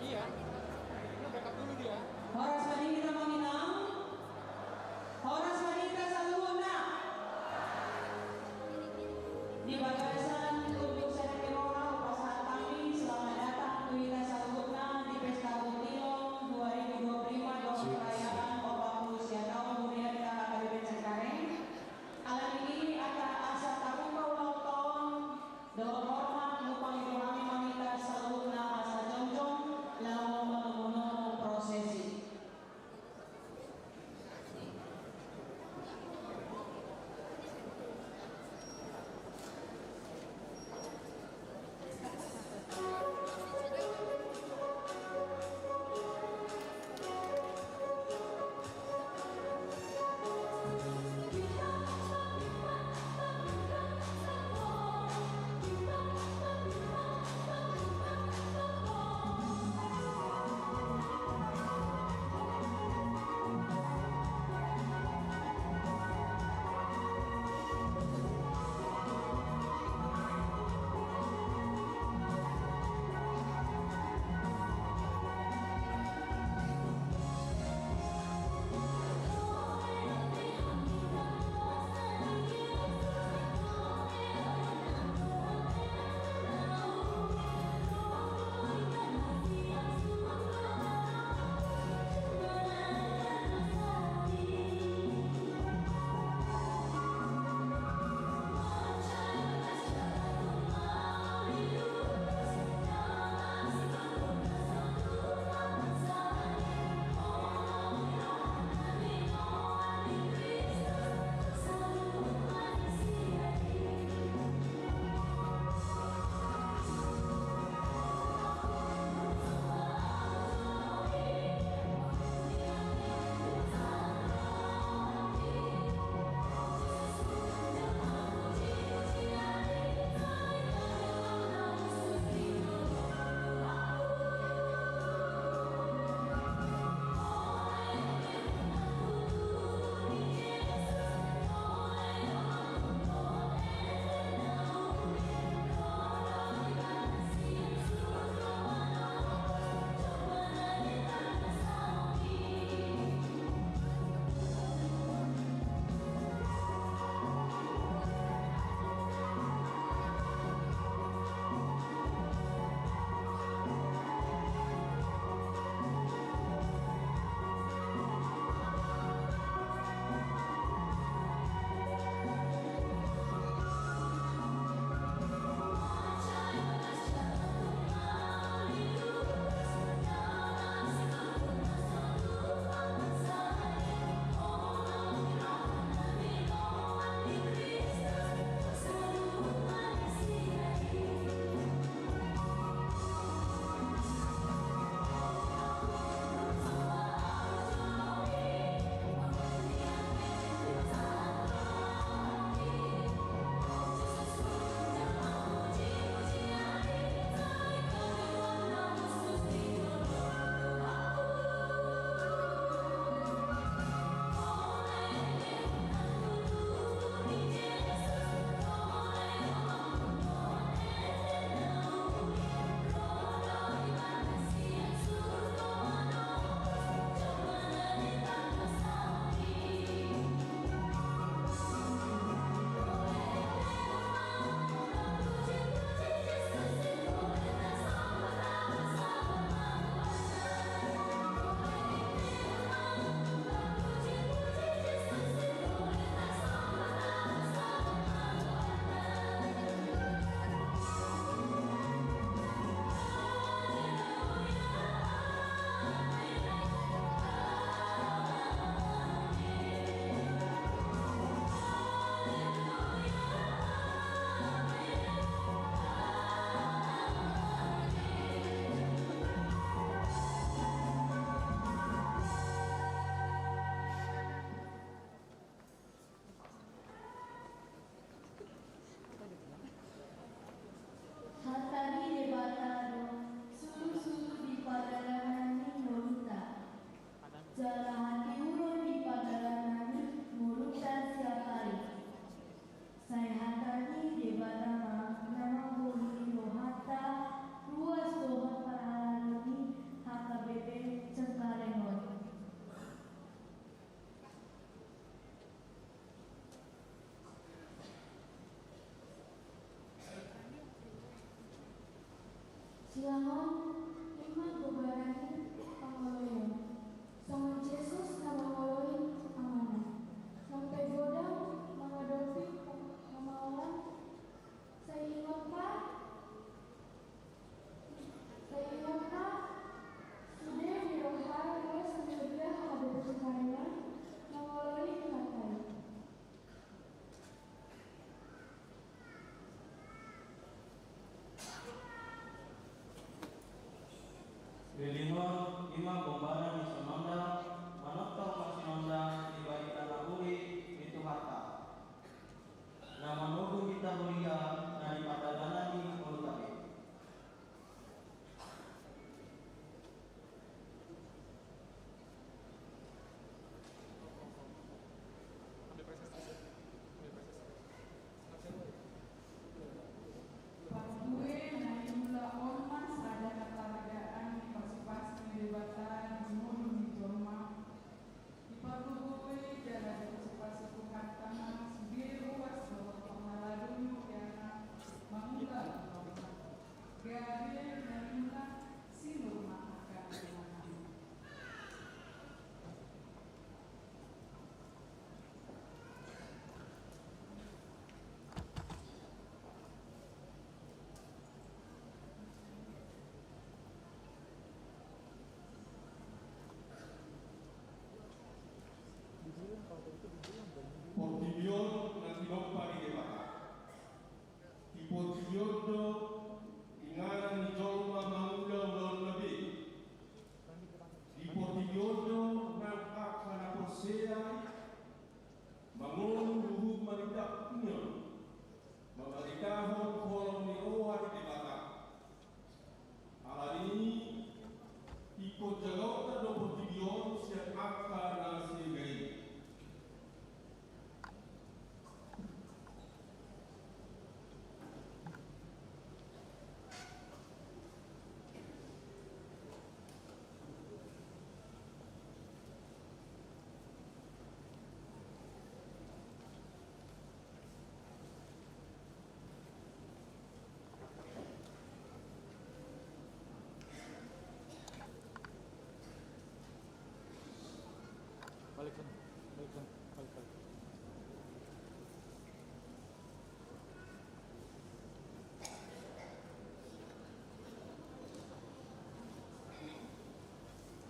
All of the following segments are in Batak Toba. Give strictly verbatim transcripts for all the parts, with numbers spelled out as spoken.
Horas ma di hita, Amang Inang. Horas ma di hita saluhutna. Di bagasan tunduk sehati roha, hupasahat hami selamat datang tu hita saluhutna di Pesta Butilon dua ribu dua puluh lima dohot perayaan opat puluh sia taon hurian K K K B P Cengkareng. Alani i, asa tabuka ulaonta on dohot hormat, hupangido hami ma hita saluhutna asa jongjong laho Rilingon i ma gombana ni sinonda, manongtong ma sinonda di barita na uli ni Tuhanta. Na manogu hita huria na dipardalanan ni ngolunta be. Parbue na niula on ma sada haporseaon ni pasupasu ni Debata di ngolu ni jolma. Dipargogoi jala dipasupasu Tuhanta ma sude ruas dohot pangalaho ni huriana mangula jolma. Gabe na niula sinur ma angka jolma. Portibi on na tinompa ni Debata. Di portibi on do inganan ni jolma mangula ulaonna be. Di portibi on do nang angka na porsea i mangolu huhut marindangkon, mambaritahon holong ni roha ni Debata. Alani i ingkon jagaonta do portibi on sian angka na sega i. Balik sana, balik sana, balik, balik.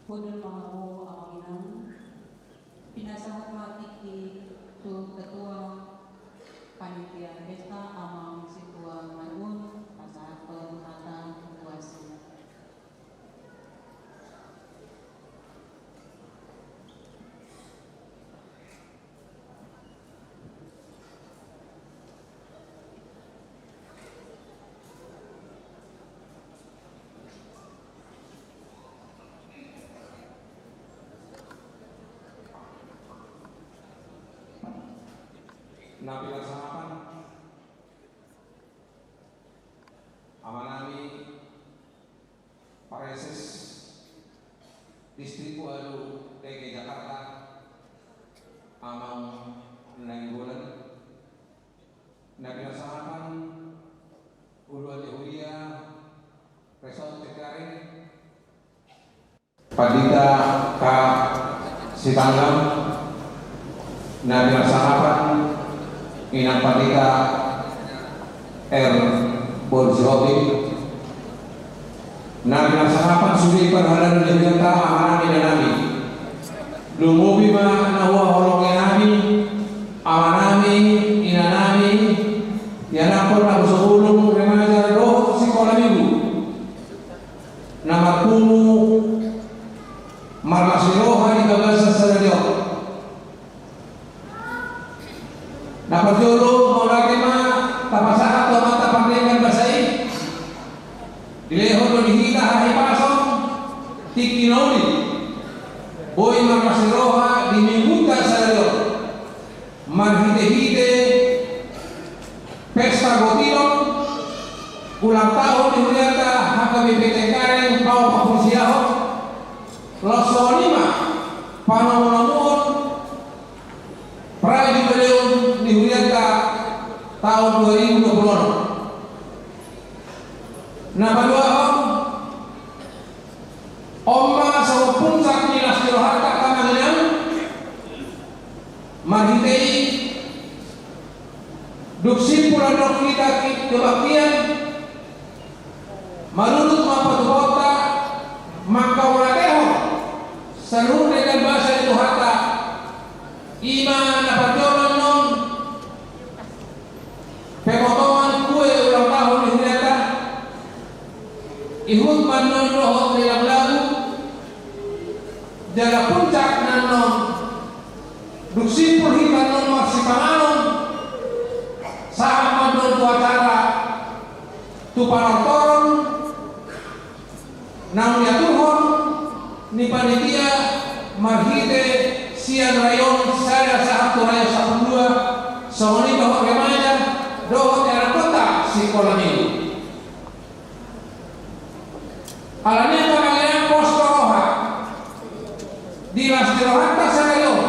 Hundul ma hamu amang inang. Pinasahat ma tingki tu ketua panitia pesta amang Situa Marun, pasahathon hata huaso. Na pinasahathon amanami Praeses Distrik Walu D K I Jakarta, Amang Nainggolan, na pinasahathon uluan ni huria Resort Cengkareng, Pandita K Sitanggang, na pinasahathon Inang Pandita R Bonsihombing, na pinasahathon sude parhalado ni hurianta, amanami, inanami. Lumobi ma na huhaholongi hami, amanami, inanami, ianakhon naposobulung, remaja dohot sikola minggu. Na marpungu marlas ni roha di bagasan sadari on. Na parjolo mauliate ma tapasahat tu Amanta Pardenggan Basa i. Dilehon do di hita hahipason tingki na uli, boi marlas ni roha di minggunta sadari on. Marhitehite pesta gotilon ulang tahun ni hurianta H K B P Cengkareng Pau Pakusiahon, laos songon i ma panomunomuon prajubileum ni hurianta taon dua ribu dua puluh onom. Na paduahon, on ma songon puncak ni las ni rohanta, amang inang. Marhite i dung simpul annon hita kebaktian, marurut ma patupaonta mangkamauliatehon saluhut denggan basa ni Tuhanta. I ma na parjolo annon pemotongan kue ulang tahun ni hurianta. Ihut ma annon dohot na di lagulagu, Jala puncak na annon, dung simpul hita annon marsipanganon, sahat ma annon tu acara tu panortoron naung diaturhon ni panitia marhite sian rayon sada sahat tu rayon sampulu dua, songon i dohot remaja dohot anak kota sikola minggu. Alani i, angka pangidoan, pos do roha di las ni rohanta sadari on.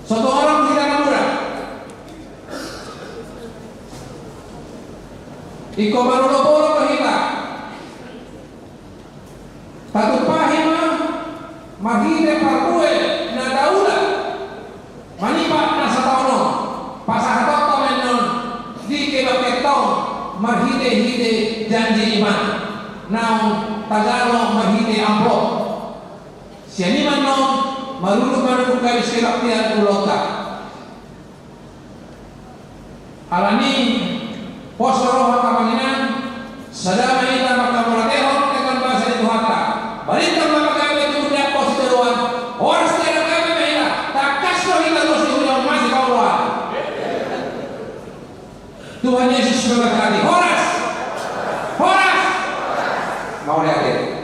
So tung adong hita na mura. Ingkon marolopolop do hita. Tatumpahi ma marhite parbue na taula manipat na sataon on, pasahatonta ma annon di kebaktianta on marhitehite janji iman naung tajalo marhite amplop. Sian i ma annon marurut ma annon tu habis kebaktian ulaonta. Alani i, pos do roha, angka pangidoan, sada ma hita manghamauliatehon denggan basa ni Tuhanta. Barita ma pagabe tu pundian pos di joloan. Horas jala gabe ma hita, tangkas do hita ruas di huria on, masipaoloan. Tuhan Yesus memberkati. Horas. Horas. Mauliate.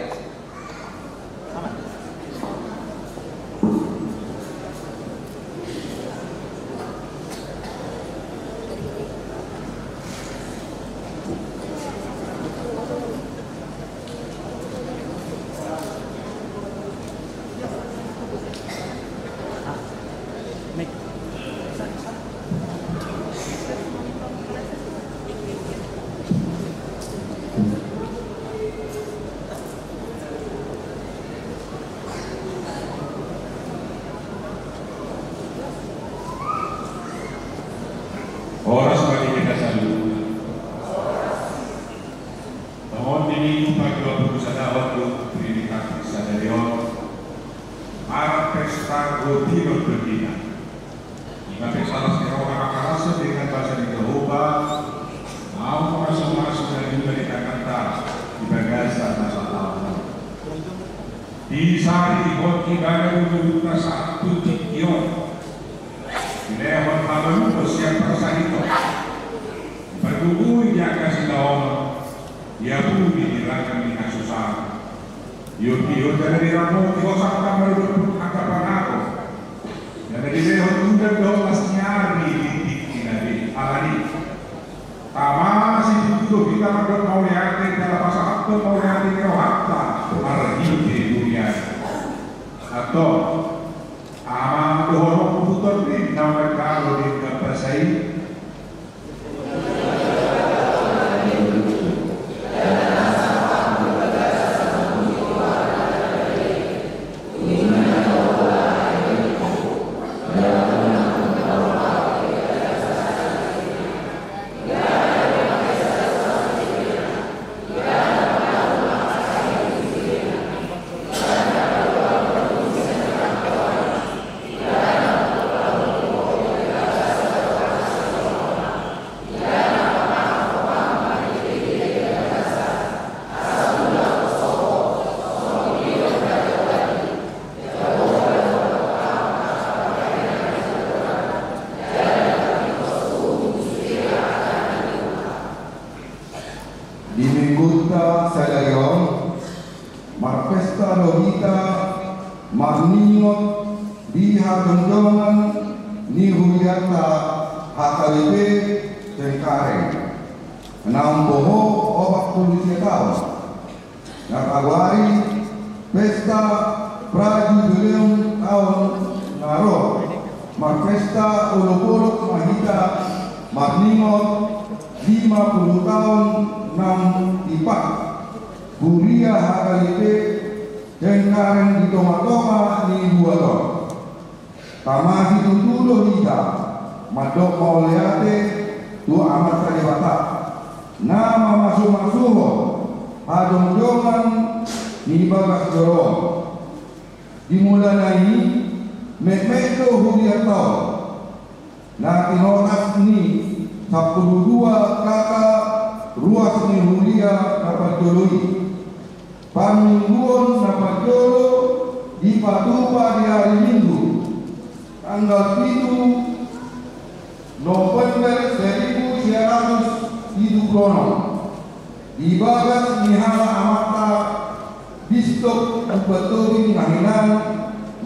Horas bagi kita saluhutna. Tongon di minggu padua pulu sada on dohot Trinitatis sadari on, marpesta gotinon do hita. Ima pesta las ni roha mangkalashon denggan basa ni Jahowa, naung mamasu-masu na niula di tanganta di bagasan na sataon on. Disarihon Ibana do ngoluna sahat tu tingki on. Dilehon habaluhon sian parsahiton. Dipagogoi di angka sitaonon. Diapuli di ragam ni hasusaan. Diopihon jala diramoti, hosan ma dohot angka pangago. Jala dilehon udan dohot las ni ari di tingkina be. Alani i, tama situtu do hita mandok mauliate jala pasahathon mauliate ni rohanta marhite huria i. Antong, aha ma dohononmu tu Tondim naung manjalo denggan basa i? Di minggunta sadari on, marpesta do hita marningot di hajongjongan ni hurianta H K B P Cengkareng naung boho opat pulu sia taon. Na tagoari pesta prajubileum taon na ro. Marpesta olopolop ma hita marningot lima pulu taon naung tipak huria H K B P Cengkareng di tongatonga ni huta on. Tama situtu do hita mandok mauliate tu Amanta Debata na mamasumasuhon hajongjongan ni bagas joro on. Di mulana i, metmet do hurianta on na tinotas ni sampulu dua K K ruas ni huria na parjolo i. Parmingguon na par Dipatupa di ari Minggu, tanggal pitu November seribu sia ratus pitu pulu onom, di bagas ni halak amanta Bistop Umpat Tobing na hinan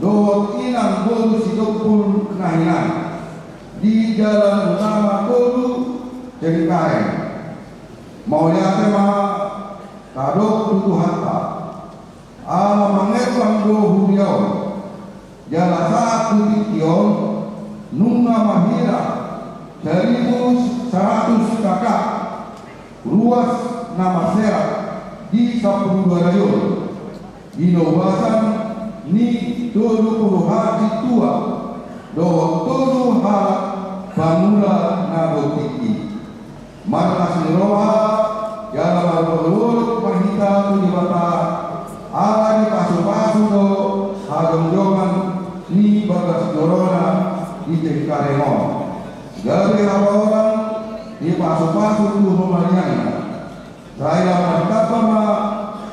dohot inang boru Sitompul na hinan, di Jalan Utama tolu Cengkareng. Mauliate ma tadok tu Tuhanta, ala mangerbang do huria on. Jala sahat tu tingki on, nunga marhira saribu saratus K K, ruas na marserak di sampulu dua rayon, di nobasan ni tolu pulu halak sintua dohot tolu halak pamula na bontingki. Marlas ni roha jala marolopolop ma hita tu Debata, ala dipasupasu do hajongjongan ni bagas jorona di Cengkareng on. Gabe habaoran ni pasupasu tu humaliangna. Sai lam martamba ma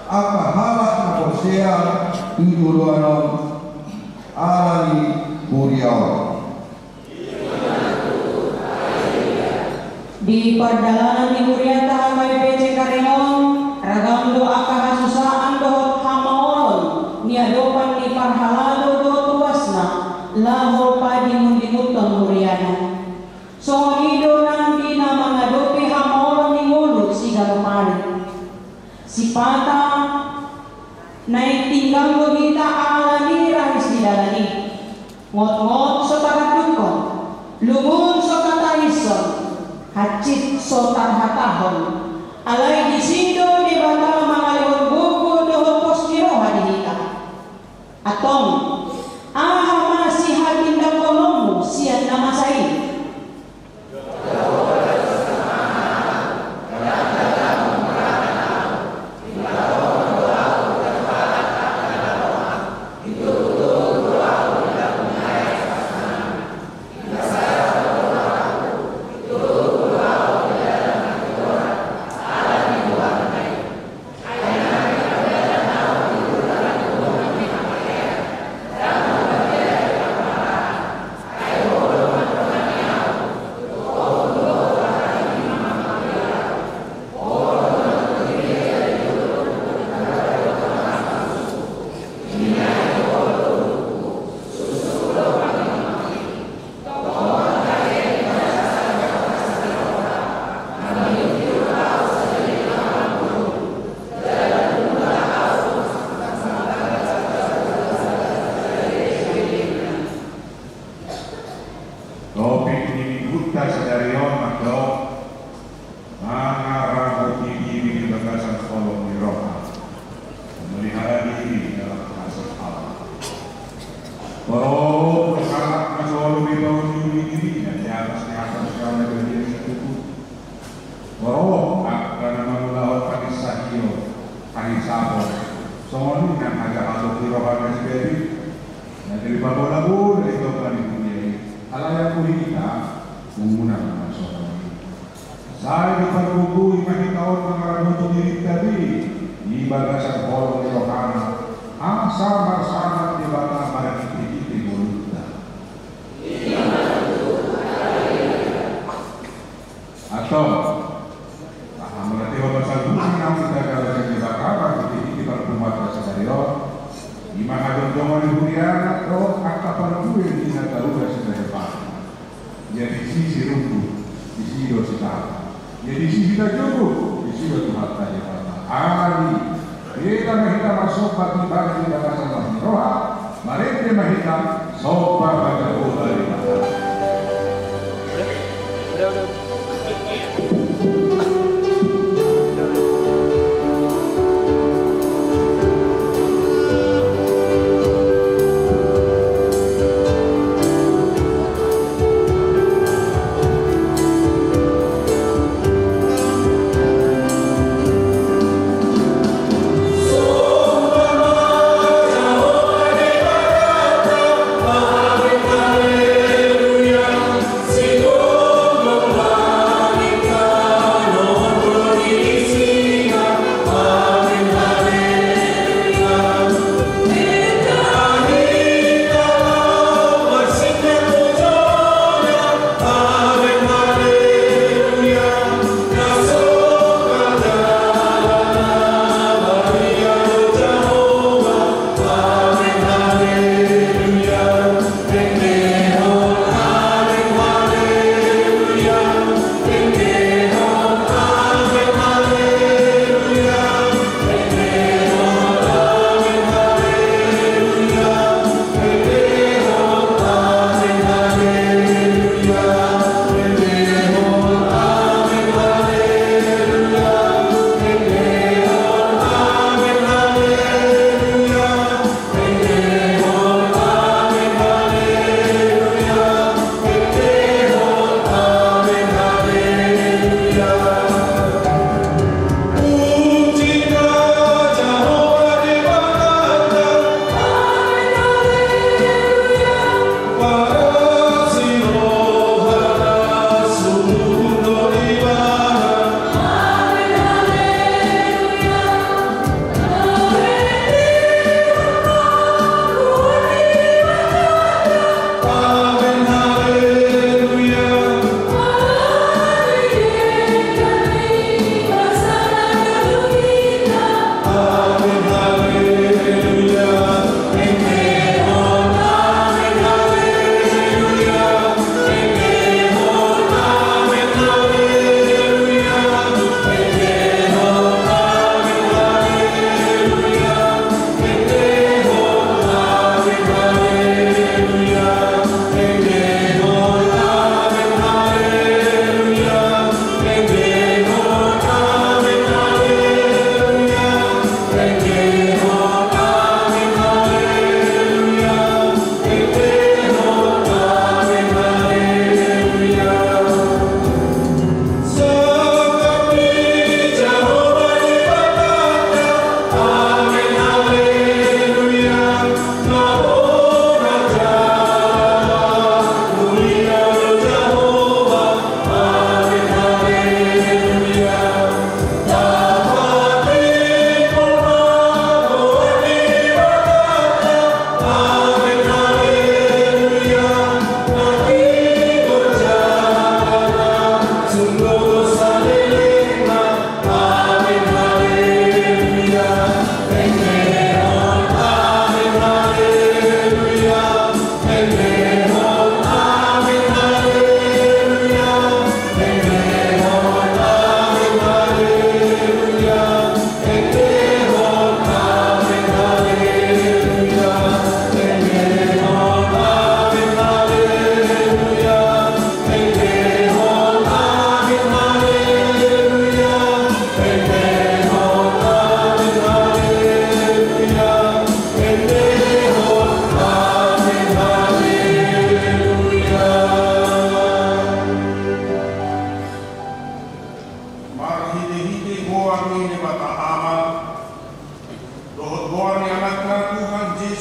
angka halak na porsea tu joloan on ala ni huria on. Di pardalanan ni hurianta H K B P Cengkareng on, ragam do angka hasusaan dohot hamaolon niadopan ni parhalado dohot ruasna laho padimundimunhon huriana. Songon i do nang di na mangadopi hamaolon ni ngolu siganup ari. Sipata naeng tinggang do hita ala ni rahis ni dalan i. Ngotngot so tarandukhon, lungun so tatahishon, hansit so tarhatahon. Alai disi do Debata mangalehon gogo dohot pos ni roha di hita. Antong, aha ma sihatindangkononmu sian na masa i? Topik ni minggunta sadari on mandok mangaramoti diri di bagasan holong ni roha, memelihara diri dalam kasih Allah. Porlu halak na solu dibaon diri dirina di atas ni atas kala bagian satutu. Porlu angka na mangulahon panisahio, panisahon. Songon i nang hajahaton ni roha na sibadi. Na jadi pabola-bola i tongka ni dunia i. Alai anggo hita, unang ma songon i. Sai dipargogoi ma hita on mangaramoti dirinta be di bagasan holong ni rohana, asa marsahat Debata marhite-hite ngolunta. Antong, aha mauliate ma songon i nang hita jalo sian Debata marhite-hite parpunguanta sadari on. I ma hajongjongan ni huriana dohot angka parbue ni na taula sian Debata. Ia disi sirumbu, disi do sitahu. Ia disi sitajugu, disi do Tuhanta Debata. Alani, beta ma hita marsomba di bagasan las ni roha, marende ma hita somba pajabotan ni Debata.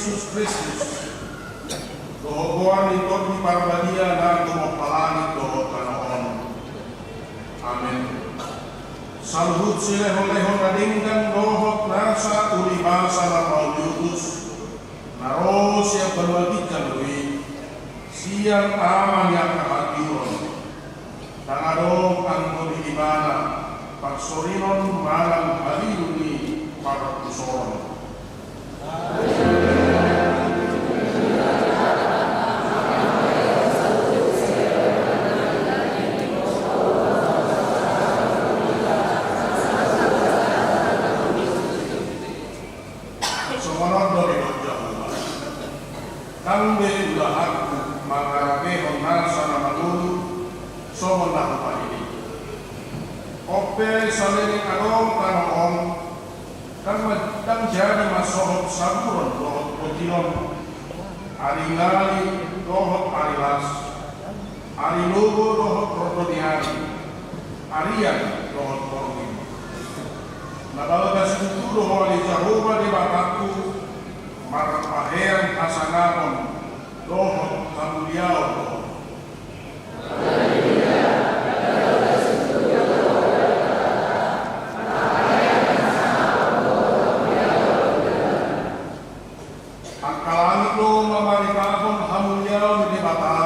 Jesus Kristus, dohot goar ni Tondi Parbadia na tumompa langit dohot tano on. Amen. Saluhut silehonlehon na denggan dohot nasa ulibasa na pauliutus, na ro sian banua ginjang do i, sian Ama ni angka hatiuron. Ndang adong anggo di ibana parsorinon manang halilu ni parpusoron. Songon on do didok Jahowa: Ndang be ulahanku mangarapehon nasa na mangolu songon na hupaidi. On pe saleleng adong tano on, ndang ma-, ndang jadi mansohot saburon dohot botinon, ari ngali dohot ari las, ari logo dohot rondo ni ari, arian dohot borngin. Na balga situtu do Ho ale Jahowa Debatangku, marpahean hasangapon dohot hamuliaon do Ho. Angka langit do mamaritahon hamuliaon ni Debata,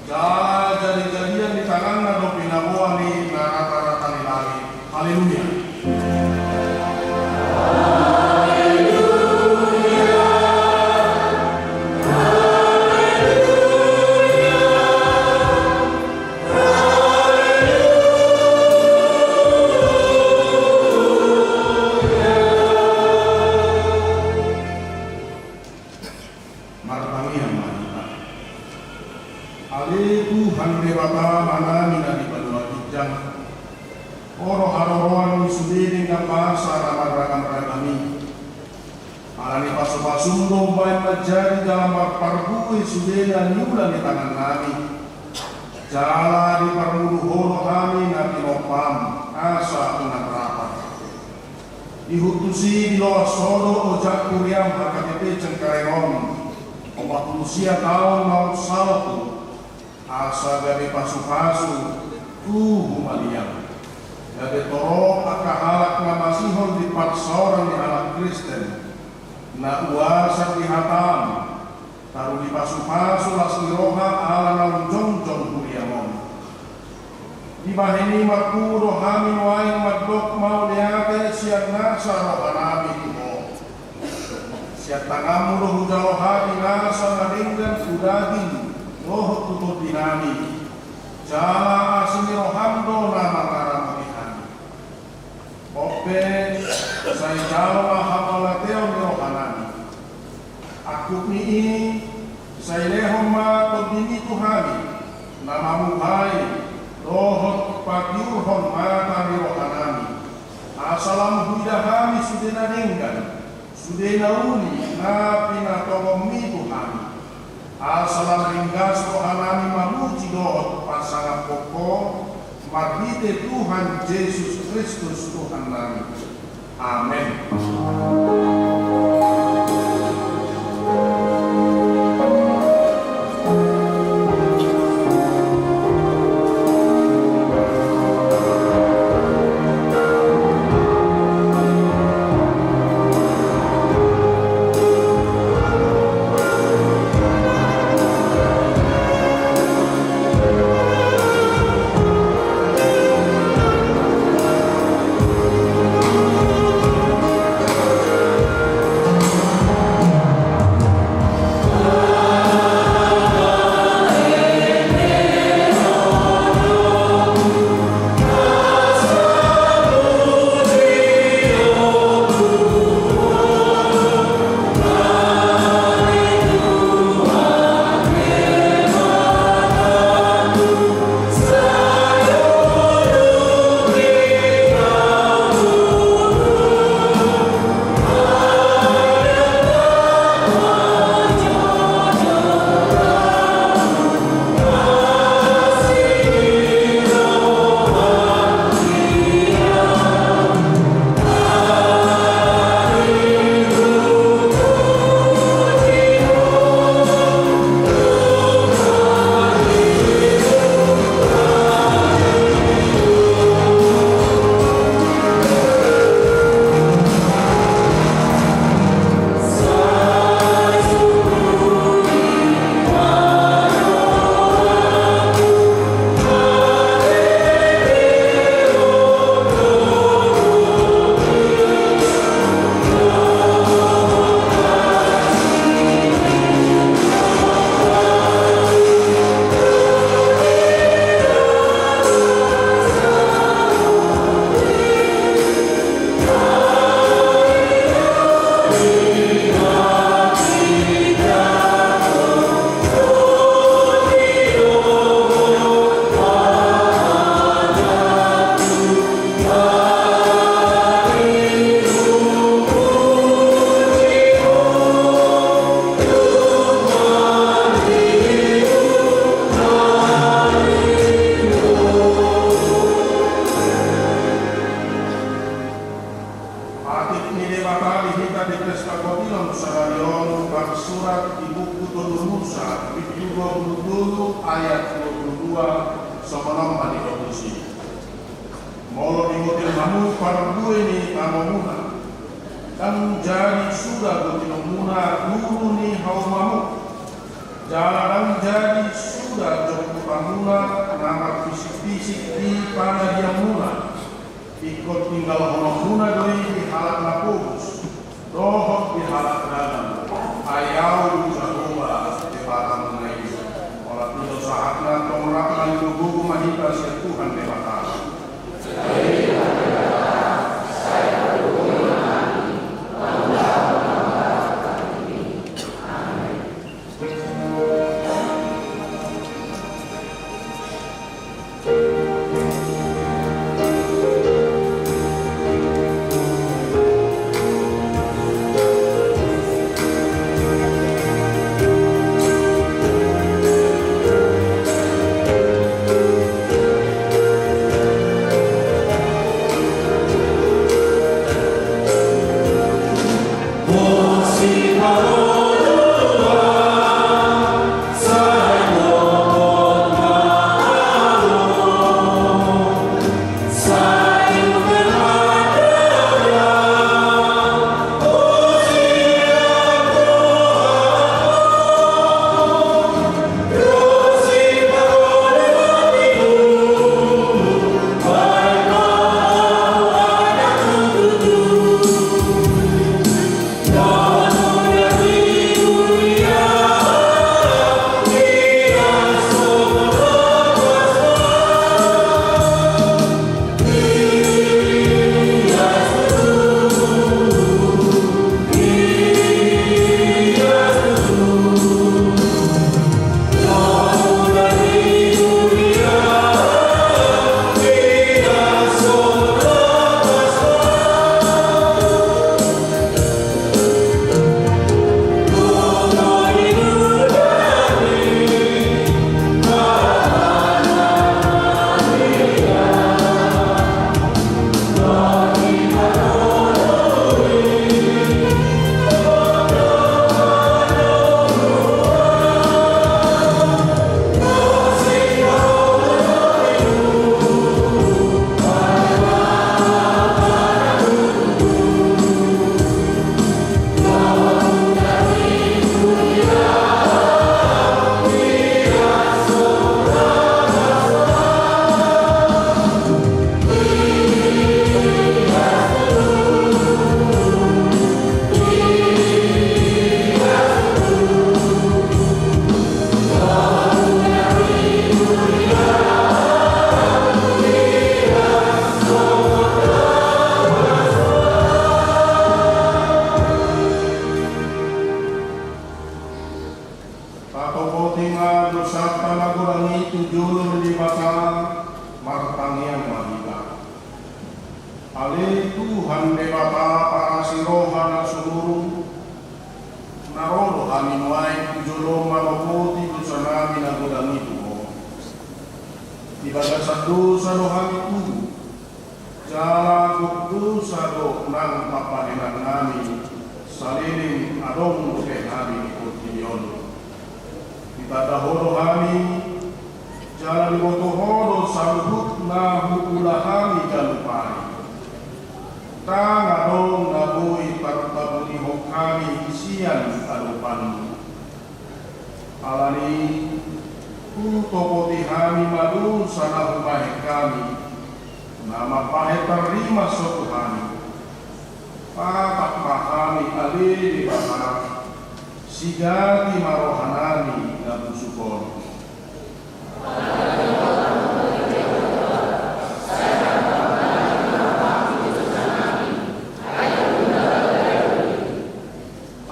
jala jadijadian ni tanganna do pinaboa ni na ratarata ni langit. Haleluya. Martangiang ma hita. Ale Tuhan Debata Amanami na di banua ginjang, Ho do haroroan ni sude denggan basa na marragamragam i. Ala ni pasupasum do umbahen manjadi jala marparbue sude na niula ni tangannami. Jala diparngolu Ho do hami na tinompam asa unang rap. Ihut tusi diloas Ho do ojakku riam H K B P Cengkareng on, opat pulu sia taon naung salpu, asa gabe pasupasu tu humaliang, gabe torop angka halak na masihol di parsaoran ni halak Kristen, na uasan di hatam, taruli pasupasu las ni roha ala naung jongjong huriam on. Dibahen i marpungu do hami nuaeng mandok mauliate sian nasa rohanami tu Ho. Sian tanganmu do hujalo hami nasa na denggan tu daging dohot tu tondinami, jala asi ni roham do na mangaramoti hami. On pe, sai jalo ma hamauliateon ni rohanami. Angkup ni i, sai lehon ma tondimi tu hami, na mamuhai dohot patiurhon mata ni rohanami, asa lam huida hami sude na denggan, sude na uli na pinatongonmi tu hami. Asa lam ringgas rohanami mamuji dohot pasangaphon Ho, marhite Tuhan Jesus Kristus Tuhannami. Amen. Hita di Testamenton sadari on tarsurat di buku Tolu Musa, bindu dua pulu tolu ayat dua pulu dua, songon on ma didok disi. Molo dibotil hamu parbue ni tamomuna, ndang jadi suda botilonmuna guru ni haumamuna. Jala ndang jadi suda jomputamuna na marpisikpisik di pangadianmuna. Ingkon tinggalhononmuna do i di halak na pogos dohot di halak dagang. Ai Ahu do Jahowa Debatamuna i. Holan i do sahatna. Tong rap mangido gogo ma hita sian Tuhan Debata. Tatopoti ma dosanta na godang i tu jolo ni Debata. Martangiang ma hita. Ale Tuhan Debata, parasi roha na sumurung, na ro do hami nuaeng tu jolom manopoti dosanami na godang i tu Ho. Di bagasan dosa do hami tubu, jala gok dosa do nang pambahenannami saleleng adong dope hami di portibi on. Ditanda Ho do hami, jala diboto Ho do saluhut na huula hami ganup ari. Ndang adong na boi tartabunihon hami sian adopanMu. Alani i, hutopoti hami ma dosa na hubahen hami, na mambahen tarrimas Ho tu hami. Patap ma hami ale Debata, sigati ma rohanami na busuk on.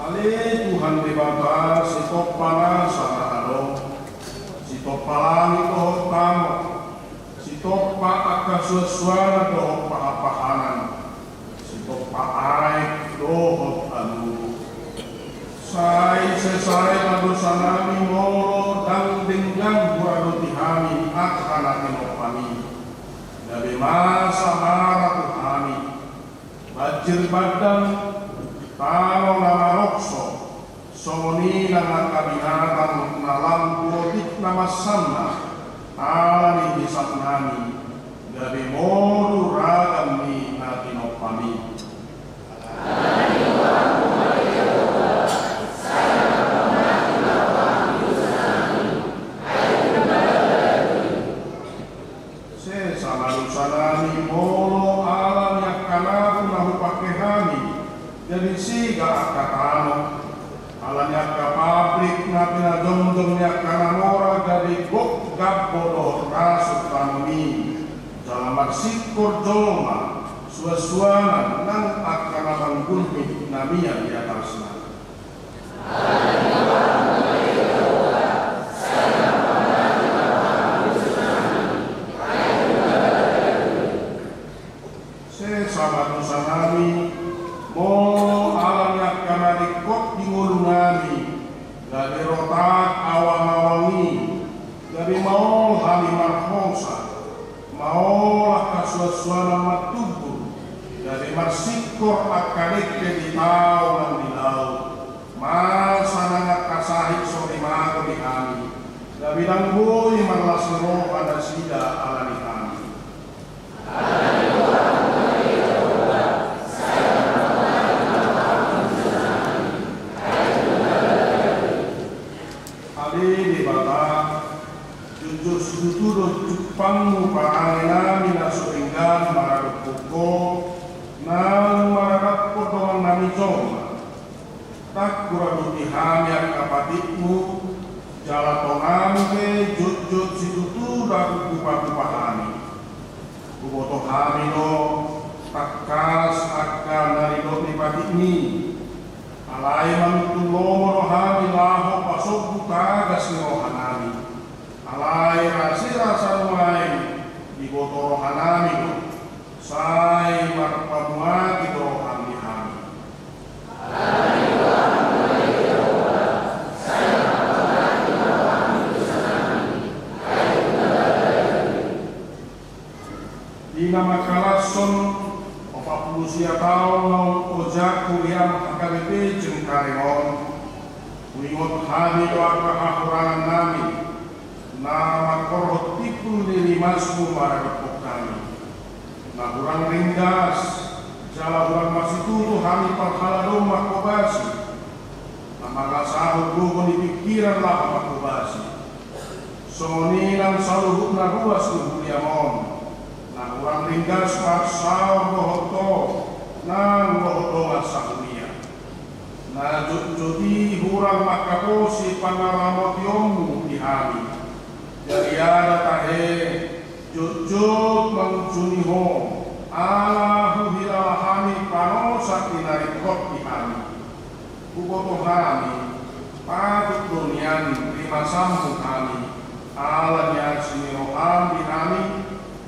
Ale Tuhan Debata, sitompa nasa na adong, sitompa langit dohot tano, sitompa angka suansuanan dohot pahanpahanan, sitompa aek dohot alualu. Sai sesa ma dosanami molo ndang denggan huradoti hami angka na tinompaMi, gabe masa mara tu hami, banjir bandang, Tano na marokso, songon i nang angka binatang na lam tu otik na mansanda, ala ni hisap nami, gabe modul ragam ni na tinompami. Sesa ma dosa nami molo ala ni angka napu na hupangke hami, jadi sega angka tano. Ala ni angka pabrik na pinajongjong ni angka na mora, jadi gok gambo dohot rasuk tanomi. Jala marsingkor jolma, suansuanan nang angka na manggulmit na mian di atasna. Sesa ma dosa nami molo ala ni angka na dengkot di ngolu nami, gabe rotak awangawang i, gabe maol hami marhosa, maol angka suansuanan martumbur, gabe marsingkor angka dengke di tao nang di laut. Masa nang angka sahit so rimago di hami, gabe ndang boi marlas ni roha nasida ala ni hami. Ale Debata, jotjot situtu do jumpangmu parange nami na so denggan maradophon Ho, nang maradophon dongan nami jolma. Ndang huradopi hami angka patikmu, jala tonami pe jotjot situtu ndang hupatupa hami. Huboto hami do tangkas angka na nidok ni patikmi. Alai manuntun lomo do hami laho pasombu tagas ni roha nami. Alai rasirasa nuaeng diboto roha nami do, sai marpamuati do roham di hami. Di na mangkalashon opat pulu sia taon naung ojakku di H K B P Cengkareng on, huingot hami do angka hahurangan nami, na mangkorhon timbul ni rimasmu maradophon hami. Na hurang ringgas, jala hurang marsitutu hami parhalado mangkobasi, na mangasahon gogo ni pingkiran laho mangkobasi. Songon i nang saluhut na ruas ni huriam on, na hurang ringgas marsaor dohot Ho, nang dohot dongan sahuria. Na jotjot i hurang mangkaposi pangaramotionmu di hami. Jadi ada tahe, jotjot mangunjuni Ho, ala huhilala hami panosak ni na ringkot di hami. Huboto hami, patut do nian rimasanmu hami, ala ni asi ni roham di hami,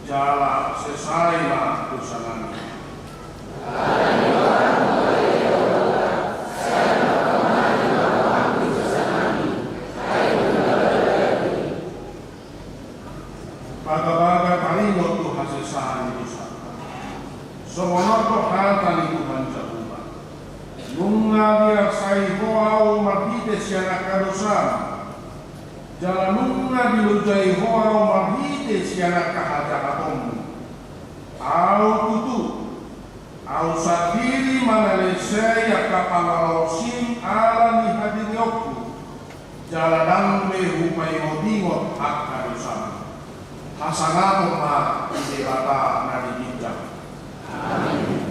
jala sesai ma dosa nami. Bagabaga taringot tu hasesaan ni dosa. Songon on do hata ni Tuhan Jahowa. Nunga diarsai Ho ahu marhite sian angka dosam. Jala nunga dilojai Ho ahu marhite sian angka hajahatonmu. Ahu tutu, ahu sandiri manalesai angka pangalaosim ala ni hadirionku. Jala ndang be hupaingotingot angka dosam. Hasangapon ma di Debata na di ginjang. Amin.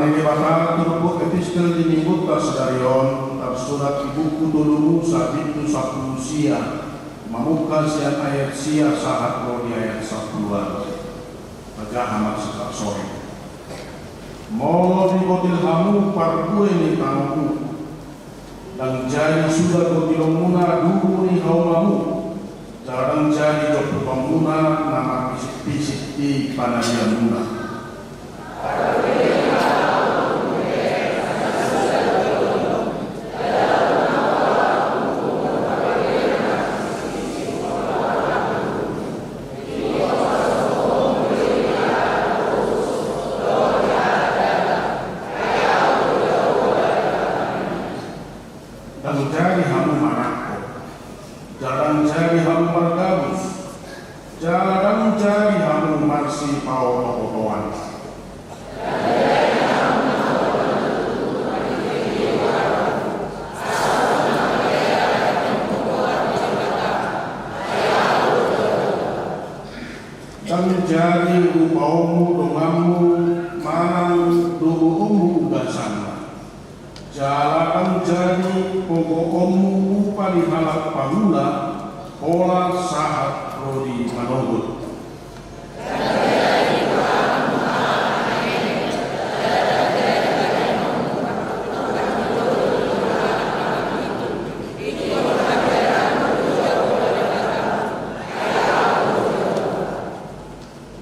Debata, turpuk epistel di minggunta sadari on tarsurat di buku Tolu Musa bindu sampulu sia, mamungka sian ayat sia sahat ro di ayat sampulu ualu. Tajaha ma sian sore. Molo dibotil hamu parbue ni tanomu, ndang jadi suda botilonmuna dubu ni haumamu, jala ndang jadi jompukanmuna na marpisikpisik di panarianmuna. Ndang jadi hamu manangko, jala ndang jadi hamu margabus, jala ndang jadi hamu marsipaotopotoan. Ndang jadi upaonmu donganmu manang doboonmu ugasanna. Jala ndang jadi pogoonmu upa ni halak pangula, pola sahat ro di manogot.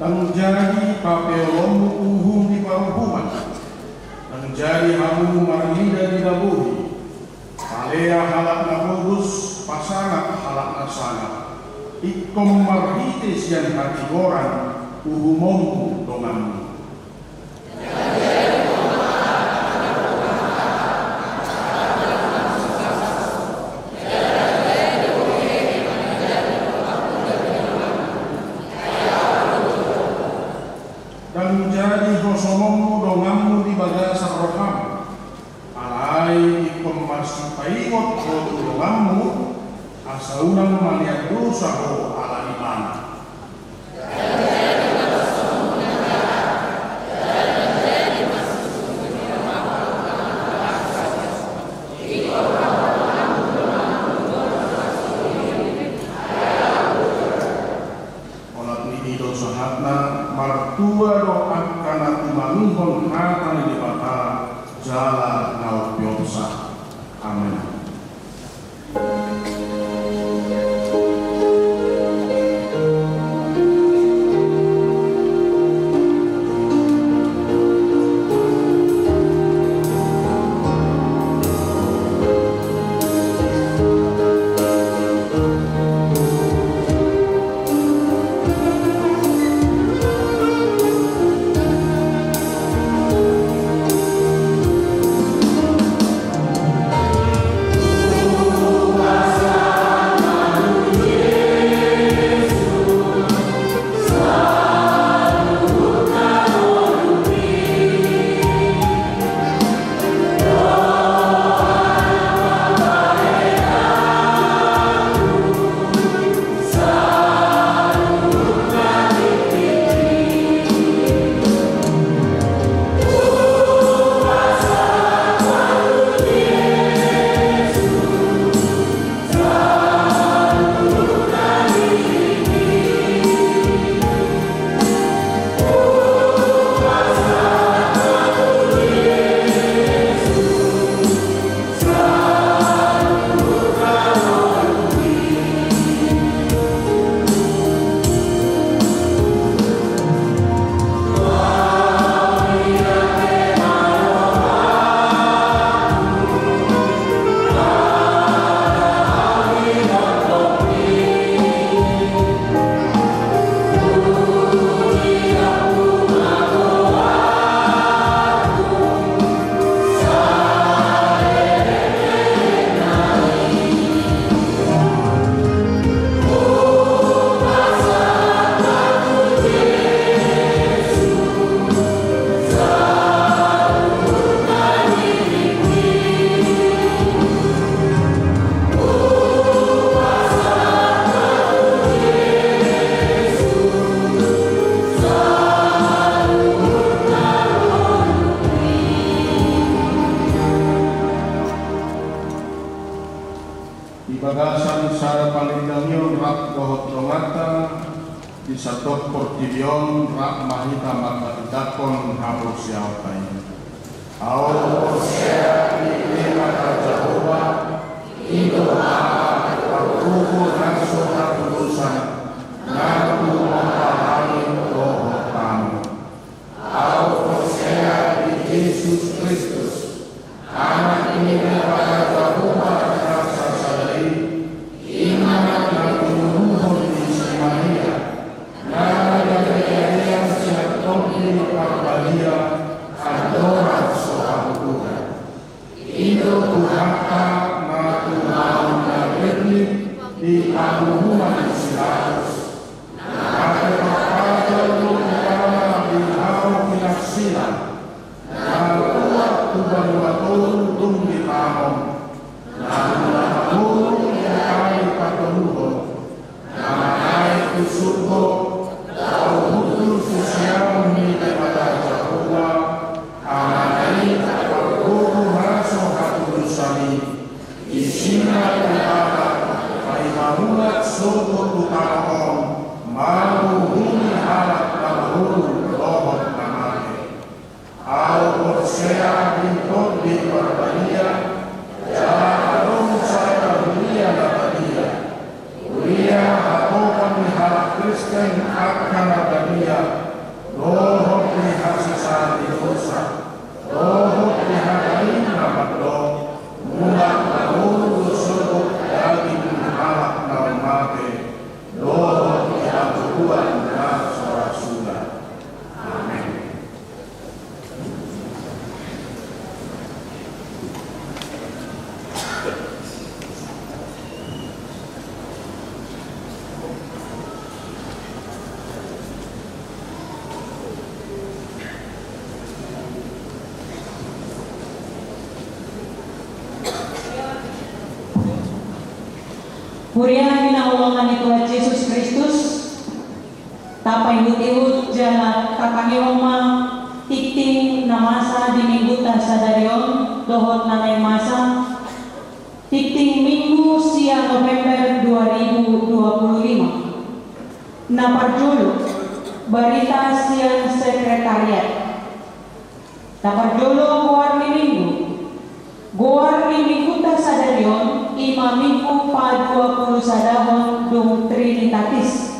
Ndang jadi papeolonmu uhum di paruhuman. Ndang jadi hamu marnida di na bohi. Palea halak na pogos, pasangap halak na sangap. Ingkon marhite sian hatigoran uhumonmu donganmu. Ndang jadi hosomonmu donganmu di bagasan roham. Alai ingkon marsipaingot ho tu donganmu, asa unang malean dosa ho ala ibana. Olat ni i do sahatna. Martua do angka na tumangihon hata ni Debata jala na umpeopsa. Amen. Di sandok portibi on rap ma hita marhatindanghon haporseaonta i. Ahu porsea di Debata Jahowa, i do Ama, pargogo na so hatudosan, na tumompa langit dohot tano. Ahu porsea di Jesus Kristus, Anak ni Debata Jahowa na sasada i, i ma na tinubuhon ni si Maria, na diadia sian Tondi Parbadia, andorang so hatudosan. I do Tuhanta na tumau na berlin di panuhuman ni si Pilatus. Na tarpatopot do Debata di hau pinarsila, na luar tu banua toru dung ditanom, na luar tu banua toru dung ditanom, na manaek tu surgo, laho hundul tu siamun ni Debata Jahowa, Amanta i, pargogo na so hatudosan i. Disi ma Debata, paima mulak sogot tu tano on, manguhumi halak na marolop dohot na mate. Ahu porsea di Tondi Parbadia, jala adong sada huria na badia. Huria hatopan ni halak Kristen angka na badia, dohot di hasesaan ni dosa, dohot di hata i na mandok, mulak na olo sogot daging ni halak na mate, dohot di hangoluan na so ra suda. Amen. Huria ni na hinaholongan ni Tuhan Jesus Kristus, tapaihut-ihut jala tatangihon ma tingting na masa di Mingguta sadari on dohot na naeng masa, tingting Minggu sia November dua ribu dua puluh lima. Na parjolo, barita sian sekretariat. Na parjolo, goar ni Minggu. Goar ni Mingguta sadari on i ma Minggu paduapulusadahon dung Trinitatis.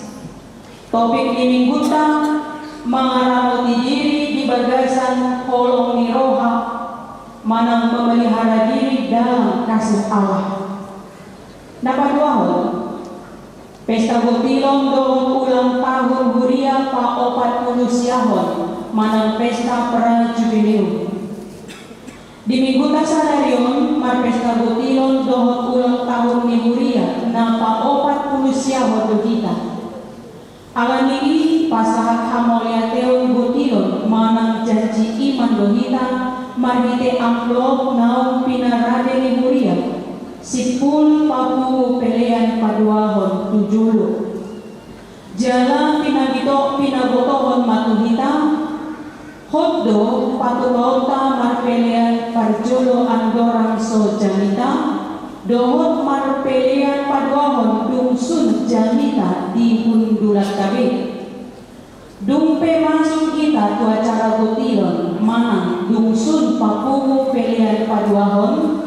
Topik ni Mingguta, mangaramoti diri di bagasan holong ni roha, manang memelihara diri dalam kasih Allah. Na paduahon, pesta gotilon dohot ulang tahun huria paopatpulusiahon, manang pesta prajubileum. Di Mingguta sadari on marpesta gotilon dohot ulang tahun ni huria na paopatpulusiahon do hita. Alani i pasahat hamauliateon gotilon manang janji iman do hita marhite amplop naung pinarade ni huria, simpul papungu pelean paduahon tu jolo. Jala pinabito-, pinabotohon ma tu hita, hot do patupaonta marpelean parjolo andorang so jamita, dohot marpelean paduahon dung sun jamita di hundulanta be. Dung pe masuk hita tu acara gotilon manang dung sun papungu pelean paduahon,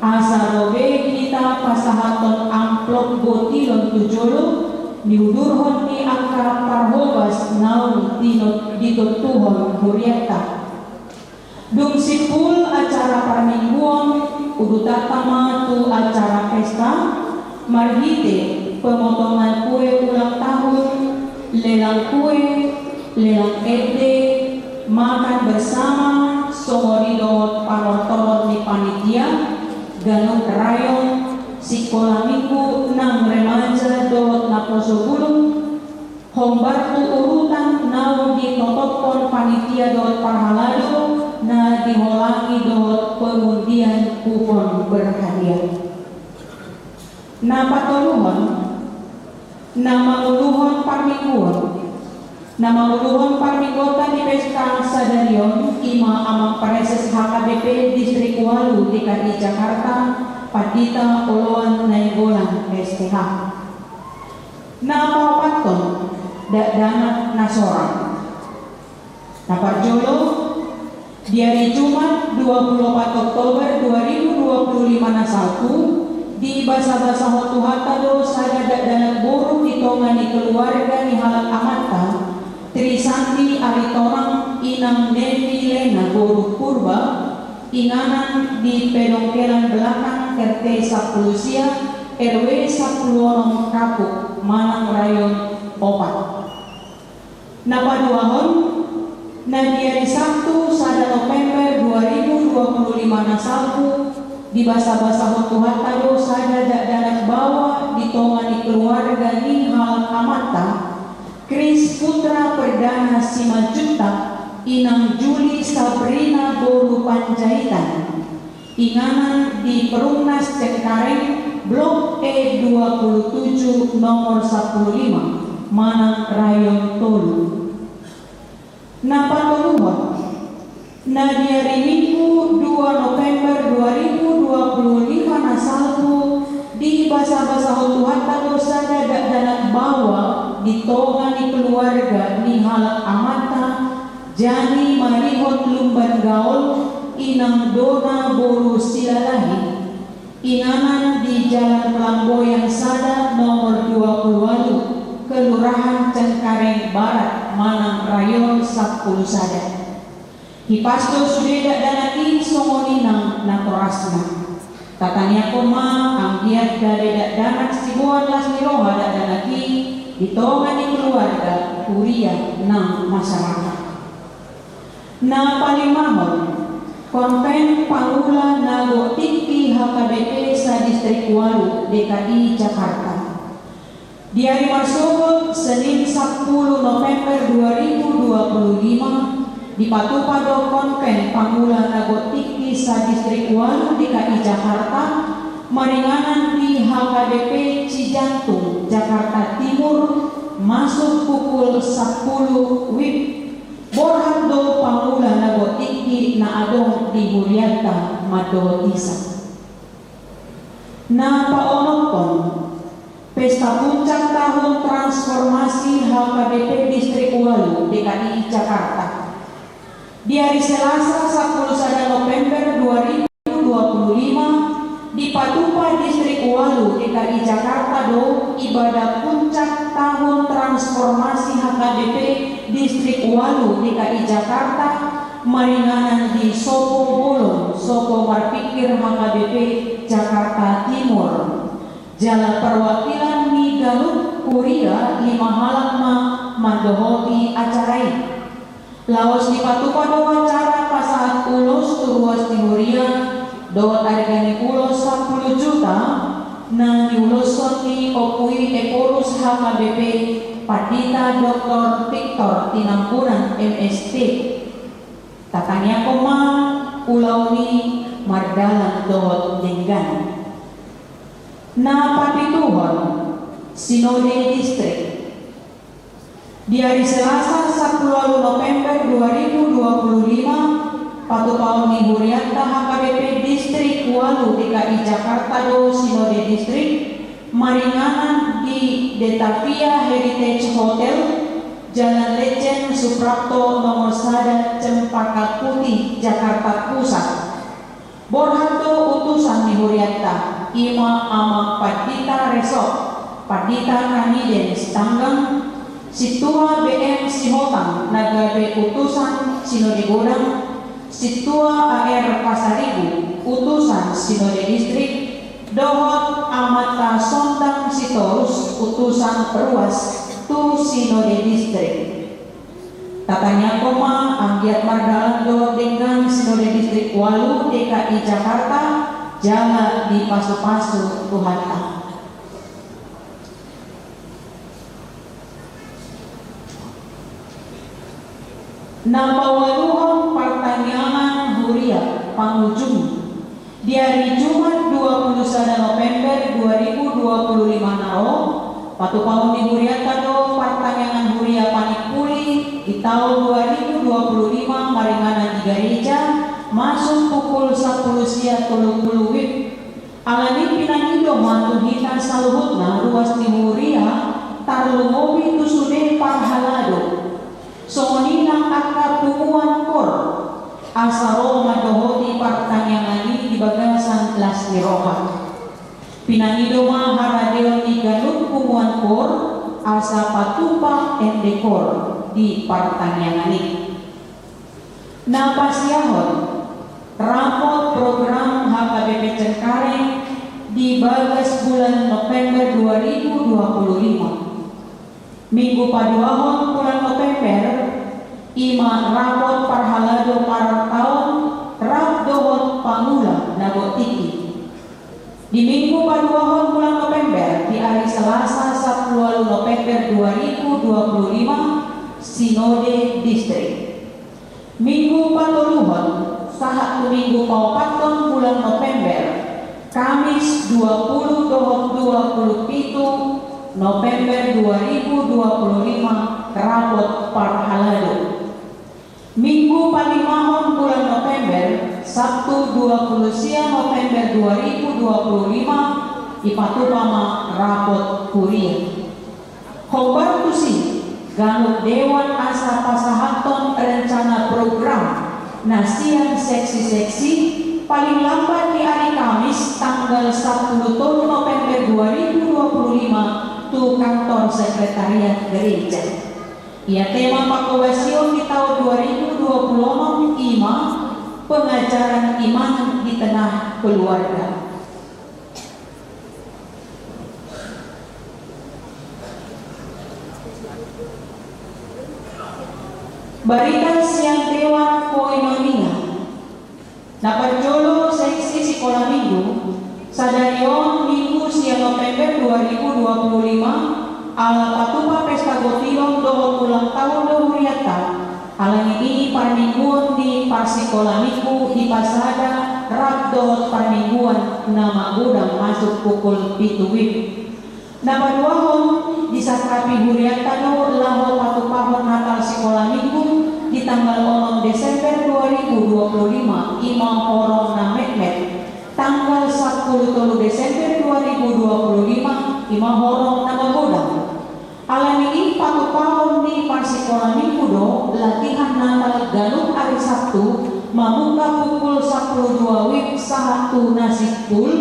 asa ro be hita pasahathon amplop gotilon tu jolo, niudurhon ni angka parhobas naung dino-, ditontuhon hurianta. Dung simpul acara parmingguon, udutanta ma tu acara pesta, marhite pemotongan kue ulang tahun, lelang kue, lelang ende, makan bersama, songon i dohot panortoron ni panitia, ganup rayon, sikola minggu nang remaja dohot naposo bulung, hombar tu urutan naung ditotophon panitia dohot parhalado na diholangi dohot pengundian kupon berhadiah. Na patoluhon, na manguluhon parmingguon. Na manguluhon parmingguonta di pesta sadari on i ma Amang Praeses H K B P Distrik Walu D K I Jakarta, Pandita Oloan Nainggolan S T H. Na paopathon, dakdanak na sorang. Na parjolo, di ari Jumat dua puluh opat Oktober dua ribu dua puluh lima na salpu, dibasabasahon Tuhanta do sada dakdanak boru di tonga ni keluarga ni halak amanta, Trisandi Aritonang, inang Neni Lena boru Purba, inganan di Pedongkelan Belakang, R T sampulu sia, R W sampulu onom, Kapuk, Manang Rayon Opat. Na paduahon, na di ari Sabtu sada November dua ribu dua puluh lima na salpu, dibasabasahon Tuhanta do sada dakdanak baoa di tonga ni keluarga ni halak amanta, Kris Putra Perdana Simanjuntak, inang Juli Sabrina boru Panjaitan, inganan di Perumnas Cengkareng, Blok E dua puluh tujuh, nomor sampulu lima, Manang Rayon Tolu. Na patoluhon, na di ari Minggu dua November dua ribu dua puluh lima na salpu, dibasabasahon Tuhanta do sada dakdanak baoa di tonga ni keluarga ni halak amanta, Jani Marihot Lumban Gaol, inang Dona boru Silalahi, inganan di Jalan Pelamboyan sada, nomor dua puluh ualu, Kelurahan Cengkareng Barat, Manang Rayon sampulu sada. Hipas do sude dakdanak i songon i nang natorasna. Tatangiangkon ma anggiat gabe dakdanak siboan las ni roha dakdanak i di tonga ni keluarga, huria nang masyarakat. Na palimahon, Konven Pangula na Gok Tingki H K B P sadistrik ualu D K I Jakarta. Di ari marsogot, Senin sampulu November dua ribu dua puluh lima, dipatupa do Konven Pangula na Gok Tingki sadistrik ualu D K I Jakarta, maringanan di H K B P Cijantung, Jakarta Timur, masuk pukul sampulu wib. Borhat do pangula na gok tingki na adong di hurianta mandohot isa. Na paonomhon, pesta puncak tahun transformasi H K B P Distrik Ualu D K I Jakarta. Di ari Selasa, sampulu sada November dua ribu dua puluh lima, dipatupa Distrik Ualu D K I Jakarta do ibadah puncak tahun transformasi H K B P Distrik Ualu D K I Jakarta, maringanan di Sopo Bolon, Sopo Marpikir H K B P Jakarta Timur. Jala perwakilan ni ganup kuria lima halak ma mandohoti acara i. Laos dipatupa do acara pasahat ulos tu ruas ni huria dohot arga ni ulos sampulu juta, na niuloshon ni Ompu i Ephorus H K B P, Pandita Doktor Victor Tinambunan M S T. Tatangiangkon ma ulaon i mardalan dohot denggan. Na papituhon, Sinode Distrik. Di ari Selasa, sampulu ualu November dua ribu dua puluh lima, patupaon ni hurianta H K B P Distrik Ualu D K I Jakarta do Sinode Distrik, maringanan di Detavia Heritage Hotel, Jalan Lejen Suprapto nomor sada, Cempaka Putih, Jakarta Pusat. Borhat do utusan ni hurianta, i ma Amang Pandita Resok, Pandita Kaniden Sitanggang, Sintua B M Sihotang na gabe utusan Sinode Godang, Sintua A R Pasaribu, utusan Sinode Distrik, dohot Amanta Sondang Sitorus, utusan ruas tu Sinode Distrik. Tatangiangkon ma anggiat mardalan dohot denggan Sinode Distrik Ualu D K I Jakarta, jala dipasupasu Tuhanta. Na paualuhon, partangiangan huria pangujungi. Di ari Jumat, dua puluh sada November dua ribu dua puluh lima na ro, patupaon ni hurianta do partangiangan huria panimpuli di taon dua ribu dua puluh lima maringanan di gareja, masuk pukul sampulu sia tolu pulu wib. Alani i pinangido ma tu hita saluhutna ruas ni huria, Tarlumobi tu sude parhalado, songon i nang angka punguan kor, asa ro mandohoti partangiangan i di bagasan las ni roha. Pinangido ma haradeon ni ganup punguan kor, asa patupa ende kor di partangiangan i. Na pasiahon, rapot program H K B P Cengkareng di bagas bulan November dua ribu dua puluh lima. Minggu paduahon bulan November, i ma rapot parhalado partaon rap dohot pangula na tingki. Di minggu paduahon bulan November, di ari Selasa sampulu ualu November dua ribu dua puluh lima, Sinode Distrik. Minggu patoluhon, sahat tu minggu paopathon bulan November, Kamis dua pulu dohot dua pulu pitu November dua ribu dua puluh lima, rapot parhalado. Minggu palimahon bulan November, Sabtu dua pulu sia November dua ribu dua puluh lima, dipatupa ma rapot kuria. Hombar tusi, ganup dewan asa pasahathon rencana program na sian seksi-seksi paling lambat di ari Kamis tanggal sampulu tolu November dua ribu dua puluh lima tu kantor sekretariat gereja. Ia tema pangkobasion di taon dua ribu dua puluh onom i ma pengajaran iman di tengah keluarga. Barita sian dewan koinonia. Na parjolo, seksi sikola minggu. Sadari on Minggu sia November dua ribu dua puluh lima, ala patupa pesta gotilon dohot ulang taon do hurianta. Alani i parmingguon ni parsikola minggu dipasada rap dohot parmingguan na magodang masuk pukul pitu WIB. Na paduahon, disangkapi hurianta do laho patupahon Natal sikola minggu di tanggal onom Desember dua ribu dua puluh lima, i ma horong na metmet. Tanggal sampulu tolu Desember dua ribu dua puluh lima, i ma horong na magodang. Alani i patupahon ni parsikola minggu do latihan Natal ganup ari Sabtu, mamungka pukul sampulu dua WIB sahat tu na simpul,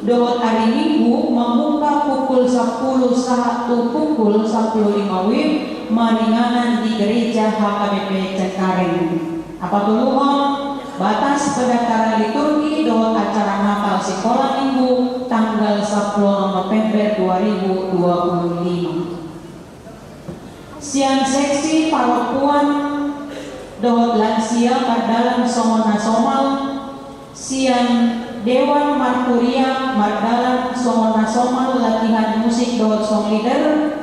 dohot ari Minggu mamungka pukul sampulu sahat tu pukul sampulu lima WIB, maringanan di gereja H K B P Cengkareng. Na patoluhon, batas pendaftaran liturgi dohot acara Natal sikola minggu tanggal sampulu onom November dua ribu dua puluh lima. Sian seksi parompuan dohot lansia mardalan songon na somal, sian dewan markuria mardalan songon na somal latihan musik dohot song leader,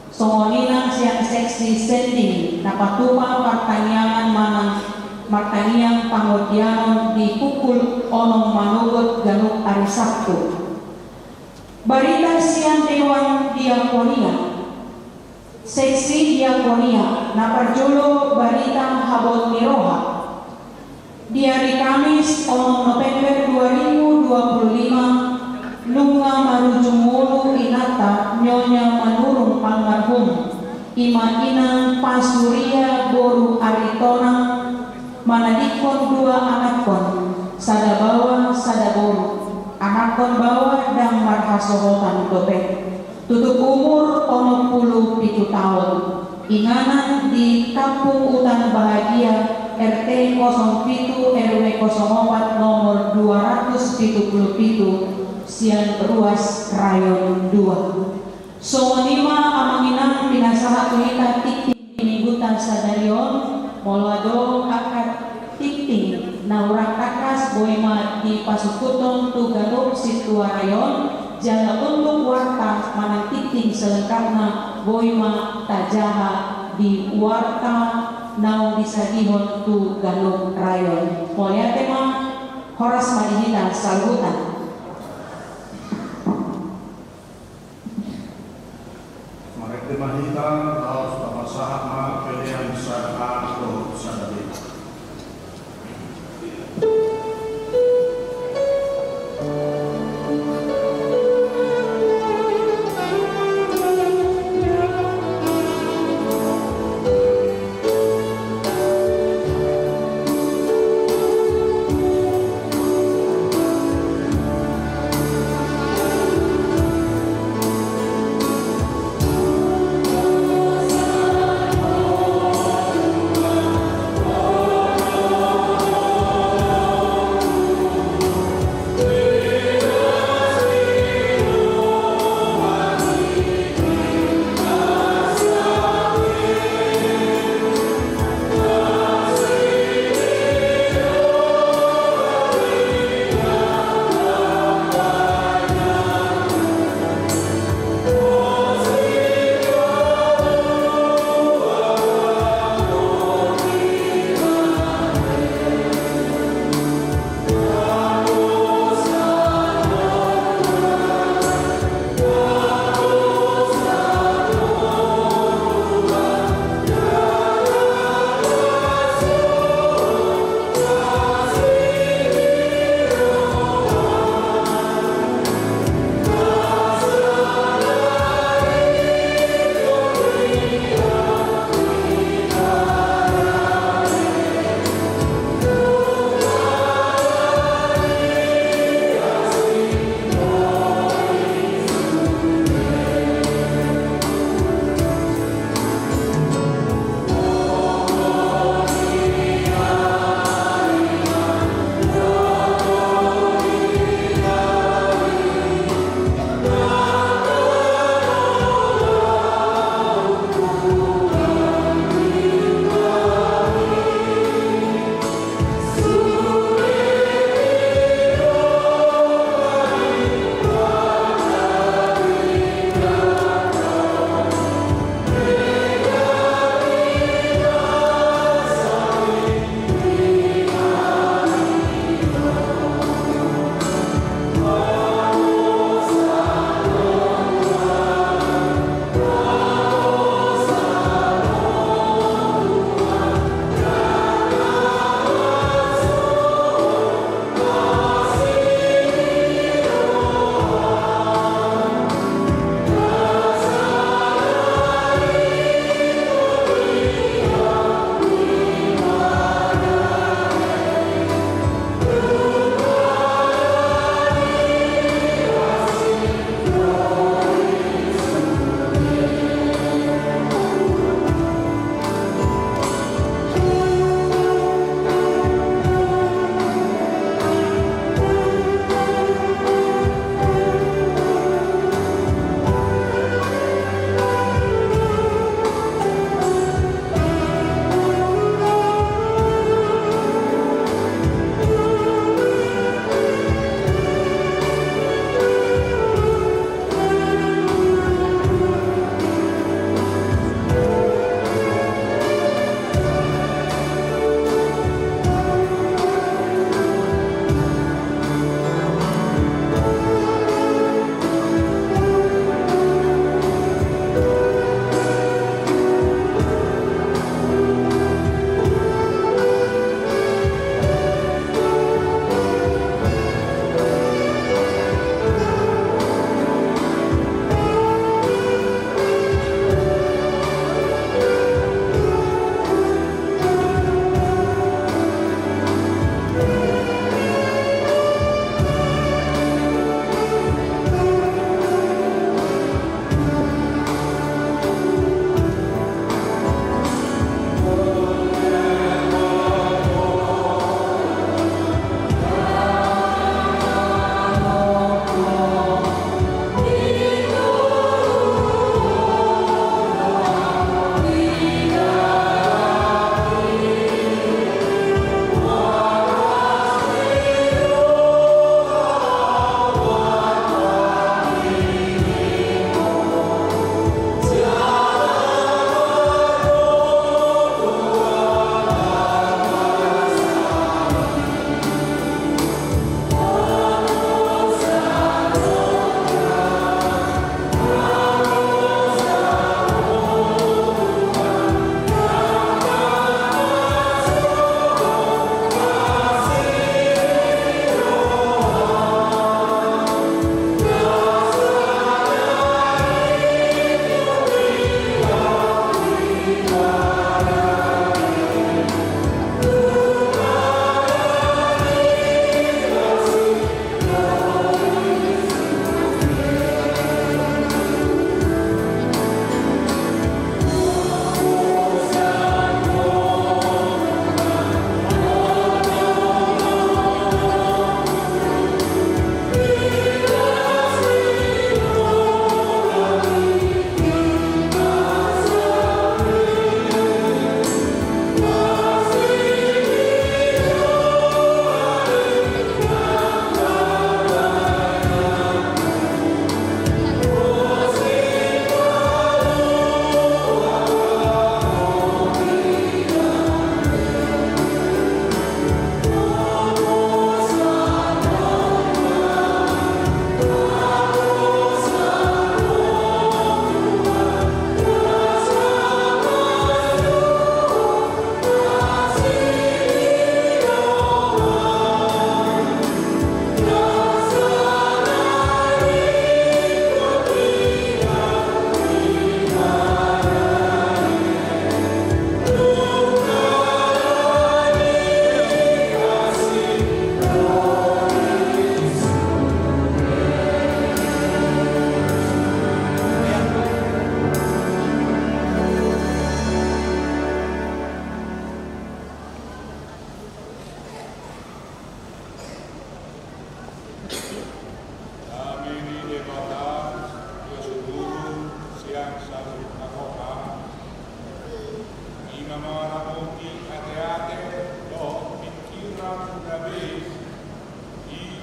songon i nang sian seksi sending na patupa partangiangan manang martangiang pangondianon di pukul onom manogot ganup ari Sabtu. Barita sian dewan diakonia. Seksi diakonia, na parjolo barita habot ni roha. Di ari Kamis onom November dua ribu dua puluh lima, nunga marujung ngolu inanta Nyonya Manurung almarhum, i ma inang Pasuria boru Aritonang, manadingkon dua anakkon, sada baoa sada boru. Anakkon baoa ndang marhasohotan dope. Tutup umur onom pulu pitu taon. Inganan di Kampung Utan Bahagia, R T kosong pitu, R W kosong opat, nomor dua ratus pitu pulu pitu, sian ruas Rayon dua. Songon i ma amang inang pinasahat tu hita tingting di mingguta sadari on, molo adong angka tingting na hurang tangkas boi ma dipasungkuthon tu ganup sintua rayon, jala untuk warta manang tingting selengkapna boi ma tajaha di warta naung disagihon tu ganup rayon. Mauliate ma, horas ma di hita saluhuta. Marende ma hita, laos tapasahat ma pelean sada A dohot sada B.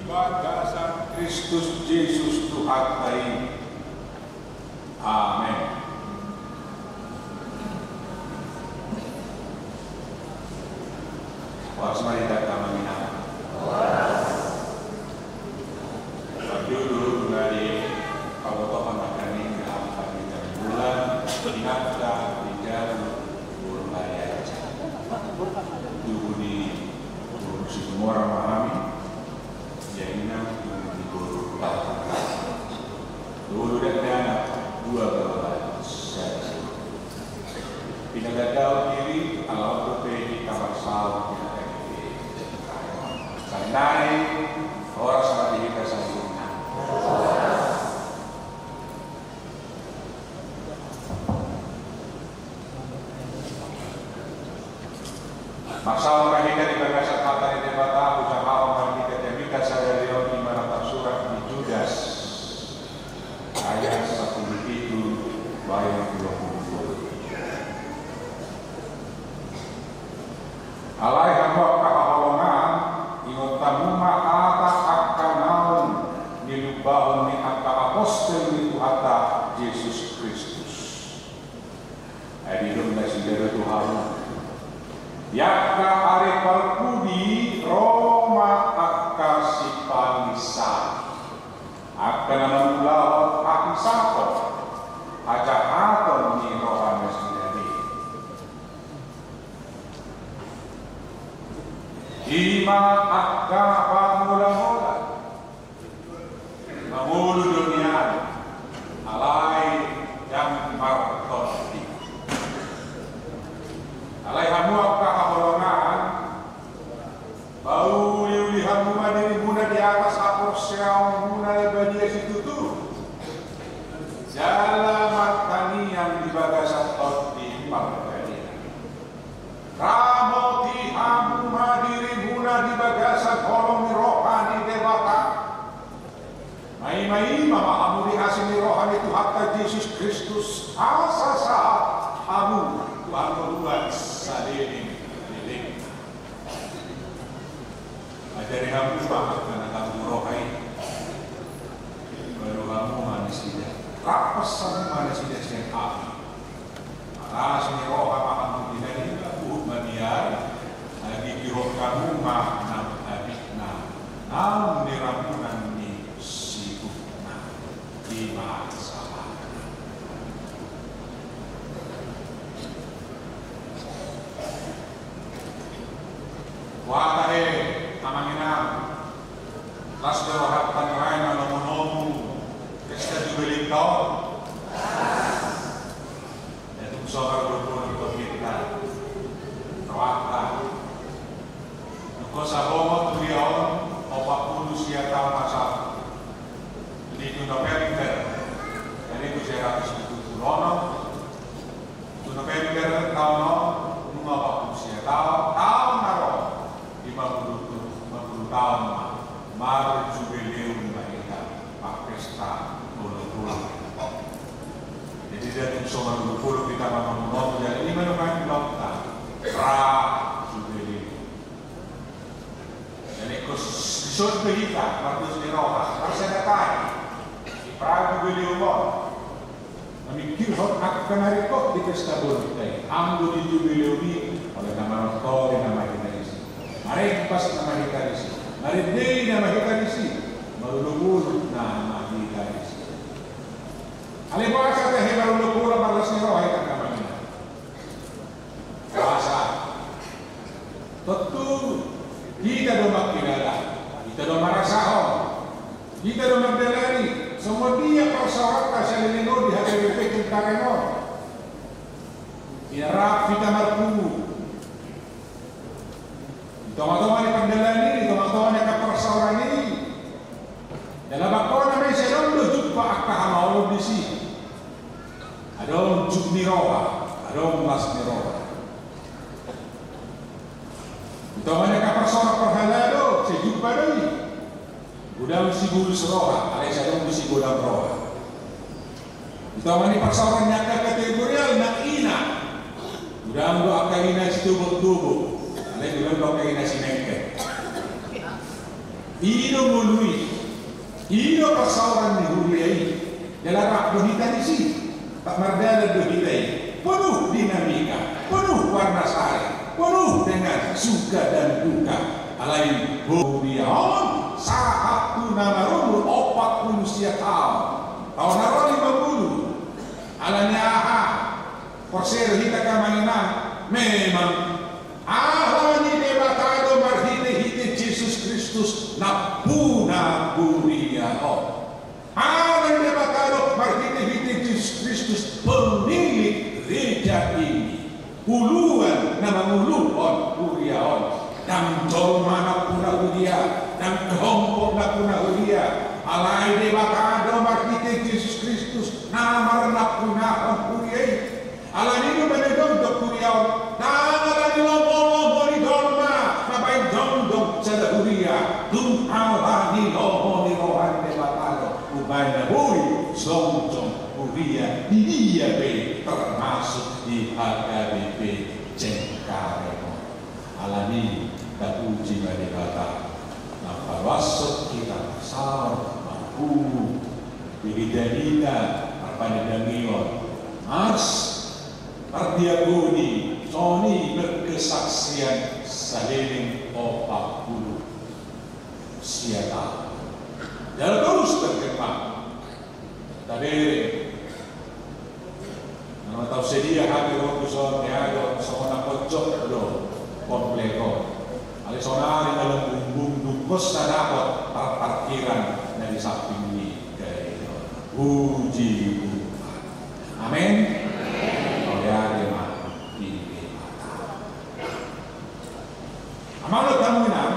Bagasan Kristus Jesus Tuhanta i. Amen. Horas ma di hita, amang inang. Parjolo nunga dipabotohon hami angka na mangula, inanta di jabu Borbariaja. Tubu ni Boru Situmorang ma hami. Ia inang, tubu ni Boru Tautangan. Tolu dakdanak, dua baoa, sada. Pinagandahon diri ala on dope hita marsaor di hata i. Sannari, horas ma di hita saluhutna. Marsaor ma hita di bagasan hata ni Debata, hujahahon ma hita jamita sadari on, i ma na tarsurat di Judas, ayat sampulu pitu, bahen dua pulu tolu. Alai hamu angka haholongan, ingot hamu ma hata angka naung nilumbahon ni angka apostel ni Tuhanta Jesus Kristus. Ai didok nasida do tu hamu: Di angka ari parpudi ro ma angka sipangisap, angka na mangulahon hahisapon, hajahaton ni roha nasida be. I ma angka pangolahola. Mangolu do nian, alai ndang martondi. Alai hamu angka haholongan, pauliuli hamu ma dirimuna di atas haporseaonmuna na badia situtu, jala martangiang di bagasan Tondi Parbadia. Ramoti hamu ma dirimuna di bagasan holong ni roha ni Debata. Maimaima ma hamu di asi ni roha ni Tuhanta Jesus Kristus, asa sahat hamu tu hangoluan saleleng-lelengna. Ajari hamu ma angka na tanggung roha i. Balu hamu ma nasida. Rampas hamu ma nasida sian api. Malas ni roha ma hamu di na nian, huhut mabiar. Agi gihot hamu ma nang abitna, naung niramunan ni sigupna. I ma sahatna. Boha tahe, amang inang, las do rohanta nuaeng manomunomu pesta Jubilinta on? Ia tung so marolopolop hita rohanta. Nunga sabongot huria on opat pulu sia taon na sahat. Di tu November saribu sia ratus pitu pulu onom, tu November taon on, nunga opat pulu sia taon, taon na ro lima pulu, lima pulu taon ma marjubileum ma hita, marpesta olopolop. Jadi, dia tung so marolopolop hita manomunomu, jadi i ma nuaeng ulaonta, prajubileum. Jadi, ingkon dison do hita mardos ni roha, marsada tahi di prajubileum on. Mamingkirhon angka na ringkot di pesta bolonta i, anggo di jubileum i, oleh na manortori nama hita disi, marempas nama hita disi, marende nama hita disi, marolopolop nama hita disi. Alai boasa tahe marolopolop, marlas ni roha hita, amang inang? Boasa? Tontu hita do mangkilala, hita do marasahon, hita do mandalani songon dia parsaoranta saleleng on di H K B P Cengkareng on. Ia rap hita marpungu di tongatonga ni pardalanan i, di tongatonga ni angka parsaoran i. Jala bangkona ma i, sai adong do jumpa angka hamaolon disi. Adong jut ni roha, adong las ni roha. Di tonga ni angka parsaoran parhalado, sai jumpa do i. Godang sibulus roha, alai sai adong do sigodang roha. Di tonga ni parsaoran ni angka kategorial nang ina, godang do angka ina sitobokdobok, alai godang do angka ina simengket. I do ngolu i, i do parsaoran ni huria i. Jala rap do hita disi, mardalan do hita i. Penuh dinamika, penuh warna sari, penuh dengan suka dan duka. Alai huria on sahat tu na marumur opat pulu sia taon. Taon na ro lima pulu. Alani aha? Porsea do hita, amang inang? Memang Ala ni Debata do marhitehite Jesus Kristus nampuna huria on. Ala ni Debata do marhitehite Jesus Kristus pemilik gereja ini, uluan na manguluhon huria on. Ndang jolma nampuna huria, ndang kelompok nampuna huria. Alai Debata do marhite Jesus Kristus na marnampunahon huria i. Alani i do umbahen na jongjong huria on, ndang alani lomo-lomo ni jolma mambahen jongjong sada huria, tung alani lomo ni roha ni Debata do umbahen na boi jongjong huria di dia pe, termasuk di H K B P Cengkareng on. Alani i tapuji ma Debata na paruashon hita saur malam, di hita-hita marpanandangihon, ars, mardiakoni, songon i berkesaksian saleleng opat pulu sia taon. Jala torus berkembang. Tabereng. Na molo tahu sedia hami ro tu son, ya, do, songon na pojok do komplek on. Alai saonari na lembung-lembung dung hosa dapot par-, parkiran na di samping ni gareja on. Puji Tuhan. Amin. Mauliate ma di Debata. Amang dohot hamu inang,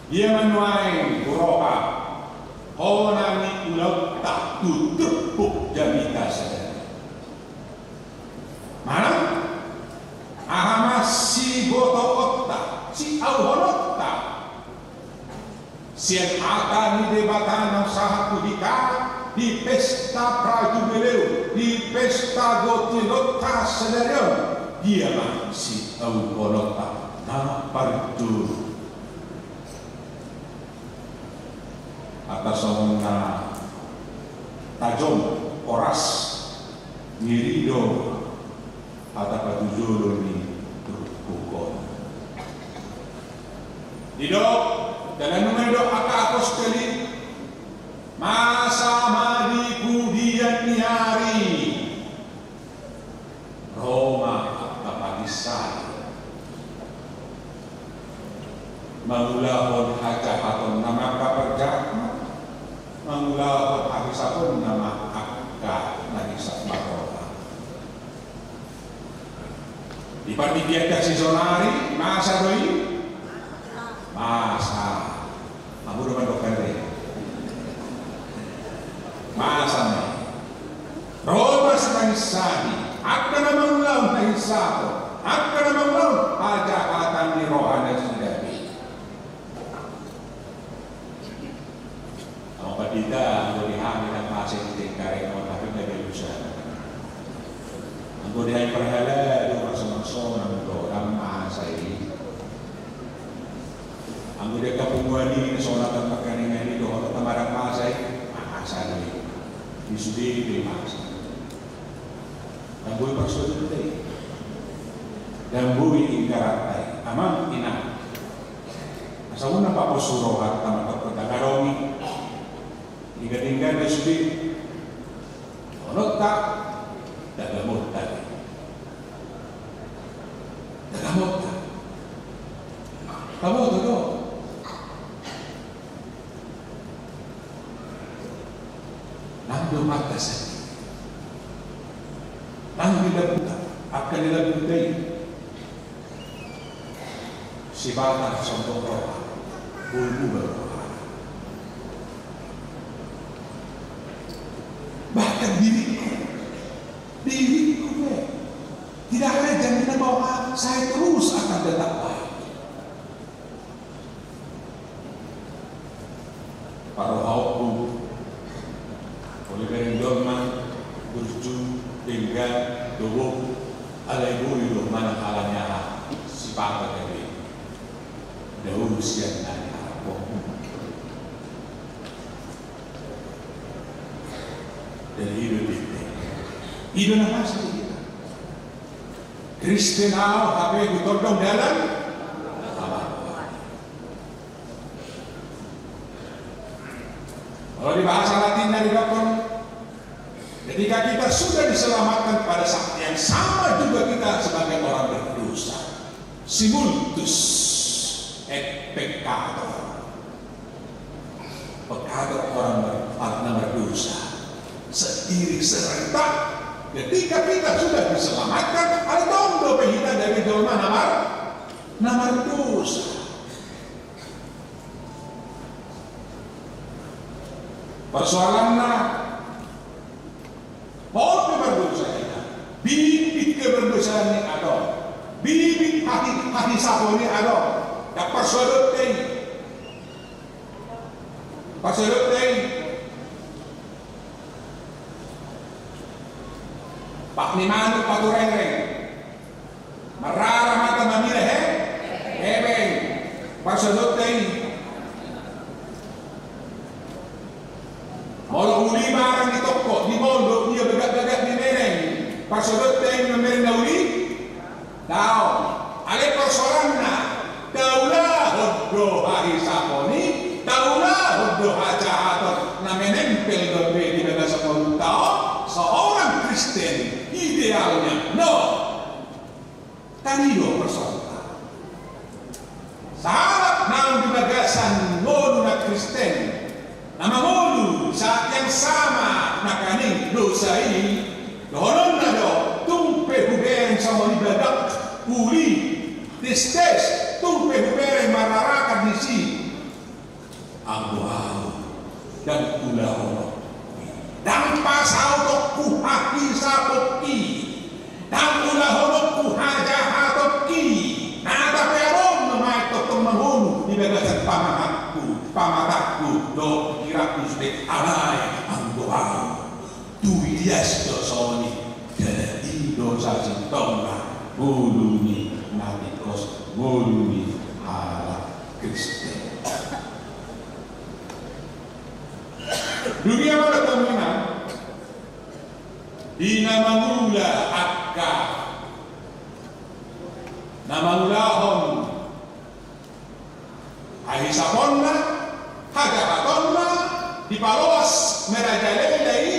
dia ma nuaeng huroha hona ni ulaonta tu turpuk jamita sadari. Manang aha ma sibotoonta, siauhononta sian hata ni Debata na sahat tu hita di pesta prajubileu, di pesta gonti ulaonta sadari on? Dia ma siauhononta na parjolo? Hata songon na tajom, horas, ngeri do hata patujolo ni turpuk on. Didok, jala nunga didok angka apostel i, masa ma di pudian ni ari ro ma angka panginsai, mangulahon hajahatonna ma angka parjolo, mangulahon hahisaponna ma angka na hisap marroha. Di partingkianta si saonari, masa do i? Masa. Hamu do mandok ate. Masa ma i. Ro ma sipanginsai, angka na mangulahon hahisapon, angka na mangulahon hajahatan ni roha nasida be. Amang pandita, anggo di hami ndang masa i di Cengkareng on, tapi gabe usaha. Anggo di hami parhalado, marsonak-sonak do, ndang masa i. Anggo di angka punguan i, sonatan markaningan i, dohot na ndang masa i, masa do i. Di sude pe masa. Ndang boi parsoalonta i. Ndang boi ingkaranta i. Amang, inang. Asa unang paposu rohanta ma, tongtong ndang adong i. Tingga-tingga do sude. Hononta, tagamon ta. Tagamon ta. Taboto do. Nang do mata sendiri. Nang di lambungta, angka di lambungta i. Sipata sombong roha, bulbul roha. Bahkan diriku, diriku be. Tidak ada jaminan bahwa saya terus akan tetap baik. Parrohaonku, olo bereng jolma, burju, denggan, dohot, alai boi do manang alani aha, sipata gabe. Daun Sian nai arapon. Jadi i do tete. I do na masa di hita. Kristen au, hape hutondong dalan. Kalau di bahasa Latinna didok, ketika kita sudah diselamatkan, pada saat yang sama juga kita sebagai orang berdosa. Si multus et peccator. Peccator, orang ber-, na mardosa. Seiring serta, ketika kita sudah diselamatkan, antong dope hita gabe jolma na mar-, na mardosa. Persoalanna, molo pe mardosa hita, bibit keberdosaan i adong, bibit hahi-, hahisapon i adong. Ndang parsoadonta i. Parsoadonta i. Pak ni manuk paturengreng. Marrara mata mamila he-, hepeng. Parsoadonta i. Molo uli marang di toko, di molo, ia bagak-bagak di mereng. Parsoadonta i mamereng na uli? Daong. Alai persoalanna, taulahon do hahisapon i, taulahon do hajahaton na menempel dope di bagasan ngolunta on. Seorang Kristen idealnya, no. Tadi do persoalanna. Sahalak naung di bagasan ngolu na Kristen, na mangolu saat yang sama nangkaning dosa i, dohononna do, tung pe hubereng songon i bagak, uli, testes, tung pe hubereng mararakan disi. Anggo au, ndang ulahononku i, ndang pasautongku hahisapon i, ndang ulahononku hajahaton i. Na tape adong do ma i tongtong mangolu di bagasan pamatangku, pamatangku dohot pikiranku sude, alai anggo au, tu lias do songon i, jala i do sasintongna ngolu ni na tingkos, ngolu ni halak Kristen. Dunia molo tongon i, di na mangula angka na mangulahon hahisaponna, hajahatonna, dipaloas merajalela i.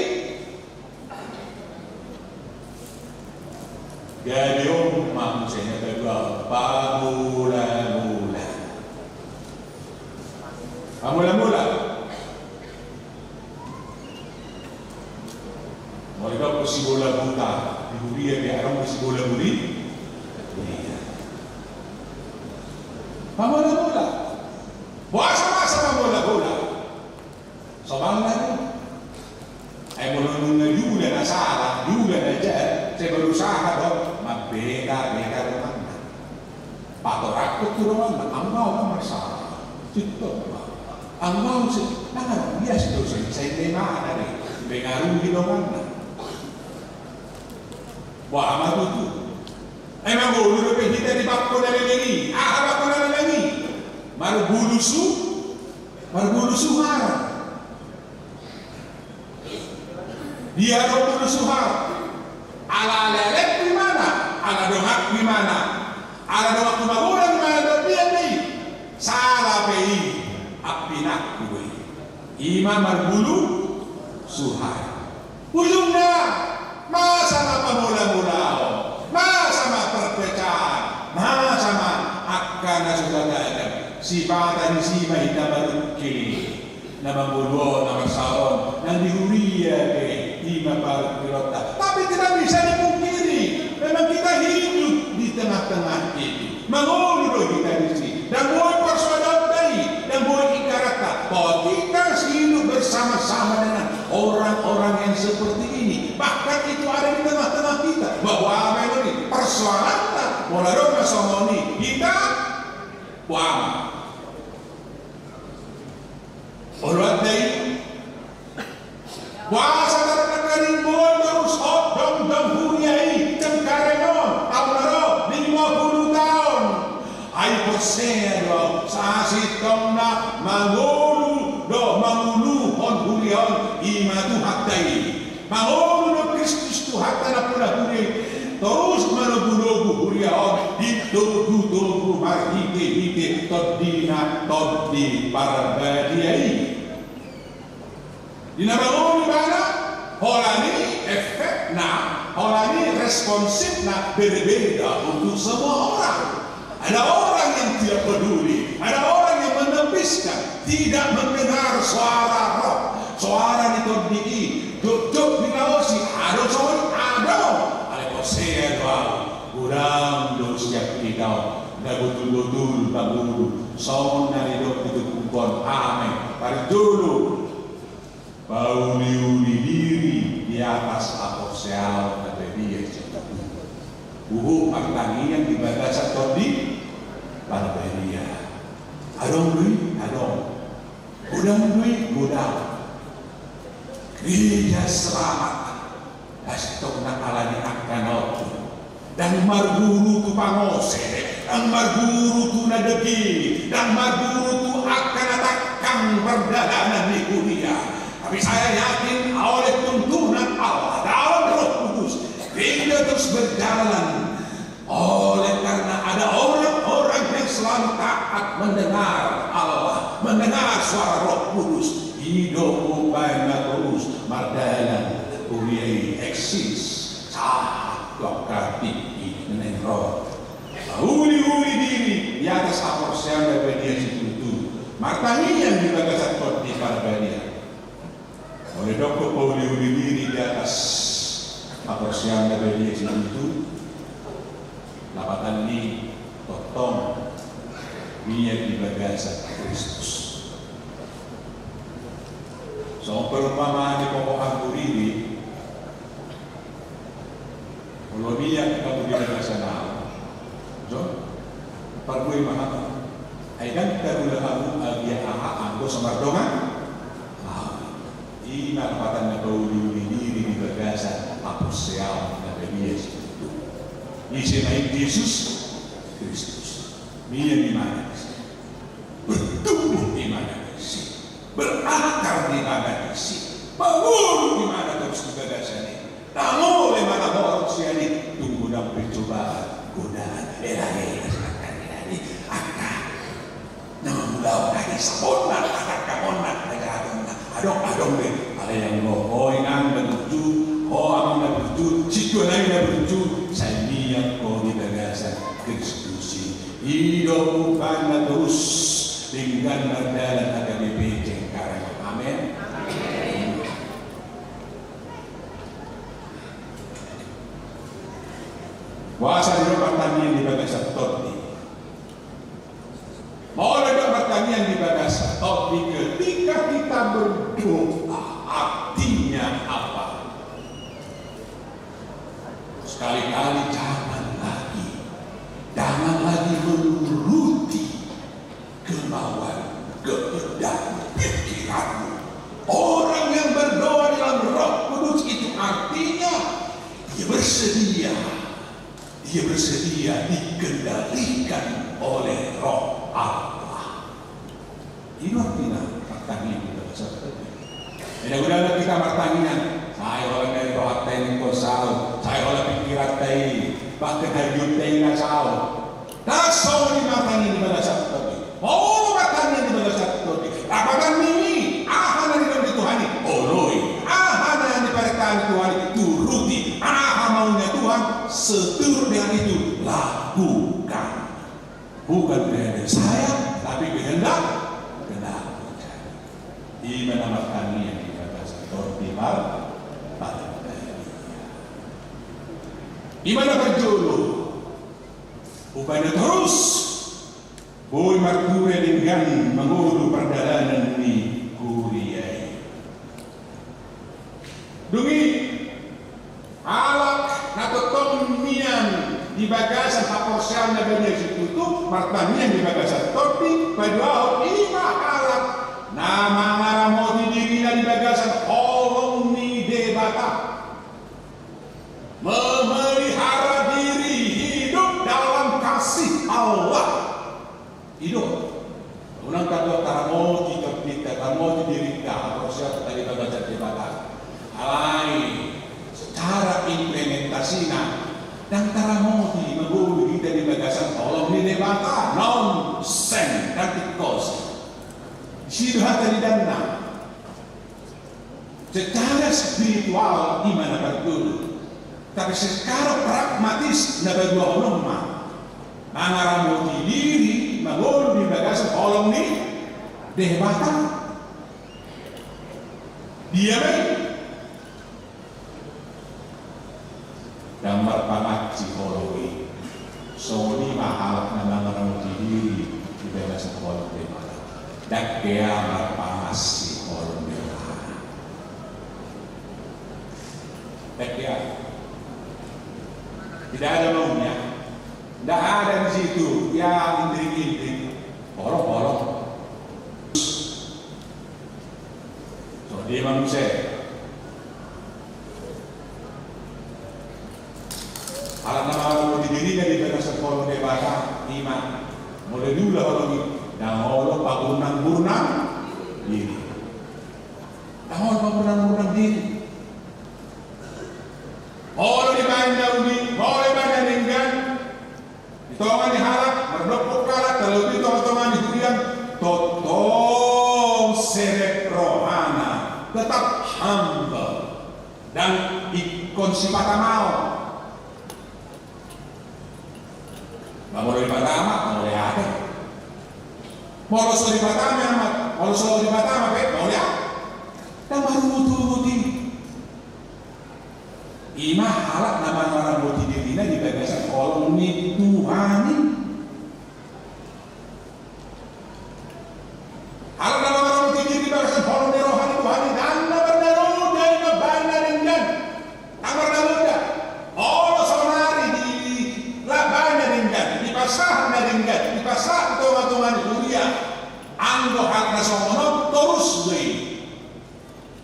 Gabe on ma muse na paduahon, pamola-mola. Pamola-mola. Molo didok sibola buta, di huria pe adong sibola buli. Iya. Pamola-mola. Boasa masa pamola-mola? Somalna do. Ai molo nunga diula na sala, diula na jat, sai berusaha do mambeta-beta donganna. Patorangkon tu donganna, anggo au na marsala. Sintong ma. Anggo au si, na biasa do sai, sai lemana be. Pengaruhi donganna. Boha ma tutu. Ai mangolu dope hita di bangko na leleng i. Aha bangko na leleng i? Marbulu su-, marbulu suhar. Dia do bulu suhar? Ala lelengku imana, ala donganku imana, ala donganku magodang imana, do dia do i. Sala pe i, ampinangku do i. Ima marbulu suhar. Ujungna, masa ma pamola-molaon, masa ma perpecahan, masa ma angka na so tagagan. Sipata ni si ma hita marungkil. Na mangolu on, na marsahon, nang di huria pe, ima parungkilonta. Tapi tidak bisa dipungkiri, memang kita hidup di tengah-tengah itu. Mangolu do hita disi. Ndang boi parsoadonta i, ndang boi ingkaranta. Bahwa kita hidup bersama-sama dengan orang-orang yang seperti ini. Bahkan itu ada di tengah-tengah kita. Bahwa apa yang ini? Persoalanna, molo adong na songon i, hita, boha ma. Oloan da i. Boasa taringot nangkaning boi torus hot dongdong huria i, Cengkareng on, taon na ro, lima puluh taon. Porsea do ahu, sasintongna mangolu dohot manguluhon huria on i ma Tuhanta i. Mangolu do Kristus Tuhanta nampuna huria i, torus manogunogu huria on di togutogu marhitehite Tondina Tondi Parbadia i. Di na mangolu ibana, holan i efekna, holan i responsifna berbeda untuk semua orang. Ada orang yang tidak peduli, ada orang yang menepiskan, tidak mendengar suara roh, suara ni tondi i. Jotjot dilaosi, adong songon i, adong. Alai porsea do ahu, godang do sian hita on na botul-botul mangolu songon na nidok di turpuk on. Amen. Parjolo, pauliuli diri di atas haporseaon na badia sian Tuhan. Huhut martangiang di bagasan Tondi Parbadia. Adong do i? Adong. Godang do i? Godang. Gereja selamat. Sasintongna ala ni angka na otik. Ndang marguru tu pangose, ndang marguru tu na dengke, ndang marguru tu angka na tangkang pardalanan ni huria. Tapi saya yakin oleh tuntunan Allah dalam Roh Kudus, gereja terus berjalan. Oleh karena ada orang-orang yang selalu taat mendengar Allah, mendengar suara Roh Kudus, i do umbahen na torus mardalan, huria i eksis sahat tu angka tingki na naeng ro. Pauliuli diri di atas haporseaon na badia situtu, martangiang di bagasan Tondi Parbadia. Molo didok pauliuli diri di atas haporseaon na badia situtu, lapatanna tongtong mian di bagasan Kristus. Songon perumpamaan ni pokok anggur i, molo mian hamu di bagasan ahu, jo, parbue ma hamu. Ai ndang tarula hamu agia aha anggo so mardongan ahu. I ma lapatanna pauliuli diri di bagasan haporseaon na badia situtu. Ise ma i? Jesus Kristus. Mian imana disi. Bertumbuh imana disi. Berakar imana disi. Mangolu imana torus di bagasan i. Tanggung imana torus sian i. Tung godang pe cobaan, godaan, hela-hela, angka na mangulahon na hisaponna, angka na jahatonna. Adong, adong be. Alai anggo ho inang na burju, ho amang na burju, sintua nami na burju, sai mian ho di bagasan Kristus i. I do umbahen na torus denggan mardalan H K B P Cengkareng. Amen. Boasa didok martangiang di bagasan Tondi? Molo didok martangiang di bagasan Tondi, ketika kita berdoa, artinya apa? Sekali-kali jangan lagi, jangan lagi menuruti kemauan, kehendak pikiranmu. Orang yang berdoa dalam Roh Kudus itu artinya dia bersedia, dia bersedia dikendalikan oleh Roh Allah. I do artina martangiang di bagasan Tondi. Eda godang hita martangiang, sai holan na rohanta i ningkon saut, sai holan pikiranta i, bahkan hagionta i na saut. Ndang songon i martangiang di bagasan Tondi. Molo martangiang di bagasan Tondi, lapatanna i, aha na nidok ni Tuhan i, oloi. Aha na niparentahan ni Tuhan i, turuti. Aha maunya Tuhan, seturut dengan itu lakukan. Bukan kehendak saya, tapi kehendak, kehendak. I ma na martangiang di bagasan Tondi Parbadia. I ma na parjolo. Umbahen na torus boi marhure denggan mangolu pardalanan ni huria i. Dung i, halak na tongtong mian di bagasan haporseaon na badia situtu, martangiang di bagasan Tondi, paduahon, i ma halak na mangaramoti dirina di bagasan holong ni Debata. Memelihara diri hidup dalam kasih Allah. I do. Unang tabo taramoti topikta, taramoti diringta, proses tadi bagasan Debata. Alai secara implementasina, ndang taramoti mangolu hita di bagasan holong ni Debata. Nonsen, ndang tingkos. Disi do hata ni dana. Secara spiritual i ma na parguru, tapi secara pragmatis na paduahon ma mangaramoti diri mangolu di bagasan holong ni Debata. Dia ma i. Ndang marpangansi holong i. Songon i ma halak na mangaramoti diri di bagasan holong Debata. Ndang hea marpangansi holong Debata. Ndang hea. Tidak ada maunya. Tidak ada di situ. Ya, inting-inting. Holong, holong. Songon dia ma muse. Halak na mangaramoti dirina di bagasan holong Debata, i ma. Molo diula holong i, ndang olo pagurnang-gurnang diri. Ndang olo pagurnang-gurnang diri. Molo dibaen na uli, molo dibaen na denggan. Di tonga ni halak, mardok halak, terlebih tonga-tonga ni huria, tongtong serep rohana, tetap humble, dan ingkon sipata maol. Ba molo dipata ma, mauliate. Molo so dipata ma, molo so dipata ma pe, mauliate. Ndang marungut-ungut i. I ma halak na mangaramoti dirina di bagasan holong ni Tuhan i. Halak na mangaramoti diri di bagasan holong ni roha ni Tuhan i, ndang na marnaloja i mambaen na denggan. Ndang marnaloja. Molo saonari dibaen na denggan, dipasahat na denggan, dipasahat tu tonga-tonga ni huria, anggo halak na songon on torus do i.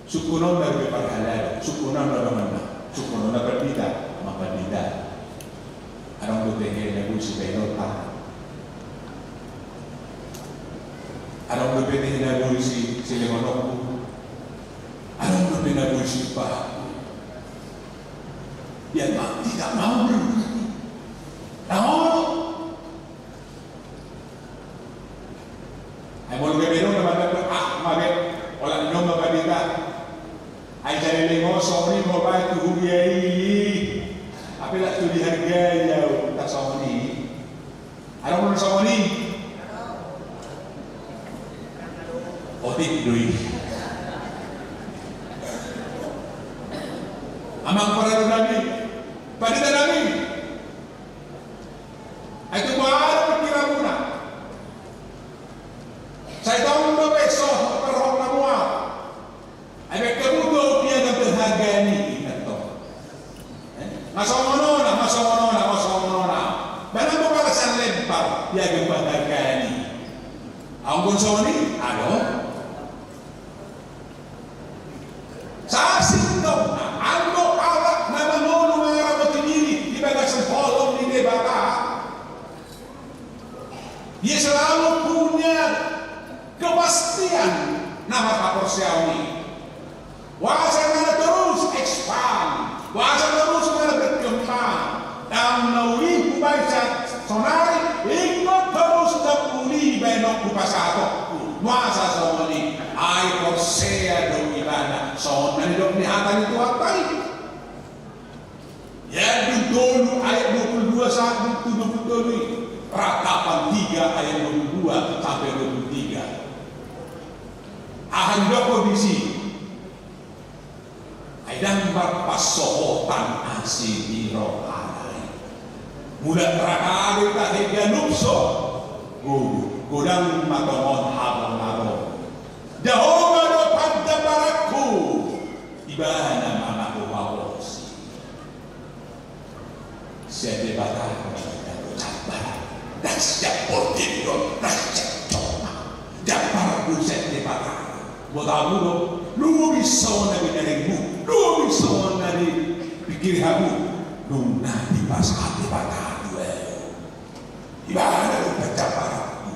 Sungkunonna dope parhalado, sungkunonna donganna, sungkunonna pandita, ma pandita. Adong dope hea na boi sibahenonta. Adong dope hea na boi si, silehononku. Adong dope na boi siumpahonku. Dia ma, tidak mau berhenti. Tahu? Ai molo gabe adong na mandok, ah, ma be, olat ni on ma pandita. Ai jadi leleng on songon i ma baen tu huria i. Hape lak tu dihargai au, ndang songon i. Adong do na songon i. Otik do i. Amang parhalado nami, pandita nami. Ai tung boha do pingkiranmuna? Sai tong dope so parhohot na mual. Ai baen hamu do piagam penghargaan i, ingat tong. Eh? Nga songon on, nga songon on, nga songon on. Ba ndang do balasan lempar piagam penghargaan i. Anggo songon i, adong. Sasintongna, anggo halak na mangolu mangaramoti diri di bagasan holong ni Debata, ia selalu punya kepastian na marhaporseaon i. Boasa nga na torus expand, boasa torus nga na berkembang. Ndang na uli hubaen saonari, ingkon torus ndang uli baenonku pasahatonku. Boasa songon i? Ai porsea do ibana songon na nidok ni hata ni Tuhanta i. Ayat dua puluh tolu, ayat dua puluh dua sampai dua puluh tolu i. Ratapan tiga ayat dua puluh dua sampai dua puluh tiga. Aha nidok disi? Ai ndang marpansohotan asi ni rohana i. Mula raha do tahe ganup so gogo, godang ma tongon habonaron. Jahowa do panjamparanku, ibana ma na huhaholongi. Sian Debata do jambar. Ndang sian portibi do, ndang sian jolma. Jambar do sian Debata. Botoonmu do, lobi songon na di daringmu, lobi songon na di pingkir hamu. Dung na dipasahat Debata tu ahu, ibana do panjambaranku.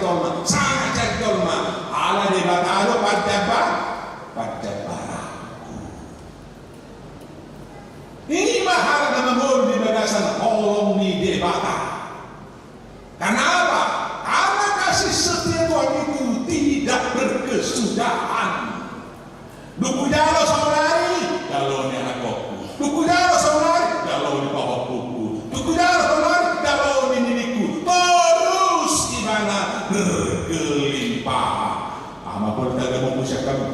jolma, sangat cari jolma. Ala Debata do pandamba, pandambaranku. I ma halak na mangolu di bagasan holong ni Debata. Kenapa? Karena kasih setia Tuhan itu tidak berkesudahan. Dung hujalo saonari, jalo ni anakkonku. Dung hujalo saonari, jalo ni pahompungku. Dung hujalo saonari, jalo ni niniku. Torus ibana berkelimpahan. Aha ma pola tagamon sian hamu?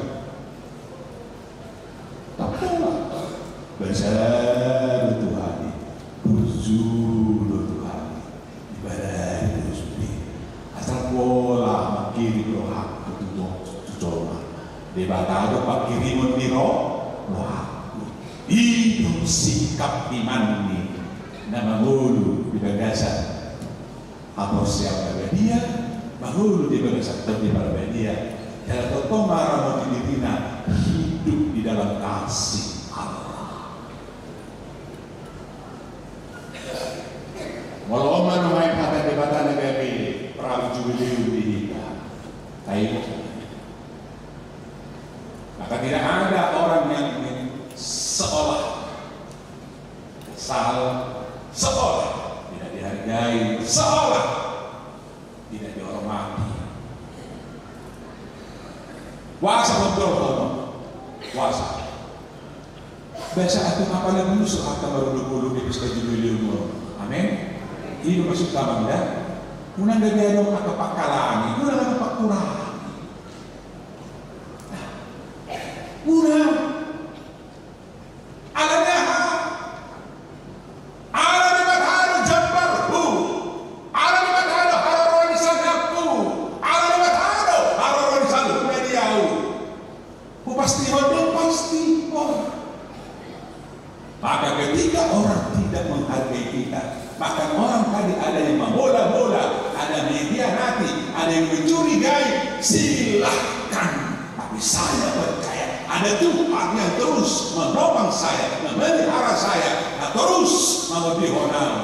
Tampola. Basa do Tuhan i, burju do Tuhan i, ibana i burju i. Asal pola mangkirim rohangku tu jo-, tu jolma. Debata do pangkirimon ni ro-, rohangku. I do sikap iman ni na mangolu di bagasan haporseaon na badia, mangolu di bagasan Tondi Parbadia, jala tongtong maramoti dirina hidup di dalam kasih Allah. Molo on ma nuaeng hata Debata na gabe prajubileum di hita, tai. Maka tidak ada orang yang seolah kesal, seolah tidak dihargai, seolah tidak dihormati. Boasa, botul, botul. Boasa. Basa atik apala bulus rohanta marolopolop di pesta jubileum on. Amen. I do maksudta, Amang, da. Unang gabe adong angka panghalangi, unang adong pangkurangi. Unang. Alani aha? Ala Debata do jambarhu. Ala Debata do haroro ni sangaphu. Ala Debata do haroro ni saluhutna di ahu. Hupastihon do, pastihon. Maka ketika orang tidak menghargai kita, bahkan orang tadi ada yang membola-bola, ada yang mengkhianati, ada yang mencurigai, silahkan. Tapi saya percaya ada Tuhan yang terus menolong saya, memelihara saya, dan terus menguatkan saya.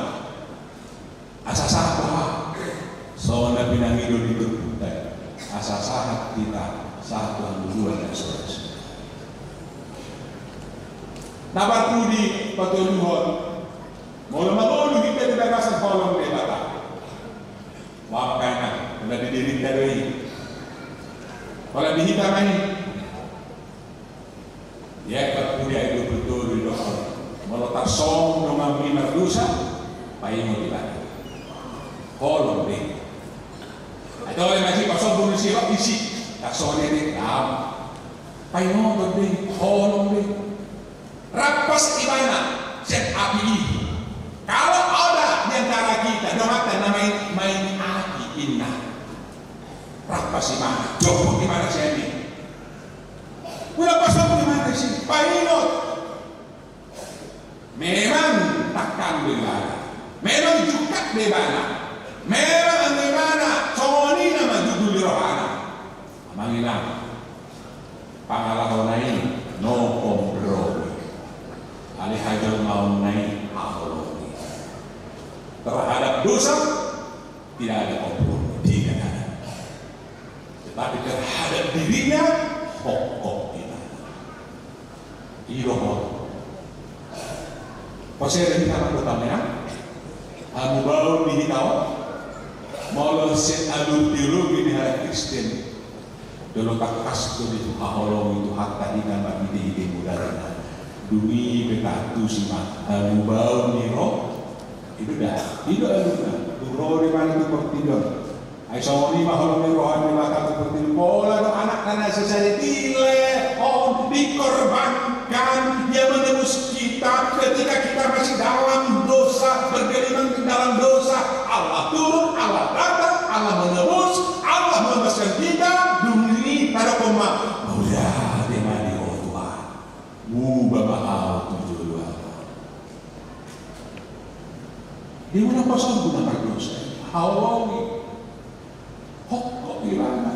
Asa sahat roha, songon na pinangido ni turpukta i, asa sahat hita, sahat tu hangoluan na so ra. Na parpudi patoluhon, molo mangolu hita di bagasan holong Debata. Mangkana, pola di dirinta do i. Pola di hita ma i. Ia, parpudi ayat dua puluh tolu didok, molo tarsongon donganmi mardosa, paingot ibana. Holong be. Atau oleh masih pasombu ni si rok isi, tarsongon i be. Paingoton be, holong be. Rampas ibana sian api i. Kalau ada di antara kita donganta na main, main api, inna. Rampas ibana, jopot ibana sian i. Molo pasombu ibana disi, paingot. Memang tangkas do ibana. Memang jungkat do ibana. Memang anggo ibana songon i na manjujul di rohana. Amang inang, pangalahona i no kompromi. Alai hajolmaonna i haholongi. Terhadap dosa tidak ada kompromi, tidak ada. Tetapi terhadap dirinya, hongkop ibana. I do ho. Porsea do hita, Amang dohot Inang? Hamubaon ni hita on, molo sian alur teologi ni halak Kristen, jolo tangkas do di haholongi Tuhanta hita marhitehite mudar. Dung i pe taantusi ma hamubaon ni roha. I do da, i do alurna. Dung ro do ibana tu portibi on. Ai songon i ma holong ni roha ni Debata tu portibi on. Pola do anakna na sasada dilehon, dikorbankan, Dia menebus kita ketika kita masih dalam dosa, bergelimang dalam dosa. Allah turun, Allah datang, Allah menebus, Allah membebaskan kita. Dung i tadokhon ma, mauliate ma di Ho Tuhan. Muba ma ahu tu joloan on. Dia unang pasombu na mardosa i. Haholongi. Hongkop ibana.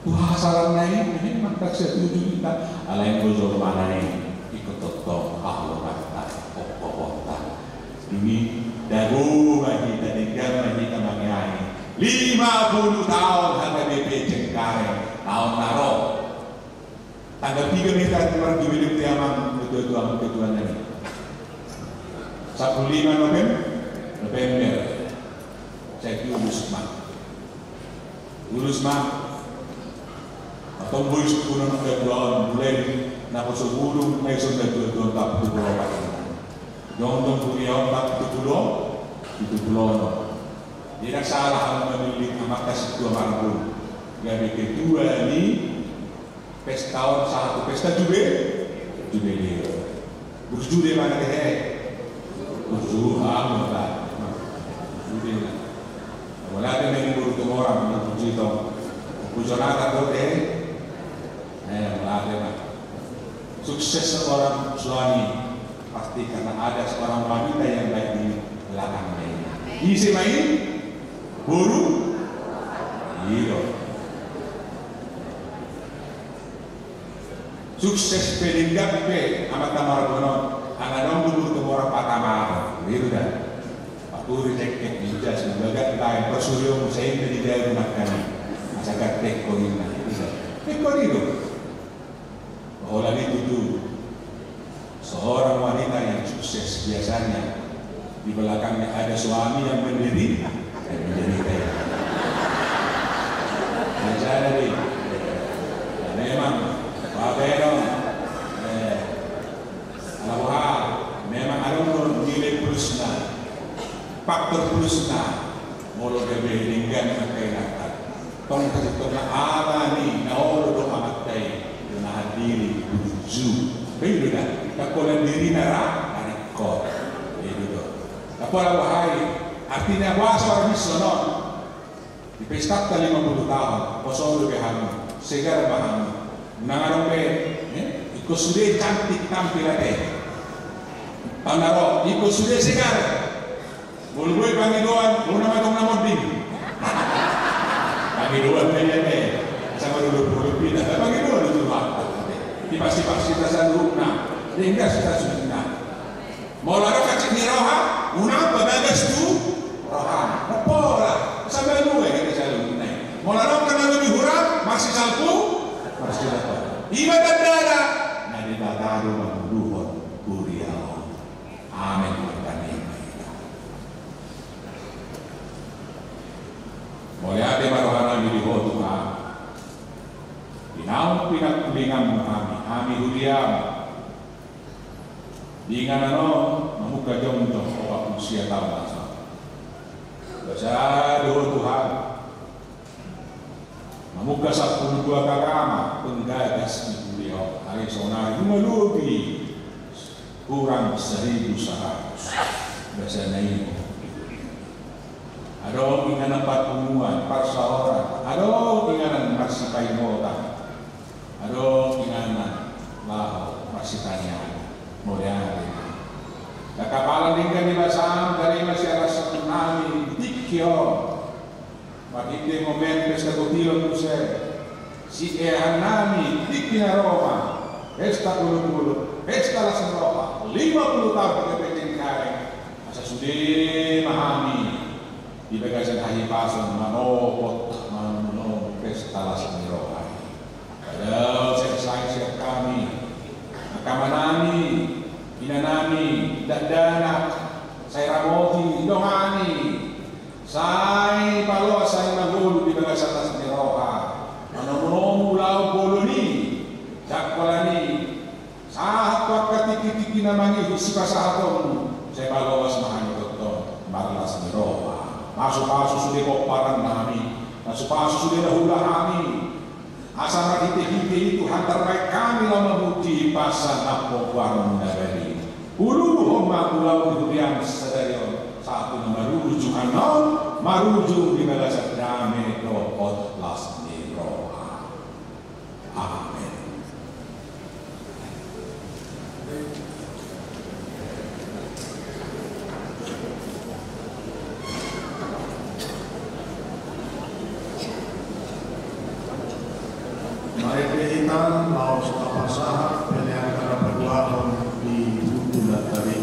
Tu hasalanna i, memang tangkas setuju hita. Alai anggo jolmana i, ingkon tongtong haholonganta, hongkoponta. Dung i, dabo ma hita, denggan ma hita mangeahi. Lim Lima puluh taon H K B P Cengkareng, taon na ro. Tanggal tiga Mei tarhita marjubileu tu amang, ketua-tua, amang ketua nami. Sampulu lima Novem-, November. Sai diulus ma. Ulus ma. Antong boi sungkunon na dua on, mulai naposo bulung, na dison na dua-dua on, sampulu opat. Jongjong huria on, sampulu, pitu pulu onom. Jadi ndang salah hamu mamillit amanta sintua Marbun gabe ketua ni pesta on, sahat tu pesta jube-, jubileu. Burju do i mana kehe? Burju, ah, mula. Burju do i. Mauliate ma di boru Tumorang, burju i tong. Burju nata do te. Eh, mauliate ma. Sukses seorang suami pasti karena ada seorang wanita yang baik di belakangnya ini. Ise ma i? Boru? I do. Sukses pe denggan pe amanta Marbun on, anggo adong do boru Tumorang patamahon. I do da. Paturi cekkek di jas, manggagat baen, parsurion, sai inna di daun nangkaning. Asa ganteng ho inna. I do da. Ingkon i do. Holan i tutu. Seorang wanita yang sukses biasanya di belakangnya ada suami yang menderi-, yang menderita. Biasana do i. Nah, memang, Pak Beno, eh, ala boha, memang adong do nilai plusna, faktor plusna, molo gabe denggan angka inanta. Tong, tong na ala ni na olo do amanta i, na mandiri, burju. Boi do da, ndang pola dirina ra, na ringkot. Boi do. Ndang pola boha i, artina boasa hurang dison on. Di pestanta lima puluh taon, poso do be hamu, segar ma hamu. Unang adong be, eh? Ingkon sude cantik tampil ate. Taon na ro, ingkon sude segar. Molo boi pangidoan, unang ma tong na monding. Pangidoan pe i ate. Sama dulu puluh pina, pangidoan do tu Tuhan. Dipasti-pasti hita saluhutna, ringgas hita saluhutna. Molo adong hansit ni roha, unang pabagas tu roha. Ndang pola, sambalua hita saluhutna i. Molo adong angka na lobi hurang, marsisalpu, marsisalpu. I ma tandana, na Debata do manguluhon huria on. Amen. Martangiang ma hita. Mauliate ma rohanami di Ho Tuhan. Di naung pinangkulinganmu hami, hami huriamu. Di inganan on mamungka jongjong opat pulu sia taon na so. Basa do Ho Tuhan. Mamungka sampulu dua kagama penggagas di huria on, alai sonari nunga lobi hurang saribu saratus. Basa na i ma. Adong inganan parpunguan, parsaoran, adong inganan marsipaimotan, adong inganan laho marsitaniahan. Mauliate. Ndang apala denggan di basam, tarima sian arsak nami di tingki on. Marhite momen pesta gotilon muse, sieahan nami tingki na ro ma, pesta pulu-pulu, pesta las ni roha, lima puluh taon H K B P Cengkareng. Asa sude ma hami di bagasan hahipason manopot manomu pesta las ni roha i. Padahal sai sai sian hami, angka amanami, inanami, dakdanak, sai ramoti, dongani, sai paloas, sai mangolu di bagasan las ni roha. Manomu-nomu ulaon bolon i, jangkolan i, sahat tu angka tingki-tingki na mangihut sipasahatonmu, sai paloas ma hami tongtong marlas ni roha. Pasu-pasu sude pomparan nami, pasu-pasu sude na huula hami. Asa marhite-hite i Tuhan tarbaen hami laho mamuji pasangaphon goarmu na badia. Ululuhon ma ulaon ni huriam sadari on, sahat tu na marujung annon, marujung di bagasan dame dohot las ni roha. Amen. Mari hita laos tapasahat pelean harapaduahon di buku na tadi.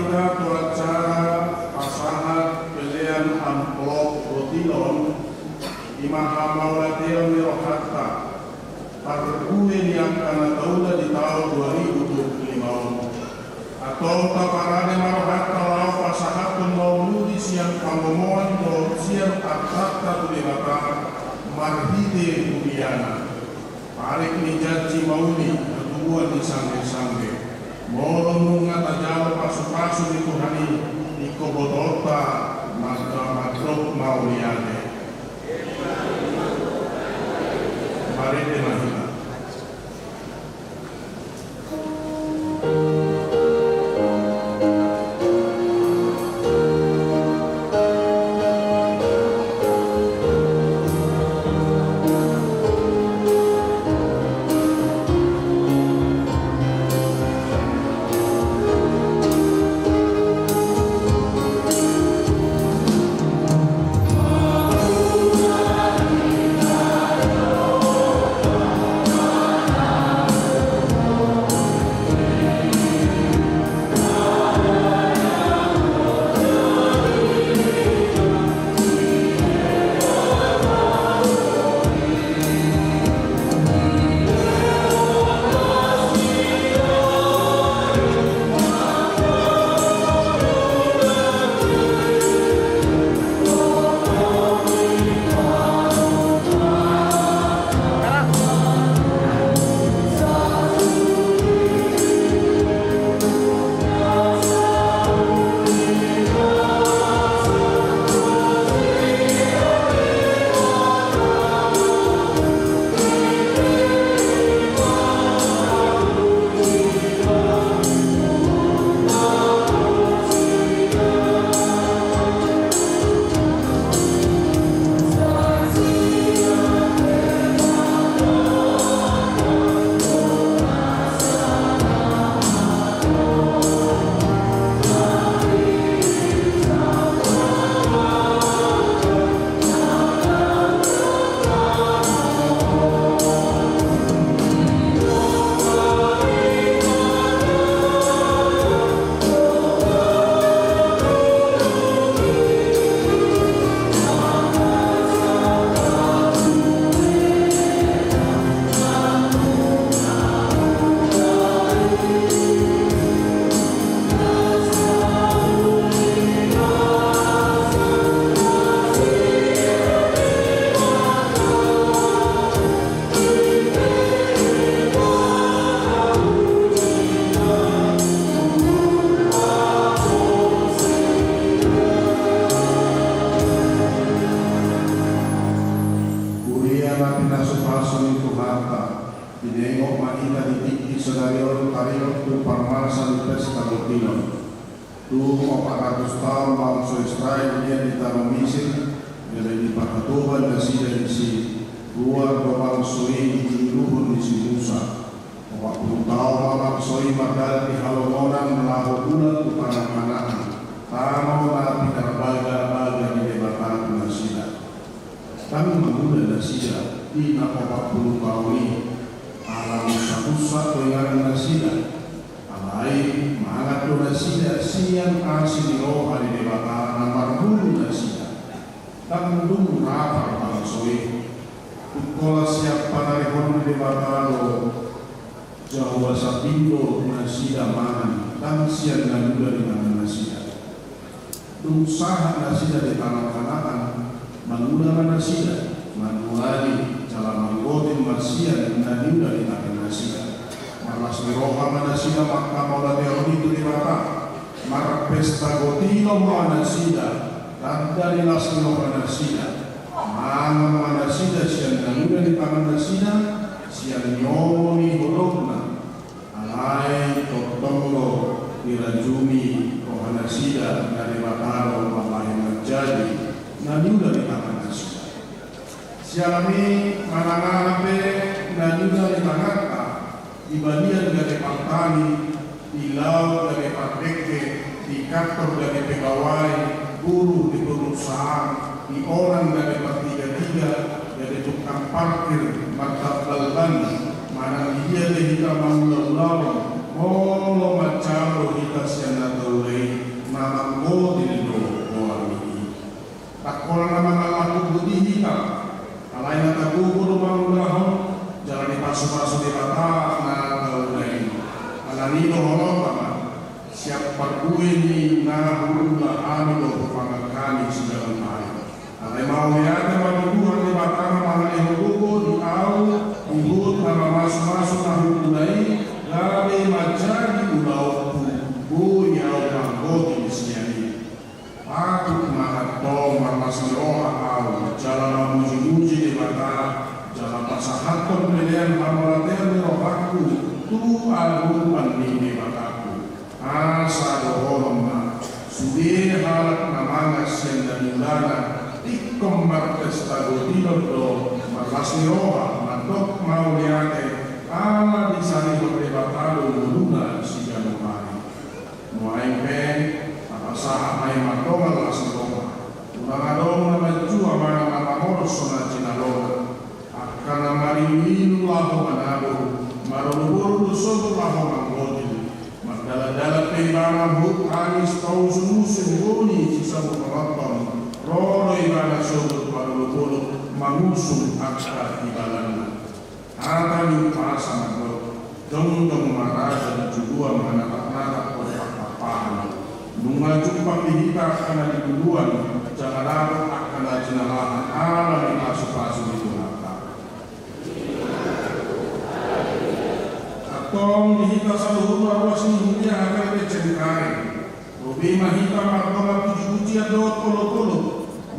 Hita tu acara pasahat pelean amplop gotilon, i ma hamauliateon ni rohanta, parbue ni angka na taula di taon dua ribu dua puluh lima on. Antong taparade ma rohanta laho pasahathon na umuli sian pangomoan dohot sian artanta tu Debata marhite huliana. Parik ni janji mauli, hatubuan ni sanggesangge. Molo nunga tajalo pasupasu ni Tuhan i, ingkon botoonta mandok mauliate. Marende ma hita. Huria na pinasupasu ni Tuhanta, tinengot ma hita di tingki sadari on taringot tu parmasa ni pesta gotilon. Tung opat ratus taon bangso Israel didia di tano Misir, gabe dipahatoban nasida disi, ruar do bangso i di uluhon ni si Musa. Opat pulu taon ma bangso i mardalan di halongonan laho mulak tu tano Kanaan, tano na pinarbagabaga ni Debata tu nasida. Ndang mangula nasida di na opat pulu taon i, ala musamusa do inganan nasida. Alai mangan do nasida sian asi ni roha ni Debata na marmulu nasida. Ndang dung rapar bangso i. Tung holan sian panarihon ni Debata do jahowa sambing do nasida mangan, ndang sian na niula ni tangan nasida. Dung sahat nasida di tano Kanaan, mangula ma nasida, manuali jala manggotin ma sian na niula ni tangan nasida. Marlas ni roha ma nasida manghamauliatehon i tu Debata. Marpesta gotilon ma nasida, tanda ni las ni roha nasida. Mangan ma nasida sian na niula ni tangan nasida, sian nyomo ni holongna. Alai tongtong do dirajumi roha nasida na Debata do mambahen manjadi na niula ni tangan nasida. Siala ni manang aha pe na niula ni tanganta, di balian gabe partani, di laut gabe pardengke, di kantor gabe pegawai, buruh di perusahaan, di onan gabe partigatiga, gabe tukang parkir, martambal ban, manang di dia pe hita mangulaulaon, molo manjalo hita sian na taula i, Gotil do goarmi i. Ndang holan na mangalangkup boti hita, alai na tagogo do mangulahon jala dipasupasu Debata na taula i. Alani i dohononta ma, sian parbue ni na huula hami dohot pangan hami siganup ari. Alai mauliate ma tu Tuhan Debata na mangalehon gogo di ahu, huhut na mamasupasu na huula i, gabe manjadi ulaonku, boi ahu manggotil sian i. Patut ma antong marlas ni roha ahu, jala mamujimuji Debata, jala pasahathon pelean hamauliateon ni rohangku tu adopan ni Debatangku. Asa dohonon ma, sude halak na mangan sian na niulana, ingkon marpesta gotilon do, marlas ni roha, mandok mauliate, ala disarihon Debata do ngoluna siganup ari. Nuaeng pe, tapasahat ma i mardongan las ni roha. Unang adong na manjua manang na mangodos na jinalona. Angka na marinuinu laho manabur, marolopolop do sogot laho manggotil. Mardalandalan pe ibana huhut tangis pausung-usung boni sisabuthononhon. Ro do ibana sogot marolopolop mangusung angka tibalanna. Hata ni umpasa mandok, jongjong ma raja di juluan manatapnatap ompat hampahan. Nunga jumpang di hita angka na di juluan, jala dapot angka na jinalahan ala ni pasupasu ni Tuhanta. Antong di hita saluhutna ruas ni huria H K B Cengkareng. Lobi ma hita mardongan pujipujian dohot olopolop,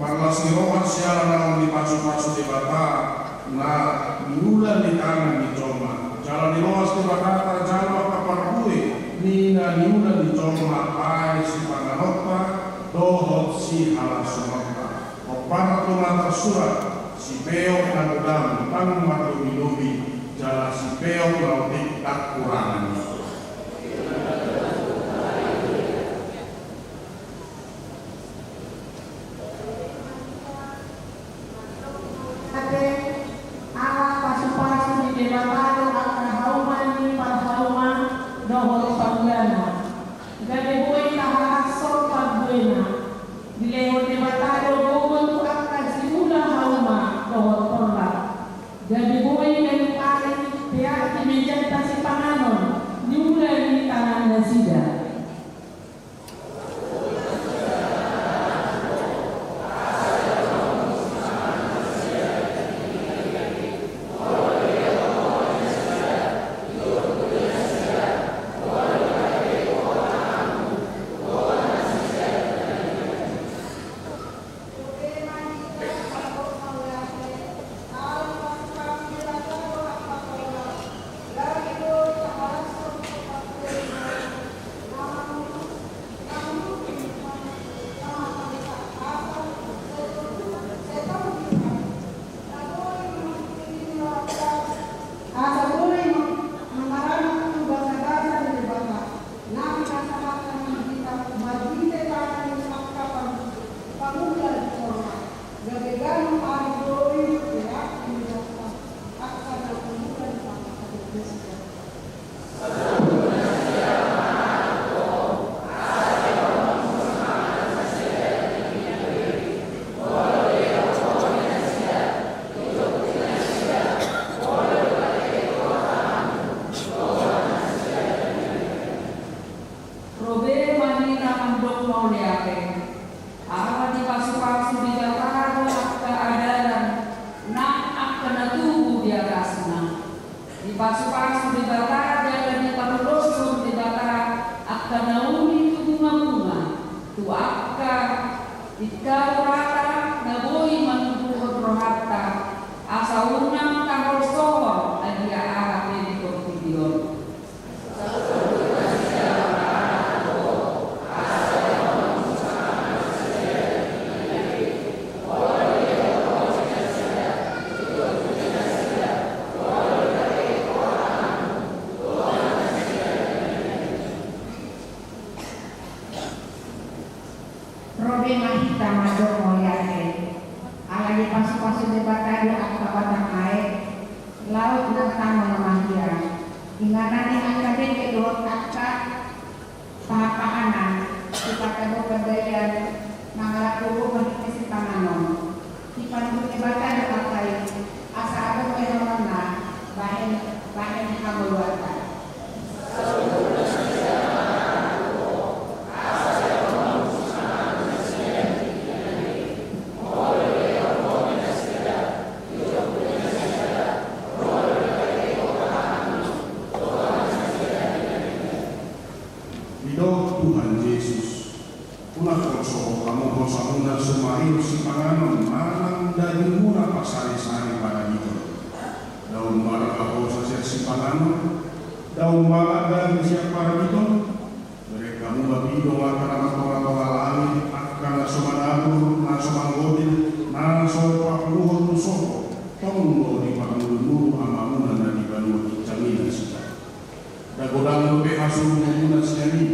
marlas ni roha siala naung dipasupasu Debata na niula ni tangan ni jolma. Jala diloas Debata tajalo angka parbue ni na niula ni jolma, baen sipanganonta dohot sihalashononta. Hombar do na tarsurat, sipeop na godang ndang marlobilobi, jala sipeop na otik ndang kurangan. Ate, ala pasupasu ni Debata do angka hauma ni parhauma dohot paulana. Gabe boi tahalashon parbuena. Dilehon Debata do gogo tu angka siula hauma dohot porlak. Gabe boi ganup ari peak di mejanta sipanganon niula ni tangan nasida. Asa boi ma-, mangaramoti tu basabasa ni Debata, na pinasahatna tu hita marhite tangan ni angka pang-, pangula di porlak, gabe ganup ari boi peak di mejanta angka na pangula ni parhaumanta. Ro be ma hita mandok mauliate, ala dipasupasu Debata do angka adalan nang angka na tubu di atasna. Dipasupasu Debata jala dipatuloshon Debata angka na uli tu bungabunga, tu angka tingki urata na boi mantubuhon rohanta, asa unang taholsohon agia aha pe di portibi on. Ro be ma hita mandok mauliate, ala dipasupasu Debata do angka batang aek, laut nang tano na mahias. Inganan ni angka dengke dohot angka pahanpahanan, sipata do pandai Unang holsohon hamu hosamuna sumarihon sipanganon manang dagingmuna pasarisari parabiton. Dao marga hosa sian sipanganon, dao mangan daging sian parabiton. Bereng hamu ma pidong angka na martongatonga langit, angka na so manabur, na so manggotil, na so papunguhon sopo, tong do dipangulumulu Amamuna na di banua ginjang i nasida. Nda godang dope hasurungonmuna sian i.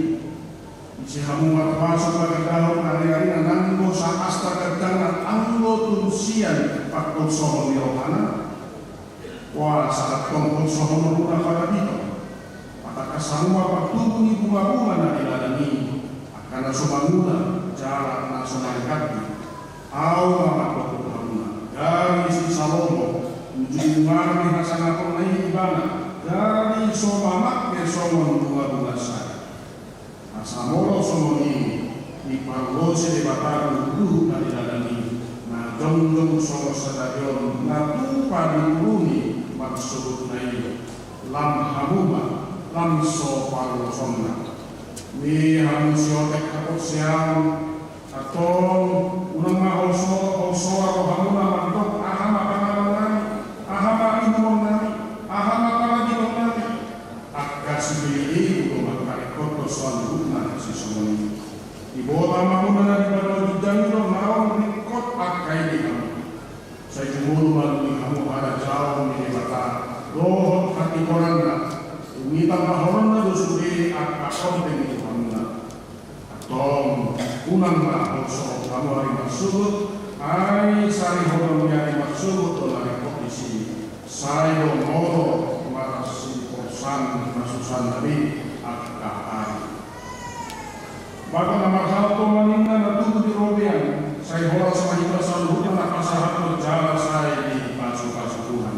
Ise hamu marhuaso pagadahon ariarina nanggo saasta ganjangna, anggo tung sian pangholsohon ni rohana? Boasa tong holsohononmuna parabiton? Patangkas hamu ma partubu ni bungabunga na di ladang i, angka na so mangula jala na so manggantgi. Ahu ma mandok tu hamuna, gari si Salomo, uju muna ni hasangaponna i ibana, gari so mamangke songon bungabunga sada. Asa molo songon i, diparlose Debata do luhut na di ladang i, na jongjong songon sadari on na tupa dituruni marsogot na i. Lam hamu ma, lam so parlosonna. Nda hamu siotek haporseaon. Antong, unang ma holso, holsoan rohamuna mandok, aha ma panganonnami, aha ma inumonnami, aha ma parabitonnami. Angka sipelebegu do mangkaringkothon saluhutna sisongon i. Diboto Amamuna na di banua ginjang i do naung ringkot angka i di hamu. Sai jumolo ma di hamu harajaon ni Debata dohot hatigoranna, dung i tambahononna do sude angka konten ni rohamuna. Antong, unang ma holsohon hamu ari marsogot, ai sarihonon ni ari marsogot do na ringkot disi. Sai do molo marsiporsan masusahan na be angka ari. Bagot na marhalto ma ninna na tubu di robean, sai horas ma hita saluhutna na pasahathon jala sai dipasupasu Tuhan.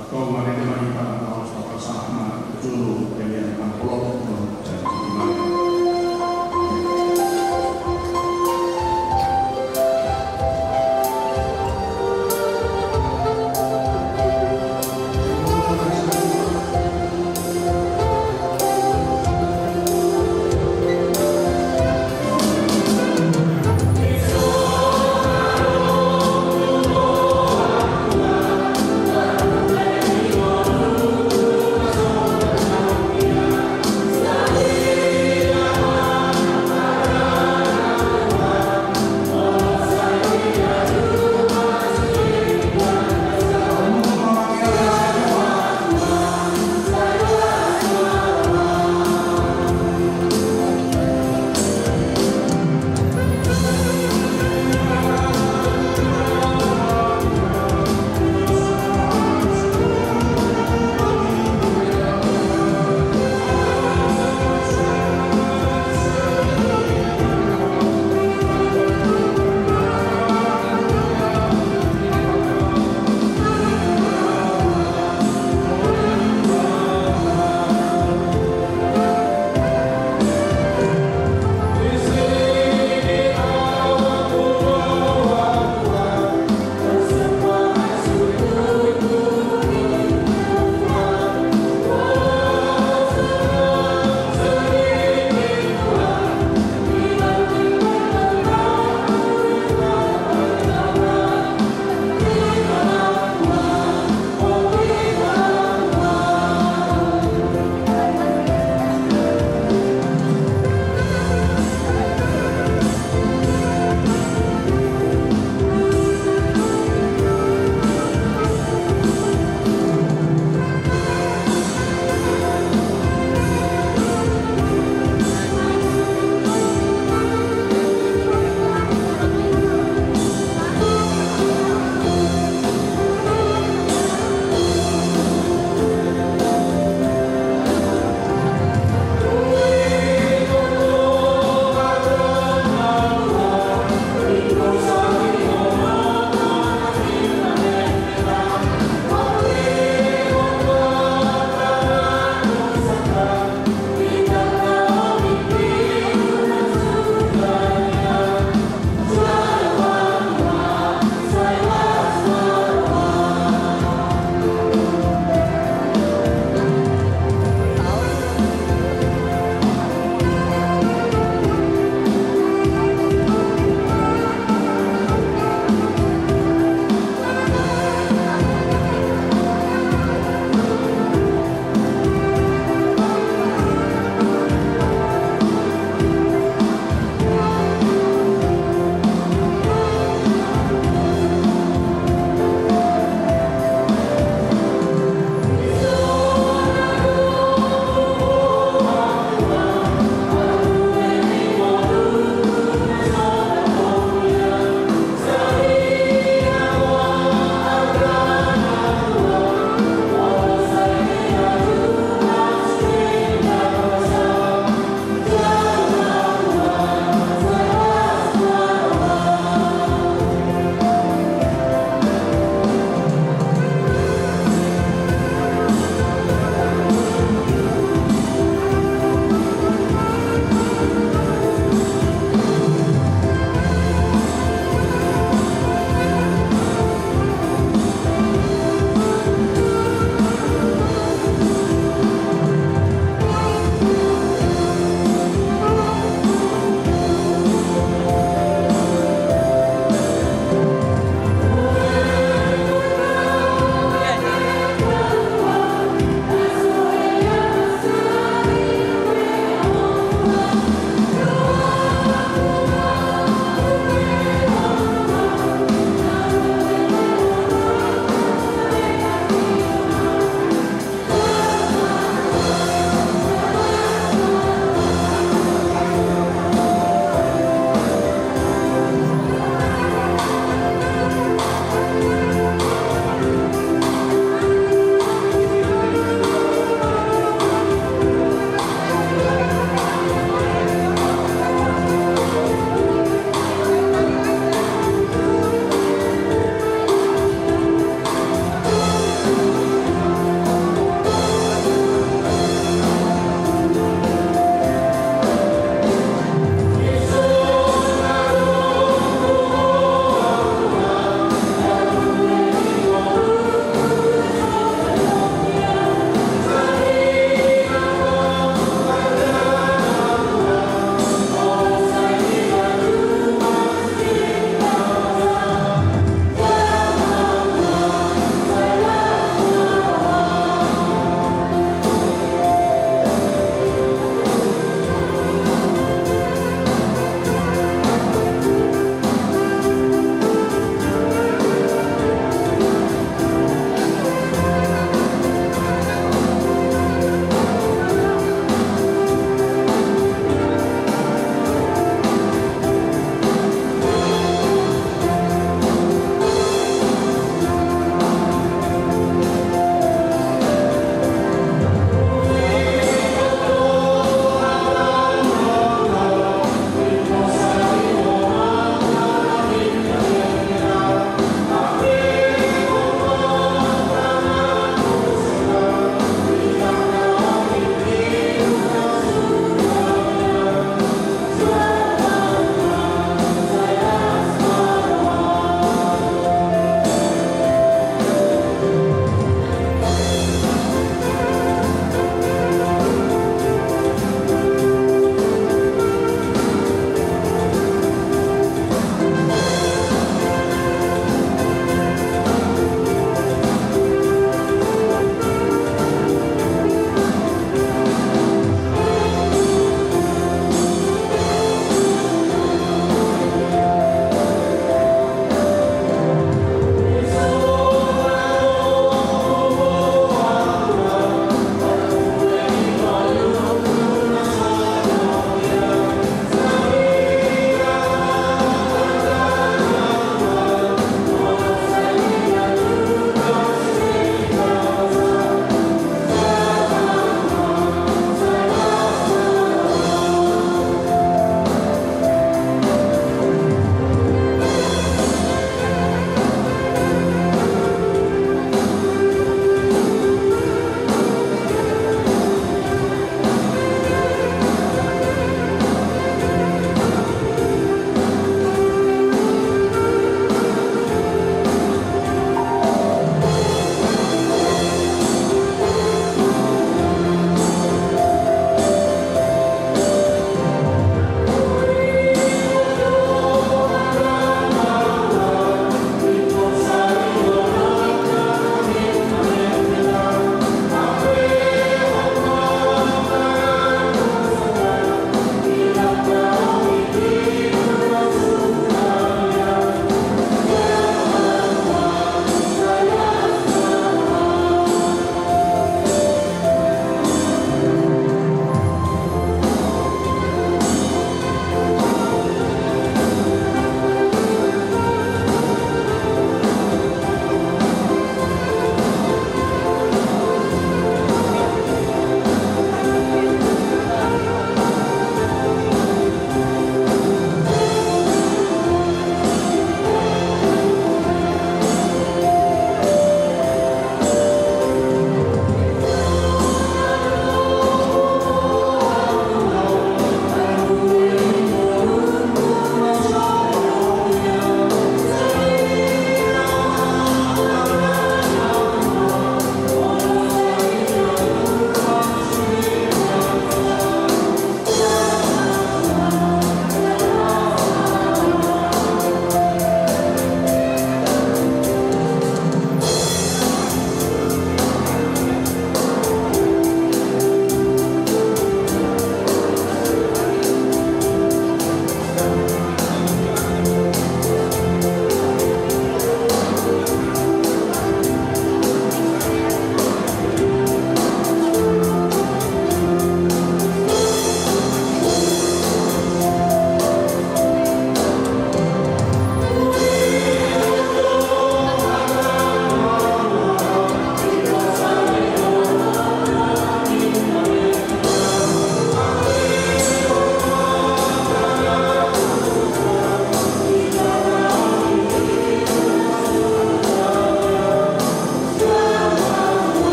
Antong marende ma hita na laos tapasahat ma jolo pelean amplop.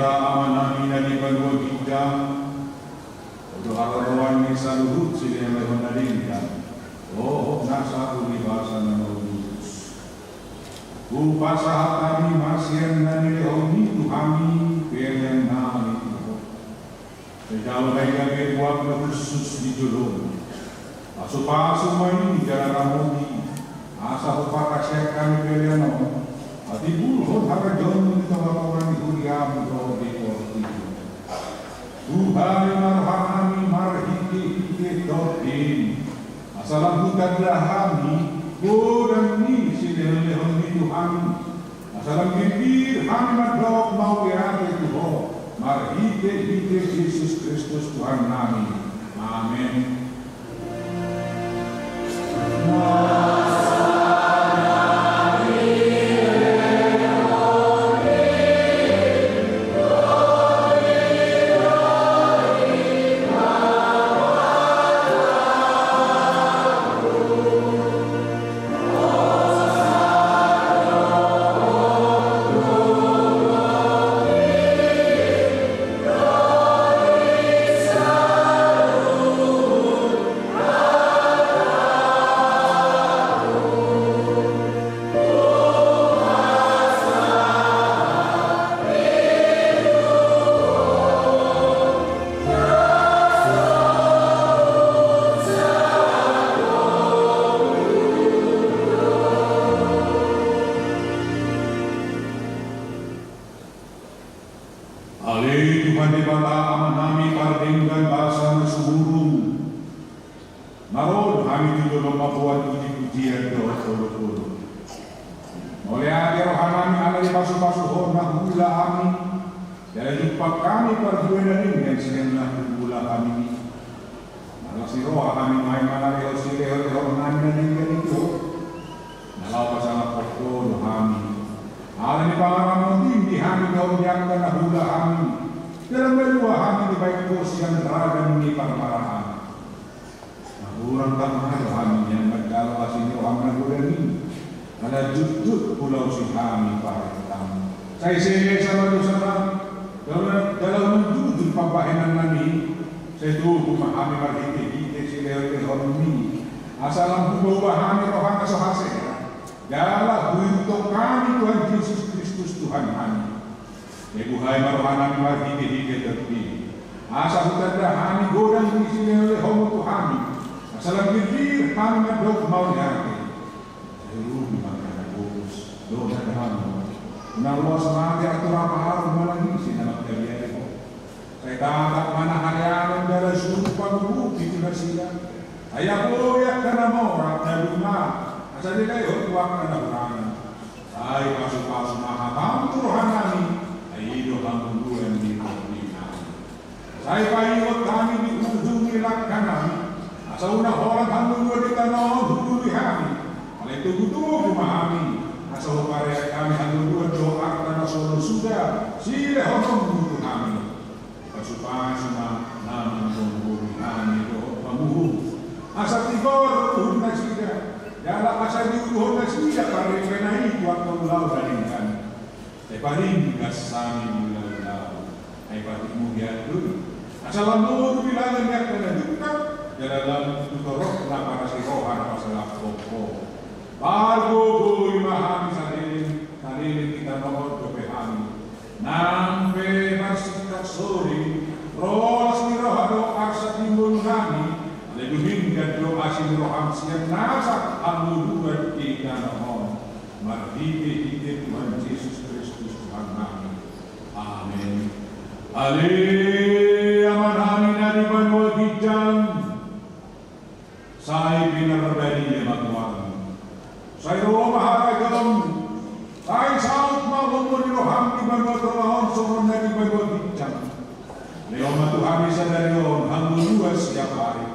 Amanami na di banua ginjang, Ho do haroroan ni saluhut silehonlehon na denggan, dohot nasa uli basa na maulus. Hupasahat hami ma sian na nilehonmi tu hami pelean nami tu Ho. Sai jalo ma i gabe buat na hushus di jolomi. Pasupasu ma i jala ramoti, asa huparhaseang hami pelean on, patimbulhon harajaonmu di tongatonga ni huriam dohot di portibi on. Buhai ma rohanami marhitehite Tondi, asa lam hutanda hami godang ni silehonlehonmi tu hami, asa lam girgir hami mandok mauliate tu Ho, marhitehite Jesus Kristus Tuhannami. Amen. Ale Tuhan Debata Amanami pardenggan basa na sumurung, na ro hami tu jolom mamboan pujipujian dohot olopolop. Mauliate rohanami ala dipasupasu Ho na huula hami, jala jumpang hami parbue na denggan sian na huula hami. Na las ni roha hami nuaeng mangalehon silehonlehonnami na denggan i tu Ho, na laho pasangaphon Ho do hami. Ala ni pangaramotim di hami dohot di angka na huula hami, jala malua hami dibahen Ho sian ragam ni parmaraan. Na hurang tama do hami nian manjalo asi ni roham na godang i, ala jotjot hulaosi hami parentaM. Sai sesa ma dosa nami, jala, jala unang jujur pambahenannami i. Sai togu ma hami marhitehite silehonlehonmi, asa lam hubaubahon hami roha na so hasea, jala huihuthon hami Tuhan Jesus Kristus Tuhannami. Sai buhai ma rohanami marhitehite Tondi, asa hutanda hami godang ni silehonlehonmu tu hami, asa lam girgir hami mandok mauliate. Sai rugi ma angka na pogos dohot na dangol, unang loas mate antor hapaharuk manang ise na mangkabiari Ho. Sai tatap ma na haleanan jala suru panguhupi tu nasida. Sai apoi angka na mora na dumma, asa dilehon tu angka na hurang. Sai pasupasu ma hataM tu rohanami, ai i do hangoluan ni tondinami. Sai paingot hami di ujung ni langkanami, asa unang holan hangoluan di tano on hulului hami. Alai togutogu ma hami, asa huparean hami hangoluan dohot arta na so olo suda silehononmu tu hami. Pasupasu ma na manggomgomi hami dohot panguhum, asa tigor uhum nasida, jala asa diuduhon nasida parripeon i tu angka ulaon na denggan. Sai paringgas hami di ulaon, ai patikmu hian do i. Asa lam moru bilangan ni angka na dungkap, jala lam tu torop na parasi roha na pasangaphon Ho. Pargogoi ma hami saleleng, saleleng di tano on dope hami. Nang pe marsingkat sori, ro las ni roha dohot arsak di ngolunami, alai dung denggan do asi ni roham sian nasa hangoluan di tano on. Marhitehite Tuhan Jesus Kristus Tuhannami. Amen. Ale Amanami na di banua ginjang, sai pinarbadia ma goarmu. Sai ro ma harajaonmu. Sai saut ma lomo ni roham di banua tonga on songon na di banua ginjang. Lehon ma tu hami sadari on hangoluan siapari.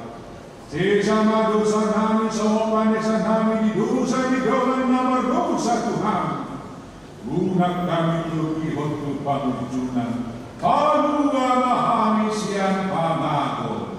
Sesa ma dosanami songon panesanami di dosa ni dongan na mardosa tu hami. Unang hami togihon tu pangunjunan. Palua ma hami sian pangago.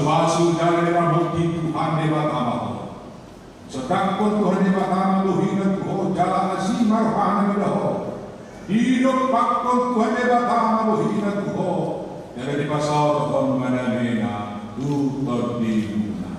Pasu jala diramoti Tuhan Debata ma ho. Sandangkon Tuhan Debata ma bohina tu ho jala asi ma rohana mida ho. Didompakkon Tuhan Debata ma bohina tu ho, jala dipasaorhon ma damena tu tondimuna.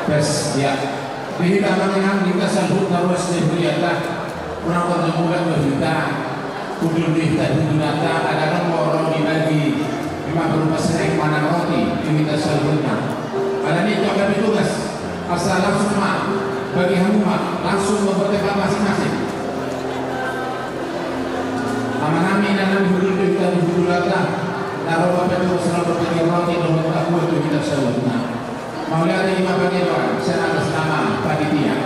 Pes, ya. Di hita ma inang, hita saluhutna ruas ni huriata. Unang hot na mulak do hita. Hundul do hita di hudulanta, ala adong molo dibagi, ima berupa snack manang roti, di hita saluhutna. Alani i, tu angka petugas, asa langsung ma, bagi hamu ma, langsung ma bertempat masing-masing. Amanami, inanami, hundul do hita di hudulanta, na ro ma petugas na berbagi roti dohot kue tu hita saluhutna. Mauliate, ima pangidoan sian atas nama panitia.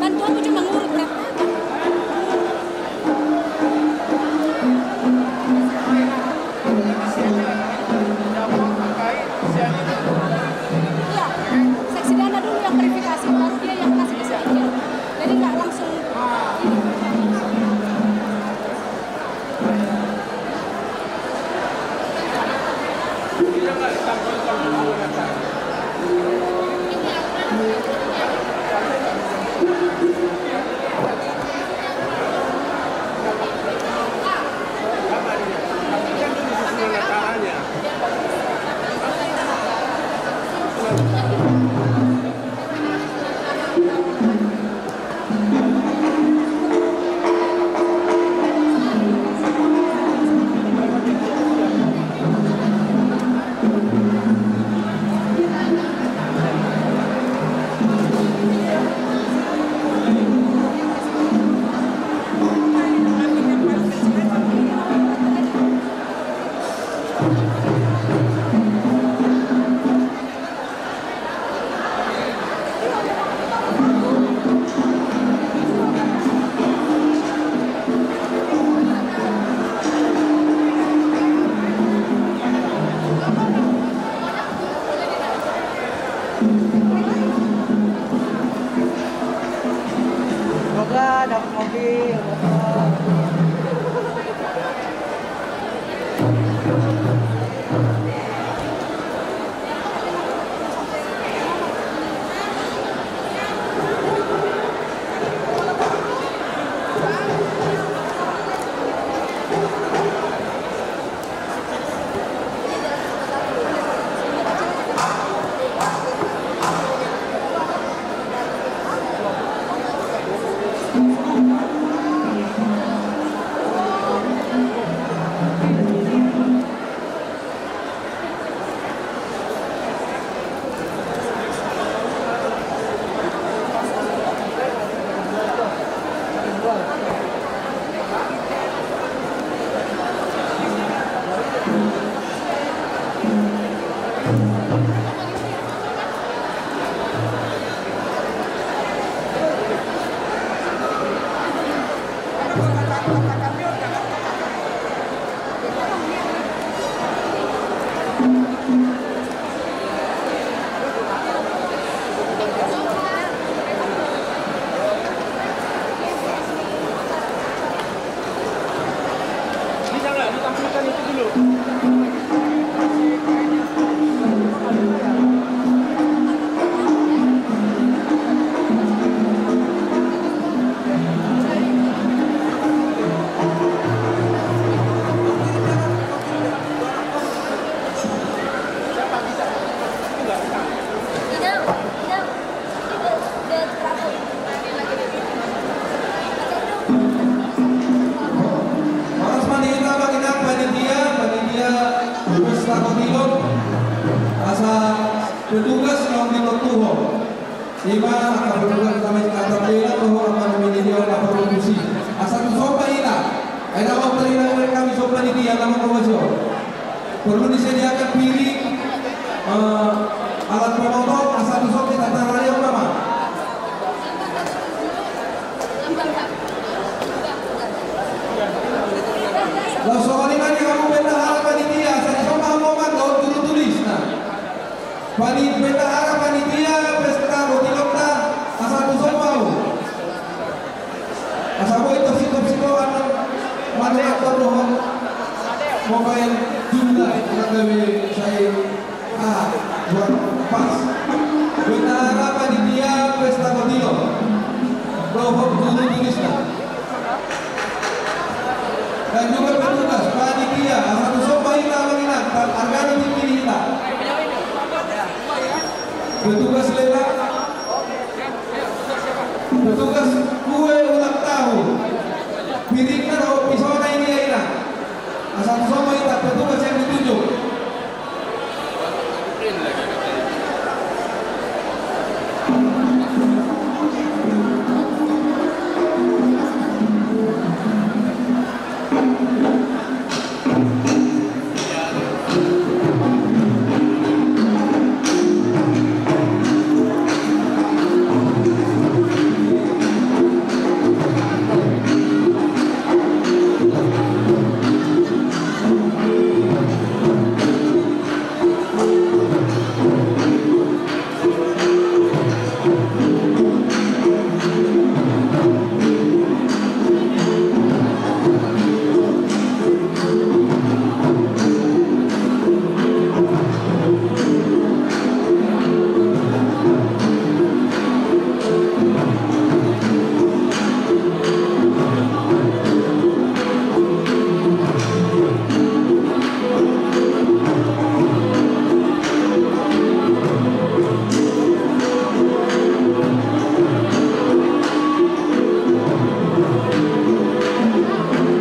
Bantuanmu cuma ngurut berapa? Iya, seksi dana dulu yang verifikasi, baru dia yang kasih ke saya. Jadi nggak langsung ini. Semoga dapat mobil. Kotilon, asa petugas naung dilontuhon. Ima angka petugas na mangkatai dohot angka na minidion na porlu tusi. Asa tu somba hita. Ai dang mau terima oleh kami somba di dia nama komasio. Perlu disediakan piring, eh, alat pemotong, asa tu somba hita tarayok nama. Laos songon i ma di hamu bendahara panitia, asa disomba hamu ma dohot juru tulisna. Pani-, bendahara panitia pesta kotilonta, asa tu somba hamu. Asa boi tositop sitoan manang aktor dohot mobile jumlah na gabe sai. Ah, buat pas. Bendahara panitia pesta kotilon. Dohot juru tulisna. Dan juga petugas panitia, asa tu somba hita manginang, arga na dipilih hita. Petugas lela. Petugas kue ulang tahun. Piringna dohot pisona i dia ina. Asa tu somba hita petugas yang ditunjuk.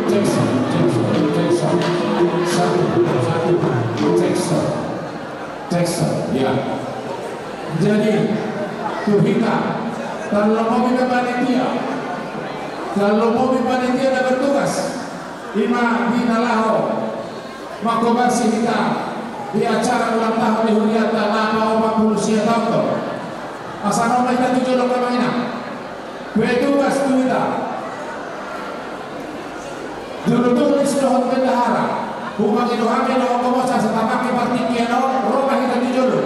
Cek, cek, cek, cek, satu, satu, cek, cek, ya. Jadi, tu hita, tarlumobi panitia, tarlumobi panitia na bertugas, ima di na laho mangkobarsi hita di acara ulang tahun ni hurianta na paopat pulu sia taon on. Asa ro ma hita tu jolo, amang inang. Petugas tu hita. Juru tulis dohot bendahara. Hupangido hami dohot homosa asa tapangke partingkian on, ro ma hita tu jolo.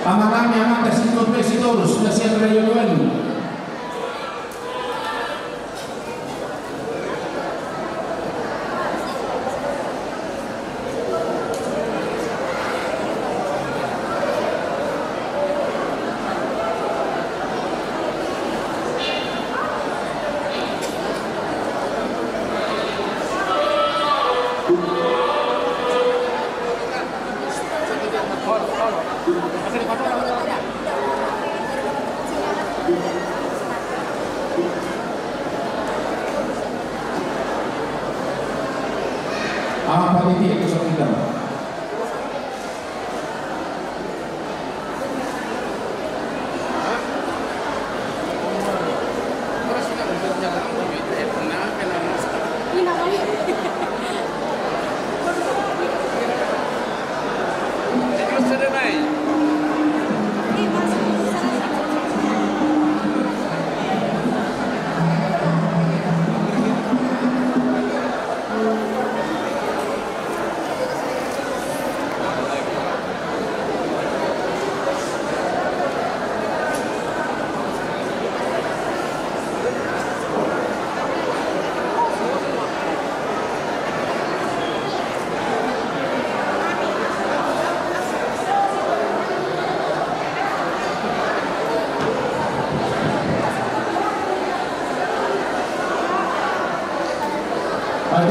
Amang nami, amanta Sitorus, na sian Raja Lualu. Amang panitia, tu samping.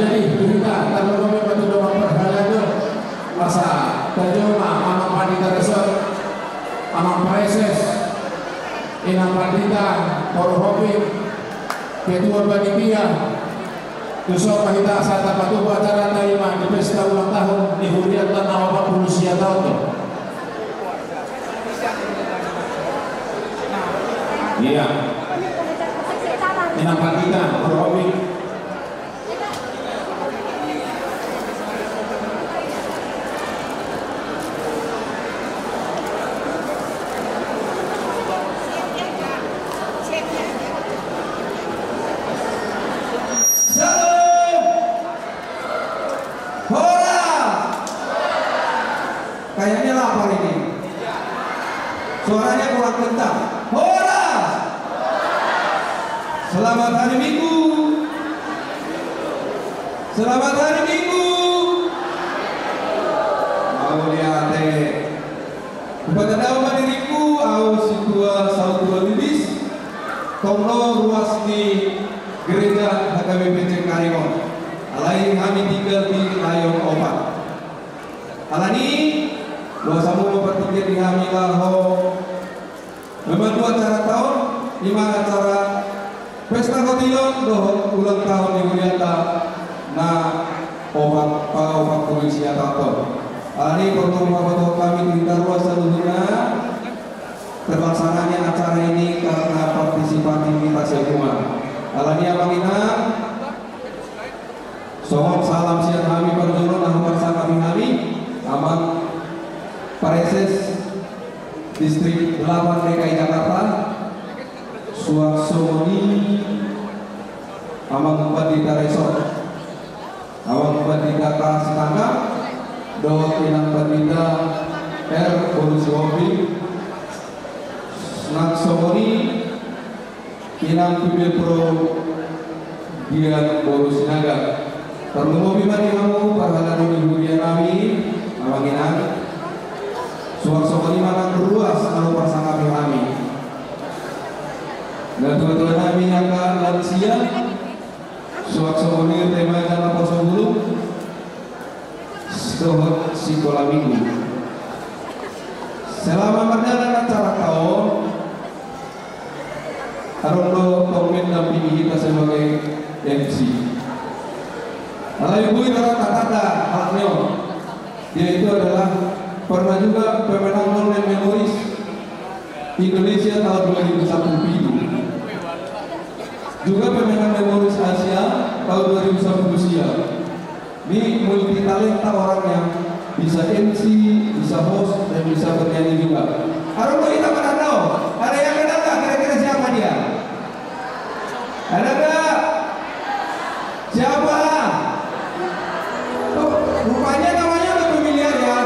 Jadi, hita tarlumobi ma tu dongan parhalado, asa tajou ma amang pandita resort. Amang Praeses, Inang Pandita, Forkopim, Ketua Panitia, tu son ma hita sahat patupa acara tarima di pesta ulang tahun ni hurianta na opat pulu sia taon do. Ia. Inang Pandita, Forkopim. Shalom. Horas. Kayaknya lapar ini. Suaranya kurang kencang. Horas. Selamat hari Minggu. Selamat hari Minggu. Mauliate. Hupatandao ma diringku, ahu Sintua Sautua Lubis, tongtong ruas ni Gereja H K B P Cengkareng on. Alai hami tinggal di Layon Opat. Alani, luas hamu ma partingkian ni hami laho memandu acaranta on, ima acara pesta kotilon dohot ulang tahun ni hurianta na opat, paopat pulu sia taon on. Alani, parjolo ma hupasahat hami tu hita ruas saluhutna, terlaksananya acara ini karena partisipatif kita semua. Alani, amang inang, songon salam sian hami parjolo na huparsangapi hami, Amang Praeses Distrik delapan D K I Jakarta, suang songon i Amang Pandita Resort, Amang Pandita K Sitanggang, dohot Inang Pandita R Boru Sihombing, nang songon i Inang Pimil Pro Dian Boru Sinaga. Tarlumobi ma di hamu parhalado ni huria nami, amang inang. Suang songon i ma nang ruas na huparsangapi hami, natuatua nami, angka lansia. Suang songon i remaja naposobulung dohot sikola minggu. Selama mardalan acaranta on, adong do tong mendampingi hita sebagai M C. Alai boi do ra tatanda halak ni on. Dia itu adalah pernah juga pemenang Golden Memories Indonesia tahun dua ribu satu pitu. Juga pemenang Memories Asia tahun dua ribu sepuluh sia. Ini multi talenta orangnya, bisa M C, bisa host, dan bisa bernyanyi juga. Adong do hita manang, ada yang kenal nggak kira-kira siapa dia? Ada nggak? Siapa? Oh, rupanya namanya udah familiar ya.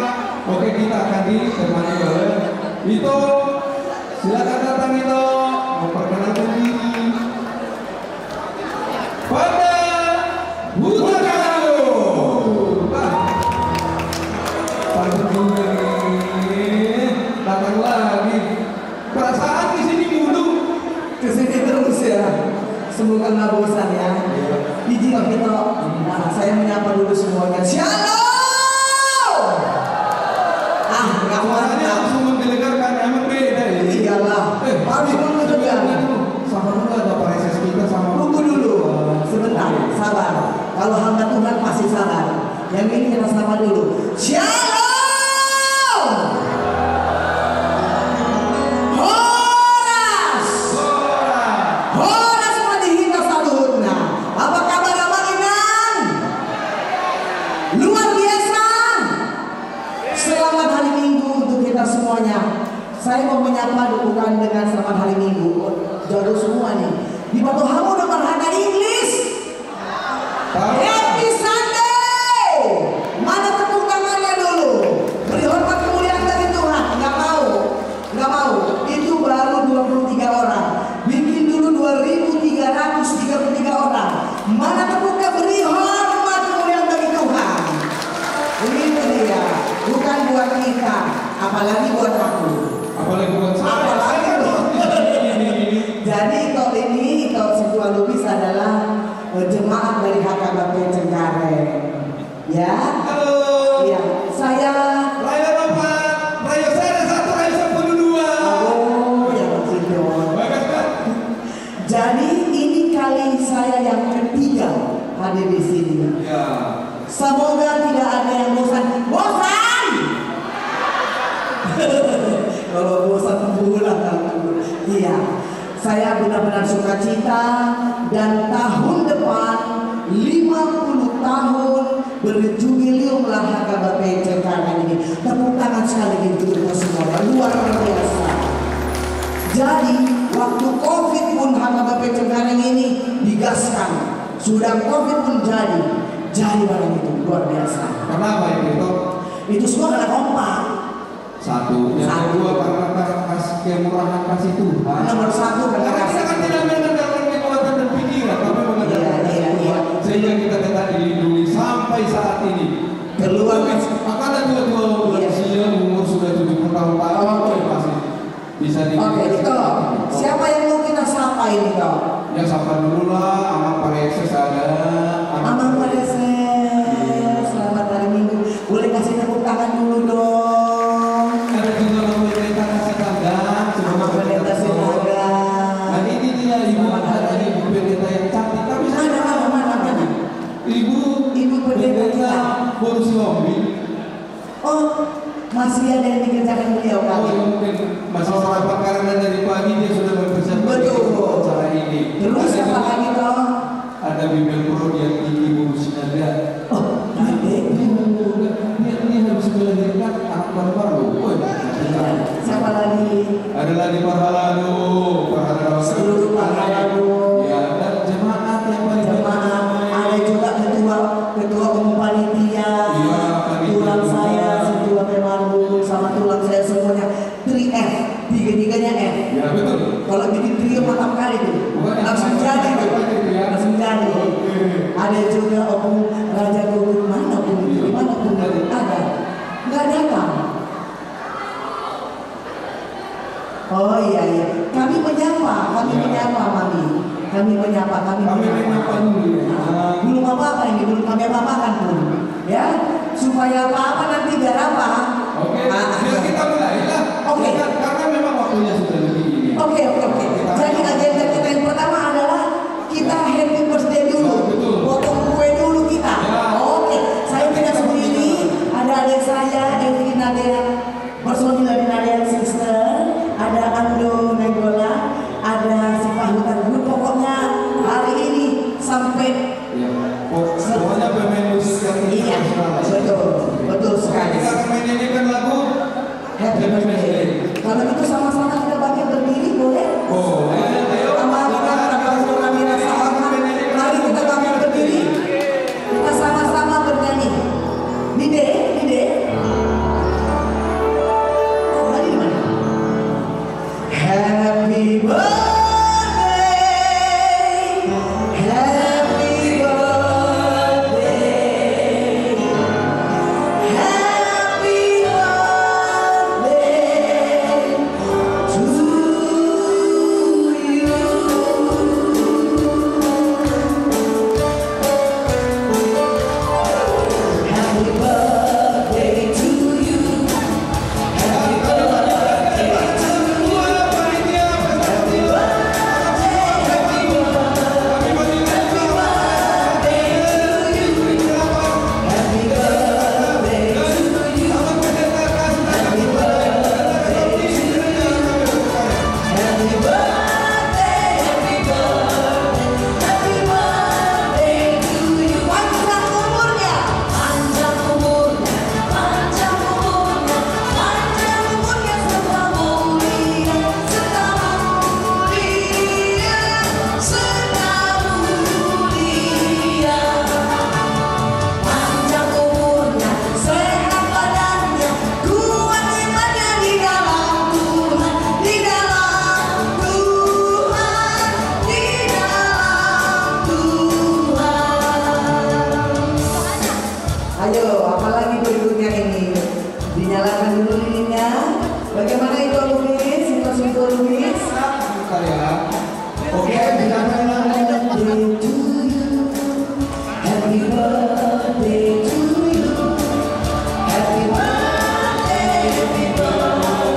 Oke, kita akan ditemani oleh Ito. Silakan datang, Ito, memperkenalkan diri. Panda Hutagalung. Wah. Santun juga nih. Datang lagi. Perasaan di sini mulu. Ke sini terus ya. Semoga nggak bosan ya. Iya. Izin, Pak Ito. Nah, saya menyapa dulu semuanya. Shalom. Ah, nggak mantap. Suaranya langsung menggelegar kan, emang beda ya? Iyalah. Eh, harus menggelegar. Sama dulu, ada Praeses kita sama. Tunggu dulu. Sebentar, sabar. Kalau hamba Tuhan pasti sabar. Yang ini kita sapa dulu. Shalom. Horas. Horas ma di hita saluhutna. Apa kabar, amang inang? Luar biasa. Selamat hari Minggu untuk kita semuanya. Saya mau menyapa, bukan dengan selamat hari Minggu. Oh, jadul semua nih. Dipatuhi hamu dengan bahasa Inggris. Happy Sunday. Mana tepuk tangannya dulu? Beri hormat kemuliaan bagi Tuhan. Nggak mau. Nggak mau. Itu baru dua puluh tiga orang. Bikin dulu dua ribu tiga ratus tiga puluh tiga orang. Mana tepuknya? Beri hormat kemuliaan bagi Tuhan. Ini dia. Bukan buat kita, apalagi buat aku. Apalagi buat saya. Apalagi buat saya. Jadi, Ito ini, Ito Sintua Lubis adalah, eh, jemaat dari H K B P Cengkareng. Ya. Halo. Iya, saya. Rayo Nova, Rayo Sada satu, Rayo Sepuluh dua. Hadir di sini. Ya. Semoga tidak ada yang bosan. Bosan! Kalau bosan, pulang. Iya. Saya benar-benar sukacita dan tahun depan lima puluh tahun berjubiliumlah H K B P Cengkareng ini. Tepuk tangan sekali lagi untuk kita semua. Luar biasa. Jadi, waktu covid pun H K B P Cengkareng ini digaskan. Sudah covid pun jadi. Jadi barang itu luar biasa. Kenapa itu, Tok? Itu semua karena kompak. Satu. Yang kedua, karena kas-, kemurahan kasih Tuhan. Nomor satu, karena kita kan tidak mengandalkan kekuatan dan pikiran, tapi mengandalkan kasih Tuhan. Iya, iya, iya. Sehingga kita tetap dilindungi sampai saat ini. Keluar. Makanya tua-tua, iya, usia umur sudah tujuh puluh tahun, Pak. Oke. Masih Bisa di- Oke, Ito. Siapa yang mau kita sapa ini, Ito? Ya, sapa dulu lah, Amang Pareses ada. Amang Pareses, selamat hari Minggu. Boleh kasih tepuk tangan dulu dong. Ada juga Amang Pendeta Sinaga. Amang Pendeta Sinaga. Dan ini dia, Ibu, ada Ibu Pendeta yang cantik. Tapi saya mana, mana, mana? Ibu Pendeta Boru Sihombing. Oh, masih ada yang dikerjakan beliau kali. Oh, iya, mungkin masih sarapan karena dari pagi dia sudah mempersiapkan acara ini. Betul. Terus siapa lagi, Ito? Ada Bimbel Pro yang tinggi, Boru Sinaga. Oh, ada itu. Dia, dia habis melahirkan anak baru-baru. Oh, iya. Siapa lagi? Ada lagi Parhalado. Parhalado. Seluruh Parhalado. Ya, dan jemaat yang paling banyak. Jemaat. Ada juga ketua, ketua umum panitia. Iya, panitia. Tulang saya, si Tua Pemandu, sama tulang saya semuanya. Three F, tiga-tiganya F. Ya, betul. Kalau bikin trio mantap kali tuh. Bukan. Langsung jadi tuh. Apa itu ya? Langsung jadi. Oke. Ada juga Opung Raja Gubuk. Mana Opung itu? Iya. Di mana Opung itu? Ada. Nggak datang. Oh, iya, iya. Kami menyapa, kami menyapa, Mami. Kami menyapa, kami menyapa. Kami menyapa dulu, ya. Ah, belum apa-apa ini, belum kami apa-apakan pun. Ya, supaya apa-apa nanti biar apa? Oke, ah, biar kita mulai lah. Oke. Ya kan? Karena memang waktunya sudah lebih ini. Oke, oke, oke. Jadi agenda kita yang pertama adalah kita happy birthday dulu. Betul. Potong kue dulu kita. Ya. Oke, saya tidak sendiri. Ada adik saya, Evi Nadia. Personil dari Nadia Sister, ada Ando Nainggolan, ada si Pahutan Group. Pokoknya hari ini sampai. Iya. Pokoknya pemain musik yang internasional. Iya, betul. Betul sekali. Kita akan menyanyikan lagu Happy Birthday. Kalau gitu sama-sama kita bangkit berdiri, boleh? Boleh, ayo. Sama kita, kita bangkit berdiri. Mari kita bangkit berdiri. Kita sama-sama bernyanyi. Dide, Dide. Tadi di mana? Happy birthday, happy birthday, happy birthday. Panjang umurnya, sehat badannya, kuat imannya di dalam Tuhan, di dalam Tuhan, di dalam Tuhan. Ayo, apalagi berikutnya ini? Dinyalakan dulu lilinnya. Bagaimana itu, Lukis? Itu, itu, Lukis? Bentar ya. Oke, happy birthday to you. Happy birthday to you. Happy birthday, happy birthday,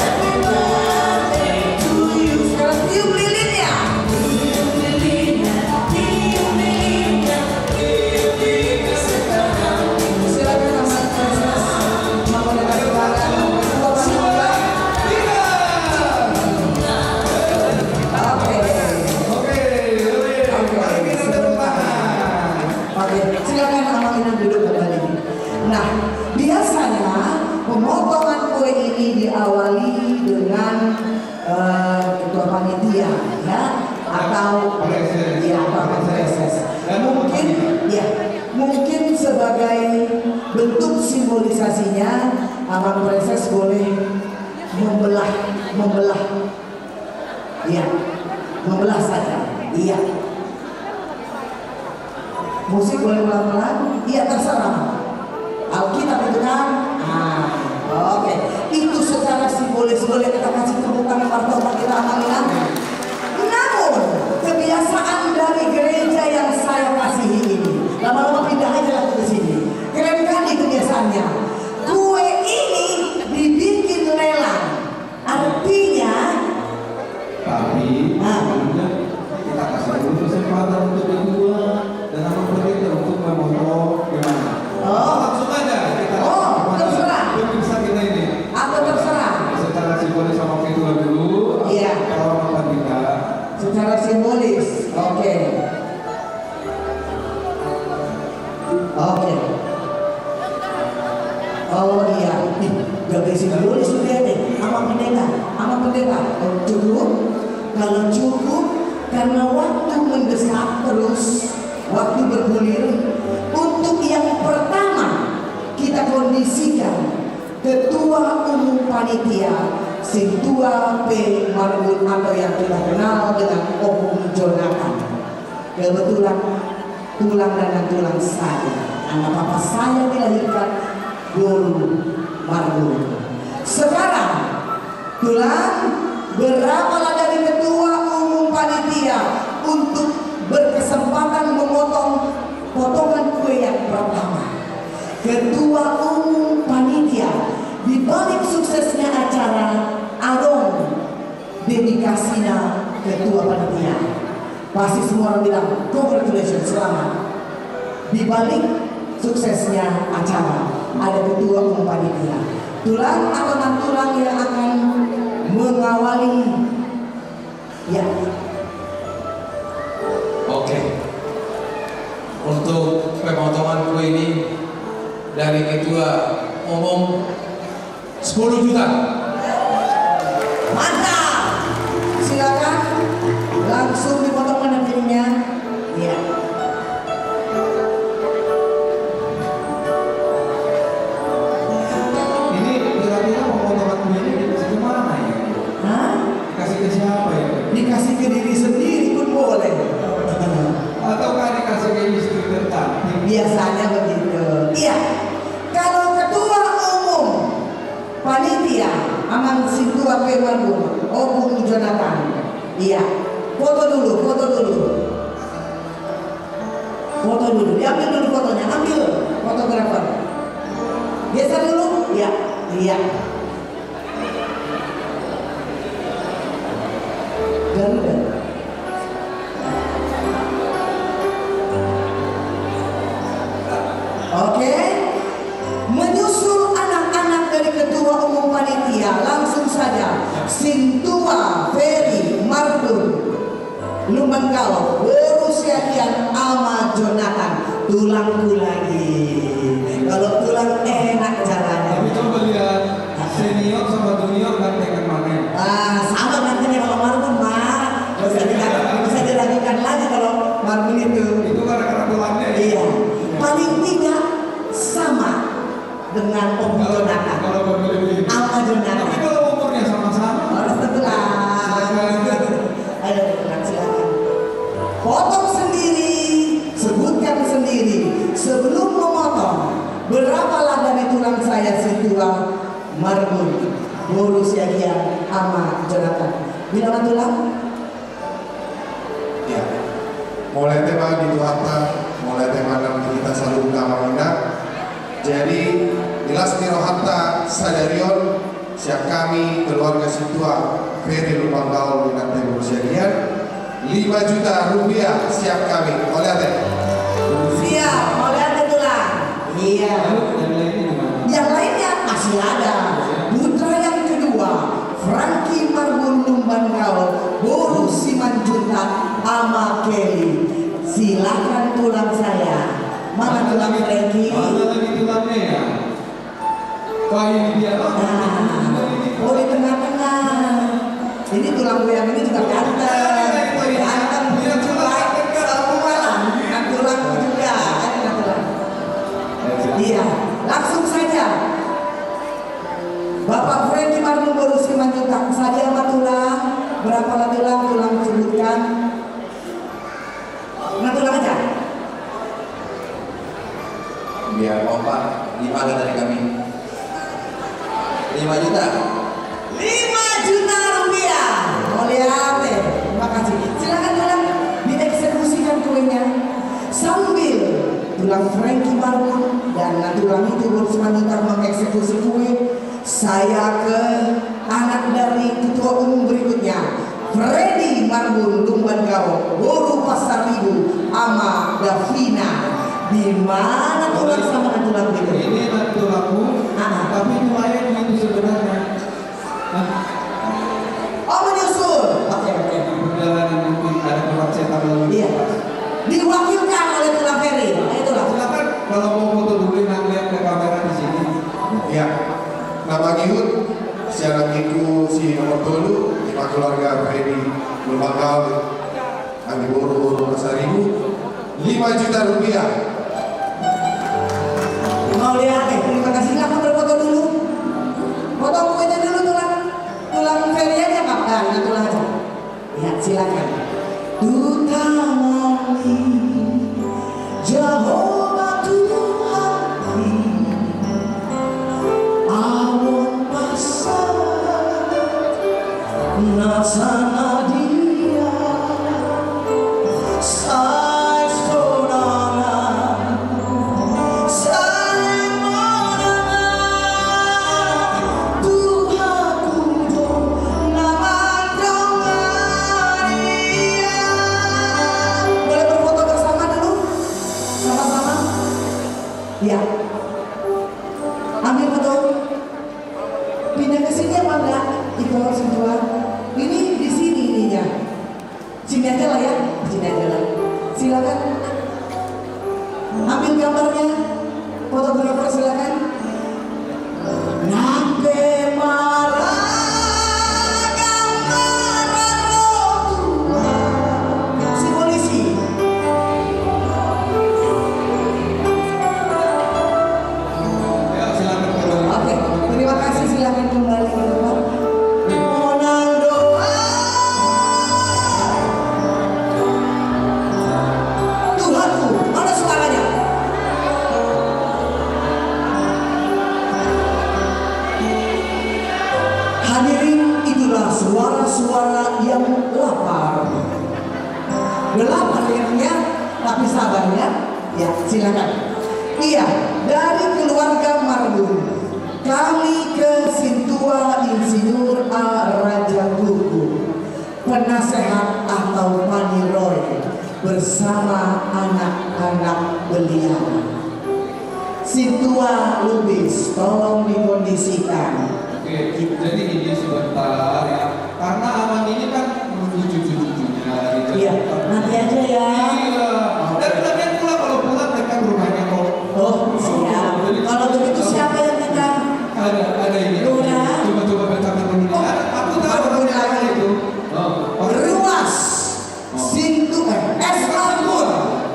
happy birthday to you. Sekarang tiup lilinnya. Tiup lilinnya, tiup lilinnya. Silakan Amang Inang duduk kembali. Nah, biasanya pemotongan kue ini diawali dengan eh, ketua panitia, ya, atau ya, atau Amang Preses. Mungkin, ya, mungkin sebagai bentuk simbolisasinya, Amang Preses boleh membelah, membelah, ya, membelah saja, iya. Musik boleh pelan-pelan? Iya, terserah. Alkitab itu kan? Ah, oke. Itu secara simbolis, boleh kita kasih tepuk tangan, Bartolomeo, kita Amang Inang. Namun, kebiasaan dari gereja yang saya kasihi ini, lama-lama pindah aja lah ke sini. Keren kali kebiasaannya. Kue ini dibikin lelang. Artinya, tapi, nah, sebelumnya kita kasih dulu kesempatan untuk kedua dan Amang Pendeta untuk memotong, gimana? Oh. Langsung aja kita, oh, terserah. Pemirsa kita ini. Apa terserah? Secara simbolis sama kedua dulu. Iya. Kalau Amang Pendeta. Secara simbolis, oke. Oke. Oh iya, ih, gak besi dulu nih sudah deh. Amang Pendeta, Amang Pendeta, oh, cukup? Kalau cukup, karena waktu mendesak terus, waktu bergulir, untuk yang pertama kita kondisikan Ketua Umum Panitia Sintua P Marbun atau yang kita kenal dengan Ompung Jonatan. Kebetulan tulang dan tulang saya, anak papa saya dilahirkan boru Marbun. Sekarang, tulang, berapalah dari ketua umum panitia untuk berkesempatan memotong potongan kue yang pertama? Ketua umum panitia, di balik suksesnya acara, adong dedikasina ketua panitia. Pasti semua orang bilang, "Congratulations, selamat." Di balik suksesnya acara, ada ketua umum panitia. Tulang atau nantulang yang akan mengawali, ya. Oke. Untuk pemotongan kue ini dari ketua umum, sepuluh juta. Mantap. Silakan. Langsung dipotong mana piringnya? Iya. Ini kira-kira pemotongan kue ini dikasih ke mana ya? Hah? Dikasih ke siapa ya? Dikasih ke diri sendiri pun boleh. Ataukah dikasih ke istri tercantik? Biasanya begitu. Iya. Kalau ketua umum panitia, Amang Sintua P Marbun, Ompung Jonatan. Iya. Foto dulu, foto dulu. Foto dulu. Diambil dulu fotonya. Ambil, fotografer. Geser dulu. Iya, iya. Garuda. Oke. Menyusul anak-anak dari ketua umum panitia, langsung saja Sintua Ferry Marbun. Lumban Gaol, boru Siagian, Ama Jonatan, tulangku lagi. Kalau tulang enak jalannya. Tapi coba lihat, senior sama junior gantengan mana? Ah, sama gantengnya kalau Marbun mah. Gak usah diragu-, gak usah diragukan lagi kalau Marbun itu. Itu gara-gara tulangnya ya? Iya. Paling tidak sama dengan Om Jonatan. Kalau berbeda. Ama Jonatan. Tapi kalau umurnya sama-sama. Harus tentu lah. Silakan. Ayo, silakan. Potong sendiri, sebutkan sendiri. Sebelum memotong, berapalah dari tulang saya Sintua Marbun, boru Siagian, Ama Jonatan. Bilang tulang? Ya. Mauliate ma di Tuhanta, mauliate ma di hita saluhutna, Amang Inang. Jadi, di las ni rohanta sadari on, sian hami keluarga Sintua Ferry Lumban Gaol Inanta boru Siagian, lima juta rupiah sian hami. Mauliate. Siap, mauliate tulang. Iya. Lalu, yang lainnya gimana? Yang lainnya masih ada. Putra yang kedua, Franky Marbun Lumban Gaol, boru Simanjuntak, Ama Kelly. Silakan tulang saya. Yang ini juga ganteng, ganteng, juga semua lah, nantulang juga, kan nantulang. Iya, langsung saja. Bapak Frenkie Marbun boru Simanjuntak, sadia ma tulang, berapa lah tulang, tulang sebutkan. Nantulang aja. Biar kompak, lima lah dari kami. Lima juta. Lima juta rupiah. Mauliate. Terima kasih. Silakan tulang dieksekusikan kuenya. Sambil tulang Frenkie Marbun dan nantulang itu boru Simanjuntak mengeksekusi kue, saya ke anak dari ketua umum berikutnya, Freddy Marbun Lumban Gaol, boru Pasaribu, ama Davina. Di mana tulang sama nantulang itu? Ini nantulangmu, ah, tapi tuanya itu sebenarnya. Hah? Oh, menyusul. Oke, oke. Di perjalanan mungkin ada kemacetan lalu lintas. Iya. Diwakilkan oleh tulang Ferry. Ayo, tulang. Silakan, kalau mau foto dulu, yang lihat ke kamera di sini. Ya. Nama ngihut, siaran minggu si nomor tolu, lima keluarga Freddy Lumban Gaol. Kami boru, boru Pasaribu, lima juta rupiah. Mauliate, terima kasih. Silakan berfoto dulu. Foto kuenya dulu, tulang. Tulang Ferry aja, Pak. Nah, ini tulang aja. Ya, silakan. Tu tangan ni Jahowa Tuhan ni, ahu pasahat na sadia, sai sonang ahu, sai manang ahu, Tuhanku do na mandongani ahu. Boleh berfoto bersama dulu? Sama-sama? Ya. Ambil foto. Pindah ke sini apa enggak? Itu harus dua. Ini di sini ininya. Sini aja lah ya. Sini aja lah. Silakan. Ambil gambarnya. Fotografer, silakan. Nang pe maragam mararo tua. Si polisi. Ya, silakan kembali. Oke, terima kasih, silakan kembali ke tempat. Monang doa. Tuhanku, mana suaranya? Hadirin, itulah suara-suara yang lapar. Udah lapar ya, ya, tapi sabar ya. Ya, silakan. Iya, dari keluarga Marbun, kami ke Sintua Insinyur A Raja Turgu, penasehat atau paniroe bersama anak-anak beliau. Sintua Lubis, tolong dikondisikan. Oke, jadi ini sebentar ya. Karena abang ini kan menunggu cucu-cucunya gitu. Iya, nanti aja ya. Iya. Dan lagian pula kalau pulang dekat rumahnya kok. Oh, siap. Jadi kalau begitu siapa yang kita? Ada, ada ini. Lurah. Coba-coba bertangan dulu. Oh, aku tahu namanya itu. Oh, Ruas. Sintu, eh, S Marbun.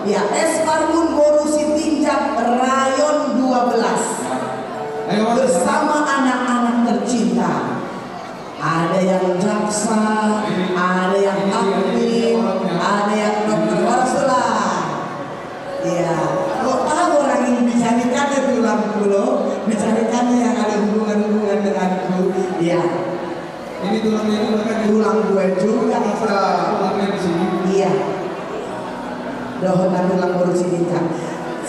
Ya, S Marbun boru Sitinjak, rayon dua belas. Bersama anak-anak tercinta. Ada yang jaksa, ada yang aktif, ada yang dokter. Horas, tulang. Iya. Kok tahu orang ini? Dicarikan ya tulangku, loh. Dicarikan yang ada hubungan-hubungan denganku. Iya. Ini tulangnya itu bahkan tulang gue juga. Tulangnya di sini. Iya. Dohot nantulang boru Sitinjak.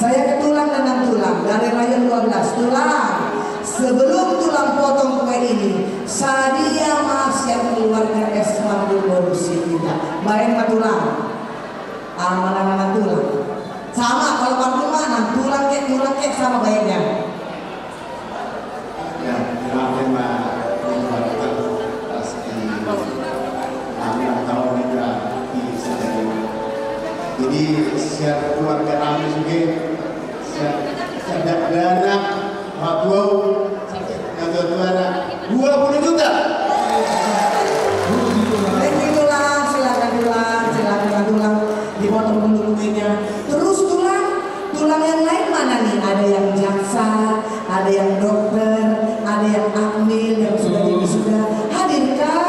Saya ke tulang dan nantulang dari rayon dua belas. Tulang, sebelum tulang potong kue ini, sadia ma sian keluarga S Marbun boru Sitinjak? Baen ma tulang. Aman-aman tulang. Sama, kalau Marbun ma, nantulang kek, tulang kek, sama baennya. Ya, terima kasih, Pak. Pasti kami tahu juga di sini. Jadi, siap keluarga kami juga, siap, siap dana, Pak Tuau, yang tua-tua, dua puluh juta. Nah, nih, ada yang jaksa, ada yang dokter, ada yang akmil yang sudah jadi sudah. Hadirkah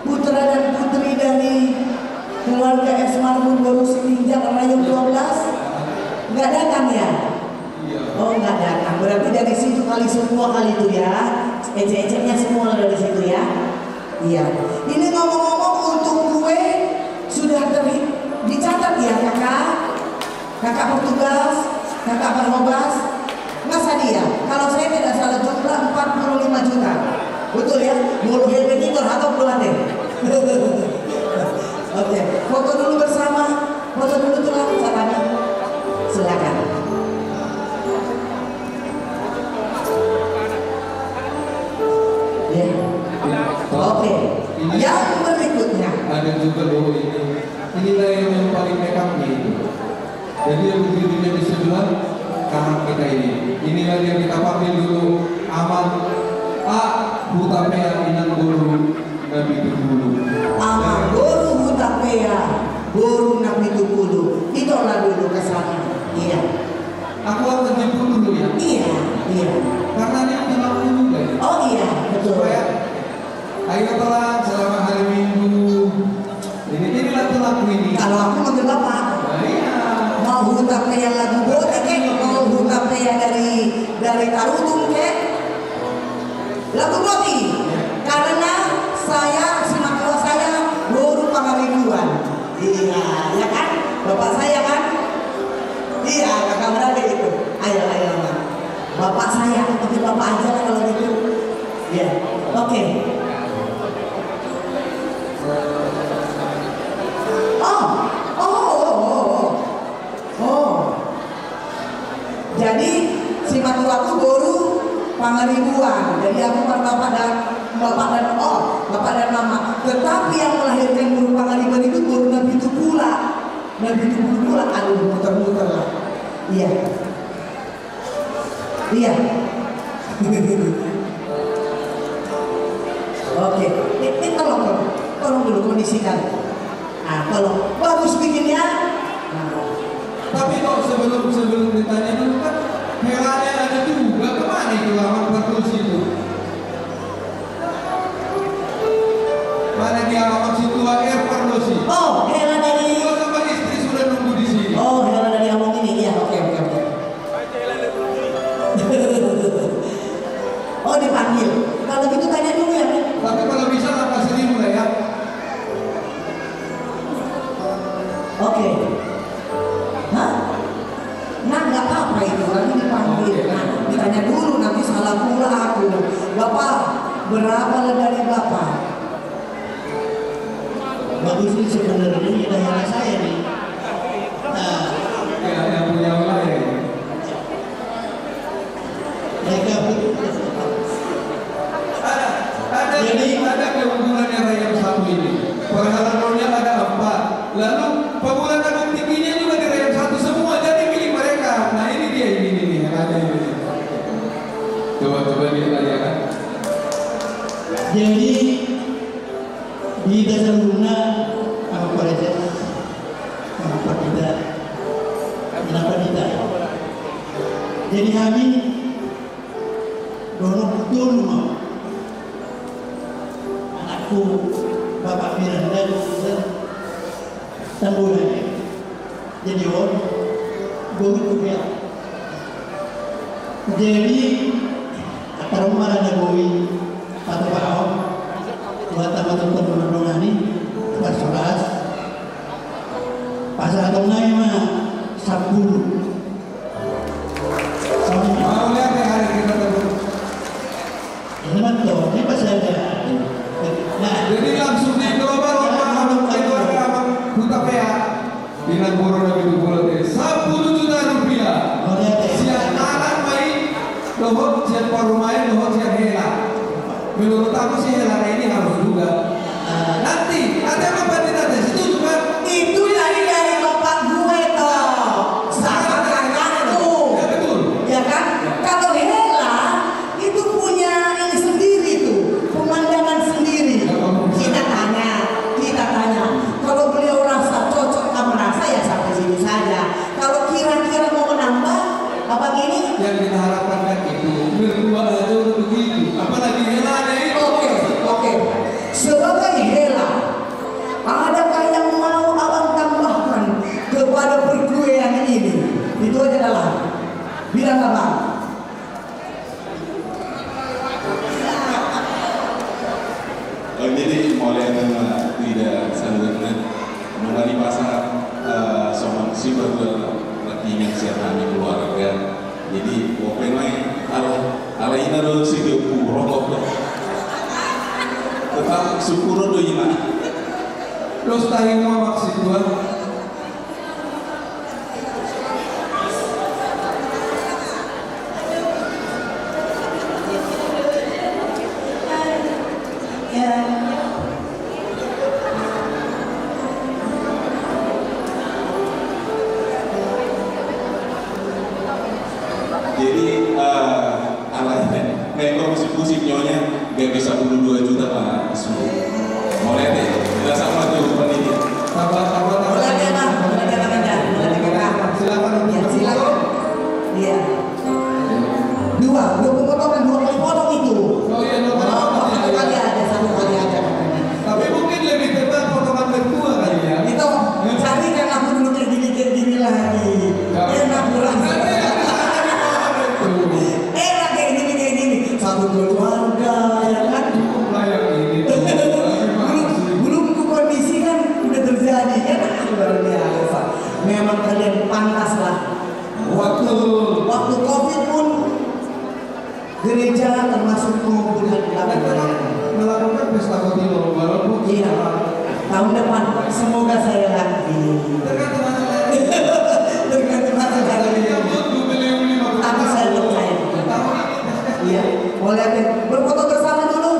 putra dan putri dari keluarga S Marbun Boru Sitinjak Rayong dua belas? Nggak datang, ya? Oh, nggak datang. Berarti dari situ kali semua kali itu, ya. Ecek-eceknya semua dari situ, ya. Iya. Ini ngomong-ngomong, untuk kue sudah terhi-, dicatat, ya, Kakak? Kakak petugas, Kakak Barhobas, masa dia? Kalau saya tidak salah jumlah empat puluh lima juta. Betul, ya? Mulu hebat itu, atau belum ada? Oke, foto dulu bersama. Foto dulu tuh, Lang, sama kami. Silakan. Ya. Oke. Yang berikutnya. Ada juga loh ini. Inilah yang, yang paling nekat nih. Jadi yang berdirinya di sebelah kanan kita ini. Inilah yang kita panggil dulu Amang A Hutapea Inang Boru Napitupulu. Amang Boru Hutapea Boru Napitupulu. Itulah dulu ke sana. Iya. Aku akan jemput dulu ya. Iya, iya. Karena ini akan aku juga ya. Oh iya, betul. Supaya, ayo telat selama hari Minggu. Ini, inilah tulang ini. Kalau aku manggil bapak. Nah, iya. Mau Hutapea lagu boti kek, mau Hutapea dari, dari Tarutung kek. Lagu boti. Iya. Karena saya, simatua saya, Boru Pangaribuan. Iya, ya kan? Bapak saya kan? Iya, kakak beradik itu. Ayo, ayo, Bang. Bapak saya, panggil bapak aja lah kalau gitu. Ya, oke. Oh, oh, oh, oh, oh. Oh. Jadi, simatuaku Boru Pangaribuan. Jadi, aku marbapak dan, bapak dan, oh, bapak dan mama. Tetapi yang melahirkan Boru Pangaribuan itu Boru Napitupulu. Napitupulu, aduh, muter-muter lah. Iya. Iya. Oke. Eh, eh, tolong, tolong. Tolong dulu kondisikan. Ah, tolong. Bagus bikinnya. Nah. Tapi kok sebelum, sebelum ditanya dulu kan, helanya ada juga. Kemana itu Amang Pardosi itu? Mana dia, Amang Sintua R Pardosi? Oh, hela dari... Gua sama istri sudah nunggu di sini. Oh, hela dari Amang ini. Iya, oke, oke, oke. Oh, dipanggil. Kalau gitu tanya dulu ya, Nek. Tapi kalau bisa angka seribu lah ya. Oke. Hah? Nah, nggak apa-apa itu, lagi dipanggil. Oke. Nah, ditanya dulu, nanti salah pula aku. Bapak, berapa lah dari Bapak? Bagus nih sebenarnya, ini daerah saya nih. Nah. Ya, yang punya wilayah ini. Mereka pun ada, ada, jadi, ada keunggulannya Rayam satu ini. Perhalalannya ada empat. Lalu pemula dan tingginya juga di Rayam satu semua, jadi milik mereka. Nah, ini dia ini, ini, ini, ada ini. Coba, coba dia tanyakan. Jadi, di dasar guna, apa, Pak Raja? Apa kita? Kenapa kita? Jadi hami dohononku tolu ma. Anakku, Bapak Miranda, Tambolan. Jadi on, boru tu hela. Jadi, atar marana boi, patopa on, buat tamat untuk menungani, pas solas. Pas atau nai ma, sampulu. Mau lihat ya hari kita tepuk. Ini mah tuh, ini masih ada. Nah. Jadi langsung di global, Amang, keluarga Amang Hutapea. Inang Boru Napitupulu, sampulu juta rupiah. Sian anak ma i, dohot sian parumaen, dohot sian hela. Menurut aku sih hela ini harus juga. Nanti, ada apa, Pandita, setuju kan? Itu tadi dari bapak gue toh, sama anakku. Ya, betul. Ya kan? Kalau hela itu punya ini sendiri tuh, pemandangan sendiri. Ya, betul. Kita tanya, kita tanya. Kalau beliau rasa cocok, nggak merasa, ya sampai situ saja. Kalau kira-kira mau menambah, Begini. Yang kita harapkan kan itu, mertua aja udah begitu, apalagi hela ada itu. Oke, oke. Sebagai hela, adakah yang mau abang tambahkan kepada perkuean ini? Itu aja dah lah. Bilang abang. Oh, jadi mauliate ma tu ida saluhutna. Nunga dipasahat, eh, songon simbur tu ratingan sian hami keluarga. Jadi bope ma i, ala, ala ina do si dia puro. Tetap syukur do ina. Terus tahi ma maksud gua. Jadi, eh, Ala, memang musim-musim nyonya, nggak bisa bulu dua juta, Pak Su. Mau lihat nih, jelas apa tuh, Pak Didi? Tambah, tambah, tambah. Boleh ya, Bang? Boleh ya, Bang, ya? Boleh ya, Kak? Silakan untuk. Ya, silakan. Iya. Dua, dua pemotongan, dua kali potong itu. Oh, iya, dua kali potong. Oh, satu kali aja, satu kali aja katanya. Tapi mungkin lebih tepat potongan kedua kali ya. Itu, cari kan aku dulu kayak gini, kayak gini lagi. Enak kurang. Enak kayak gini, kayak gini. Satu keluarga, ya kan? Cukup lah yang ini. Belum, belum ku kondisikan, udah terjadi, ya kan? Luar biasa. Memang kalian pantas lah. Waktu, waktu covid pun gereja termasuk mengumpulkan kita. Melakukan pesta kopi lomba-lomba. Iya, Pak. Tahun depan, semoga saya lagi. Tergantung hasil. Tergantung hasil. Tapi saya percaya. Iya, boleh, oke. Berfoto bersama dulu.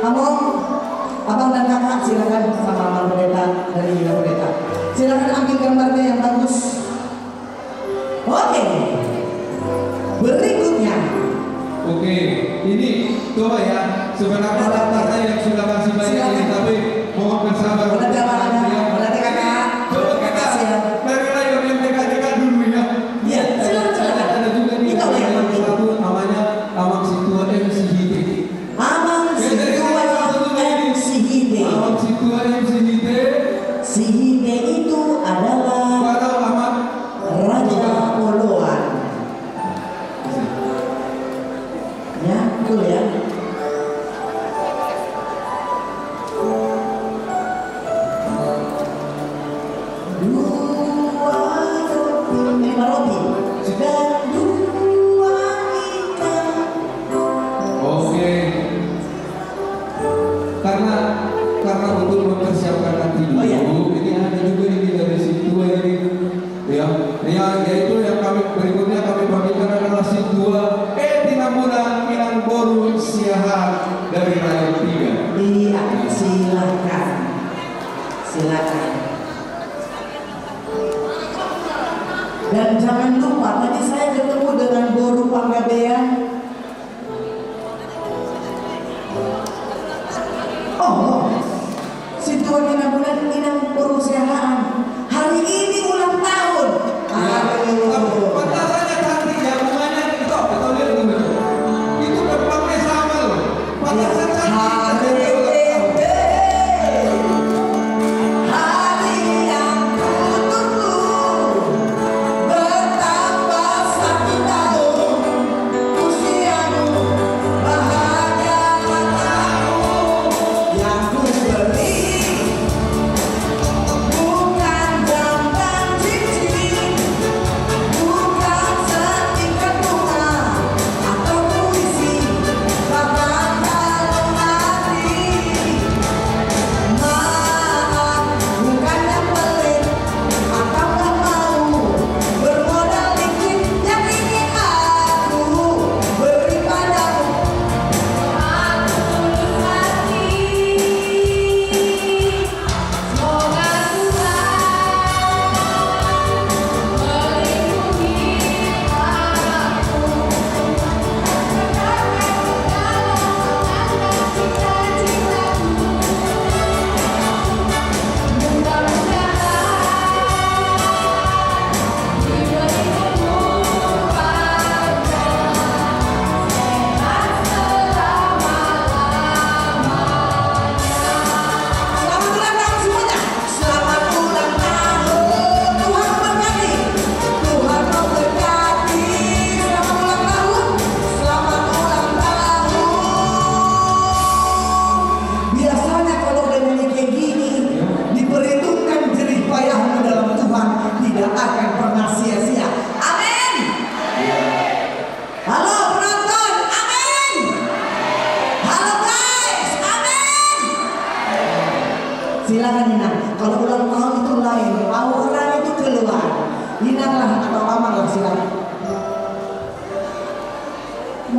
Among, abang dan kakak, silakan sama Amang Pendeta dari Nina Pendeta. Silakan ambil gambarnya yang bagus. Oke. Berikutnya. Oke, ini coba ya, sebenarnya daftarnya yang sudah masih banyak ini, tapi mohon bersabar. Boleh, Bang, ya. Boleh, Kakak. Coba kita dari layar yang dekat-dekat dulu ya. Iya, silakan, silakan. Ada juga nih, yang satu namanya Amang Sintua M C Hite. Amang Sintua M C Hite. Amang Sintua M C Hite. Si Hite itu adalah Raja Oloan. Ya, betul ya. Dua keping, lima roti dan dua ikan. Oke. Karena, karena untuk mempersiapkan nanti dulu, oh, iya, ini ada juga ini dari Sintua ini. Ya, ya, yaitu yang kami, berikutnya kami panggilkan adalah Sintua E Tinambunan Inang Boru Siahaan dari Rayon Tiga. Iya, silakan. Silakan. Dan jangan lupa, tadi saya ketemu dengan Boru Panggabean. Oh, Sintua Tinambunan Inang Boru Siahaan. Hari ini ulang tahun. Ya. Aduh. Petasannya cantik ya, bunganya itu, kita lihat dulu. Itu tempatnya sama loh. Hari yang kutunggu bertambah satu tahun usiamu, bahagia matamu yang kuberi, bukan jam dan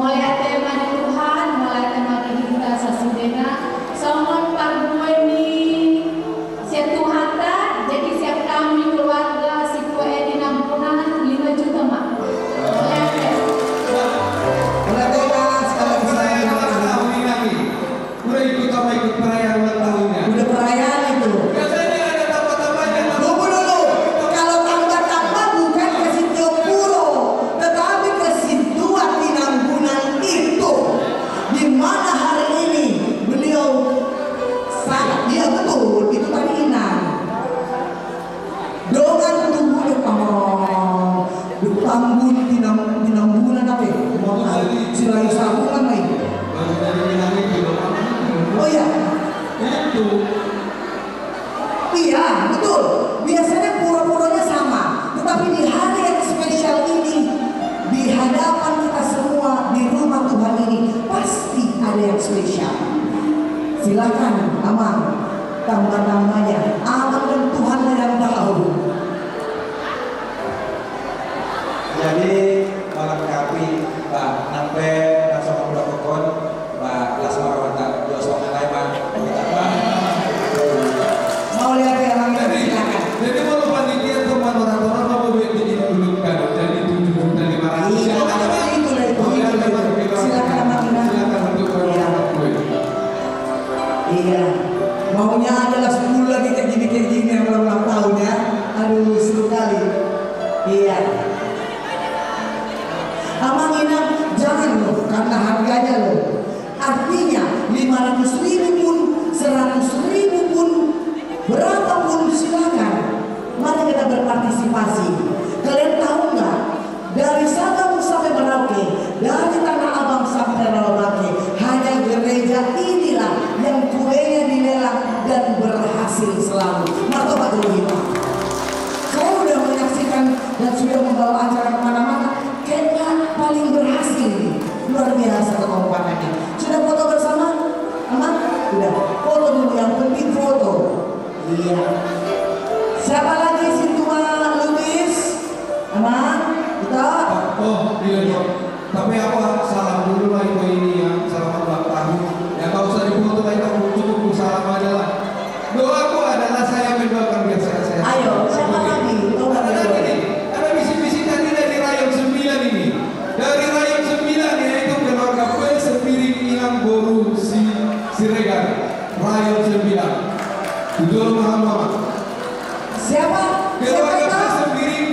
Mauliate ma di Tuhan, mauliate ma di hita sasudena. Songon parbue ni sian Tuhanta, jadi sian hami keluarga Situe Tinambunan lima juta ma. Mauliate. Mauliate, Mas. Selamat ulang tahun, Inang. Udah ikut sama ikut perayaan ulang tahunnya. Udah perayaan itu. Biasanya ada tambah-tambahnya. Tunggu dulu. Kalau tambah-tambah bukan ke Sitio Puro, tetapi ke Situe Tinambunan itu. Di mana hari ini beliau sangat, iya betul, itu tadi Inang. Dongan tubuhnya paham. Tambun tinam, tinambunan apa ya? Mau tahu? Silahisabungan, mai. Oh iya. Itu. Iya, betul. Biasanya pura-puranya sama. Tetapi di hari yang spesial ini, di hadapan kita semua, di rumah Tuhan ini, pasti ada yang spesial. Silakan, Amang. Tambah-tambahnya, Amang dan Tuhan yang tahu. Jadi, melengkapi, Pak, nang pe, nang sama udah kokon, Pak, las ma rohanta, dua suang nang lain, Pak. Mauliate, Amang, jadi, silakan. Jadi, kalau panitia tuh manorat-norat, mau duit dikirim dulu kan, jadi tujuh juta lima ratus. Iya, itu lah, itu, itu. Silakan, Amang, Inang. Silakan untuk, iya. Iya. Maunya adalah sepuluh lagi kayak gini, kayak gini yang ulang tahun ya. Aduh, seru kali. Iya. Amang Inang, jangan loh, karena harganya loh. Artinya, lima ratus ribu pun, seratus ribu pun, berapa pun silakan. Mari kita berpartisipasi. Kalian tahu nggak? Dari Sabang sampai Merauke, dari Tanah Abang sampai Rawabangke, hanya gereja inilah yang kuenya dilelang dan berhasil selalu. Martobat dulu, Ibu. Saya udah menyaksikan dan sudah membawa acara kemana-mana, kayaknya paling berhasil ini. Luar biasa kekompakannya. Sudah foto bersama? Aman? Udah. Foto dulu, yang penting foto. Iya. Siapa lagi? Sintua Lubis? Aman? Kita? Oh, iya, iya. Tapi aku salam dulu lah, Ibu, ini ya. Selamat ulang tahun. Ya, nggak usah difoto lagi, aku cukup, aku salam aja lah. Doaku adalah saya mendoakan biar sehat-sehat. Ayo, siapa lagi? Ada lagi nih. Ada bisik-bisik tadi dari Rayon Sembilan ini. Dari Rayon Sembilan, yaitu keluarga P Sembiring Inang Boru Si-, Siregar. Rayon Sembilan. Betul, Mama? Siapa? Keluarga P Sembiring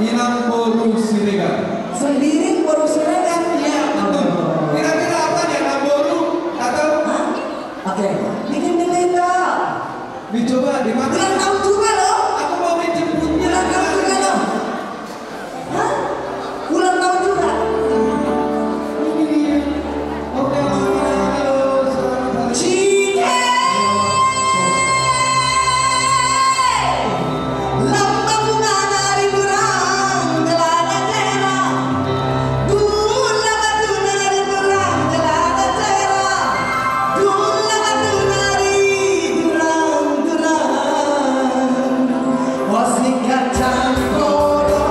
Inang Boru Siregar. Sembiring Boru Siregar? Iya, betul. Kira-kira apa dia, Inang Boru? Atau? Hah? Oke. Bikin berita. Dicoba, di mana? Ulang tahun juga loh. Aku mau menjemputnya. Ulang tahun juga loh. Hah? Ulang tahun juga. Ini dia. Oke, halo, selamat hari. Cike! Lambang bunga dari Durang, Telaga Cera. Gula batu dari Durang, Telaga Cera. Gula batu dari Durang, Durang. Osi kacang koro,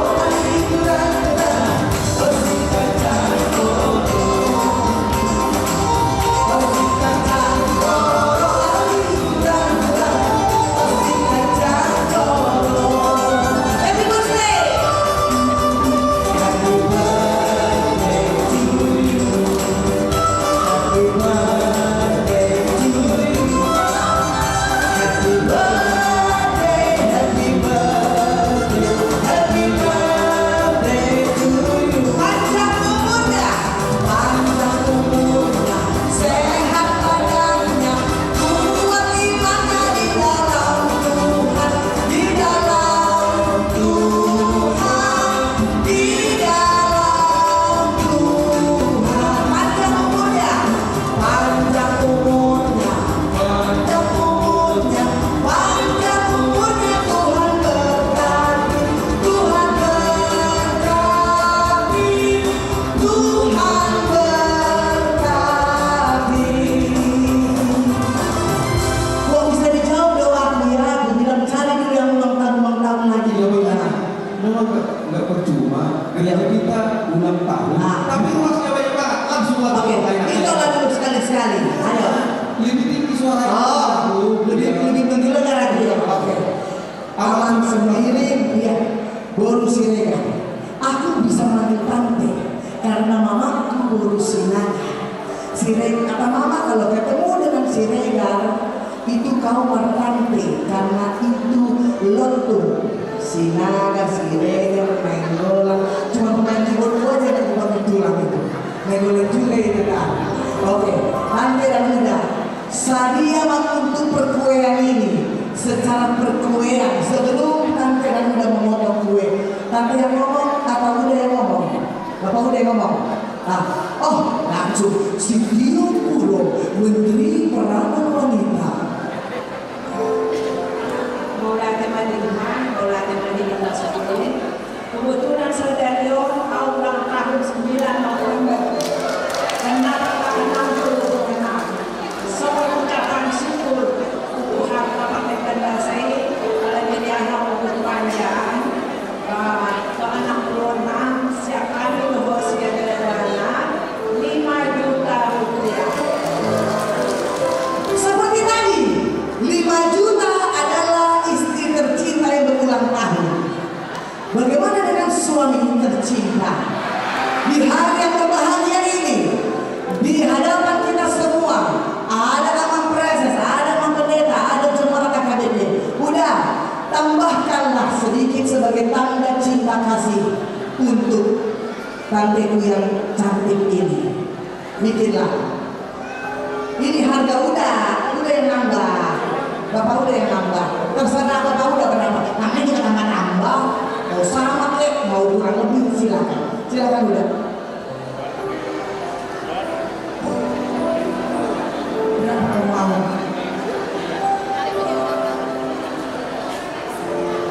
Durang, Durang. Osi kacang koro. Osi kacang koro, Durang, Durang. Osi kacang koro. Happy birthday. Happy birthday to you. Happy birthday to you. Happy birthday, happy birthday, happy birthday to you. Panjang umurnya, panjang umurnya, sehat badannya, kuat imannya di dalam Tuhan, di dalam Tuhan, di dalam Tuhan. Panjang umurnya, panjang umurnya, panjang umurnya, panjang umurnya, Tuhan berkati, Tuhan berkati, Tuhan berkati. Kok bisa dijawab doaku ya? Aku bilang cari dulu yang ulang tahun, ulang tahun lagi. Iya, Bang. Nah. Memang nggak, nggak percuma. Iya. Gereja kita ulang tahun. Nah. Tapi ruasnya banyak banget. Oke, minta lagu sekali-sekali. Ayo. Lebih tinggi suaranya. Oh, lebih, lebih menggelegar lagi ya. Oke. Aman Seiring, iya. Boru Siregar. Aku bisa manggil tante karena mamaku boru Sinaga. Siregar, kata mama, kalau ketemu dengan Siregar, itu kau martante karena itu lotung. Sinaga, Siregar, Nainggolan. Cuma pemain keyboard aja yang dipanggil tulang itu. Nainggolan juga ini kan. Oke, tante dan uda. Sadia ma untuk perkuean ini? Secara perkuean, sebelum tante dan uda memotong kue, tante yang ngomong, apa uda yang ngomong? Bapak uda yang ngomong? Ah, oh, langsung si Tio Puro, Menteri Peranan Wanita. Mauliate ma di Tuhan, mauliate ma di Tuhan. Kebetulan sadari on au ulang tahun sembilan November. Karena tanggal enam puluh enam. Songon ucapan syukur tu Tuhan, Bapa Pangkandasa i, ala ni dia na umur panjang. Ah, tu enam puluh enam, siap kami dohot siap dua anak, lima juta rupiah. Seperti tadi, lima juta adalah istri tercinta yang berulang tahun. Bagaimana dengan suami tercinta? Di hari yang berbahagia ini, di hadapan kita semua, ada Amang Praeses, ada Amang Pendeta, ada jemaat H K B P. Uda, tambahkanlah sedikit sebagai tanda cinta kasih untuk tanteku yang cantik ini. Bikinlah. Ini harga uda, uda yang nambah. Bapak uda yang nambah. Terserah bapak uda berapa. Namanya juga tambah-tambah. Mau sama kek, mau kurang lebih, silakan. Silakan uda. Berapa kamu mau?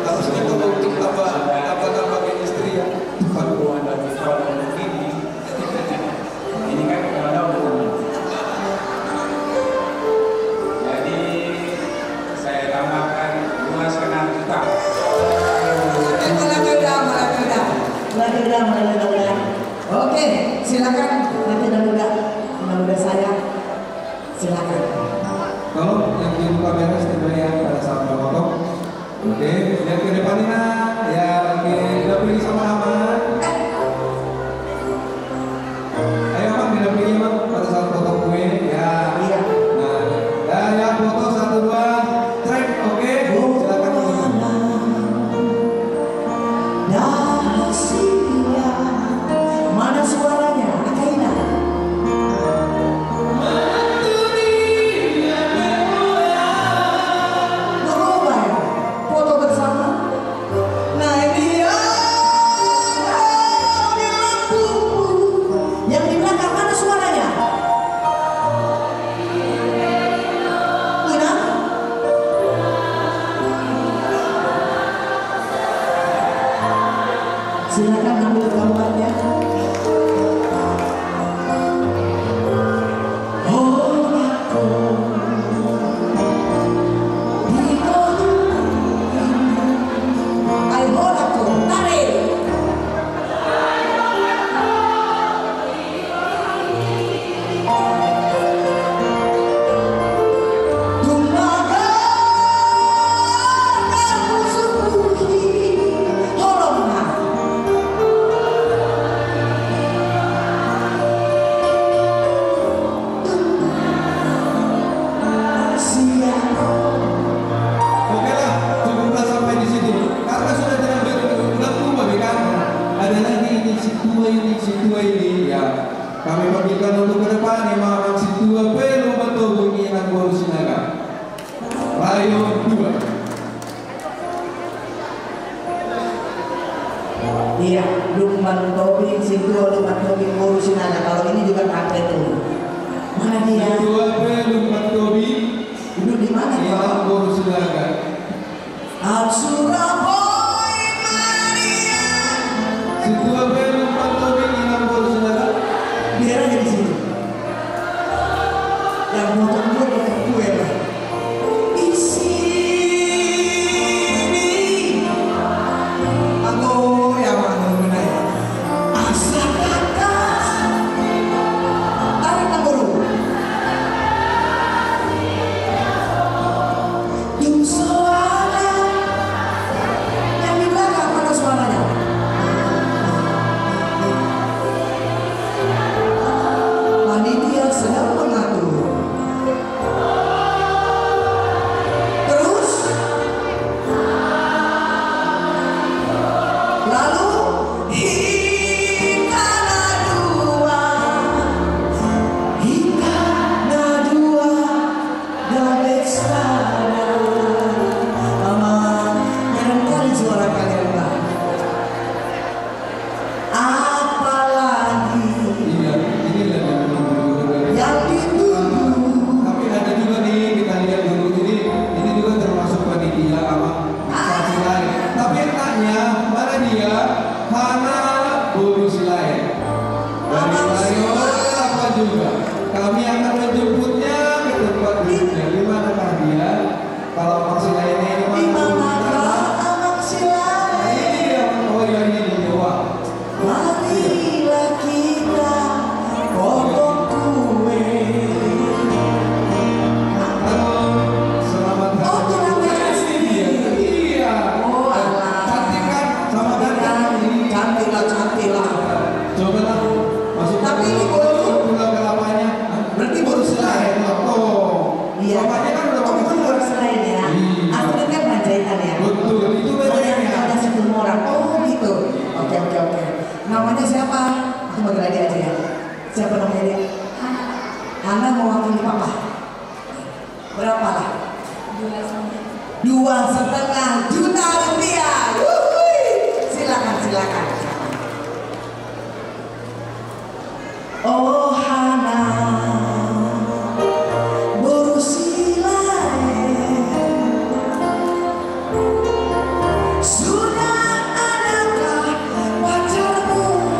Kalau sudah tahu untuk tambah, tambah-tambah ke istri ya. Tempat buah dan tempat ini. Ini kan kalau ada urusan. Jadi saya tambahkan dua setengah juta. Eh, malah beda, malah beda. Malah beda, malah beda, malah. Oke, silakan nanti dan uda, dan uda saya. Silakan. Tolong yang di muka beres tiba ya pada saat memotong. Oke, lihat ke depan ini, nah. Ya, oke, didampingi sama Amang. Ayo, Amang, didampingi, Amang, pada saat potong kue, ya. Iya. Nah, ya, ya, foto satu, dua, track, oke. Silakan. Mana suaranya? Angka ina. Berubah ya? Foto bersama. Nah, ini dia. Yang di belakang, mana suaranya? Una? Silakan ambil gambarnya. Oke lah, cukuplah sampai di situ. Karena sudah tidak berkenan, pulang ke rumah, ya kan? Ada lagi ini, si tua ini, si tua ini, ya. Kami panggilkan untuk ke depan, Amang Situa Pelu Mantobing, Inang Boru Sinaga. Rayon dua. Iya, Lumban Tobing, Situa Lumban Tobing, Boru Sinaga. Kalau ini juga kakek tuh. Mana dia? Situa Pelu Mantobing. Duduk di mana, Pak? Inang Boru Sinaga. Aksura boy Maria. Situa Pelu Mantobing, Inang Boru Sinaga. Biar aja di situ. Yang potong gue potong kue, Pak. Di sini. Aku yang mana, mana ya? juga. Kami akan menjemputnya ke tempat duduknya. Di manakah dia? Kalau Amang Silaen ini, di manakah Amang Silaen? Nah, ini dia, Amang. Oh, iya, ini dia. Wah. Marilah kita potong kue. Halo, selamat hari. Oh, tunangan. Iya, iya. Oh, alah. Cantik kan? Selamat hari. Cantik lah, cantik lah. Coba lah, masuk. Tapi ini boru. Gula kelapanya. Hah? Berarti boru Silaen. Iya. Bapaknya kan udah pakai boru Silaen ya. Iya. Aslinya kan Panjaitan ya. Betul, itu bedanya. Ada, ada Situmorang. Oh, gitu. Oke, oke, oke. Namanya siapa? Aku panggil adik aja ya. Siapa namanya dia? Hana. Hana mewakili papa. Berapa lah? Dua setengah. Dua setengah juta rupiah. Wuhui. Silakan, silakan. Oh Hana, boru Silaen, sudah adakah pacarmu?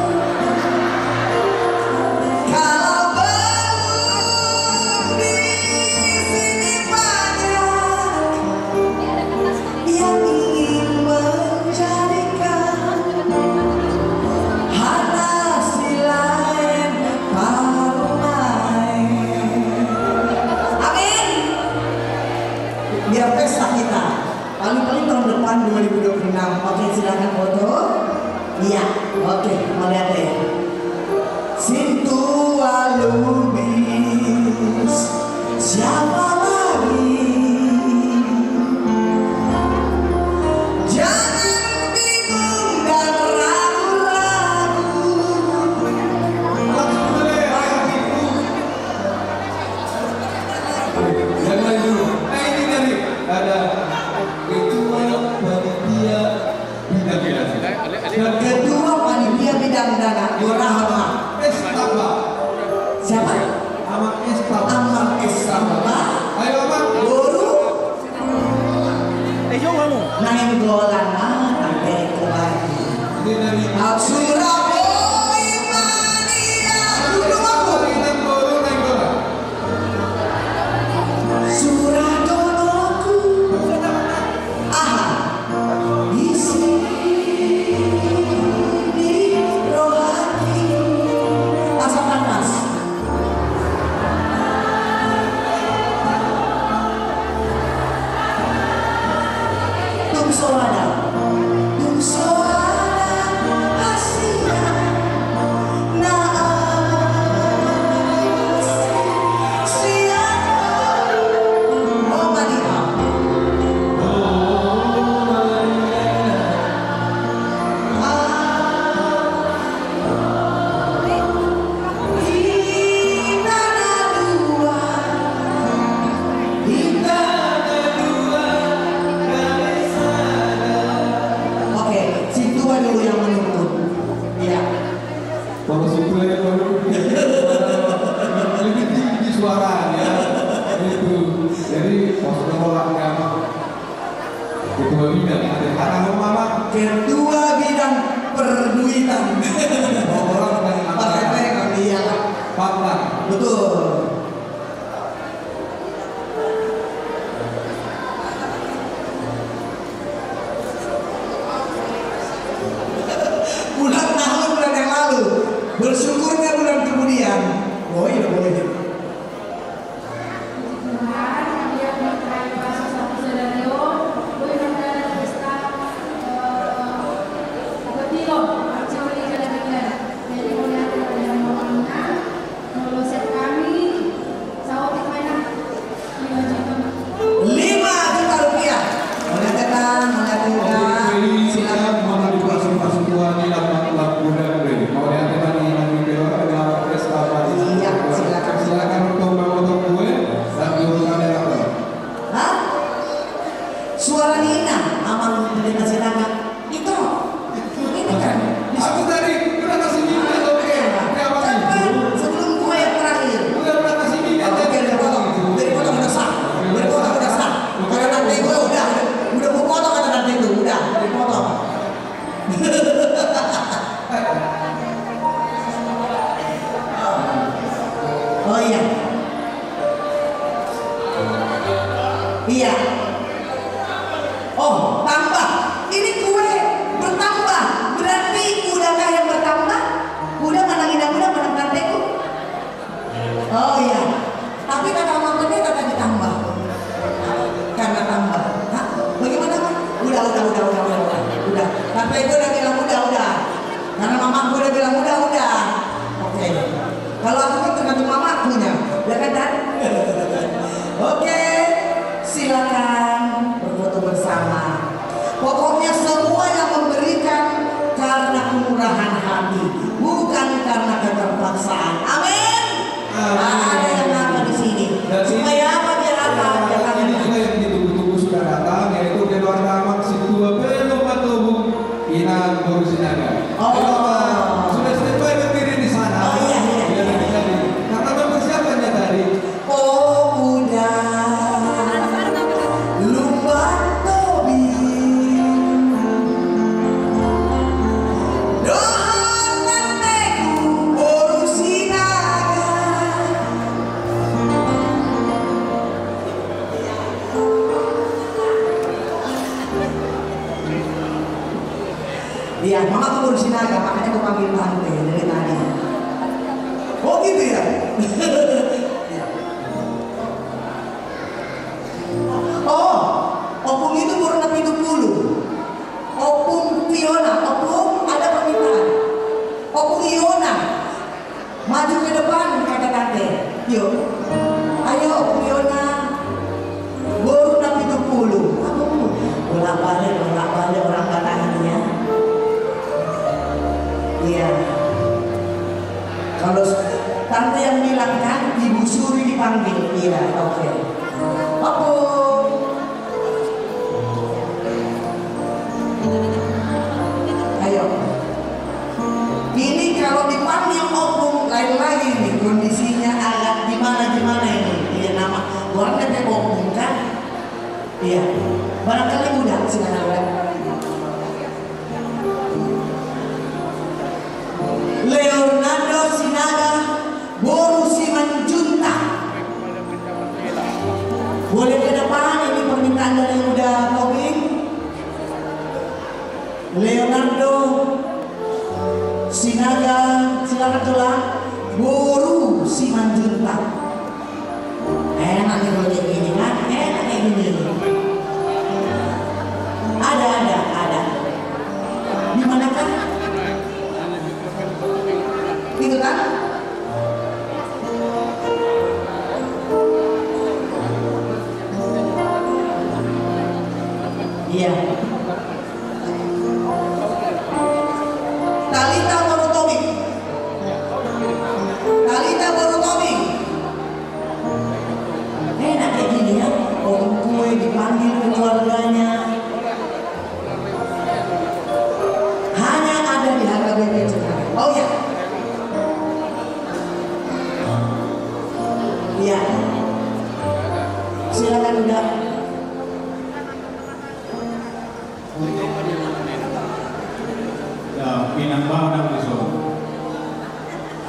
Kalau belum, di sini banyak yang ingin menjadikan Hana Silaen parumaen. Amin. Biar pesta kita. Paling-paling tahun depan, dua ribu dua puluh enam. Oke, silakan foto. Iya, oke, mau lihat deh. Sintua Lubis, siapa lagi? Jangan bingung dan ragu-ragu. Yang lain dulu. Nah, ini dari ada ketua panitia bidang, ketua panitia bidang dana, Amang Estapa. Siapa? Amang Estapa. Amang Estapa. Ayo, Amang. Boru. Eh, jauh kamu. Nainggolan, ah, nanti kembali. Ini dari Surabaya, Mania. Duduk, Amang. Ini boru Nainggolan. Surat donoku. Aha. Isi di rohaki. Asal panas. Tung soada. Tung soada. Asia. Oke, sintua dulu yang menuntut. Iya. Kalau sintua yang baru, lebih tinggi suaranya. Itu. Jadi, maksudnya, kalau agama, ketua bidang, ada, ada mau apa? Ketua bidang perduitan. Orang dari Pakai P R, iya. Pangkat. Betul. Bulan tahun, bulan yang lalu. Bersyukurnya bulan kemudian. Oh iya, boleh. Puji Tuhan, dia mengetahui bahasa satu scenario, gue mengetahui pesta, eh, Betilo, Arceweli Jalan Ringan. Jadi, mau lihat ada yang mau mainan, mau lo set kami, saotik mainan, lima juta. Lima juta rupiah. Mauliate, Bang, mauliate, Bang. Oke, jadi silakan. Mau dikasih pasukan di Lampang Kuda, Bang. Mauliate, Bang, di Lampang Kuda, Bang. Iya, silakan. Oh iya. Iya. Oh, tambah. Ini kue bertambah. Berarti kudakah yang bertambah? Kuda manang inang, kuda manang tanteku? Oh iya. Tapi kata Mama Pendeta tadi tambah. Karena tambah. Hah? Bagaimana, Ma? Udah, udah, udah, udah, udah, udah. Udah. Tapi gue udah bilang udah, udah. Karena mamaku udah bilang udah, udah. Oke. Kalau aku kan tergantung mamakunya, ya kan, Dan? Oke, silakan berfoto bersama. Pokoknya semua yang memberikan karena kemurahan hati, bukan karena keterpaksaan. Amin. Amin. Ada yang apa di sini? Supaya apa? Biar apa? Biar apa? Ini juga yang ditunggu-tunggu sudah datang, yaitu keluarga Amak Situa Belu Matobu. Inang Boru Sinaga. Oh. Jadi, Bapak, sudah standby berdiri di sana. Oh, iya, iya, iya. Biar jadi. Karena memang persiapannya tadi. Oh, udah. Lumban tobing. Dohot tanteku Boru Sinaga. Iya, mamaku Boru Sinaga, makanya gua panggil tante dari tadi. Oh, gitu ya? Iya. Oh, Ompung itu boru na pitu pulu. Ompung Fiona, Ompung, ada permintaan. Ompung Iona. Maju ke depan, kata tante. Yuk. Ayo, Fiona. Boru na pitu pulu. Aku bolak-balik, bolak-balik orang Batak ini ya. Iya. Kalau s-, tante yang bilang kan, Ibu Suri dipanggil. Iya, oke. Ompung. Ayo. Ini kalau dipanggil Ompung, lain lagi ini kondisinya, agak gimana-gimana ini. Iya, nama orangnya kayak Ompung kan? Iya. Barangkali udah, silakan, udah. Leonardo Sinaga, boru Simanjuntak. Boleh ke depan, ini permintaan dari Uda Tobing. Leonardo Sinaga, silakan, Tulang. Boru Simanjuntak. Enak nih kalau kayak gini kan, enak kayak gini. Ada, ada, ada. Di manakah? Itu kan? Iya. Talita boru Tobing. Talita boru Tobing. Enak kayak gini ya, orang tua dipanggil keluarganya. Hanya ada di H K B P Cikarang. Oh ya. Iya. Silakan, Uda. Ya, pinang bau na bisa.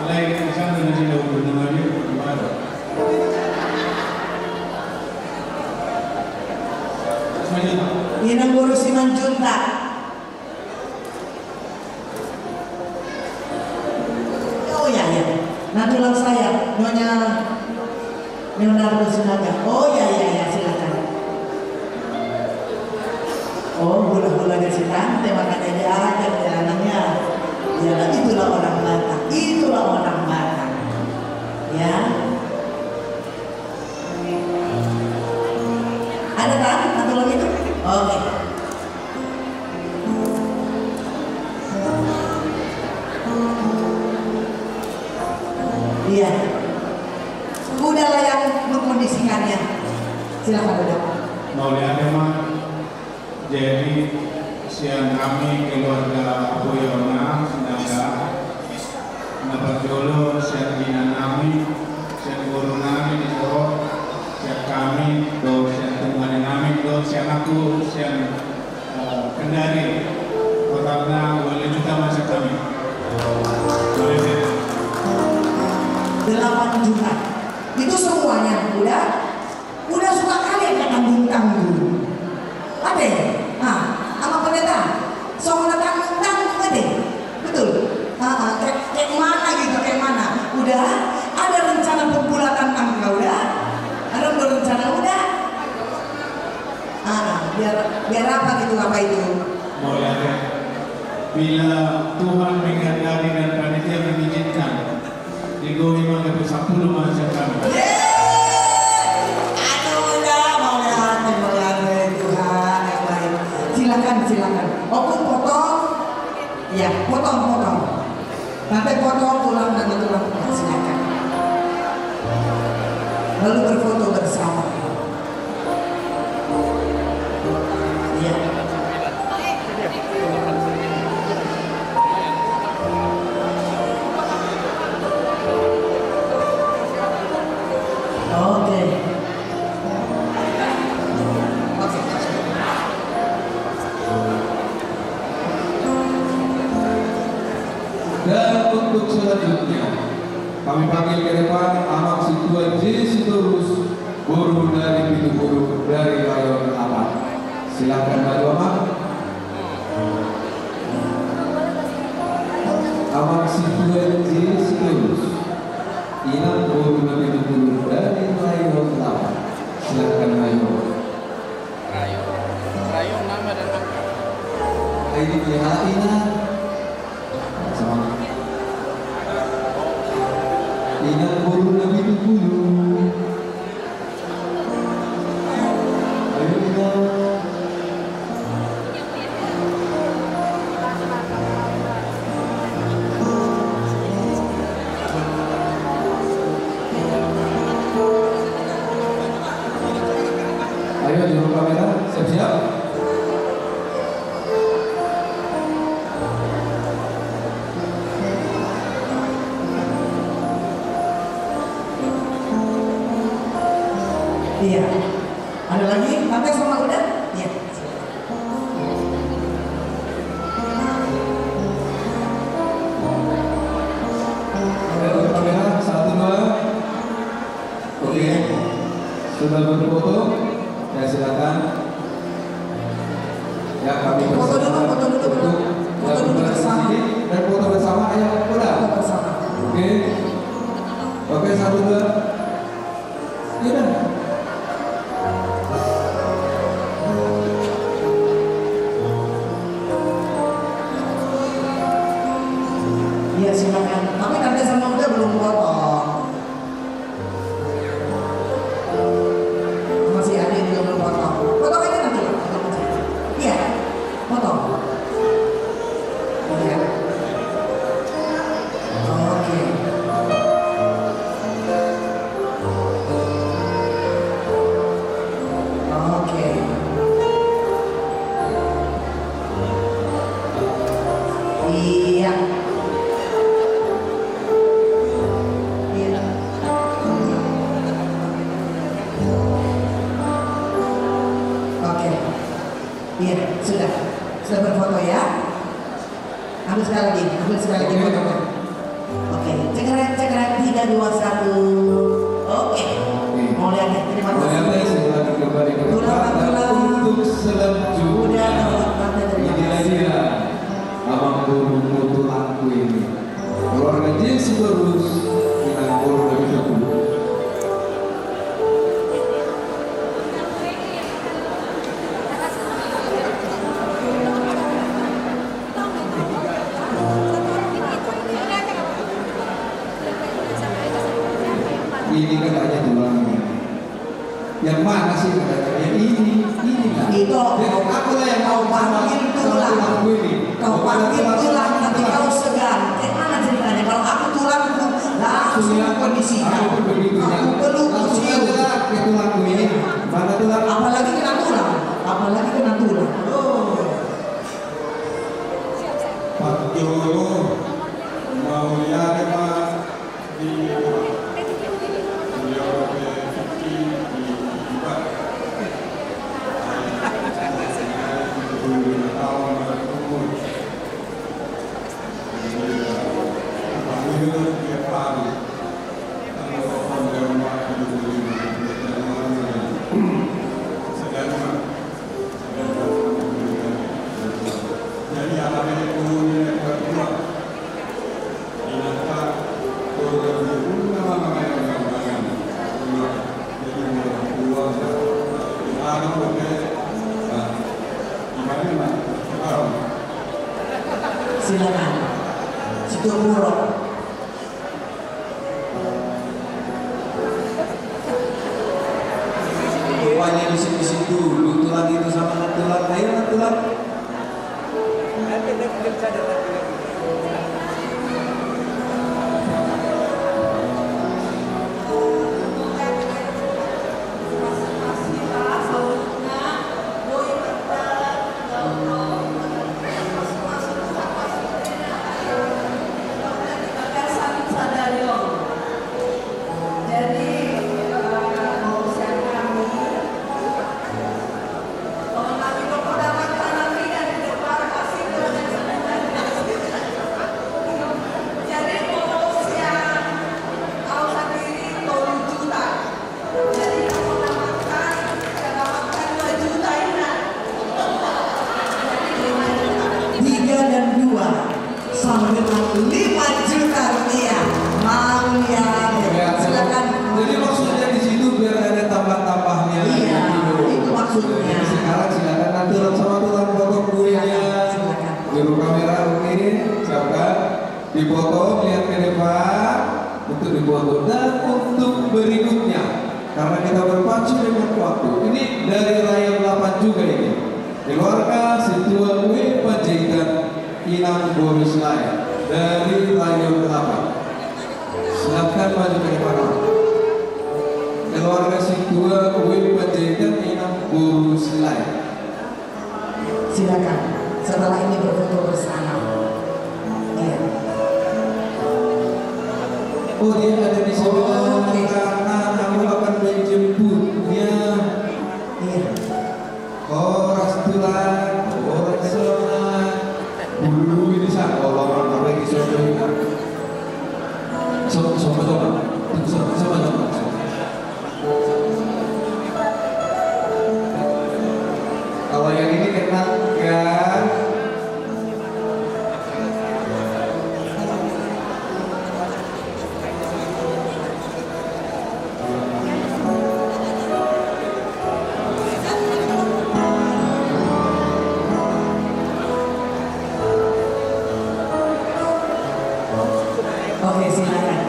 Alai, di sana dengan sini udah nama dia, udah baru. Selanjutnya. Inang boru Simanjuntak. Oh iya, iya. Nah, tulang saya, Nyonya Leonardo Sinaga. Oh iya, iya, iya, silakan. Oh, hula-hulanya si tante, makanya diajak ya anaknya. Ya, itulah orang Batak, itulah orang Batak. Ya. Ada kan? Satu lagi tuh? Oke. Iya. Udalah yang mengkondisikannya. Silakan, Uda. Mauliate ma. Jadi, sian hami keluarga Apo Yona Sinaga, na parjolo sian inanami, sian borunami di Solo, sian hami, dohot sian tumangkanami, dohot sian aku, sian, eh, Kendari, totalna dua juta ma sian hami. Delapan Juta. Itu semuanya udah, udah suka kali angka tanggung-tanggung. Ate, ah, Amang Pendeta, songon na tanggung-tanggung ate. Betul. Ah, ah, kayak, kayak mana gitu, kayak mana? Udah ada rencana pembulatan angka udah? Ada belum rencana udah? Ah, ah, biar, biar apa gitu apa itu? Boleh. Bila Tuhan menghendaki dan panitia mengizinkan, di gori ma gabe sampulu ma sian kami. Yeay! Aduh, udah, mau lihat, mau lihat, Tuhan yang baik. Silakan, silakan. Oke, potong. Ya, potong, potong. Nanti potong, tulang, nanti tulang. Silakan. Lalu berfoto bersama. Iya. Oke. Dan untuk selanjutnya, kami panggil ke depan Amang Sintua J Sitorus, boru dari Pitupulu, dari Rayon Delapan. Silakan maju, Amang. Amang Sintua J Sitorus, inang boru na Pitupulu dari Rayon Delapan. Silakan maju. Rayon. Rayon nama dan angka. Ai di pihak ina. Sama. Ina boru na Pitupulu. Ayo, ina. Ayo, juru kamera, siap-siap. Iya. Ada lagi? Tante sama Uda? Iya. Oke, kamera, satu, dua. Oke. Sudah berfoto? Ya, silakan. Ya, kami foto dulu, bersama foto dulu, untuk foto dulu bersama. Dan foto bersama, ayo, udah. Foto bersama. Oke. Oke, satu, dua. Iya, dah. Iya, silakan. Tapi tante sama Uda belum potong. Masih ada yang belum potong. Potong aja nanti, potong aja. Iya, potong. Iya. Oke. Oke. Iya. Iya. Oke. Iya, sudah. Sudah berfoto ya. Ambil sekali lagi, ambil sekali lagi fotonya. Oke, cekrek, cekrek, tiga, dua, satu. Oke. Oke. Mau lihat ya, terima kasih. Mau lihat ya, silakan kembali ke tempat. Tulang, dan tulang. Untuk selanjutnya, udah, Tante, terima kasih. Inilah dia, Amang Boru Tulangku ini. Keluarga J Sitorus, inang boru dari Pitupulu. Ini katanya tulang ini. Yang mana sih katanya? Yang ini, ini kan. Itu. Jadi aku lah yang mau sama, sama tulangku ini. Kau panggil tulang, tapi kau segan. Kayak mana ceritanya? Kalau aku tulangku, langsung ke kondisinya. Aku pun begitu, ya. Aku peluk, aku cium. Langsung aja lah ke tulangku ini. Mana tulang? Apalagi kena tulang. Apalagi kena tulang. Oh. Pak Jono, mau lihat, Pak? Di, di, di, di, Silakan. Sitio Puro. Rupanya bisik-bisik dulu tulang itu sama anak tulang. Ayo, anak tulang. Jadi, eh, mau siang kami. Jadi, mau siang, au sandiri tolu juta. Jadi, yang mau dapatkan, yang dapatkan dua juta, inna. Jadi, lima juta. Tiga dan dua. Sama dengan lima juta rupiah. Mau ya? Ya. Silakan. Jadi maksudnya di situ biar ada tambah-tambahnya. Iya, gitu. Itu maksudnya. Jadi sekarang silakan nanti langsung aja potong kuenya. Silakan, silakan. Juru kamera, oke, siapkan. Dipotong, lihat ke depan. Untuk dipotong. Dan untuk berikutnya, karena kita berpacu dengan waktu, ini dari Rayon delapan juga ini. Keluarga Sintua Ue Panjaitan, Inang Boru Silae, dari Rayon delapan. Silakan maju ke depan. Keluarga Sintua Ue Panjaitan, Inang Boru Silae. Silakan. Setelah ini berfoto bersama. Iya. Oh, dia ada di sebelah kanan. Aku akan menjemputnya. Iya. Horas tulang, horas tulang. Bulu ini sa, kalau orang apa yang disuruh. So, so, so, so, so, so, so. Kalau yang ini kena, kan? Oke, silakan.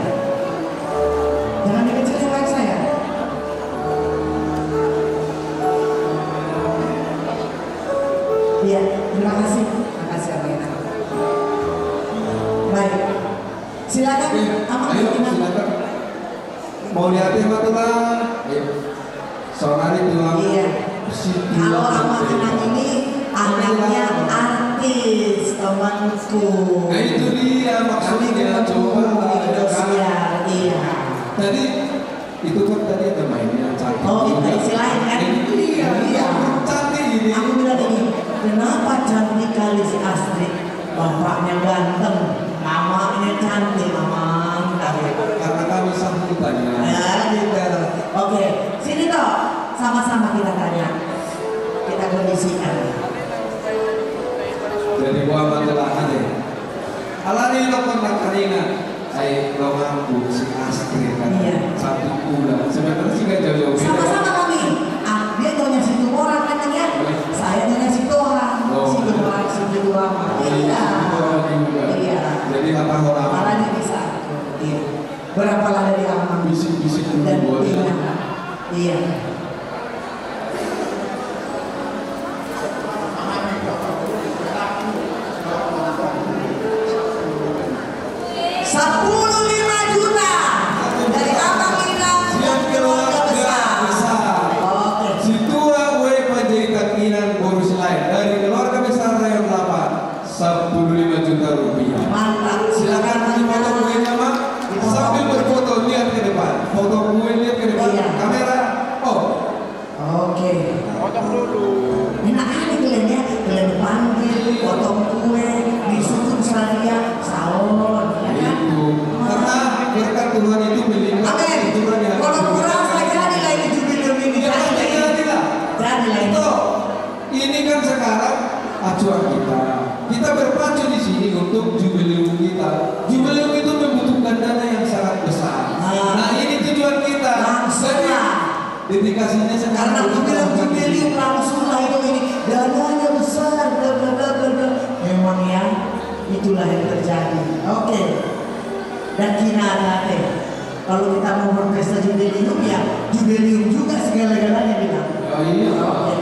Jangan dikecilin mic saya. Iya, terima kasih. Makasih, Abang Inang. Baik. Silakan, Amang, ayo, Inang. Silakan. Mau lihat ya, Pak Tulang? Ayo. Saudari tulang. Iya. Kalau Amang Inang ini anaknya artis, temanku. Nah, itu dia maksudnya. Kami ketemu di Indosiar, iya. Tadi itu kan tadi ada mainnya cantik. Oh, itu istilah lain kan? Iya, iya. Cantik ini. Aku bilang ini, kenapa cantik kali si Astrid? Bapaknya ganteng, mamanya cantik, mamang. Karena kami sahutanya. Ya, gitu. Oke, sini toh, sama-sama kita tanya. Kita kondisikan. Jadi buah majalah ada. Alani lo pernah karina. Ai, lo ngaku si Astrid kan? Iya. Satu bulan. Sebenarnya sih nggak jauh-jauh beda. Sama-sama kami. Ah, dia nyonya Situmorang kan, ya? Iya. Saya nyonya Sitohang. Oh. Situmorang, Situmorang. Oh, iya, iya. Situmorang juga. Iya. Jadi apa orang? Malah dia bisa. Iya. Berapa lama di Amang? Bisik-bisik dulu. Dan boleh. Iya. Iya. Sepuluh lima juta dari Amang Inang dan keluarga besar. Oke. Sintua Ue Panjaitan, Inang Boru Silae dari keluarga besar Rayon delapan, sepuluh lima juta rupiah. Mantap. Silakan dipotong kuenya, Mak. Dipotong. Sambil berfoto, lihat ke depan. Foto kue, lihat ke depan. Iya. Kamera. Oh. Dan kinana te, kalau kita mau berpesta jubileum, ya jubileum juga segala-galanya, bilang. Oh iya. Oke.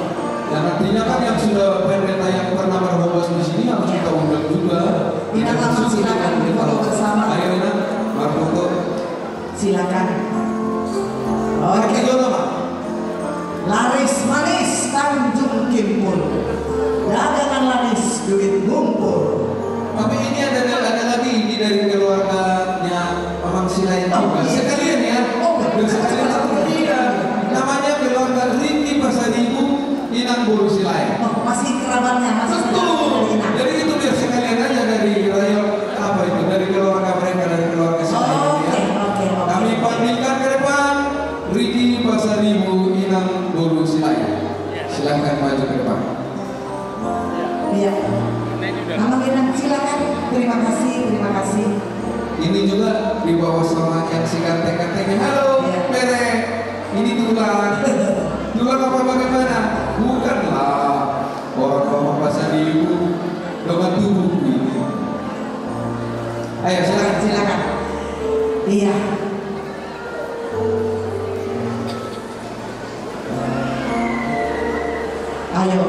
Dan artinya kan yang sudah pendeta yang pernah berkhotbah di sini harus kita undang juga. Kita langsung silakan berfoto bersama. Ayo, Inang, berfoto. Silakan. Oke. Oke, dulu, Pak. Laris manis Tanjung Kimpul, dagangan laris duit ngumpul. Tapi ini ada, ada lagi ini dari keluarganya Mamang Silayan juga. Oh, iya. Sekalian ya. Oh, betul. Sekalian. Iya. Namanya keluarga Rini Pasaribu, Inang Boru Silayan. Oh, masih kerabatnya, masih saudara dari Inang. Betul. Jadi itu biar sekalian aja dari rayon, apa itu, dari keluarga mereka, dari keluarga Silayan. Oke, ya. Oke, oke. Kami panggilkan ke depan. Rini Pasaribu, Inang Boru Silayan. Silakan maju ke depan. Iya. Mama Inang, silakan. Terima kasih, terima kasih. Ini juga dibawa sama yang si ganteng-gantengnya. Halo, iya. Mere. Ini tulang. Tulang apa bagaimana? Bukanlah. Orang Mama Pasaribu. Dengan tubuhku ini. Ayo, silakan, silakan. Iya. Ayo,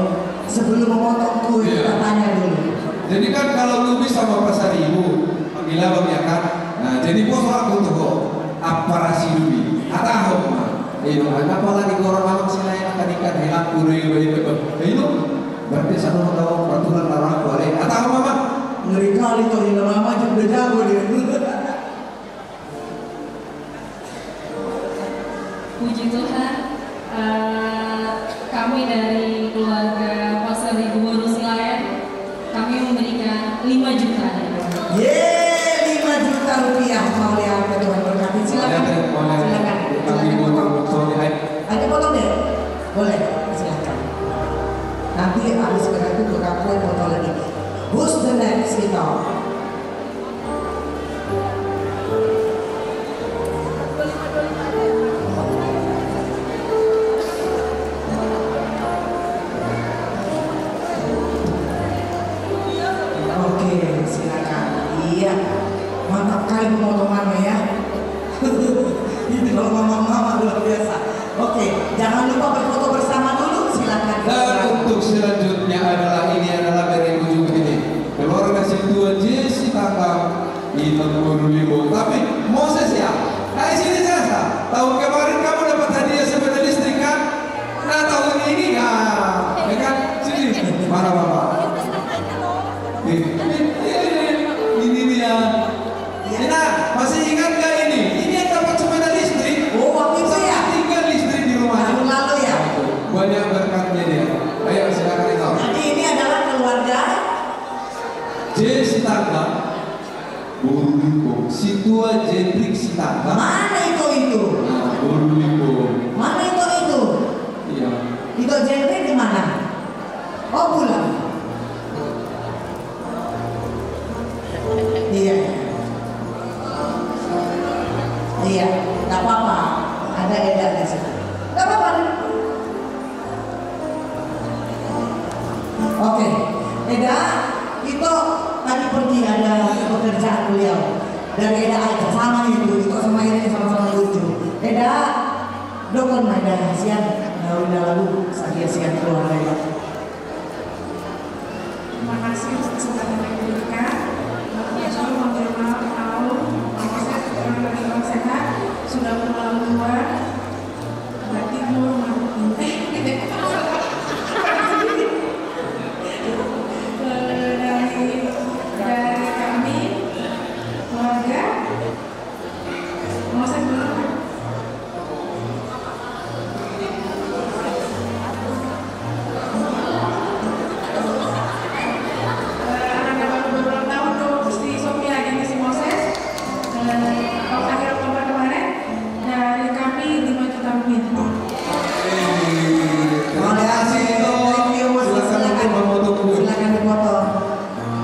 sebelum memotong kue, iya, kita tanya dulu. Jadi kan kalau lu bisa sama Pasaribu, panggil abang ya kan? Nah, jadi bos aku tuh kok, apa rasi dulu? Atahom, Mak. Iya, apalagi orang abang sini akan ikan, enak, kuda, iba, iba, iba. Ayo, berarti sana tahu peraturan orang tua, eh. Atahom, Mama. Ngeri kali tuh, Inang Mama, udah jago dia. Puji Tuhan, eh, kami dari keluarga Pasaribu Boru Silayan, kami memberikan lima juta. Ye, lima juta rupiah, mauliate, Tuhan berkati. Silakan. Mauliate, mauliate. Silakan. Silakan potong. Ada potong deh? Boleh, silakan. Nanti habis berarti buka kue, potong lagi. Who's the next, gitu? Oke, silakan. Iya, mantap kali pemotongannya ya. Ini kalau mama-mama luar biasa. Oke, jangan lupa berfoto bersama dulu, silakan. Dan untuk selanjutnya adalah, ini adalah dari ujung ini. Keluarga Sintua J Sitanggang, Inang Boru Limbo. Tapi, Moses ya, hai sini saja. Tahun kemarin kamu dapat hadiah sepeda listrik kan? Nah, tahun ini, nah, ya kan? Sini, mana Bapak? Nih, ini dia. Nah, masih ingat nggak ini? Ini yang dapat sepeda listrik. Oh, waktu itu ya? Tinggal listrik di rumahnya. Tahun lalu ya? Banyak berkatnya dia. Ayo, silakan, Ito. Jadi ini adalah keluarga J Sitanggang, Boru Limbo. Sintua Jendrik Sitanggang. Mana Ito itu? Nah, Boru Limbo. Mana Ito itu? Iya. Ito Jendrik di mana? Oh, pulang. Iya. Iya, nggak apa-apa. Ada Eda di situ. Nggak apa-apa. Oke, Eda, Ito tadi pergi ada pekerjaan beliau. Dan Eda aja sama itu, Ito sama Eda sama-sama lucu. Eda, dohon ma Eda, sian, daun dalam, sadia sian keluarga ya. Terima kasih untuk kesempatan yang diberikan. Tapi juga mohon maaf, kalau Mama saya kebetulan lagi kurang sehat, sudah pulang duluan. Berarti gua rumah. Eh, dari, dari kami, keluarga, Moses belum. Eh, anaknya baru berulang tahun tuh, si Sophia, adiknya si Moses. Eh, kalau akhir Oktober kemarin, dari kami lima juta rupiah. Terima kasih, Ito. Thank you, Moses. Silakan, silakan. Untuk memotong kue. Silakan dipotong.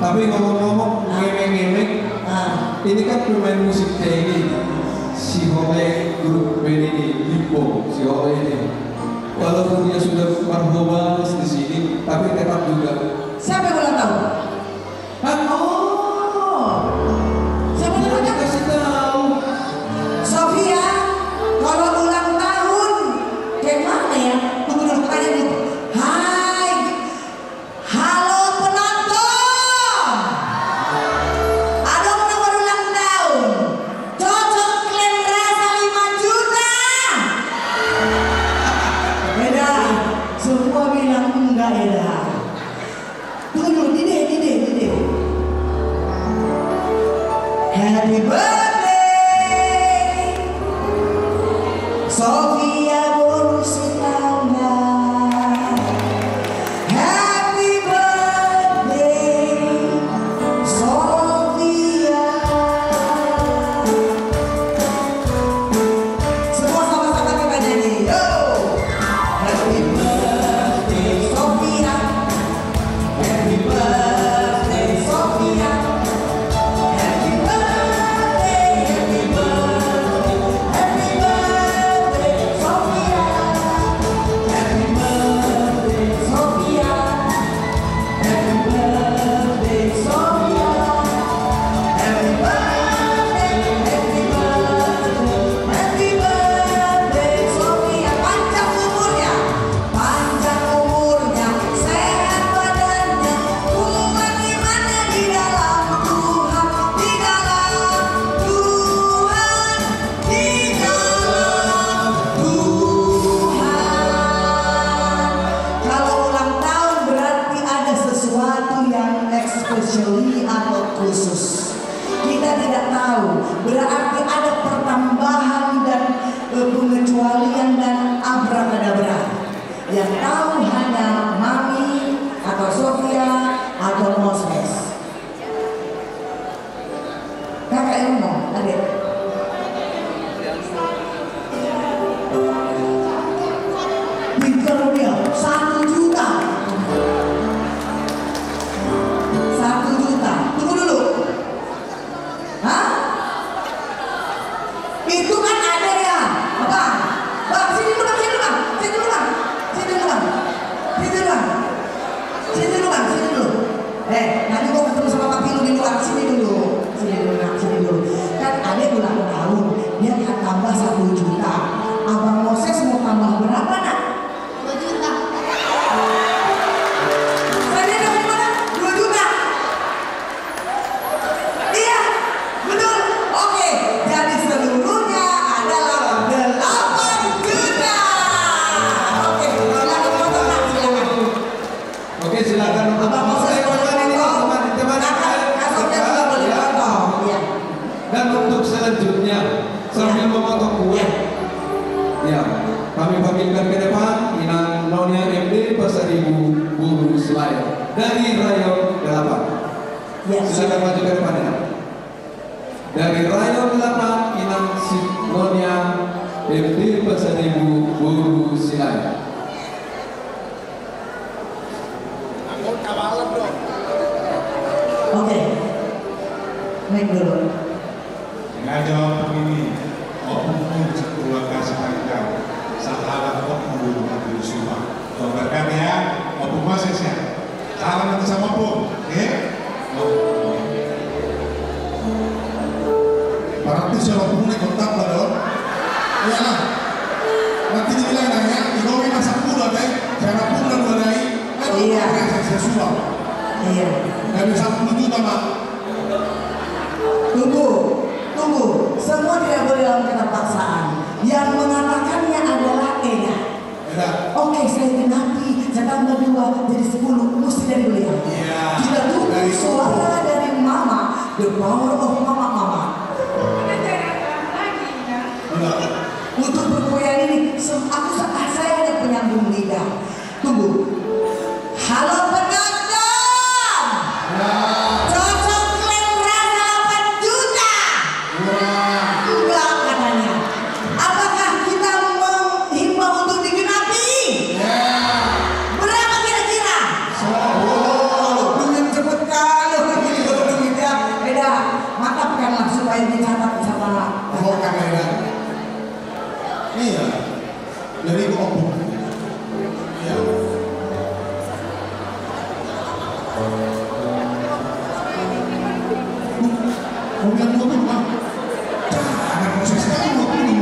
Tapi ngomong-ngomong, ah, ngemeng-ngemeng, ah, ini kan pemain musiknya ini, si Hole grup band ini, Limbo, si Hole ini. Walaupun dia sudah berkhotbah di sini, tapi tetap juga. Siapa yang ulang tahun? Hah? Oh. Siapa namanya? Kasih tahu. Dari Rayon Delapan. Ya, silakan maju ke depan, ya. Dari Rayon Delapan, Inang Sidonia, M D Pasaribu, Boru Silaen. Oke. Naik dulu. Sengaja ompung ini, ompung pun sekeluarga Simanjang, sahabat ompung dulu di Suma. Tuh, berkat ya, ompung masih sehat. Salam nanti sama ompung, ya? Berarti si ompung ini kontak pada om. Iya lah. Nanti dibilang nanya, Indomie masak pula deh. Cara pun dua dai. Iya. Saya suap. Iya. Dari sepuluh juta, Mak. Tunggu, tunggu. Semua tidak boleh dalam keterpaksaan. Yang mengatakannya adalah Eda. Eda. Oke, saya genapi, saya tambah dua, jadi sepuluh, mesti dari beliau. Iya. Kita tunggu suara dari Mama, the power of Mama, Mama. Ada cara lagi, kan? Enggak. Untuk bergoyang ini, sem-, aku sa-, saya hanya penyambung lidah. Tunggu. Halo, penonton! Ya. Cocok klaim rasa delapan juta? Wah. Enggak, katanya. Apakah kita menghimbau untuk digenapi? Ya. Berapa kira-kira? Sepuluh. Duit cepet kali, orang ini kalau duit ya. Beda. Mantap kan, langsung aja dicatat sama. Oh, kan, ya. Iya. Jadi itu ompung. Ya. Duh, mobil dua puluh, Bang. Dah, ada prosesnya dua puluh.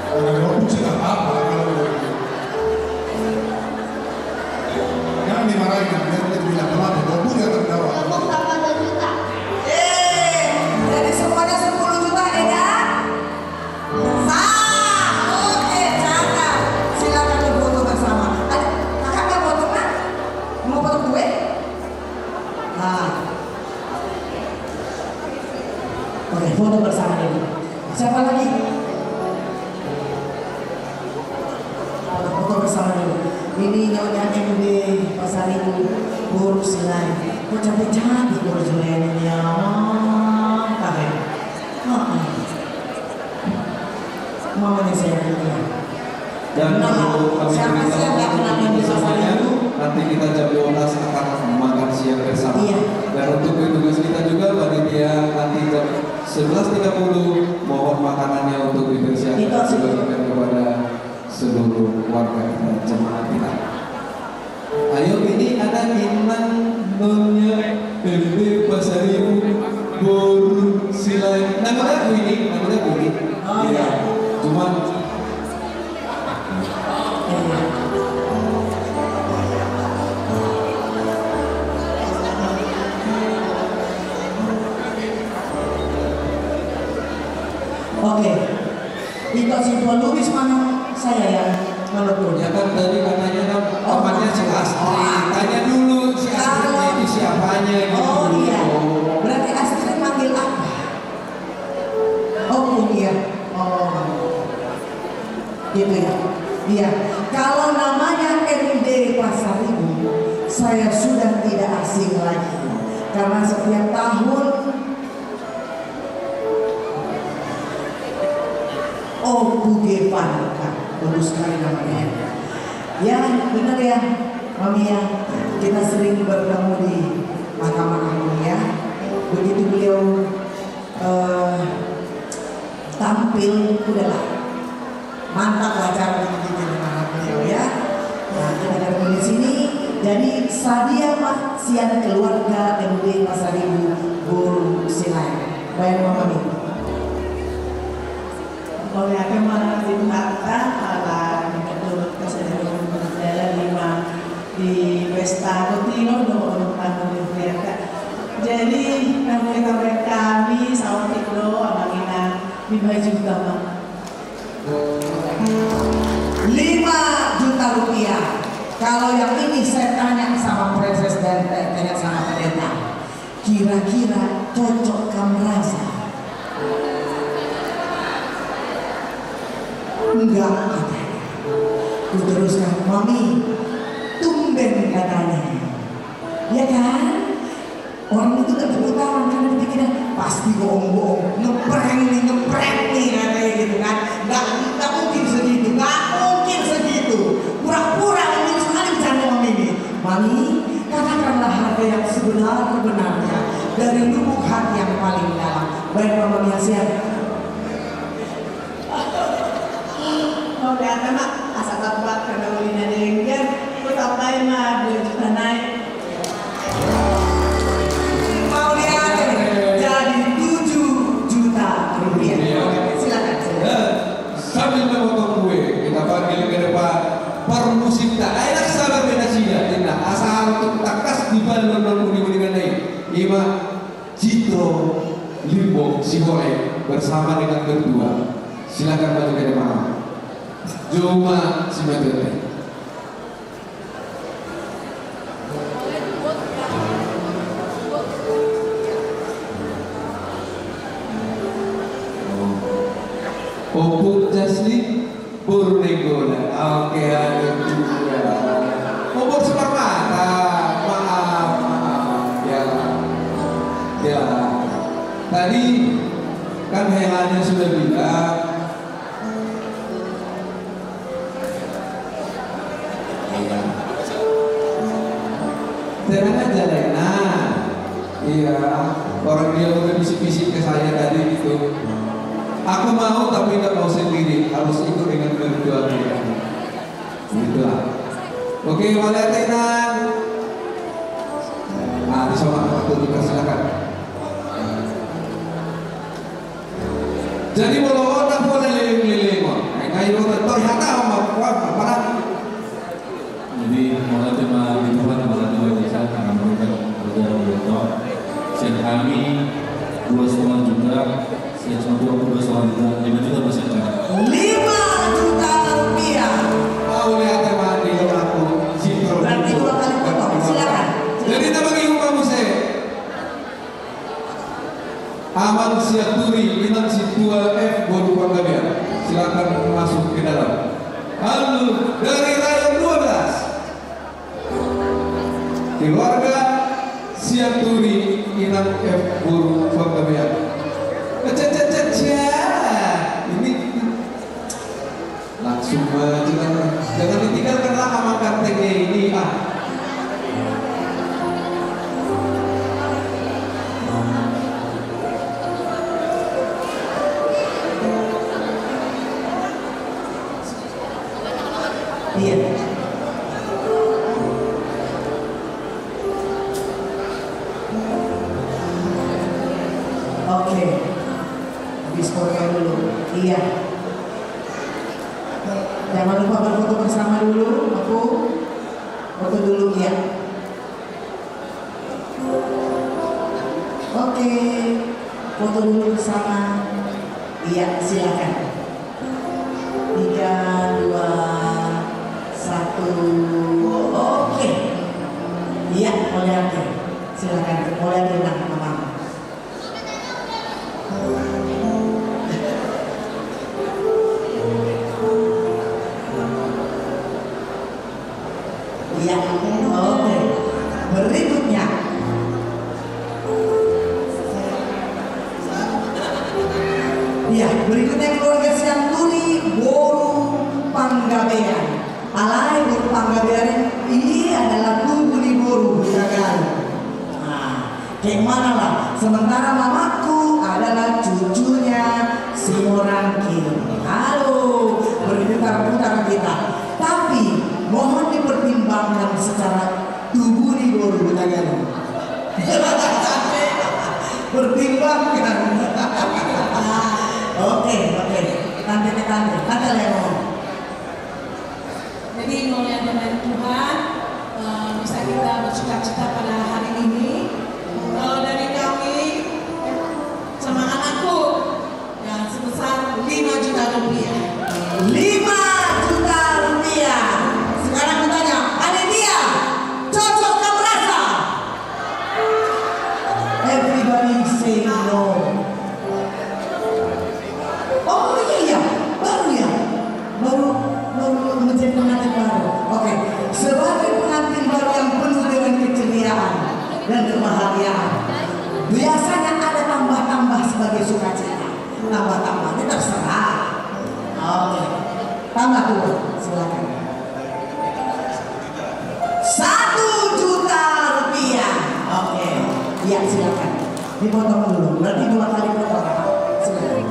Kalau ada ompung sih nggak apa-apa, kalau jangan dimarahin, biar dia bilang, "Kenapa?" Ompung yang terdakwa. Ompung tambah dua juta. Eh, jadi semuanya sepuluh juta, ya, kan? Sah, oke, cakep. Silakan berfoto bersama. Ada, kakak nggak foto, Kak? Mau foto kue? Nah. Oke, foto bersama dulu. Siapa lagi? Foto bersama dulu. Ini Nyonya M D Pasaribu, Boru Silaen. Kok cantik-cantik Boru Silaen ini ya? Mantap ya. Heeh. Mamanya saya punya. Dan perlu kami beritahu untuk semuanya, nanti kita jam dua belas akan makan siang bersama. Iya. Dan untuk petugas kita juga, panitia, nanti jam sebelas tiga puluh, mohon makanannya untuk dipersiapkan, dibagikan kepada seluruh warga kita, jemaat kita. Ayo, ini ada Inang Nyonya M D Pasaribu, Boru Silaen. Nang udah ini, nang udah ini. Oh, iya. Cuma Oke. Ito si Tua Lubis mana saya yang menelpon? Ya kan tadi katanya kan temannya si Astri. Tanya dulu si Astri ini siapanya gitu. Oh, iya. Berarti Astri manggil apa? Oh, iya. Oh. Gitu ya. Iya. Kalau namanya M D Pasaribu, saya sudah tidak asing lagi. Karena setiap tahun Oh, Buge Panka. Bagus sekali namanya. Ya, benar ya, Mami ya. Kita sering bertemu di Mahkamah Agung ya. Begitu beliau eh, tampil, udahlah. Mantap lah cara dibikin anak beliau ya. Nah, kita ketemu di sini. Jadi sadia ma sian keluarga M D Pasaribu Boru Silaen. Baik, Mama nih. Oke, oke, mana di Tata, ala di Ketua Pasaribu Boru Silaen lima di pesta Gotino do orang tamu di Friaka. Jadi, tamu kami sama Tino, abang ina lima juta, Bang. Lima juta rupiah. Kalau yang ini saya tanya sama Presiden, saya tanya sama pendeta. Kira-kira cocok kam rasa? Enggak, katanya. Kuteruskan, Mami, tumben katanya. Ya kan? Orang itu gak tepuk tangan karena dipikirnya pasti bohong-bohong, ngeprank nih, ngeprank nih, katanya gitu kan. Nggak, nggak mungkin segitu, nggak mungkin segitu. Pura-pura, mungkin sekali bercanda sama Mimi. Mami, katakanlah harga yang sebenar-benarnya dari lubuk hati yang paling dalam. Baik, Mama Mia, siap? Mauliate ma, asa tamba na uli na denggan, hutambai ma dua juta nai. Mauliate, jadi tujuh juta rupiah. Iya. Silakan, silakan. Eh, sambil memotong kue, kita panggil ke depan parmusikta. Ayo, sabar, beda sida, Inna. Asa harus tangkas dibalon non uli-uli na i. Ima Citro Limbo Sihole bersama dengan berdua. Silakan maju ke depan. Joma Simatupang. Ompung Jasli. Boru Nainggolan. Oke, aduh, iya. Oh, boru Saparmata. Maaf, maaf. Ya. Ya. Tadi kan Helanya sudah bilang. Iya. Tenang aja, Lena. Iya, orang dia udah bisik-bisik ke saya tadi gitu. Aku mau tapi nggak mau sendiri, harus ikut dengan berdua mereka. Gitulah. Oke, mauliate, Nang. Nah, di sana, aku dipersilakan. Jadi molo on, na pola leleng-leleng on. Ngai ro, tor hata on, ma, kuat, ma, parah. Jadi mauliate ma di Tuhan, mauliate ma di Tuhan, karena memberikan kerja yang beruntung. Sian hami dua setengah juta, sian Simatupang dua setengah juta, lima juta ma sian hami. Lima juta rupiah. Mauliate ma di Tuhan, aku, Citro. Berarti dua kali potong, silakan. Jadi, nama di rumah muse. Amang Sianturi, Inang Sintua F boru Panggabean. Silakan masuk ke dalam. Lalu dari Rayon dua belas. Keluarga Sianturi, Inang F boru Panggabean. Cek, cek, cek, cek. Ini Langsung maju, jangan ditinggalkan lah sama gantengnya ini, ah. Iya. Oke. Habis foto dulu. Iya. Jangan lupa berfoto bersama dulu, aku foto dulu ya. Oke, foto dulu bersama. Iya, silakan. Tiga, dua, satu. Oke. Iya, boleh, oke. Silakan, boleh, Nang, Amang. Iya, oke. Berikutnya. Iya, berikutnya keluarga Sianturi boru Panggabean. Alai boru Panggabean ini adalah tubu ni boru Hutagaru. Nah, kayak mana lah? Sementara mamaku adalah cucunya Simorangkir. Halo, berputar-putar kita. Tapi mohon dipertimbangkan secara tubu ni boru Hutagaru. Pertimbangkan. Oke, oke. Tante, tante, tante Lemo. Jadi, mauliate ma di Tuhan, eh, bisa kita bercita-cita pada hari ini. Kalau dari kami, sama anakku, ya, sebesar lima juta rupiah. Lima juta rupiah. Sekarang kutanya, panitia, cocok nggak merasa? Everybody say no. Oh iya, iya, baru ya, baru, baru menjadi pengantin baru. Oke, sebagai pengantin baru yang Tambah-tambah, ini terserah. Oke. Tambah dua, silakan. Satu juta rupiah. Oke. Iya, silakan. Dipotong dulu. Berarti dua kali potong. Silakan.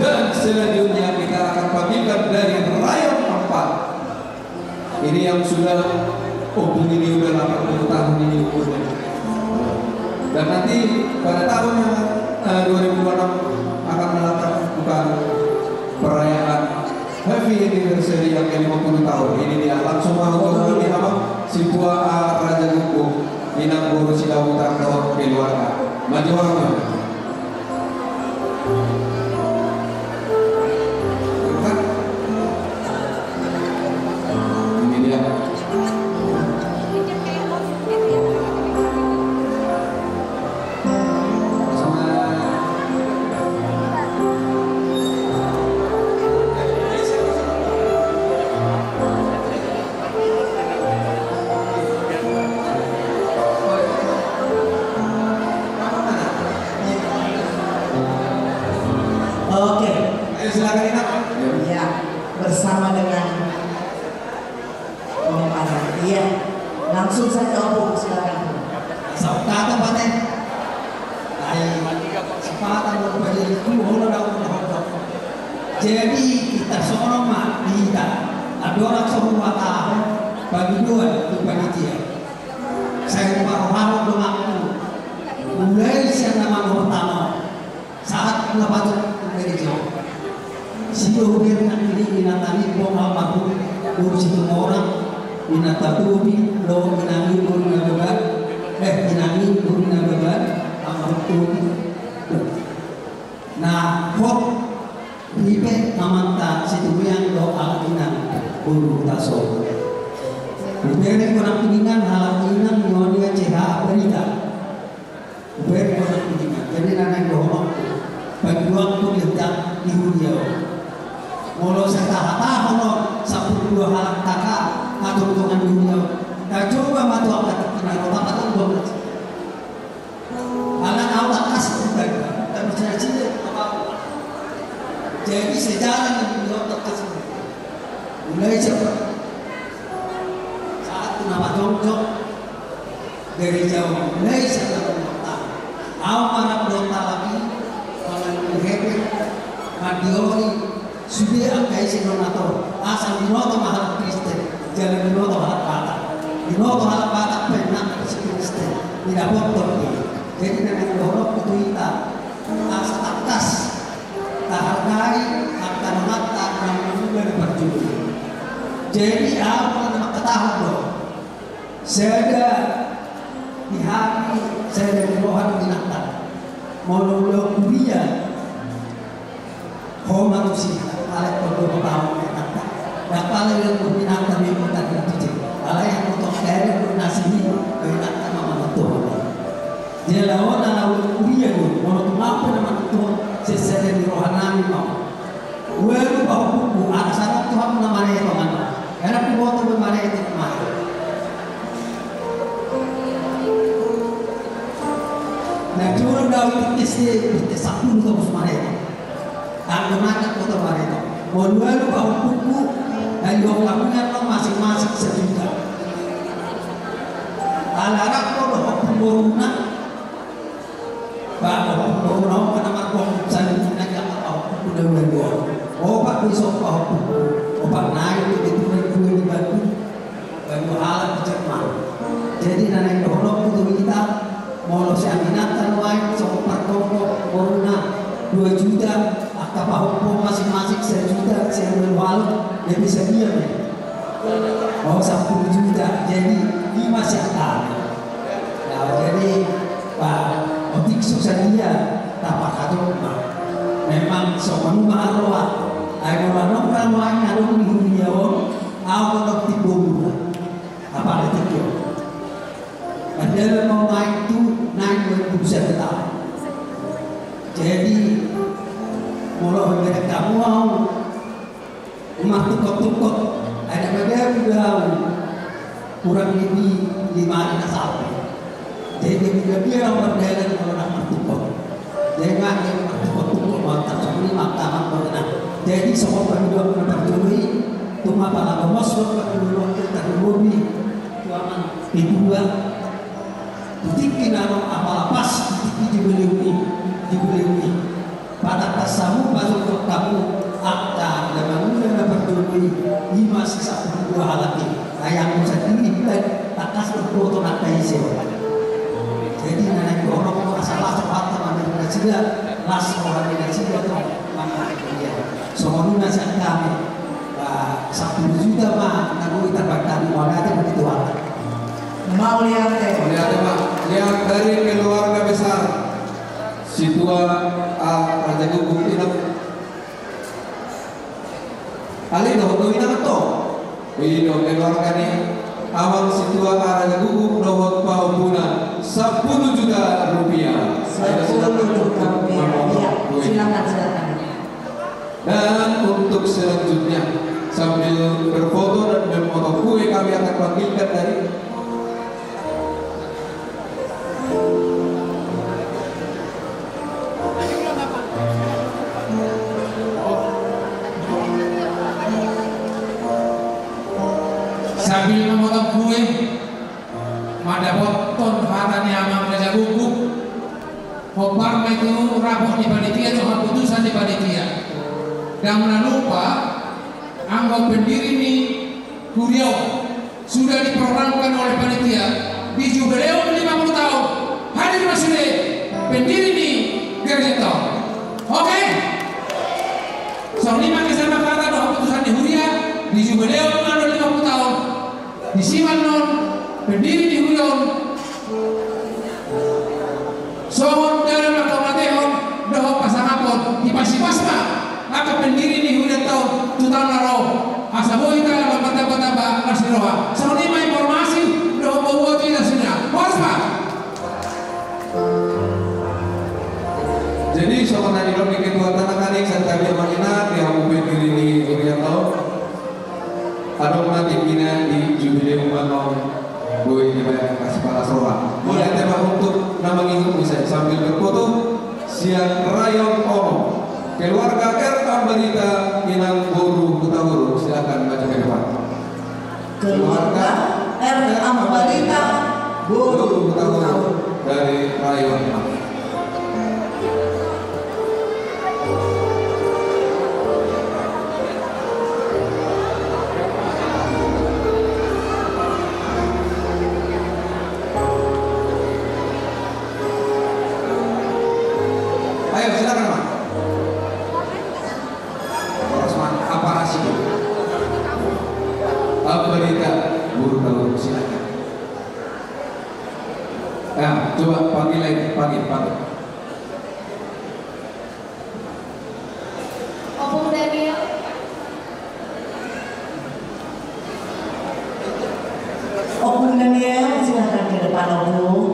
Dan selanjutnya kita akan panggilkan dari Rayon empat. Ini yang sudah, oh, ini udah delapan puluh tahun ini umurnya. Dan nanti pada tahun yang, eh, dua ribu dua puluh enam akan melakukan perayaan happy anniversary yang ke lima puluh tahun. Ini dia, langsung mau ke abang, si tua, ah, Raja Guguk, inang boru si Daud Tando keluarga. Maju, maju. Ini dia. Oke. Ayo, silakan, Inang. Ya, bersama dengan Om Anang. Iya. Langsung saja, Om, silakan. Saut kata, Pak, eh. Ai, sepatah mau belajar itu, mau udah, udah, udah. Jadi, hita songon on ma di hita. Andorang so huhatahon, pangidoan tu panitia. Sai huparrohahon donganku. Mulai sian na mangohot tano. Sahat na patuk tu gereja. Sidohot be nang ini inanta ni, boru almarhum, boru Situmorang, inanta Tobi, dohot inang ni boru Nababan, eh, inang ni boru Nababan, almarhum Tobi. Na hot ripe amanta Situmeang dohot halak inang boru Hutasobo. Hubereng nang piningan halak inang ni on, ia C H Barita. Hubereng nang piningan. Jadi na naeng dohononku, pangidoanku di hita di huria on. Molo sai tahatahon on sampulu dua halak taka, hatongtongan di huria on. Tacoba ma tu angka tingki na ro, tapatonton ma. Alana au tangkas do, tapi cina-cina apa? Jadi sejarah ni beliau tangkas do. Mulai siapa? Sahat tu na pajongjong gereja on, mulai siapa? Au marap do talaki, mangan hepe, mandiori, sude angka ise donatur, asa binoto ma halak Kristen, jala binoto halak Batak. Binoto halak Batak pe nang si Kristen, didapothon i. Jadi na naeng dohononku tu hita, asa tangkas tahargai angka donganta na mangula na parjolo. Jadi au na mangkatahon do. Sada di hami, sada di roha ni inanta. Molo ulaon huria, ho ma tusi, alai tong do hotahon inanta. Ndang pala ulaon inanta memang tadi tusi. Alai yang motong kaya do nasi ni, inanta ma manontuhon. Jala on ala ulaon huria do, molo tung au pe na manontuhon, sian sada ni roha nami ma. Ualu pahompungku, asa adong tu hamu na mareto, mana? Enak diboto be mareto, mana? Na jolo do au i tes, tes sampulu do bos mareto. Anggo nangkin boto mareto. Ualu pahompungku, na dihot hamu on masing-masing sajuta. Ala rap do ompung boruna. Ba, ompung boruna on kan na margompung saluhutna, jala pahompungku na dua-dua. Opat do ison pahompungku. Opat nai do, di tuan dua di batu. Ba dua halak di Jerman. Jadi na naeng dohononku tu hita, molo sian inanta nuaeng songon pargompung boruna dua juta, angka pahompu masing-masing sajuta, sian ualu halak, jadi sadia be. Oh, sampulu juta, jadi lima sian hami. Nah, jadi, Pak, otik so sadia tapakadok ma. Memang songon i ma roha. Ai molo adong roha ni adong di huria on, au ma otik boru. Apa otik yo? Dalam mau naik tu, naik dua ribu satu tahun. Jadi, molo bertemu au, martungkot-tungkot, ada bagaimana au, kurang lebih lima hari na sampai. Jadi, dia bilang berdalan kalau nak martungkot. Jadi, nggak ada martungkot-tungkot, mau tak sama lima, tak sama. Jadi, semua penduduk bertemu, cuma pada bos, penduduk kita dulu, cuma kedua. Di tingki na ro apala pas di tingki jubileu i, jubileu i. Pada tasamu pasuk tu kamu, angka na mangula na pardongan i, ima si sampulu dua halak i. Ayam sandiri, dan takas berfoto na kaise. Jadi, na naik orang, asal las rohanta, manang nasida, las rohanta nasida, tu, manang dia. Songon i na sian kami, ah, sampulu juta ma, na boi tabaen hami, mauliate ma di Tuhan. Mauliate. Mauliate, Pak. Yang dari keluarga besar Situa A. Raja Guguk, inang. Ale, dohot do inang to. Ido keluarga ni Amang Situa A. Raja Guguk, dohot pahompuna, sampulu juta rupiah. Ayo, silakan. Sampulu juta rupiah. Iya, silakan, silakan. Dan untuk selanjutnya, sambil berfoto dan memotong kue, kami akan panggilkan dari sambil memotong kue, mandapothon hata ni Amang Raja Guguk. Hombar ma i tu rapot ni panitia dohot haputusan ni panitia. Ndang na lupa, anggo pendiri ni huria on sudah diprogramkan oleh panitia di jubileum lima puluh tahun, hadir ma sude pendiri ni gereja on. Oke? Songon i ma kesepakatan dohot haputusan ni huria di jubileum annon lima puluh tahun. Disi ma annon pendiri ni huria on songon dalan na pamatehon dohot pasangaphon, dipasipas ma angka pendiri ni huria on tu taon na ro, asa boi hita martamba-tamba las ni roha. Songon i ma informasi dohot boaboa tu hita songon i. Horas ma. Jadi songon na nidok ni ketua tanah, kan, santabi ma inang di hamu pendiri ni huria on. Adong ma tingkina di jubileum annon boi dibaen angka sipalas roha. Iya. Mauliate ma untuk na mangihut muse sambil berfoto sian rayon onom. Keluarga R. Ambarita, inang boru Hutauruk, silakan maju ke depan. Keluarga R. Ambarita, boru Hutauruk, dari rayon. Ayo, silakan, Pak. Horas ma, apa rasio? Ambarita, boru Hutauruk, silakan. Ya, coba panggil lagi, panggil, panggil. Ompung Daniel. Ompung Daniel, silakan ke depan, Ompung.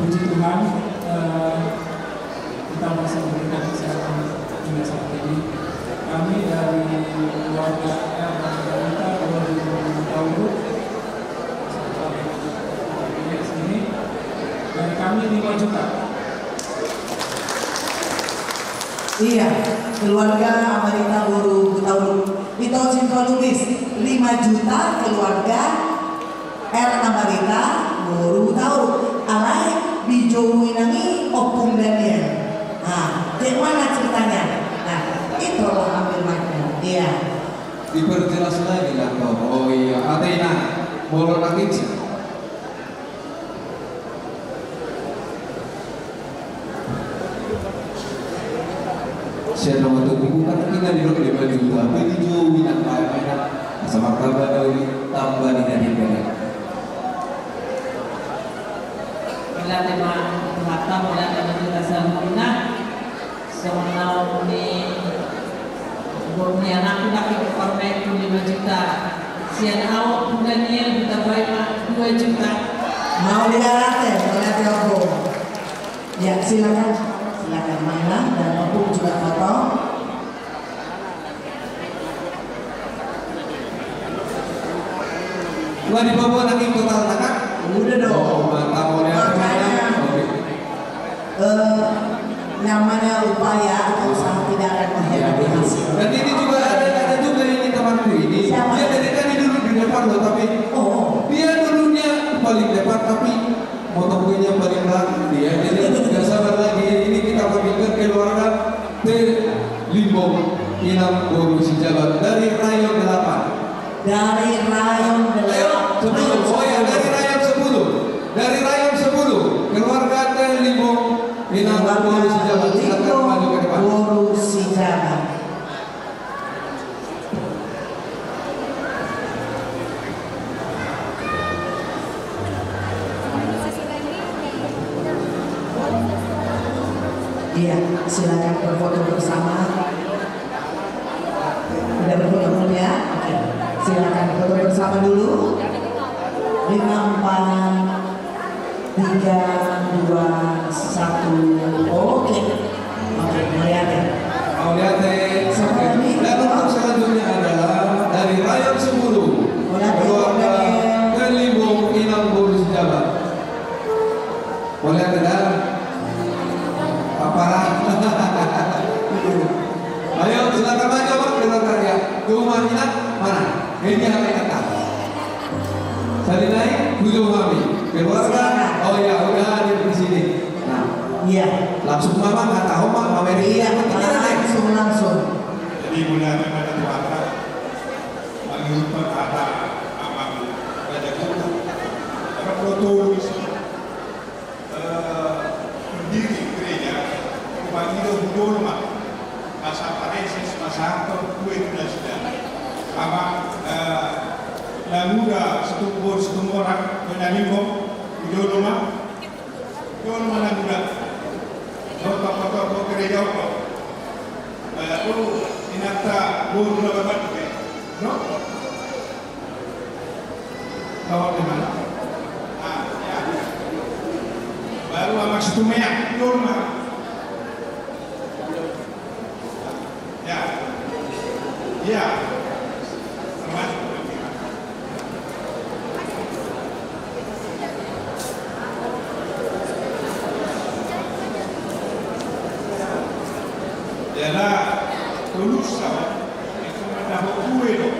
Puji Tuhan, eh, kita masih diberikan kesehatan hingga saat ini. Kami dari keluarga R. Ambarita, boru Hutauruk, dari kami lima juta. Iya, keluarga Ambarita, boru Hutauruk. Ito sinto lubis, lima juta keluarga R. Ambarita, boru Hutauruk. Alai dijou inang i Ompung Daniel. Nah, bagaimana ceritanya? Nah, itu loh, ambil mic-nya. Iya. Diperjelas lagi lah, toh. Oh iya, ate inang, molo na kecil. Sian na matubu, bukan tinggal di blok lima juta, tapi dijou inang, bae, bae, asa martamba na uli, tamba ni na di bawah. Ate ma, Tuhan, mauliate ma di hita saluhutna. Songon naung ni, songon ni anakku na hupambahen lima juta. Sian au, Daniel, ditambai ma dua juta. Mauliate, mauliate, Ompung. Ya, silakan. Silakan, Maila dan Ompung juga foto. Udah dibawa lagi total, kan? Udah dong. Oh, mantap, mauliate. Makanya, oke. Eh, namanya upaya atau usaha tidak akan mengkhianati hasil. Dan ini juga ada, ada juga ini temanku ini. Siapa? Dia dari tadi duduk di depan loh, tapi, oh, dia dulunya paling depan, tapi motokonya paling belakang dia. Jadi nggak sabar lagi. Ini kita panggilkan keluarga T Limbong, Inang Boru Sijabat dari Rayon delapan. Dari Rayon delapan. Ayo, sepuluh. Oh ya, dari Rayon sepuluh. Dari Rayon sepuluh. Keluarga T Limbong, Inang Boru Sijabat. Silakan maju ke depan. Boru Sijabat. Iya, silakan berfoto bersama. Udah berfoto belum ya? Oke. Silakan foto bersama dulu. Lima, empat, tiga, dua, satu. Oke. Oke, mauliate. Mauliate. Oke. Dan untuk selanjutnya adalah dari Rayon sepuluh. Mauliate. Keluarga T Limbong, Inang Boru Sijabat. Mauliate da. Apa? Ayo, silakan maju, Bang, keluarga ya. Tuh, Bang, Inang, mana? Ini apa yang kata? Sarinai, bujur kami. Keluarga, oh ya, udah hadir di sini. Nah, iya. Langsung Mama nggak tahu, Mak, Mama ini. Iya, langsung, langsung. Jadi, mudah-mudahan ada tuan, Pak. Menurut kata Amang Raja Guru, ada protokol di sini. Eh, pendiri gereja, pangido hujolo ma, asa pareses, asa tong kue tu nasida. Ama, eh, na muda Situmorang, Situmorang, Penalimbong, hujolo ma, hujolo ma na muda. Toko-toko gereja opo. Eh, oh, inanta boru na bapak, no? Bawa di mana? Ah, ya. Baru Amang Situmeang, hujolo ma. Ya. Ya. Termasuk. Jala, tulus sama. Itu mendapat kue dong.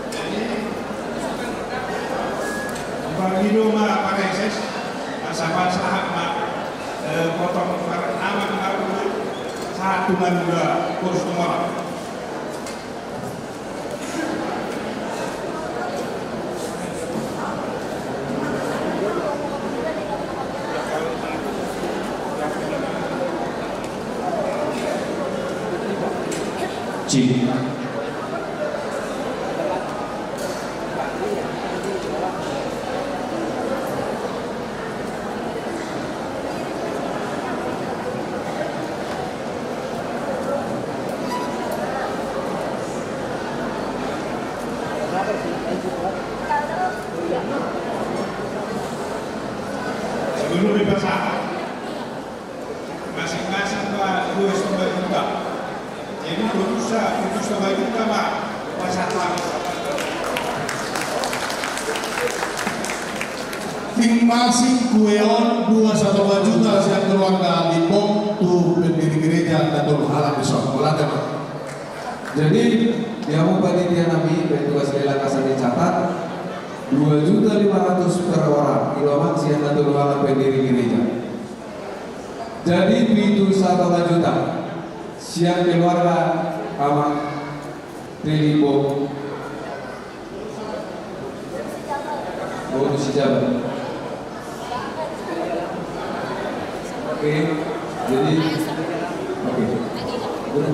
Jadi, pangido ma pareses, asa pasahat ma. Eh, potong parnama kemarin, satu dan dua, kursus nomor. Cik. Sebelum dipasahat, masing-masing ma dua setengah juta. Jadi, dua juta, dua setengah juta ma pasahat. Masing-masing kue on dua setengah juta sian keluarga Limbong tu pendiri gereja na tolu halak dison. Mauliate ma. Jadi, di hamu panitia nami, petugas lelang asa dicatat, dua juta lima ratus per orang, i do Amang sian na tolu halak pendiri gereja. Jadi pitu satongah juta sian keluarga Amang Ini, Bo. Bo, di si Jabar. Oke, jadi, oke. Udah.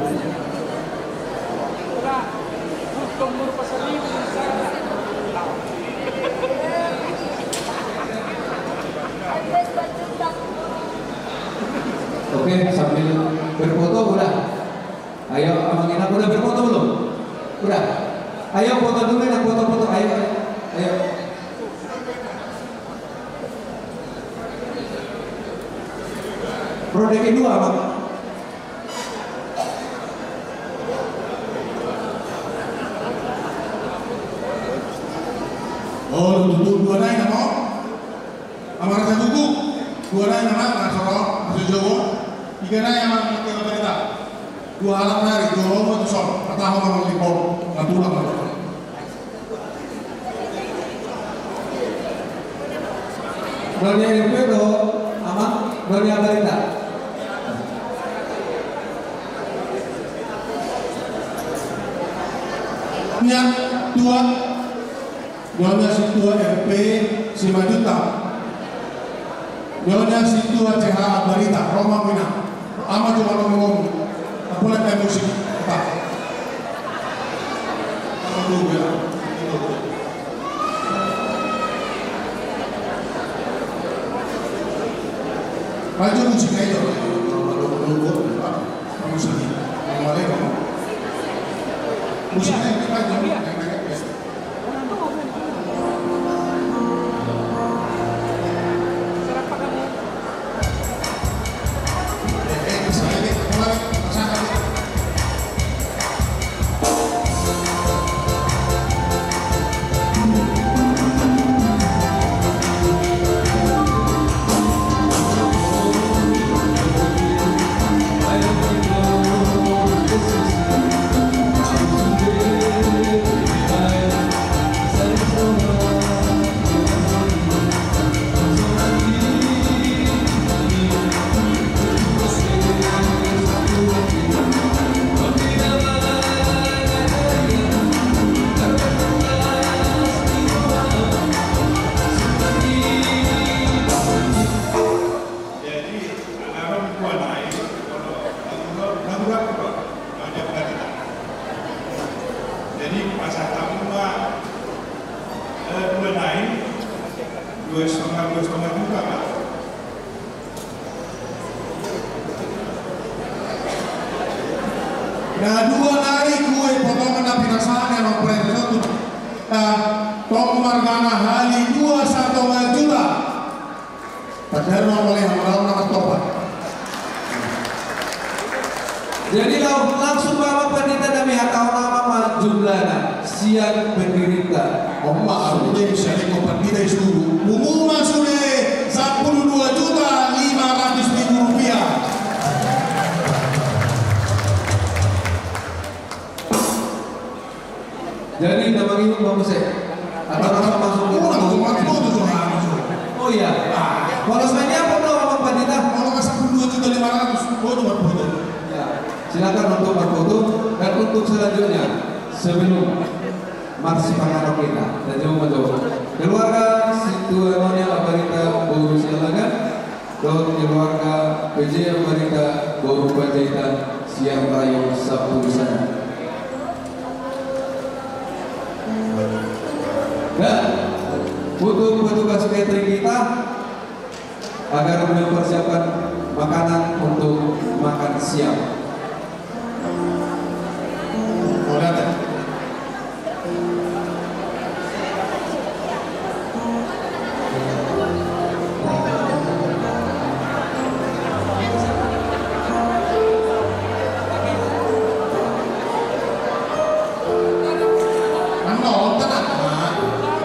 Oke, sambil berfoto udah. Ayo, Amang Inang, udah berfoto belum? Udah. Ayo, foto dulu, Inang, foto-foto. Ayo, ayo. Ronde kedua, Amang. Oh, tutu, dua nai, Amang. Amang Raja Guguk, dua nai, Amang, na so ro, na so jowo. Tiga nai, Amang, Amang Raja Guguk. Dua halak nari, dua lomo tu son, pataho ma mangolipon, natulang ma. Doni R P do, Amang, Doni Ambarita. Nyonya Sintua, Nyonya Sintua R P Simanjuntak. Nyonya Sintua C H Ambarita, ro ma, Inang. Ama jo manomu-nomu. Apalagi kayak musik. Apa? Apa dulu ya? Ajo musik aja. Musik. Assalamualaikum. Musik aja. Jadi, anggaran dua nai, kalau lagu, lagu, lagu, lagu. Jadi, pasahat hamu ma, eh, dua nai, dua setengah, dua setengah juta, Pak. Na dua nai kue potongan na pinasahat ni Amang Praetus on tu, eh, tong marga na hali dua satonga juta. Tanda ro mole hambaon na martobat. Jadi, lau-, langsung ma, Amang Pandita, nami hatahon ma jumlahna sian pendirianta. Oma, aku dia bisa ikut pandita disuruh. Pungu ma sude sampulu dua juta lima ratus ribu rupiah. Jadi, na mangihut ma muse. Atau langsung masuk ke... Ulang, ulang, ulang, ulang. Oh iya. Kalau sebenarnya apa tuh, Amang Pandita? Kalau nggak sampulu dua juta lima ratus, oh, cuma foto. Ya, silakan untuk berfoto. Dan untuk selanjutnya, sebelum marsipanganon hita, dan jawab menjawab, keluarga Sintua Nyonya Ambarita boru Siallagan, dohot keluarga P J Ambarita boru Panjaitan sian rayon Sampulu sada. Dan untuk petugas catering kita agar mempersiapkan makanan untuk makan siang.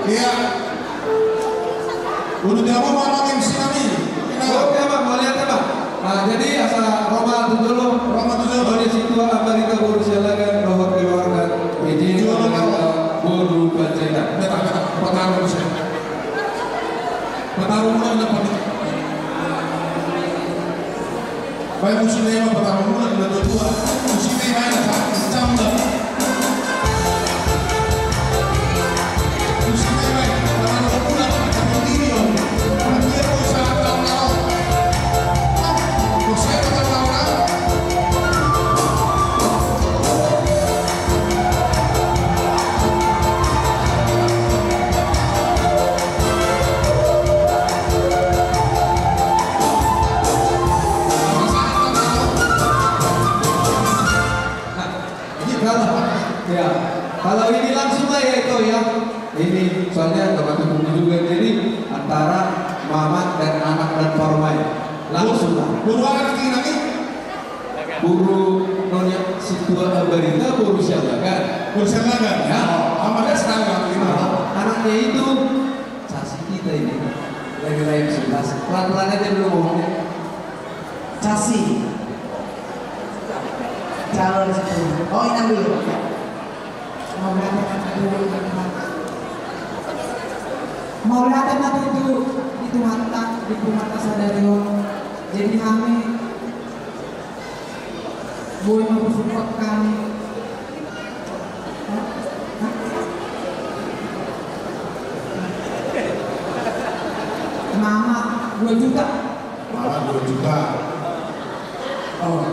Iya. Udah dia mau ngomongin si nami. Oke, Bang, mau lihat ya, Bang. Nah, jadi asa ro ma tu jolo. Ro ma tu jolo. Nyonya Sintua Ambarita boru Siallagan, dohot keluarga, P J Ambarita boru Panjaitan. Beta, beta, pertama saya. Pertama mulai dapat. Baik, musim ini mah pertama mulai, udah dua dua. Musim ini main, Pak. Jam dah. Sungai ya itu ya. Ini soalnya tempat tunggu juga, jadi antara mamak dan anak dan parumaen. Langsung lah. Boru aha na tinggal i? Boru Nyonya Sintua Ambarita, boru Siallagan. Boru Siallagan? Ya. Oh, ama dia Siallagan, gimana? Anaknya itu, casi kita ini. Lagi live sebelas. Pelan-pelan aja dulu ngomongnya. Casi. Calon Sintua. Oh, inang dulu. Mauliate ma tutu di Tuhanta, di Tuhanta sadari on. Jadi hami boi ma bersyukur kami. Mama dua juta. Mama dua juta. Oh,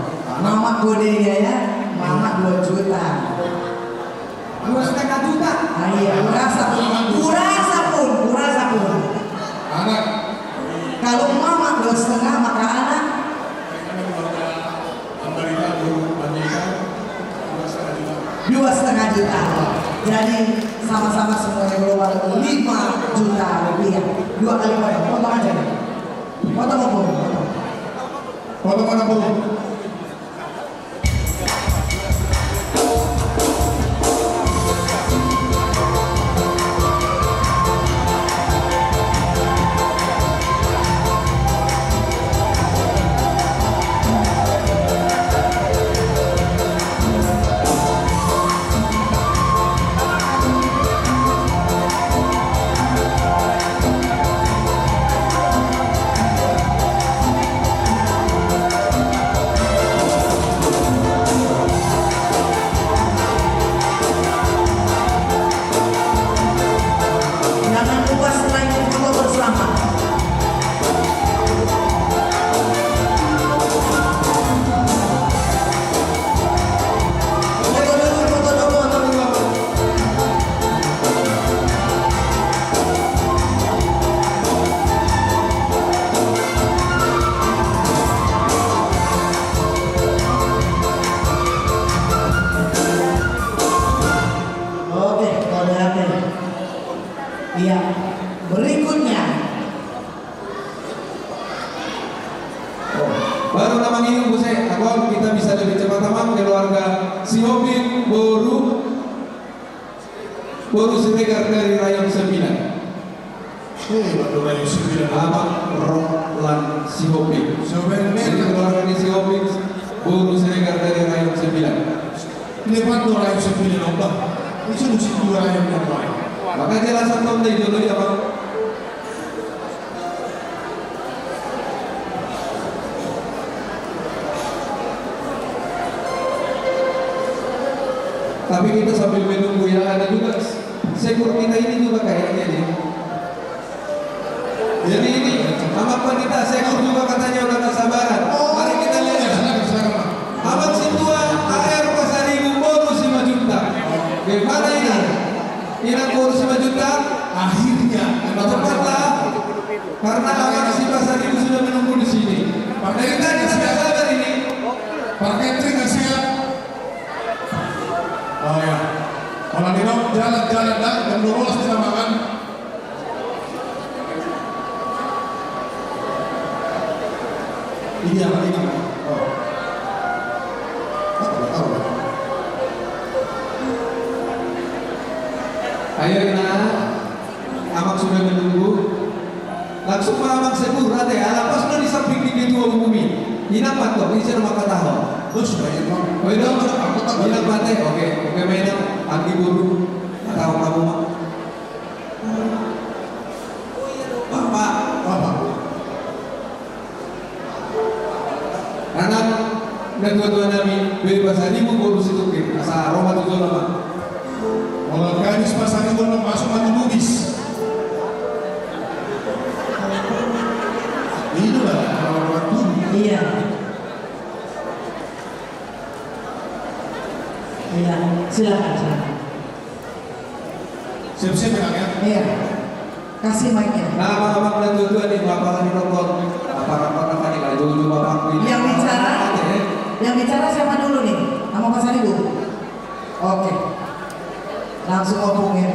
mama gode ya, ya. Mama dua juta. Dua setengah juta. Ah, iya, kurasa pun. Kurasa pun, kurasa pun. Anak. Kalau mama dua setengah, maka anak. Dua setengah juta. Jadi sama-sama semuanya keluar lima juta rupiah. Dua kali potong, potong aja. Potong, potong, potong. Potong, potong, potong. Jangan lupa selain foto bersama. Foto dulu, foto dulu, foto dulu. Oke, kode hati. Iya, berikutnya. Oh, baru nama ngini, buse, ago kita bisa lebih cepat, amang, keluarga Sihombing, boru, boru Siregar dari Rayon Sembilan. Eh, boru Rayon Sembilan. Amang Rohlan Sihombing. Sihombing. Jadi keluarga ni Sihombing, boru Siregar dari Rayon Sembilan. Lepat do Rayon Sembilan, obat. Itu musim dua Rayon yang lain. Maka dia langsung tahu dari dulu ya, Bang. Tapi kita sambil menunggu ya, ada juga sekur kita ini juga kayaknya nih. Jadi ini, Amang Pandita, sekur juga katanya udah tak sabaran. Mari kita lihat. Amang Sintua A R Pasaribu, boru Simanjuntak. Bagaimana ini? Inang boru Simanjuntak? Akhirnya. Cepatlah. Karena Amang Sipasaribu sudah menunggu di sini. Dari tadi tidak sabar ini. Pak Catering nggak siap. Oh ya. Kalau di dok, jalan-jalan dah, jam dua belas kita makan. Ini apa ini? Oh. Apa, apa? Ayo, Ina. Amang sudah menunggu. Langsung ma amang sekur, ate, ala pas ma di samping ni ketua umum i. Inang ma tong, ise na mangkatahon. Bos, baik, Bang. Oi, dong. Aku tak inang ma, ate. Oke, oke, ma inang. Anggi boru. Kata kamu, Mak. Bapak. Bapak. Anak, na tua-tua nami, boi Pasaribu boru Situngkir, asa ro ma tu jolo ma. Molo gadis Pasaribu na masuk ma tu Bugis. Itu lah, kalau orang dulu. Iya. Iya, silakan, silakan. Siap-siap ya, Kang, ya? Iya. Kasih mic-nya. Nah, abang-abang dan tuan-tuan nih, bapak tadi nonton. Apa-apa tadi, lah, jauh-jauh bapak. Yang bicara, yang bicara siapa dulu nih? Amang Pasaribu? Oke. Langsung ngomong ya.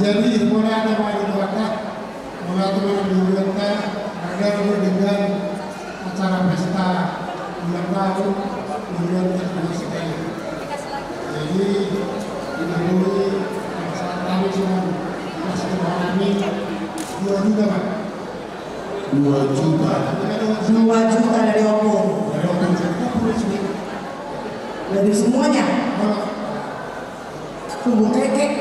Jadi, mulai ada main itu, mulai itu main di Jakarta, ada dengan acara pesta ulang tahun, ulang tahun. Jadi, kita boleh, saat kami cuma masih kemarin ini, dua juta, Pak. Dua juta. Dua juta dari Oppo. Dari Oppo. Dari semuanya. Tunggu, kek, kek.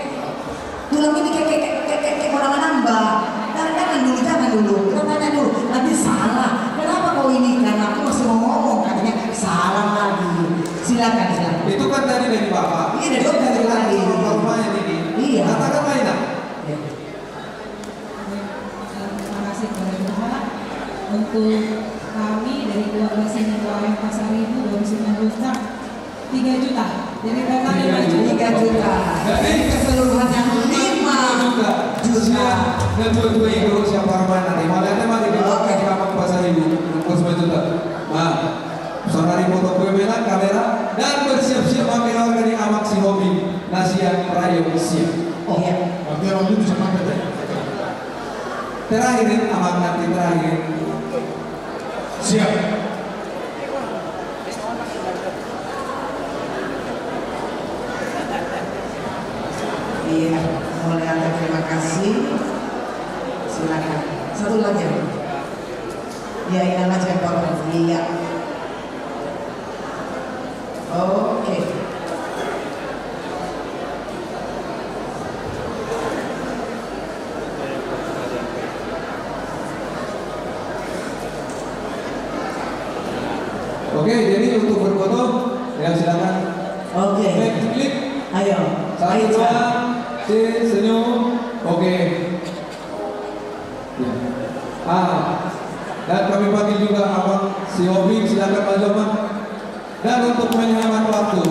Tulang ini kek, kek, kek, kek, kek, mau nambah. Jangan, jangan dulu, jangan dulu. Kita tanya dulu. Nanti salah. Kenapa kau ini? Karena aku masih mau ngomong, katanya salah lagi. Silakan, silakan. Itu kan tadi dari Bapak. Iya, dari Bapak tadi. Rumahnya ini. Iya. Katakan lain, Nak. Iya. Terima kasih kepada Bapak. Untuk kami dari keluarga seni Wayang Pasaribu, Domus Simanjuntak, tiga juta. Jadi total lima juta. Tiga juta. Jadi keseluruhannya lima juta. Siap. Dan dua-dua itu siapa mana nih? Mana ada mati di Wayang Pasaribu, Domus Simanjuntak. Nah, saudara foto gue, kamera, dan bersiap-siap pakai warga di Amak Sihombing. Nasihat rayo siap. Oh, iya. Berarti orang itu bisa pakai, ya? Terakhir, Amak, nanti terakhir. Siap. Iya, mulai ada, terima kasih. Silakan. Satu lagi, ya. Iya, iya, Mas, ya, Pak. Iya. Oke. Oke, jadi untuk berfoto, ya silakan. Oke. Back, klik. Ayo. Satu, ayo, dua, Cak. Si, senyum. Oke. Ya. Ah, dan kami panggil juga Abang Sihombing, silakan maju, Abang. Dan untuk menghemat waktu,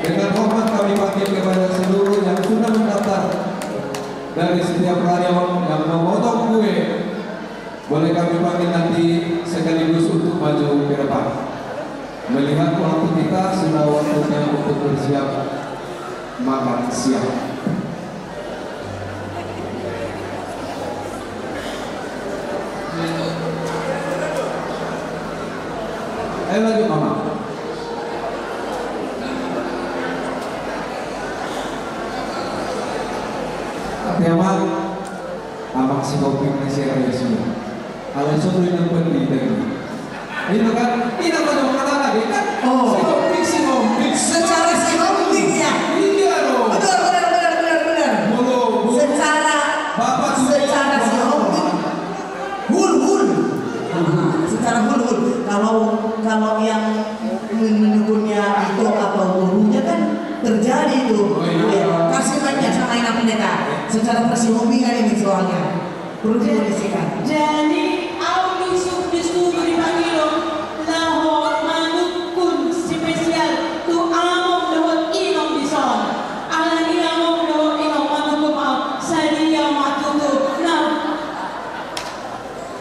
dengan hormat kami panggil kepada seluruh yang sudah mendaftar dari setiap rayon yang memotong kue, boleh kami panggil nanti sekaligus untuk maju ke depan. Melihat waktu kita, sudah waktunya untuk bersiap makan siang. Ayo lanjut, Mama. Ate, Ama, Amak Sihombing na sian Raja Sunda. Alai so do inang pandita i. Itu kan, inang ma do manghatai lagi kan? Oh. Sihombing, Sihombing. Secara Sihombing, ya? Iya dong. Benar, benar, benar, benar, benar. Molo, molo. Secara, Bapak sudah, secara Sihombing. Hulhul. Nah, secara hulhul. Kalau, kalau yang menyebutnya itu atau hulhulnya kan terjadi itu. Oh, iya. Iya. Kasih tanya sama inang pendeta. Secara persihombingan ini soalnya. Perlu dikondisikan. Jadi, ahu di su-, disuruh dipanggil laho manungkun spesial tu among dohot inong dison. Alani among dohot inong manungkun ma ahu, sadia ma tutu. Nah,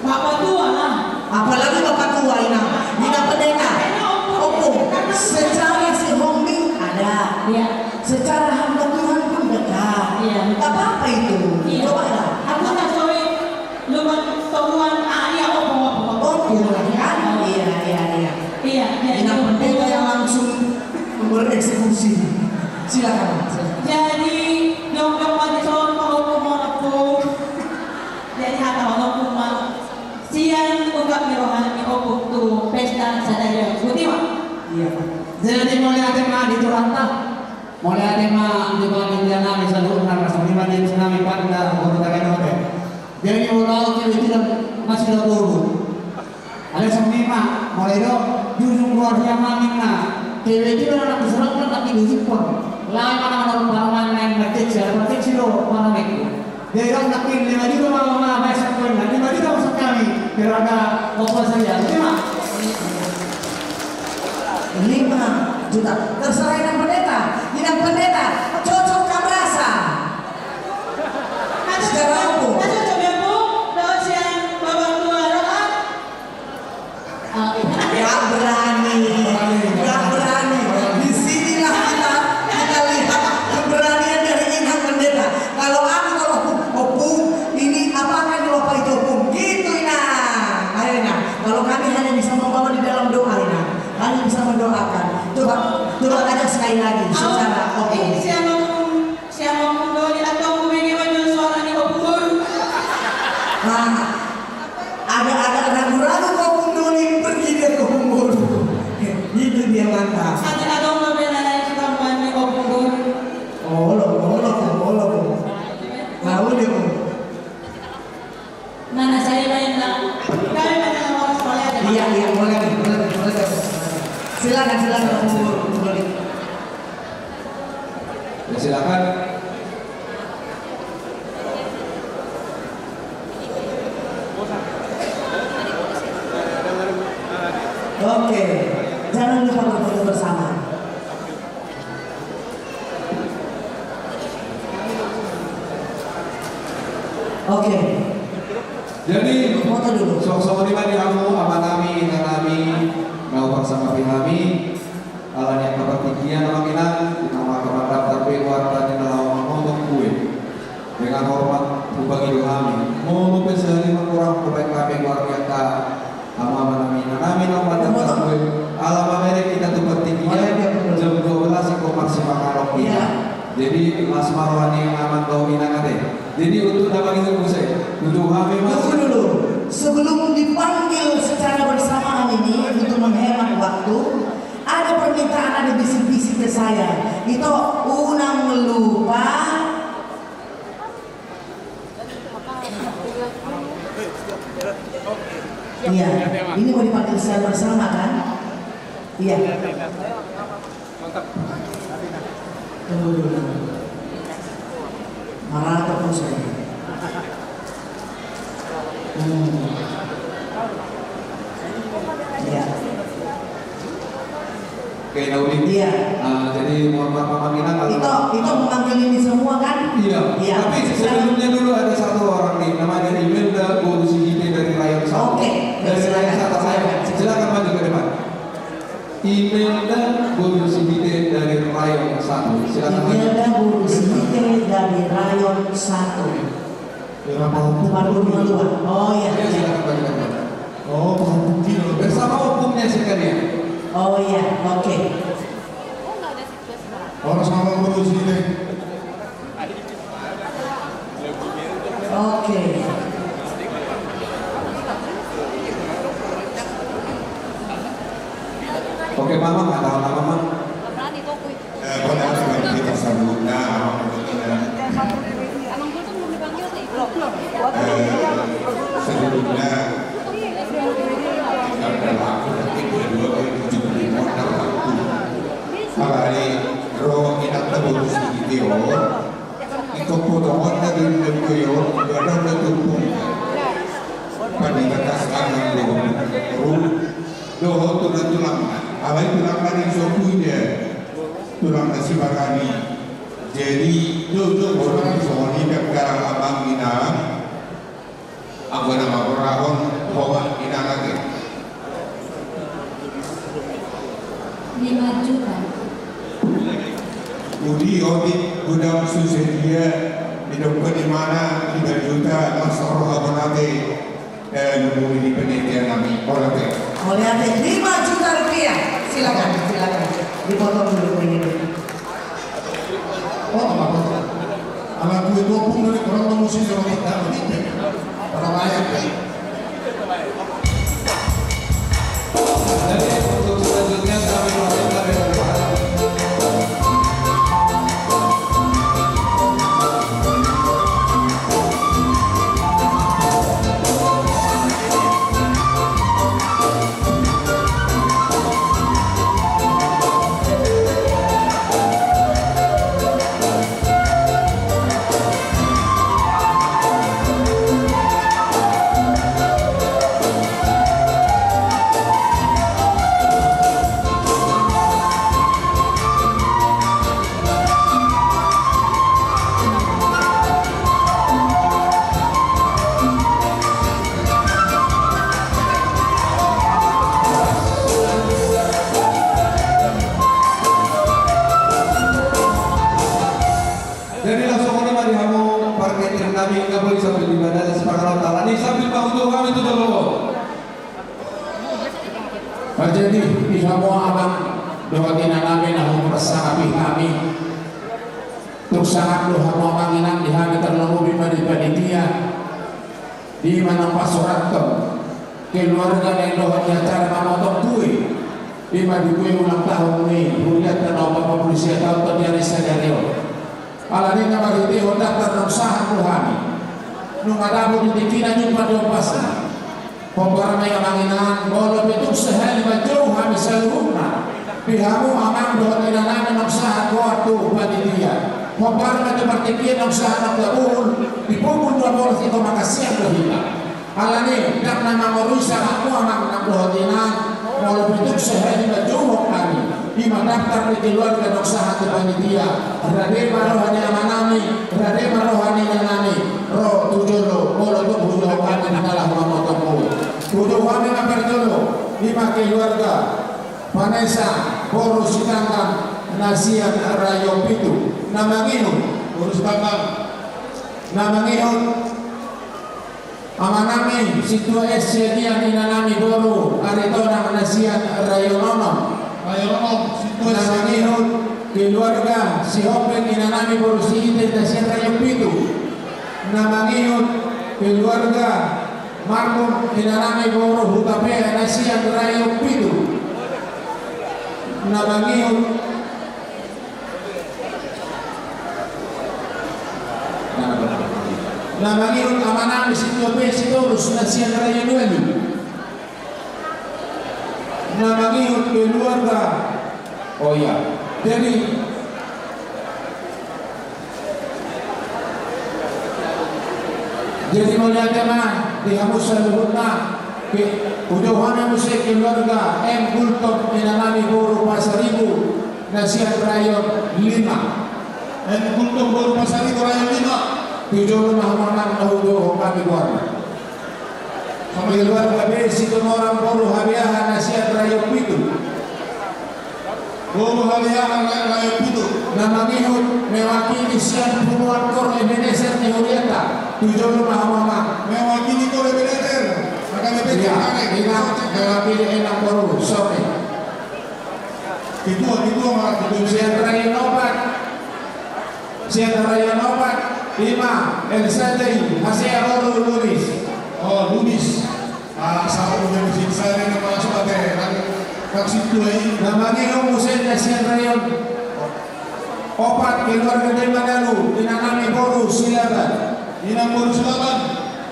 bapak tua lah. Apalagi bapak tua, inang. Inang pendeta. Opo. Secara Sihombing ada. Iya. Secara hamba Tuhan pun dekat. Iya. Nggak apa-apa itu. Iya. Cobalah. Aku tak soi lubang toguan, ah, iya, opo, opo, opo. Opo, kan? Iya, iya, iya. Iya, iya. Inang pendeta yang langsung bereksekusi. Silakan, silakan. Jadi, dong, dong, maju, soal, opo, opo. Jadi, hata, opo, opo. Sian ungkap ni roha ni ompung tu pesta sadari on. Boti ma? Iya. Jadi mauliate ma di Tuhanta. Mauliate ma di panitia nami saluhutna, songon i ma di nami panda boru Tagana Ote. Jadi molo au tiba-tiba masih lo boru. Alai songon i ma, molo i do jujung keluarga ma ninna. Tiba-tiba anak kesurupan tak diujukkon. Lae ma na manaruhon parumaen na i, na kecil, na kecil do parumaenku. Jadi dong, nangkin lima juta ma, ma, ma, baik, satu poin, lima juta masuk kami, keluarga Opo Saria, lima. Lima juta. Terserah inang pendeta. Inang pendeta, cocok kah merasa? Secara umum. Cocok ya, Bu? Dohot sian bapak tua, doa. Ah, iya. Ya, berat. mendoakan. Coba, coba ajak sekali lagi secara opung. Siang Ompung, siang Ompung Doli, atau Ompung Bege, maju suara ni Ompung Boru. Nah, agak-agak ragu-ragu Ompung Doli, pergi dia ke Ompung Boru. Itu dia, mantap. Ada, ada Ompung Bege, ada yang kita main di Ompung Boru. Oh, lo, oh, lo, oh, lo. Nah, udah, Om. Nah, nah, saya main, nah. Kami main sama orang sekolah aja. Iya, iya, boleh, boleh, boleh. Silakan, silakan, Om Guru, Om Guru. Ya, silakan. Oke, jangan lupa berfoto bersama. Oke. Jadi, foto dulu. Suang songon i ma di hamu amanami, inanami, na huparsangapi hami, ala ni angka partingkian, amang inang, di na mangke mandaftar be goarna di na laho mangoto, ue. Dengan hormat hupangido hami, molo pe sahali ma hurang hubaen hami goar ni angka amanami, inanami na mandaftar be, ala mamereng hita tu partingkian, jam dua belas ingkon marsipanganon hita. Iya. Jadi las ma roha ni amang dohot inang ate. Jadi untuk na mangihut muse, tutu hami mas. Tunggu dulu. Sebelum dipanggil secara bersamaan ini, untuk menghemat waktu, ada permintaan, ada bisik-bisik ke saya. Ito, unang lupa. Iya, ini mau dipanggil secara bersama, kan? Iya. Tunggu dulu. Marata pun saya. Hmm. Iya. Oke, Nauli. Iya. Ah, jadi mohon maaf, Amang Inang, kalau Ito, Ito memanggil ini semua, kan? Iya. Iya. Tapi sebelumnya dulu ada satu orang nih, namanya Imelda Boru Sihite dari Rayon Satu. Oke. Dari Rayon Satu, saya. Silakan maju ke depan. Imelda Boru Sihite dari Rayon Satu. Silakan maju. Imelda Boru Sihite dari Rayon Satu. Kenapa hukum? Baru dua. Oh, iya. Iya, silakan, silakan. Oh, bukan hukum. Bersama hukumnya sekalian. Oh, iya, oke. Orang sama ngurus ini. Oke. Oke, Mama, nggak tahu nama, Mama. Eh, bona, bona, bona, bona, bona, bona. Eh, sebelumnya, kita udah laku, tapi kedua kali tujuh puluh lima tahun waktu. Apalagi, ro, inang tahu sih, gitu, yo. Iko potongan dari video, ada, ada tumpung. Pada batas tangan, lo. Ru, dohot tulang-tulangna. Alai tulangna di sopu dia. Tulangna si Barani. Jadi, jujur, orang songon i, garang amang inang. Anggo na mangorahon, holan inang ate. Lima juta. Uli otik gudang susedia, didok pe di mana, lima juta, mas roha bonate. Eh, nunggu di penelitian kami. Mauliate. Mauliate, lima juta rupiah. Silakan, silakan. Dipotong dulu ini. Oh, apa, apa? Anak gue dua puluh dari orang musik sama kita, begitu. Orang lain, kan? Jadi, untuk selanjutnya kami persilakan dari depan. Jadi langsung on ma di hamu parketrin nami, nunga boi sambil di badan si panganon tala ni sambil pahutu hami tu jolo. Nah, jadi Di hamu amang dohot inanami na huparsangapi hami. Tung sangap do hamu amang inang di hami, tarlumobi ma di panitia. Di ma na pasurathon keluarga na dohot di acara mamotong kue. Di ma di kue ulang tahun ni hurianta na opat pulu sia taon di ari sadari on. Alani na marhitehon daftar naung sahat do hami. Nunga dapot di tingkina jumpang di ombasna. Hombar ma i amang inang, molo pe tung sahali manjou hami saluhutna. Pe hamu amang dohot inanami naung sahat goar tu panitia. Hombar ma tu partingkian naung sahat nang gabuhul, di pukul dua bolas i do mangasian do hita. Alani, ndang na mangorui sangapmu amang nang dohot inang, molo pe tung sahali manjouhon hami. I ma daftar ni keluarga naung sahat tu panitia. Rade ma roha ni amanami, rade ma roha ni inanami, ro tu jolo, molo tung hujou hami di na laho mamotong kue. Hujou hami ma parjolo, i ma keluarga Vanessa boru Sitanggang na sian Rayon Pitu, na mangihut. Boru Sitanggang. Na mangihut. Amanami Sintua S Siagian, inanami boru Aritonang na sian Rayon Onom. Rayon Onom, Sintua S Siagian. Na mangihut keluarga Sihombing, inanami boru Siite na sian Rayon Pitu. Na mangihut keluarga Marbun, inanami boru Hutapea na sian Rayon Pitu. Na mangihut Na mangihut amanami Sintua P Sitorus na sian Rayon Walu. Na mangihut keluarga. Oh iya. Jadi, jadi mauliate ma di hamu saluhutna. Hujou hami muse keluarga M Gultom, inanami boru Pasaribu na sian Rayon Lima. N Gultom boru Pasaribu, Rayon Lima. Hujou ma hamu amang na hujou hami goarna. Keluarga B Situmorang boru Habeahan na sian Rayon Pitu. Boru Habeahan na Rayon Pitu. Na mangihut mewakili sian punguan Kor Ebenezer ni hurianta. Hujou ma hamu amang. Mewakili Kor Ebenezer. Maka Ebenezer. Iya, inang, mewakili inang boru Sone. Ketua, ketua, Mak, ketua. Sian Rayon Opat. Sian Rayon Opat, i ma Elsa Dei Hasea boru Lubis. Oh, Lubis. Ah, sapu jadi siksa ini, nama suka teh. Nang, nang situ, eh. Na mangihut muse na sian Rayon Opat, keluarga Dei Manalu, inanami boru Silaban. Inang boru Silaban.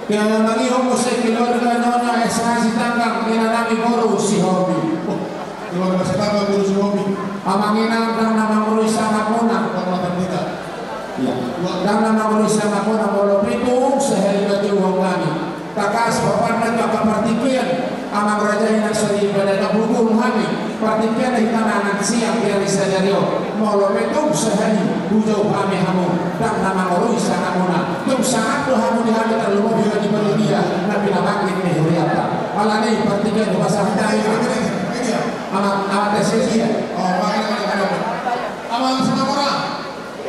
Pe na mangihut muse keluarga Nona S H Sitanggang, inanami boru Sihombing. Oh, keluarga Sitanggang boru Sihombing. Amang inang, ndang na mangorui sangapmuna. Bang Matan Dita. Iya. Ndang na mangorui sangapmuna, molo pe tung sahali manjouhon hami. Tangkas paparanna tu angka partingkian. Amang raja, inang, songon i pe na huboan hami, partingkian na hita mangan siang di ari sadari on. Molo pe tung sahali hujou hami hamu, ndang na mangorui sangapmuna. Tung sangap do hamu di hami, tarlumobi di panitia na pinabangkit ni hurianta. Alani partingkian hupasahat hami. Amang, amang T C dia. Oh, amang, amang, amang. Amang Sinamora.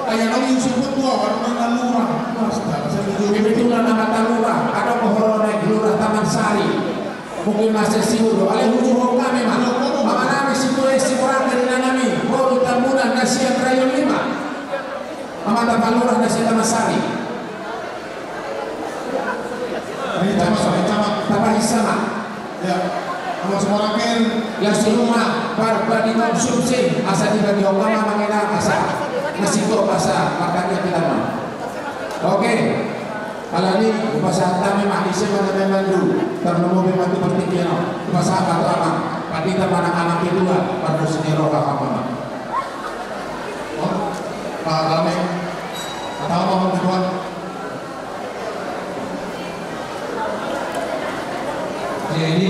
Ai adong i, usuput dua, warung na lurah. Astaga, saya jujur. Kebetulan nama ta lurah, adong horong na lurah Taman Sari. Mungkin masih siur do. Alai hujou hami ma. Amanami Sintua S Simorangkir, inanami boru Tambunan na sian Rayon Lima. Amanta Pak Lurah na sian Taman Sari. Ai camat, ai camat. Tapahi sama. Ya, amang Simorangkir. Yang sirumah, par, par dikonsumsi, asa dibagihon ma amang inang, asa masito, asa martangiang hita ma. Oke. Alani, hupasahat hami ma, ise ma na mandu, tarlumobi ma tu partingkian on. Hupasahat ma tu amang, pandita manang amang ketua, pardosi ni roha hamu ma. Oh, Pak Rame, kata apa, Pak Ketua? Jadi,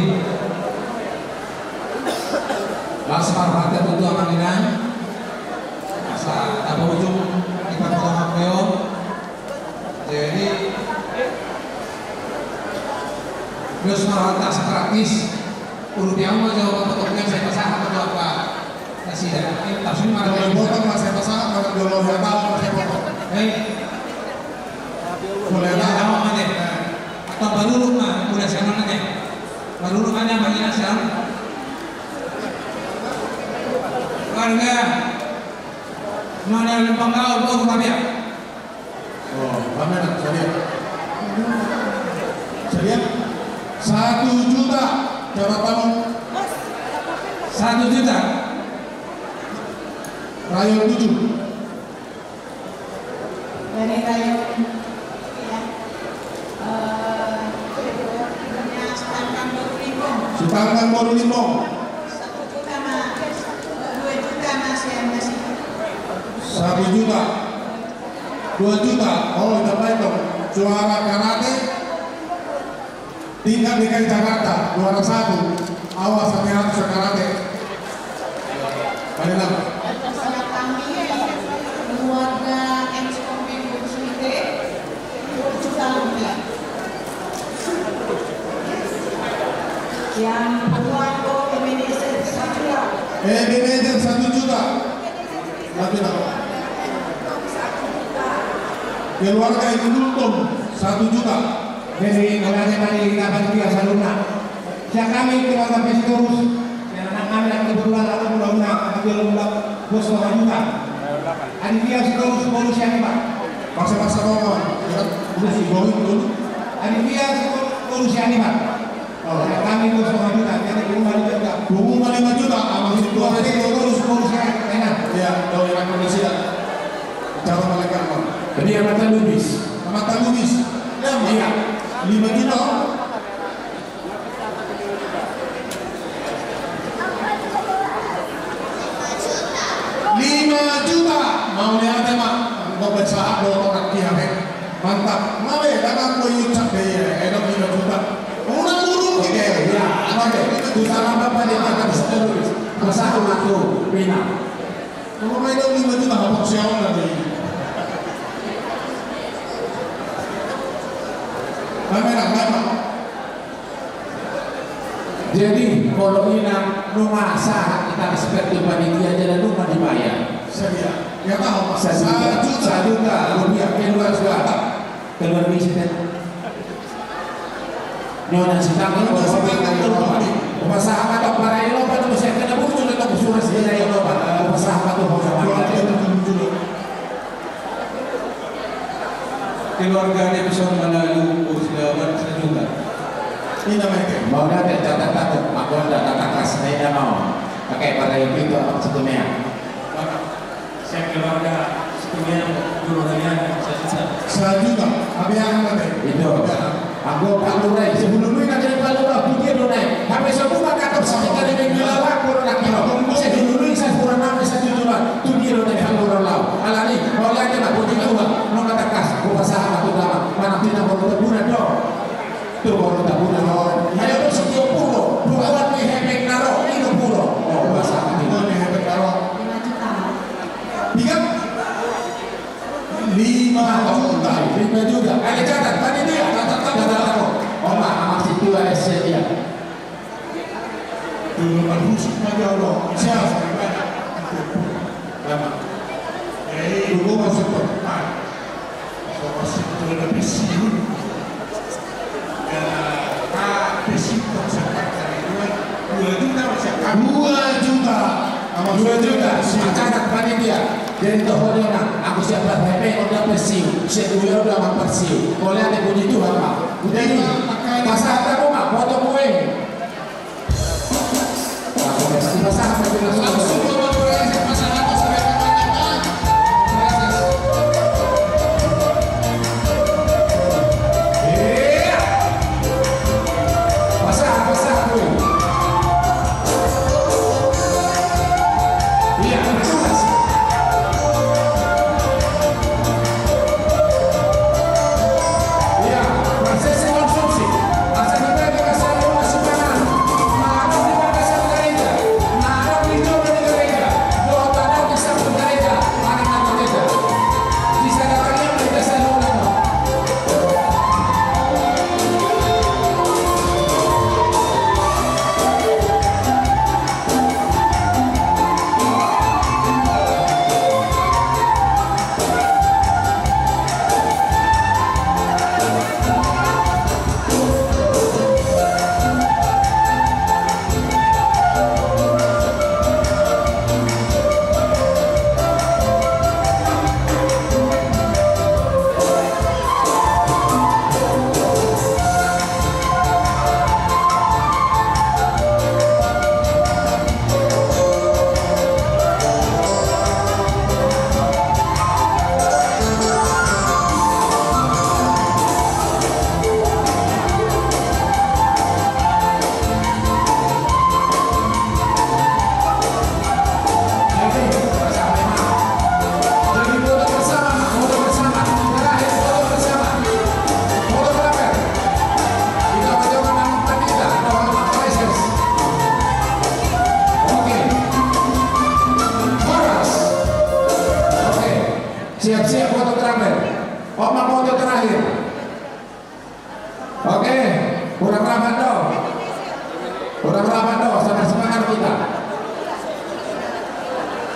laos marhata tutu amang inang. Asa tapa ujung ipat potong hakeo. Jadi, terus marhata asa praktis. Urupi au ma jawab potongnya, saya pasahat atau apa? Nasida. Ini tafsir mana? Kalau potong, mas, saya pasahat, kalau jolo ya tahu, mas, saya potong. Baik. Boleh. Ya, tahu mana? Atau baru rumah, udah sana mana? Baru rumahnya bagaimana sekarang? Warga Manalupangau, boru Rabiak. Oh, mana nak? Saya lihat. Saya lihat. Satu juta. Coba tahu. Satu juta. Rayon tujuh. Dari rayon, ya. Eh, Sitanggang boru Limbong. Sitanggang boru Limbong. Satu juta ma, dua juta ma, sian na si. Satu juta. Dua juta. Oh, dapat itu. Juara karate tingkat D K I Jakarta, juara satu. Awas, hati-hati, karate. Balik lagi. Keluarga Exco Minggu Sumite, dua juta lebih. Yang keluarga Ebenezer satu juta. Ebenezer satu juta. Lagi apa? Keluarga Ibu Nultom, satu juta. Jadi, kalau ada tadi dapat dia salurna. Sian hami keluarga Sitorus, sian anak hami lagi kebetulan ada mula-mula, ada mula-mula, bos dua juta. Aditya Sitorus, boru Sianipar. Paksa-paksa bawa, kawan. Ya kan? Udah si Boy dulu. Aditya Sitorus, boru Sianipar. Oh. Sian hami bos dua juta, jadi pengumuman lima juta. Pengumuman lima juta, sama si Sitorus. Sitorus, boru Sianipar. Ya, kalau yang Indonesia. Cara mereka, Bang. Jadi, Amat Lubis. Amat Lubis. Ya, Bang. Iya. Lima juta. Lima juta. Mauliate ma. Engkau bersahabat, dohot orang kia, he. Mantap. Ngabe, kadang kau yucak deh, ya. Enak lima juta. Orang burung gitu, ya. Iya, oke. Itu salam Bapak di atas terus. Bersama tuh, Bina. Kalau main dong lima juta, habang siawan lagi. Kamera, kamera. Jadi, kalau ina nunga sahat kita respect tu panitia, jadi nunga dibayar. Sedia. Ya tahu, Pak. Sajuta, sajuta rupiah, keluar suara. Keluar bisi, kan? Nona si tangan, nona si tangan, nona si tangan. Upasahat ma tu para i loba, tu sian kena burju, tu surat si tangan i loba. Upasahat ma tu, upasahat ma tu. Keluarga ni bisa melalu, oh, sudah sajuta. Ina ma ite. Mau na, catat, catat. Maka udah, catat kas, na ina mau. Pakai para i pintu, apa situ mea. Sian keluarga Situmeang, Guru Damian, sajuta. Sajuta. Hape aha na be? Itu. Anggo Pak Lura i, sebelum ini nanti Pak Lura, tu dia do nai. Hape semua kata sakit dari minggu lalu, aku nak kira. Sebelum ini saya kurang nama, saya jujur lah. Tu dia do nai Pak Lura lau. Alani, mau lagi nak puji Tuhan. Nunga takas, upasahat ma tu nama. Mana tidak mau berguna dong. Tu boru Tambunan on. Ayo tu si Tio Puro. Buat ni hepeng na ro, i do Puro. Oh, bahasa ni. Buat ni hepeng na ro. Lima juta. Tiga? Lima juta. Lima juta. Ayo catat, tadi dia. Catat, catat, catat. Oh, ma, amak si tua S C dia. Dulu kan husik aja lo. Siap. Lama. Eh, dulu masuk tempat. Dua juta. Dua juta. Catat panitia. Jadi tohonyo na, aku siap lah P P, udah pensiun. Saya dulu udah mau pensiun. Boleh ada puji Tuhan, Pak. Jadi, masa ada mau, Pak, foto kue.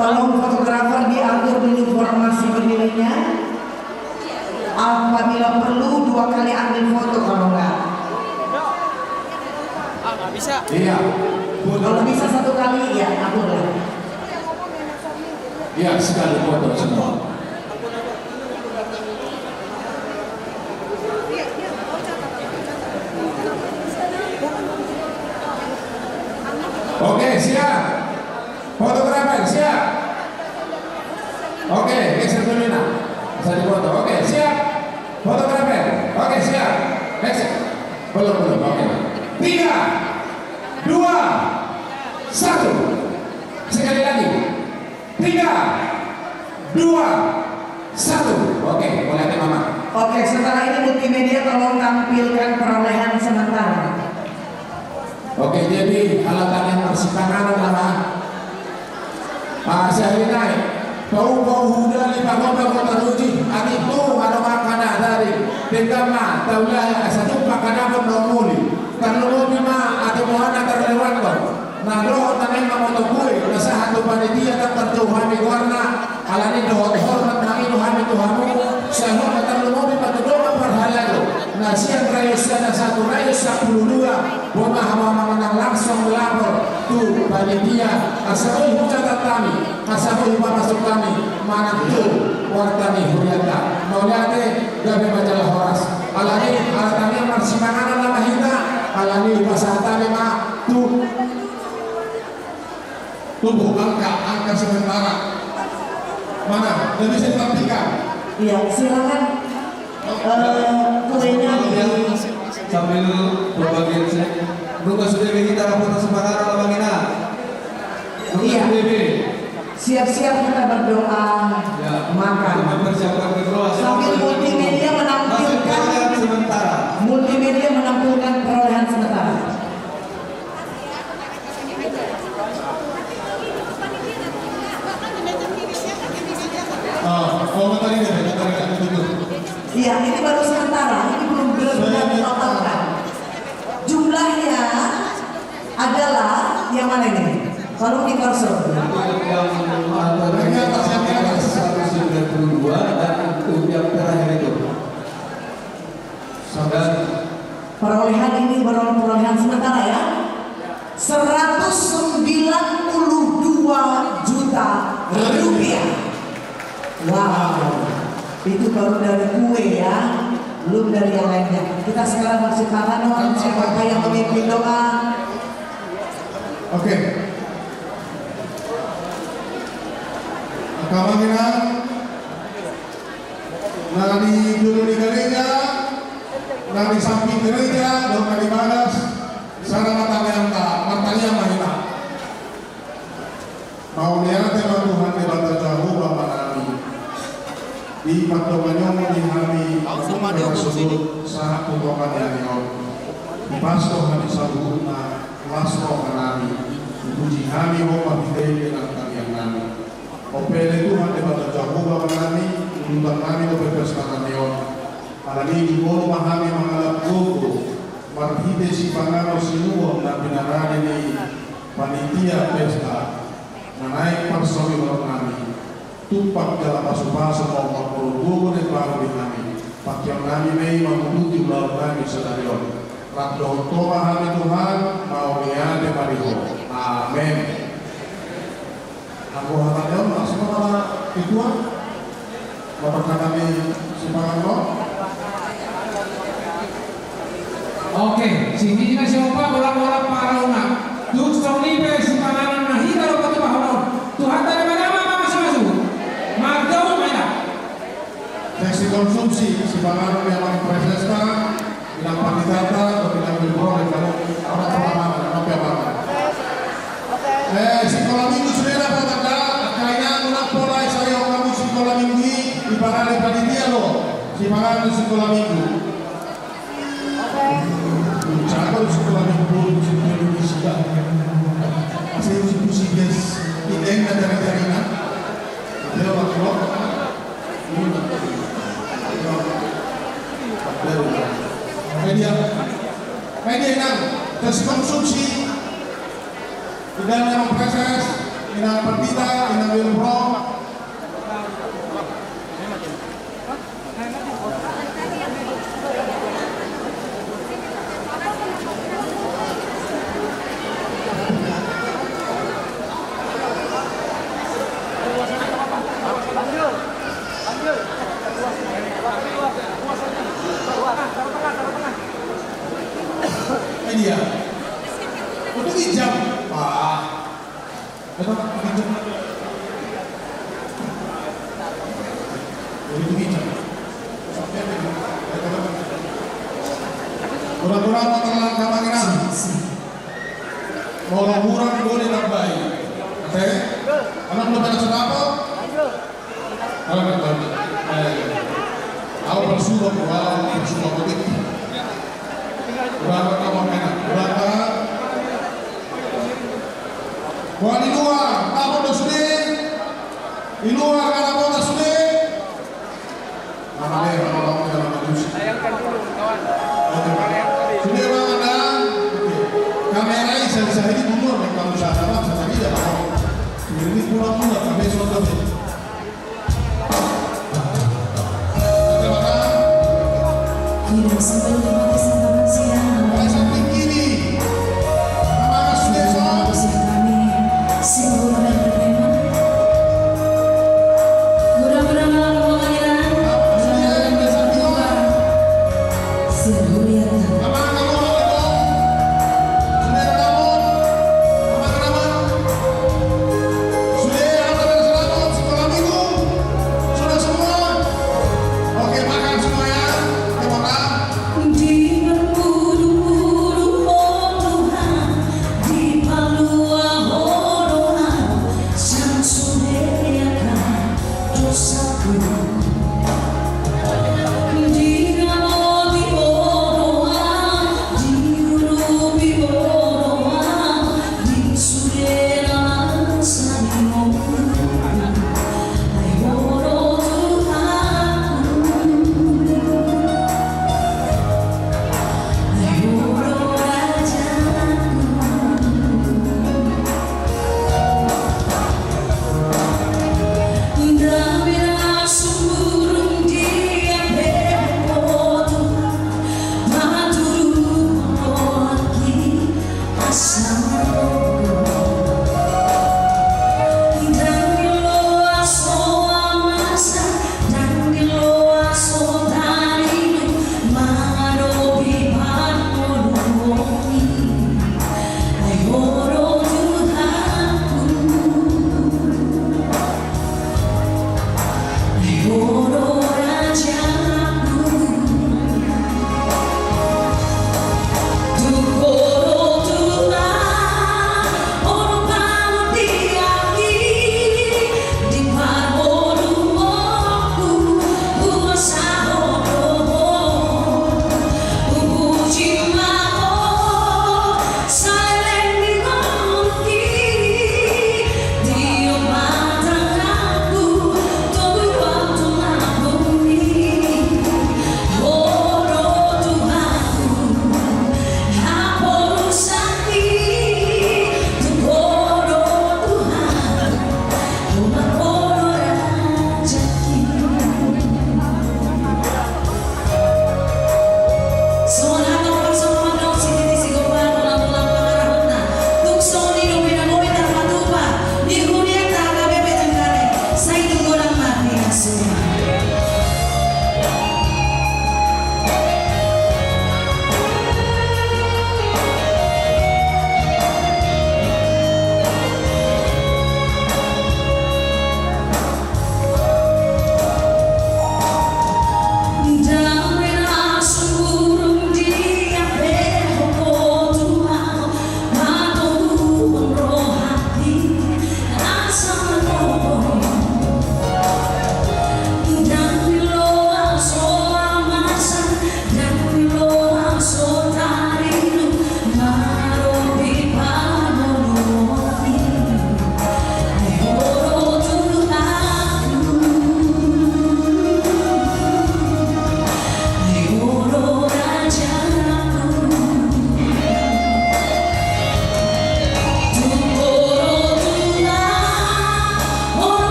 Tolong fotografer diatur dulu formasi berdirinya. Apabila perlu, dua kali ambil foto kalau enggak. Ah, nggak bisa. Iya. Kalau bisa satu kali, ya, aturlah. Iya, sekali foto semua. Oke, siap. Fotografer, siap. Oke, geser dulu, nah. Bisa dipoto. Oke, siap. Fotografer. Oke, siap. Action. Belum, belum. Oke. Tiga, dua, satu. Sekali lagi. Tiga, dua, satu. Oke, boleh, Mama. Oke, setelah ini multimedia tolong tampilkan perolehan sementara. Oke, jadi ala tangiang marsipanganon ma. Ah, sahali nai, paupau hudali, pagogo taruji, atik tu adong angka na dari, denggan ma taulahon asa tung pangkadapon na umuli. Tarlumobi ma ate boha na tarlewathon. Na dohot na naeng mamboto kue, na sahat tu panitia, ndang parjou hami goarna, alani dohot hormat mangido hami tu hamu, sai hot ma tarlumobi ma tu dongan parhalado, na sian rayo sada satu rayo sampulu dua, boi ma hamu manang langsung melapor tu panitia, asa boi hucatat hami, asa boi hupamasuk hami, manang tu warta ni hurianta. Mauliate, gabe ma jala horas. Alani, ala tangiang marsipanganon ma hita, alani hupasahat hami ma tu tubuh angka, angka sementara. Mana? Nggak bisa ditampilkan. Iya, silakan. Eh, kuenya di Sambil pembagian sih. Nunga sude be hita rapat sipanganon, Amang Inang? Nunga sude be? Siap-siap kita berdoa makan. Mempersiapkan berdoa. Sambil multimedia menampilkan, sementara. Multimedia menampilkan perolehan sementara. Ah, oh, materi deh, materi deh, betul. Iya, ini baru sementara, ini belum benar-benar ditotalkan. Jumlahnya adalah yang mana ini? Tolong di kursor. Yang atas, yang di atas. Seratus sembilan puluh dua, dan untuk yang terakhir itu. Perolehan ini baru perolehan sementara ya. Seratus sembilan puluh dua juta rupiah. Wow, itu baru dari kue ya, belum dari yang lainnya. Kita sekarang masih tangan, siapakah yang memimpin doa? Oke. Angka Amang Inang na di jolo ni gareja, na di samping gareja, dohot na di bagas, sada ma tangiangta, martangiang ma hita. Mauliate ma Tuhan Debata Jahowa Amanami, di pandonganion ni hami, sahat tu tonga ni ari on. Dipasahat hami saluhutna, las rohanami, dipuji hami Ho marhite nang tangiangnami. Onpe ale Tuhan Debata Jahowa Amanami, udutangnami dope pestanami on. Alani i jumolo ma hami mangalap gogo, marhite sipanganon sinuan na pinarade ni panitia pesta, na naeng parsauliannami. Tumpak jala pasupasu ma on marhite gogo na imbaru di hami. Pangkeonnami ma i manguduti ulaonnami sadari on. Rap dohot Ho ma hami Tuhan, mauliate ma di Ho. Amen. Anggo hata ni on, langsung ma pala ketua. Bapak kata ni sipanganon. Oke, sini na siopa bola-bola parauna. Tung songon i pe sipanganon na hita dohot patupahonon. Tuhanta na manama mamasu-masu. Marga uma ina. Seksi konsumsi sipanganon ni Amang Presesta. Inang panditata, dohot inang bibro, dan kamu, orang pengalaman, orang pengalaman. Eh, sikola minggu sudah ada, Pak Tanda? Angka inang, unang pola, saya kamu sikola minggu i, di parade panitia lo, sipanganon sikola minggu. Ucapan sikola minggu, sikola minggu sudah. Saya uji pusi, guys. Ini yang ada dari, dari, nah. Dia waktu Media. Media inang, seksi konsumsi. Inang Amang Preses, inang pandita, inang Ini dia. Untuk ijam. Ah. Hurang-hurang ma, Amang Inang. Molo hurang, boi ditambai. Oke? Amang, lu pada sedap? Au parsubok, au parsubok. Berapa kamu kena? Berapa? Buat di luar, apa do sude? Di luar, kan apa do sude? Mana dia, mana dia, mana dia? Sude, mana dia? Oke. Kamera ini saya, saya ini mundur, nih, kalau saya sama, saya tidak tahu. Ini pulang, pulang, kami sudah.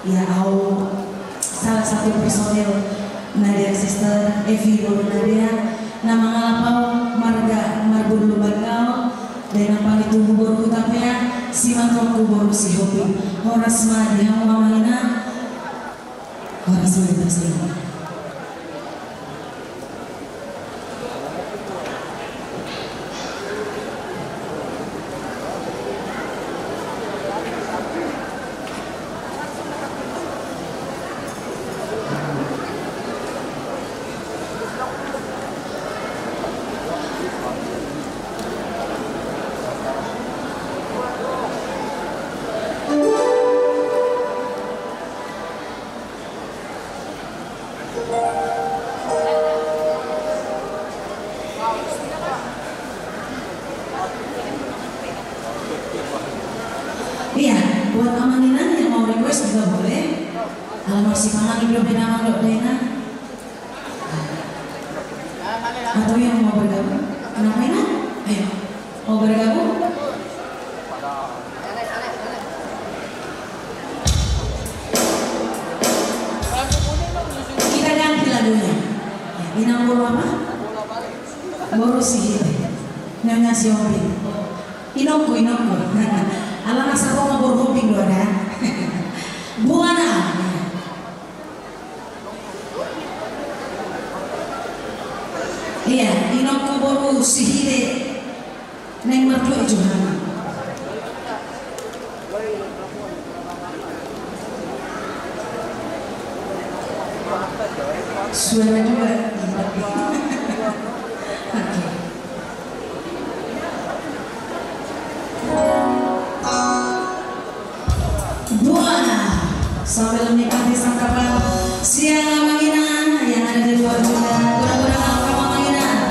Ia au salah satu personil Nadia Sister, Evi boru Nadia, na mangalap au marga Marbun Lumban Gaol, dainang pangidoanku boru Hutapea, simantonku boru Sihombing. Horas ma di hamu amang inang. Horas ma di hamu. Iya, buat amang inang yang mau request juga boleh. Kalau masih kangen hidup di nama dok dena. Atau yang mau bergabung? Kenapa inang? Ayo, mau bergabung? Kita ganti lagunya. Ya, inang boru apa? Boru Sihite. Nyonya Sihombing. Inongku, inongku. Ala na sabo ma boru Hombing do ada. Buana. Iya, inongku boru Sihite. Naeng martua i Johana. Suara dua. Oke. Buana. Sambil menikmati santapan siang amang inang yang ada di luar juga. Godang-godang amang inang.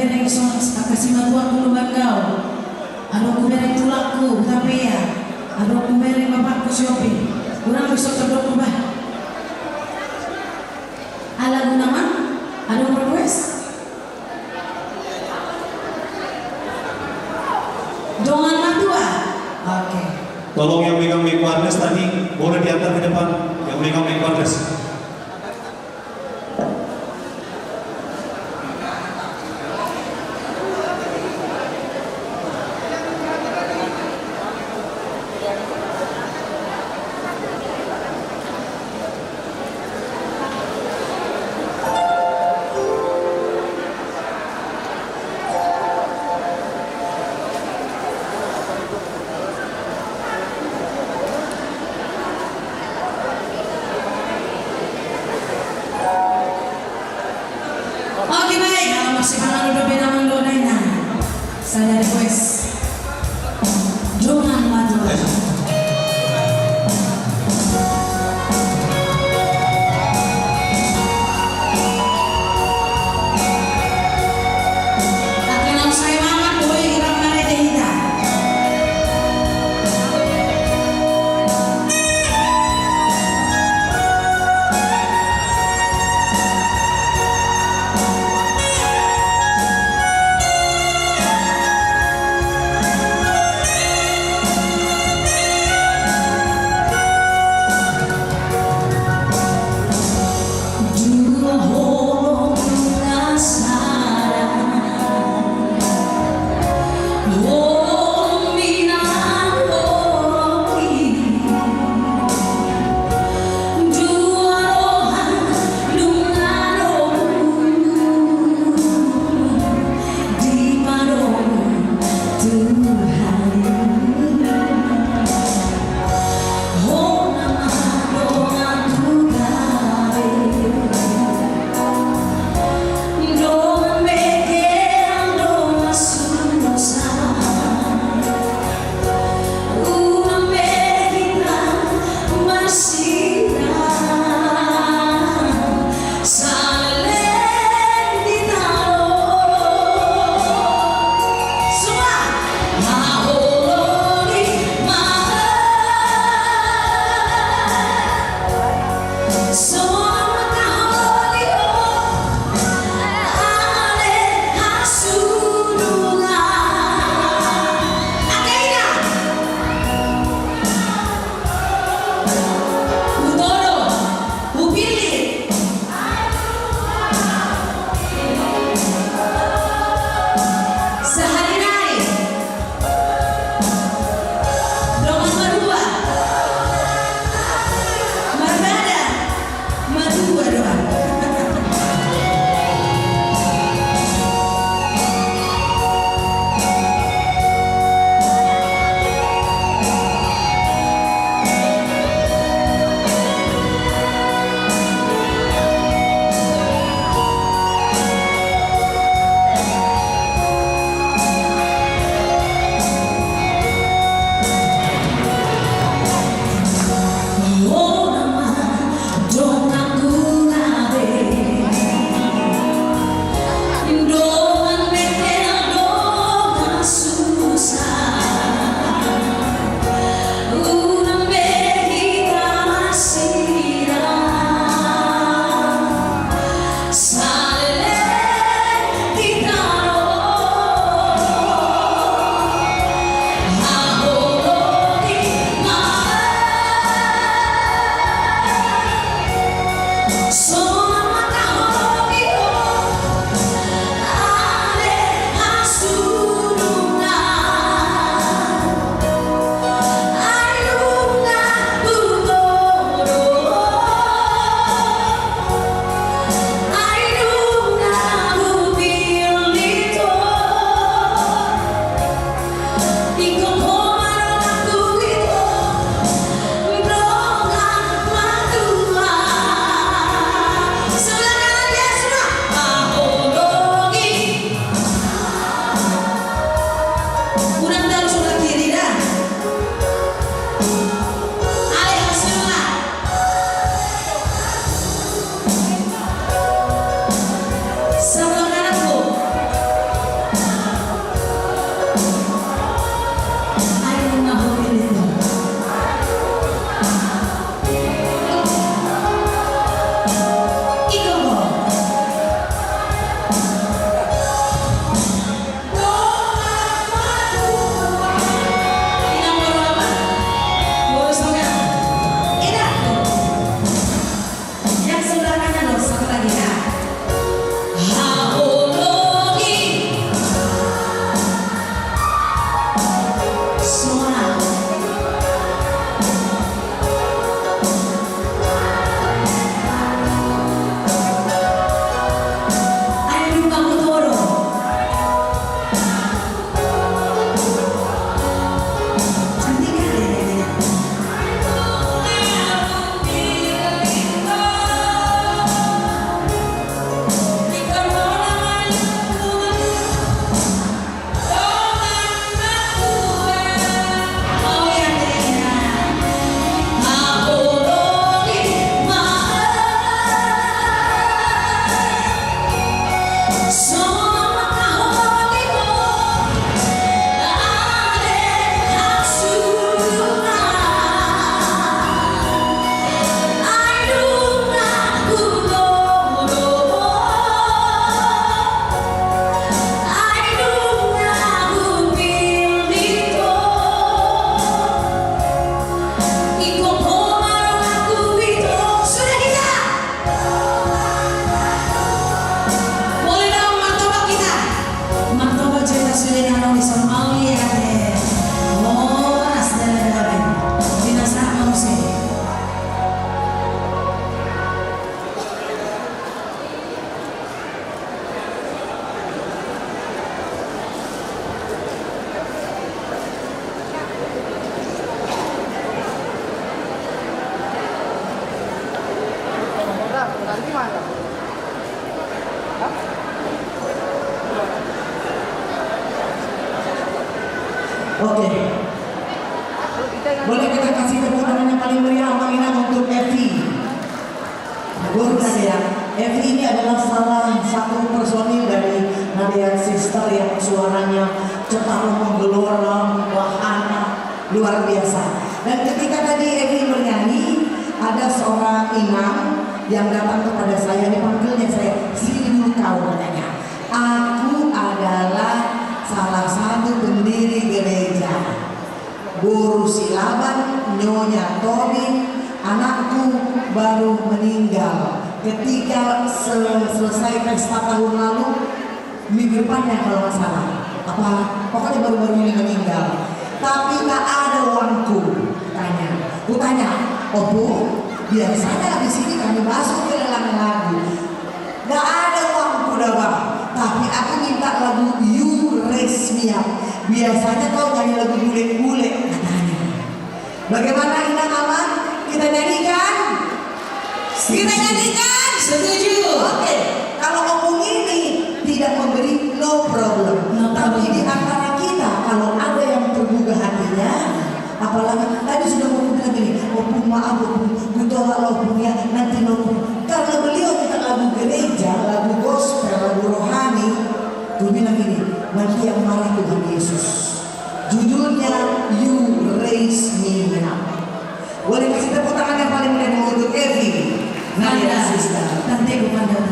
Bereng songon angka simatua ku Lumban Gaol. Adong hubereng tulangku Hutapea. Adong hubereng bapakku Sihombing. Hurang be songon tondongku bah. Ala guna ma? Adong request? Dongan Matua. Oke. Tolong yang megang mic wireless tadi boleh diantar ke depan. Yang megang mic wireless. Oke, baik. Kalau masih malu udah beda menggoda, nah. Sada request. Dongan Matua. Tapi nang saya mangan, boi gerak marete hita. Oke. Boleh kita kasih tepuk tangan yang paling meriah, Amang Inang, untuk Evi. Boru Nadeak. Evi ini adalah salah satu personil dari Nadeak Sister yang suaranya cetar menggelora, membahana, luar biasa. Dan ketika tadi Evi bernyanyi, ada seorang inang yang datang kepada saya, dipanggilnya saya, "Sini dulu kau," katanya. "Aku adalah salah satu pendiri gereja." Boru Silaban, Nyonya Tobing, anakku baru meninggal ketika se-, selesai pesta tahun lalu, minggu depannya kalau nggak salah. Apa, pokoknya baru-baru ini meninggal. "Tapi tak ada uangku," katanya. Kutanya, "Ompung, biasanya habis ini kami masuk ke lelang lagu." "Nggak ada uangku dah, Bang. Tapi aku minta lagu You Raise Me Up. Biasanya kau nyanyi lagu bule-bule," katanya. Bagaimana, Inang, aman? Kita nyanyikan? Kita nyanyikan? Setuju. Oke. Kalau Ompung ini tidak memberi, no problem. No problem. Tapi di antara kita, kalau ada yang tergugah hatinya, apalagi tadi sudah mau bilang gini, "Ompung, maaf, Ompung, gua tolak, Ompung, ya, nanti, Ompung." Karena beliau minta lagu gereja, lagu gospel, lagu rohani, gua bilang gini, "Nanti yang marah Tuhan Yesus." Judulnya You Raise Me Up. Boleh kasih tepuk tangan yang paling meriah untuk Evi Nadeak Sister. Tante, bukan datang.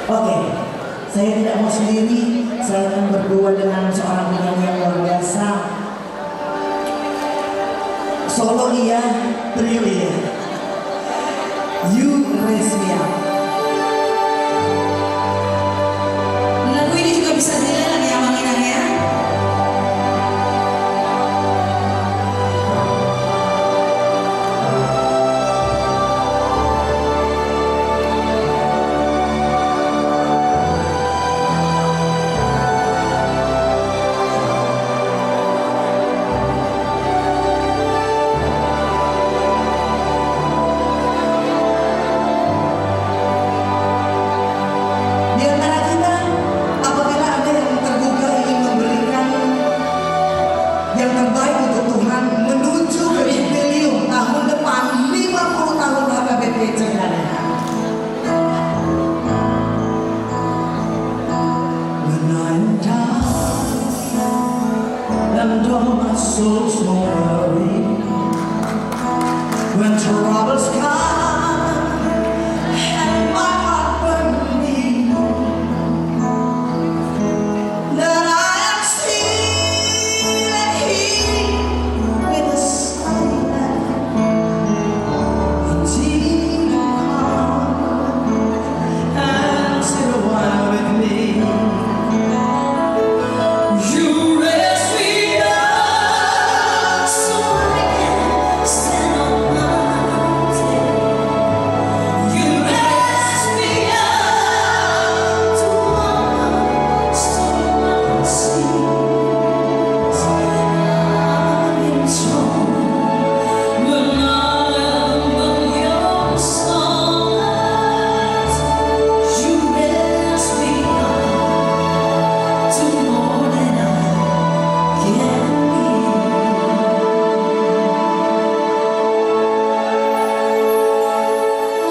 Oke, saya tidak mau sendiri, saya akan berdua dengan seorang penyanyi yang luar biasa. Solo iya, trio iya. You Raise Me Up. Lagu ini juga bisa dilelang ya, Amang Inang ya. Di antara kita, apabila ada yang tergugah ingin memberikan yang terbaik untuk Tuhan menuju ke jubileum tahun depan, lima puluh tahun H K B P Cengkareng. When I am down and all my soul's weary, when troubles come and my heart burn me, then I am still and hear with a silent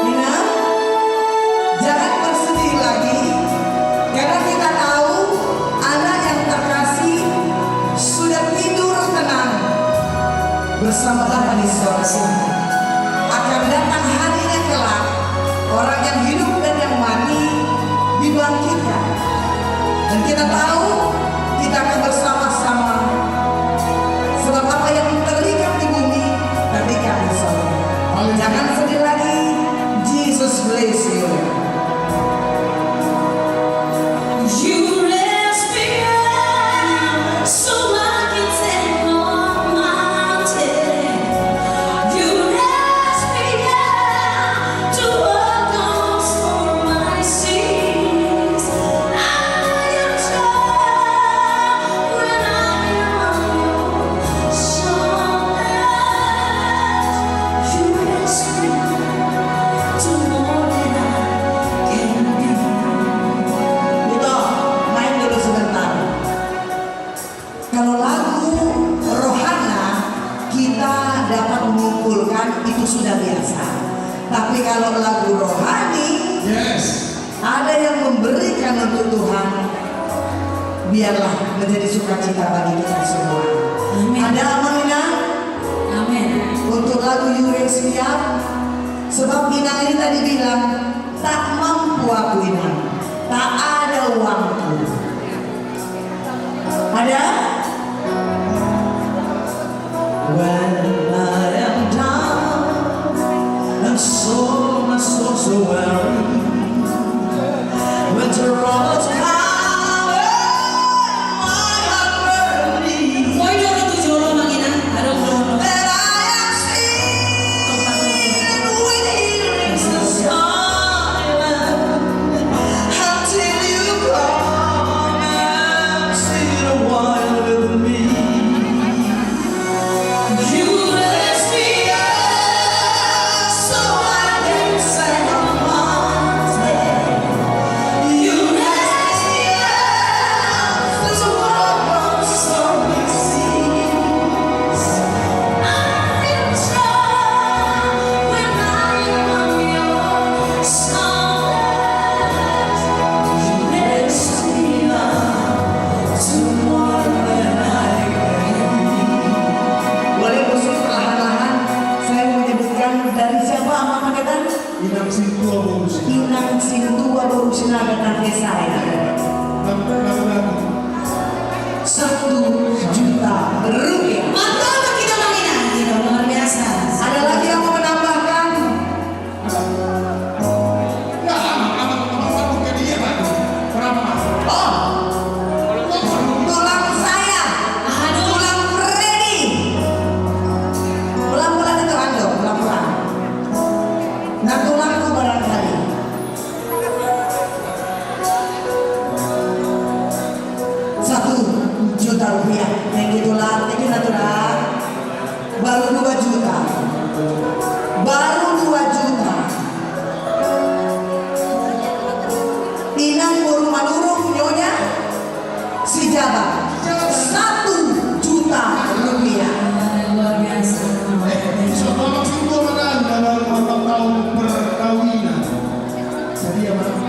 Inang, jangan bersedih lagi, karena kita tahu anak yang terkasih sudah tidur tenang bersama Bapa di sorga. Akan datang harinya kelak, orang yang hidup dan yang mati dibangkitkan. Dan kita tahu, kita akan bersama-sama. Sebab apa yang terikat di bumi, terikat di sorga. Haleluya. Jangan sedih lagi. Jesus bless you. You raise Ada yang memberikan untuk Tuhan, biarlah menjadi sukacita bagi kita semua. Amin. Ada, Amang Inang? Amin. Untuk lagu Yure Siap, sebab Inang ini tadi bilang, "Tak mampu aku, Inang, tak ada uangku." Ada? When I am down and so, my soul so weary, when troubles come and my heart burns, then I am still and wait in silence until you come and sit a while with me. You raise me up so I can stand on my feet. You raise me up as a walk on stormy seas. I am strong when I am on your side. You raise me up. Boleh khusus perlahan-lahan saya menyebutkan dari siapa, Amang Pendeta? Inang Sintua Boru Sinaga. Inang Sintua Boru Sinaga, tangke saya. Satu juta rupiah. Mantap, kita, Amang Inang. Tidak luar biasa. Ada lagi yang mau menambahkan? Nah, Amang, Amang, Amang, Amang, jadi dia, Pak. Berapa, Pak? Oh. Tulang saya. Aduh. Tulang Freddy. Pelan-pelan itu, Ando, pelan-pelan. Nah, tulangku barangkali. Satu juta rupiah. Thank you, Tulang. Thank you, Tulang. Baru dua juta. Baru dua juta. Inang Boru Manurung, Nyonya Sijaba. Satu juta rupiah. Luar biasa. Eh, bisa tolong sih gua mana dalam ulang tahun perkawinan. Jadi ya, Bang.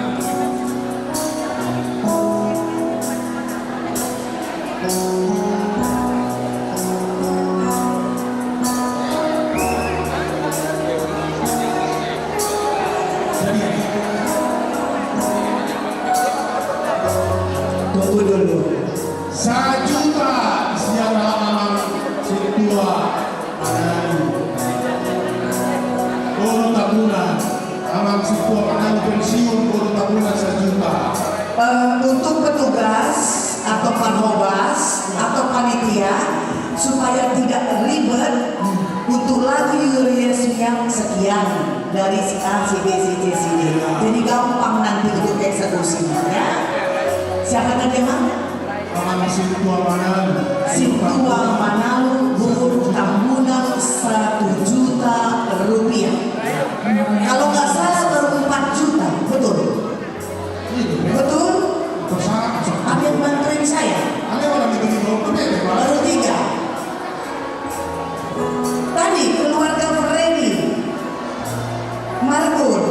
Tunggu dulu. Sajuta sian Amang Sintua Manalu. Boru Tambunan. Amang Sintua Manalu pensiun, Boru Tambunan sajuta. Eh, untuk petugas atau parhobas atau panitia, supaya tidak ribet, untuk lagu Yure Siap sekian dari si A, si B, si C, si D. Jadi gampang nanti untuk eksekusinya, ya. Siapa tadi, Amang? Amang Sintua Manalu. Sintua Manalu, Boru Tambunan, satu juta rupiah. Kalau nggak salah baru empat juta, betul? Iya, betul. Betul? Ada yang bantuin saya? Ada orang itu di bawah, berbeda, Pak. Baru tiga. Tadi keluarga Freddy Marbun.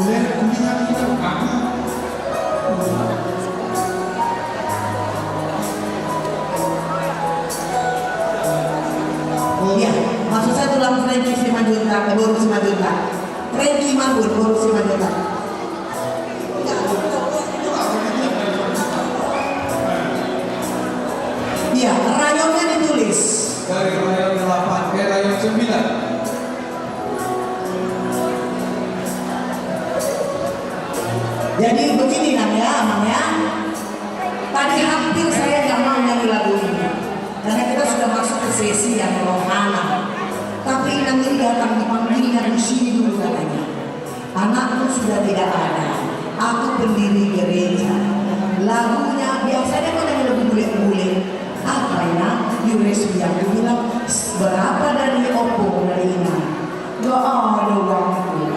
Kuliah, kuliah, kuliah, aku. Oh. Iya, maksud saya tulang Frankie Simanjuntak, eh, Boru Simanjuntak. Frankie Marbun, Boru Simanjuntak. Iya, rayonnya ditulis. Dari rayon delapan, eh, rayon sembilan. Jadi begini, Nang, ya, Amang, ya. Tadi hampir saya nggak mau nyanyi lagu ini. Karena kita sudah masuk ke sesi yang rohana. Tapi Inang ini datang dipanggilnya di sini dulu, katanya. Anakku sudah tidak ada. Aku pendiri gereja. Lagunya biasanya kan yang lebih bule-bule. Apa, Inang? Yure Siap. Dia bilang, "Berapa dari Oppo, dari Inang?" "Nggak ada uangku."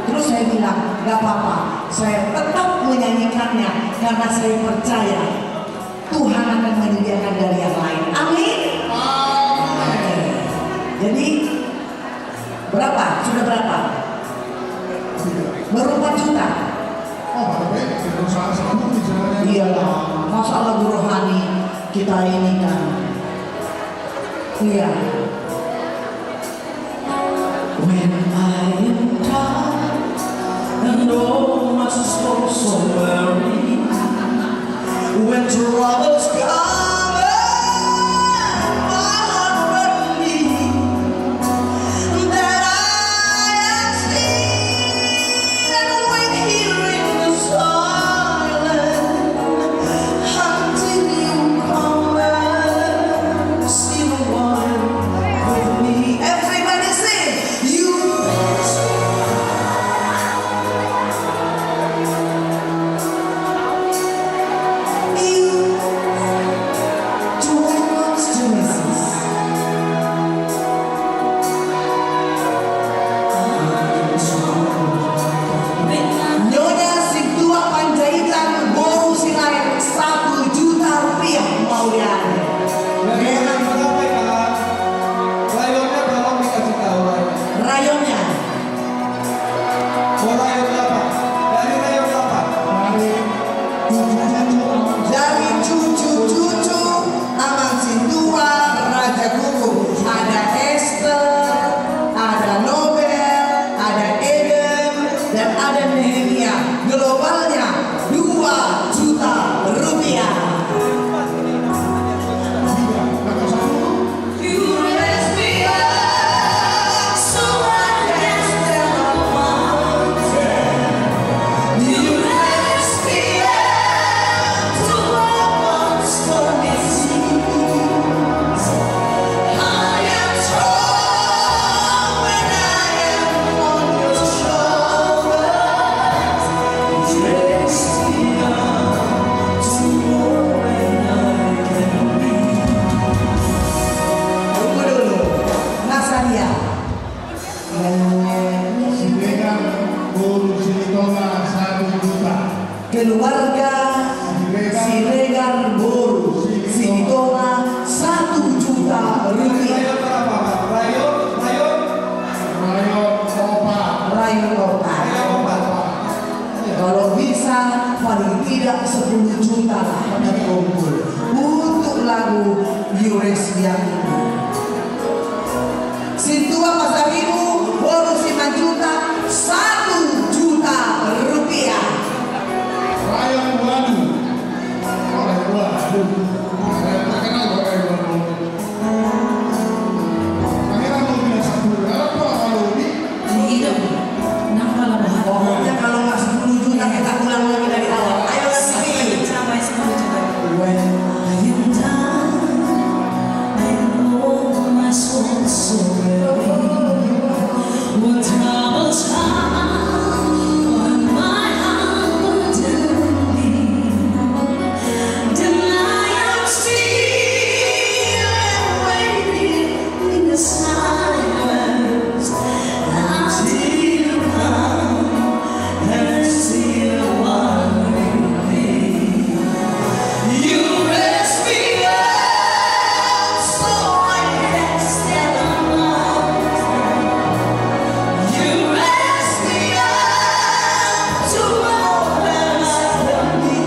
Terus saya bilang, "Nggak apa-apa, saya tetap menyanyikannya karena saya percaya Tuhan akan menyediakan dari yang lain." Amin. Amin. Jadi, berapa? Sudah berapa? Iyalah, masa lagu rohani kita ini kan. Iya. When I am tired and all my souls so weary, when troubles come and my heart burden me, that I am still and wait here in the silence until you come and sit a while with me. Everybody sing. You Nyonya Sintua Panjaitan boru Sirait, satu juta rupiah mauliate. Rayonnya. Dari cucu-cucu Amang Sintua Raja Guguk, ada Esther, ada Nobel, ada Eden, dan ada Nehemia. Globalnya dua juta rupiah. Tunggu dulu. Nasa dia. Siregar boru Silitonga satu juta. Keluarga Siregar boru Silitonga satu juta rupiah. Rayon, rayon, rayon. Rayon opat. Rayon opat. Rayon opat. Kalau bisa, paling tidak sepuluh juta lah terkumpul untuk lagu Euresia ini. Sintua Pasaribu boru Simanjuntak, satu juta rupiah. Rayon Walu. Rayon Walu. Rayon terkenal, Rayon Walu. Pokoknya kalau nggak sepuluh juta, kita ulang lagi dari awal. Ayo, Mas Pi. Sampai sepuluh juta. When I am down and all my soul so weary, when troubles come on my heart burden me, then I am still and waiting in the silence until you come and sit a while with me. You raise me up so I can stand on my own. You raise me up to more than I can be.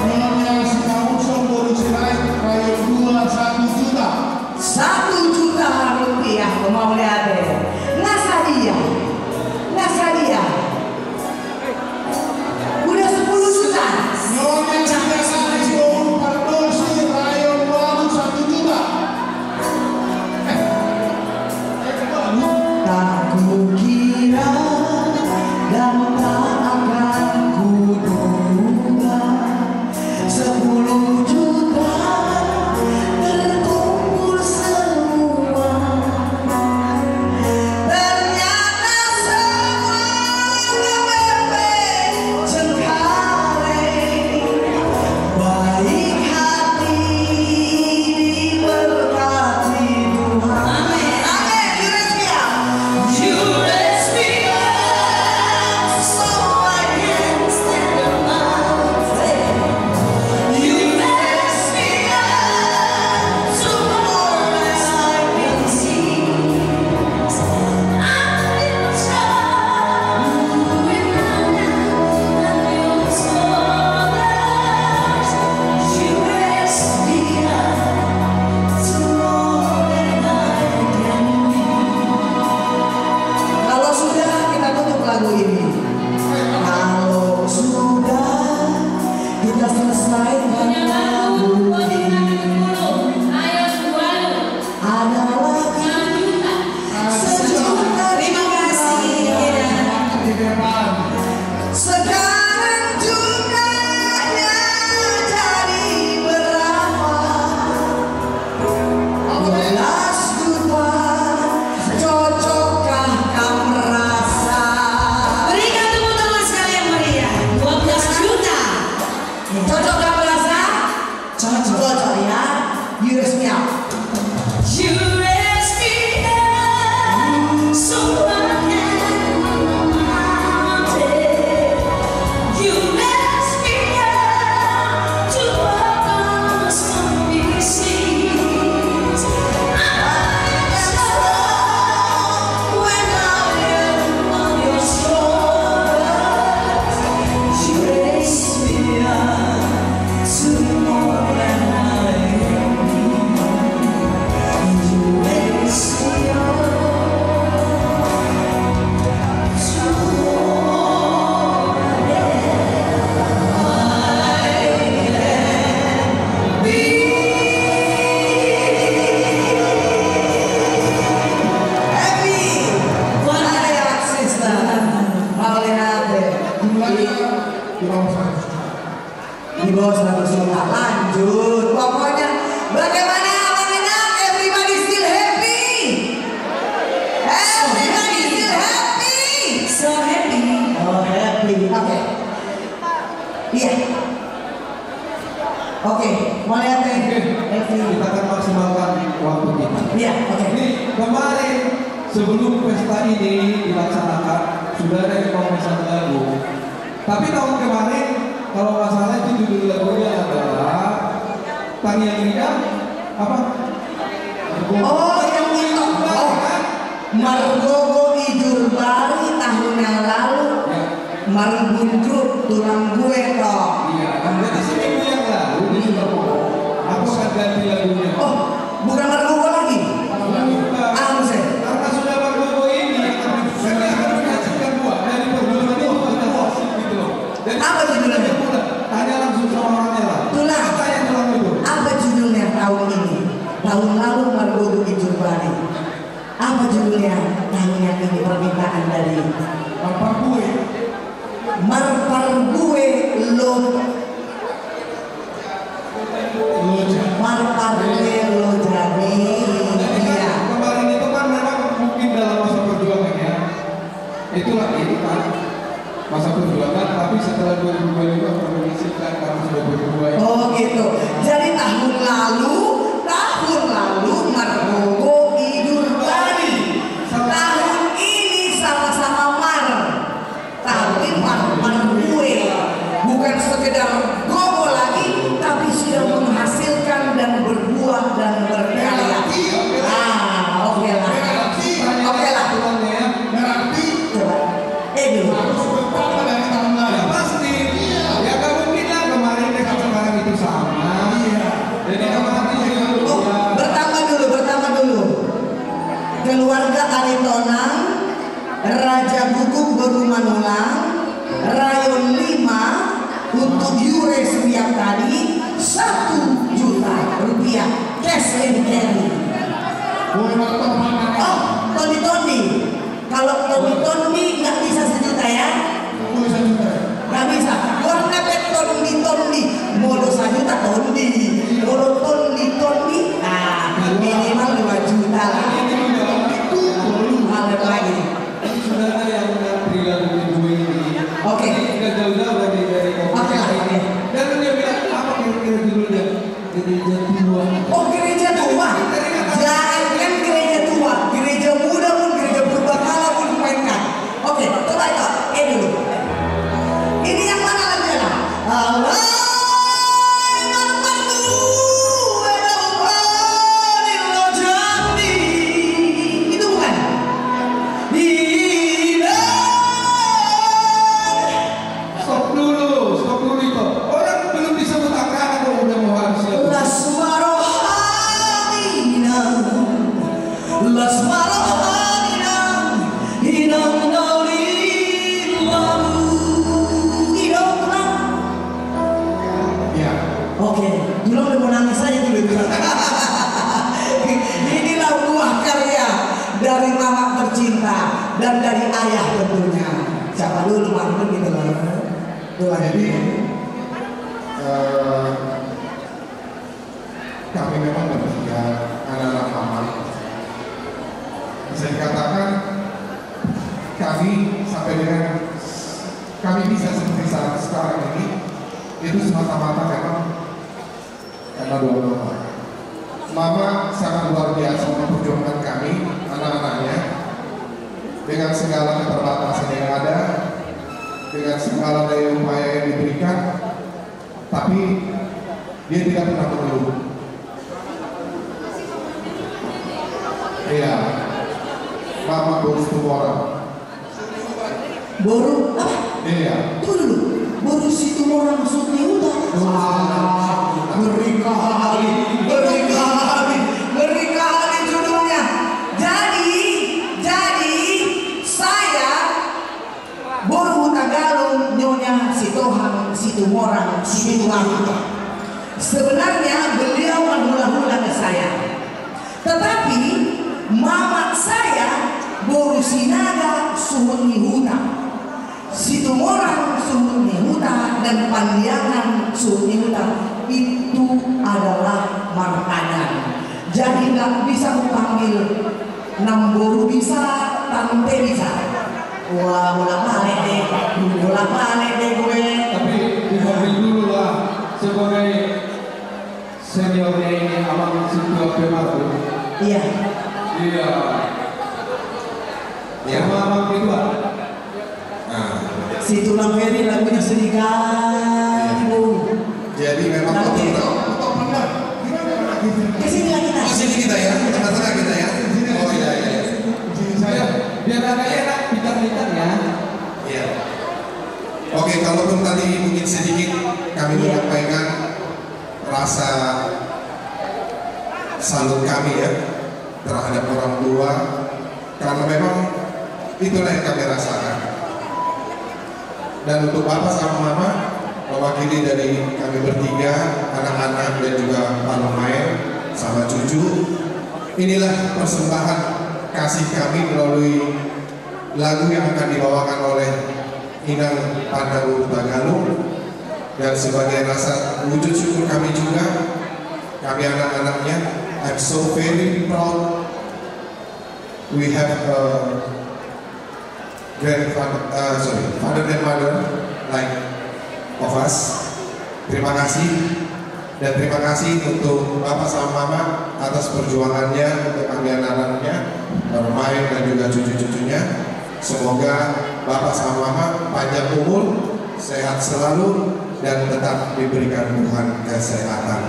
Nyonya Simanjuntak boru Sirait, rayon dua, satu juta. Satu juta rupiah, mauliate. Nasa dia. Nasa dia. Udah sepuluh juta. Nyonya Simanjuntak boru Pardosi, rayon walu, satu juta. Tak kukira dan tak akan kuduga, sepuluh juta terkumpul semua. Mauliate. Oke, kita akan maksimalkan waktu kita. Iya, oke. Ini kemarin sebelum pesta ini dilaksanakan, sudah ada yang mau mesan lagu. Tapi tahun kemarin, kalau nggak salah itu judul lagunya adalah Tangiang Liat, apa? Oh, yang itu. Oh. Margogo Ijur Bari tahun yang lalu. Ya. Marbunjuk tulang gue, toh. Iya, kan? Jadi seminggu yang lalu di Singapura. Aku akan ganti lagunya. Oh, bukan Margogo lagi? Bukan. Ah, buset. Karena sudah Margogo ini, kami akan menghasilkan buah dari perjuangan itu. Kita hasil gitu loh. Jadi, apa judulnya? Tanya langsung sama orangnya lah. Tulang. Tanya tulang itu. Apa judulnya tahun ini? Tahun lalu Margogo Ijur Bari. Apa judulnya? Tanya ini permintaan dari Marparbue. Marparbue Lo. Marparbue Lojami. Iya. Kemarin itu kan memang mungkin dalam masa perjuangan ya. Itulah ini, Pak. Masa perjuangan, tapi setelah dua ribu dua puluh lima akan menyisihkan karena sudah berbuat. Oh, gitu. Jadi tahun lalu, tahun lalu Margogo Ijur Bari. Tahun ini sama-sama Mar. Tapi Mar, Marbue. Bukan sekedar gogo lagi, tapi sudah menghasilkan dan berbuah dan berkarya. Ah, oke lah. Oke lah. Berarti coba. Eh, dulu. Harus bertambah dari tahun lalu. Ya, pasti. Iya. Ya, nggak mungkin lah kemarin dengan sekarang itu sama. Iya. Jadi, kemarin itu, oh, ya. Bertambah dulu, bertambah dulu. Keluarga Aritonang, Raja Guguk Boru Manulang, Rayon lima, untuk Yure Suryaptari, satu juta rupiah cash and carry. Oh, tondi-tondi. Kalau tondi-tondi nggak bisa sejuta ya? Nggak bisa. Warna pe tondi-tondi. Molo sajuta tondi. Molo tondi-tondi, ah, minimal dua juta lah. Ada lagi. Sebenarnya yang menarik perilaku kedua ini. Oke. Ini nggak jauh-jauh dari, dari kopi. Oke lah, oke. Dan dia bilang, "Apa kira-kira judulnya?" Gereja tua. Oh, gereja tua. Jangankan gereja tua, gereja muda pun, gereja purbakala pun dimainkan. Oke, coba itu. Eh, dulu. Ini yang mana lagunya? Alai marparbue Lojami. Itu bukan? Tidak. Stop dulu, stop dulu itu. Orang belum disebut angkana kok udah mau harus ya. Las ma rohamuna, las ma rohamuna, inang na uli lalu. Idok na. Ya. Oke, dulu udah mau nangis aja dulu. Inilah buah karya dari mama tercinta dan dari ayah tentunya. Siapa dulu, Bang? Gitu loh. Jadi, eh, kami memang bertiga, anak-anak mama. Bisa dikatakan, kami sampai dengan, kami bisa seperti saat sekarang ini, itu semata-mata memang karena doa mama. Mama sangat luar biasa memperjuangkan kami, anak-anaknya, dengan segala keterbatasan yang ada, dengan segala daya upaya yang diberikan, tapi dia tidak pernah mengeluh. Iya, Mama Boru Situmorang. Boru apa? Iya. Tunggu dulu. Boru Situmorang Suhut ni Huta. Boru Situmorang Suhut ni Huta. Ah, ngeri kali, ngeri kali, ngeri kali judulnya. Jadi, jadi saya Boru Hutagalung, Nyonya Sitohang Situmorang Situmorang. Sebenarnya beliau menghula-hula ke saya. Tetapi mamak saya Boru Sinaga Suhut ni Huta, Situmorang Suhut ni Huta, dan Pandiangan Suhut ni Huta itu adalah marpadan. Jadi nggak bisa kupanggil namboru bisa, tante bisa. Wah, bolak-balik deh, bolak-balik deh gue. Tapi dipanggil dulu lah sebagai Seniornya ini, Amang Sintua Pemadu. Iya. Iya. Iya. Sama Amang Ketua. Nah. Si Tulang Ferry lagunya sedih kali, Bung. Jadi memang betul. Betul, betul, benar. Ke sini lah kita. Oh, sini kita ya. Tengah-tengah kita ya. Oh, iya, iya, iya. Biar, biar agak enak, pintar-pintar ya. Iya. Oke, kalaupun tadi mungkin sedikit kami menyampaikan rasa salut kami ya terhadap orang tua, karena memang itulah yang kami rasakan. Dan untuk Bapak sama Mama, mewakili dari kami bertiga, anak-anak dan juga Pak Lumaen sama cucu, inilah persembahan kasih kami melalui lagu yang akan dibawakan oleh Inang Panda Hutagalung. Dan sebagai rasa wujud syukur kami juga, kami anak-anaknya, I'm so very proud we have a grandfather, uh, sorry, father and mother like of us. Terima kasih. Dan terima kasih untuk Bapak sama Mama atas perjuangannya untuk kami anak-anaknya, Pak Lumaen dan juga cucu-cucunya. Semoga Bapak sama Mama panjang umur, sehat selalu, dan tetap diberikan Tuhan kesehatan.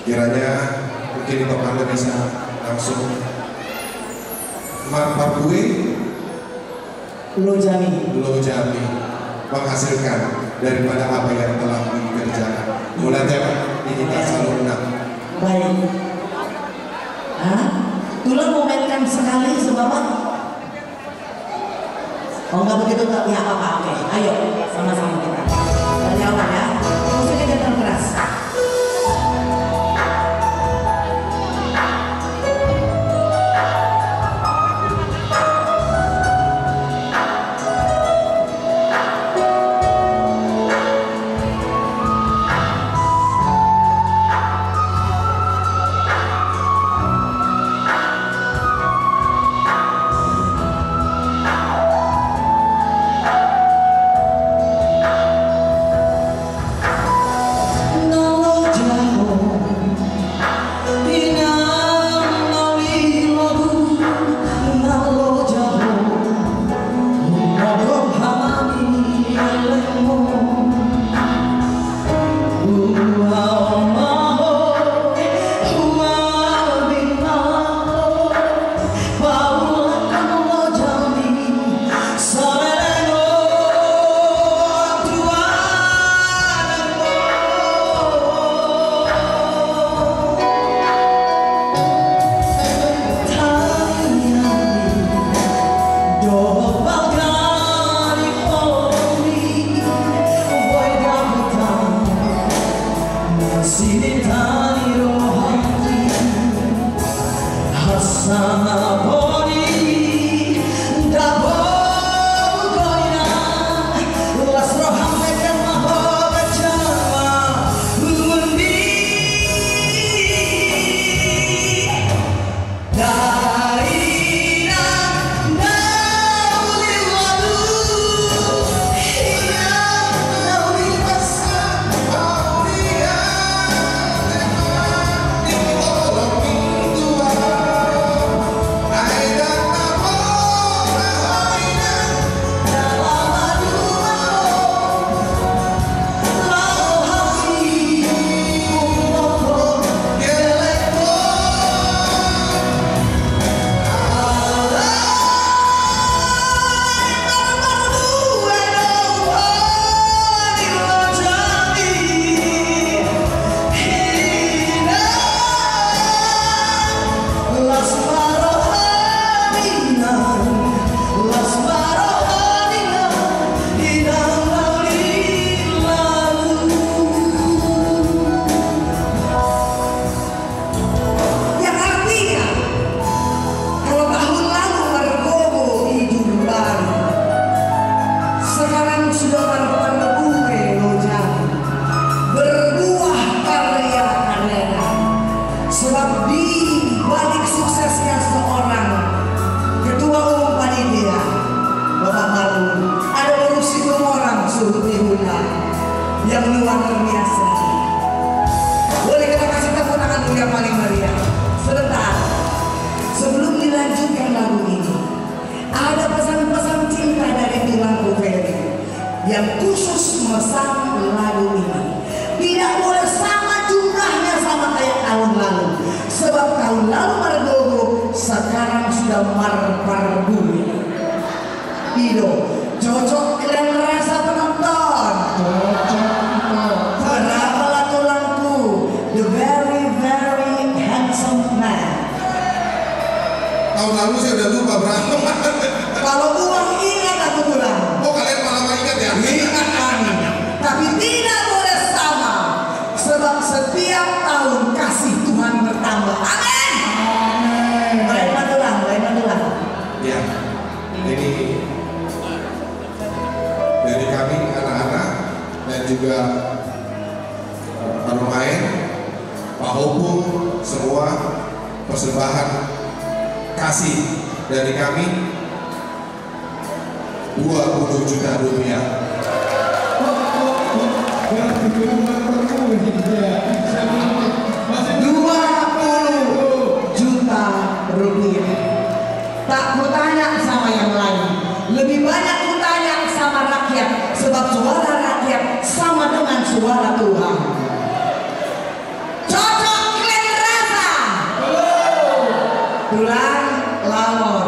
Kiranya mungkin Bapak Anda bisa langsung mar-, marbue. Lo jami. Lo jami. Menghasilkan daripada apa yang telah dikerjakan. Mauliate, Pak. Ini kita saluhutna. Baik. Hah? Tulang mau mainkan sekali, sebab apa? Oh, nggak begitu, nggak, nggak apa-apa. Oke, ayo, sama-sama kita. Dari awal ya. Musiknya jangan keras. yang khusus memasang lagu ini. Tidak boleh sama jumlahnya sama kayak tahun lalu. Sebab tahun lalu margogo, sekarang sudah marparbue. I do, cocok kalian rasa penonton? Cocok, cocok. Berapa lah tulangku? The very, very handsome man. Tahun lalu saya udah lupa berapa. Kalau uang ingat aku, tulang. Oh, kalian malah ingat ya? Ingat kami. Tapi tidak boleh sama. Sebab setiap tahun kasih Tuhan bertambah. Amin. Amin. Baik, tulang, baik, tulang. Ya. Jadi, dari kami anak-anak dan juga, eh, pemain, Pak Hopo, semua persembahan kasih dari kami dua puluh juta rupiah. Dua puluh juta rupiah. Tak kutanya sama yang lain. Lebih banyak kutanya sama rakyat, sebab suara rakyat sama dengan suara Tuhan. Cocok kalian rasa? Tulang, lamor.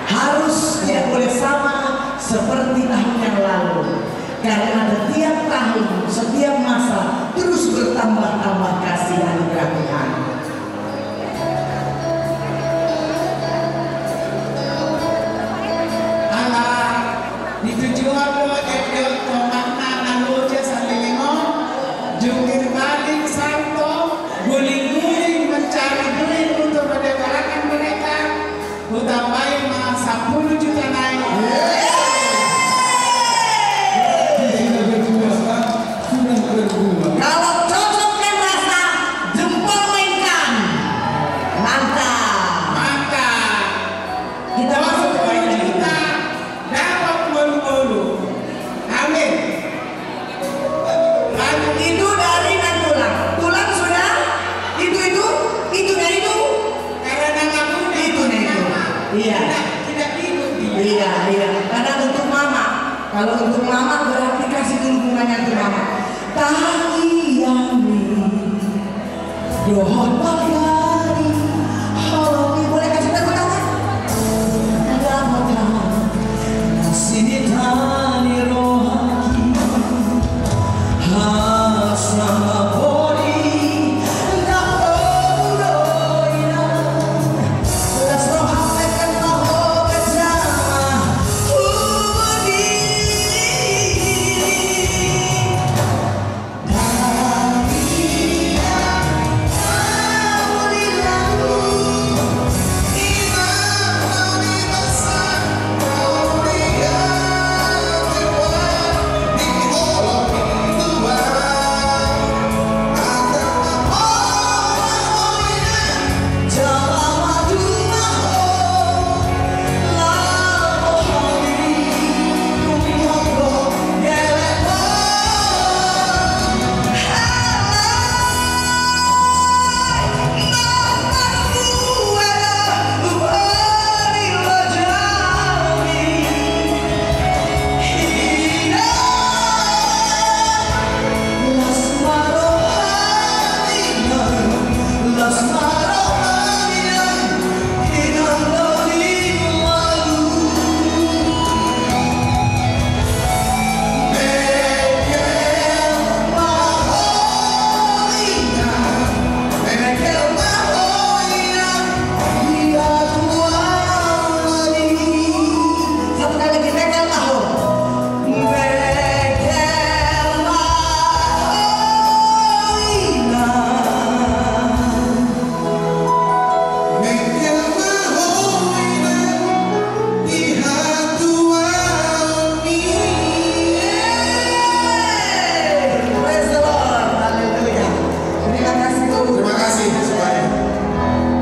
Harus tidak boleh sama seperti tahun yang lalu. Karena setiap tahun, setiap masa terus bertambah-tambah kasih anugerah Tuhan. Ala ditujuhon do eot ni omakna na loja saleleng on, jungkir balik salto, guling-guling mencari duit untuk menyekolahkan mereka. Hutambai ma sampulu juta nai. Kalau cocok kan rasa, jempol mainkan. Mantap. Mantap. Kita masuk ke mainan. Dua puluh juta, dapat dua puluh. Amin. Itu dari nantulang. Tulang sudah? Itu, itu? Itu na itu? Karena nggak punya. Itu na itu. Iya. Tidak, tidak ikut dia. Iya, iya. Karena untuk mama. Kalau untuk mama berarti kasih dulu bunganya untuk mama. Tangiang ni. Dohot pagari, holong ni, boleh kasih tepuk tangan? Dapatan na sinita ni rohangki, hasang ma bodi, dapot do inang, las roham, mekkel ma ho, bejama hubudi. Praise the Lord. Haleluya. Terima kasih, Tuhan. Terima kasih semuanya.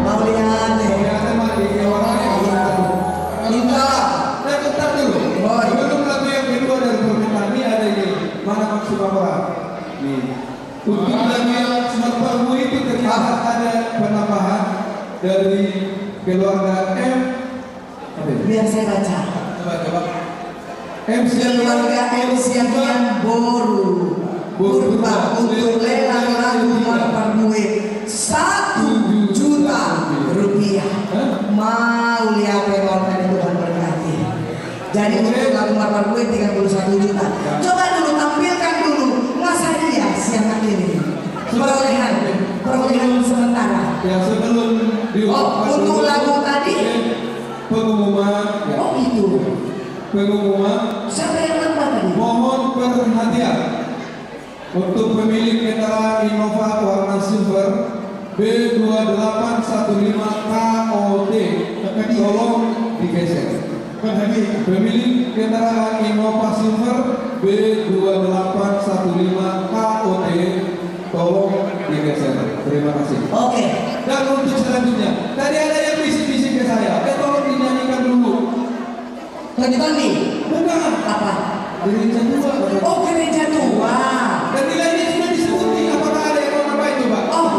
Mauliate. Mauliate, Mak. Minta. Bentar, bentar dulu. Oh, iya. Sebelum lagu yang kedua dari permintaan ini ada ini. Mana Mak Sumapura? Nih. Untuk lagu yang sempat itu ternyata ada penambahan dari keluarga M. Apa itu? Biar saya baca. Coba, coba. M C Keluarga M C Agian boru Purba untuk lelang lagu marparbue satu juta rupiah. Hah? Mauliate, Tuhan berkati. Jadi untuk lagu marparbue tiga puluh satu juta. Coba dulu tampilkan dulu masa dia siang ini. Perolehan, perolehan sementara. Ya, sebelum di- Oh, untuk lagu tadi? Pengumuman, ya. Oh, itu. Pengumuman. Siapa yang nambah tadi? Mohon perhatian. Untuk pemilik kendaraan Innova warna silver B dua delapan satu lima K O T, tolong digeser. Pemilik kendaraan Innova Silver B dua delapan satu lima K O T, tolong digeser. Terima kasih. Oke. Dan untuk selanjutnya, tadi ada yang bisik-bisik ke saya, eh, tolong dinyanyikan dulu. Tony Tony. Bukan. Apa? Gereja tua, Bapak. Oh, gereja tua. Dan nilainya sudah disebutin. Apakah ada yang mau nambahin, coba? Oh,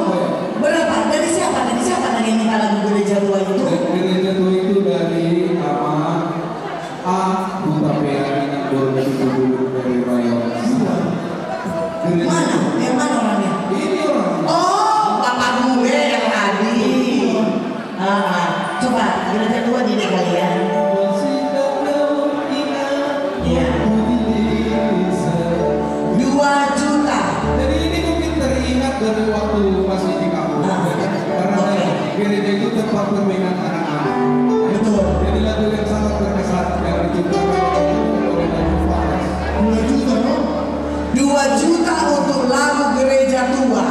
berapa? Dari siapa? Dari siapa tadi yang minta lagu gereja tua itu? Gereja tua itu dari Ama A Hutapea, Inang Doro Situbulung dari Rayon. Gereja Mana? Yang mana orangnya? Ini orang. Oh, bapak gue yang tadi. Ah, coba gereja tua di D K I ya. Iya. Dua juta. Jadi ini mungkin teringat dari waktu masih di kampung. Ah, oke. Karena gereja itu tempat permainan anak-anak. Betul. Jadi lagu yang sangat berkesan yang diciptakan oleh Daniel Faras. Dua juta, no? Dua juta untuk lagu gereja tua.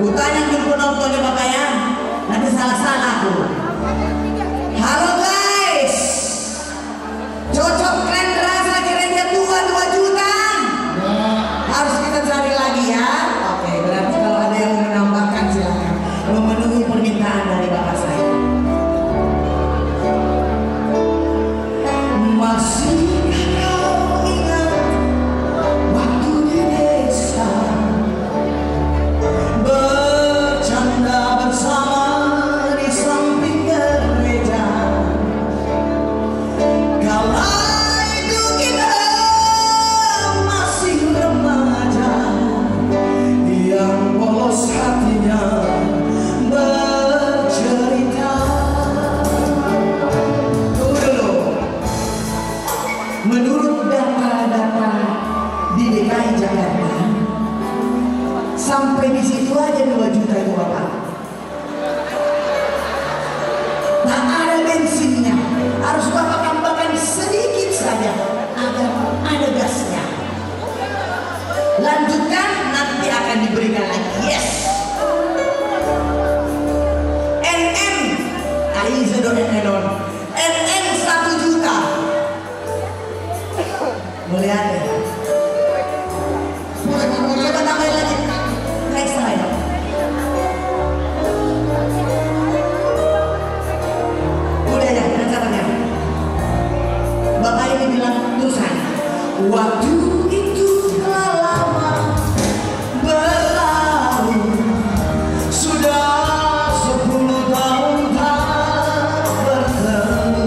Kutanya dulu penonton ya, Bapak, ya. Nanti salah-salah aku. Halo, guys. Cocok, keren, rasa gereja tua dua juta? Harus kita cari lagi, ya. Oke, berarti kalau ada yang mau menambahkan, silakan. Memenuhi permintaan dari Bapak saya. Masihkah kau ingat waktu di desa, bercanda bersama di samping gereja? Kala itu kita masih remaja, yang polos hatinya bercerita. Tunggu dulu. Menurut data-data di D K I Jakarta, sampai di situ aja dua juta itu, Bapak. Tak ada bensinnya. Harus Bapak tambahkan sedikit saja agar ada gasnya. Lanjutkan, nanti akan diberikan lagi. Yes. N M. Ah, iya, sudah N M on. N M satu juta. Mauliate. Coba tambahin lagi. Next time. Udah ya, udah catat ya. Bapak ini bilang, "Tusan, waktu itu telah lama berlalu, sudah sepuluh tahun tak bertemu."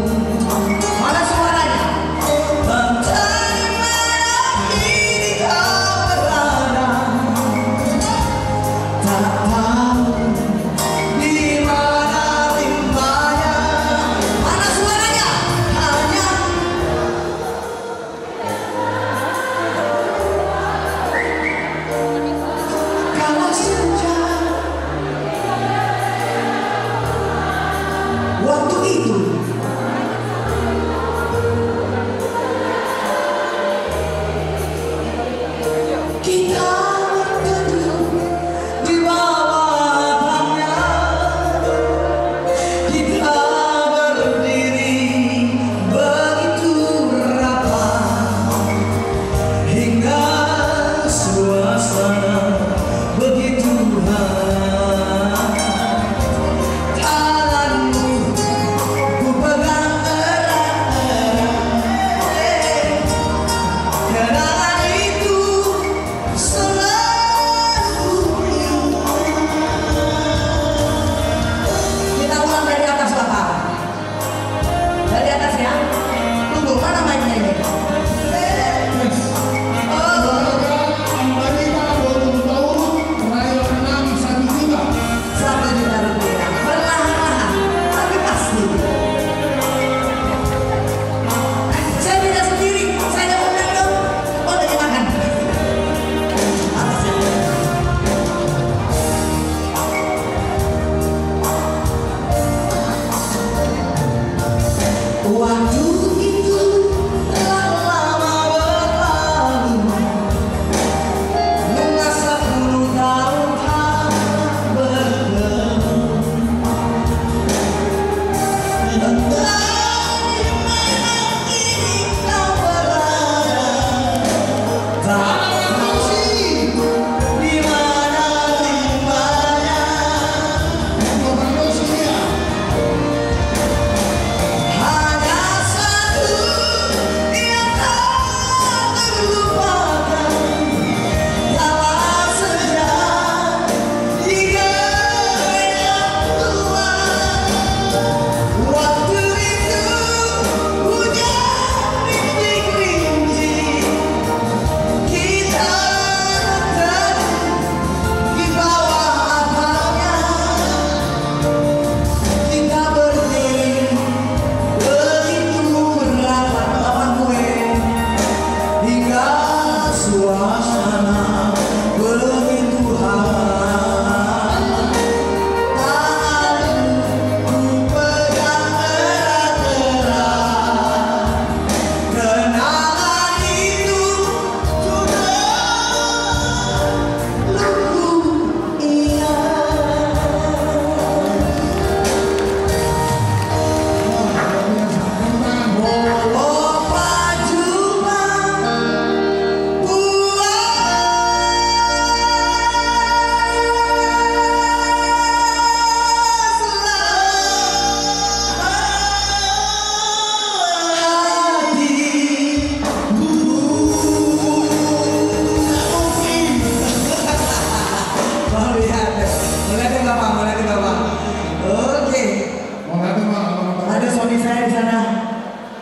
Mana suaranya? Entah di mana kini kau berada, tak tahu di mana limpahnya. Mana suaranya? Hanya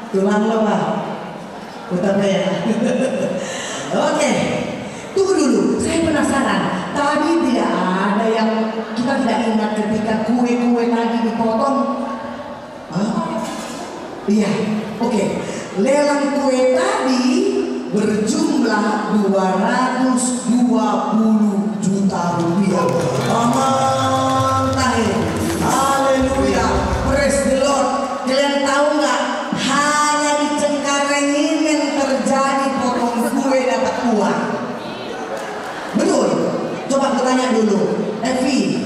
Tulang lo, Pak. Kota Pea. Oke. Tunggu dulu, saya penasaran. Tadi tidak ada yang, kita tidak ingat ketika kue-kue tadi dipotong. Hah? Iya, oke. Lelang kue tadi berjumlah dua ratus dua puluh juta rupiah. Aman tahe. Haleluya. Praise the Lord. Kalian tahu nggak? Hanya di Cengkareng ini yang terjadi potong kue dapat uang. Betul. Coba aku tanya dulu. Evi,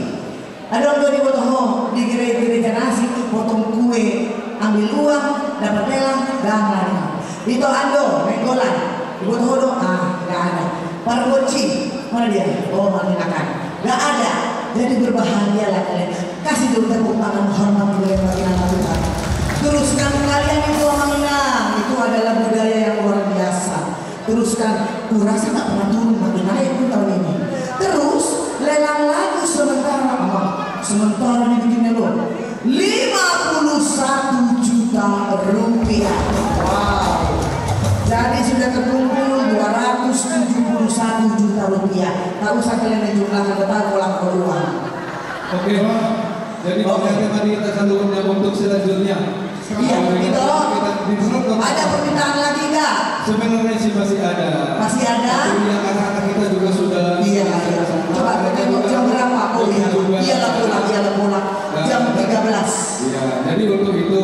adong do diboto ho di gere-, gereja na asing, potong kue, ambil uang, dapat lelang, nggak ada. Ito Ando, Nainggolan, diboto ho do, ah, nggak ada. Pargonsi, mana dia? Oh, marninakan. Nggak ada. Jadi berbahagialah kalian. Kasih dulu tepuk tangan hormat kepada Tuhan. Teruskan kalian itu, Amang Inang. Itu adalah budaya yang luar biasa. Teruskan, kurasa nggak pernah turun, makin naik pun tahun ini. Terus, lelang lagu sementara, Amang. Sementara dibikinnya lo. Lima puluh satu juta rupiah. Wow. Jadi sudah terkumpul dua ratus tujuh puluh satu juta rupiah. Tak usah kalian jumlahkan, tetap pulang ke uang. Oke, Pak. Jadi, oke. Terima kasih, Pak, kita saluran untuk selanjutnya. Iya, begitu. Ada permintaan lagi nggak? Sebenarnya sih masih ada. Masih ada? Tapi ya, karena kita juga sudah. Iya, iya. Coba kita tengok jam berapa? Oh, iya. Juga. Iyalah pulang, iyalah pulang. Nah, jam tiga belas. Iya, jadi untuk itu,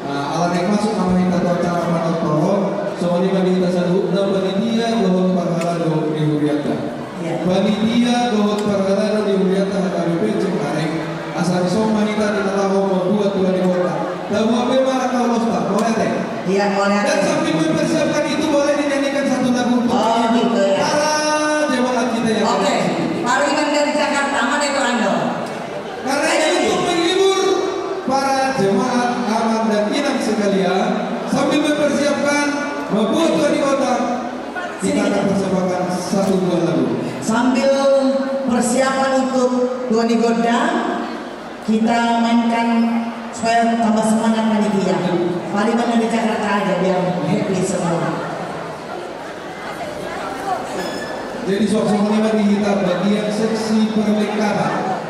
nah, ala naeng masuk nama hita tu acara panonton, songon i ma di hita saluhutna, panitia dohot parhalado ni hurianta. Iya. Panitia dohot parhalado ni hurianta H K B P Cengkareng, asa dison ma hita di na laho mambuat tua ni kota. Tabuat be ma angka ulosta, mauliate. Iya, mauliate. Dan sambil mempersiapkan itu, boleh dinyanyikan satu lagu untuk menghibur para jemaat kita yang ada di sini. Oh, gitu ya. Oke. Pariban dari Jakarta, mana itu Ando? Karena itu untuk menghibur para jemaat, Amang dan Inang sekalian, sambil mempersiapkan mambuat tua ni kota, kita akan persembahkan satu buah lagu. Sambil persiapan untuk tua ni gondang, kita mainkan supaya tambah semangat panitia. Pariban dari Jakarta aja biar happy semua. Jadi, songon i ma di hita bagian seksi perlengkapan.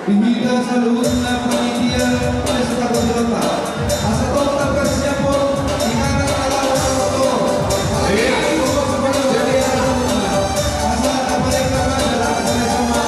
Di hita saluhutna panitia pesta botilota. Asa tong taparsiaphon di kanan ala ala motor. Iya. Asa taparlengkapan dalam kerjasama.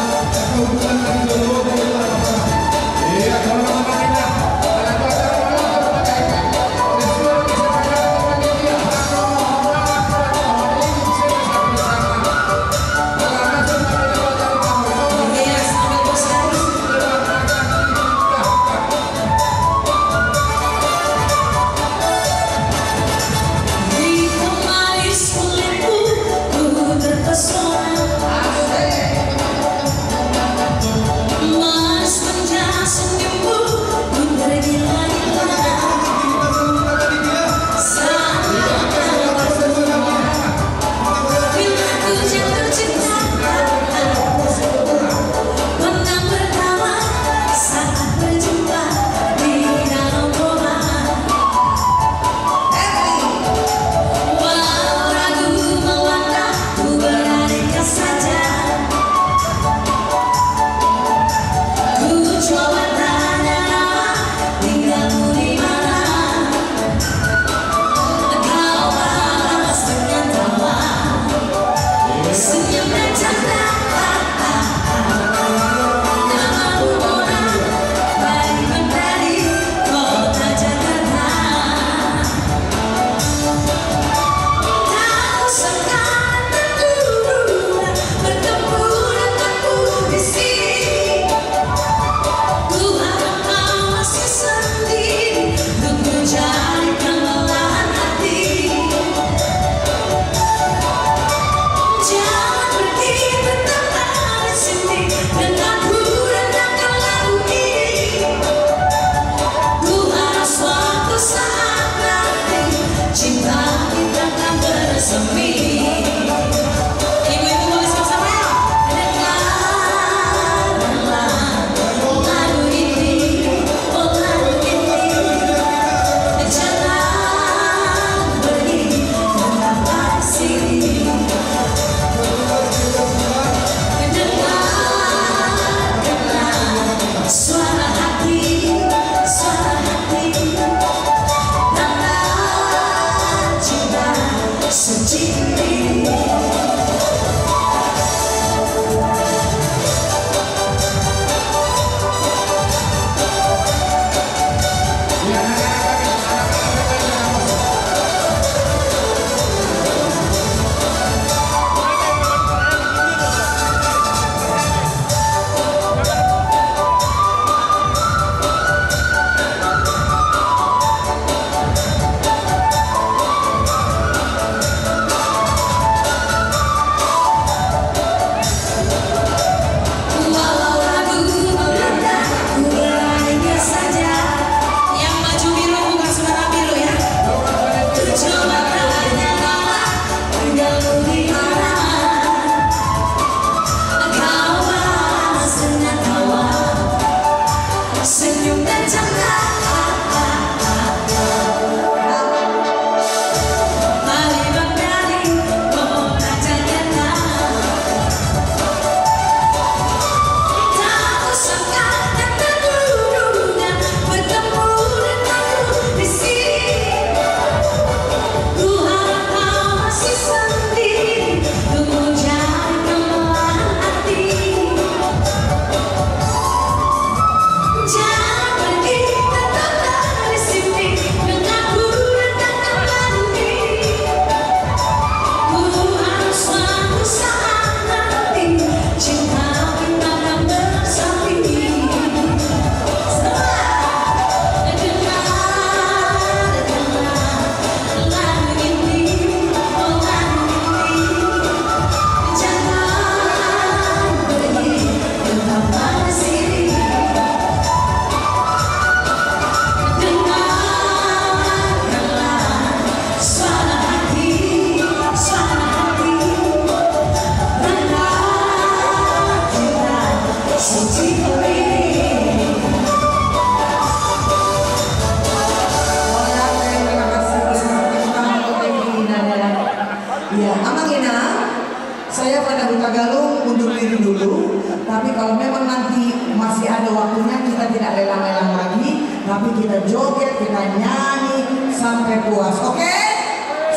Tapi kalau memang nanti masih ada waktunya, kita tidak lelang-lelang lagi, tapi kita joget, kita nyanyi sampai puas. Oke?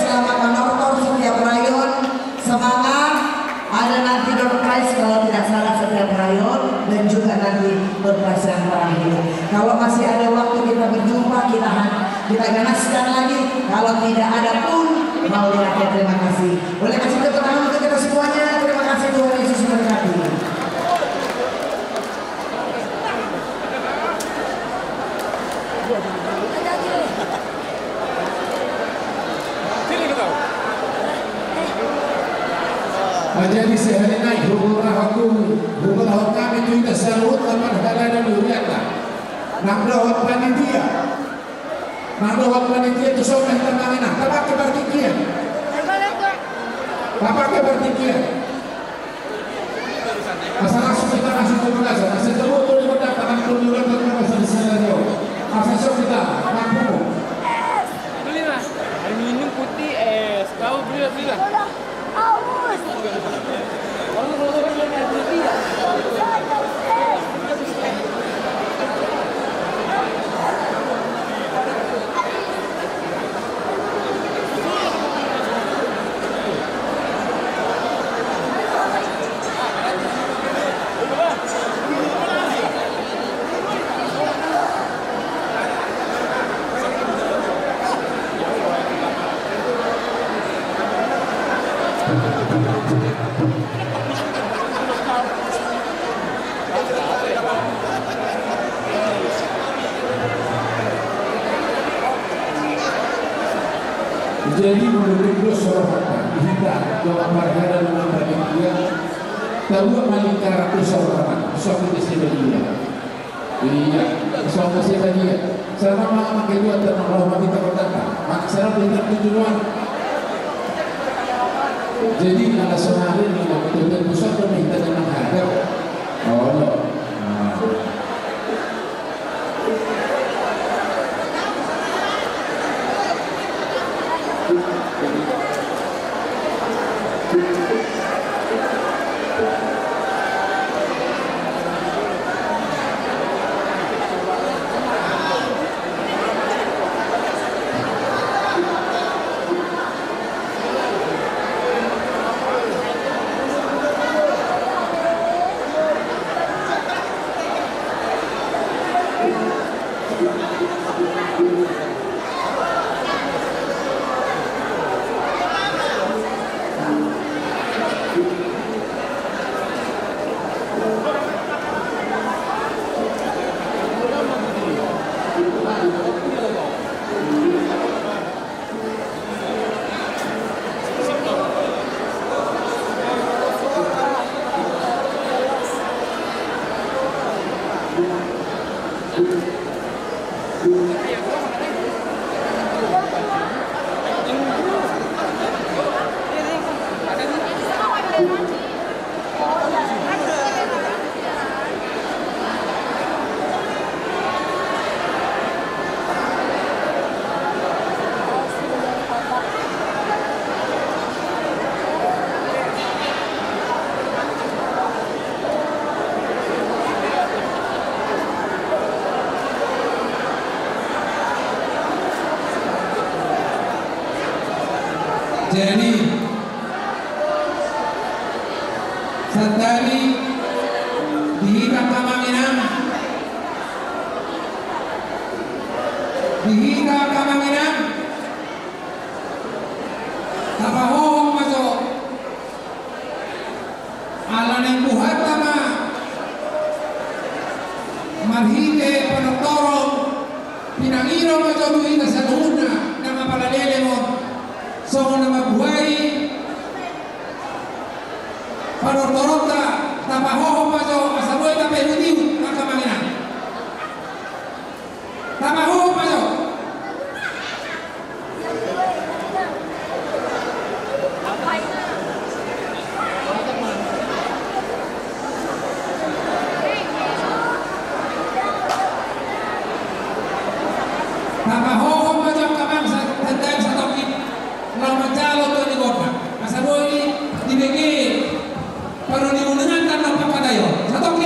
Selamat manortor setiap rayon, semangat. Ada nanti door prize kalau tidak salah setiap rayon, dan juga nanti door prize yang terakhir. Kalau masih ada waktu kita berjumpa, kita han-, kita ganaskan lagi. Kalau tidak ada pun, mau dipakai. Terima kasih. Boleh kasih tepuk tangan untuk kita semuanya. Terima kasih, Tuhan Yesus memberkati. Nah, jadi sahali nai huhut rohangku, huhut rohangku tu hita saluhut na marhalado di hurianta. Nang dohot panitia. Nang dohot panitia tu son ma hita manginan. Tapake partingkian. Tapake partingkian. Asa langsung hita kasih tu bagasan. Asa jabo tu di bagasan. Asa jabo tu di bagasan. Asa jabo tu di bagasan. Asa jabo tu di bagasan. Asa jabo tu di bagasan. Beli, Mas. Air minum putih, es. Tahu, beli, beli. Aus. Jadi, molo dung dos rohanta, hita, jala marhalado na panitia, tabuat ma lingkaran tu son rohanta, tu son ni disi badia. Iya, so ma sian dia. Sara ma angka dua tanang roha ma hita kotanta. Mak sara ma hita tujuan. Jadi ala sonari ni waktu dan pusat tu hita tanang hadap. Oh, no. Nah. Jadi, santabi di hita angka amang inang, di hita angka amang inang, tapahohom ma jo. Ala naeng buhanta ma marhite panortoron, pinangido ma jo tu hita saluhutna, nang apala leleng on, songon na mambuhai panortoronta, tapahohom ma jo, asa boi tapaihutihut, angka amang inang. Tapahohom ma jo. Tapahohom ma jo angka bangso, tanda satongkin laho manjalo tu ni gompa. Asa boi dibege paruningunganta na pangkataion. Satong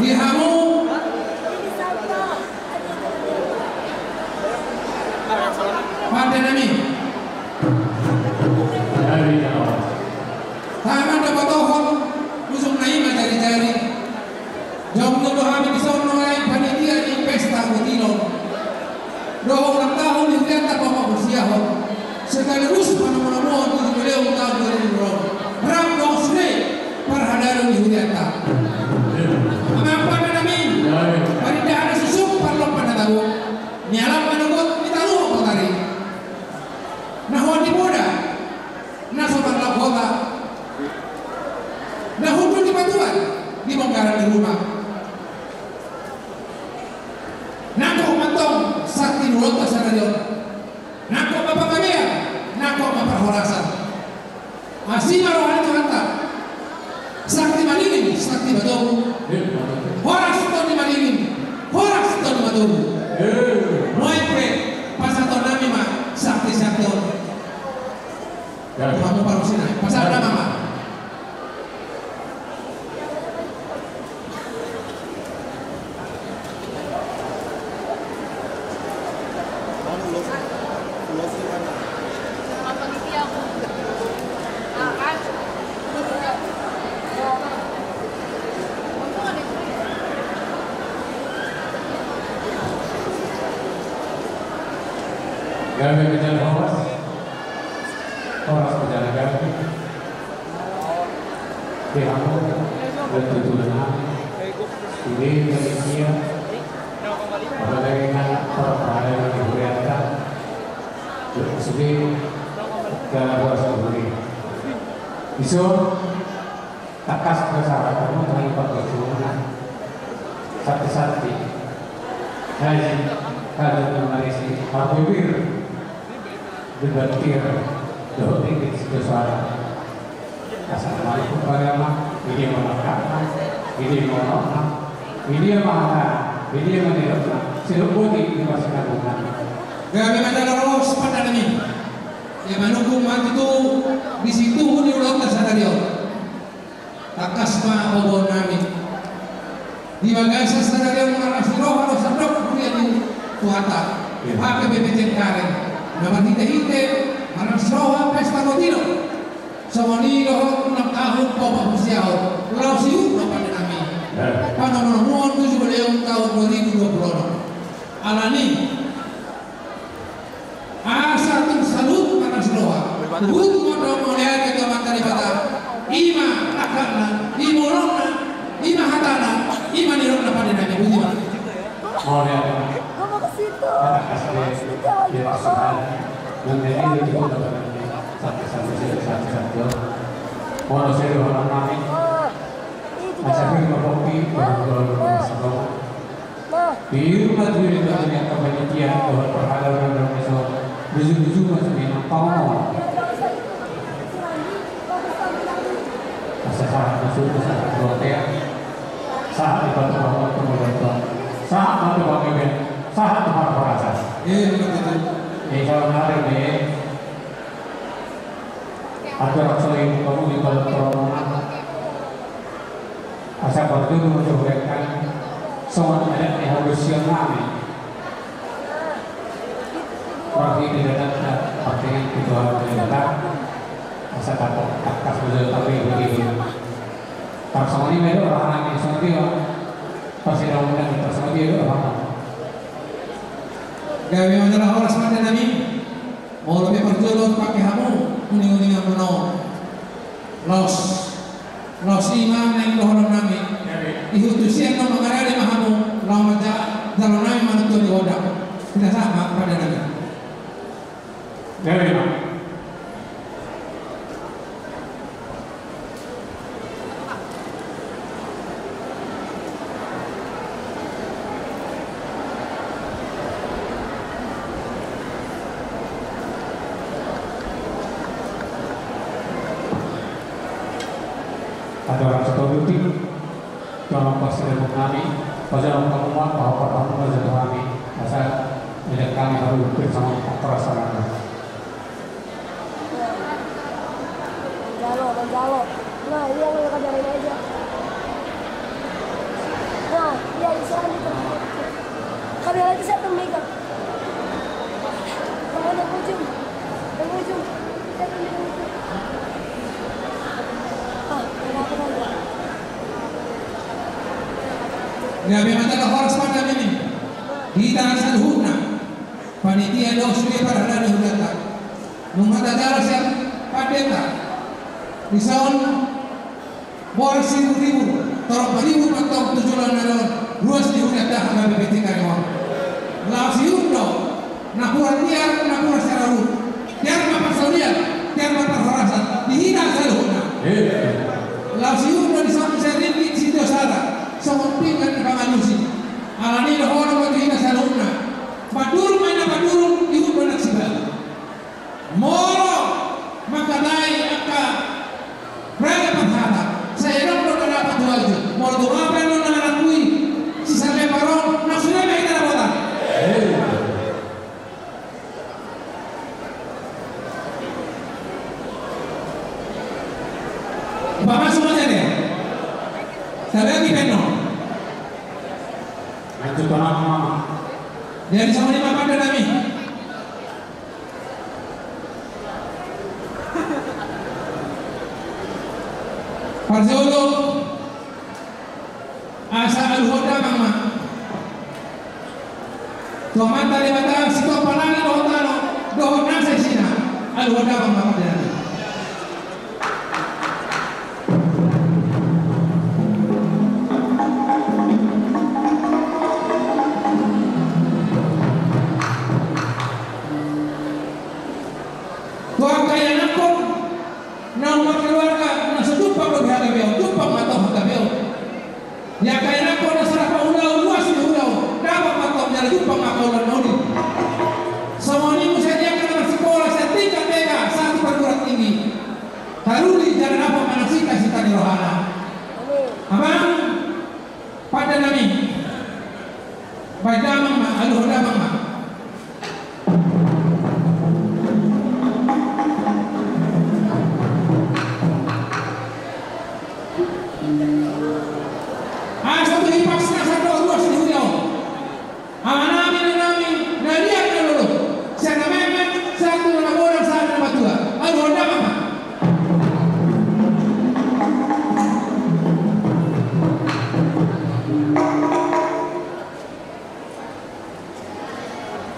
Di hamu pande nami. Tahe ma dapotohon ujungna i ma jari-jari. Jongjong do hami dison nuaeng panitia ni pesta godang on. Dohot ulang tahun ni hurianta Bapak Bursiahon. Sekaligus panomunomuhon tu jubileu tahun dua ribu dua puluh. Rap dohot sude parhalado ni hurianta. Amang pande nami. Parindahan na susuk, parlompan na tabo. Nialap manogot, nitaruhon botari. Na holan di poda, na so marlak hota, na hundul di batuan, di bongkaran ni ruma. Nangkok ma antong sakti ni ulaonta sadari on. Nangkok ma panggabean, nangkok ma parhorasan. Asi ma roha ni Tuhanta. Sakti Maningin, sakti Patogu. Horas Tondi Maningin, horas Tondi Patogu. Nuaeng pe pasahaton nami ma sakti-sakti on. Hamu parhusina, pasahat ma ma. Gabe menjadi horas. Horas menjadi gabe. Di hamu, dan tujuan nami, sude panitia, apalagi kan parpara di hurianta, sude, dan buat sendiri. Iso, tangkas do sahat hamu, hamu pargojongna. Santi-santi. Hai, kalau marisi, hamu bir. Debat tir, dohot tinggi situ suara. Assalamualaikum pagama, ini mau lengkapna, ini mau nokna, ini mau hata, ini mau nirokna, siluk putih di masing-masing. Gabe ma jala horas pande nami. Ia manungkun ma tutu di situ ni ulaonta sadari on. Tangkas ma boanon nami. Di bagasan sadari on marlas ni roha do sandok huria ni Tuhanta. Hape B P J Karen. Na marhite-hite marlas ni roha pesta godang on. Songon i dohot ulang tahun Bapak Bursiahon. Laos ihut ma pande nami. Panomunomuhon tu jubileu tahun dua ribu dua puluh enam. Alani. Asa tung saluhut marlas ni roha. Huhut ma mauliate tu Amanta Debata. I ma langkatna, i ma unokna, i ma hatana, i ma nirokna pande nami. Botima. Mauliate. Gua mau ke situ. Kata kasih. Dia masuk. Nanti dia juga. Sampai sampai sini sampai sampai. Mau saya orang nami. Masa gue mau kopi. Di rumah tu di rumah ni angka panitia dohot parhalado na ro di son. Luju-luju ma sude nang pangomoan. Asa sahat ma sude sahat rotea. Sahat di patu patu patu. Sahat ma tu panggabean. Sahat tu parhorasan. Iya, betul. Di son hari ni. Atur aksoi kamu di balok rombongan. Asa parjolo ma tu hurianta songon adat ni haluaon nami. Roha di adat na partingkian ketua pemerintah. Asa tapok tangkas belajar tapi begitu. Tarsongon i ma i do roha nami songon i ma. Pasti ada undang tarsongon i do roha nami. Gabe ma jala horas pande nami. Molo pe parjolo pake hamu uning-uningan muna on. Laos, laos i ma naeng dohonon nami. Ihut tu sian on mangarade ma hamu laho manjalo nami manonton di gondang. Pinasahat ma pande nami. Gabe ma. Ada orang satu duti, tolong pasti ada nami, pasti ada orang kamu, apa apa kamu, pasti ada nami, masa tidak kami harus bersama perasaan. Manjalo, manjalo. Nah, ini yang lu kajarin aja. Gabe ma jala horas ma hami di hita saluhutna panitia dohot sude parhalado hudanta. Nunga tajalo sian pandita dison. Boras siriburibu, torop baribu mantong tu joloan na ro, ruas ni hudanta hami P T K on. Laos ihut do napuran tiar, napuran sarabu. Tiar ma parsaulian, tiar ma parhorasan di hita saluhutna. Laos ihut do dison muse ringgit sitio sada songon pinggan ni pangalusi. Alani do holong ma tu hita saluhutna. Mandurung ma i na mandurung, ihut do nang sibalu. Molo mangkatai angka raja parhata, sai adong do na dapat tu ajo. Molo tung aha pe annon na manakui, sisaleparon na sude ma hita dapotan. Pamasuk ma jade. Sabe lagi penno. Lanjut, Pak. Jadi sama lima pada nami. Parjolo asa aluhon damang ma tu Amanta Debata sitompa langit dohot tano dohot nasa isina. Aluhon damang ma pardenggan. Tu angka ianakhon naung markeluarga na so jumpang dope hagabeon, jumpang ma tong hagabeon. Di angka ianakhon na so dapot ulaon, ruas ni ulaon, dapot ma tong jala jumpang ma angka ulaon na uli. Songon i muse di angka na marsikola sian tingkat T K sahat tu perguruan tinggi. Taruli jala dapot ma na sita-sita ni rohana. Amang, pande nami. Baen damang ma, aluhon damang ma. Asa tu hipas na sahat dohot ruas ni huria on. Amanami, inanami, na liat na lolo, sian na memes sahat tu na magodang sahat tu na matua. Aluhon damang ma.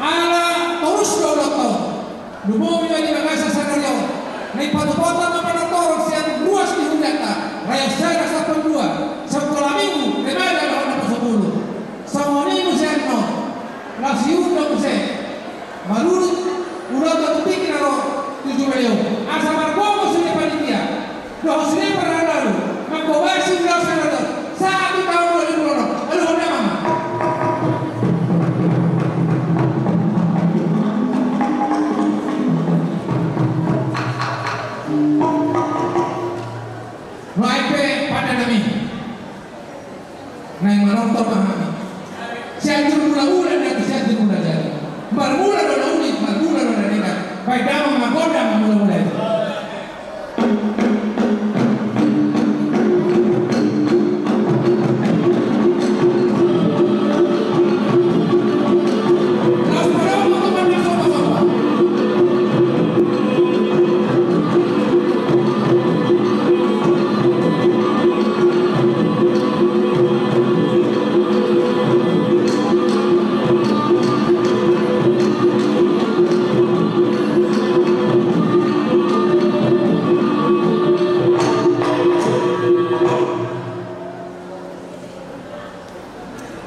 Ala torus do ulaonta on. Lumobi ma di bagasan sadari on. Naeng patupahon ma panantoron sian ruas ni hurianta. Rayo sada sampulu dua. Sikola minggu, remaja dohot naposo guru. Songon i muse annon. Laos ihut do muse. Marurut ulaonta tu tingki na ro tu Jubeleu. Asa margogo sude panitia. Dohot sude parhalado, mangkobasi ulaon sadari on, sahat tu taon dua ribu dua puluh enam, aluhon damang ma. Nuaeng pe pande nami. Naeng manortor ma hami. Sianjur mula-mula, nda tu Sianjur Mulajadi. Marmula do na uli, marmula do na denggan. Baen damang ma gondang mula-mula i.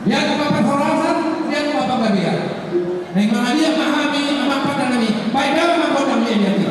Dia tu ma parhorasan, dia tu ma panggabean. Naeng mangaliat ma hami, amang pande nami, baen damang ma gondang liat-liat i.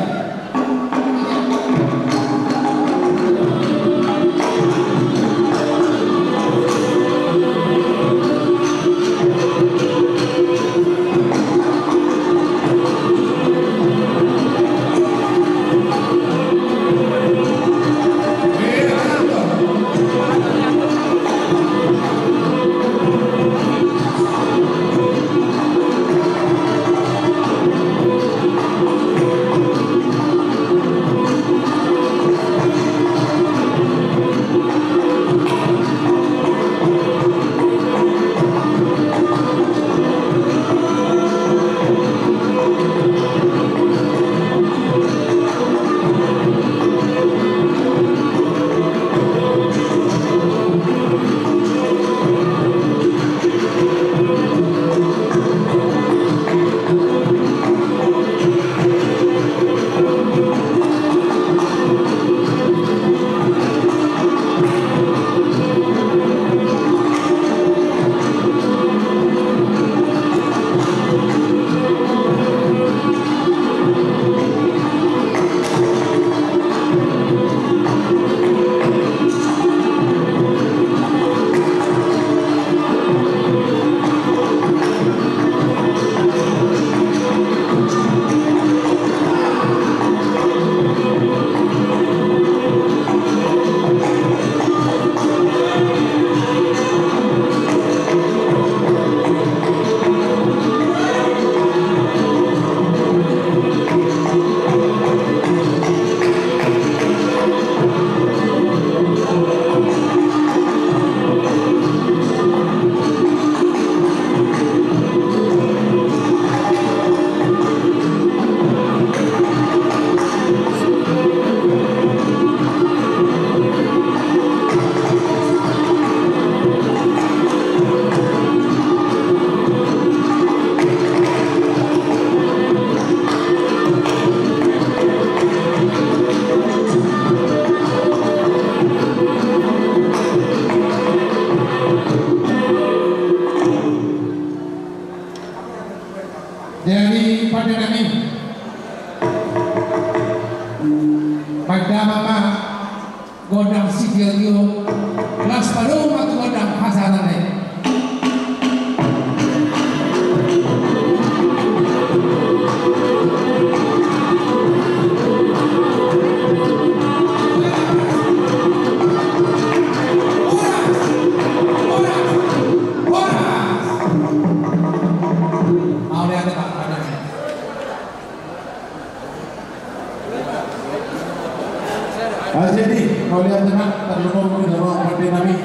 Mauliate ma, tarlumobi ma di hamu amang pande nami.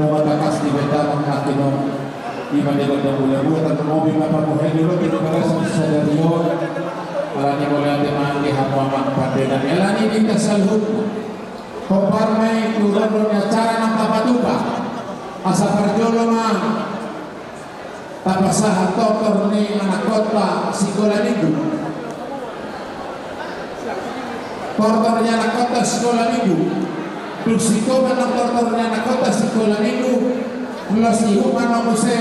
Dohot tangkas di beta mangkatino. Ima di gondang bulan dua, tarlumobi ma pamuhai dolo di bagasan sadari on. Alani mauliate ma di hamu amang pande nami. Alani di angka saluhutna. Hombar ma i tu rondang ni acara nang papatupa. Asa parjolo ma. Tapasahat tortor ni anakhonta sikola minggu. Tortor ni anakhonta sikola minggu. Dung sikola nang tortor ni anakhonta sikola minggu. Los ihut ma nang muse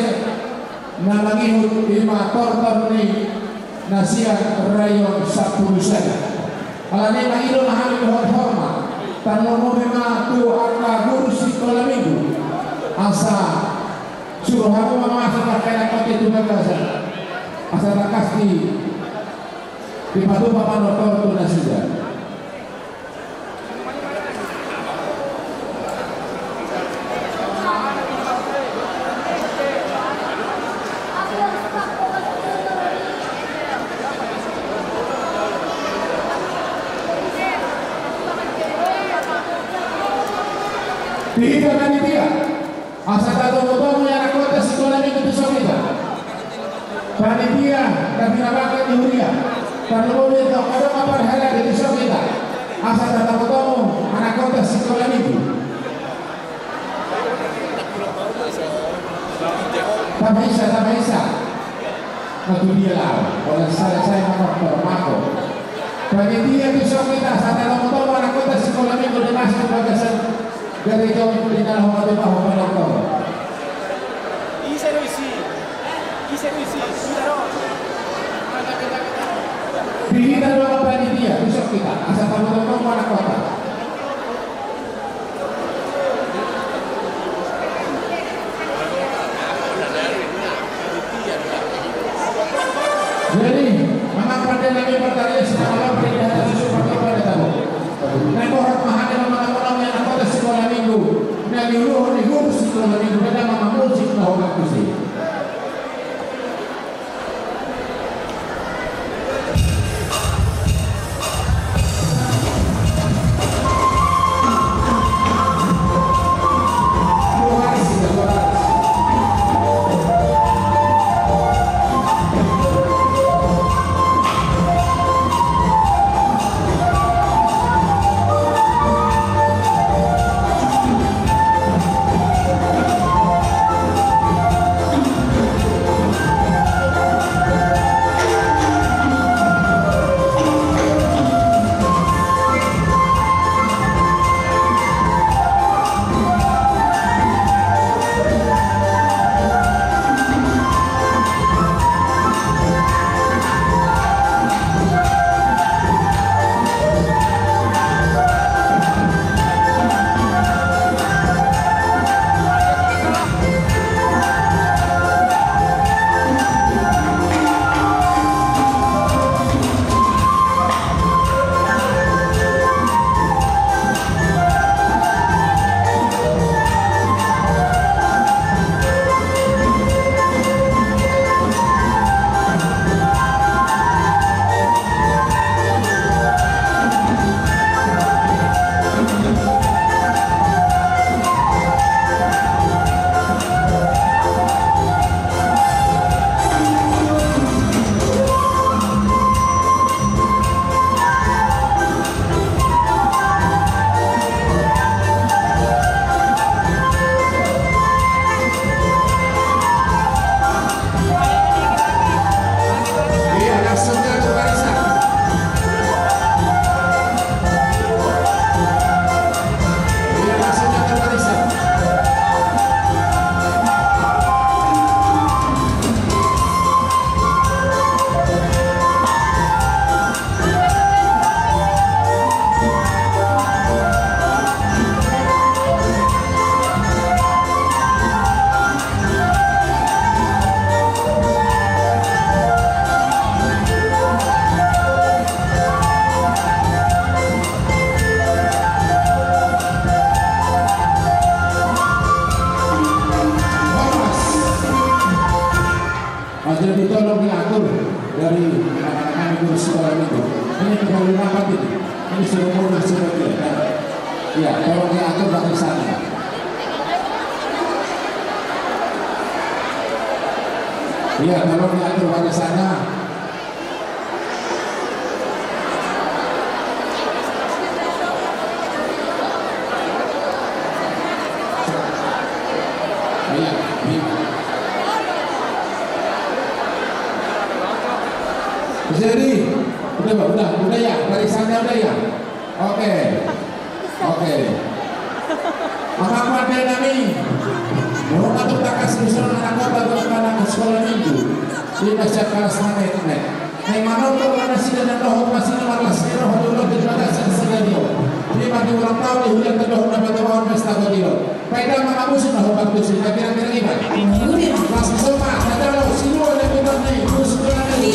na mangihut ima tortor ni na sian rayon sampulu sada. Alani i ma i do na hami dohot hormat. Tarlumobi ma tu angka guru sikola minggu. Asa Suru hamu ma masuk angka anakhonta tu bagasan. Asa tangkas di, dipatupa panortor tu nasida. Di hita panitia. Asa tatomutomu anakhonta sikola minggu tu son hita. Panitia, tapi na bangga di huria. Tarlumobi tu angka dongan parhalado tu son hita. Asa tatomutomu anakhonta sikola minggu. Tapaisa, tapaisa. Natu dia lau, pola sada sai manoktor mako. Panitia tu son hita, asa tatomutomu anakhonta sikola minggu di masuk bagasan. Gareja on di na laho matupa ho panortor. Ise do isi? Ise do isi? Ise do? Di hita do panitia, tu son hita, asa tatomutomu anakhonta. Jadi, amang pande nami, parharian sinamalom, pande hata susu, pande pande tabo. Na borat ma hami na mangamonami anakhonta sikola minggu. Na niuluhon ni guru sikola minggu, na mangamusik na holan tusi. Jadi tolong diatur dari anak-anak kami guru sikola minggu. Ini terlalu rapat ini. Ini suruh mundur sebagian. Iya, tolong diatur barisannya. Iya, tolong diatur barisannya. Iya, iya. Jadi, udah, udah, udah ya, barisannya udah ya. Oke. Oke. Maka kuat dia nami. Murung atau takas usul anak kota, anak sekolah minggu. Di pasca kelas manet, nek. Naeng manortor ma nasida na dohot, masih na marlas ni roha, dohot di bagasan sadari on. Di mati ulang tahun, di hulian terdohot na batu bawah pesta kotiro. Paida ma hamu sina hombar tusi, na kira-kira iba. Mas Soma, na jalo, si dua dan bukan ni, terus berani.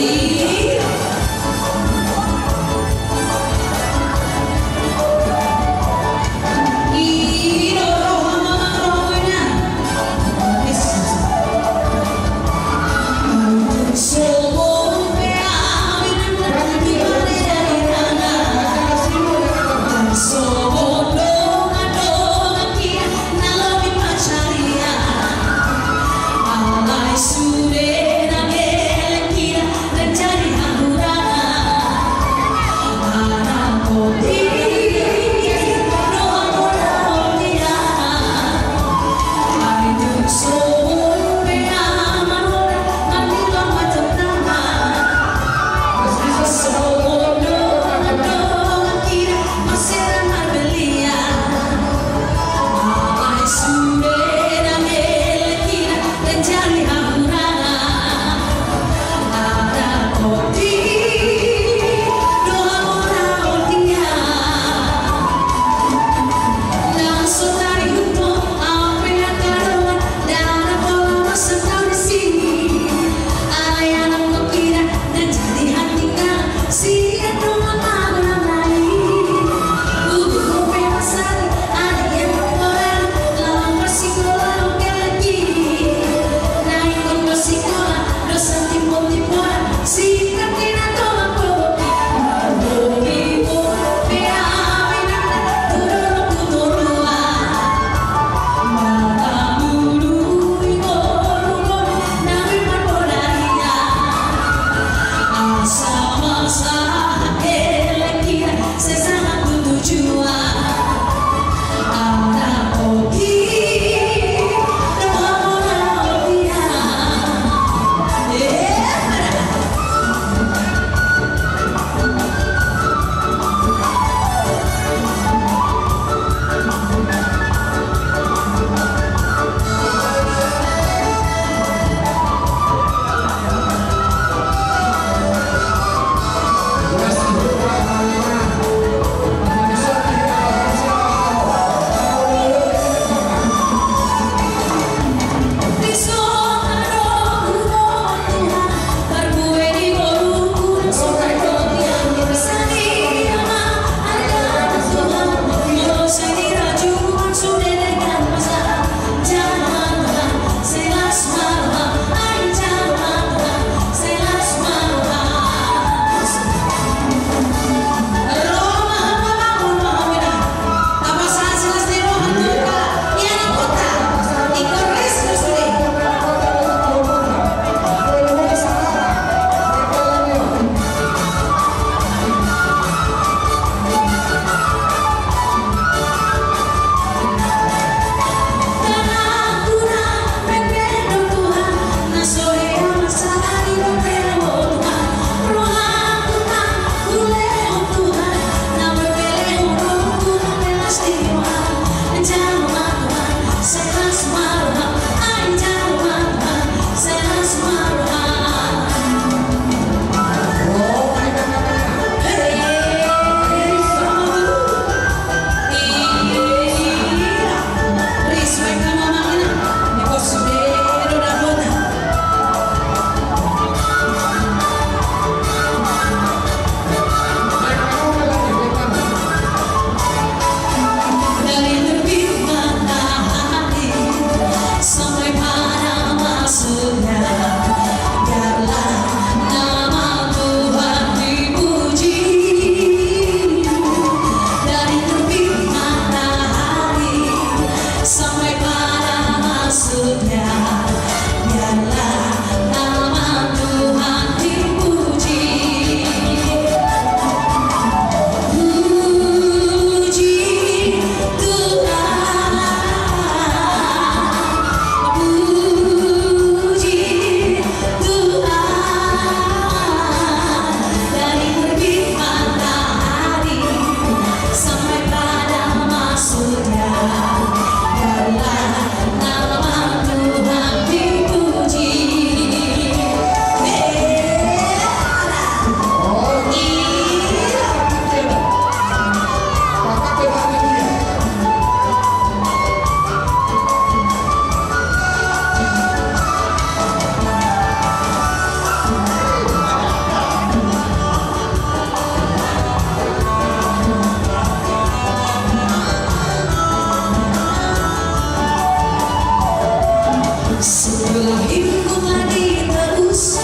Hidupku telah ditebus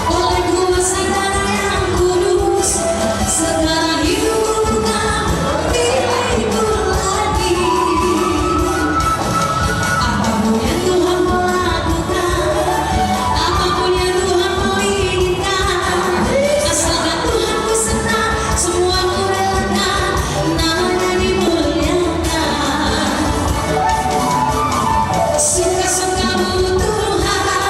oleh kuasa Darah yang Kudus. Segala hidupku telah dipilih lagi. Apapun yang Tuhan mau lakukan, apapun yang Tuhan mau inginkan, asalkan Tuhan ku senang, semua ku relakan, namanya dimuliakan. Suka-sukamu Tuhan,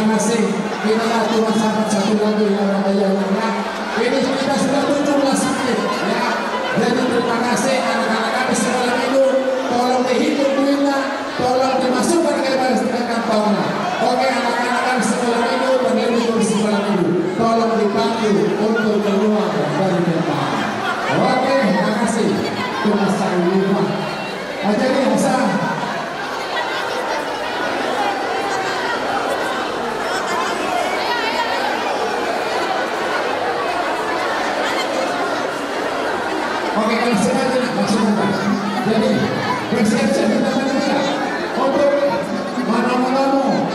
Terima kasih. Kita satu masyarakat satu lagi yang namanya, ya. Ini kita sudah tujuh belas menit, ya. Jadi terima kasih anak-anak kami sekolah minggu. Tolong dihitung duitnya, tolong dimasukkan ke kantongnya. Oke, anak-anak kami sekolah minggu, terlebih guru sekolah minggu, tolong dibantu untuk keluar dari tempat. Oke, makasih. Terima kasih. Aja nih, bisa. Oke, kalau sengaja, langsung buka. Jadi, bersiap-siap kita panitia untuk manomu-nomu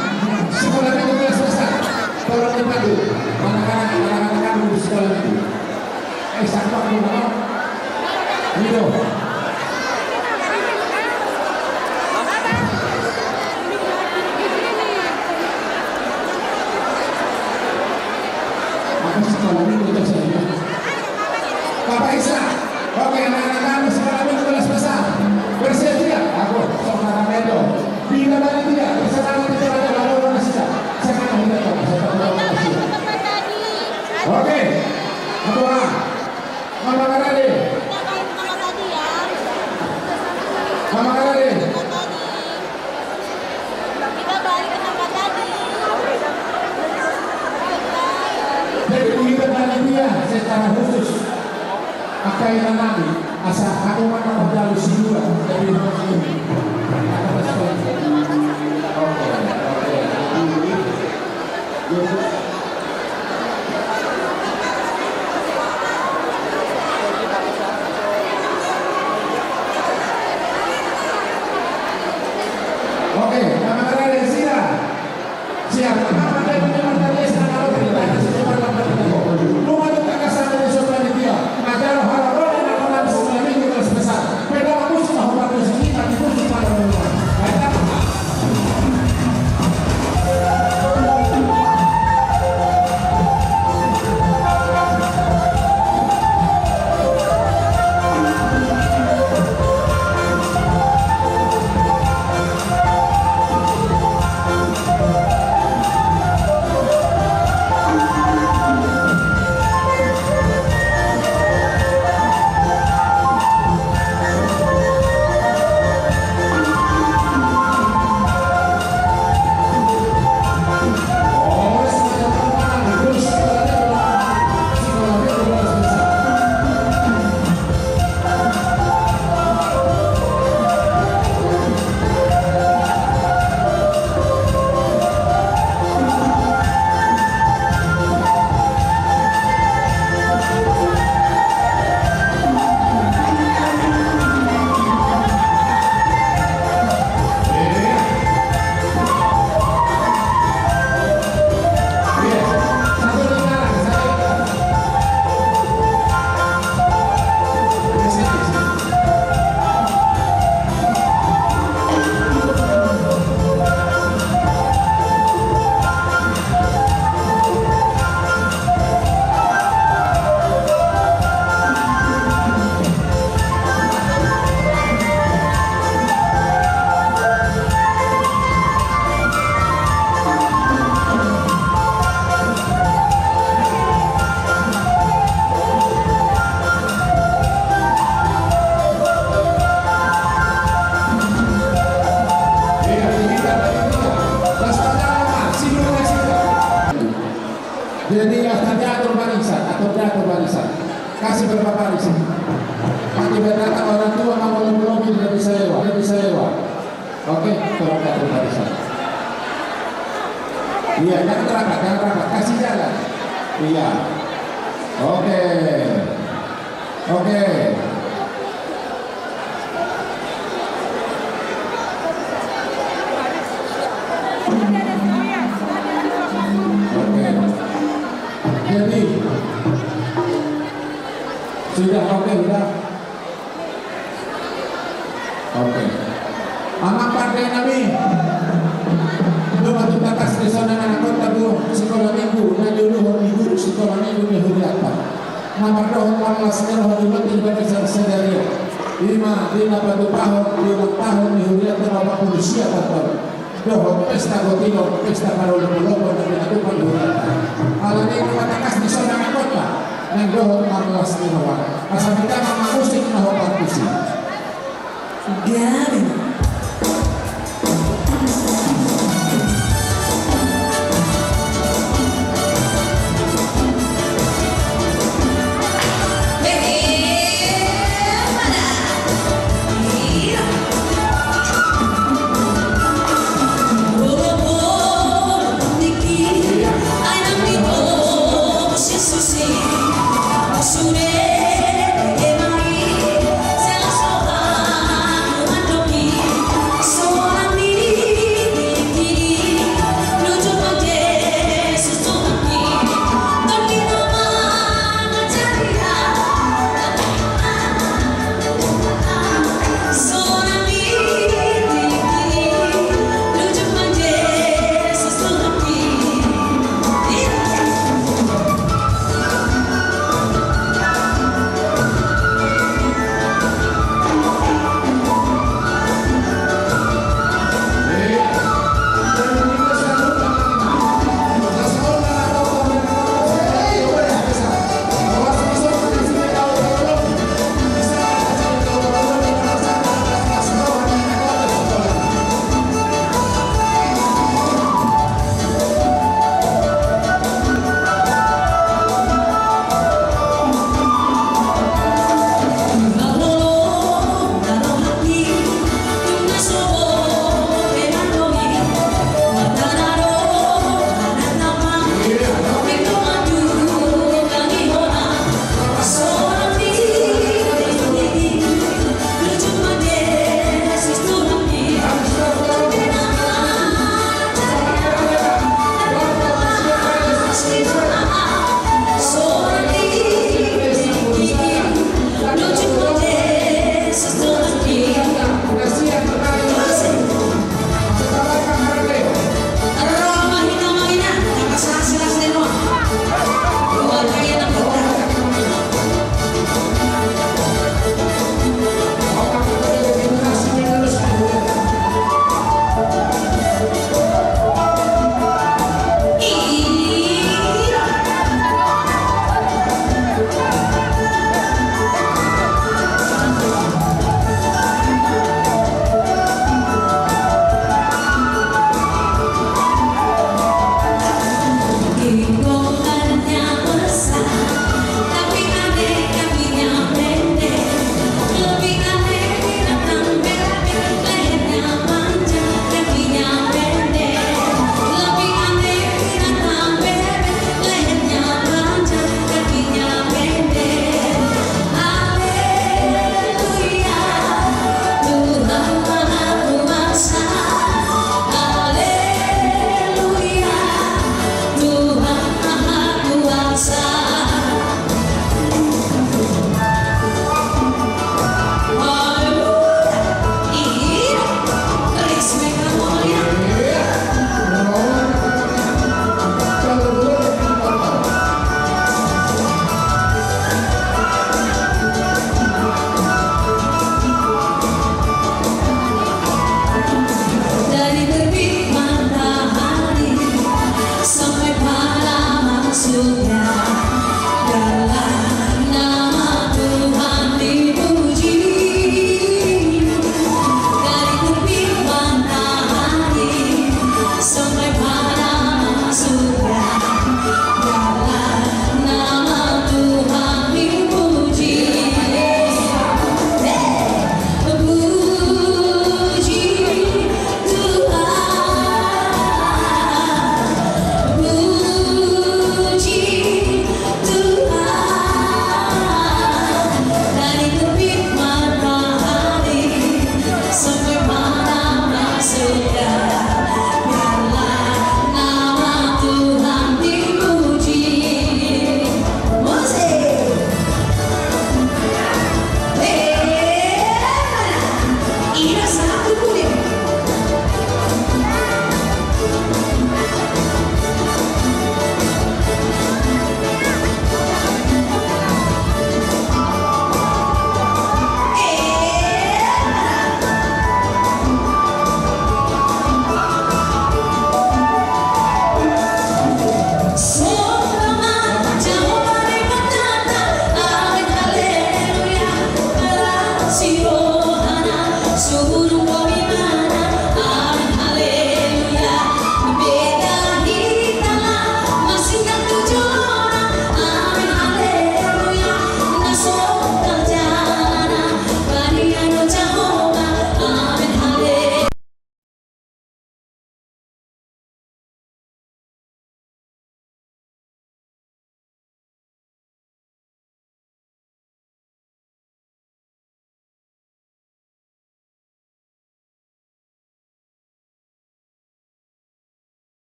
sekolah minggu kelas besar. Tolong dibantu anak-anak, anak-anak kami di sekolah minggu. Eh, siapa aku mau? Gitu. Aku sekolah minggu itu saya. Bapak Isa, oke, anak-anak kami sekolah minggu kelas besar. Bersiap-siap. Aku, saudara Medo. Bila balik dia, bersama kita ada lalu manusia. Saya akan hidup, saya akan hidup manusia. Oke. Apa? Mama Karade. Mama Karade. Jadi, kita panitia secara khusus. Angka inanami, asa aku mana mau jalu si dua, jadi mau ini. Oke, oke. Oke, Mama Karade, siap. Siap. Mama Karade, Mama Karade, siap. Mama Karade, siap. Mama Karade, siap. Jadi, atur diatur barisan, atur diatur barisan. Kasih berapa baris? Nanti berdatang orang tua, mau lebih-lebih dari saya, dari saya. Oke, tolong diatur barisan. Iya, jangan rapat, jangan rapat. Kasih jalan. Iya. Oke. Oke. Oke. Jadi, sudah, oke, sudah. Oke. Amang pande nami. Nunga tung tangkas di son anakkonta tu sikola minggu, na niuluhon ni guru sikola minggu ni huriatta. Na mardohot marlas ni roha di lote di bagasan sadari on. Ima di na patupahon di ulang tahun ni huriatta na opat pulu sia taon. dohot pesta gotino, pesta parolopolopon na pinatupa ni Tuhanta. Alani i ma tangkas di son angka kota naeng dohot marlas ni roha. Asa minta ma musik na hombar tusi. Gabe.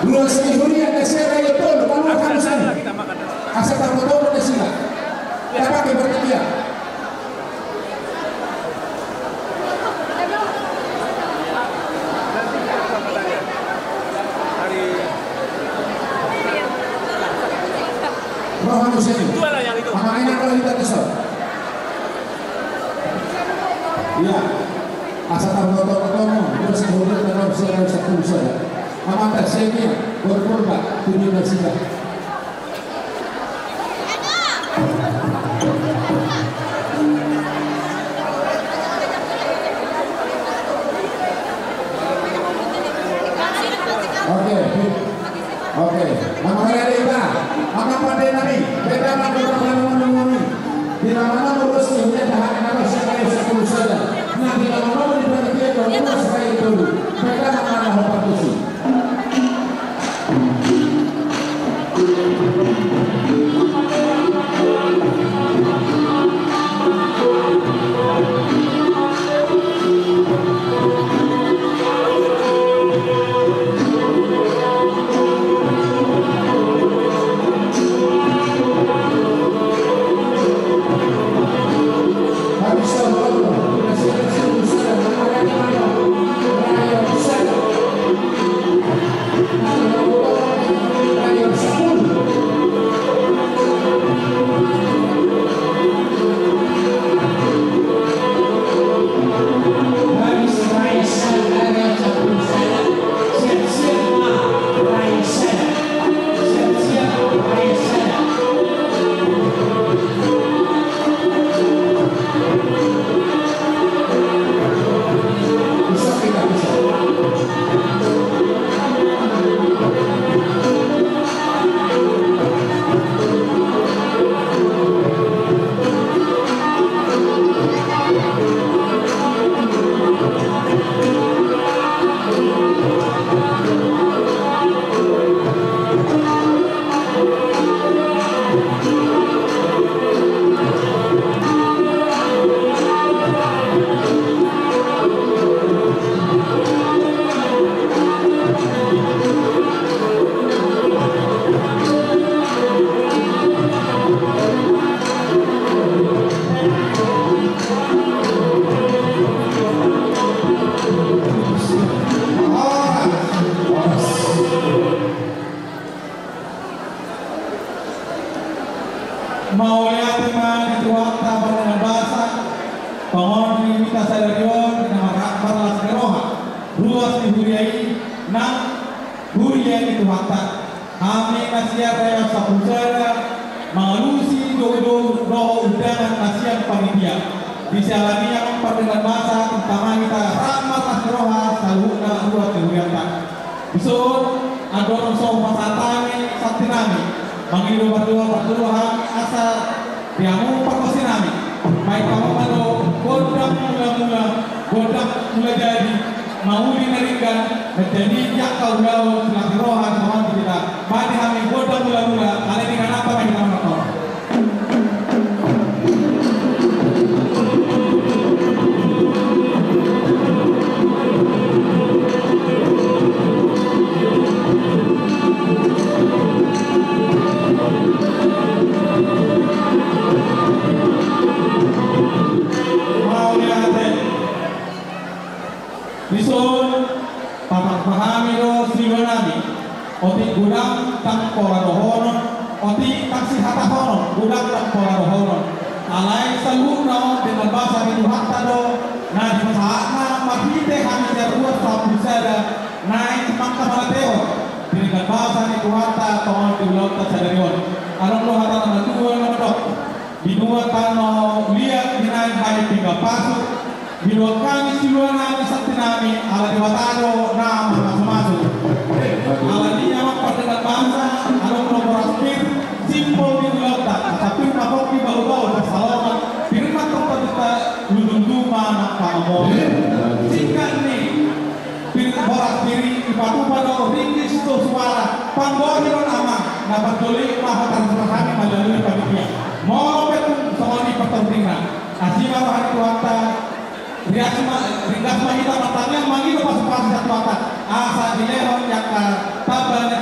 Ruas ni huria na sera ia tolu, kalau akan sana. Asa tahu tahu na sila. Dapat bertiga. Rohan Hussein. Anak enak kalau kita kesel. Iya. Asa tahu tahu tahu. Ruas ni huria na sera ia tolu sada. Amanta senia, berkorban, tu dia nasida. Oke, oke. Nama hari hari kita, nama pandai nami, beda nama orang orang nami. Di nama nama urus ni, beda nama nama siapa yang sepuluh saja. Nah, di nama nama di panitia dua belas saya itu, beda nama nama hopat kursi. Mauliate ma di Tuhanta pardenggan basa, tongon di hita sadari on, di na marlas ni roha, ruas ni huria i, nang huria ni Tuhanta. Hami na sian Raja Sampulu Sada, mangalusi dohot dohot undangan na sian panitia. Di siala ni i ma pardenggan basa, tama hita rap marlas ni roha, saluhutna ruas ni hurianta. Dison, andorang so pasahat hami santi nami, mangido pardoa, pardoa hami asa di hamu pargonsi nami. Baen hamu ma do gondang mula-mula, gondang mula jadi, mauli na denggan, manjadi angka ulaon silas ni roha, songon di hita. Baen hami gondang mula-mula, alai di kanapa ma hita manonton. Mauliate. Dison, pasahat hami do silua nami. Otik godang ndang pola dohonon, otik ndang sihatahonon, godang ndang pola dohonon. Alai saluhutna on denggan basa ni Tuhanta do, na dipasahatna marhite hami sian ruas Sampulu Sada, naeng mangkamatehon di denggan basa ni Tuhanta tongon di ulaonta sadari on. Adong do hata na mandok, na mandok. Binua tano liat, binahen hami pinggan pasu, binua hami silua nami santi nami, ala Debata do na mamasumasu. Ala ni i ma pardenggan basa, adong do boras pir, simbol ni ulaonta, asa pir ma pongki, bahulbahul pansalongan, pir ma tongtong hita, lululuma nang pangomoan. Singkat ni Pir-, boras pir i dipatupa do ringgit sitio suara, panggohi do amang, na parjolo i ma hata na hami mandalangi panitia. Molo pe tung songon i partingkianna, asi ma roha ni Tuhanta, ringgas ma, ringgas ma hita martangiang mangido pasupasu sian Tuhanta, asa dilehon angka tamba ni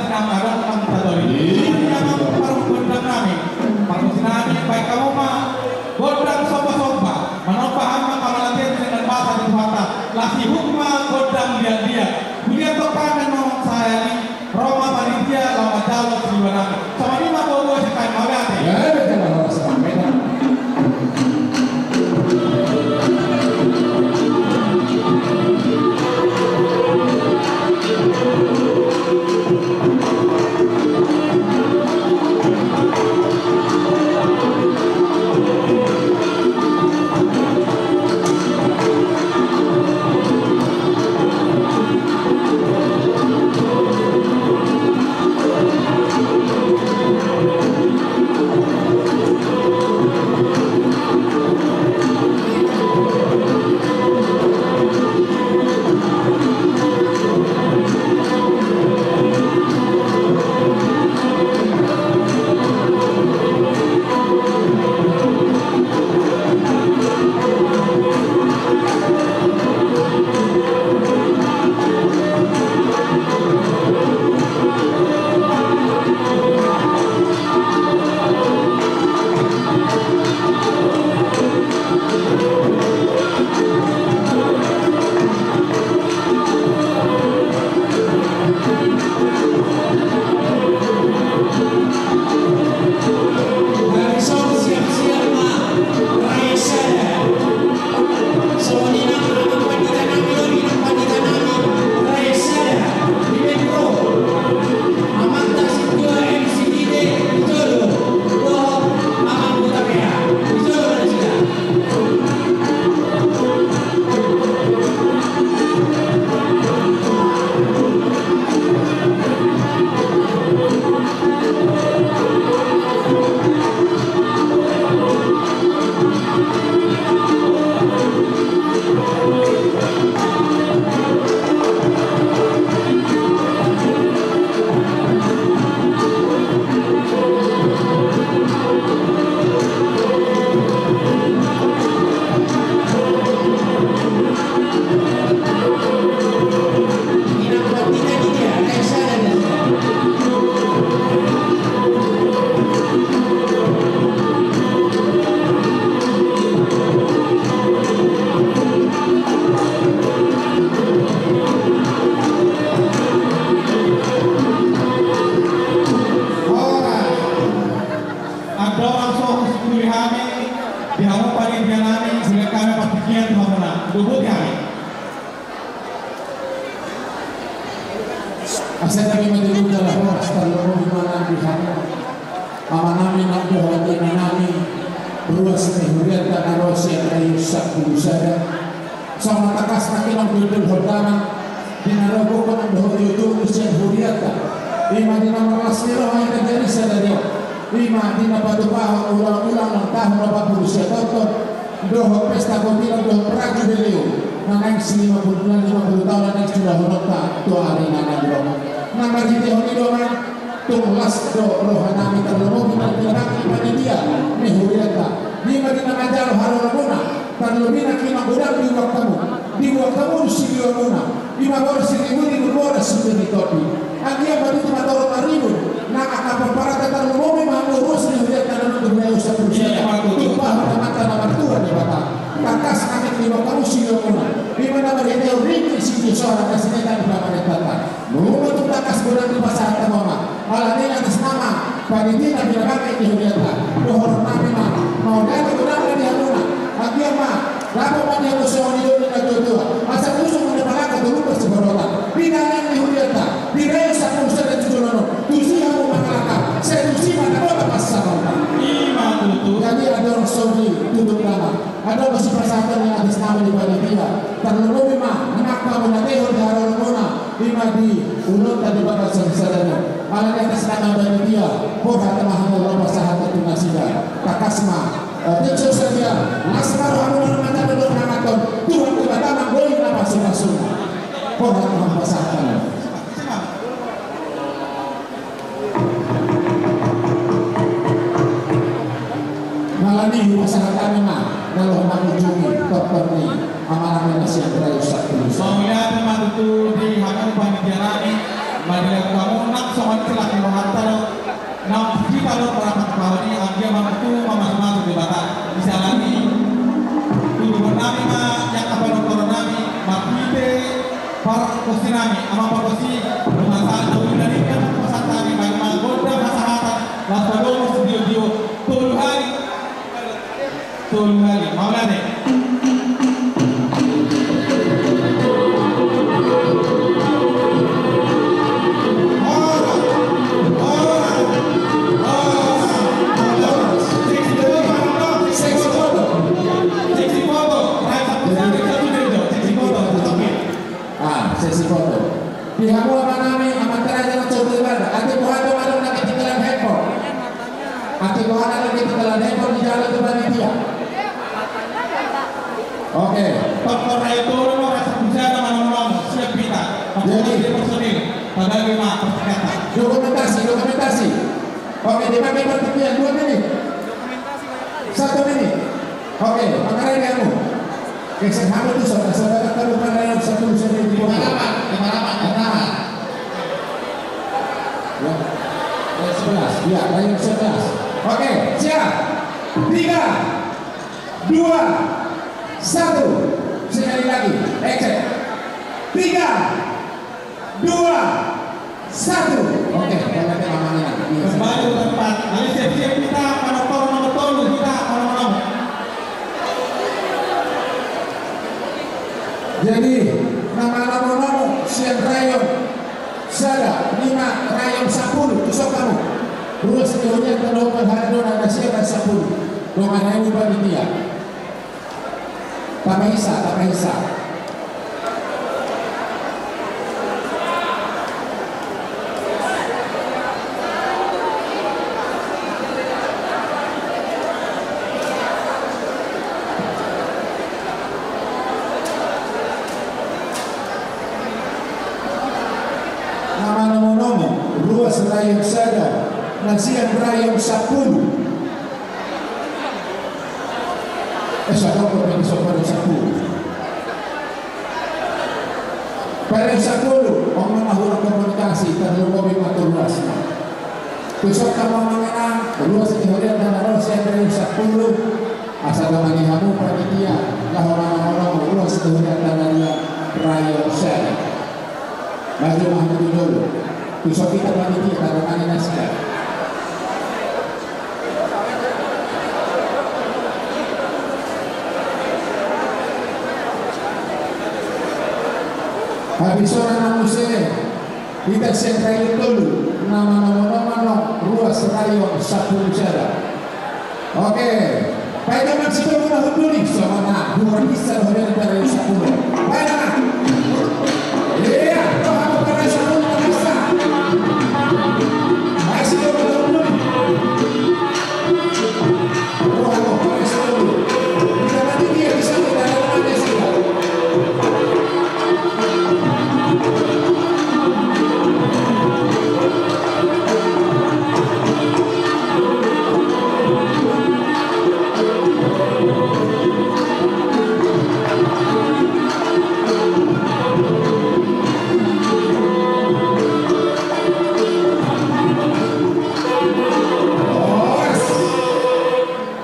Asa gabe ma di hita na horas, tarlumobi ma nang di hamu amanami nang dohot inanami, ruas ni hurianta na ro sian Rayong Sampulu Sada. Songon tangkas na kinonggoion dohot damang, di na ro gokhon dohot ujung sian hurianta, i ma di na marlas ni roha hita sadari on, i ma di na patupahon ulang-ulang na tahun opat pulu sia tonton, dohot pesta kopilan dohot prajubileum na naeng silima pulu, na lima pulu taon na naeng siulahononta tu ari na naeng ro. Na marhitehon i do ma, tung las do rohanami, tarlumobi ma di panitia ni hurianta, i ma di na manjalo haroromuna, tarlumobi na kinonggoion di uang hamu, di uang hamu siluamuna. Ima boras siribun, ima boras siribun. Anggiat ma tutu matorop maribun nang angka pomparan, tarlumobi ma hamu ruas ni hurianta na nunga di Rayong Sampulu Sada. Ima tutu. Tumpahon ma tu Amanta na martua Debata. Tangkas nangkin di uang hamu siluamuna. Ima na marhitehon ringgit sitio soara na sineta di pamarentanta. Nunga tung tangkas godang dipasahat hamu ma. Alani i atas nama panitia na pinabangke ni hurianta, dohononnami ma, mauliate godang ma di hamuna. Anggiat ma dapot ma di hamu songon nidok ni natuatua: Asa tusuk ma na palangka, tu lumbas siborotan. Pinangido ni hurianta di Rayong Sampulu Sada tu joloan on, tusi hamu mangalangka, sai tusi ma na boi pasahaton. Ima tutu. Jadi adong songon i tutu nama. Adong sipasahaton ni atas nama ni panitia. Tarlumobi ma nang angka mauliate di haroromuna, ima di ulaonta di bagasan sadari on. Alani atas nama panitia, borhat ma hamu laho pasahathon tu nasida. Tangkas ma, eh, tension sadia, las ma rohamuna manjalo dohot manganhon, Tuhan Debata ma anggo i na pasupasuna. Borhat ma hamu pasahathon. Alani i hupasahat hami ma na laho mangujungi tortor ni amanami na sian Rayong Sampulu Sada. Mauliate ma tutu di hamu panitia nami, mauliate ma hamu nang songon i, las ni rohanta do. Nang hita do marpatupahon i, anggiat ma tutu mamasumasu Debata. Di siala ni i, tuduhon nami ma di angka panortoron nami, marhite pargonsi nami, amang pargonsi, rumah sakit, rumah sakit, rumah sakit, nami, bagi ma gondang hasahatan, laos padomu sitio-tio, tolu hali, tolu hali, mauliate. Ora, ora, ora, ora. Seksi foto, seksi foto, seksi foto. Seksi foto. Ah, seksi foto. Di hamu amanami, amanta raja nang sogot sada. Atik boha do adong na ketinggalan handphone? Atik boha na adong ketinggalan handphone, dijalo tu panitia. Oke. Tortor Rayong Sampulu Sada manomu-nomu, siap hita. Jadi. Personil, pabagi ma persiapan. Dokumentasi, dokumentasi. Oke, dipakai perhatian, dua menit. Satu menit. Oke, mangkarai hamu. Geser hamu tu sana, saudara, kamu pada yang satu, saya di bawah. Kameraman, kameraman, kameraman. Ya. Rayong sebelas. Ya, rayong sebelas. Oke, siap. Tiga, dua, satu. Sekali lagi. Action. Tiga, dua, satu. Oke, kembali ke tempat. Ayo siap-siap hita, panortor nomor tolu, hita, panortor nomor. Jadi, na manomu-nomu sian Rayong Sada, ima Rayong Sampulu, tusok hamu. Ruas ni hurianta na opat hali do na sian Rayong Sampulu. Dongan hamu panitia. Tapaisa, tapaisa. Na manomu-nomu, ruas Rayong Sada, na sian Rayong Sampulu. Eh, sadok pe di so Rayong Sampulu. Rayong Sampulu, on ma hurang komunikasi, tarlumobi ma tu ruasna. Tusok hamu amang inang, ruas ni hurianta na ro sian Rayong Sampulu, asa dongani hamu panitia, laho manomu-nomu, ruas ni hurianta na ro sian Rayong Sada. Maju ma hamu tu jolo. Tusok hita panitia, tadongani nasida. Habis ora na muse. Hita sian rayon tolu, nama nama nama ruas rayon sampulu sada. Oke. Baik, nama si tolu na hunduli, sama na dua bisa, dua dari rayon sampulu. Baik, nama. Iya, tuh, aku rayon sampulu, tak bisa. Baik, si tolu na hunduli.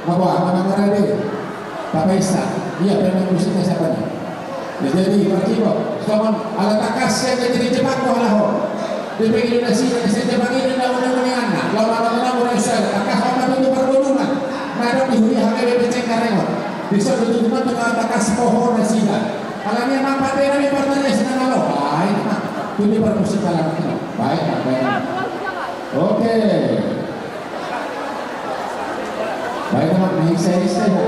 Apa? Apa? Apa? Tapaisa. Ia, pemain musikna siapa nih? Ya, jadi, Pak Timo, songon ala tangkas sian jadi Jepang, laho. Di pengiduna sida, di Jepang i, na undang-undang na. Laho, laho, laho, mulai sada. Tangkas, laho, tutu pargonungan. Madam di huria H K B P C Karewan. Bisa tutu, tutu, tutu, tangkas pohon nasida. Alani, Mak, pate nami partanya sedang laho. Baik, Mak. Tutu parmusik alam itu. Baik, Mak, baik, Mak. Oke. Baik, Mak, naik saya, saya.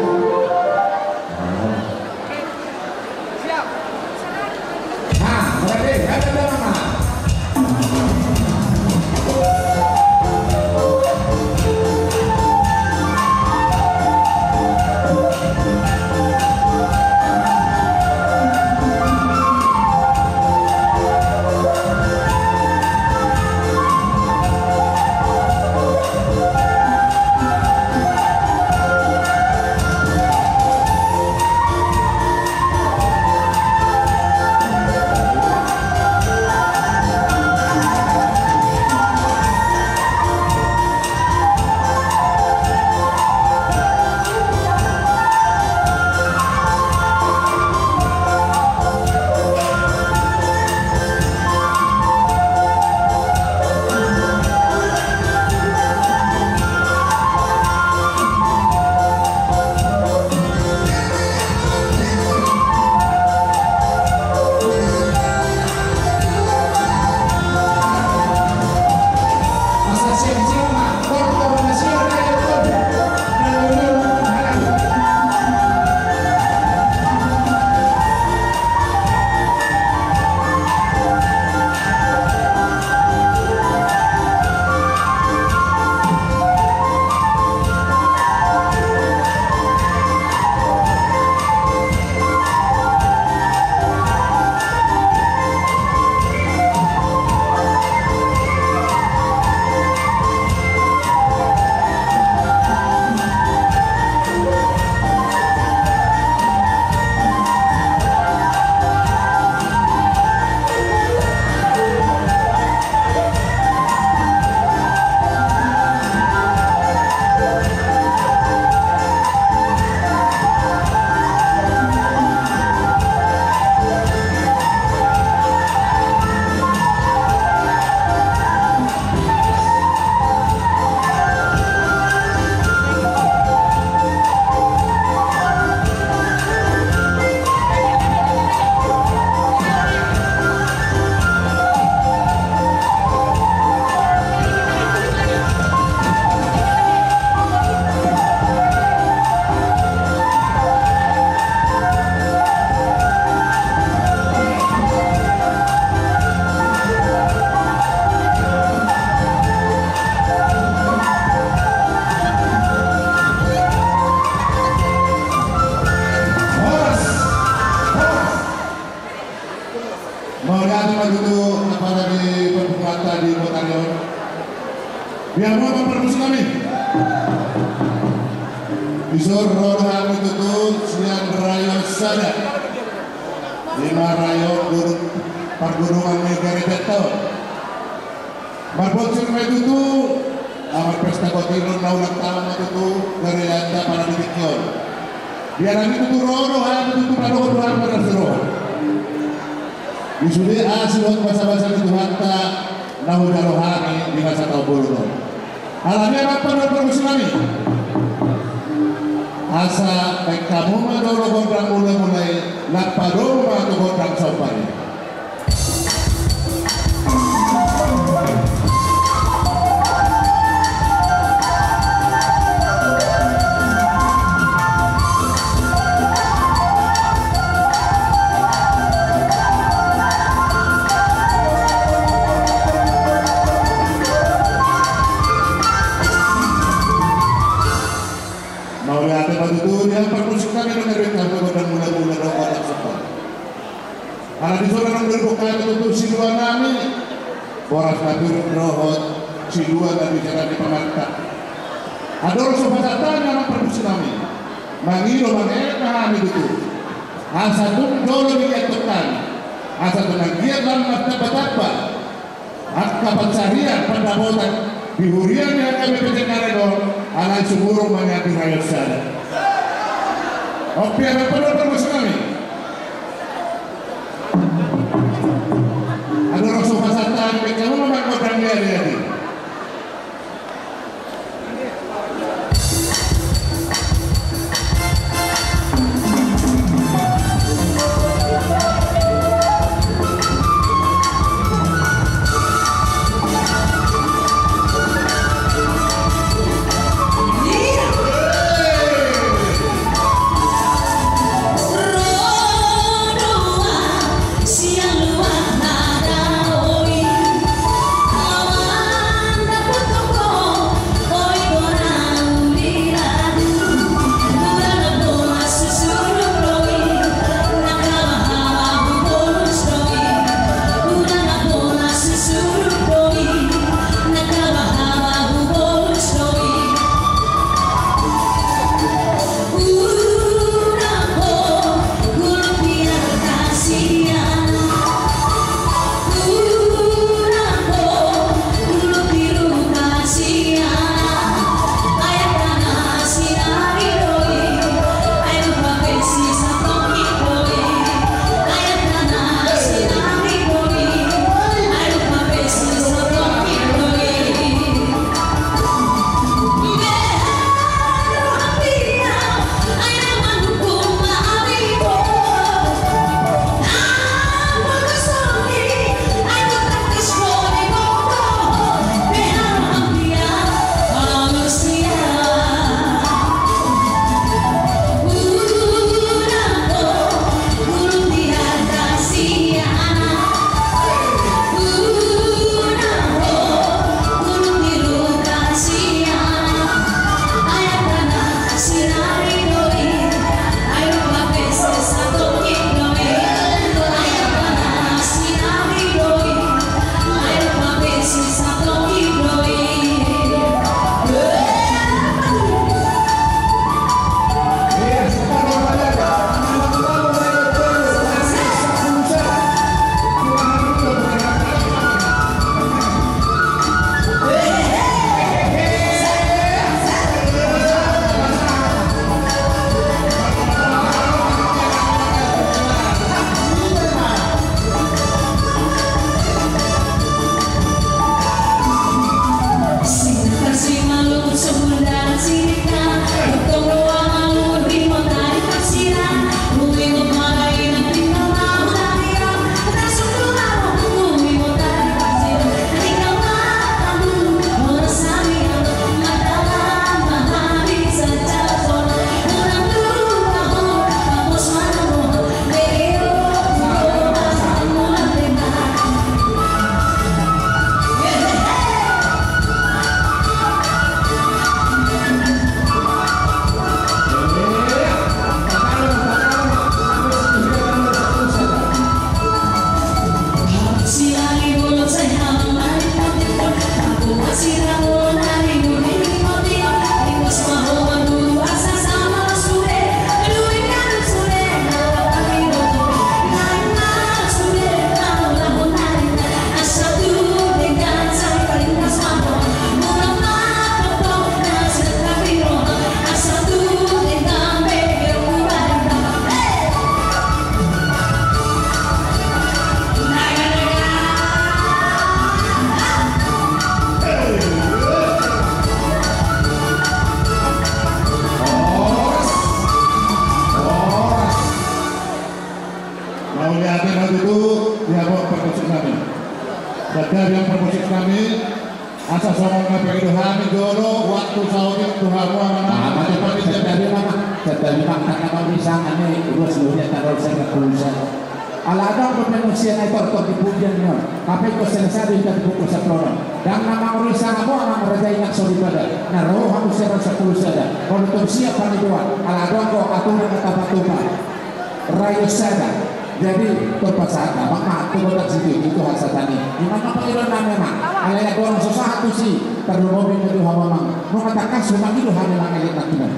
Ah, berarti ada nama. Mauliate ma tutu, apala di perkumpulan di kota Riau. Biar mau mempermusik kami. Isor ro do hami tutu sian rayon sada. Ima rayon gunung, pargunungan ni Garipeto. Marboncir ma i tutu, na marpesta kotilon na ulang tahun ma tutu, garianta pala di tingki on. Biar hami tutu ro do hami tutu padohot do hami marasi roha. Di sude asi dohot basa-basa ni Tuhanta na hujalo hami di masa taon bolon on. Alani i ma parmusik nami. Asa baen hamu ma jolo gondang mula-mula i, lam padomu ma tu gondang somba i. Songon na dibungka hami tutu siluanami, boras na pir dohot silua na di hita di pamanta. Andorang so pasahat hami, amang pargonsi nami, mangido mangelek ma hami tutu, asa tung jolo diiantuhon hami, asa tung anggiat lam martambatamba angka pansarian pandapotan di huria ni H K B P J Karet on, alai sumurung ma nian di rayon sada. Oke, amang pargonsi nami. Andorang so pasahat hami, baen hamu ma gondang ni ari-ari. Mauliate ma tutu di hamu pargonsi nami. Jadi, amang pargonsi nami, asa songon na pangido hami jolo, waktu saotik tu hamu, amang. Jadi, amang, jadi, amang, tangkas ma uli sanga ni ruas luhut ni tadol sanga pulsa. Ala adong dope manusia na itortor di pudian ni on, hape ingkon selesai do hita di pukul sampulu on. Ndang na mangorui sanga hamu, amang raja, inang soripada, na ro hamu sian raja sampulu sada. Molo tung siap pangidoan, ala adong do aturan na tapatupa. Raja sada. Jadi, terpaksa, Amang, tu gondang sitio, tu Tuhan Satan i. Ima ma pangidoan nami, Amang. Alai adong so sahat tusi, tarlumobi ma di hamu, Amang. Nunga tangkas ma mangido hami, Amang, elit na tunan.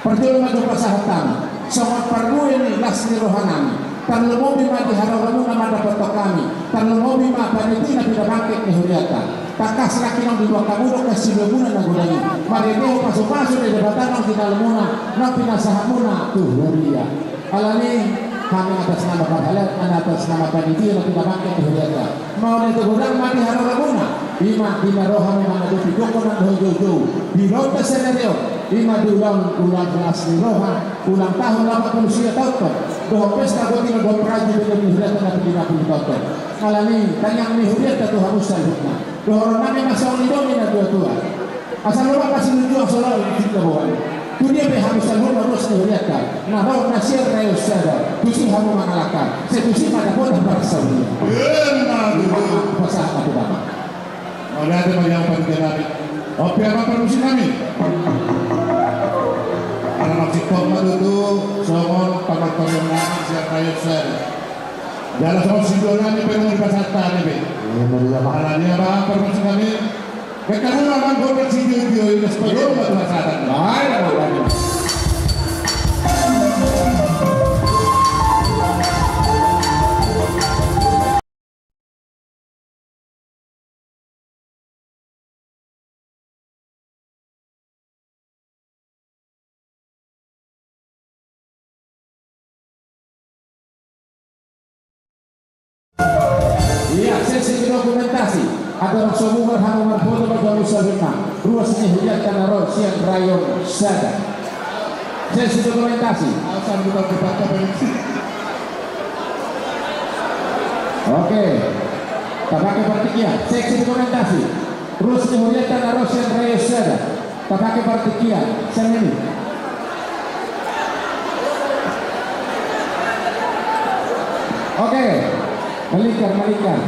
Parjolo ma jumpa sahat hami. Songon parbue ni las ni roha nami. Tarlumobi ma di haroramuna mandapothon hami. Tarlumobi ma panitia na pinabangkit ni hurianta. Tangkas nangkin diboan hamu do hasiluamuna na godang i. Marhite pasupasu ni Debata naung jinalumuna, naung pinasahatmuna tu huria. Alani, hami atas nama parhalado, atas nama panitia na pinabangkit ni hurianta. Mauliate godang ma di haroramuna, ima di na ro hami mangadopi dohonon na dohot joujou. Di ulaonta sadari on, ima di ulaon, ulaon las ni roha, ulang tahun lapan pulu sia taon, dohot pesta gotino dohot parjolo ni hurianta na pinapulu taon. Alani, tangiang ni hurianta tu hamu saluhutna. Dohonon nami ma songon i do na tuatua. Asa lomak ma sinunjuang, asa lomak ma sinunjuang. Tu dia pe hamu saluhutna ruas ni hurianta, na ro na sian Rayon Sada, tusi hamu mangalangka, sai tusi ma dapotan parsaulian. Ima tutu. Pasahat ma tu Amang. Mauliate ma di hamu panitia nami. Oke, Amang parmusik nami. Ala maksud kau ma tutu, songon panonton nami sian Rayon Sada. Jala songon sintua nami pe nunga dipasahat hami be. Ima tutu, Amang. Alani, Amang parmusik nami. Kekarua, Amang, gondang sitio i, das padong batu hasatan. Baik, Amang, baik. Ia, sesi dokumentasi. Agar so mubar hamu marfoto margamusa lima. Ruas ni hurianta na ro sian Rayon Sada. Sesi dokumentasi. Alasan bukan bukan apa ini. Oke. Tapake partingkian. Sesi dokumentasi. Ruas ni hurianta na ro sian Rayon Sada. Tapake partingkian. Sian ini. Oke. Melingkar, melingkar.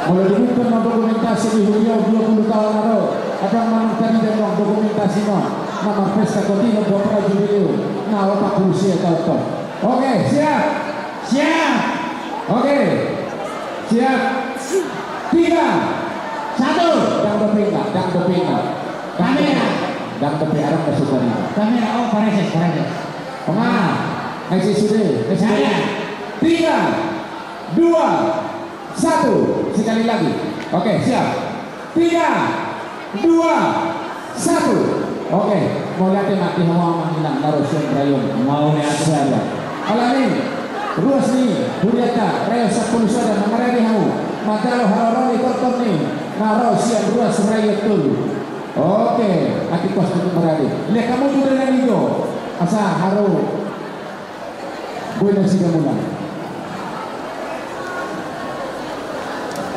Molo dibuka ma dokumentasi di huria dua pulu taon na ro, adong ma nang tadi dan nang dokumentasi ma, na marpesta gotino dohot parjubileu, na opat pulu sia taon on. Oke, siap. Siap. Oke. Siap. Tiga. Satu. Dang dope, dang dope. Kamera. Dang dope, arang kasukari. Kamera, oh, pareses, pareses. Penga. Kasih sudah. Kasih sudah. Saya. Tiga. Dua. Satu. Sekali lagi. Oke, siap. Tiga, dua, satu. Oke, mauliate ma di hamu amang inang na ro sian Rayon. Mauliate. Sada. Alani, ruas ni hurianta Rayon Sampulu Sada, mangarani hamu manjalo haroro ni tortor ni na ro sian ruas Rayon Tolu. Oke, atik pos tu marade. Lek hamu tu dalan i jo. Asa haru. Boi nasida mulai.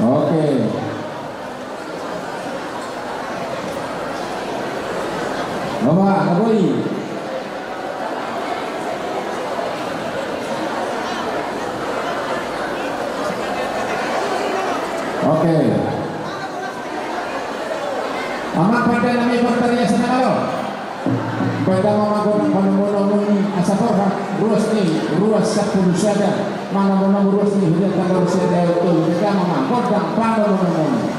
Oke. Bapak, na boi. Oke. Amang pande nami partariasan na malo. Baen damang ma gondang panomunomu i asa borhat ruas ni ruas Sampulu Sada, manomunomu ruas ni hurianta na ro sian Rayon Tolu. Baen damang ma gondang panomunomu i.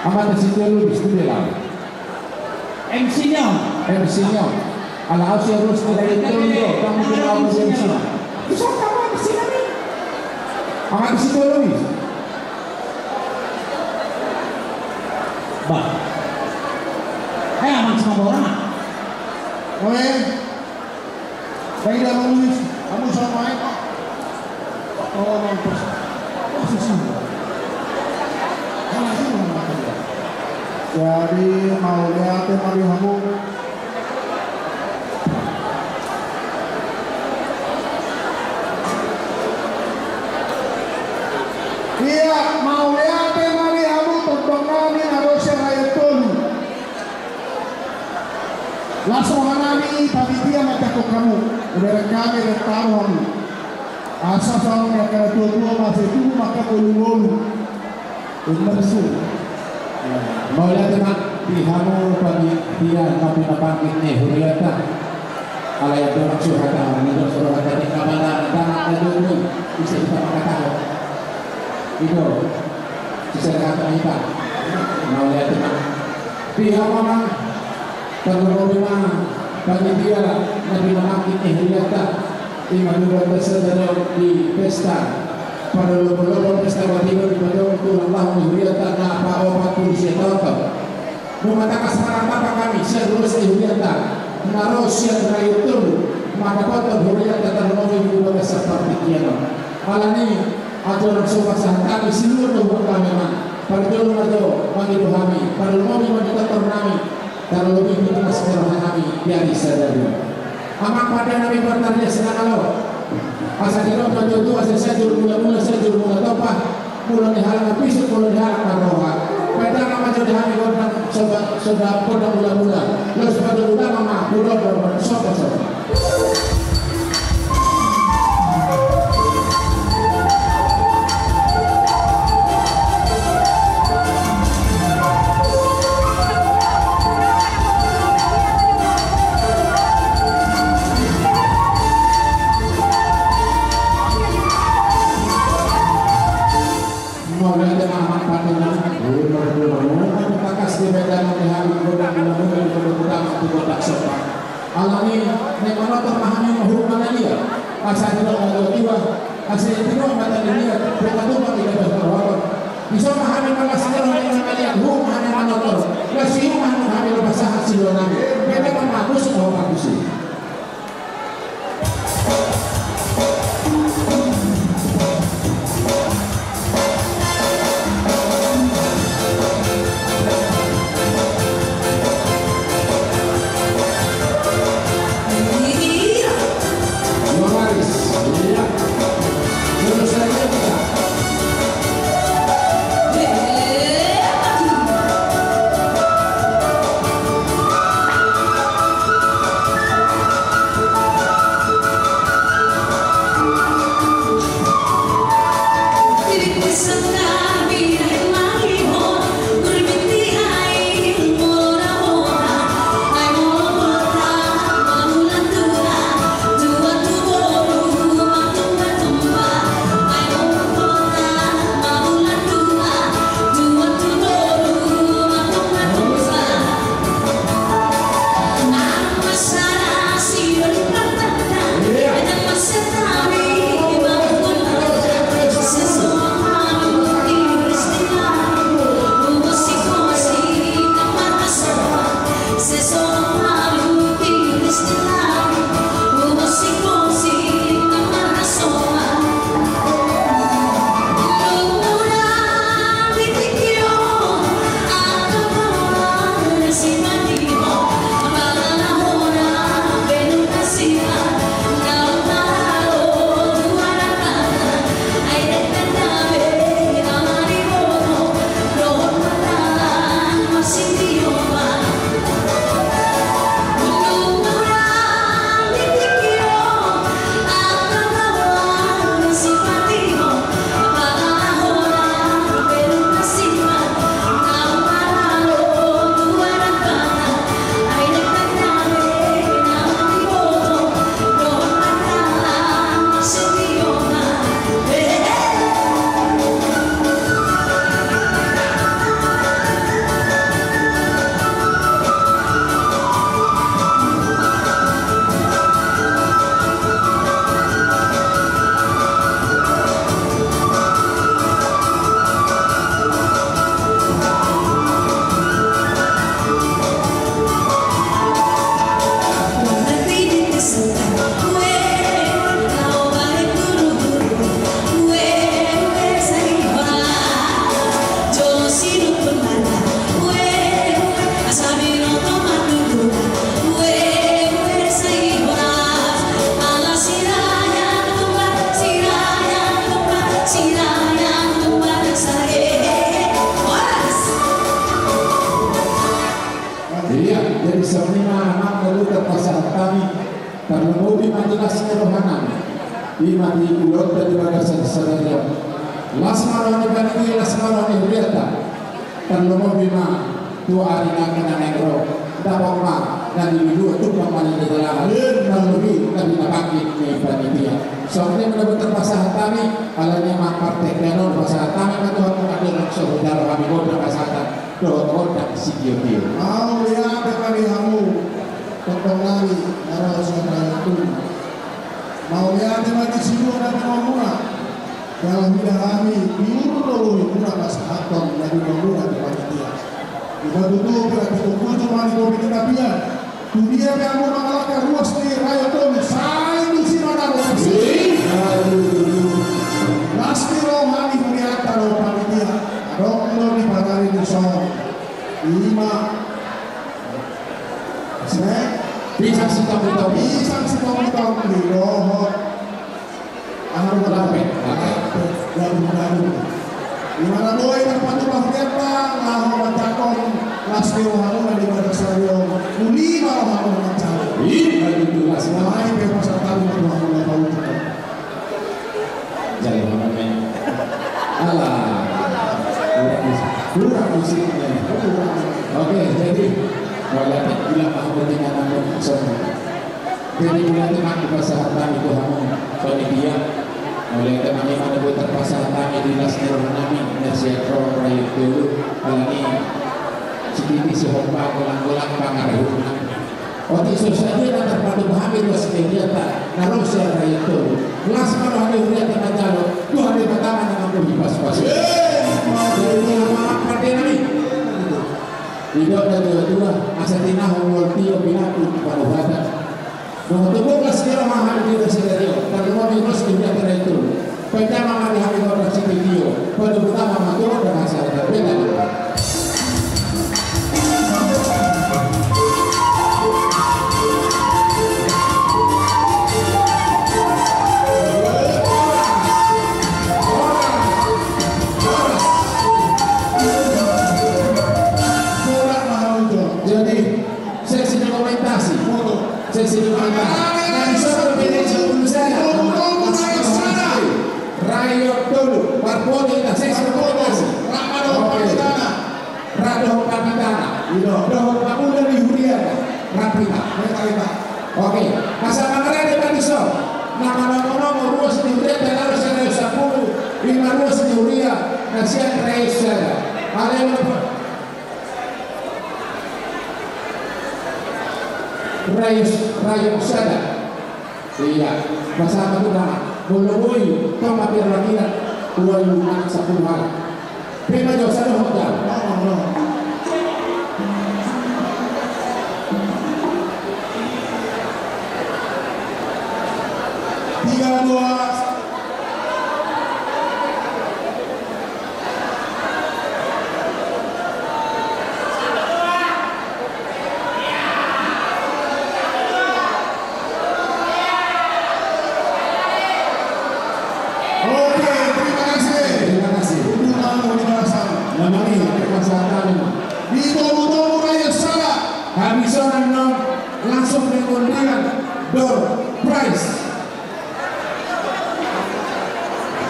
Amanta Sitio Lubis, tu dia lah. M C-nya. M C-nya. Ala au si Agus, ala itu dia. Kamu kira aku M C-nya. Bisa kamu M C-nya nih? Amanta Sitio Lubis. Bah. Eh, Amang Sambora. Oe. Baik dah, Bang Luis. Kamu sama main. Oh, mampus. Posisi. Salah sih, Bang, makan dia. Jadi, mauliate ma di hamu. Ia, mauliate ma di hamu, tondong nami na ro sian Rayon Tolu. Las roha nami panitia manjangkon hamu, dibereng hami, dibereng hamu. Asa saur ni angka na tuatua ma sai tubu ma angka ngolungolu. Umur su. Mauliate ma di hamu panitia na pinabangkit ni hurianta. Alai adong ma suhata, adong suhata di kabalan, tangan na tubu. Bisa kita mangkatahon. Itu. Bisa dikata kita. Mauliate ma. Di hamu ma, tarlumobi ma panitia na pinabangkit ni hurianta, i ma tujuan na sada di pesta parlombolombon pesta batiba di padang tulang laho ni hurianta na paopat pulu sia taon. Nunga tangkas marangkup hami sian ruas ni hurianta na ro sian Rayon Tolu mandapothon hurianta tarlumobi di bagasan partingkian on. Alani i, ajo nang so pasahat hami silua do huhut hami ma. Parjolo ma jo mangido hami, parlumobi ma di tortor nami, tarlumobi di tunas ni roha nami di ari sadari on. Amang pande nami, partangiangan na olo. Asa didok na tuatua, asa Sianjur Mulamula, Sianjur Mulatompa, mula ni halak na pisuk, mula ni halak na roha. Pande ma jo di hami gondang, soba, soba, gondang mulamula. Laos pande ulang ma, ulang, ulang, soba, soba. Mauliate ma, amang pande nami. Tangkas di bagasan ni hami gondang mulamula, gondang ulang, gondang soba. Alani i, naeng manortor ma hami ma huhut mangalia. Asa didok na tuatua, asa didok ma tadi dia, peta tupa kita berkorban. Dison ma hami mangalia, huhut ma hami manortor. Las huhut ma hami, hami lopas sahat silua nami. Pande ma, mampus ma huhut ma tusi. Songon i ma amang, molo tarpasahat hami, tarlumobi ma di las ni rohanami, i ma di ulaonta di bagasan sadari on. Las ma roha ni panitia, las ma roha ni huriata. Tarlumobi ma tu ari na naeng ro, dapot ma na diluluhon, tumpang ma na nidalahan, tarlumobi na pinapangkit ni panitia. Songon i ma na boi tarpasahat hami, alani i ma partingkian on pasahat hami ma tu hamu, asa dohot so hujalo hami gondang hasahatan dohot gondang sitiotio. Mauliate ma di hamu, tongtong nami na ro sian Rayon Tolu. Mauliate ma di silua na di hamuna. Jala mida hami di uruk do bohimuna pasahathon na di hamuna di panitia. Di batu tu berarti kumpul cuma di kopi di tapian. Tu dia pe hamu mangalangka ruas ni Rayon Tolu, sai tusi ma na ruas. Las ni roha ni huriata dohot panitia. Adong do di parari ni son. I ma. Se. Pisang sitompi-tompi. Pisang sitompi-tompi dohot. Aha do lape? Lape. Lape. Lape. Di mana boi tarpatupa hurianta, laho manjangkon las ni rohamuna di bagasan sadari on. Uli ma rohamuna manjalo. I ma tutu, las. Nai pe pasahat hami ma tu hamuna, paucok. Jalo ma, men. Alah. Kurang musik. Kurang musiknya. Kurang. Oke, jadi, mauliate, bilang aku tinggal nambah. Jadi, mauliate ma pasahat hami tu hamu panitia. Mauliate ma, i ma na boi tarpasahat hami di las ni rohanami, na sian ro Rayon Tolu, alani sititi sihompa, golang-golang pangarahutna. Otik so sadia na tarpatupa hami ruas ni hurianta na ro sian Rayon Tolu. Las ma roha ni hurianta manjalo, Tuhan Debata ma na mambohi pasupasu. Jadi, amang pande nami. Didok na tua-tua, asa tinahu mual tio, pinantu panuhatan. Nunga tumbuka sitio ma hami di sadari on, tarlumobi ruas ni hurianta na i tu. Paindahan ma di hami gondang sitio-tio, padomu tama ma tu gondang hasahatan. Paindahan. Jadi, sesi dokumentasi. Sesi dokumentasi. Rayon Tolu, parpota hita, sesi dokumentasi. Rap dohot pangkatana. Dohot pangula ni huria. Rap hita. Oke. Asa mangarade ma dison na manomo-nomo ruas ni hurianta na ro sian Rayon Sampulu, i ma ruas ni huria na sian Rayon Sada. Ale ma. Rayon, Rayon Sada. Iya, pasahat ma tu hami. Molo boi, tong ma piala kira, ualu na sampulu hali. Pe ma jo, sada hot jam. Tiga, dua. Oke, terima kasih. Terima kasih. Untuk tamu di bagasan. Namanya, terima kasih. Di togu-togu Rayon Sada. Habis on, langsung dengan dia door prize.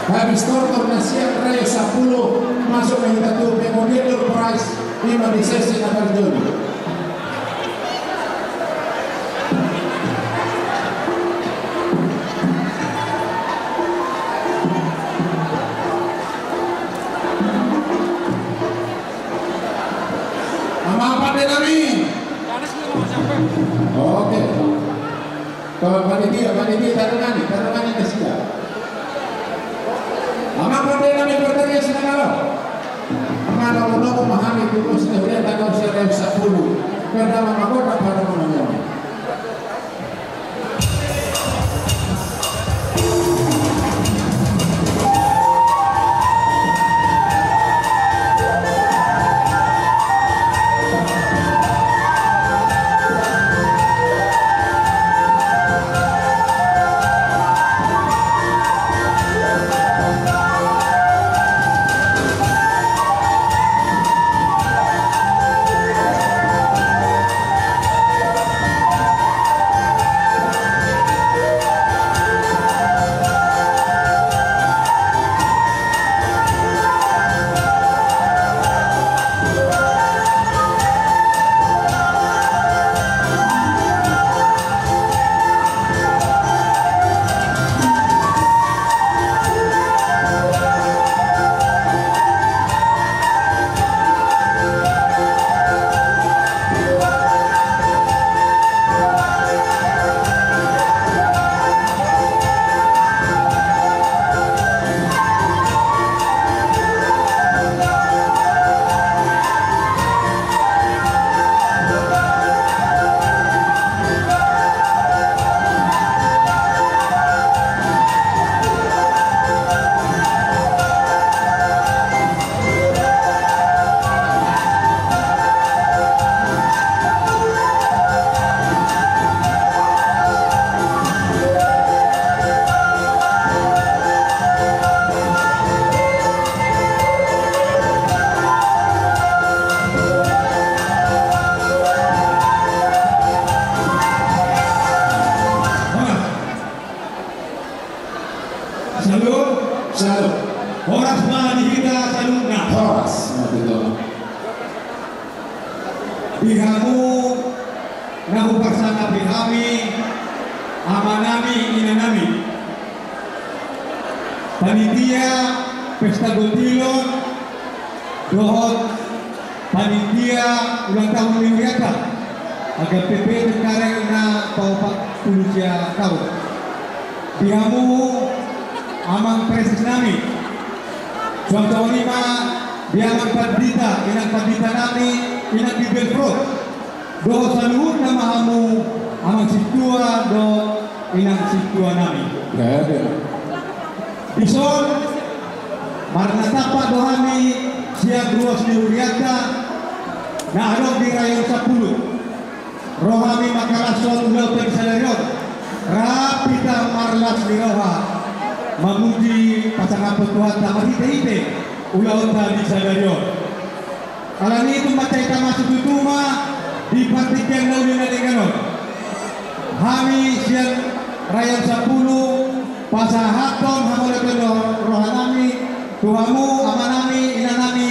Habis tortor na sian Rayon Sampulu, masuk ma hita tu memorial door prize, i ma di sesi na parjolo. Amang pande nami. Oke. Panitia, panitia, tadingani, tadingani nasida. Amang pande nami, partingkian sian on. Manomo-nomo ma hami tu ruas ni hurianta na ro sian Rayon Sampulu. Paindahan ma gondang panomo-nomo. Di hamu na huparsangapi hami, amanami, inanami, panitia Pesta Gotilon dohot panitia ulang tahun ni hurianta, H K P P Cengkareng na paopat pulu sia tahun. Di hamu amang presesnami, suang songon i ma di amang pandita, inang panditanami, inang Bibelvrouw, dohot saluhutna ma hamu amang sintua dohot inang sintuanami. Dison marnatampak do hami sian ruas ni hurianta na adong di Rayon Sampulu. Ro hami mangkalashon ulaonta di sadari on. Rap hita marlas ni roha mamuji pasangaphon Tuhanta marhitehite ulaonta di sadari on. Alani i tung mansai tama situtu ma di partingkian na uli na denggan on. Hami sian Rayon Sampulu pasahathon hamauliateon ni rohanami tu hamu amanami, inanami,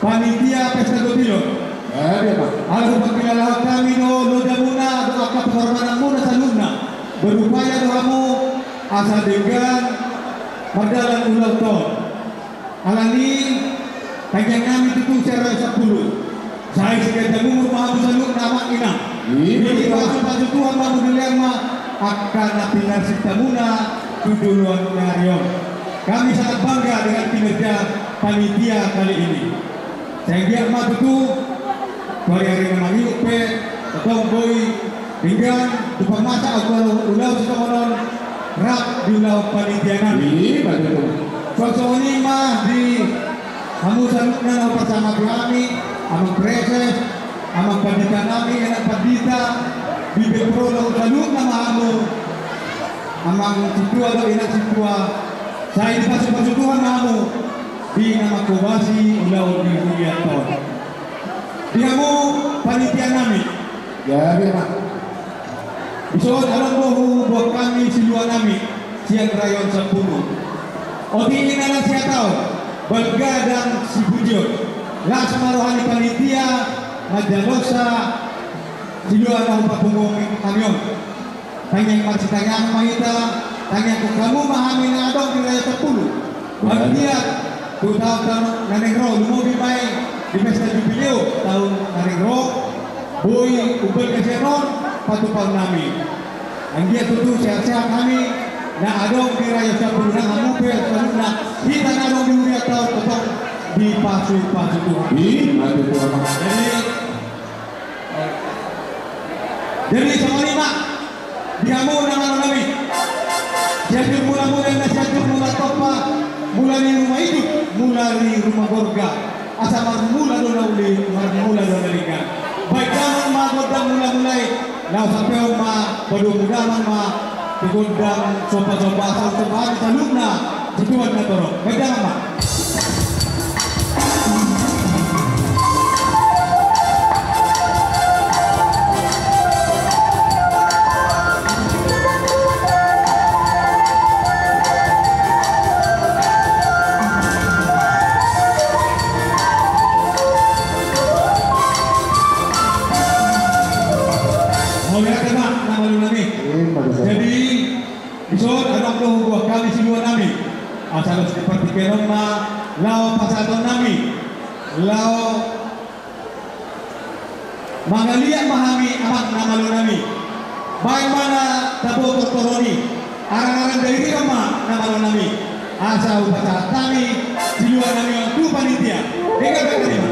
panitia Pesta Gotilon. Ala hupangkilalahon hami do lojamuna dohot angka pangorbananmuna saluhutna. Berupaya do hamu asa denggan mardalan ulaonta on. Alani i tangiangnami tutu sian Rayon Sampulu, sai siganjang umur ma hamu saluhutna, amang inang. Jadi pasupasu Tuhan ma hamu, dilehon ma angka na pinarsintamuna tu joloan ni ari on. Kami sangat bangga dengan kinerja panitia kali ini. Sai anggiat ma tutu tu ari-ari na mangihut pe tongtong boi denggan, tumpak masa angka ulaon sisongon on rap di ulaon panitianami. Suang songon i ma di hamu saluhutna na huparsangapi hami, amang preses, amang panditanami, inang pandita, Bibelvrouw, saluhutna ma hamu amang sintua dohot inang sintua, sai dipasupasu Tuhan ma hamu di na manghobasi ulaon di hurianta on. Di hamu panitianami. Jadi ma. Dison adong do huboan hami siluanami sian Rayon Sampulu. Otik i na sihatahon, balga ndang sipujion. Las ma roha ni panitia manjalosa silua na hupapungu hami on. Tangiang marsitangiangan ma hita, tangiangkon hamu ma hami na adong di Rayon Sampulu. Anggiat tu taon-taon na naeng ro, lumobi ma i di pesta jubileu taon na naeng ro, boi umbalga sian on patupaonnami. Anggiat tutu sehat-sehat hami na adong di Rayon Sampulu, nang hamu pe saluhutna, hita na adong di hurianta on tongtong dipasupasu Tuhan. Jadi, Jadi songon i ma di hamu na manonami. Sianjur mula-mula na sianjur mula tompa, mula ni ruma ijuk, mula ni ruma gorga. Asa marmula do na uli, marmula do na denggan. Baen damang ma gondang mula-mula i, laos hapeon ma padomu damang ma tu gondang somba-somba, asa somba hami saluhutna tu Tuhan na torop. Baen damang ma. Mauliate ma na malunami. Jadi dison adong do huboan hami siluanami. Asa laos di partingkian on ma laho pasahatonnami, laho mangaliat ma hami, amang na malonami. Baen ma na tabo tortoron i, arangaran dairion ma na malonami. Asa hupasahat hami siluanami on tu panitia. Denggan ma i, tarima.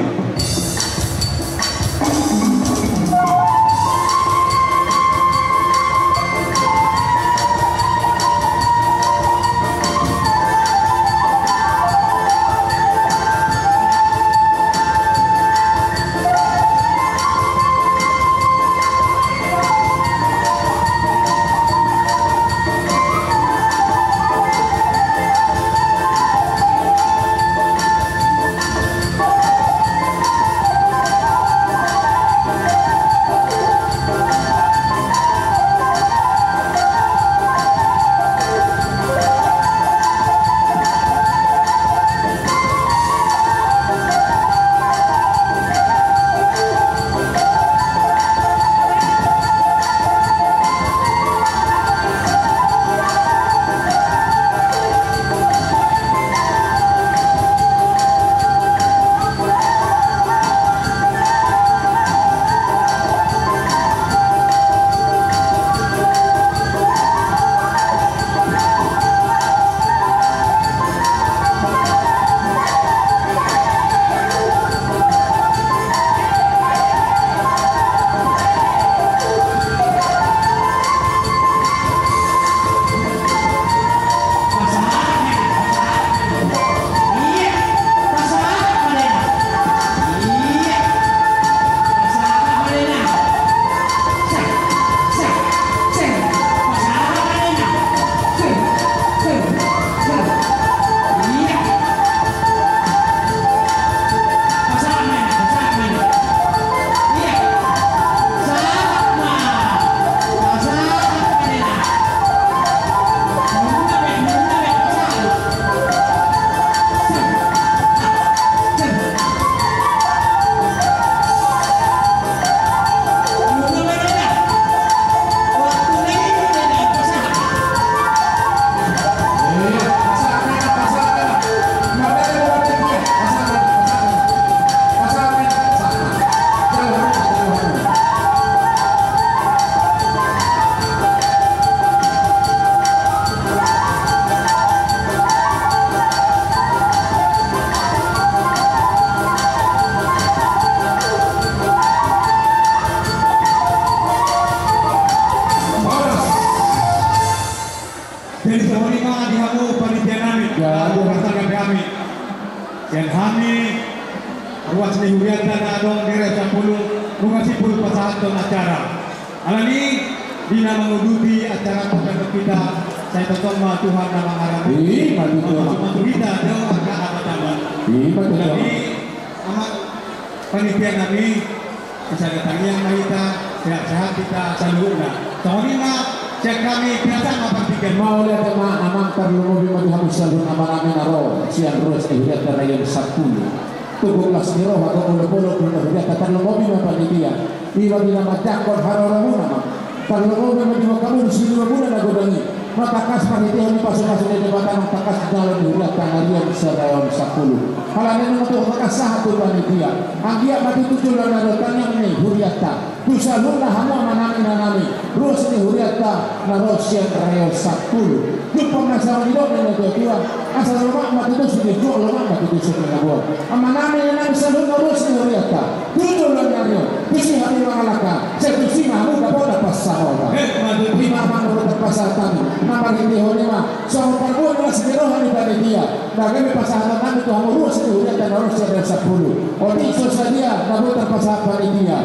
Sian hami ruas ni hurianta na adong di R S sampulu, nunga simpul pasahathon acara. Alani i, di na manguduti acara pasahathon hita, sai tongtong ma Tuhan na mangaramoti. Ima tutu. Mangaramoti hita, dohot angka hata tamba. Ima tutu. Jadi, amang panitia nami, Sada tangiang ma hita, sehat-sehat hita saluhutna. Songon i ma sian hami, pinasa ma partingkian. Mauliate ma amang, tarlumobi ma di hamu saluhut amanami na ro sian ruas ni hurianta na i sampulu. Tungkol las ni roha, tungkol las ni roha, tungkol las ni roha, tarlumobi ma panitia. Iba di na manjangkon haroromuna ma. Tarlumobi ma di hamu di siluamuna na godang i. Nunga tangkas marhitehon ni pasupasu ni Debata, nunga tangkas jalo ni hurianta na rian sada rayon sampulu. Alani i nunga tangkas sahat tu panitia. Anggiat ma tutu jolo na ro tangiang ni hurianta tu saluhutna hamu amanami inanami, ruas ni hurianta na ro sian rayon sampulu. Jumpang na saonari do na tua-tua, asa lomak ma tutu sini juak, lomak ma tutu sini na buat. Amanami inanami saluhutna ruas ni hurianta. Tutu lan na ro, tusi hami mangalangka, sai tusi ma hamu dapotan pansamotan. Eh, ma tutu. Ima amang, dapotan pansamotan. Na marhitehon i ma, songon parbue las ni roha ni panitia. Na gabe pasahaton nami tu hamu ruas ni hurianta na ro sian rayon sampulu. Otik so sadia na boi tarpasahat panitia.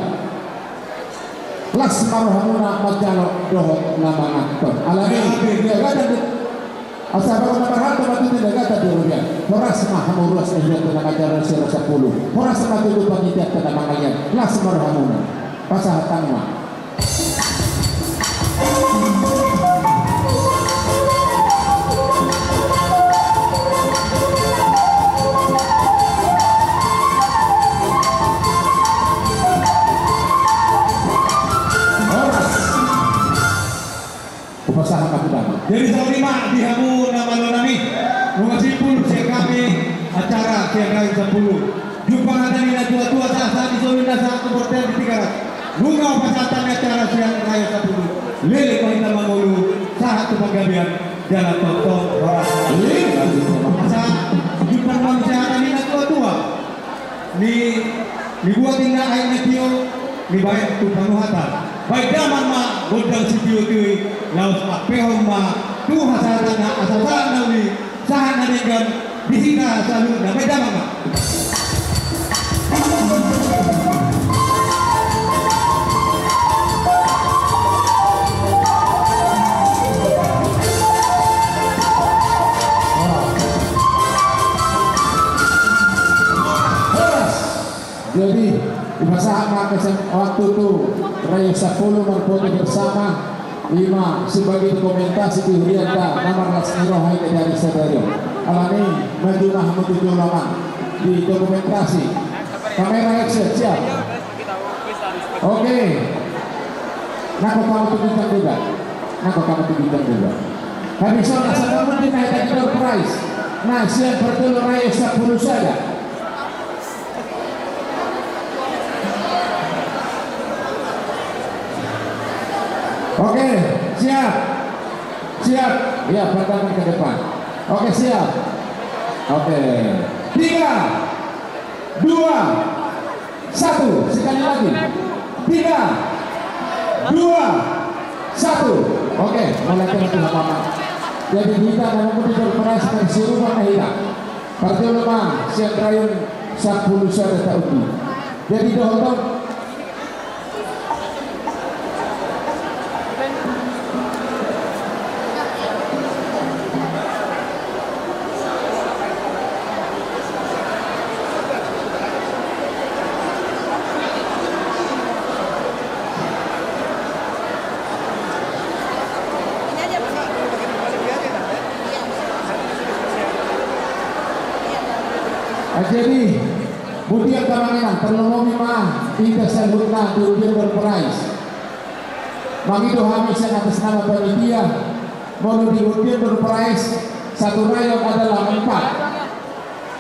Las ma rohamuna manjalo dohot na manganhon. Alani i, di agatan di Asa baru na marhata ma tutu di agatan di robean. Horas ma hamu ruas ni hurianta na manjalo sian rayon sampulu. Horas ma tutu panitianta na mangalian. Las ma rohamuna. Pasahat hamu ma. Horas. Hupasahat ma tu damang. Jadi songon i ma di hamu na malo nami, nunga simpul sian hami acara sian rayon sampulu. Jumpang hata ni na tua-tua, sahat-sahat ni solu, na sahat tu bortean di Tigaras. Nunga hupasahat hami acara sian rayon sampulu. Leleng ma hita mangolu, sahat tu panggabean, jala tongtong horas. Asa jumpang ma muse hata ni na tua-tua. Ni, ni buat inna aek na tio, ni baen tu panuhatan. Baen damang ma gondang sitio-tio i, laos ampehon ma tu hasahatanna, asa sahat na uli, sahat na denggan di hita saluhutna. Baen damang ma. Horas. Jadi, hupasahat ma waktu tu rayon sampulu marfoto bersama, ima sebagai dokumentasi di hurianta na marlas ni roha i di ari sadari on. Alani i, maju ma hamu tu jolo ma di dokumentasi. Kamera action, siap. Oke. Nangkok hamu tu bintang dua. Nangkok hamu tu bintang dua. Habis on, asa hamu di na hita di door prize. Na sian parjolo rayon sampulu sada. Oke, siap. Siap. Ya, pandangan ke depan. Oke, siap. Oke. Tiga, dua, satu. Sekali lagi. Tiga, dua, satu. Oke, mulai dengan Tuhan Mama. Jadi hita na mungkin di door prize versi rumah na hita. Parjolo ma sian rayon sampulu sada ta undi. Jadi dohot on. Jadi, boti angka amang inang, tarlumobi ma hita saluhutna di undian door prize. Mangido hami sian atas nama panitia, molo di undian door prize, satu rayon adalah empat.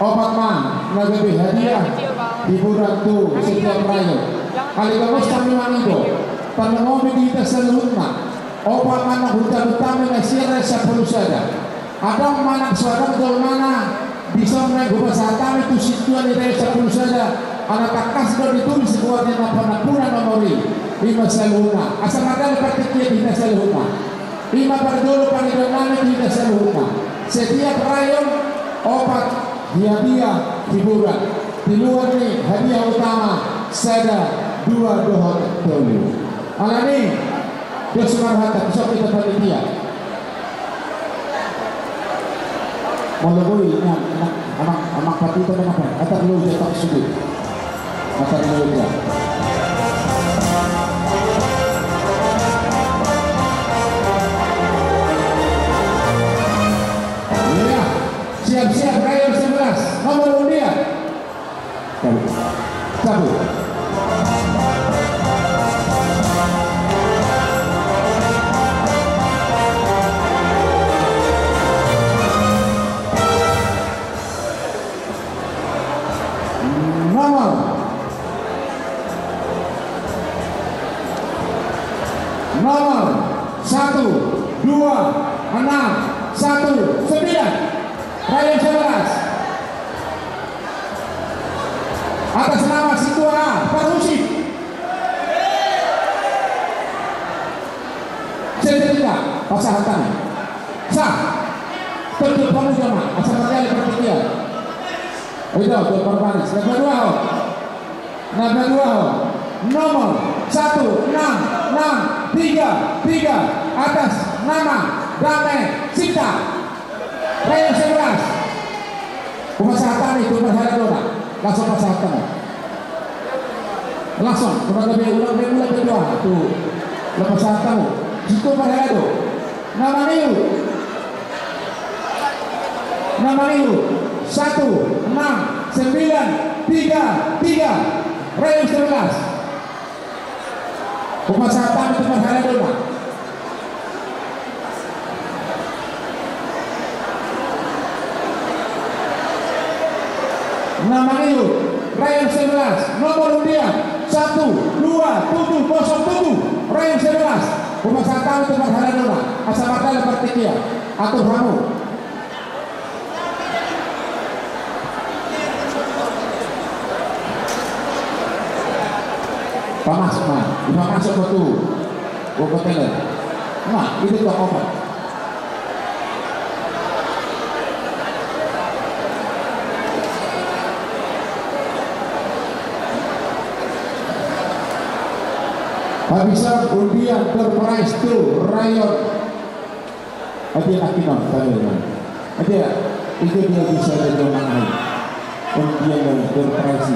Opat ma na gabe hadiah hiburan tu setiap rayon. Alai gabos hami mangido, tarlumobi di hita saluhutna, opat ma na hujalo hami na sian rayon sampulu sada. Adong manang so adong jolmana, dison ma hupasahat hami tu sintua ni rayon sampulu sada, ala tangkas do ditulis goar ni na panampunami nomor i, ima saluhutna. Asa mardalan partingkian di hita saluhutna. Ima parjolo pangidoannami di hita saluhutna. Setiap rayon opat Hadiah hiburan. Di luar ni hadiah utama sada, dua dohot tolu. Alani, dos marhata, besok kita panitia. Molo boi, na, na, anak, anak pati itu kenapa? Atar lu jatah sudah. Atar lu jatah. Iya. Siap-siap, rayon sebelas, nomor undian. Cabut. Nomor. Nomor satu, dua, enam, satu, sembilan. Rayon sebelas. Atas nama Situa A, Parhusip. Sertifikat, pasahat tangan. Sah. Tutup kamu sama, asal terjadi pertikaian. Itu, tuh, korban. Siapa dua, oh? Nomor dua, nomor satu enam enam tiga tiga, atas nama Dame Sinta. Rayon sebelas. Hupasahat hami tu parhalado na. Langsung pasahat hamu. Langsung, kepada dia ulang dia ulang dia dua. Tu. Lepas pasahat hamu. Situ parhalado. Nomor iu. Nomor iu satu enam sembilan tiga tiga. Rayon sebelas. Hupasahat hami tu parhalado na. Nomor iu, rayon sebelas, nomor undian satu dua tujuh kosong tujuh, rayon sebelas. Hupasahat hami tu parhalado na, asa mardalan partingkian. Atur hamu. Pamasuk ma, dipamasuk ma tu. Gua koteler. Nah, itu tuh obat. Habis undian, door prize tu rayon. Adia nangkinon, tadi ya. Adia, itu dia bisa jadi orang lain. Undian dan door prize.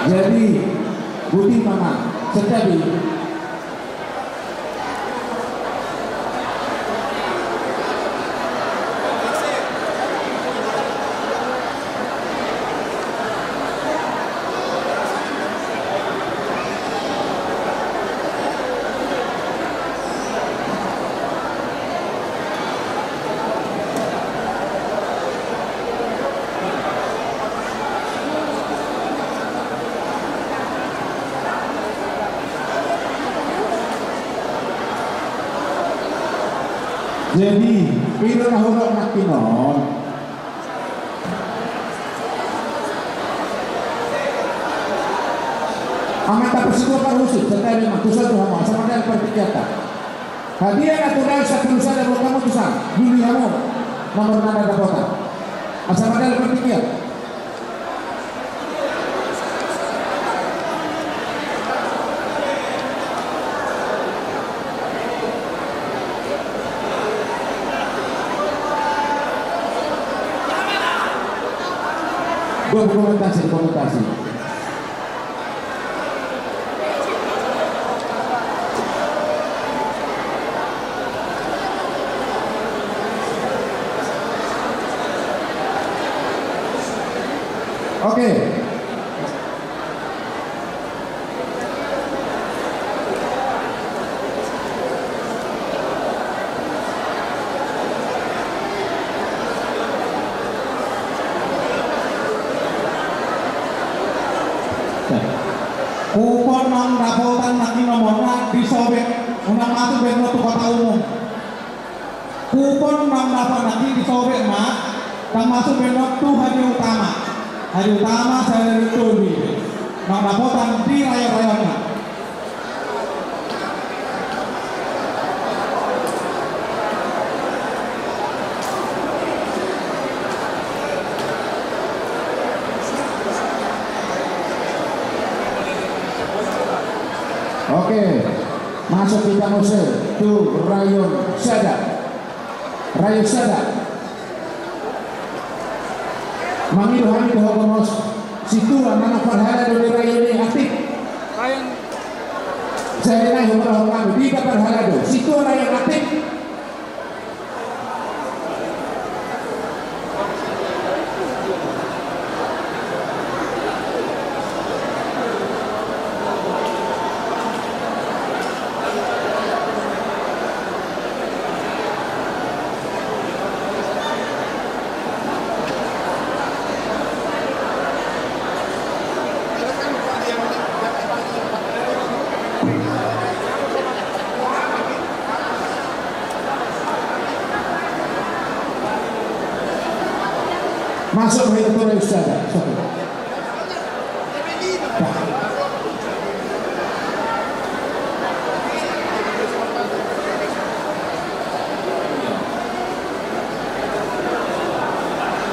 Jadi, boti ma, setabi. Jadi, i do na hurang nangkinon. Amanta Parsitua Parhusip, setabi ma, tu son tu hamu, asa mardalan partingkianta. Hadiah natural sampulu sada buat hamu tu son, lului hamu, nomor na dapotan. Asa mardalan partingkian. Gua dokumentasi, dokumentasi. Oke. Kupon na dapotan nangkinon, nomorna disobek. Unang masuk baen on tu kota umum. Kupon unang dapot nangkin, disobek ma, unang masuk baen on tu hadiah utama. Hadiah utama sada ribu. Unang dapotan di rayo-rayona. Oke, masuk hita muse tu rayon sada. Rayon sada. Mangido hami tu ho gomos, sintua na parhalado di rayon i, aktif. Rayon. Sada nai ho gomos, hami di parhalado, sintua rayon, aktif. Masuk, Pak, itu tuh, Ustaz. Masuk.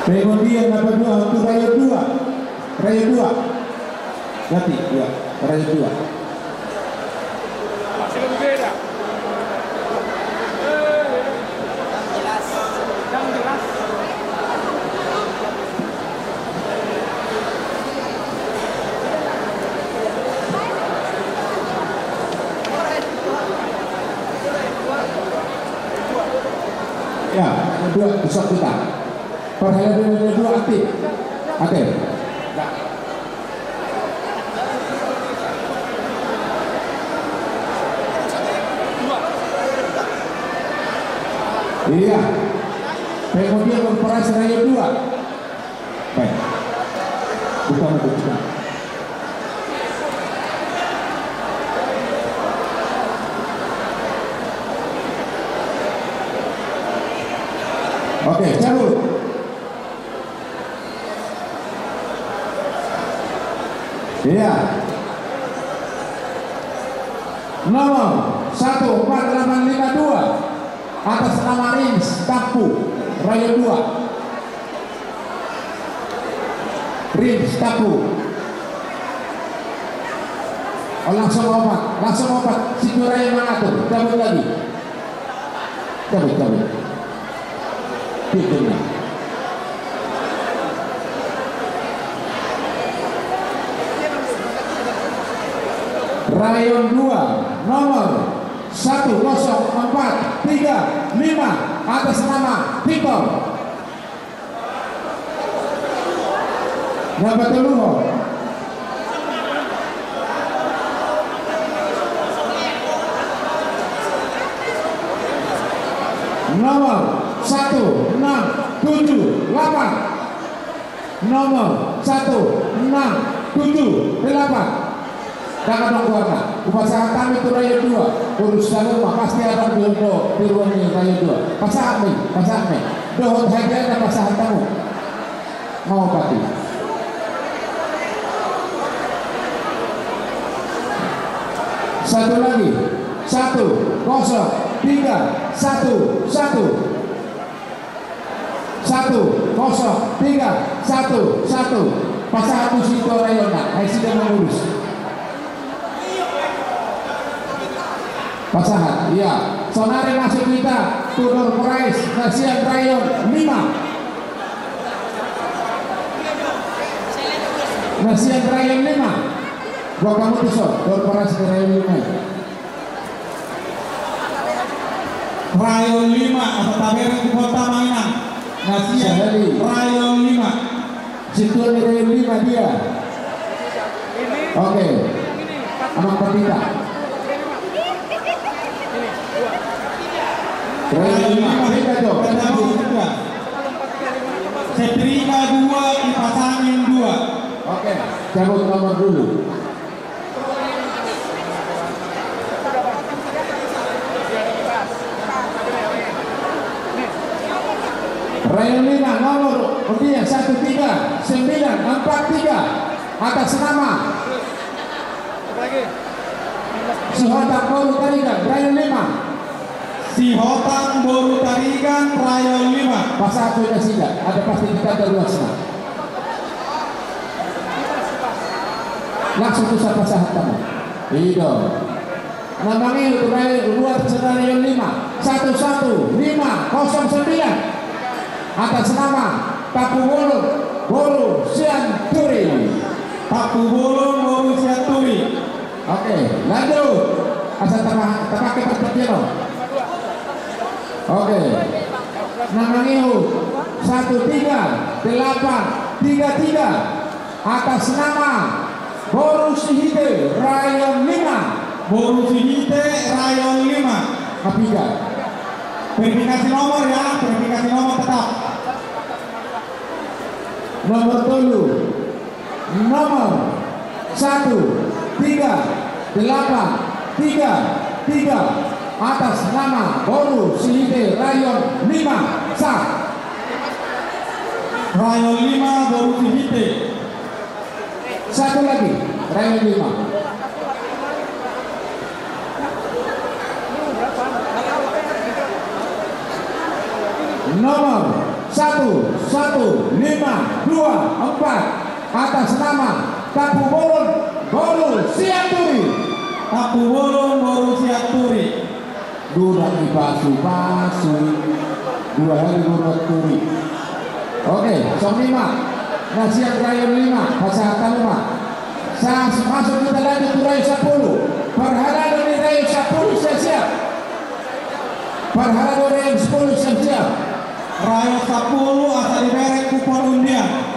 Pengundian nomor dua untuk rayon dua. Rayon dua. Ganti, ya, rayon dua. Ya, dua, bisa kita. Parhalado dua, aktif. Aktif. Iya. Pengundian korporasi rayon dua. Baik. Buka, buka, buka. Oke, cabut. Iya. Nomor satu empat delapan lima dua, atas nama Rins Tampu, rayon dua. Rins Tampu. Oh, langsung opat, langsung opat. Sintua rayon mangatur, cabut lagi. Cabut, cabut. Tidur, nah. Rayon dua, nomor satu kosong empat tiga lima, atas nama Victor. Nomor tolu. Nomor satu enam tujuh delapan. Nomor satu enam tujuh delapan. Dang adong goarna. Hupasahat hami tu rayon dua. Urus saluhut ma, pasti adong do, do di ruang ni rayon dua. Pasahat ma i, pasahat ma i. Dohot hadiahna pasahat hamu. Mau pati. Satu lagi. Satu kosong tiga satu satu. Satu kosong tiga satu satu. Pasahat tu sintua rayonna, ai sida mangurus. Pasahat, iya. Saonari masuk hita tu door prize na sian rayon lima. Na sian rayon lima. Buat hamu tu son, door prize ni rayon lima i. Rayon lima, asa tabereng tu kota ma, Inang. Na sian rayon lima. Sintua ni rayon lima dia. Oke. Anak Pandita. Rayon lima, Pandita jo. Setrika dua, Dipasangin dua. Oke, cabut nomor dulu. satu tiga sembilan empat tiga, atas nama Sihotang Boru Tarigan, Rayon lima. Sihotang Boru Tarigan, Rayon lima. Pasahat tu nasida, asa pasti ditanda ruasna. Langsung tu sapasahat nama. Ido. Na mangihut tu Rayon, ruas Rayon lima, satu satu lima kosong sembilan, atas nama Tampubolon Boru Sianturi. Tampubolon Boru Sianturi. Oke, lanjut. Asa tama-, tamake pertanyaan. Oke. Na mangihut, satu tiga delapan tiga tiga, atas nama Boru Sihite, Rayon lima. Boru Sihite, Rayon lima. Apiga. Verifikasi nomor ya, verifikasi nomor tetap. Nomor tolu. Nomor satu tiga delapan tiga tiga, atas nama Boru Sihite, Rayon lima, sah. Rayon lima, Boru Sihite. Satu lagi, Rayon lima. Nomor satu satu lima dua empat, atas nama Tampubolon Boru Sianturi. Tampubolon Boru Sianturi. Duda ni pasu-pasu. Dua hari baru turi. Oke, songon i ma. Na sian Rayon lima, pasahat hamu ma. Sa-, masuk kita lanjut tu Rayon sampulu. Parhalado ni Rayon sampulu, siap-siap. Parhalado Rayon sampulu, siap-siap. Rayon sampulu, asa dibereng kupon undian.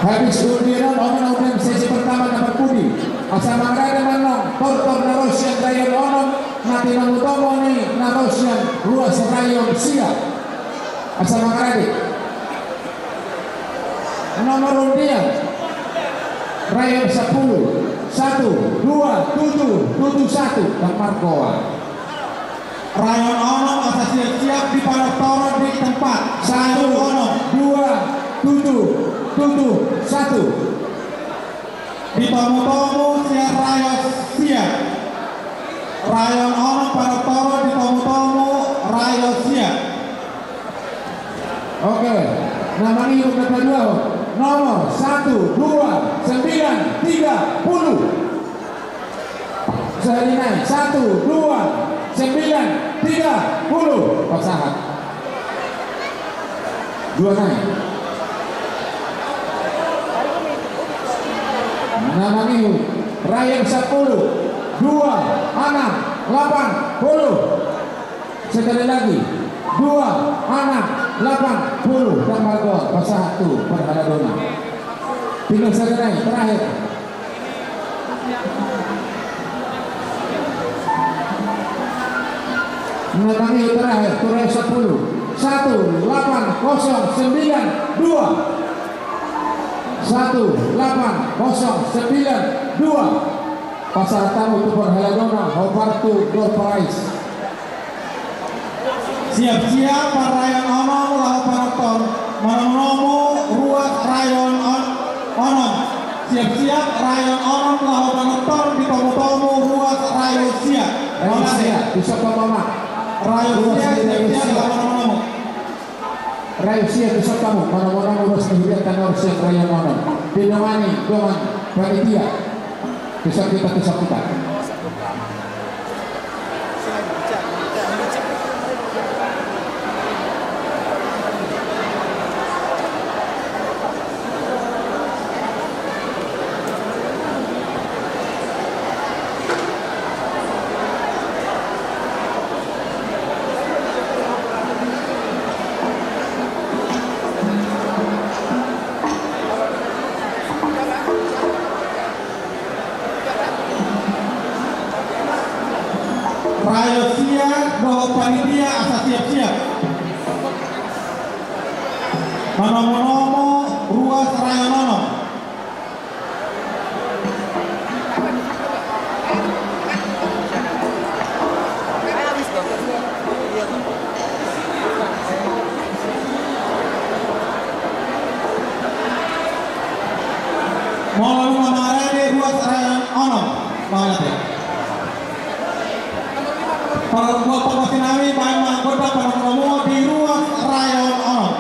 Habis undian on, omen undian sesi pertama na parpudi. Asa mangarade ma annon tortor na ro sian Rayon onom, na tinomu-tomu ni na ro sian ruas Rayon sia. Asa mangarade. Nomor undian Rayon sampulu, satu dua tujuh tujuh satu, dang margoar. Rayon onom, asa siap-siap di panortoron di tempat. Satu, satu, onom, dua tujuh tujuh satu. Ditomu-tomu sian Rayon sia. Rayon onom, panortoron ditomu-tomu Rayon sia. Oke, na mangihut na paduahon, nomor satu dua sembilan tiga puluh. Sahali nai, satu dua sembilan tiga puluh. Pasahat. Dua nai. Na mangihut, Rayon sampulu, dua anam lapan puluh. Sekali lagi, dua anam lapan puluh. Dang margoar, pasahat tu parhaladona. Tinggal sada nai, terakhir. Na mangihut terakhir, tu Rayon sampulu. Satu delapan kosong sembilan dua. Satu delapan kosong sembilan dua. Pasahat hamu tu parhaladona, hombar tu door prize. Siap-siap, Rayon onom laho panortor, manomu-nomu ruas Rayon on-, onom. Siap-siap, Rayon onom laho panortor, ditomu-tomu ruas Rayon sia. Rayon sia, bisa pamama. Rayon sia, siap-siap, laho manomu-nomu. Rayon sia, bisa pamama, manomu-nomu ruas ni huria tanor sia Rayon onom. Didongani dongan panitia. Kisah kita, kisah kita. Rayon sia dohot panitia asa siap-siap. Manomu-nomu ruas Rayon onom. Onom, mauliate. Pargonsi nami, baen ma gondang pargonsi nami di ruas rayon onom.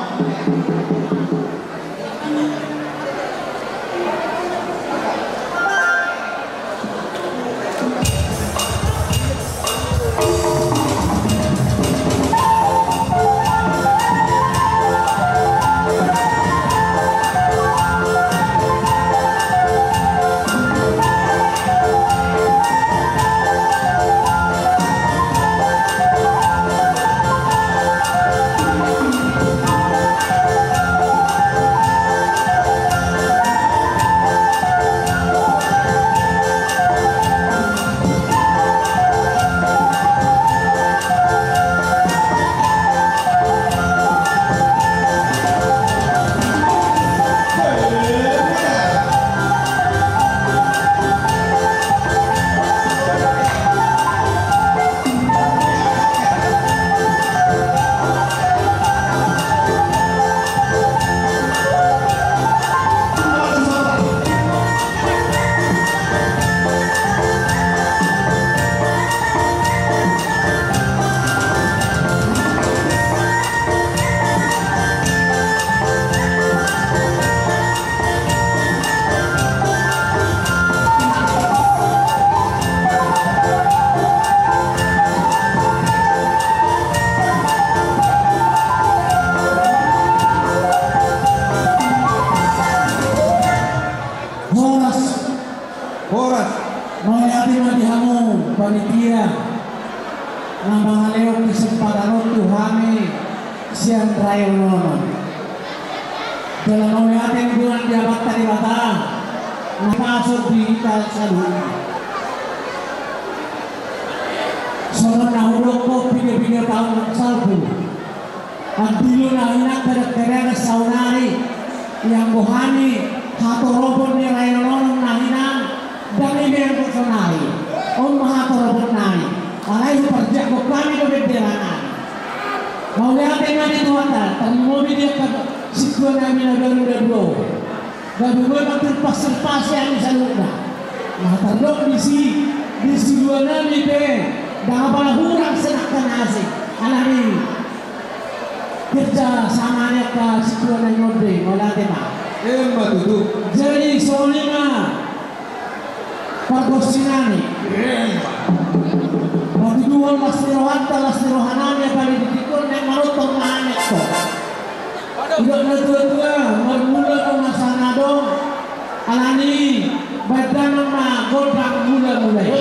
Horas. Horas. Mauliate ma di hamu panitia na mangalehon kesempatan on tu hami sian rayon onom. Jala mauliate ma di Amanta Debata na pasu di hita saluhutna. Songon na hudok piga-piga taon na salpu, andilo na hinang kadang-kadang saonari, ianggo hami hatoropon ni rayon onom na hinang, dang ibean sonari. On ma hatoropon nami. Alai huparjangkon hami do bendera nami. Mauliate ma di Tuhanta, tarlumobi di angka sintua nami na baru na dua. Gabe memang terpaksa-paksa hami saluhutna. Na tardok disi, di sidua nami pe, dang apala hurang sian angka na asing. Alani kerja sama ni angka sintua na inonde, mauliate ma. Emma tutu. Jadi songon i ma pargonsi nami. Emma. Patuduhon las ni rohanta, las ni roha nami, apala di tingki on naeng manortor ma hami antong. Didok na tua-tua, marmula do masa na adong. Alani, baen damang ma gondang mula-mula i.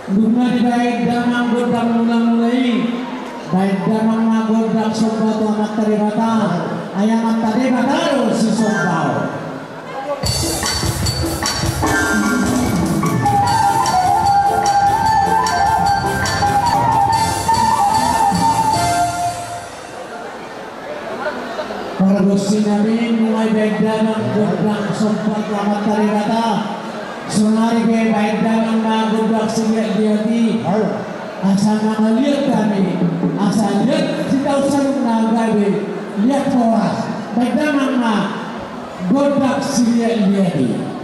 Dung na dibaen damang gondang mula-mula i, baen damang ma gondang somba tu Amanta Debata. Ai Amanta Debata do sisombaon. Pargonsi nami, nunga dibaen damang gondang somba tu Amanta Debata, sonari pe baen damang ma gondang siliat-liat i. Asa mangaliat hami, asa liat hita saluhutna gabe liat horas. Baen damang ma gondang siliat-liat i.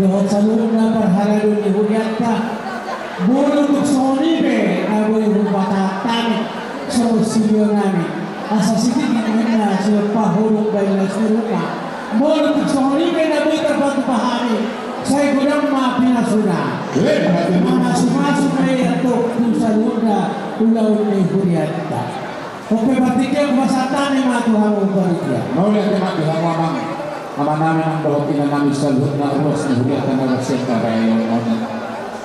Dohot saluhutna parhalado ni hurianta, molo tung songon i pe na boi hupasahat hami songon silehon nami, asa sitingkit ninna sian paholong baen las ni roha. Molo tung songon i pe na boi tarpatupa hami, sai godang ma pinasuna. Mamasu-masu ma i antong tu saluhutna ulaon ni hurianta. Oke, partingkian hupasahat hami ma tu hamu panitia. Mauliate ma tu hamu amang, amanami nang dohot inanami saluhutna ruas ni hurianta na ruas sian harajaon on.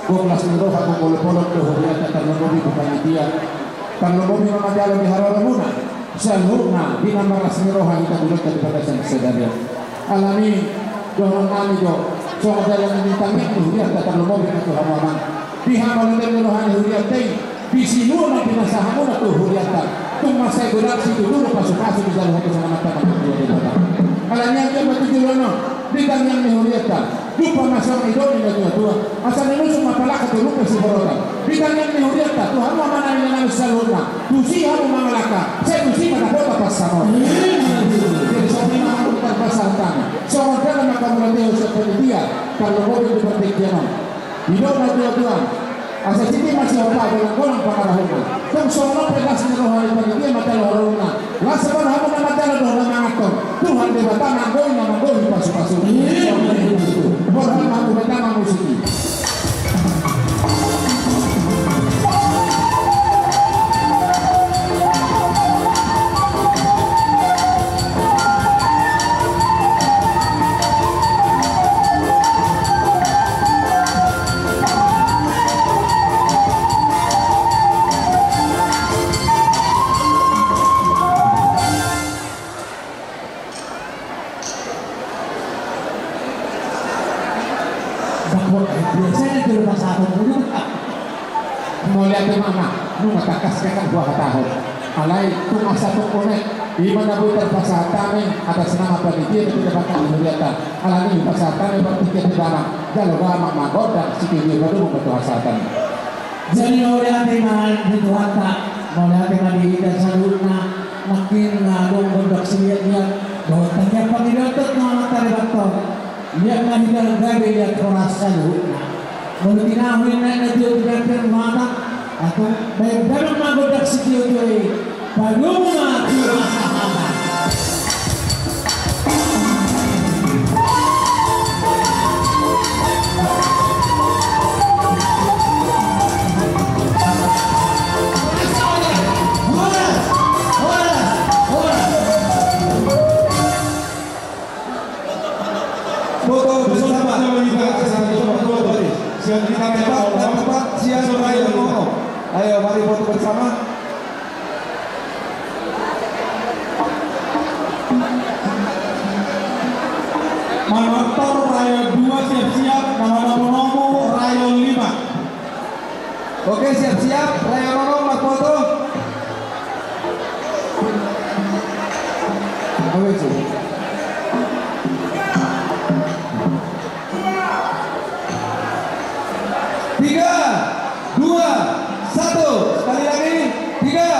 Gok las ni roha, gok olopolop do hurianta, tarlumobi tu panitia. Tarlumobi ma manjalo di haroromuna saluhutna di na marlas ni roha hita di bagasan sadari on. Alani i dohononnami do songon dalan ni tangiang ni hurianta, tarlumobi ma tu hamu amang. Di hamauliateon ni roha ni hurianta i, di sinuan na pinasahatmuna tu hurianta, tung mansai godang situtu do pasu-pasu dijalo hami songon na tangkas tu Debata. Alani i anggiat ma tu joloan on di tangiang ni hurianta, dumpa ma songon nidok ni natua-tua, asa ninna usung ma palangka tu lupe siborotan. Di tangiang ni hurianta, tu hamu amanami inanami saluhutna, tusi hamu mangalangka, sai tusi ma dapot pansamotan. Jadi songon i ma hamu tarpasahat hami. Songon dalan na hamauliateon sian panitia, tarlumobi tu partingkian on. Didok natua-tua, asa sititi ma sihombah, golang-golang pangarahutna. Tung songon on pe las ni roha ni panitia manjalo haroromuna. Las ma hamu na manjalo dohot na manganhon. Tuhan Debata ma anggo i na manggohi pasu-pasu. Borhat ma hamu, beta ma musik i. Mauliate ma, nunga tangkas pe kan huhatahon. Alai tung asa tung onek, i ma na boi tarpasahat hami atas nama panitia, panitia pangkatihon hurianta. Alani i hupasahat hami partingkian pe damang, jalo damang ma gondang sitio-tio, padomu ma tu hasahatan. Jadi mauliate ma di Tuhanta, mauliate ma di hita saluhutna, nangkin na adong gondang siliat-liat dohot tangiang pangidoan tu Amanta Debata on. Liat ma hita gabe, liat horas saluhutna. Molo tinahu inna inna tio tu gantian mata, atau baen damang ma gondang sitio-tio i. Padomu ma tu hasahatan. Foto bersama. Siap, kita tempat, kita tempat, siap, ayo, ayo, mari foto bersama. Manortor rayo dua siap-siap, nama nomor nomor rayo lima. Oke, siap-siap, rayo nomor marfoto. Oke, siap. Tiga, dua, satu. Sekali lagi. Tiga,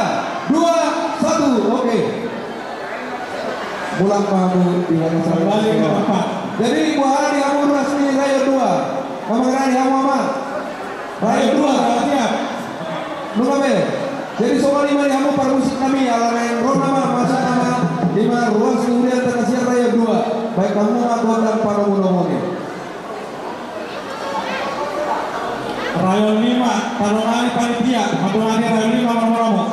dua, satu. Oke. Mulak ma hamu di mana saja. Kembali ke tempat. Jadi, boha di hamu ruas ni rayo dua? Amang, boha di hamu, Amang? Rayo dua, siap. Nunga be. Jadi songon i ma di hamu parmusik nami, ala naeng ro nama, masuk nama, ima ruas ni hurianta na sian rayo dua. Baen hamu ma gondang panomu-nomuni. Rayo lima, tano nami panitia, mandongani rayo lima, manomu-nomu.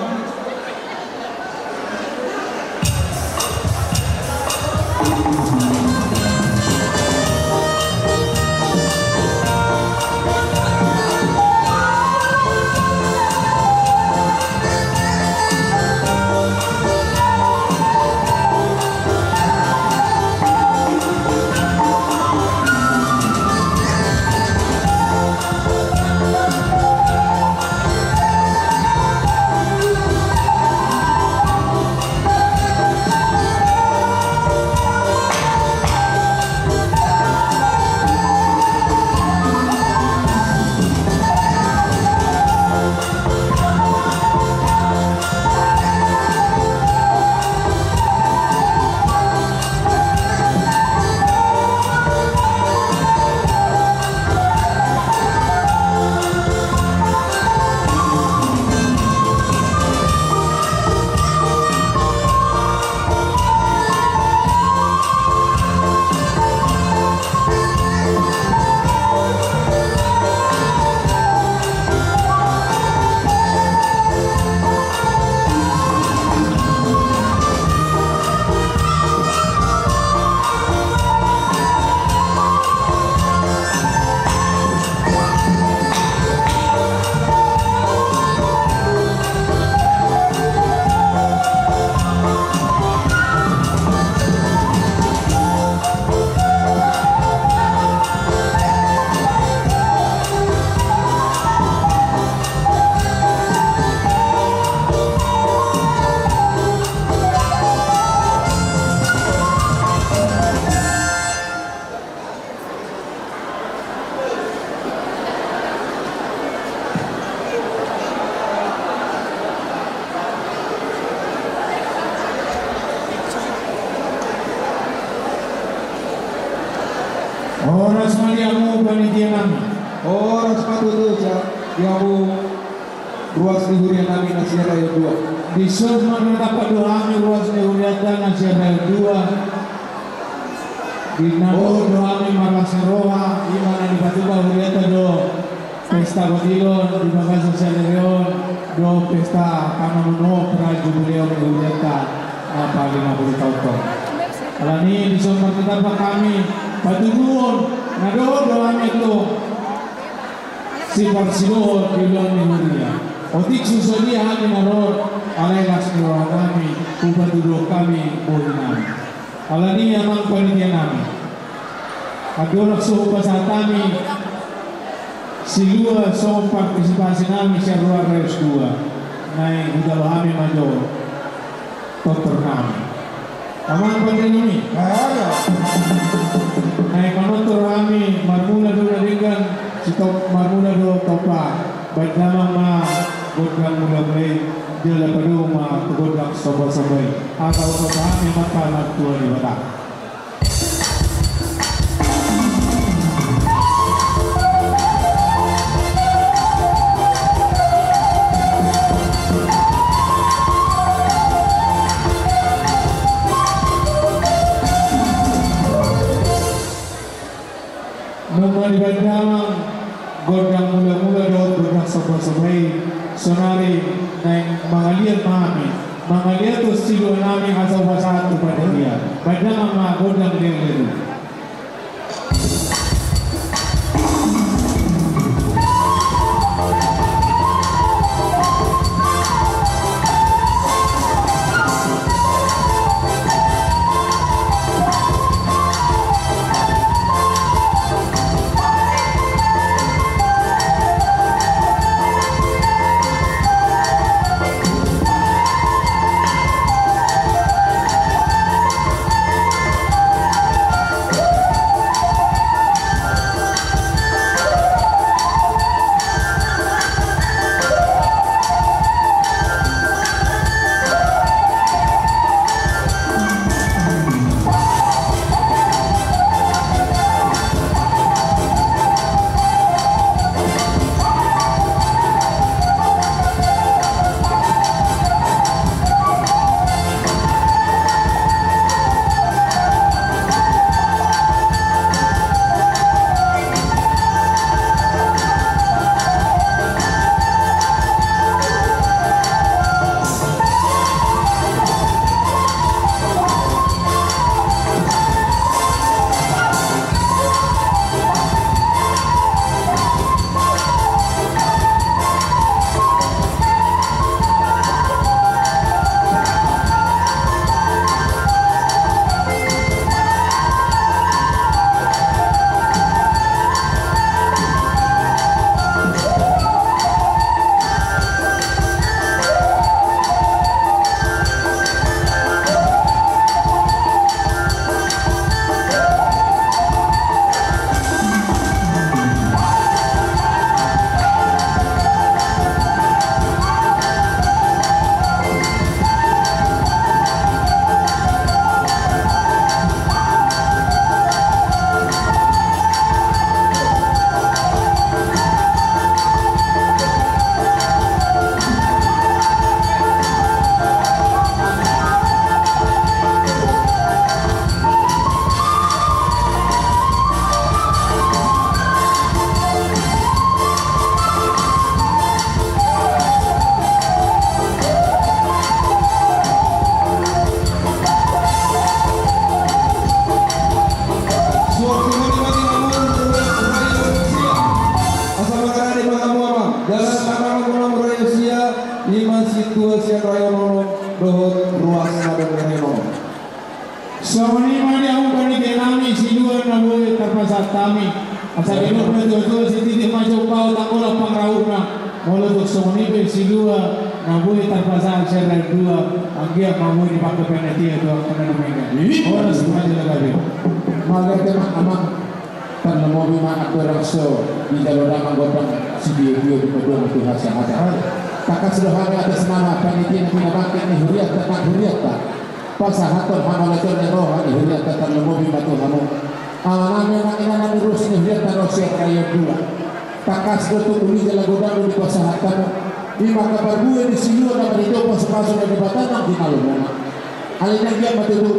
Panitia nami. Horas ma tutu, siap. Ia mu ruas ni huria nami na sian Rayon dua. Dison ma na dapat do hami ruas ni hurianta na sian Rayon dua. Di na do hami marlas ni roha, ima na dipatupa hurianta do. Pesta Botilon di bagasan sadari on do pesta panamono prajubileon ni hurianta na palima pulu taon on. Alani dison martatap hami patuduhon na dohot do hami antong siparsidohot di ulaon ni huria. Otik so sadia hami na ro, alai las ni roha nami hupatuduhon hami bohi nami. Alani amang panitia nami, andorang so hupasahat hami silua songon partisipasi nami sian ruas Rayon dua, naeng hujalo hami ma jo tortor nami. Amang panitia nami, naeng manortor hami marmula do na denggan, sitop marmula do tompa. Baen damang ma gondang mulamula i, jala padomu ma tu gondang sombasomba i. Asa hutortor hami ma tu Amanta Debata. Nunga dibaen damang gondang mulamula dohot gondang sombasomba i, saonari naeng mangaliat ma hami. Mangaliat do silua nami asa hupasahat tu panitia. Baen damang ma gondang leuleu. Asa mangarade ma hamu amang, jala mangarade ma hamu Rayon Sia, ima sintua sian Rayon Onom dohot ruas na adong di Rayon Onom. Songon i ma di hamu panitia nami, silua na boi tarpasahat hami. Asa didok na tuatua, sititi ma jompa, tanggolan pangarahutna. Molo tung songon i pe silua na boi tarpasahat sian Rayon Dua, anggiat ma boi dipake panitia tu angka na dumenggan. Horas ma jala gabe. Mauliate ma amang. Tarlumobi ma andorang so dijalo damang gondang sitiotio di paduahon tu hasahatan. Tangkas do hami atas nama panitia na pinabangkit ni hurianta, nang hurianta, pasahathon hamauliateon ni roha ni hurianta, tarlumobi ma tu hamu. Amanami nang inanami ruas ni hurianta na sian Rayon Dua. Tangkas do tutu uli jala godang do dipasahat hamu. Ima angka parbue ni silua na marhite pasupasu ni Debata nang di na lomona. Alai na anggiat ma tutu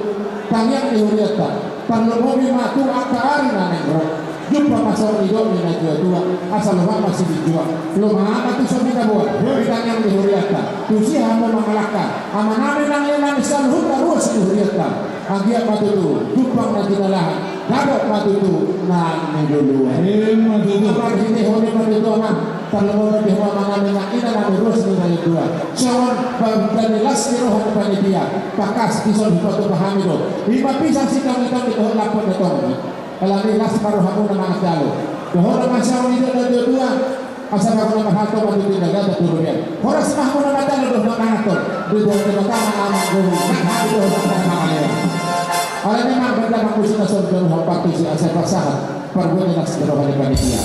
tangiang ni hurianta. Tarlumobi ma tu angka ari na naeng ro. Jumpang ma songon nidok ni natuatua, asa lomak ma sibinjuang. Lomak ma tu so binaboan di tangiang ni hurianta. Tusi hamu mangalangka. Amanami nang inanami saluhutna ruas ni hurianta. Anggiat ma tutu jumpang na jinalahan, dapot ma tutu na niluluan. Ima tutu. Marhitehon i ma tutu, amang, tarlumobi di hamu amanami nang inanami ruas ni Rayon Dua. Songon bahen las ni roha ni panitia, tangkas dison hupatupa hami do. Ima pisang sitongitongit dohot lampot na tonggi. Alani las ma rohamuna mangan jalo. Dohonon ma songon nidok ni natuatua. Asa ma hona marhalto ma tutu na gabe tu robean. Horas ma hona matano dohot mangaton. Di dohot Debata ma amang guru. Nang hami dohot amang mangalean. Alani ma benda mangkusi na sorga roha partusi asa pasahat. Parbue ni las ni roha ni panitia.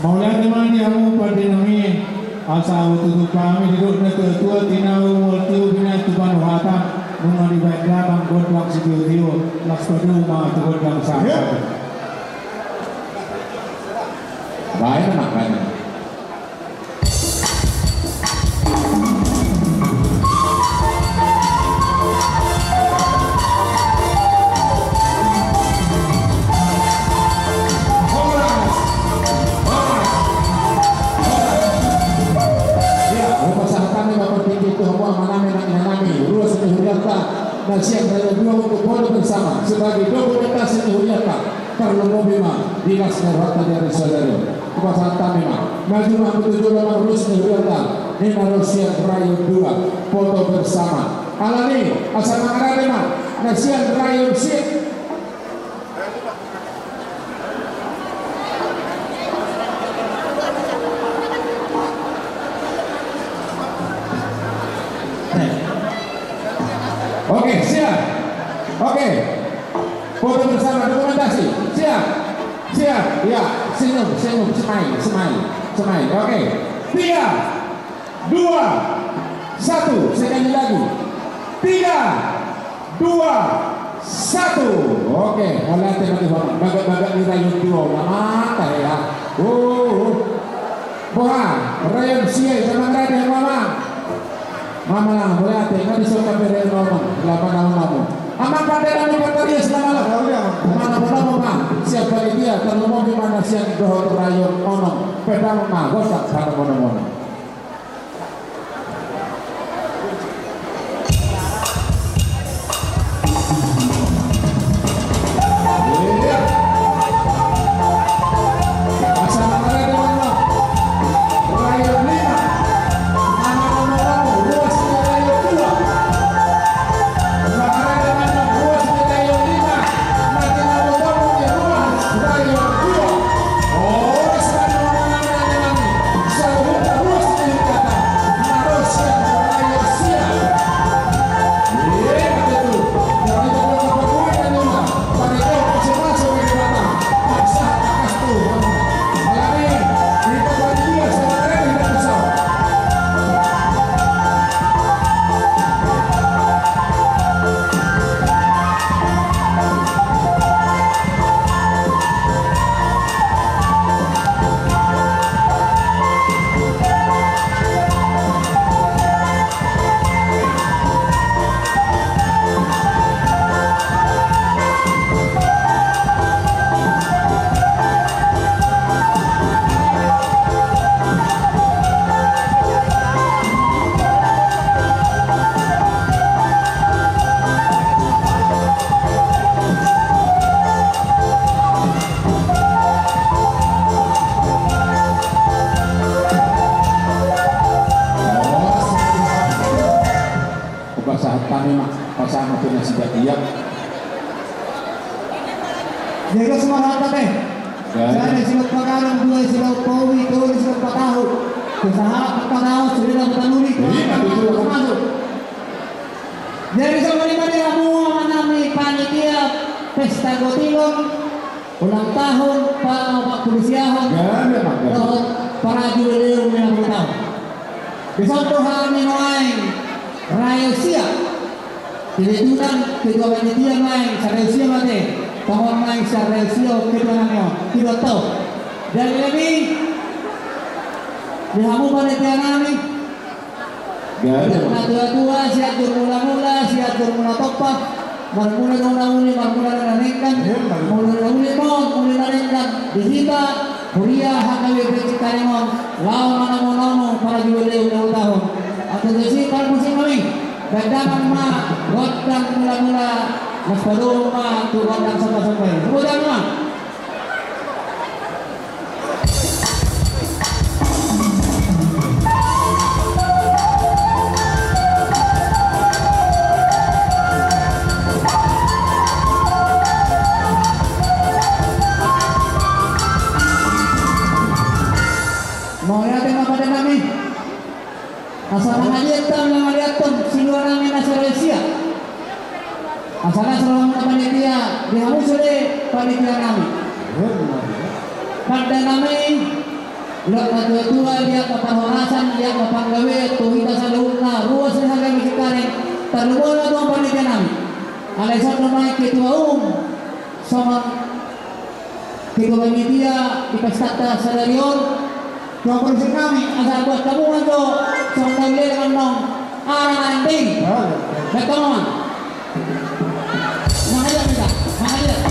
Mauliate ma di hamu pande nami, asa hututup hami didok natuatua, tinau mol tio bina tu banuhata, nunga dibaen damang gondang sitiotio, las padomu ma tu gondang sahata. Baen ma, baen ma. Ia, hupasahat hami ma partingkian tu hamu amanami nang inanami, ruas ni hurianta na sian Rayon Dua untuk foto bersama sebagai dokumentasi ni hurianta. Tarlumobi ma di las ni rohanta di ari sadari on. Hupasahat hami ma. Maju ma hamu tu jolo, amang ruas ni hurianta, ninna ro sian Rayon Dua, foto bersama. Alani, asa mangarade ma na sian Rayon Sia. Oke, siap. Oke. Foto bersama, dokumentasi. Siap. Siap. Ya, senyum, senyum, smile, smile, smile. Oke. Tiga, dua, satu. Sekali lagi. Tiga, dua, satu. Oke, mauliate ma di hamu. Bagak-bagak ni Rayon Dua, nama, ya. Oh, oh. Boha, Rayon Sia, sama ngerade, mama. Mama lang, mauliate, nga di soka bere nono, lapa na nono. Amang pande nami Patarias na malam. Mana bonomo ma, siap panitia, tarlumobi ma na sian dohot Rayon Onom, pedang ma, gosak, tarlumobi ma. Hupasahat hami ma, pasahat ma tu nasida ia. Jaga semangat, Pak, eh. Jaga. Sada silang paganong, dua silang paubi, tolu silang patahu. Kesahat patahu, sudah dapat tanuli. Iya, betul. Masuk. Jadi songon i ma di hamu amang nami panitia pesta gotilon ulang tahun paopat pulu siahon dohot parajubileum lima pulu taon. Dison do hami nuaeng rayo sia. Kebetulan ketua panitia nuaeng sarayo sia ma ate. Tongon nuaeng sarayo sia ketua nami on. Ketua tau. Jadi lebih di hamu panitia nami. Natuatua, sian jurmulamula, sian jurmula tompa. Marmula do na uli, marmula do na denggan. Molo na uli ma on, molo na denggan di hita huria H K B P Cengkareng on, laho manomunomu parajubileum ulang tahun. Antong tusi parmusik nami, gandangan ma gondang mulamula, laos padomu ma tu gondang sombasomba i. Tepuk tangan ma. Mauliate ma pande nami. Asa mangaliathon, mangaliathon silua nami na sarayo sia. Asa las roha muna panitia, di hamu sude panitia nami. Pande nami, liat ma tuatua, liat ma parhorasan, liat ma panggabean tu hita saluhutna ruas ni H K B P Cengkareng. Tarlumobi ma tu panitia nami. Alai songon i ma ketua umum songon ketua panitia di pestanta sadari on. Tulang parmusik nami, asa buat hamu ma jo songon na uli annon. Ara na ending. Betul ma. Mangaliat hita, mangaliat.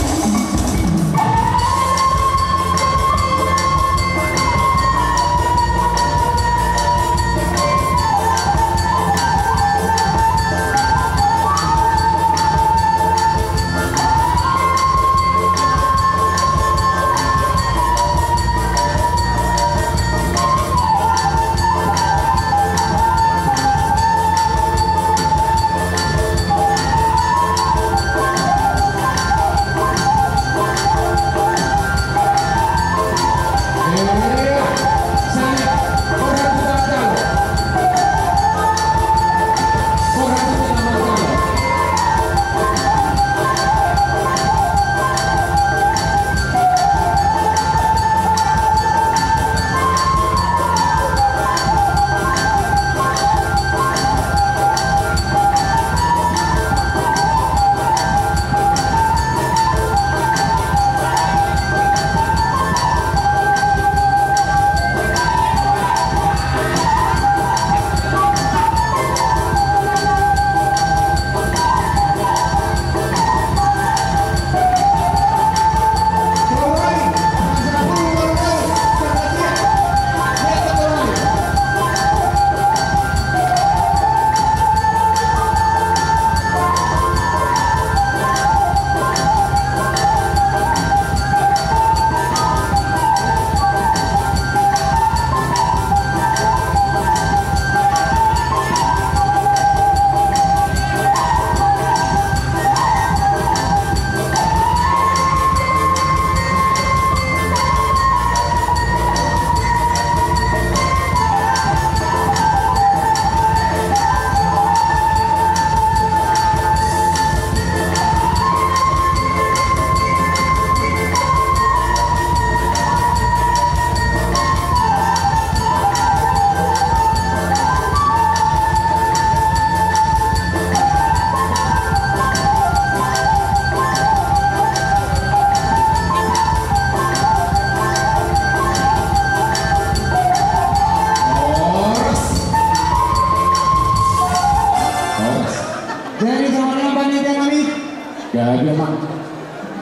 Horas. Horas. Jadi songon i ma panitia nami. Jadi ma.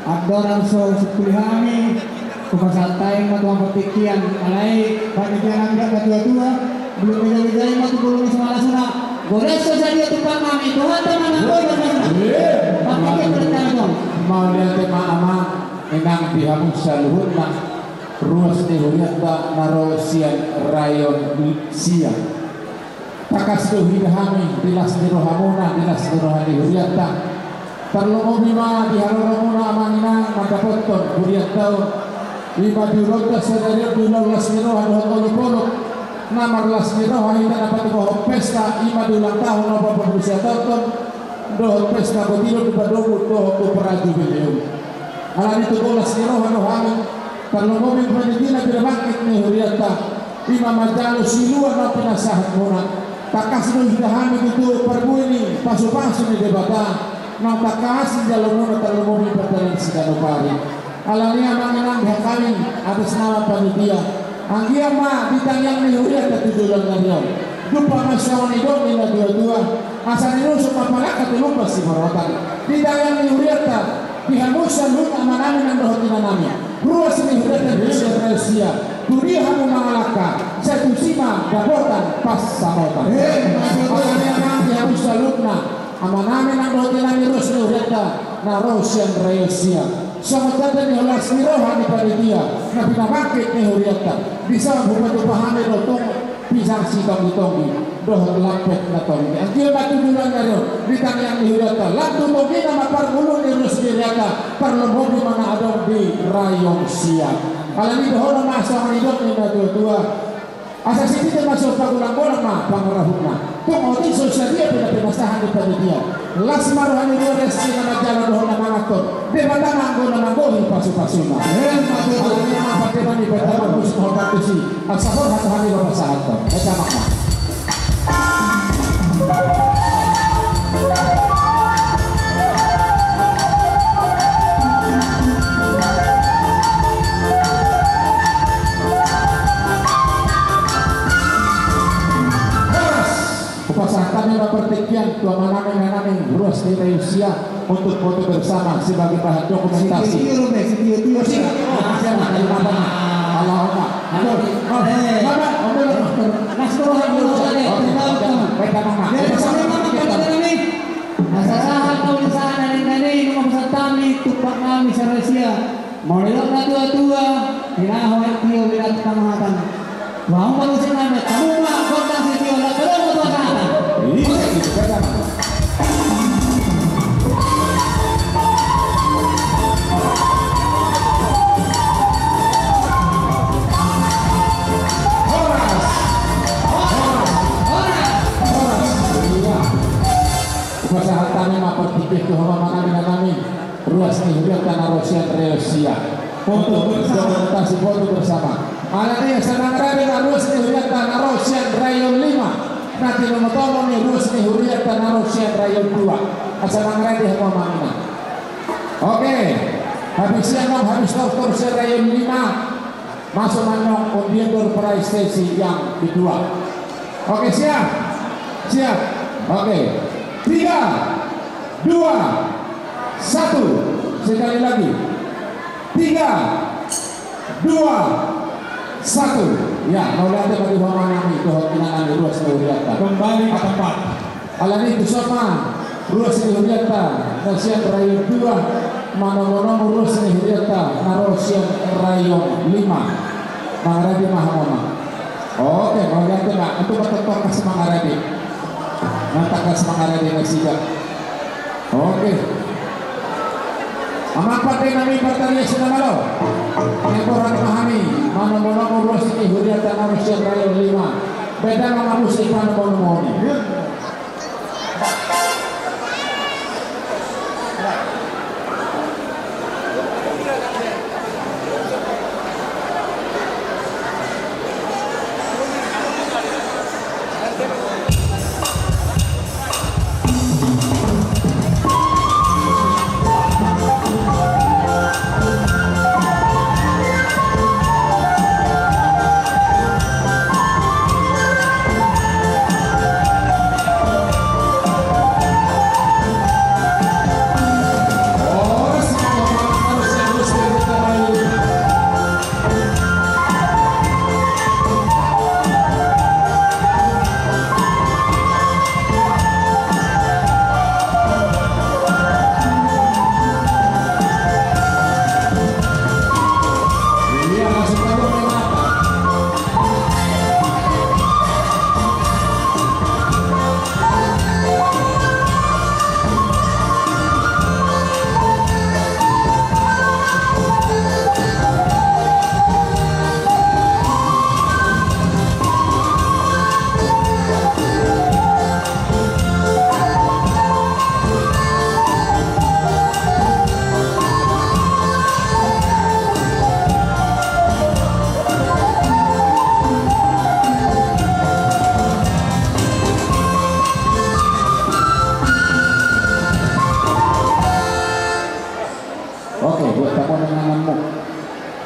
Andorang so simpul hami, hupasahat hami ma tu partingkian, alai panitia nami natuatua, belum meja-meja i ma tu bulung i so malasuna. Godang so sadia tumpang nami, Tuhanta ma na boi. Partingkian. Mauliate ma amang, inang, di hamu saluhutna ruas ni hurianta na ro sian rayon sia. Tangkas do huida hami di las ni rohamuna, di las ni roha ni hurianta. Tarlumobi ma di haroromuna amang inang mandapothon hurianta on. I ma di ulaonta sadari on di ulaon las ni roha dohot olopolop. Na marlas ni roha hita na patupaon pesta, i ma di ulang tahun opat pulu sia taon. dohot pesta kotilon di padomu dohot tu prajubileum. Alani tu bolas ni roha do hami, tarlumobi panitia na pinabangkit ni hurianta, i ma manjalo silua na pinasahatmuna. Tangkas do hita hami di tu parbue ni pasupasu ni Debata, na tangkas di jalomuna tarlumobi pardalanan siganup ari. Alani amang inang di hami atas nama panitia, anggiat ma di tangiang ni hurianta tu joloan ni ari on, dumpak ma songon nidok ni natuatua, asa ninusuk ma palangka tu Lumban Simarotan. Di tangiang ni hurianta, di hamu saluhutna amanami nang dohot inanami, ruas ni hurianta di Reusia, tu dia hamu mangalangka, sai tusi ma dapotan pansamotan. Alani amang di hamu saluhutna amanami nang dohot inanami, ruas ni hurianta na ro sian Reusia, songon tanda ni holas ni roha ni panitia na pinabangkit ni hurianta, di son hupatupa hami do tung pisang sitonggi-tonggi dohot lampet na tonggi. Anggiat ma tu joloan ni ari on, di tangiang ni hurianta, lam tu tonggina ma parngoluon ni ruas ni hurianta, tarlumobi ma na adong di rayon sian. Alani dohonon ma songon nidok ni natuatua, asa sititi ma so pagulang-golang ma pangarahutna. Tung otik so sadia pe na pinasahat ni panitia. Las ma roha ni ruas ni hurianta na manjalo dohot na manganhon. Debata ma anggo na manggohi pasupasuna. Emma tutu. Alani amang, pande ma ni pande ma, mus ma hotang tusi. Asa hot hata hami ma pasahathon. Emma ma. Hupasahat hami ma partingkian tu amanami inanami ruas ni Reusia untuk foto bersama sebagai bahan dokumentasi. Sitio-tio do, Bang, sitio-tio. Oh, siap. Oh, siap, Bang. Terima kasih. Allahumma. Aduh, Bang. Eh. Bang, Bang, Bang. Mas, tolong, tolong, tolong. Oke, oke, oke. Baik, Bang, Bang. Jadi, sama-sama, Bang, kita ini. Asa sahat hamu di son, nangkin i nunga pasahat hami tumpak nami si Reusia. Molo didok natuatua, tinaho aek tio, beda tu pangangatan. Tuamu baru sinambe, hamu ma gondang sitio, lape do hamu tu angka hata. Iya, iya, betul. Horas. Horas. Horas. Horas. Iya. Hupasahat hami ma partingkian tu hamu amanami inanami ruas ni hurianta na ro sian Reusia. Foto bersama. Dokumentasi foto bersama. Alani asa mangarade ma ruas ni hurianta na ro sian rayon lima. Na tinomotomo ni ruas ni hurianta na ro sian rayon dua. Asa mangarade hamu amang inang. Oke. Habis i annon, habis tortor sian rayon lima. Masuk ma annon undian door prize sesi yang kedua. Oke, siap? Siap. Oke. Tiga, dua, satu. Sekali lagi. Tiga, dua, satu. Ya, mauliate ma di hamu amanami dohot inanami ruas ni hurianta. Kembali ke tempat. Alani i tu son ma ruas ni hurianta na sian rayon dua manomunomu ruas ni hurianta na ro sian rayon lima. Mangarade ma hamu ma. Oke, mauliate ma. Antu ma tangkas mangarade. Na tangkas mangarade nasida. Oke. Amang pande nami, partarias na malo. Naeng borhat ma hami manomunomu ruas ni hurianta na ro sian rayon lima. Baen damang ma musik panomunomuon i.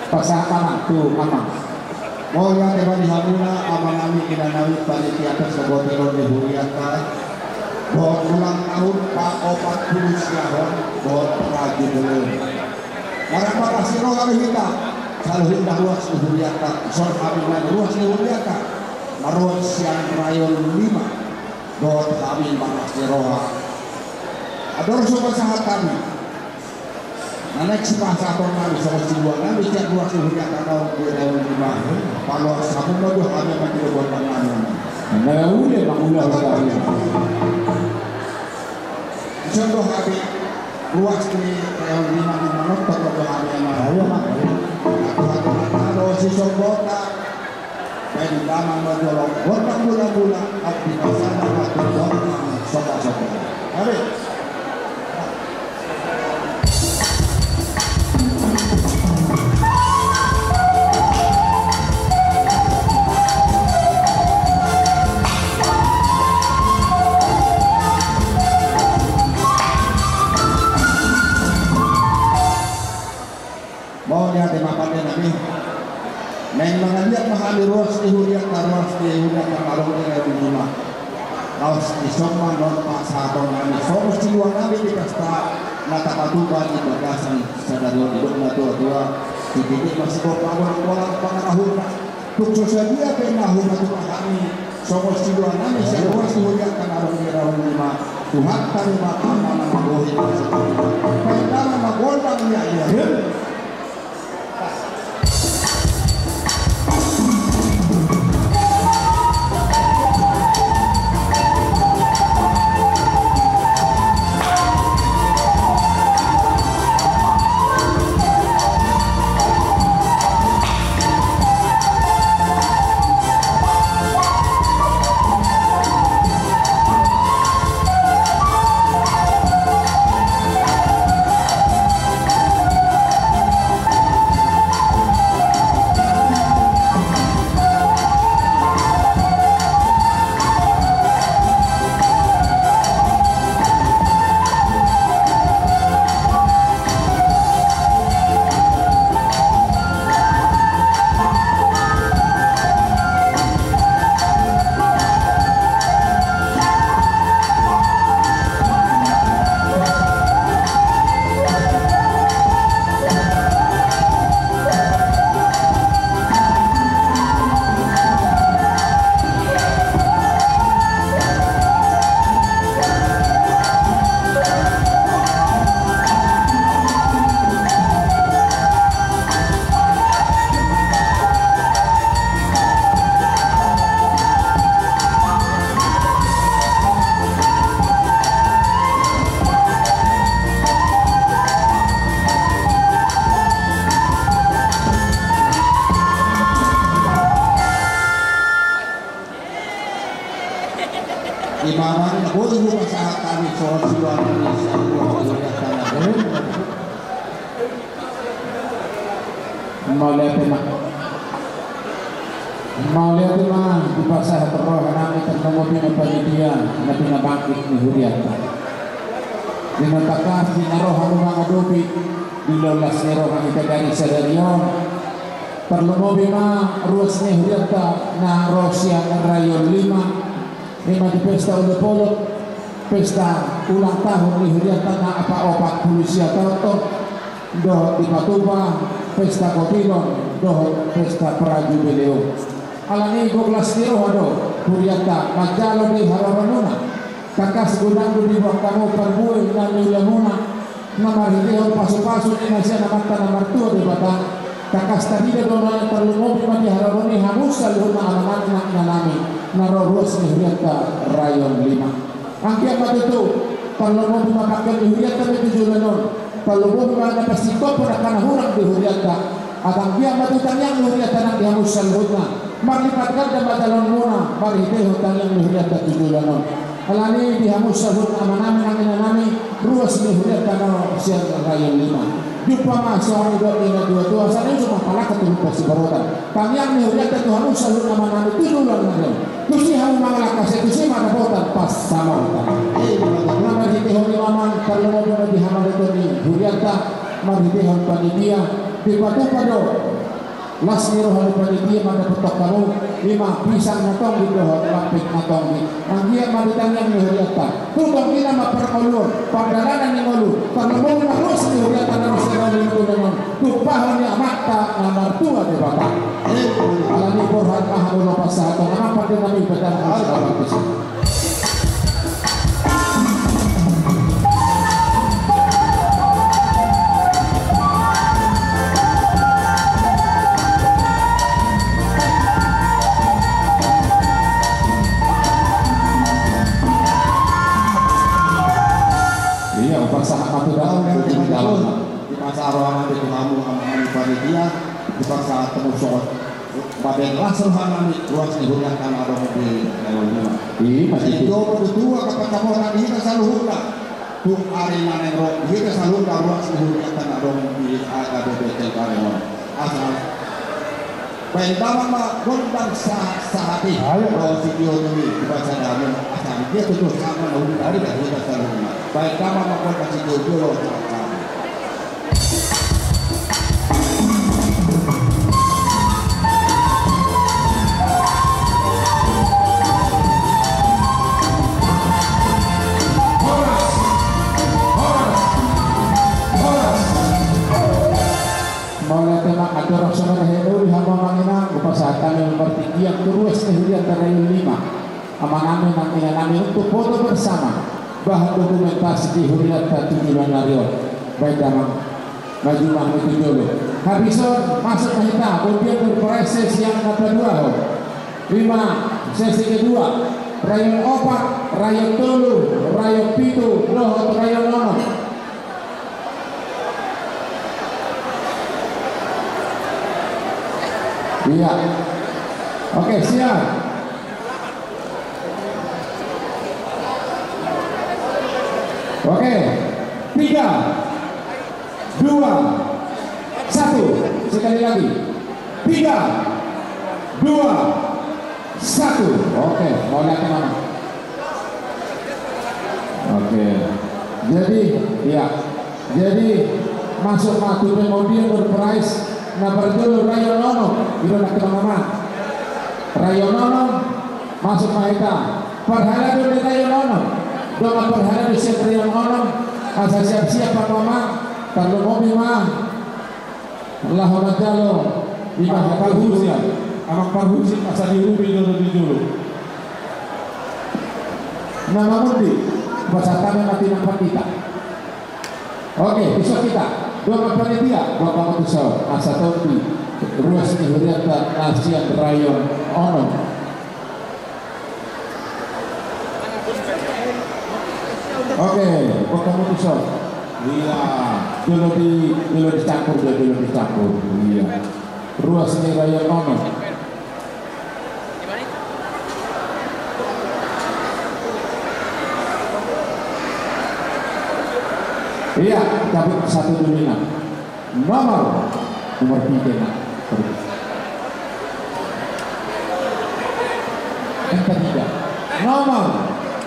Pasahat ma tu amang. Mauliate ma di hamuna amanami, inanami, panitia pesta botilon ni hurianta. Dohot ulang tahun paopat pulu siahon, dohot parjubileon. Marhaha siroha do hita, saluhutna ruas ni hurianta, songon hami na ruas ni hurianta, na ruas sian Rayon Lima, dohot hami marhaha siroha. Andor so pasahat hami. Na naeng sipasahaton nami songon siluanami sian ruas ni hurianta na ro di Rayon Lima. Paloas hamu ma jo hami ma di gondang nami. Na ule ma ule. Songon hami ruas ni Rayon Lima na manonton ma jo hami ma. Ayo ma. Aku hati mata do si sombota. Baen damang ma jolo gondang mula-mula, abdi pasada ma tu gondang sopa-sopa. Amin. Mauliate ma pande nami. Naeng mangaliat ma hami ruas ni hurianta, ruas ni hurianta na ro di Rayon Lima. Laos dison ma non pasahaton nami songon siluanami di pesta na tapatupa di bagasan sadari on, didok na tua-tua. Sititi ma sigompa, bolang-bolang pangarahutna. Tung so sadia pe na hupatupa hami songon siluanami sian ruas ni hurianta na ro di Rayon Lima, Tuhanta ma na manggohi. Baen damang ma gondang, ia, ia. Ima ma na boi hupasahat hami songon siluanami sian ruas ni hurianta na ro. Mauliate ma. Mauliate ma dipasahat roha nami, tarlumobi ma panitia na pinabangkit ni hurianta. Di na tangkas di na ro hamu mangadopi di las ni roha ni hita sadari on. Tarlumobi ma ruas ni hurianta na ro sian Rayon Lima. Ima di pesta olopolop, pesta ulang tahun ni hurianta na paopat pulu sia taon on, dohot dipatupa pesta botilon dohot pesta parjubileon. Alani i gok las ni roha do hurianta manjalo di haroromuna. Tangkas godang do diboan hamu parbue na niulamuna, na marhitehon pasupasu ni na sian Amanta na martua Debata. Tangkas tarida do na tarlumobi ma di haroro ni hamu saluhutna amanami nang inanami na ro ruas ni hurianta Rayon Lima. Anggiat ma tutu tarlumobi ma pangkeon ni hurianta tu joloan on. Tarlumobi ma na pasingkophon angka na hurang di hurianta. Asa anggiat ma tutu tangiang ni hurianta nang di hamu saluhutna. Marlipat ganda ma jaloonmuna marhitehon tangiang ni hurianta tu joloan on. Alani i di hamu saluhutna amanami nang inanami, ruas ni hurianta na ro sian Rayon Lima. Jumpa ma songon nidok ni na tua-tua, asa na ujung ma palangka tu huta Sibarotan. Tangiang ni hurianta tu hamu saluhutna amanami tu joloan on. Tusi hamu mangalangka, sai tusi ma dapotan pansamotan. Na marhitehon i ma amang, tarlumobi ma di hamarhiteon ni hurianta. Marhitehon panitia, dipatupa do las ni roha ni panitia mandapothon hamu, ima pisang na tonggi dohot lampet na tonggi. Anggiat ma di tangiang ni hurianta, tu tonggina ma parngoluon, pardalanan ni ngolu, parlomoan ma ruas ni hurianta na ruas ni ngolu. Tumpahon ni Amanta na martua Debata. Alani borhat ma hamu lopas sahat, tonga nampak dengan nami badan. Iya, upasahat ma tu dalam, di masa rohana di hamu, hamu panitia, upasahat hamu songon bahen las rohanami ruas ni hurianta na adong di Rayon Lima. Iya, pasti. Jadi, dohot tu angka pansamotan di hita saluhutna. Tu ari na naeng ro di hita saluhutna ruas ni hurianta na adong di A K B P Cengkareng on. Asa bahen damang ma gondang sa-, sahat i. Ayo. Dohot sitio tuli, di basa damang, asa dia tutu sama na uli dari hita saluhutna. Bahen damang ma gondang sitio tuli, dohot sahat-sahat i. Mauliate ma, andorang so marahenuri hamu amang inang, hupasahat hami martingkian tu ruas ni hurianta Rayon Lima. Amanami nang inanami, untuk foto bersama bahan dokumentasi di hurianta tu joloan ari on. Bahen damang, maju ma hamu tu jolo. Habis on masuk ma hita, undian door prize sesi yang na paduahon. Ima sesi kedua, Rayon opat, Rayon tolu, Rayon pitu, dohot Rayon onom. Iya. Oke, siap. Oke, tiga, dua, satu. Sekali lagi. Tiga, dua, satu. Oke, mauliate ma. Oke. Jadi, iya. Jadi, masuk ma tu pengundian door prize na parjolo Rayon onom, i do na kena mama. Rayon onom, masuk ma hita. Parhalado ni Rayon onom. Dongan parhalado sian Rayon onom, asa siap-siap ma mama, tarlumobi ma. Laho manjalo, ima Amang Parhusip, Amang Parhusip, asa diurupi jolo di jolo. Na mangundi, pasahat hami ma tu inang pandita. Oke, bisa hita. Dongan panitia, bapak tu son, asa tonggi ruas ni hurianta na sian Rayon onom. Oke, kota mutuson. Iya, jolo di, jolo dicampur, jolo dicampur. Iya. Ruas ni Rayon onom. Iya, cabut satu dulu, nah. Nomor, nomor tiga, nah. Yang ketiga. Nomor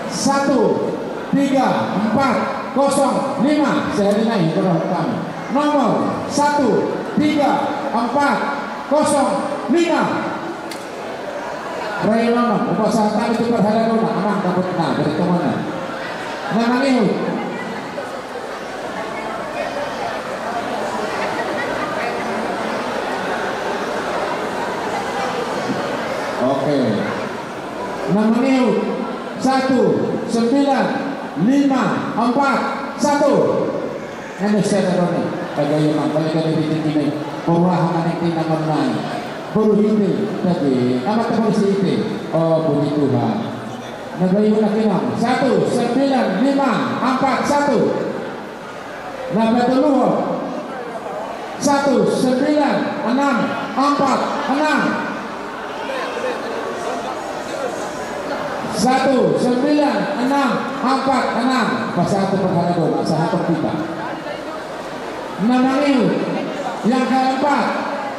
satu tiga empat kosong lima. Sehari naik, berapa kami? Nomor satu tiga empat kosong lima. Rayon onom, hupasahat hami tu parhaladona, amang, dapot na, dari tomana. Na mangihut. Oke. Na mangihut, satu sembilan lima empat satu. Ene sada doni, taga ima, balik dari titik ini. Baru aha manik tina menai. Baru hite, tadi, amat baru si hite. Oh, puji Tuhan. Na bayu na kinam, satu sembilan lima empat satu. Na patoluhon, satu sembilan enam empat enam. Satu sembilan enam empat enam. Pasahat tu parhaladona, sahat tu hita. Na mangihut, yang keempat,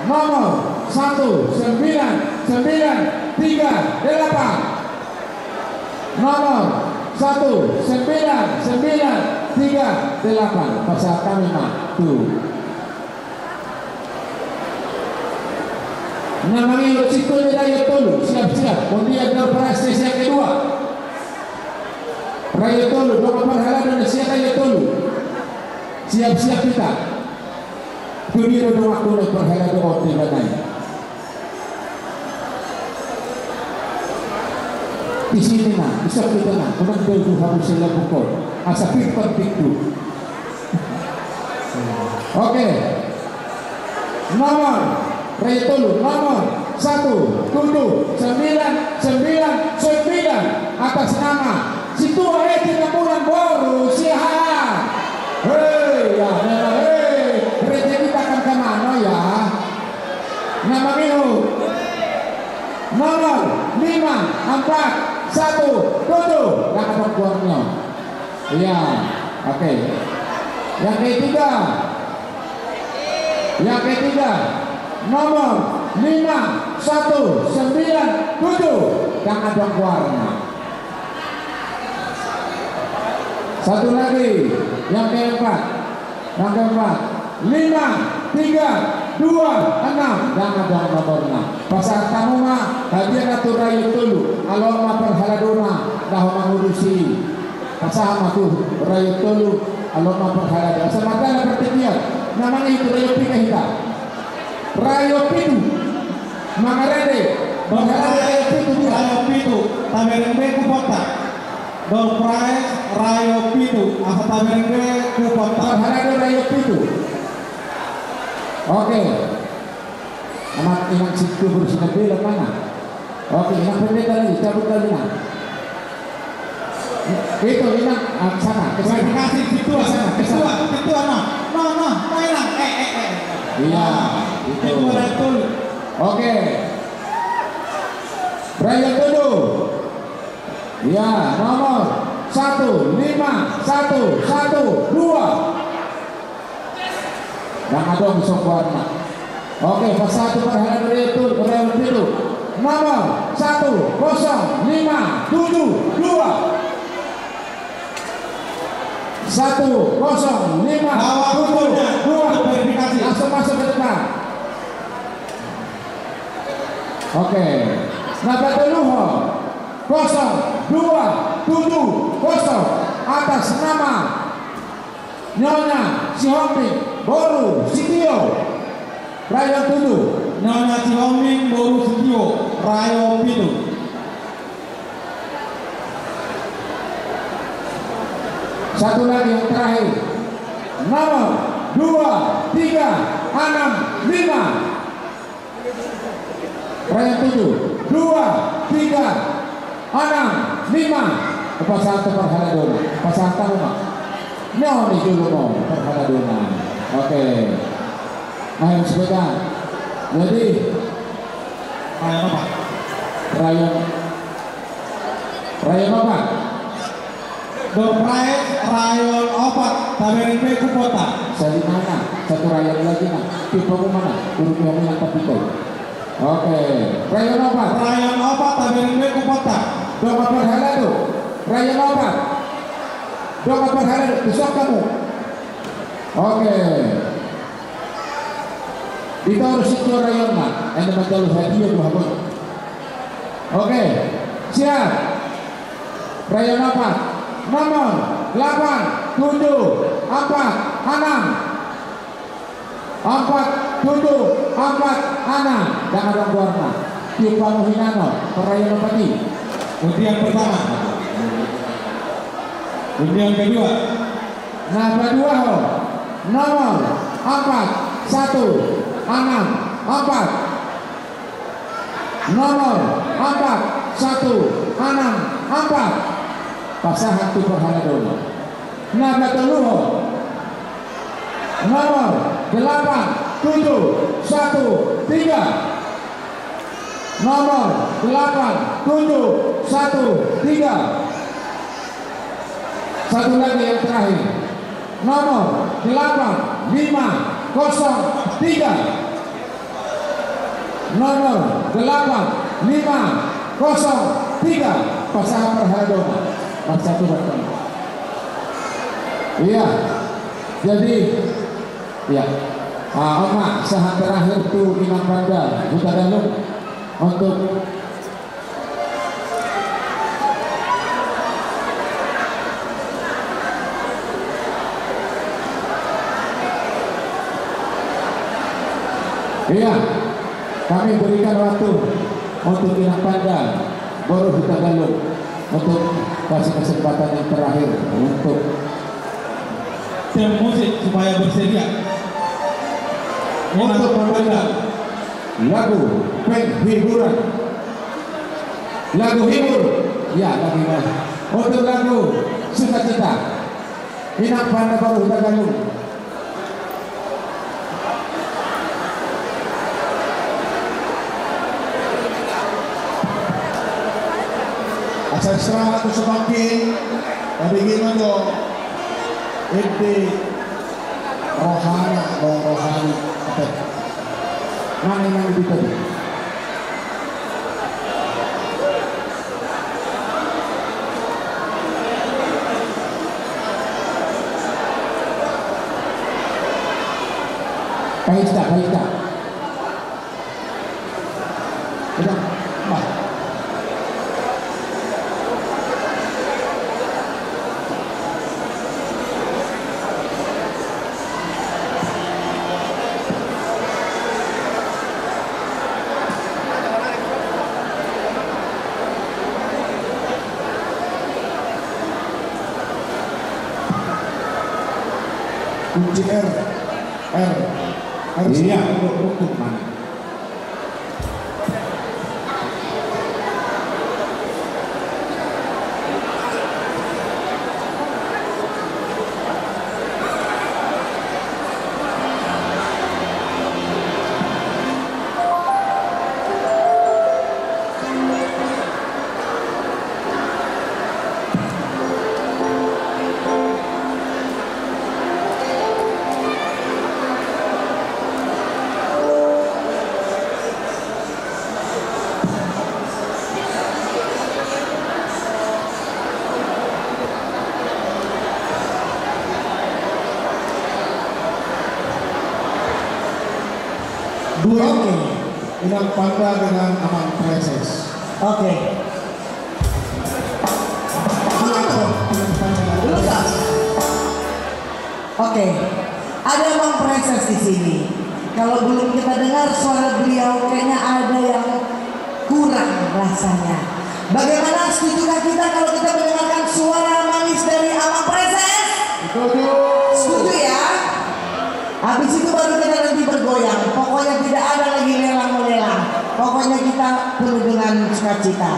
nomor satu sembilan sembilan tiga delapan. Nomor satu sembilan sembilan tiga, delapan, pasahat hami ma tu na mangihut. Sintua ni Rayon Tolu, siap-siap. Kemudian door prize sesi yang kedua. Rayon Tolu, dongan parhalado na sian Rayon Tolu. Siap-siap hita. Tu dia do dongan parhalado on di banai. Di sini na, di sini na, unang dao tu hamu sian lambungkon. Asa pintor tingku. Oke. Nomor, Rayon Tolu, nomor satu tujuh sembilan sembilan sembilan, atas nama Sintua Edi Nainggolan boru Siahaan. Hei, ya, memang, hei, rezeki takkan kemana ya. Na mangihut. Nomor lima empat satu tujuh. Dang adong goarna. Iya, oke. Yang ketiga. Yang ketiga. Nomor lima satu sembilan tujuh. Dang adong goarna. Satu lagi. Yang keempat. Yang keempat, lima tiga dua enam, dang adong nomorna. Pasahat hamu ma hadiahna tu Rayon Tolu, alo ma parhaladona laho mangurusi. Pasahat ma tu Rayon Tolu, alo ma parhalado. Asa mardalan partingkian, na mangihut Rayon piga hita? Rayon pitu. Mangarade, parhalado Rayon pitu dia. Rayon pitu, tabereng be kuponta. Door prize Rayon pitu, asa tabereng be kuponta. Parhalado Rayon pitu. Oke. Anak inang situ bersih bela mana? Oke, inang pendeta lagi, cabut lagi, nah. Itu inang, ah, sana, ke sana. Kasih situ, ke sana, ke sana. Situ, situ, no, no, no, no, inang. Eh, eh, eh. Iya, nah, itu. Itu Rayon Tolu. Oke. Rayon Tolu. Ya, nomor satu lima satu satu dua. Dang adong goarna. Oke, pasahat tu parhalado Rayon pitu. Nomor satu kosong lima tujuh dua. Satu kosong lima tujuh dua. Langsung masuk ke depan. Oke. Na patoluhon. Kosong dua tujuh kosong, atas nama Nyonya Sihombing boru Sitio, Rayon tujuh. Nyonya Sihombing boru Sitio, Rayon pitu. Satu lagi yang terakhir. Nomor dua tiga enam lima. Rayon tujuh, dua tiga enam lima. Pasahat tu parhaladona, pasahat tu ma. Nyo ni jolo ma parhaladona. Oke. Ayo sepeda. Jadi, rayon apa? Rayon, rayon apa? Door prize rayon opat, tabereng be kuponta. Sali mana? Satu rayon lagi na. Tipe mana? Urut yang mana tapi kau? Oke. Rayon opat. Rayon opat, tabereng be kuponta. Dongan parhalado. Rayon opat. Dongan parhalado. Besok kamu. Oke. Itu harus itu rayonna. Anda manjalo hadiah dua buah. Oke. Siap. Rayon opat, nomor delapan tujuh empat enam. Empat tujuh empat enam. Dang adong goarna. Tiup hamu hinan on, rayon opat i. Undian pertama. Undian kedua. Na paduahon, nomor empat satu enam empat. Nomor empat satu enam empat. Pasahat tu parhaladona. Na patoluhon. Nomor delapan tujuh satu tiga. Nomor delapan tujuh satu tiga. Satu lagi yang terakhir. Nomor delapan lima kosong tiga. Nomor delapan lima kosong tiga. Pasahat parhaladona. Pasahat tu parhaladona. Iya, jadi, iya. Ah, on ma sahat terakhir tu Inang Panda Hutagalung untuk, iya, kami berikan waktu untuk Inang Panda boru Hutagalung untuk kasih kesempatan yang terakhir untuk tim musik supaya bersedia untuk memberikan lagu penghiburan, lagu hibur, ya, lagu hibur, untuk lagu sukacita. Inang Panda boru Hutagalung. Asa istirahat tu supakin, tapi gimana dong? Ede rohana, dong rohani. Oke. Mana yang lebih tadi? Baik, tak, baik, tak. Udah, bah. Kunci R, R, R. Iya. Rukun mana? Duet. Oke. Inang Panda dengan Amang Preses. Oke. Duet, Inang Panda dengan Preses. Oke, ada Amang Preses di sini. Kalau belum kita dengar suara beliau, kayaknya ada yang kurang rasanya. Bagaimana, setujukah kita kalau kita mendengarkan suara manis dari Amang Preses? Setuju. Setuju ya? Habis itu baru kita nanti bergoyang. Pokoknya tidak ada lagi lelang-melelang. Pokoknya kita penuh dengan sukacita.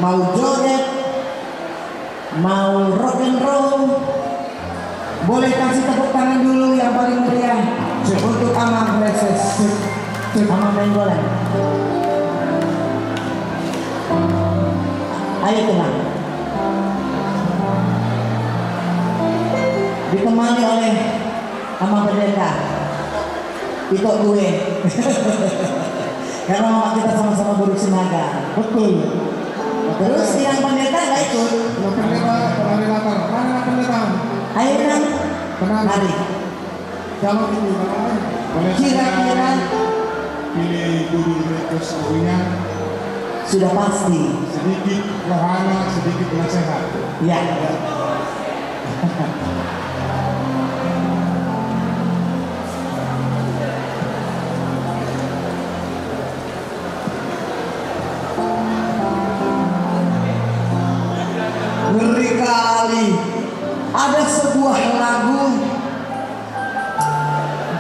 Mau joget, mau rock and roll, boleh kasih tepuk tangan dulu yang paling meriah untuk Amang Preses. Amang Nainggolan. Ayo, Tulang. Ditemani oleh Amang Pendeta. Ito gue. Karena mama kita sama-sama boru Sinaga. Betul. Terus Inang Pendeta nggak ikut? Inang Pendeta, kemari lapar. Mana Inang Pendeta? Ayo, Inang. Kemari. Mari. Kalau ini, Inang, boleh kira-kira pilih judul request lagunya. Sudah pasti. Sedikit rohana, sedikit nasihat. Iya. Ya. Ngeri kali. Ada sebuah lagu,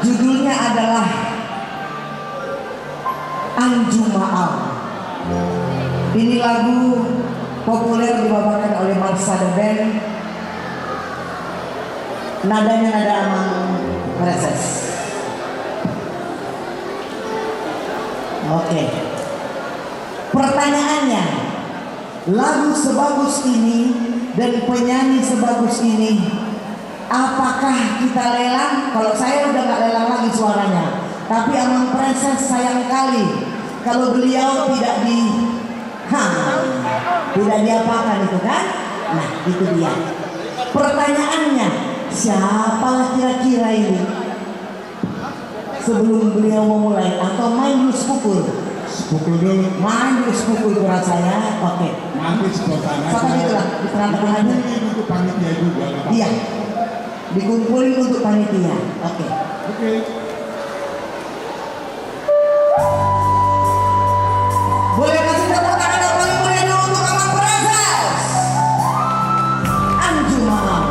judulnya adalah Anju Maal. Ini lagu populer dibawakan oleh Marsada Band. Nadanya nada Amang Preses. Oke. Pertanyaannya, lagu sebagus ini dan penyanyi sebagus ini, apakah kita lelang? Kalau saya udah nggak lelang lagi suaranya. Tapi Amang Preses sayang kali kalau beliau tidak di, ha, tidak diapakan itu kan? Nah, itu dia. Pertanyaannya, Siapalah kira-kira ini? Sebelum beliau memulai, atau main dulu sepukul? Sepukul dulu. Main dulu sepukul, kurasa ya. Oke. Nanti spontan aja. Siapa gitu lah, di tengah-tengah aja. Dikumpulin untuk panitia juga, nggak apa-apa. Iya. Dikumpulin untuk panitia. Oke. Oke. Boleh kasih tepuk tangan yang paling meriah dulu untuk Amang Prases. Anju Mahal.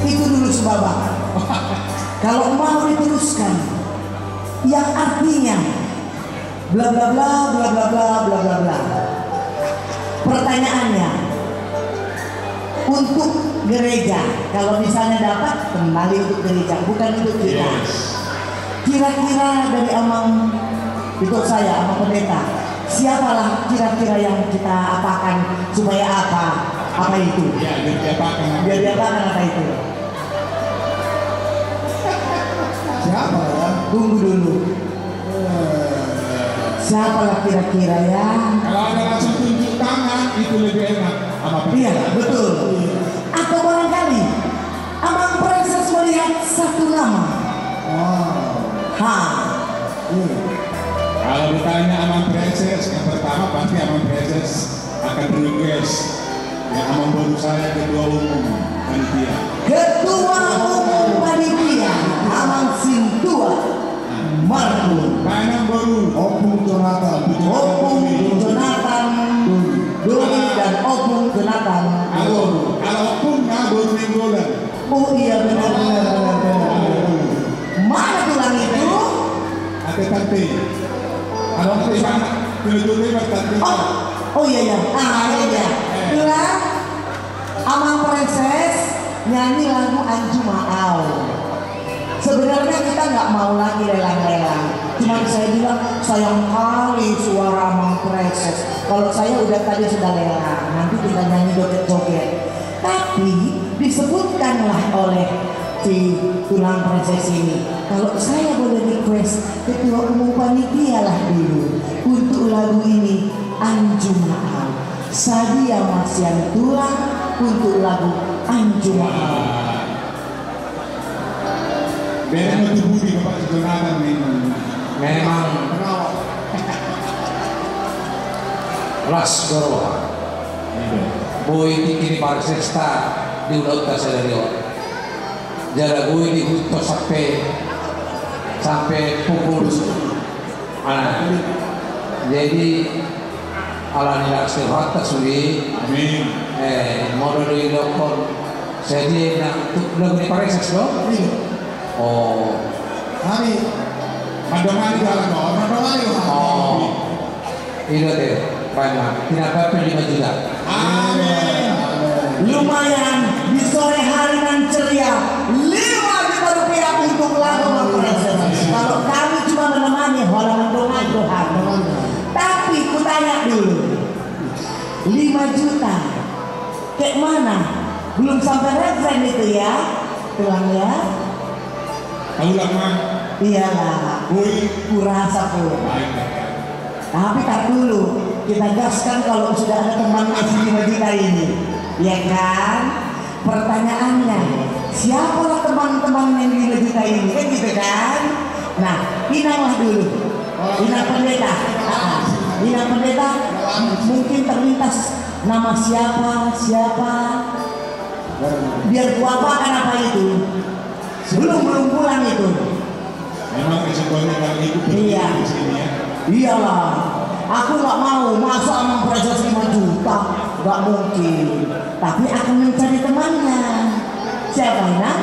Itu dulu, Subaba. Kalau mau diteruskan, yang artinya bla bla bla bla bla bla bla bla bla. Pertanyaannya, untuk gereja, kalau misalnya dapat, kembali untuk gereja, bukan untuk kita. Yes. Kira-kira dari Amang, itu saya, Amang Pendeta, siapalah kira-kira yang kita apakan supaya apa, apa itu? Ya, biar diapakan. Biar diapakan apa itu? Siapa ya? Tunggu dulu. Siapalah kira-kira ya? Kalau ada langsung tunjuk tangan, itu lebih enak. Apa? Iya, betul. Iya. Atau barangkali Amang Prases melihat satu nama. Wow. Ha. Iya. Kalau ditanya Amang Prases, yang pertama pasti Amang Prases akan request. Ya, Amang Boru saya ketua umum panitia. Ketua umum panitia, Amang Sintua Marbun. Baen Amang Boru. Ompung Jonatan. Ompung Jonatan Doli dan Ompung Jonatan. Halo, halo Ompung, nah, Boru Nainggolan. Oh iya, benar, benar, benar, benar. Mana tulang itu? Halo, Bang. Halo, Bang. Halo, Bang. Oh, oh iya, iya. Ah, iya, iya. Eh. Tulang, Amang Princess nyanyi lagu Anju Ma Au. Sebenarnya kita nggak mau lagi lelang-lelang. Cuman saya bilang, "Sayang kali suara Amang Princess. Kalau saya udah tadi sudah lelang. Nanti kita nyanyi joget-joget." Tapi disebutkanlah oleh si tulang Princess ini, kalau saya boleh request, ketua umum panitia lah dulu untuk lagu ini, Anju Ma Au. Sadia ma sian tulang untuk lagu Anju Ma Au. Bere ma tu budi Bapak Jonathan memang. Memang. Las do roha. Boi tingki ni Princess-ta di ulaonta sadari on. Jala boi diihuthon sampe, sampe pukul. Ah, jadi, ala ni las do rohanta sude. Amin. Eh, molo didokkon sadia na tu lagu ni Princess do? Iya. Oh. Kami mandongani do, mandongani do. Oh. Ido te, baen ma. Tinambah pe lima juta. Amin. Lumayan, di sore hari nan ceria, lima juta rupiah untuk lagu Amang Princess. Kalau kami cuma menemani, holan mandongani do hami. Tapi kutanya dulu, lima juta, kayak mana? Belum sampai refren itu ya, tulang ya? Tahu lah, Mang. Iyalah. Boi. Kurasa pun. Baik, baik, baik. Tapi tar dulu, kita gaskan kalau sudah ada teman ngasih lima juta ini. Ya kan? Pertanyaannya, siapalah teman-teman yang lima juta ini? Kan gitu kan? Nah, Inanglah dulu. Inang Pendeta. Ah, Inang Pendeta, mungkin terlintas nama siapa, siapa. Biar kuapakan apa itu. Belum, belum pulang itu. Memang resikonya kalau ikut berhenti di sini ya. Iyalah. Aku nggak mau, masa Amang Princess lima juta? Nggak mungkin. Tapi akan mencari temannya. Siapa, Inang?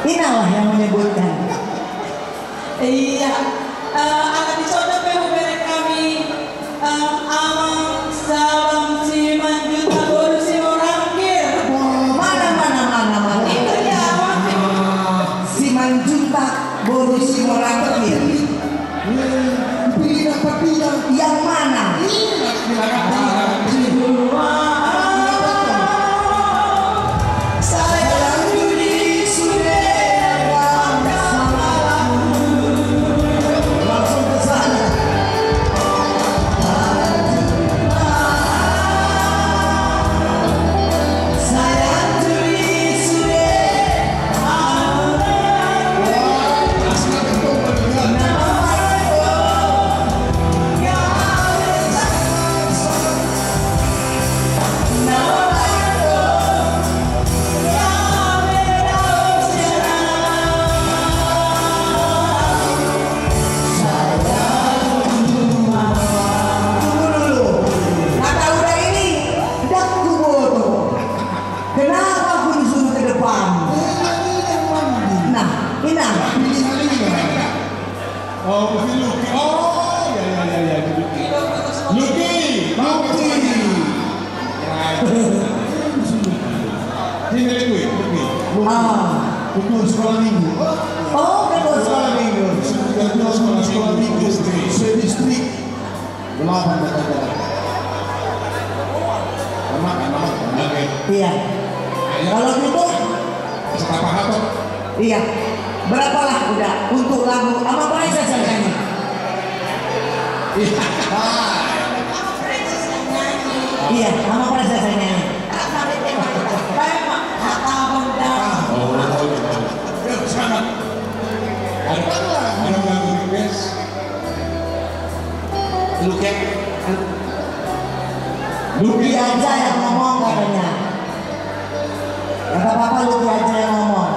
Inanglah yang menyebutkan. Iya. Eh, ala dison dope hubereng hami, eh, Amang Sabang Simanjuntak boru Simorangkir. Mana, mana, mana, mana? Itu dia, Amang. Simanjuntak boru Simorangkir. Yang mana? Tunggu dulu. Kata udah ini, dak kuboto. Kenapa aku disuruh ke depan? Nah, Inang. Oh, si Luki. Oh, ya, ya, ya, ya, si Luki. Luki, Luki. Sini, Luki, Luki. Ah. Itu sekolah minggu. Oh, udah sekolah minggu. Itu sekolah minggu. Se-distrik. Delapan, delapan, delapan. Lama, lama, lama. Oke. Iya. Ayo. Kalau gitu, setapah atau? Iya. Berapalah udah untuk lagu Amang Princess yang nyanyi? Iya. Iya, Amang Princess yang nyanyi. Ah, oh, iya. Ya, sana. Ada, ada yang request? Luki, Luki aja yang ngomong katanya. Kata Papa, Luki aja yang ngomong.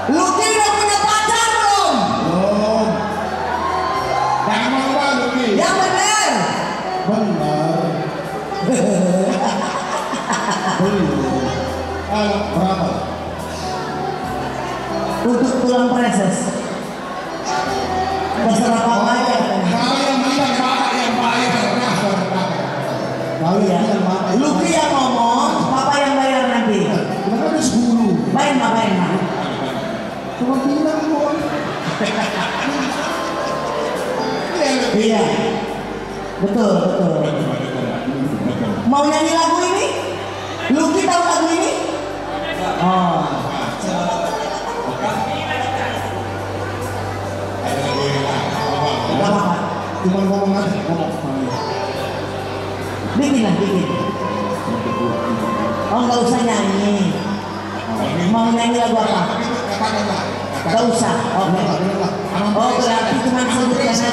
Luki udah punya pacar belum? Belum. Berapa? Untuk tulang preses. Terserah Bapak aja. Saya yang bilang, Pak, yang bayar. Nah, nah, nah. Kalau yang bilang, Bapak yang bayar. Luki yang ngomong, Bapak yang bayar nanti. Kita kan ada sepuluh. Baik, Pak, baik, Pak. Cuma bilang, Pak. Iya. Betul, betul. Mau nyanyi lagu ini? Luki tahu lagu ini? Oh. Gak apa-apa. Cuma ngomong aja, ngomong. Bikin lah, bikin. Oh, nggak usah nyanyi. Mau nyanyi lagu apa? Gak usah. Oke. Oh, berarti cuma sebutkan aja.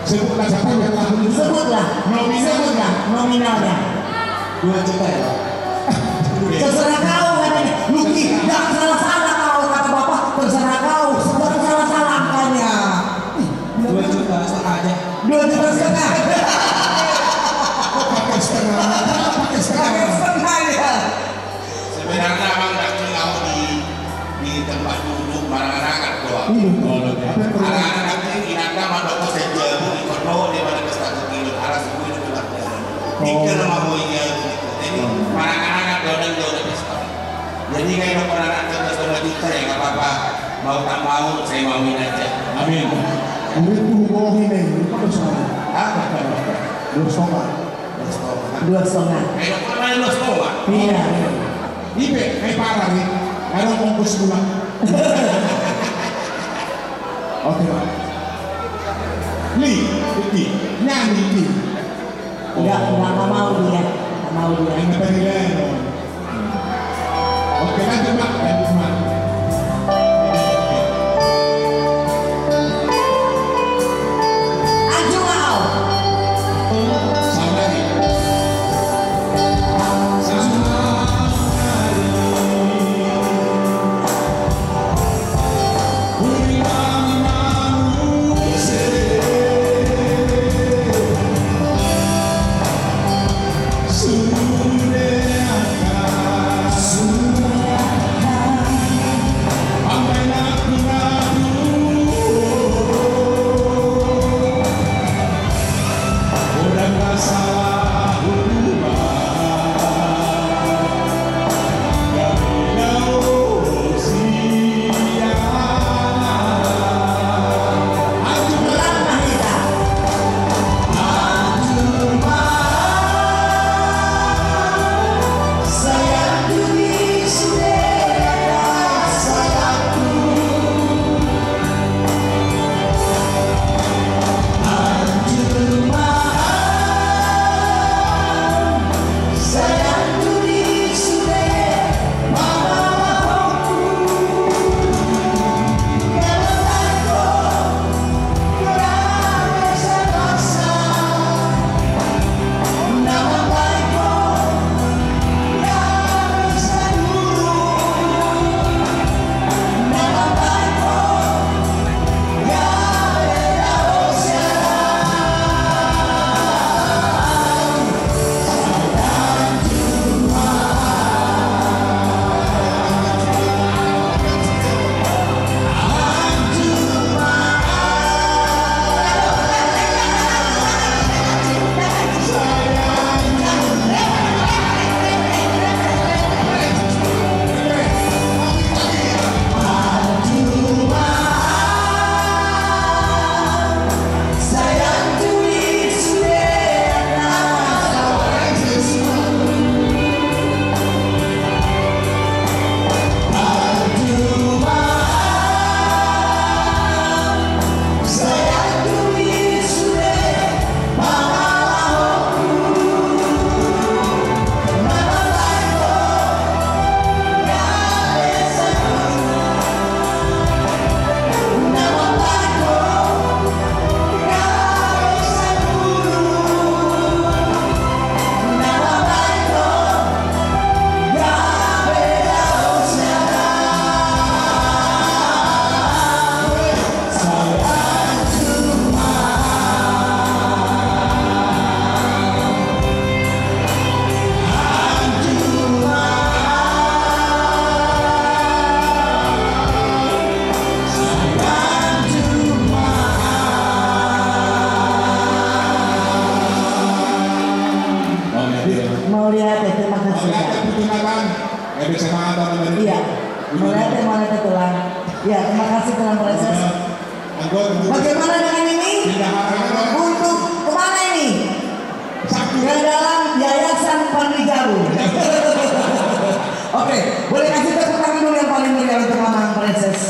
Sebutlah, siapa yang lagu itu? Sebutlah. Nominal. Sebutlah nominalnya. Dua juta ya? Terserah kau katanya. Luki, jangan salah-salah kau, kata Bapak. Terserah kau. Jangan salah-salah angkanya. Dua juta setengah aja. Dua juta setengah. Kok pakai setengah? Pakai setengah. Pakai setengah ya. Sebenarnya abang nangkin au di, di tempat duduk, marangan-angan doang. Iya. Arangan nangkin inanta mandok ko sajabu, ikon dohot dia pada pesta kekilo, ala suku itu tempat. Tiga nama boynya gitu. Jadi, marangan-angan doang dan dia udah pesta. Jadi, kayak udah pernah nangkin dua setengah juta ya, nggak apa-apa. Mau tak mau, saya mauin aja. Amin. Murid tuh bohong ini, lupa dosa. Hah? Dosa. Dua setengah. Dua setengah. Ayo, kau main dua setengah. Iya. Ibe, ayo parah nih. Ada ongkos pulang. Oke, Pak. Li, Li, nyanyi, Li. Enggak, enggak, enggak mau dia. Enggak mau dia. Enggak tadi lah. Oke, lanjut, Mak. Lanjut, Mak. Anjung au. Saudari. Saudari. Mauliate, mauliate, Tulang. Ya, terima kasih, Tulang Praeses. Bagaimana dengan ini? Untuk kemana ini? Ke dalam Yayasan Pandijabu. Oke, boleh kasih tepuk tangan dulu yang paling meriah untuk Mamang Praeses.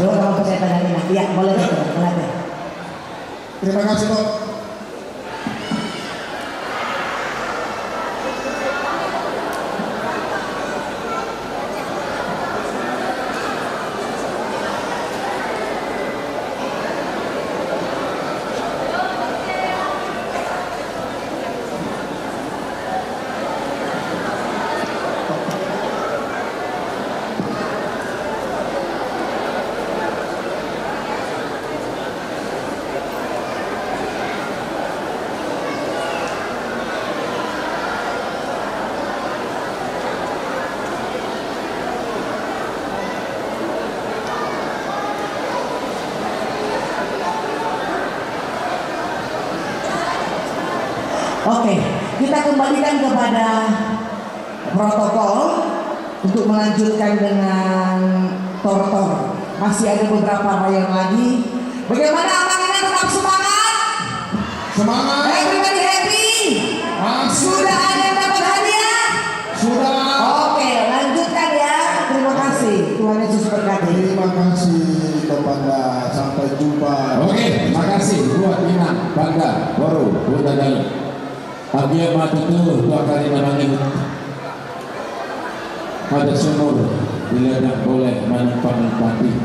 Dua orang pakai tangan ini. Ya, boleh, Tulang, mauliate. Terima kasih, Pak. Oke, kita kembalikan kepada protokol untuk melanjutkan dengan tortor. Masih ada beberapa rayon lagi. Bagaimana Amang Inang, tetap semangat? Semangat. Everybody happy? Masih. Sudah ada yang dapat hadiah? Sudah. Oke, lanjutkan ya. Terima kasih. Tuhan Yesus berkati. Terima kasih kepada, sampai jumpa. Oke, makasih buat Inang, Bunda, Boru, Bunda Dalu. Agia ma tutu tu angka ari na mangihut. Ada sumur di ladang boleh manumpang pati.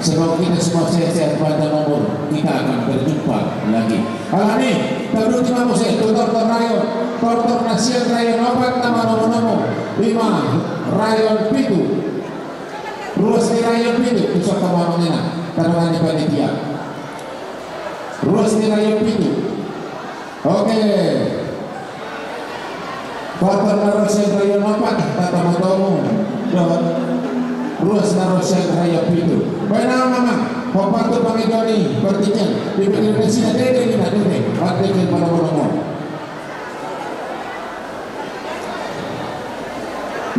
Semoga kita semua sehat-sehat, panjang umur, kita akan berjumpa lagi. Alani, taruti ma muse tu tortor rayon, tortor na sian rayon opat na manomu-nomu, lima rayon pitu. Ruas ni rayon pitu, tu sokka mamangina, tadongan ni panitia. Ruas ni rayon pitu. Oke. Tortor na ro sian rayon opat, tata matomu. Dohot ruas na ro sian rayon pitu. Baen ma, Amang, opat tu pangidoan ni partingkian. Di pinggir nasida, dede, dede, dede. Partingkian pada mono-mono.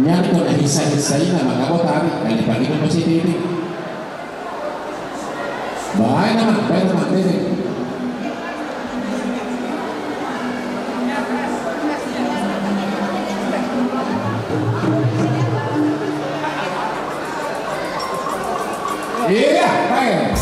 Nian tu na hisa-hisa i na mangabot ari, kali pagi na masih dede. Baen ma, baen ma, dede. Iya, baen.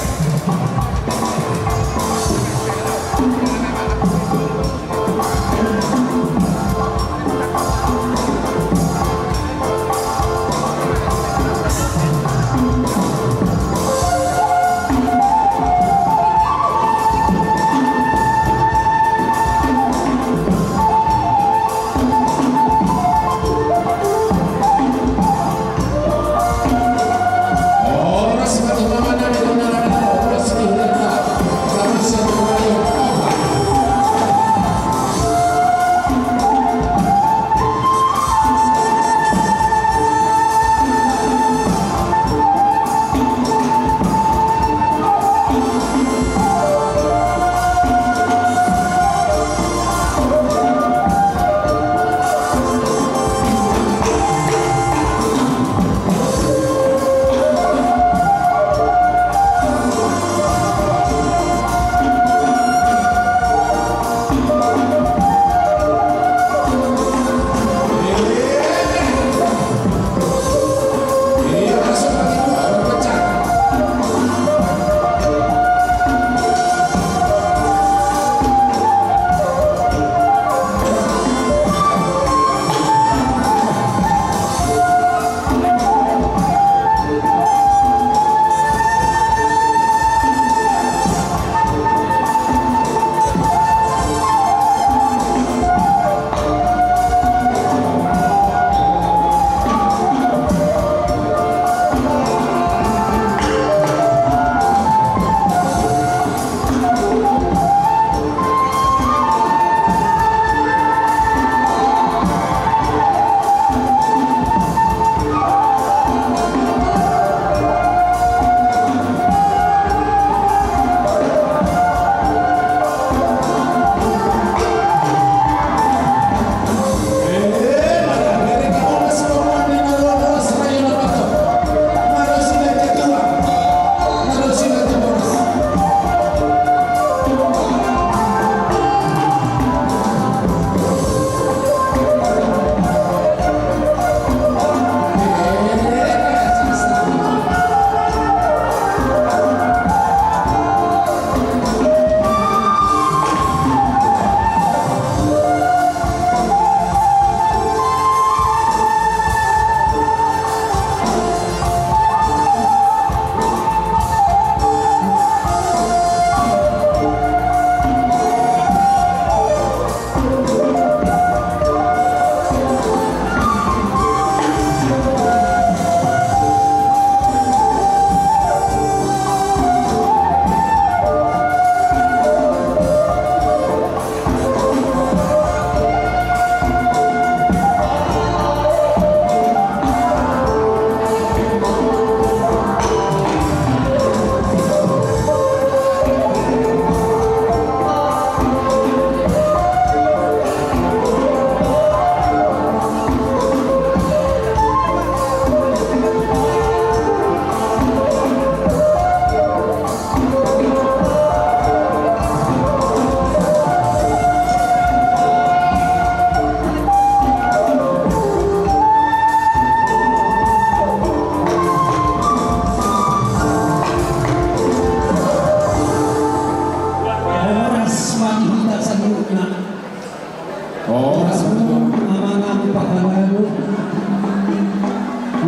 Oh, amang, amang parhalado.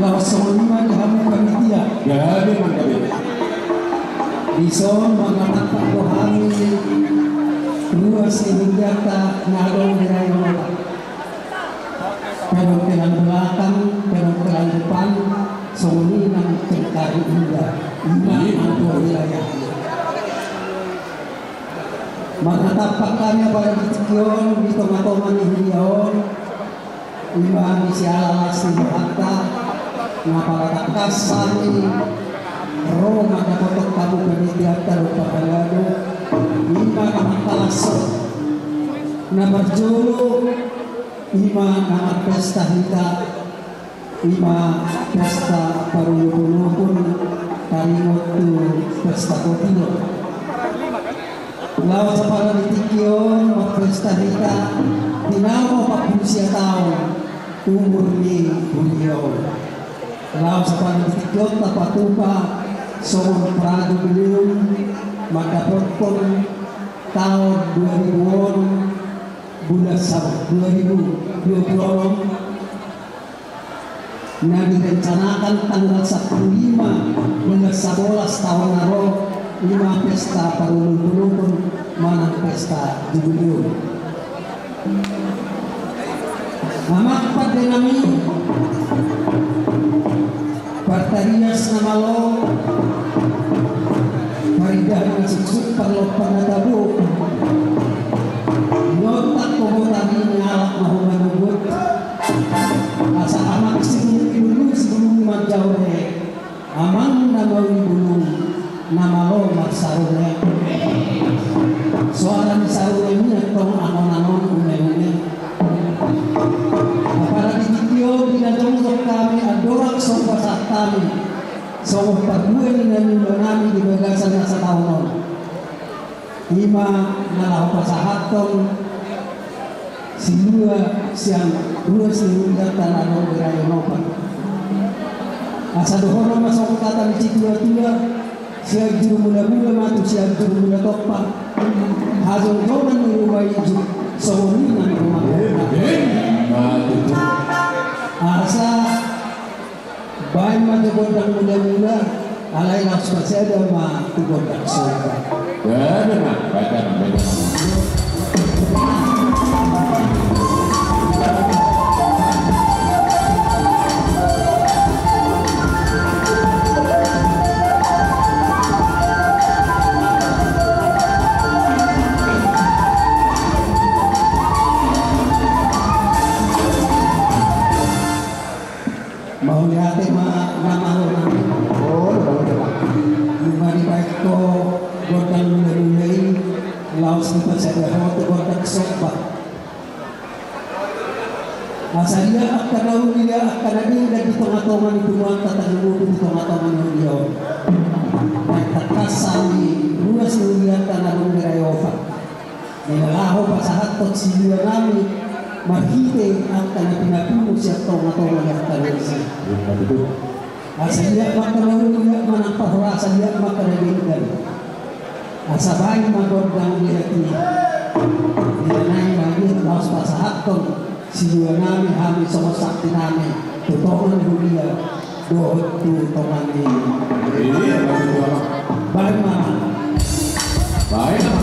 Laos songon i ma di hamu panitia. Gabe ma gabe. Dison marnatampak do hami ruas ni hurianta na adong di rayo on. Pedok tulang belakang, pedok tulang depan, songon i nang tengkari inda. Ima nang dua wilayah. Marnatampak hami apala di tingki on, di tonga-tonga ni huria on. Ima di siala las ni rohanta, na pala tangkas hami ro mandapothon hamu panitianta dohot parhalado. Ima na mangkalashon. Na parjolo, ima na marpesta hita, ima pesta parolopolopon, taringot tu pesta kotilon. Laos apala di tingki on marpesta hita, tinama opat pulu sia taon umur ni huria on. Laos apala di tingki on tapatupa songon prajubileum mandapothon taon dua ribu onom bulan sab-, dua ribu dua puluh onom, na direncanakan tanggal sampulu lima bulan sabolas taon na ro, ima pesta parolopolopon manang pesta jubileum. Amang pande nami, partarias na malo, parindahan na suksuk, parlompan na tabo. Niontak ho botari ni alak na hona nugut. Asa amang sibulung ni bulung, sibulung ni manjaore. Amang na mauli bulung, na malo marsarune. Soara ni sarune i antong angon-angon une-une. Apala di tingki on di na jongjong hami andorang so pasahat hami songon parbue ni na niula nami di bagasan na sataon on. Ima na laho pasahathon silua sian ruas ni hurianta na adong di Raja Nopat. Asa dohonon ma songon hata ni situa-tua, sian juru mula-mula ma tu sian juru mula tompa. Hajongjongan ni ruma i ju-, songon i nang ruma tompa. Asa baen ma jo gondang mula-mula, alai laos pasada ma tu gondang somba. Benar, benar, benar. Mauliate ma na malo nami. Oh, mauliate ma. Ima dibaen ho gondang mula-mula i, laos dipasada ho tu gondang somba. Asa dia angka na uli, dia angka na denggan di tonga-tonga ni punguanta, tarlumobi di tonga-tonga ni huria on. Naeng tangkas hami ruas ni hurianta na adong di Raja Nopat. Di na laho pasahathon silua nami marhite angka na pinapungu sian tonga-tonga ni angka na uli. Asa dia ma angka na uli, dia ma na parhorasan, dia ma angka na denggan. Asa baen ma gondang dia tu. Di na naeng ma dia laos pasahathon silua nami, hami songon sakti nami tu tonga ni huria dohot tu tonga ni. Iya, baen ma. Baen ma. Baen ma.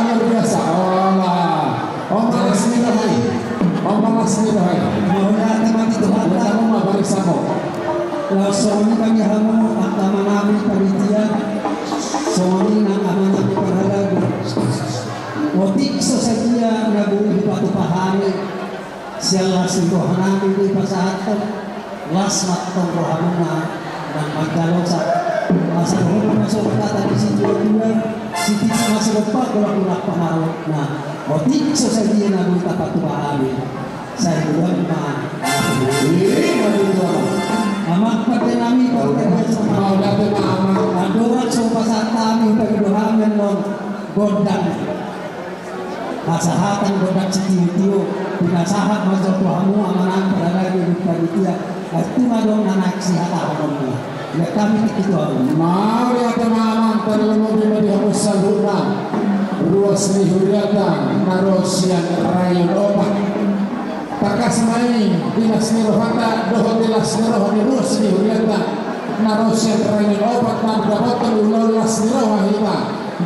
Luar biasa. Olah. Om malas ni roha i. Om malas ni roha i. Mauliate ma di Tuhanta. Laos songon i ma di hamu angka amanami panitia. Songon i nang amanami parhalado. Otik so sadia na boi hupatupa hami. Sian las ni rohanami do dipasahathon, las ma tong rohamuna nang manjalosa. Asa dohonon ma songon hata ni situatua, sititi ma sigompa, golanggolang pangarahutna. Otik so sadia na boi tapatupa hami. Sai godang ma. Ima di tuan. Amang pandenami, parhadiasan ma. Mauliate ma amang. Andorang so pasahat hami, hupagido hami annon gondang hasahatan, gondang sitiotio, pinasahat ma jo tu hamu amanami parhalado dohot panitia. Ai tu ma adong na naeng sihatahononmuna. Ia hami tingki tu hamu. Mauliate ma amang, tarlumobi ma di hamu saluhutna ruas ni hurianta na ro sian Rayon Opat. Tangkas ma i di las ni rohanta dohot di las ni roha ni ruas ni hurianta na ro sian Rayon Opat, na mandapothon ulaon las ni roha hita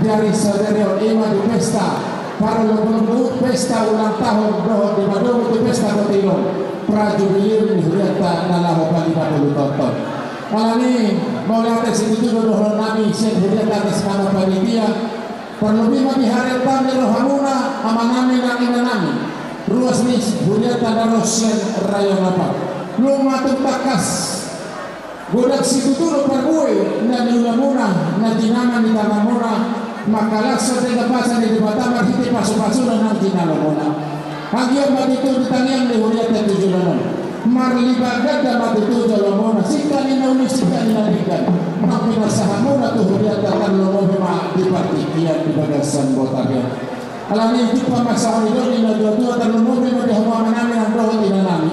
di ari sadari on, ima di pesta parlombu-lombu, pesta ulang tahun dohot di padomu tu pesta kotilon prajubilium ni hurianta na laho palima pulu taon. Alani, mauliate situtu do dohononnami sian hurianta atas nama panitia. Parlobi ma di harianta ni rohamuna, amanami nang inanami, ruas ni hurianta na ro sian Rayon Opat. Nunga tung tangkas godang situtu do parbue na niulamuna, na tinaman ni tanganmuna, mangkalashon denggan basa ni Debata marhite pasu-pasuna nang jinalomuna. Anggiat ma tutu di tangiang ni hurianta tu joloan on marlipat ganda ma tutu jolomuna, singkat ni na uli, singkat ni na denggan. Nang pinasahatmuna tu hurianta, tarlumobi ma di partingkian di bagasan botari on. Alani i, jumpa ma songon nidok ni natua-tua, tarlumobi ma di hamu amanami nang dohot inanami.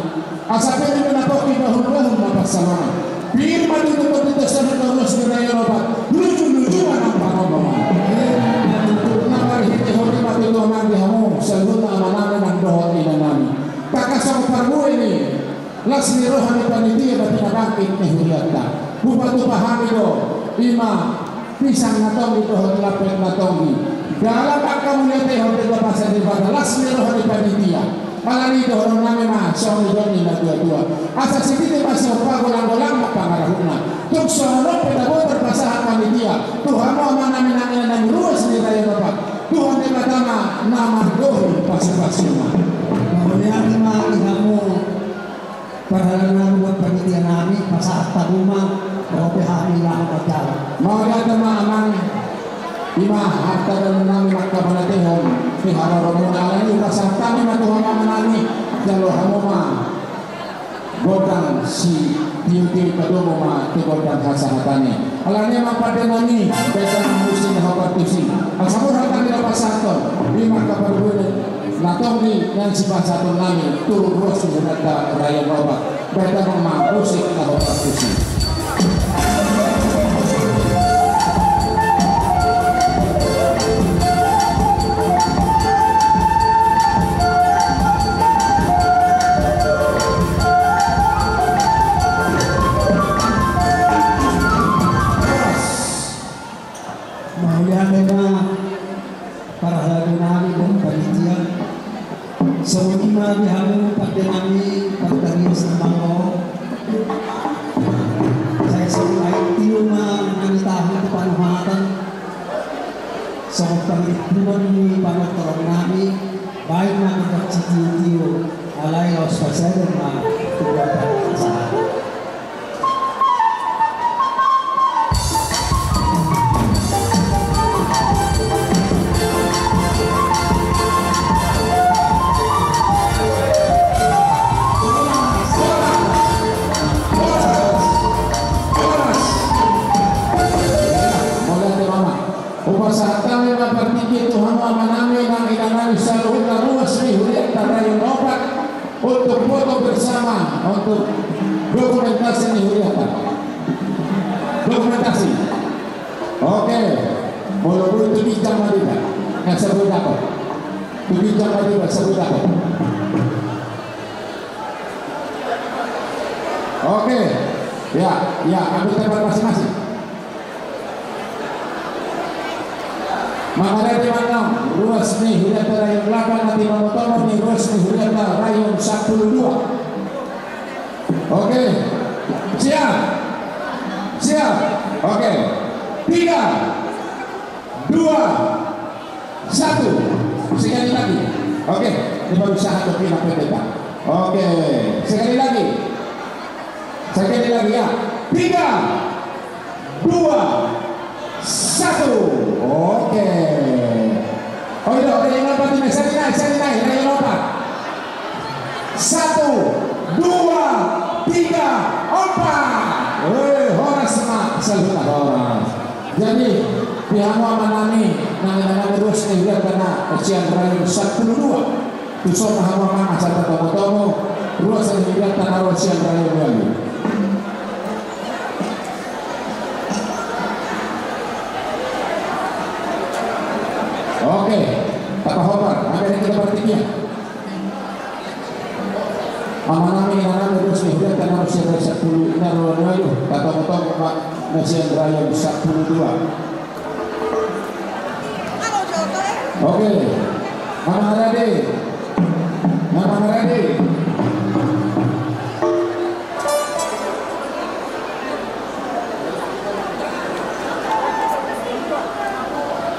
Asa pir ma na pongki, bahul-bahul ma pansalongan. Pir ma tutu tonditongan na ro sian Rayon Opat, luju-luju ma nang pangomoan. Pir ma tutu, na marhite hori ma tutu amang di hamu saluhutna amanami nang dohot inanami. Tangkas songon parbue ni las ni roha ni panitia, batu na bangkit ni hurianta, hupatupa hami do, ima pisang na tonggi dohot lampet na tonggi. Dalan angka mauliate, hot denggan basa ni Debata, las ni roha ni panitia. Alani i, dohononnami ma songon nidok ni natua-tua. Asa sititi ma sigompa, golang-golang ma pangarahutna. Tung songon on pe na boi tarpasahat panitia tu hamu amanami nang inanami ruas ni Rayon Opat, Tuhan Debata ma na margohi pasu-pasuna. Mauliate ma di hamu parhalado nami dohot panitia nami, pasahat hamu ma, ro pe hami laho manjalo. Mauliate ma amang, ima harta dalan nami, mangkabanatehon ni haroromuna. Alani i, pasahat hami ma tu hamu amanami, jalo hamu ma gondang sitiotio, padomu ma tu gondang hasahatan i. Alani i, amang pandenami, baen ma musik na hot partusi. Asa murhak hami laho pasahathon ima angka parbue na tonggi naeng sipasahatonnami tu ruas ni hurianta Rayon Opat. Baen ma musik na hot partusi. Mauliate ma parhalado nami dohot panitia. Songon i ma di hamu pandenami, parhadiasan na malo. Sai songon aek tio ma na nitahu tu panuhatan. Songon pangirimpunon ni panortoron nami, baen ma gondang sitiotio, alai laos pasahat ma tu gondang hasahatan. Mauliate ma amang. Hupasahat hami ma partingki tu hamu amanami nang inanami saluhutna ruas ni hurianta Rayon Opat. Untuk foto bersama, untuk dokumentasi ni hurianta. Dokumentasi. Oke. Molo boi tu ginjang ma diba. Yang sebut apa? Tu ginjang ma diba, sebut apa? Oke. Ya, ya, ambil tempat masing-masing. Mangharade ma annon ruas. Sepuluh dua. Oke. Siap. Siap. Oke. Tiga, dua, satu. Sekali lagi. Oke. Ini baru satu, kita pendek, Pak. Oke. Sekali lagi. Sekali lagi, ya. Tiga, dua, satu. Oke. Oh, iya, oke, yang dapat ini, saya naik, saya naik, saya lupa. Satu, dua, tiga, empat. Weh, horas, Mak. Salut, horas. Jadi, di hamu amanami, nang inanami, ruas ni hurianta na sian rayon sampulu dua. Tuson ma hamu amang asa tatomu-tomu, ruas ni hurianta na ro sian rayon ualu. Oke, tapahombar, ambil kita bertiga. Amanami, inanami, ruas ni hurianta na ro sian rayon sampulu, na ro ualu, tatomu-tomu ma na sian rayon sampulu dua. Oke. Nama Rade. Nama Rade.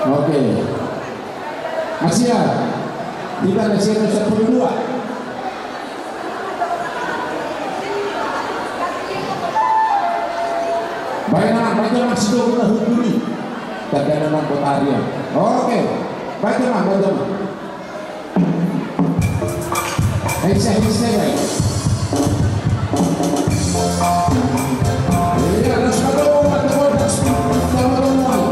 Oke. Asia. Kita na sian rayon sampulu dua. Baen ma, baen ma, sidohon na huturi. Tanda na nang kota Arian. Oke. Baen ma, baen ma. Hei, saya, hei, saya, baen. Iya, harus ada orang, ada orang, harus ada orang.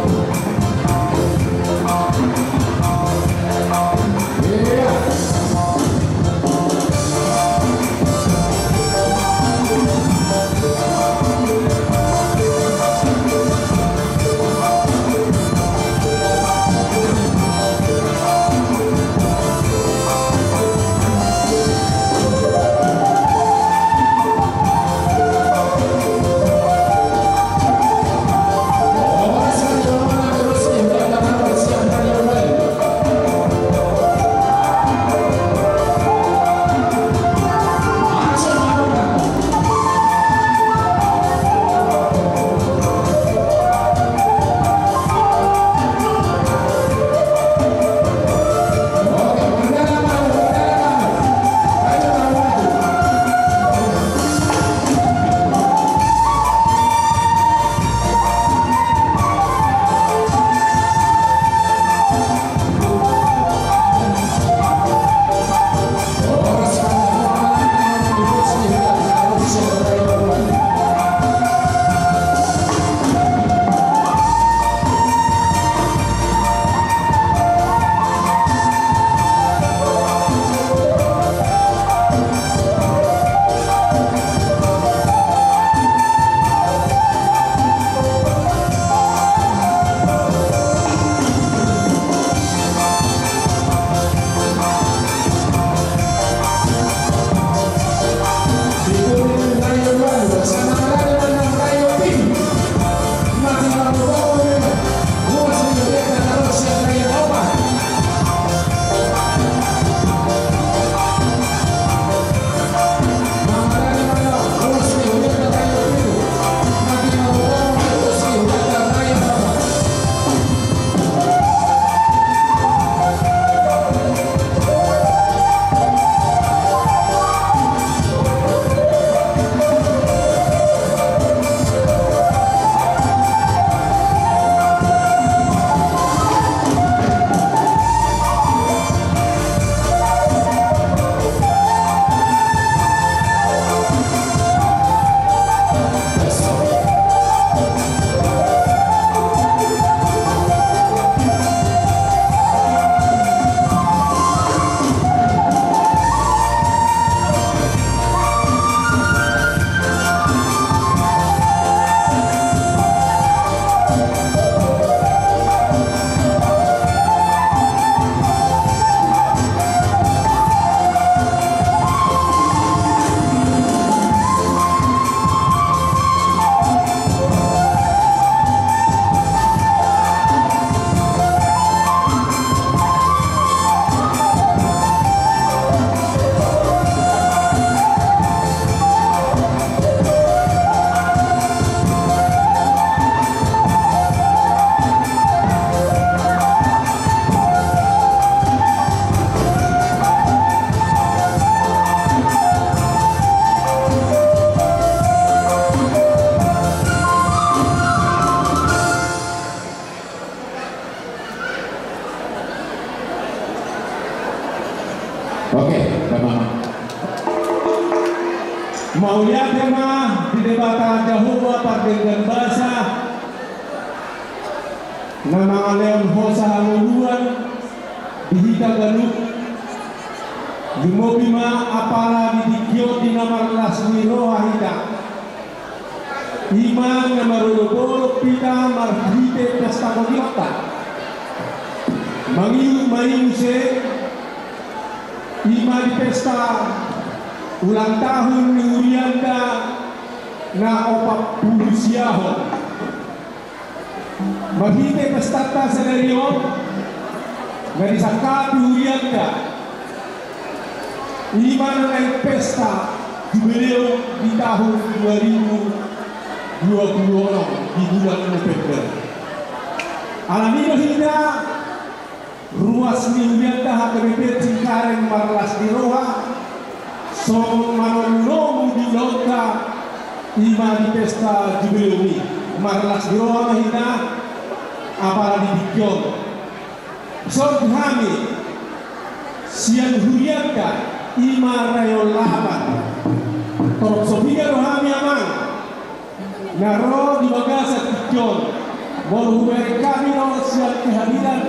Oke, Bapak. Mauliate ma di Debata Jahowa pardenggan basa, na mangalehon hosa hangoluan di hita ganup, lumobi ma apala di tingki on di na marlas ni roha hita. I ma na marolopolop hita marhite pesta kotilonta. Mangihut ma i muse, i ma di pesta ulang tahun ni hurianta na opat pulu siahon. Marhite pestanta sadari on, na disangkapi hurianta, i ma na naeng pesta jubileu di tahun dua ribu dua puluh enam di bulan November. Alani do hita ruas ni hurianta H K B P Cengkareng marlas ni roha songon manomunomu di ulaonta, i ma di pesta jubileum i. Marlas ni roha ma hita apala di tingki on. Songon hami sian hurianta i ma Rayon Lapan, torop so piga do hami amang na ro di bagasan tingki on. Molo hubereng hami do sian kehadiran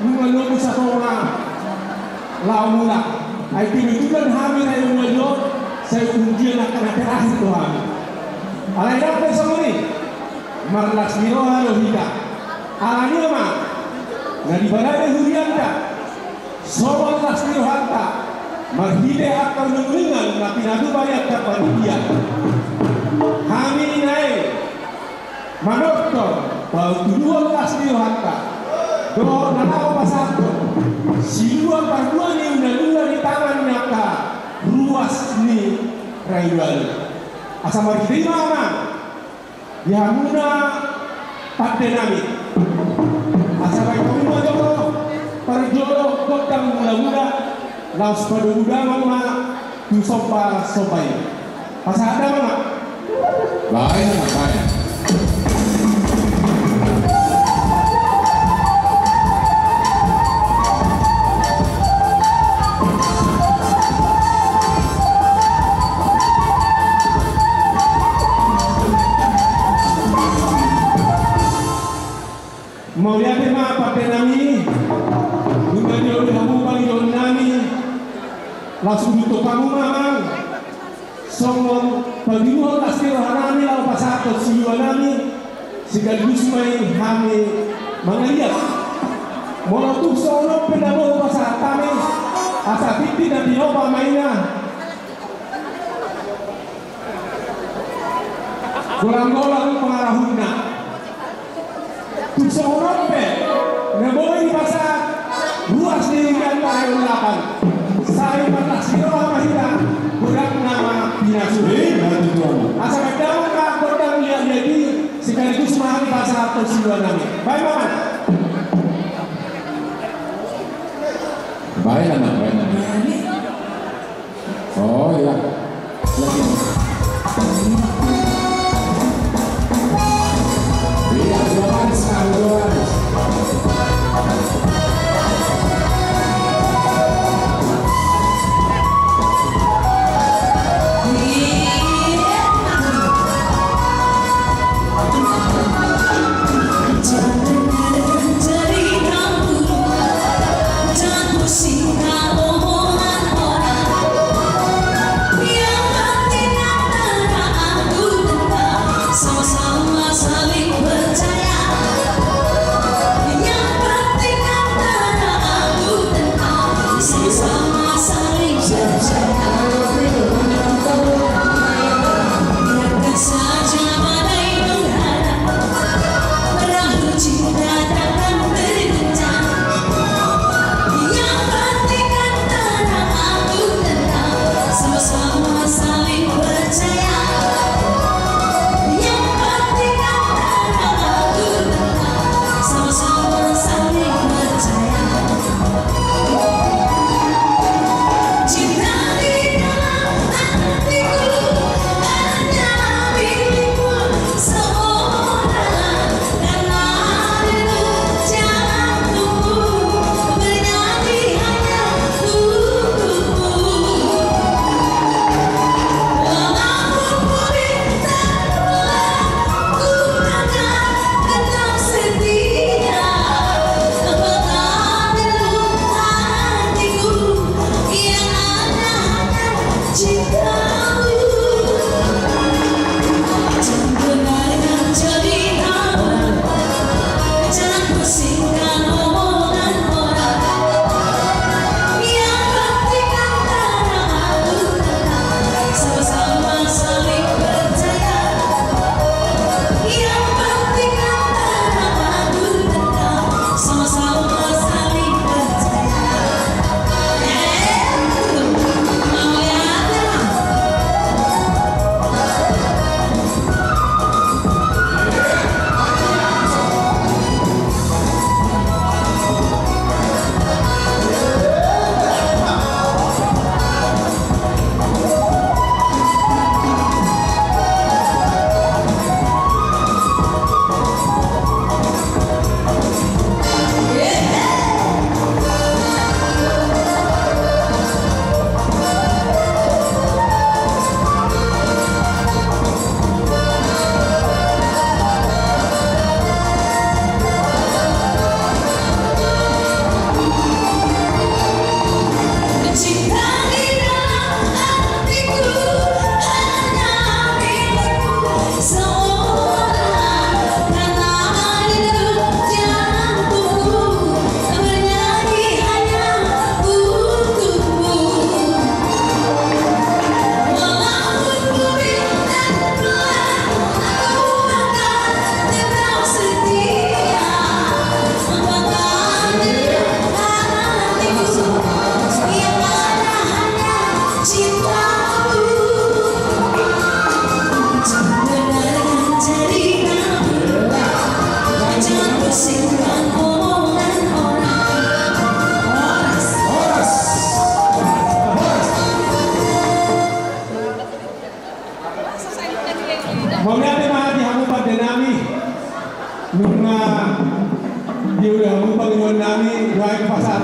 nunga lobi satonga laho mulak, ai kebetulan hami na i on sai undian angka na terakhir do hami. Alai ndang pe songon i, marlas ni roha do hita. Alani ma na diparade hurianta songon las ni rohanta marhite angka uninguningan na pinatupa ni angka panitia. Hami naeng manortor patuduhon las ni rohanta dohot na laho pasahathon silua pardua ni unalula di tangan ni angka ruas ni Rayon Lapan. Asa marhite i ma amang di hamuna pande nami. Asa baen hamu ma jolo parjolo gondang mulamula, laos padomu damang ma tu sombasomba i. Pasahat damang ma. Baen ma, baen. Mauliate ma pande nami. Nunga dioloi hamu pangidoan nami, laos hutontu hamu ma amang songon pangidoan las ni roha nami laho pasahathon silua nami. Sekaligus ma i hami mangaliat. Molo tung songon on pe na boi hupasahat hami, asa tintin na tinopa ma i na golanggolang pangarahutna. Tung songon on pe na boi dipasahat ruas ni hurianta Rayon Lapan, sai marlas ni roha ma hita, godang nama pinasuna. Asa baen damang ma gondang liatliat i, sekaligus ma hami pasahathon silua nami. Baen ma amang. Baen amang, baen amang. Oh iya. Iya, dua baris, nah, dua baris.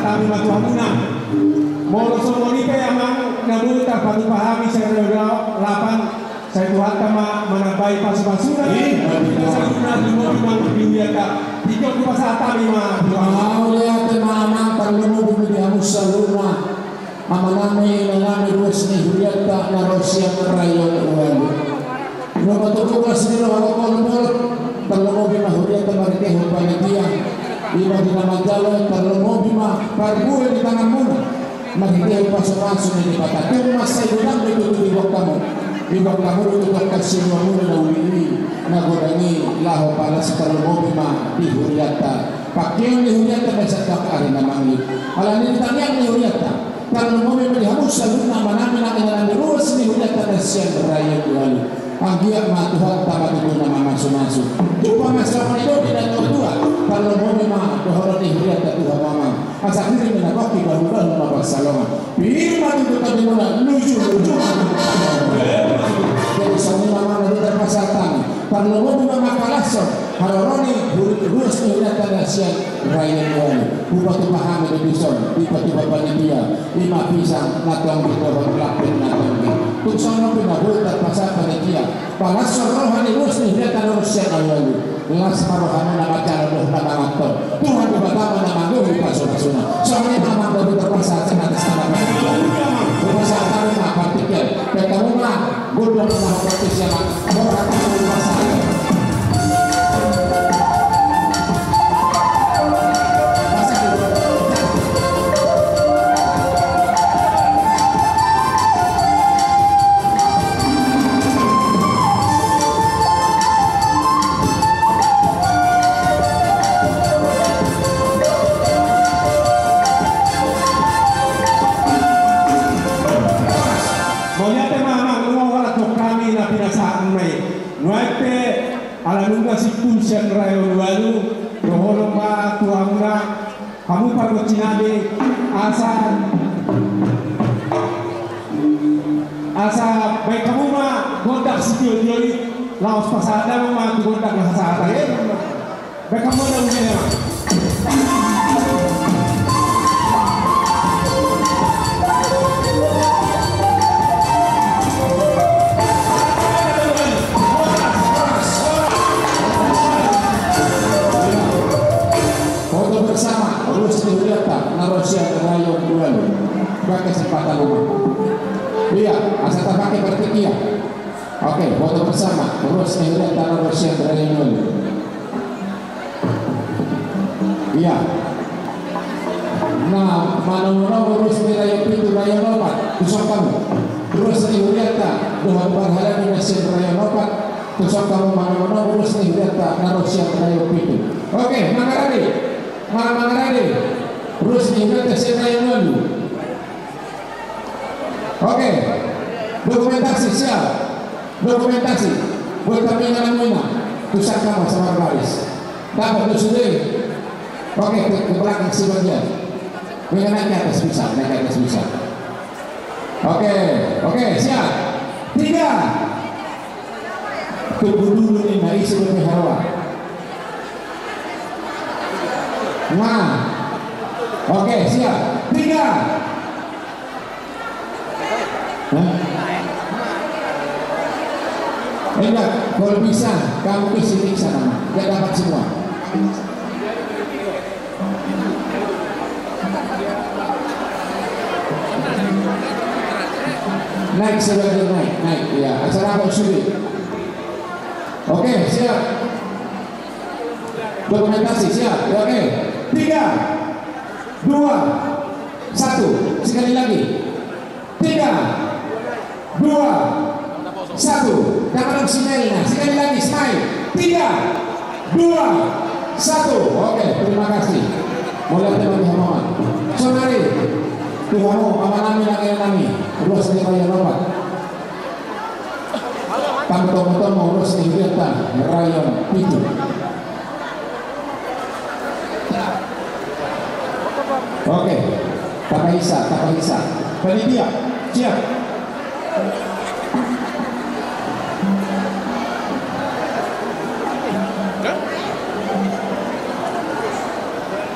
Hami ma tu hamuna. Molo songon i pe amang, na boi tarpatupa hami sian Raja Lapan, sai Tuhanta ma manambai pasupasuna. Ih, saluhutna, tarlumobi ma di hurianta. Tingki on hupasahat hami ma. Mauliate ma amang, tarlumobi ma di hamu saluhutna. Amanami, inanami, ruas ni hurianta na ro sian Raja Ualu. Nunga tubu ras ni roha, ho molo, tarlumobi ma hurianta marhitehon panitia. Ima di na manjalo, tarlumobi ma parbue di tanganmuna. Marhitehon pasupasu ni Debata, tung mansai godang do tutu diboan hamu. Diboan hamu do tutu angka siluamuna na uli i, na godang i, laho palas, tarlumobi ma di hurianta. Pangkeon ni hurianta na sian ari na mangihut. Alani i tangiang ni hurianta. Tarlumobi ma di hamu saluhutna amanami, inanami, ruas ni hurianta na sian Raja Ualu. Anggiat ma Tuhanta ma tutu na mamasumasu. Tupa ma songon i do di na tuatua. Tarlumobi ma dohonon ni hurianta tu hamu amang. Asa hirim ma na pongki, bahulbahul ma pansalongan. Pir ma tutu tondimuna, lujuluju ma tutu. Jadi songon i ma amang na boi tarpasahat hami. Tarlumobi ma mangkalashon haroro ni hur-, ruas ni hurianta na sian Raja Ualu. Hupatupa hami do dison, dipatupa panitia, ima pisang na tonggi dohot lampet na tonggi. Tung songon on pe na boi tarpasahat panitia, palashon roha ni ruas ni hurianta na ro sian Raja Ualu. Las ma rohamuna manjalo dohot na manganhon. Tuhan Debata ma na manggohi pasupasuna. Songon i ma amang na boi tarpasahat sian atas nama panitia. Hupasahat hami ma partingkian. Baen hamu ma gondang na hupakisi amang. Mauliate ma amang, nunga hualushon hami na pinasahatmuna i. Nuaeng pe ala nunga simpul sian Raja Ualu, dohonon ma tu hamuna, hamu pargonsi nami, asa, asa baen hamu ma gondang sitiotio i, laos pasahat damang ma tu gondang na hasahatan. Baen hamu ma gondang i. Foto bersama, ruas ni hurianta na ro sian Raja Ualu. Pakai kesempatan uma. Iya, asa tapake partingkian. Oke, foto bersama, ruas ni hurianta na ro sian Raja Ualu. Iya. Na manomunomu ruas ni Raja Pitu, Raja Opat, tu son hamu. Ruas ni hurianta dohot parhalado na sian Raja Opat, tu son hamu manomunomu ruas ni hurianta na ro sian Raja Pitu. Oke, mangarade. Mangarade. Ruas ni hurianta sian Raja Ualu. Oke. Dokumentasi siap. Dokumentasi. Buat kami anak mina. Pusat kamu sama baris. Dapat do sude. Oke, ke, ke belakang sebagian. Mina naik ke atas bisa, naik ke atas bisa. Oke, oke, siap. Tiga. Tunggu dulu ninna, ise do pe haroa. Nah. Oke, siap. Tiga. Hah? Enggak, kalau bisa, kamu ke sini sana. Enggak dapat semua. Naik, saudara, naik, naik. Ya, acara apa sudah? Oke, siap. Dokumentasi, siap. Ya, oke. Tiga, dua, satu. Sekali lagi. Tiga, dua, satu. Tangan sini, nah, sekali lagi, smile. Tiga, dua, satu. Oke, terima kasih. Mulai teman-teman. Sonari, tu hamu, amanami, nami, nami. Ruas ni Raja Opat. Tangtong-tong ruas ni hurianta Raja Pitu. Oke, tapaisa, tapaisa. Panitia, siap.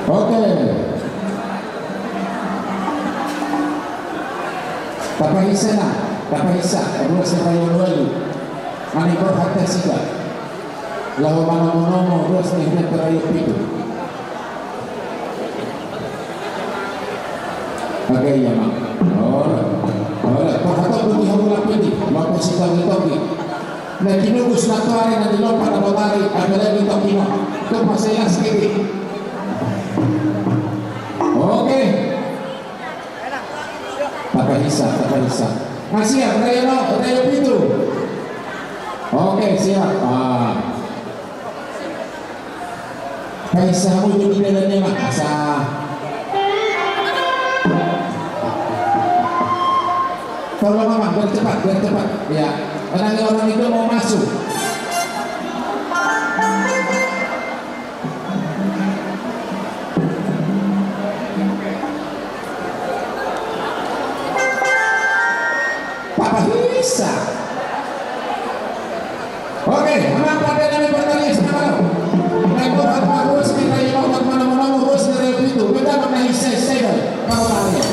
Oke. Tapahinsa na, tapahinsa, ruas ni Raja Waluwalu. Manigor hata siga. Laho manomo-nomo ruas ni hurianta Raja Pitu. Oke, iya, Mang. Ora, ora. Parhata putih hamu lapiti, maka sitonggi-tonggi. Na tinugus na tuari na dilompa na botari, apalagi tonggi na. Itu masih las gede. Oke. Tapahinsa, tapahinsa. Masih ya, Raja no, Raja Pitu. Oke, siap. Ah. Pahinsa hamu tu di dalamnya, Mak. Asa. Tolong, Mak, biar cepat, biar cepat. Ya. Karena orang itu mau masuk. Tapahinsa. Oke, amang pande nami, partangiangan ma ro. Naeng borat ma ruas ni Raja Inong, naeng manomo-nomo ruas ni Raja Pitu. Beda ma na hise-hise do. Manomo-nomo.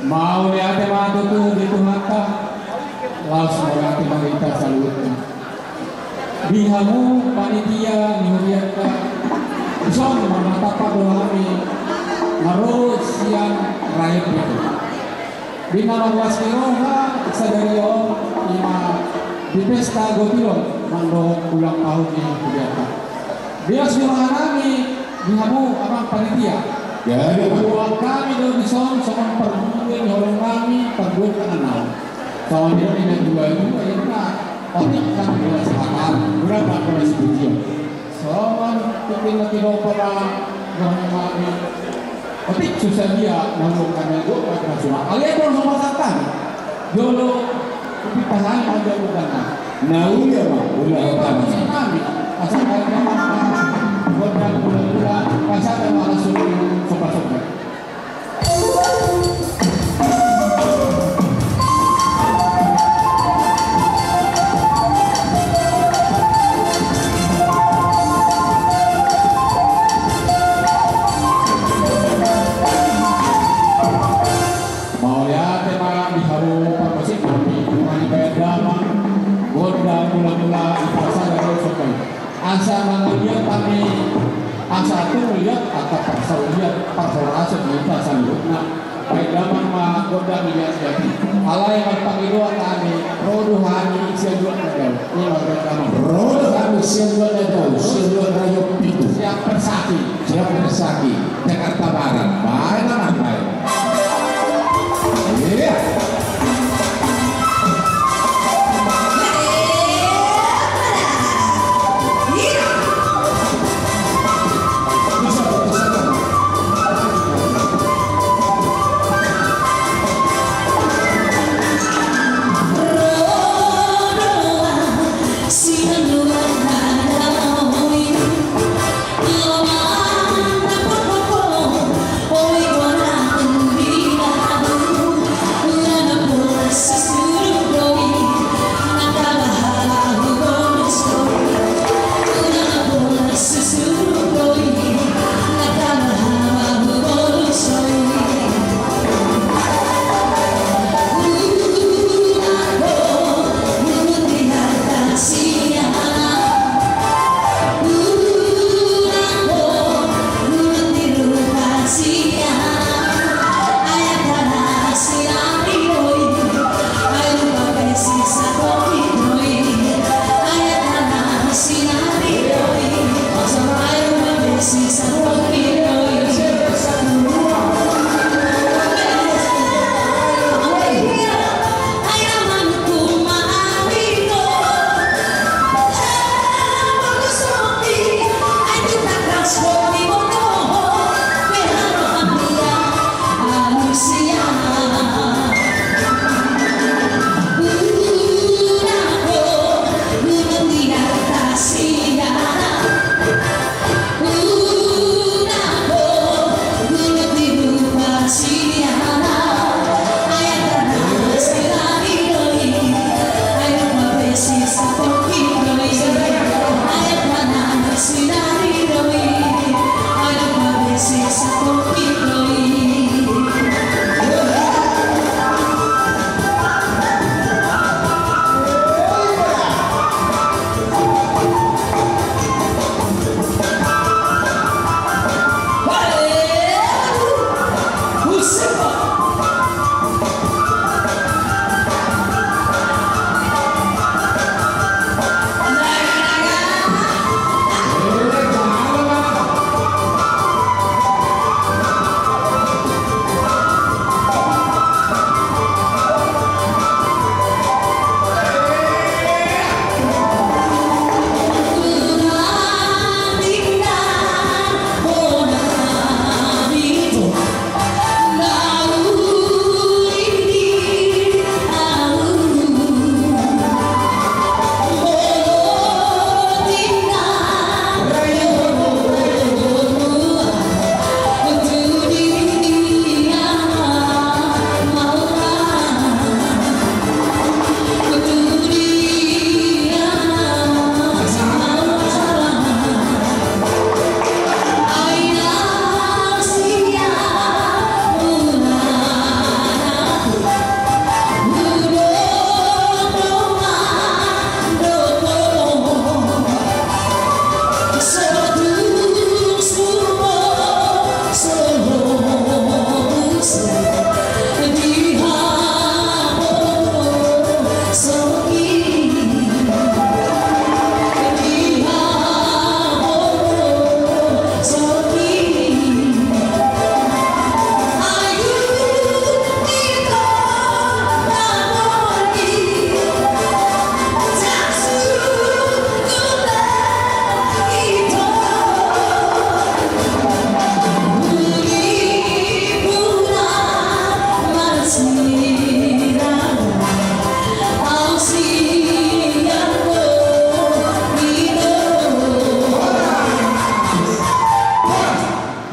Mauliate ma tutu di Tuhanta, laos mauliate ma di hita saluhutna. Di hamu panitia ni hurianta, dison ma na tapadohami na ro sian Raja Pitu. Di na marlas ni roha sadari on, ima di pesta gotilon mandok ulang tahun ni hurianta. Di las ni roha nami di hamu amang panitia. Jadi, huboan hami do dison songon parguru ni holong nami, parguru tangan nami. Songon i do ninna dua-dua, inna otik nang di las hata. Berapa kelas pujian? Songon tingki na tinopa na rohani nami. Otik so sadia na huboan hami do, na surat. Alia pon so pasatan. Jolo, ipitahani aja bukan. Na ulia ma, ulia. Ulia ma, ulia ma. Asa kami ma, buat dan ulia-ulia, asa ada malas ulia, sobat-sobat. Asa tung liat angka parsaulian parhorasan di hita saluhutna. Baen damang ma gondang liat liat i. Alai marpangidoan hami, ro do hami sian luat na dao. Ima gondang damang. Ro do hami sian luat na dao, sian luat rayon pitu. Sian Persaki. Sian Persaki, Jakarta Barat. Baen damang baen. Iya.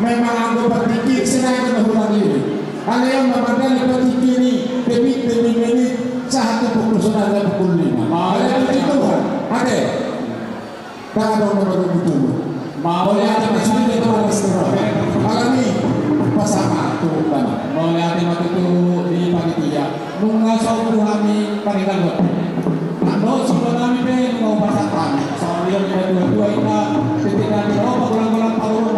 Memang anggo partingki sengaja na hurang ini. Alai on ma mandali partingki ni, demi, demi menit, sahat tu pukul sonari pukul lima. Mauliate. Alai puji Tuhan. Ate. Dang adong na baru butuh. Mauliate ma tutu. Alani, pasahat tu Tuhan. Mauliate ma tutu di panitia. Nunga saut tu hami paringanon. Ando songon hami pe nunga hupasahat hami. Songon dia di dua-dua ina, titik dan di opa golang-golang paurung.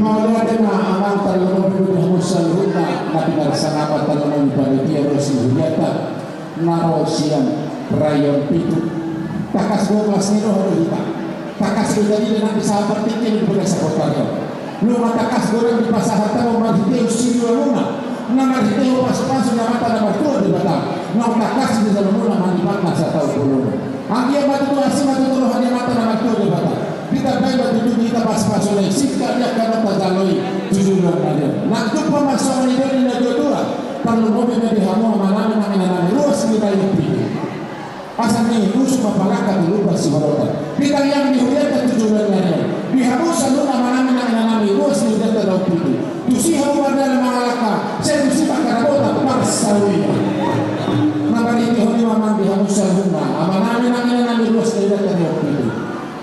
Mauliate ma amang, tarlumobi ma di hamu saluhutna na pinarsangap, tarlumobi panitia, ruas ni hurianta na ro sian rayon pitu. Tangkas do las ni roha do hita. Tangkas do jadi dengan bisa berpikir di bagasan kota on. Nunga tangkas do dipasahat hamu marhite unsilion muna, na marhite pasupasu ni Amanta na martua Debata. Nunga tangkas di jolomuna mandipat na sataon bolon. Anggiat ma tutu asi ma tutu roha ni Amanta na martua Debata. Ditambai ma tutu di hita pasupasu na i, singkat ni angka na tajalo i tu joloan na ro. Nang jumpa ma songon i doli na dua dua. Tarlumobi ma di hamu amanami nang inanami ruas ni rayon pitu. Asa ni usu ma palangka tu lupa si horota. Di tangiang ni hurianta tu joloan na ro. Di hamu saluhutna amanami nang inanami ruas ni hurianta rayon pitu. Tusi hamu mardalan mangalangka, sai tusi ma haramuta marsaulihon. Na marhite on i ma amang di hamu saluhutna amanami nang inanami ruas ni hurianta rayon pitu.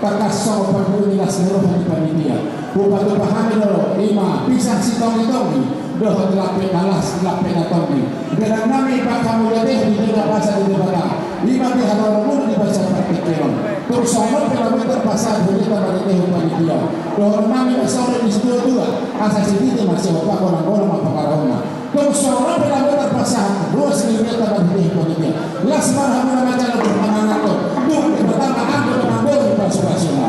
Tangkas songon parbue ni las ni roha ni panitia, hupatupa hami do i ma pisang sitongitongit dohot lampet na las, lampet na tonggi. Berenami pangkamulate di tengah basa di Debata, i ma di haroro muna di basa partingkian on. Tung songon on pe na boi tarpasahat hurianta marhite panitia. Dohononnami ma songon i di situatua, asa sititi ma sihombahon, nang holan ma pangarahutna. Tung songon on pe na boi tarpasahat ruas ni hurianta marhite panitia. Las ma rohamuna manjalo tu hamangaton. Tuhan Debata ma anggo na mamboan pasupasuna.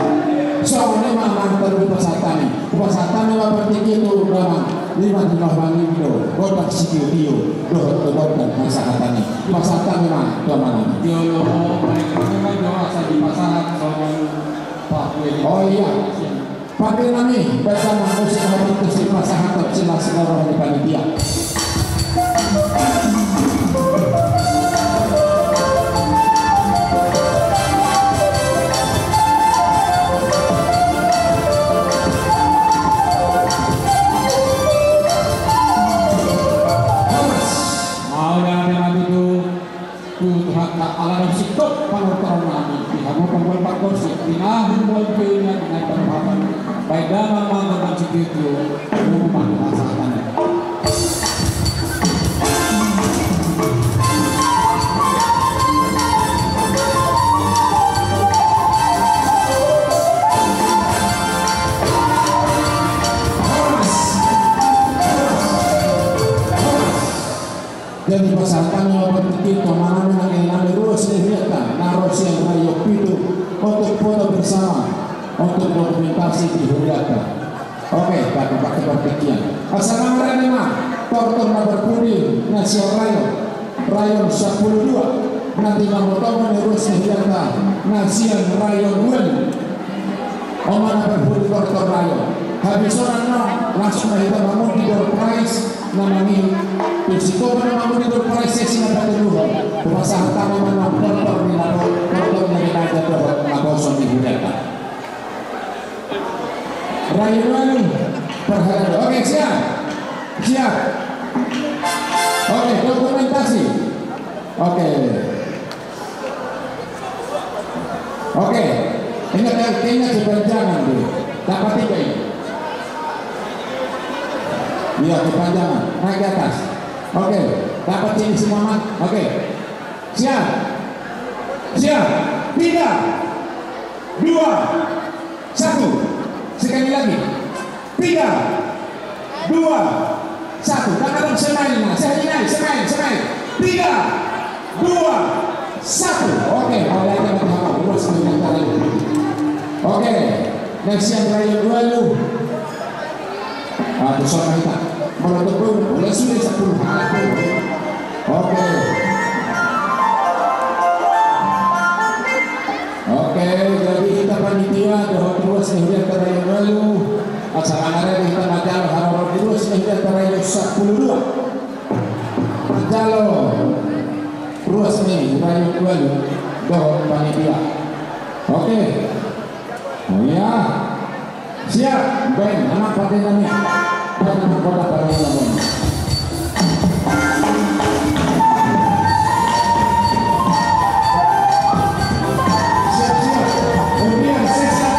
Songon i ma amang, tarlumobi pasahat hami. Pasahat hami ma partingkian tu damang. Ima di roha ni do gondang sitiotio dohot gondang pasahat hami. Pasahat hami ma tu amanami. Jolo, baik, memang jolo asa dipasahat songon parbue. Oh iya. Pande nami, baca na musik hadir tu si pasahaton si las ni roha ni panitia. Mauliate ma tutu. Tu Tuhanta ala naung singkop panuturan nami, di hamu panggual pargonsi, di na humboan piuna, di na panuhatan, baen damang ma gondang sitiotio, hamu ma tu hasahatan. Jadi pasahat hami ma partingkian tu amanami nang inanami ruas ni hurianta na ro sian rayon pitu, untuk foto bersama, untuk dokumentasi di hurianta. Oke, pakai, pakai partingkian. Asa mangarade ma tortor na parpudi na sian rayon, rayon sampulu dua, na di mamotongan ni ruas ni hurianta na sian rayon ualu. On ma na parpudi tortor rayon. Habis on annon, langsung ma hita mangundi door prize na mangihut. Tu singkopan na mangundi door prize, sesi na patoluhon. Hupasahat hami ma annon tortor ni na, tortor ni na raja dohot naposo ni hurianta. Rayon ualu, parhata do. Oke, siap. Siap. Oke, dokumentasi. Oke. Oke, ingat ya, ingat kepanjangan tuh. Dapat tiga ini. Iya, kepanjangan. Naik ke atas. Oke, dapat sini semua, Mat. Oke. Siap. Siap. Tiga, dua, satu. Sekali lagi. Tiga, dua, satu. Tangan dong, smile, nah. Smile, smile, smile. Tiga, dua, satu. Oke, oke, oke, oke. Oke. Next yang terakhir dua lu. Ah, tu sama kita. Molo tu pun, boleh sudah sepuluh. Oke. Oke, jadi hita panitia dohot ruas ni hurianta rayon ualu. Asa mangarade hita manjalo haroro di ruas ni hurianta rayon sampulu dua. Manjalo ruas ni rayon ualu dohot panitia. Oke. Oh iya. Siap, baen, anak patenannya. Baen, anak kota pada ngomong. Siap, siap. Kemudian, sesa.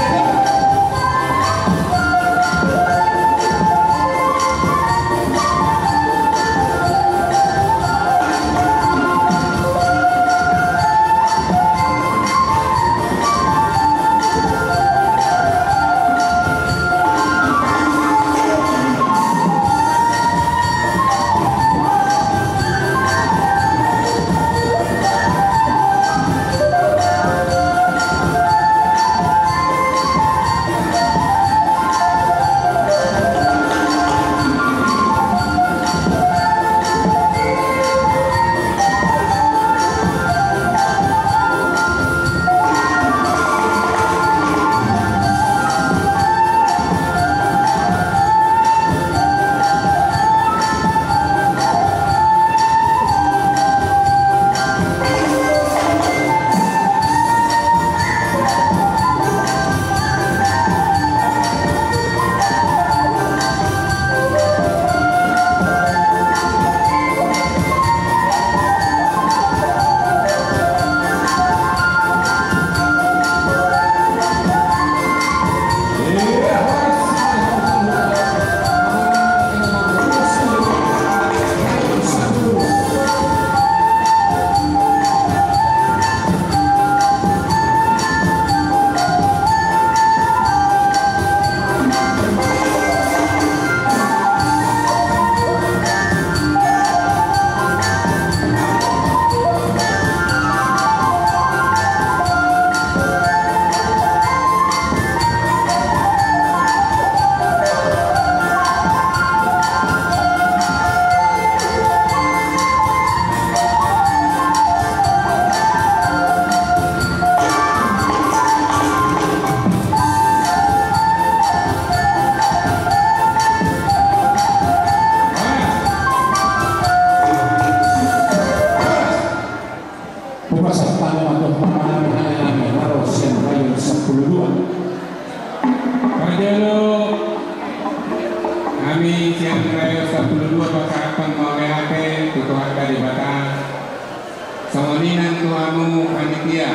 Hamu panitia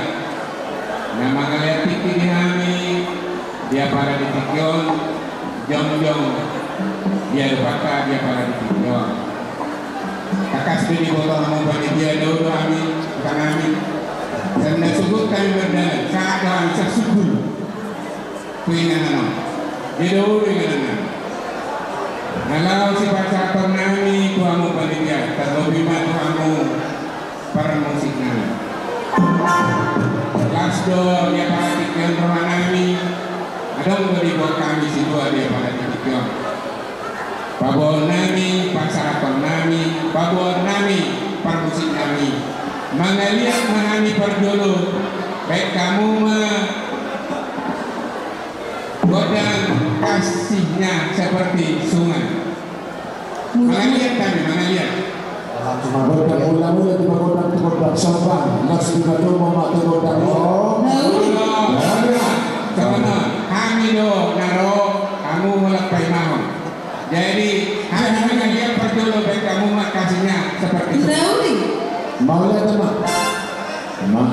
na mangalean tingki di hami di apala di tingki on, jongjong di adopanta di apala di tingki on. Tangkas do diboto hamu panitia, dao do hami, tanami. Sanda sugut hami mardalan, sahat do hami sasugul tu inganan on. Jadi dao do inganan nami. Na laho sipasahaton nami tu hamu panitia, tarlobi ma tu hamu parmusik nami. Las do di apala tingki on roha nami, adong do diboan hami sintua di apala tingki on. Paboaon nami, pasahaton nami, paboaon nami parmusik nami. Mangaliat ma hami parjolo, baen hamu ma Godang kasihnya seperti sungai. Mangaliat kami, mangaliat. Godang mula-mula di godang, di godang sombang, nas di godang mama di godang. Oh. Godang. Godang. Sama-sama. Kami do na ro, hamu mulak paimahon. Jadi, hami mangaliat parjolo baen hamu ma kasihnya seperti sungai. Mauliate ma. Ma.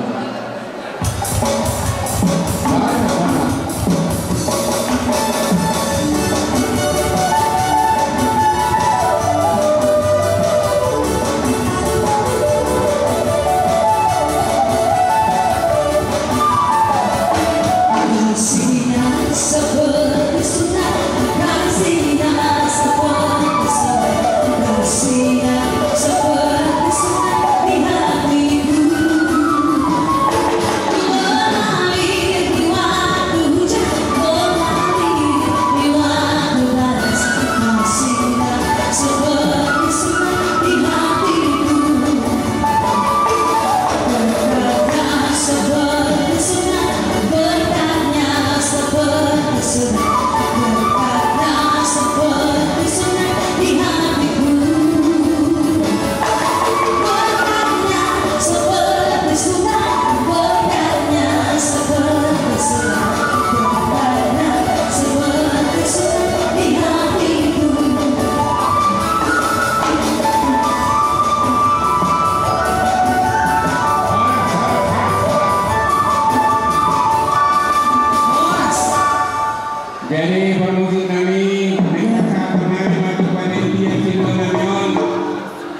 Jadi, parmusik nami, nunga sahat nami ma tu panitia siluan nami on,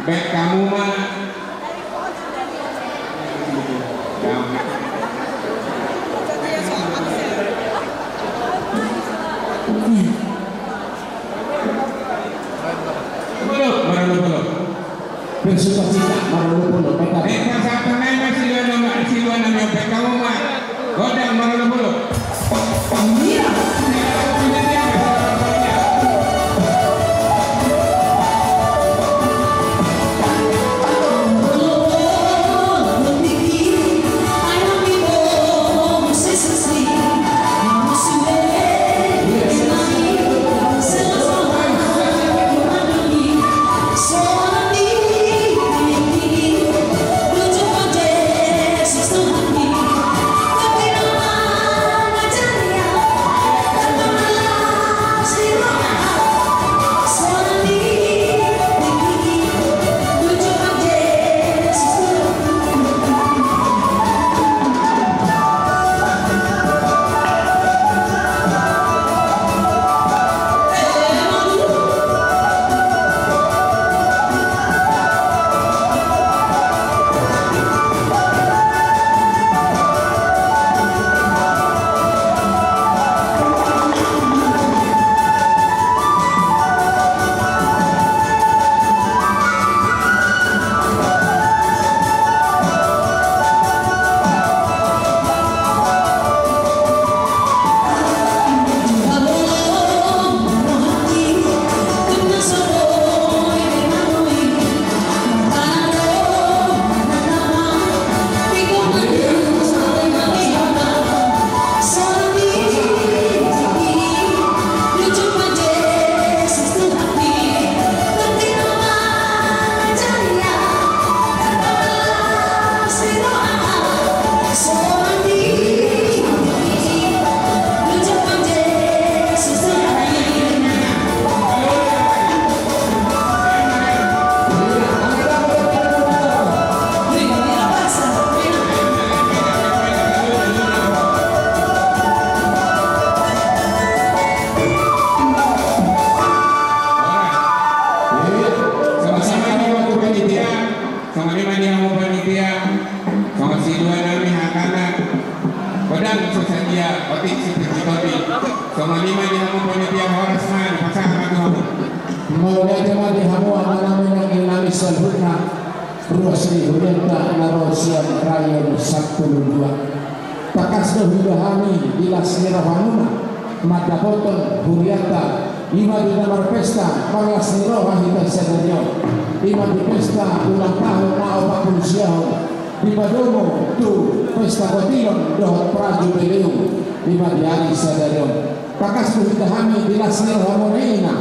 baen hamu ma. Bolok, marolop-olop. Bersukacita, marolop-olop. Baen hamu ma siluan nami, siluan nami on, baen hamu ma. Godang, marolop-olop. Iya. Seperti tadi. Songon i ma di hamu panitia, horas ma, dipasahat ma tu hamu. Mauliate ma di hamu amanami nang inanami saluhutna. Ruas ni hurianta na ro sian rayon sampulu dua. Tangkas do huida hami di las ni rohamuna mandapothon hurianta, i ma di na marpesta marlas ni roha hita sadari on, i ma di pesta ulang tahun na opat pulu siahon, dipadomu tu pesta kotilon dohot prajubileum, i ma di ari sadari on. Tangkas do huida hami di las ni rohamuna i, na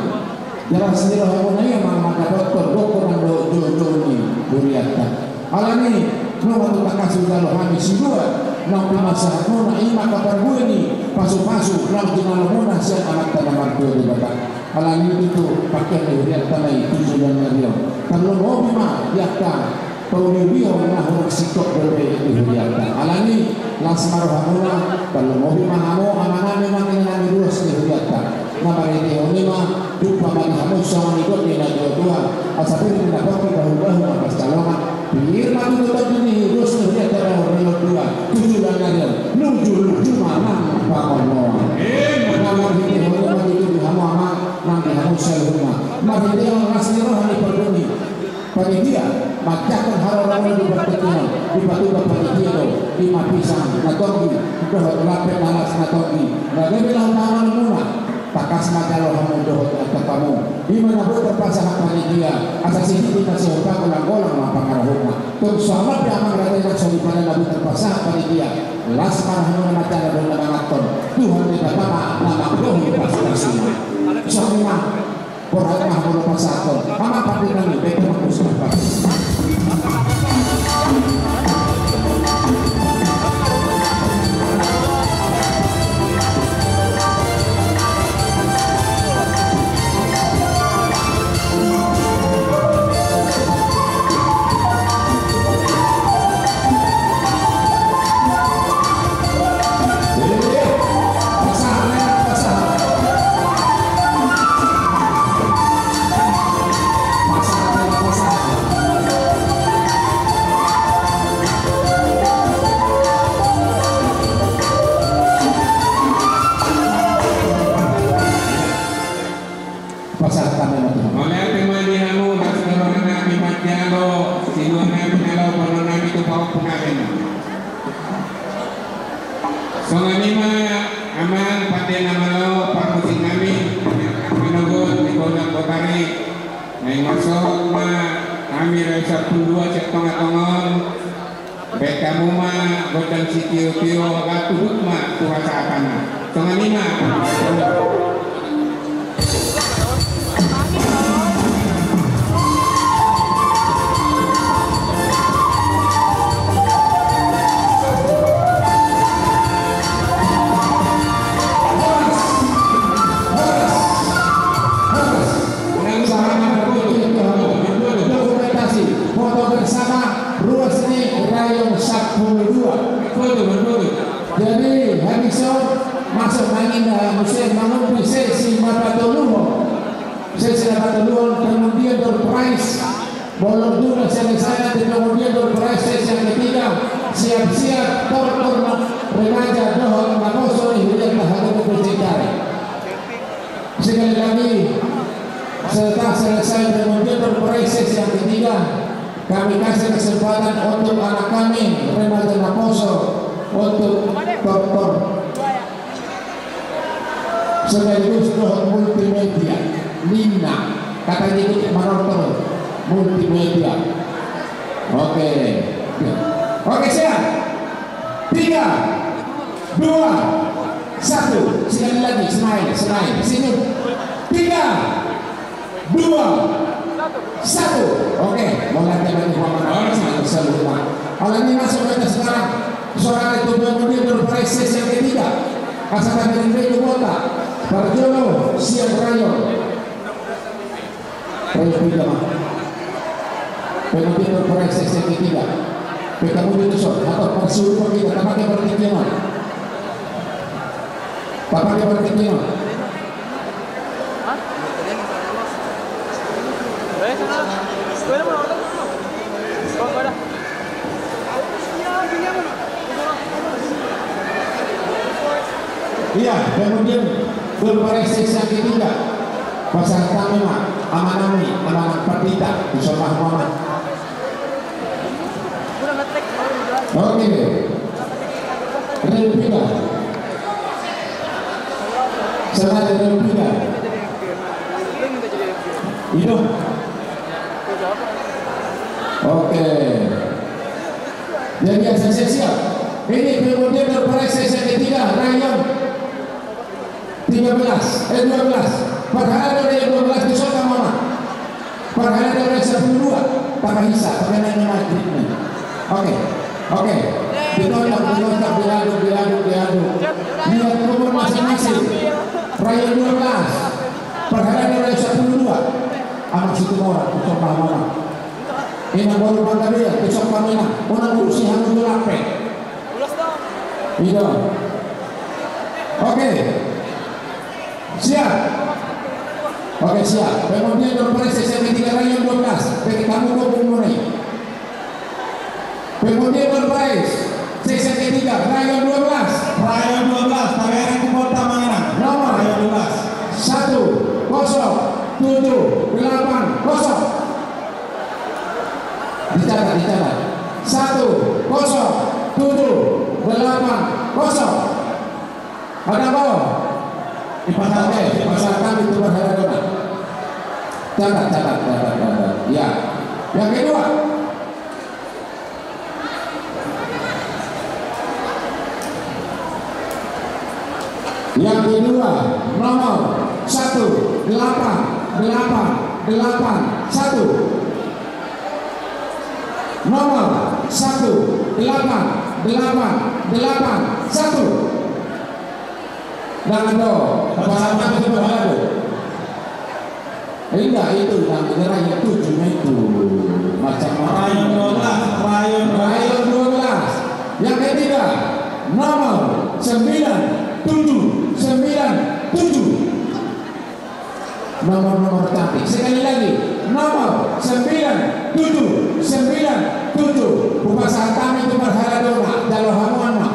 di las ni rohamuna i, amang, mandapothon gokhon nang dohot joujou ni hurianta. Alani i, nunga tung tangkas hujalo hami silua naung pinasahatmuna, i ma angka parbue ni pasupasu naung jinalomuna sian Amanta na martua Debata. Alani i tutu, pangkeon ni hurianta ma i tu joloan ni ari on. Tarlumobi ma di angka pauliulihon na hurang singkop dope di hurianta. Alani i, las ma rohamuna, tarlumobi ma hamu amanami nang inanami ruas ni hurianta. Na marhitehon i ma, jumpa ma di hamu songon nidok ni natuatua, asa pir ni na pongki, bahu-bahu ma pansalongan. Pir ma tutu tontu ni ruas ni hurianta na marhitehon dua, tu joloan ni ari on, luju-luju ma nang pangomoan. Na marhitehon i ma tutu di hamu amang nang di hamu saluhutna, marhitehon las ni roha ni parbue ni panitia, manjangkon haroro muna di partingkian on, dipatupa panitia do i ma pisang na tonggi dohot lape na las na tonggi, na gabe laho panganon muna. Tangkas ma jalo hamu dohot antong hamu, i ma na boi tarpasahat panitia, asa sititi ma sihompang, golang-golang ma pangarahutna. Tung songon i pe amang raja nang soripada na boi tarpasahat panitia, las ma rohamuna manjalo dohot na manganhon, Tuhan Debata ma na manggohi pasu-pasuna. Songon i ma. Borhat ma molo pasahathon. Amang pande nami, baik ma. Pasahat hami ma tu hamu. Mauliate ma di hamu, las ni roha nami manjalo, silua nami na laho boanon nami tu pahompu nami. Songon i ma amang pande na malo, parmusik nami, manogot di Gondang Botari, naeng marsohot ma hami rayon sampulu dua sian tonga-tonga on. Baen hamu ma gondang sitio-tio, laos huhut ma tu hasahatanna. Songon i ma. Dokumentasi foto bersama ruas ni rayon sampulu dua. Jadi, habis itu masuk angin, eh, muse mangumpi sesi na patoluhon. Sesi na patoluhon, pengundian door prize. Molo tung selesai nanti pengundian door prize sesi yang ketiga, siap-siap tortor remaja dohot naposo ni hurianta hagotong. Sekali lagi, setelah selesai pengundian door prize sesi yang ketiga, kami kasih kesempatan untuk anak kami, remaja naposo, untuk tortor sekaligus dohot multimedia. Ninna, kata dia manortor multimedia. Oke. Oke, siap. Tiga, dua, satu. Sekali lagi, smile, smile, senyum. Tiga, dua, satu. Oke, mauliate ma di hamu, horas ma saluhutna. Alani i, masuk kita sekarang. Saudara itu, pengundian door prize sesi yang ketiga. Asa tangkas ringan tu kota. Parjolo sian rayon. Rayon piga ma? Pengundian door prize sesi yang ketiga. Peta mudi tu son, atau parsurupan kita, tapake partingkian on. Tapake partingkian on. Iya, kemudian berbaris sesi yang ketiga. Pasahat hami ma, amanami, amanang pandita, insya Allah, aman. Oke. Rel tiga. Saudara rel tiga. Itu. Oke. Jadi, siap, siap. Ini kemudian berbaris sesi yang ketiga, rayon tiga belas, eh, dua belas. Parhalado rayon dua belas, besok kamu mana? Parhalado rayon sepuluh dua. Pakai hisap, pakai nanya maghrib nih. Oke, oke. Ditonton, ditonton, diaduk, diaduk, diaduk. Lihat umur masing-masing. Rayon dua belas. Parhalado rayon sepuluh dua. Anak Situmorang, besok kamu mana? Inang boru Panggabean, besok kamu mana? Unang urusi hamu dua lape. Ido. Oke. Siap. Oke, siap. Kemudian berbaris sesi yang ketiga, rayon dua belas. Bege hamu gopung muna i. Kemudian berbaris sesi yang ketiga, rayon dua belas. Rayon dua belas, tabereng tu kota mana? Nomor. Rayon dua belas. Satu kosong tujuh delapan kosong. Dicatat, dicatat. Satu kosong tujuh delapan kosong. Ada apa? Dipasahat, eh, dipasahat hami tu parhaladona. Catat, catat, catat, catat. Ya. Yang kedua. Yang kedua, nomor satu delapan delapan delapan satu. Nomor satu delapan delapan delapan satu. Dang do, pasahat hami tu parhalado. Inda, itu yang rayon tujuh itu. Macam rayon dua belas, rayon dua belas. Yang ketiga, nomor sembilan tujuh sembilan tujuh. Nomor-nomor cantik. Sekali lagi, nomor sembilan tujuh sembilan tujuh. Hupasahat hami tu parhaladona, jalo hamu ma.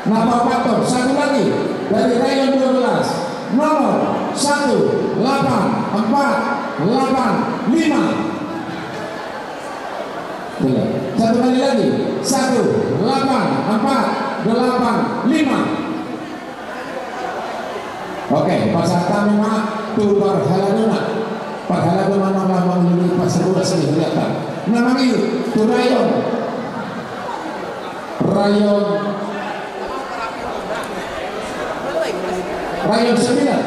Nomor empat, satu lagi dari rayon dua belas, nomor satu delapan empat delapan lima. Iya. Satu kali lagi, satu delapan empat delapan lima. Oke, pasahat hami ma tu parhaladona. Parhalado ma na laho mangulahon pasabulan sian hita. Na mangihut tu rayon. Rayon. Rayon sembilan.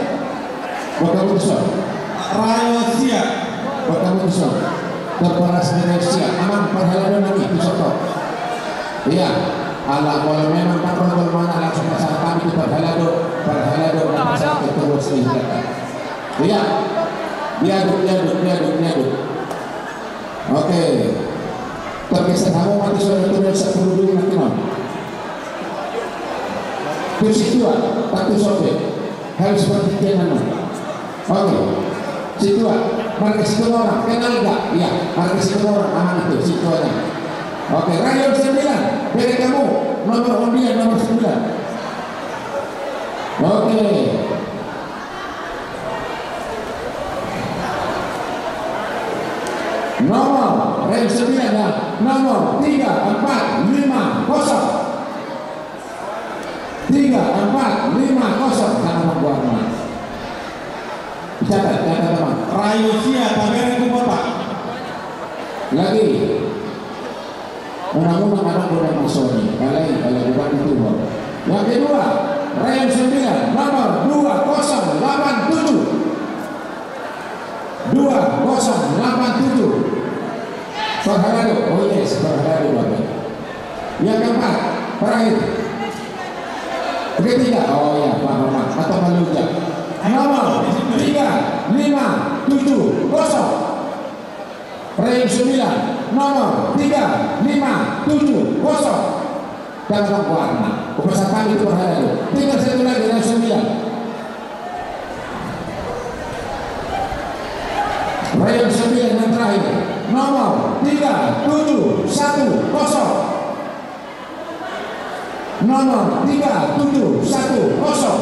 Buat kamu tuh, Son. Rayon sia. Buat kamu tuh, Son. Korporasi rayon sia. Amang, parhaladona i, tu Son. Iya. Ala molo memang tak rongkol mana langsung pasahat hami tu parhalado. Parhalado na pasahat tu ruas ni. Iya. Diaduk, diaduk, diaduk, diaduk. Oke. Tergeser hamu mati sudah turun sepuluh dulu nanti, Mam. Tu si tua, tak tu sobe. Harus seperti dia, Mam. Oke. Si tua, marga Situmorang, kenal nggak? Iya, marga Situmorang, aman itu, si tuanya. Oke, rayon sembilan, bere kamu, nomor undian nomor sembilan. Oke. Nomor, rem sembilan ya, nomor tiga empat lima kosong. Tiga empat lima kosong, sama membuatnya. Catat, catat, teman. Rayon sia, tabereng tu kota. Lagi. Unang-unang anak udah masoni, kalai, kalai bukan itu, Bang. Yang kedua, rem sembilan, nomor dua kosong delapan tujuh. Dua kosong delapan tujuh. Parhalado, oh yes, parhalado, Bang. Yang keempat, terakhir. Ketiga, oh ya, Pak Mamat, atau Pak Luja. Nomor tiga lima tujuh kosong. Rem sembilan, nomor tiga lima tujuh kosong. Jangan lupa warna. Hupasahat hami tu parhalado. Tinggal satu lagi, rem sembilan. Rem sembilan yang terakhir. Nomor tiga tujuh satu kosong. Nomor tiga tujuh satu kosong.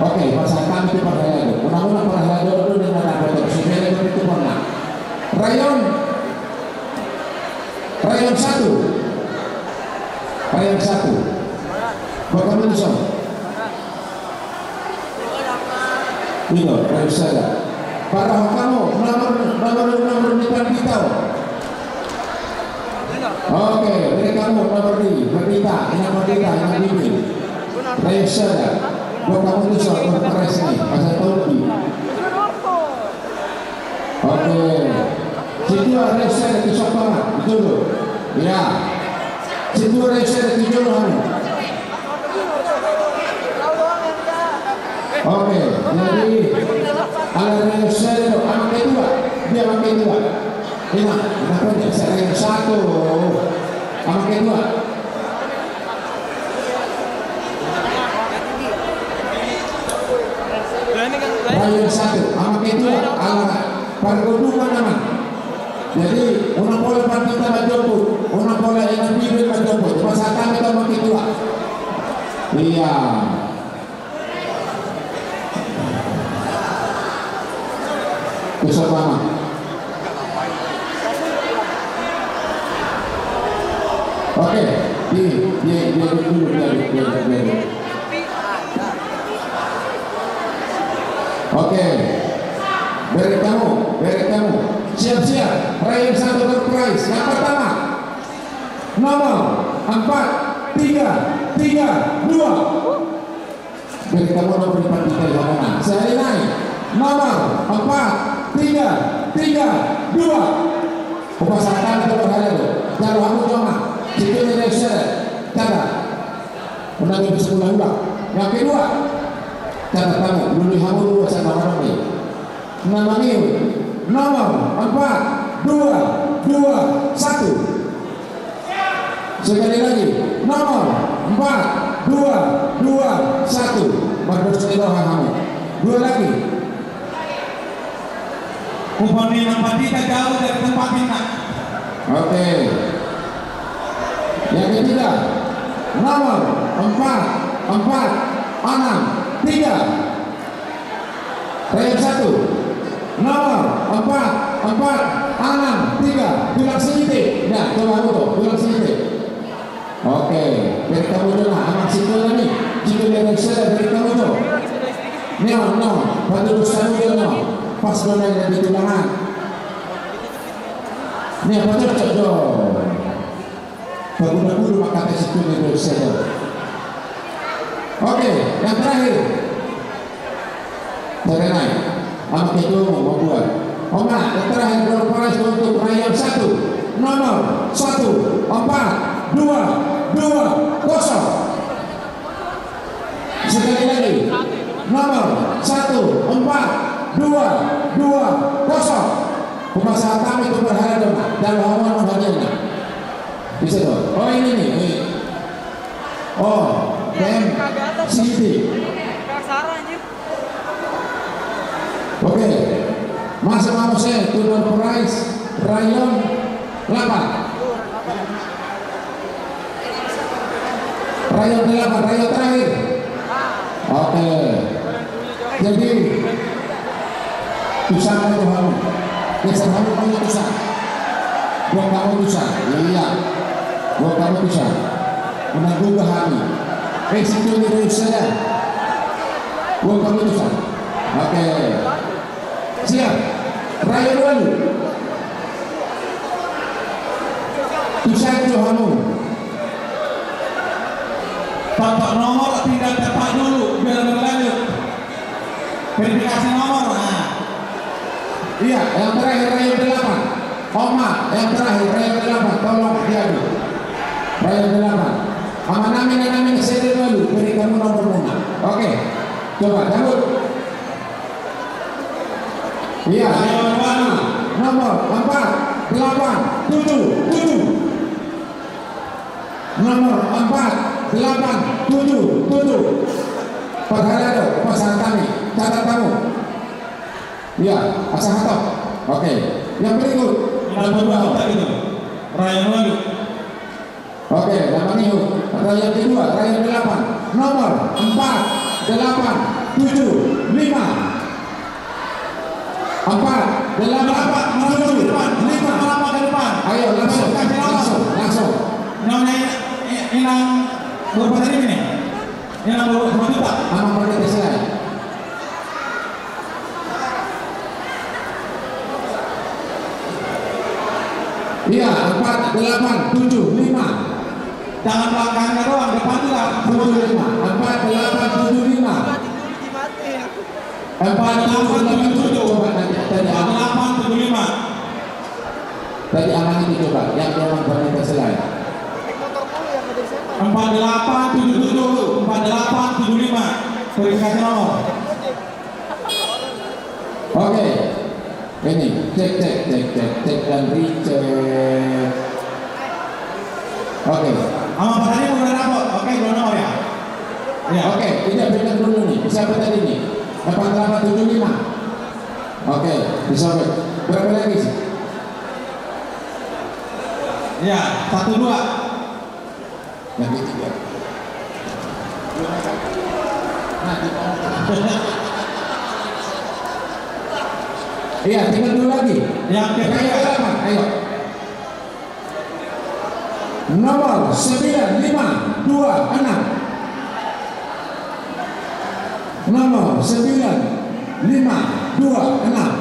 Oke, pasahat hami tu parhalado. Unang-unang parhalado do na dapotan. Sibere do tu parna. Rayon. Rayon satu. Rayon satu. Bapak Manusia. Ido, rayon sada. Parrohahon hamu nomor, nomor, nomor ni pandita on. Oke, bere hamu nomor ni pandita, inang pandita, inang bibi. Rayon sada. Buat hamu tu so, nomor ni, asa tau di. Oke. Sintua rayon sada tu so hamu, di jolo. Iya. Sintua rayon sada tu jolo hamu. Oke, jadi ala rayon sada do, amang ketua, dia amang ketua. Inang, inang pandita, rayon satu. Amang ketua. Rayon satu, amang ketua, ala pargobungan nama. Jadi, unang pola pandita manjompu, unang pola inang bibi manjompu. Pasahat hami tu amang ketua. Iya. Bisa sama. Oke, di, di, di, duduk dulu, di, di, di, di. Oke. Bere hamu, bere hamu. Siap-siap. Rayon satu door prize. Yang pertama. Nomor empat tiga tiga dua. Bere hamu nomor empat tiga tiga dua. Sekali lagi. Nomor empat tiga tiga dua. Hupasahat hami tu parhalado. Jalo hamu joma. Situ ni Desa. Catat. Unang bisa ulang-ulang. Yang kedua. Catat hamu. Lului hamu dua sana orang ni. Nama ni. Nomor empat dua dua satu. Sekali lagi, nomor empat dua dua satu. Mardos ni roha hamu. Dua lagi. Umpan ni nampak kita jauh dari tempat kita. Oke. Yang ketiga, nomor empat empat enam tiga. Rayon satu. Nomor empat empat enam tiga. Tulang Sihite. Ya, coba aku tuh, tulang Sihite. Oke, bere hamu jo na, amang sintua nami. Sintua nami sada, bere hamu jo. Nio, no, patudos hamu jo, no. Pas do na di tulangan. Nio, patudos jo. Paguda-guda mangkatai situtu do sedo. Oke, yang terakhir. Terakhir. Amang ketua mau membuat. Oma, yang terakhir door prize untuk rayon satu. Nomor satu empat dua dua kosong. Sekali lagi, nomor satu empat dua dua kosong. Hupasahat hami tu parhalado, jalo hamu hadiahna. Bisa do. Oh, ini nih, ini. Oh, T M City. Oke. Masuk, masuk, saya tu door prize rayon delapan. Rayon delapan, rayon terakhir. Oke. Jadi, tu sa ma tu hamu. Geser hamu ma tu sa. Buat hamu tu sa. Iya. Buat hamu tu sa. Menanggung hami. Eh, situ ni tu sa. Buat hamu tu sa. Oke. Siap. Rayon ualu. Tu sa jo hamu. Tanpa nomor tidak dapat dulu, biar berlanjut. Verifikasi nomor, nah. Iya, yang terakhir rayon delapan. Oma, yang terakhir rayon delapan, tolong diadu. Rayon delapan. Amang nami, inang nami, sede dulu, bere hamu nomor muna. Oke. Coba, cabut. Iya, yang pertama, nomor empat delapan tujuh tujuh. Nomor empat delapan tujuh tujuh. Parhalado, pasahat hami, catat hamu. Iya, asa hatop. Oke. Yang berikut. Nomor dua, empat itu. Rayon ualu. Oke, nama nihu. Round yang kedua, round yang delapan. Nomor empat delapan tujuh lima. Empat delapan tujuh lima. Ayo, langsung, langsung, langsung. Nona, inang, berapa tadi ini? Inang, berapa juta? Amang pakai tes lain. Iya, empat delapan tujuh lima. Jangan belakangnya doang, depan juga. Tujuh lima, empat delapan tujuh lima. Empat delapan tujuh tujuh. Coba nanti, tadi empat delapan tujuh lima. Tadi aman itu coba, yang dia pakai tes lain. Empat delapan tujuh tujuh, empat delapan tujuh lima. Verifikasi nomor. Oke. Ini, cek, cek, cek, cek, cek, dan recheck. Oke. Sama Pak Tani udah dapet. Oke, belum nomor ya? Ya. Oke, kita berikan dulu nih. Siapa tadi nih? Delapan delapan tujuh lima. Oke, disobek. Berapa lagi sih? Ya, satu dua. Yang ketiga. Nah, di... Iya, tinggal dua lagi. Yang ketiga. Ayo, ayo. Nomor sembilan lima dua enam. Nomor sembilan lima dua enam.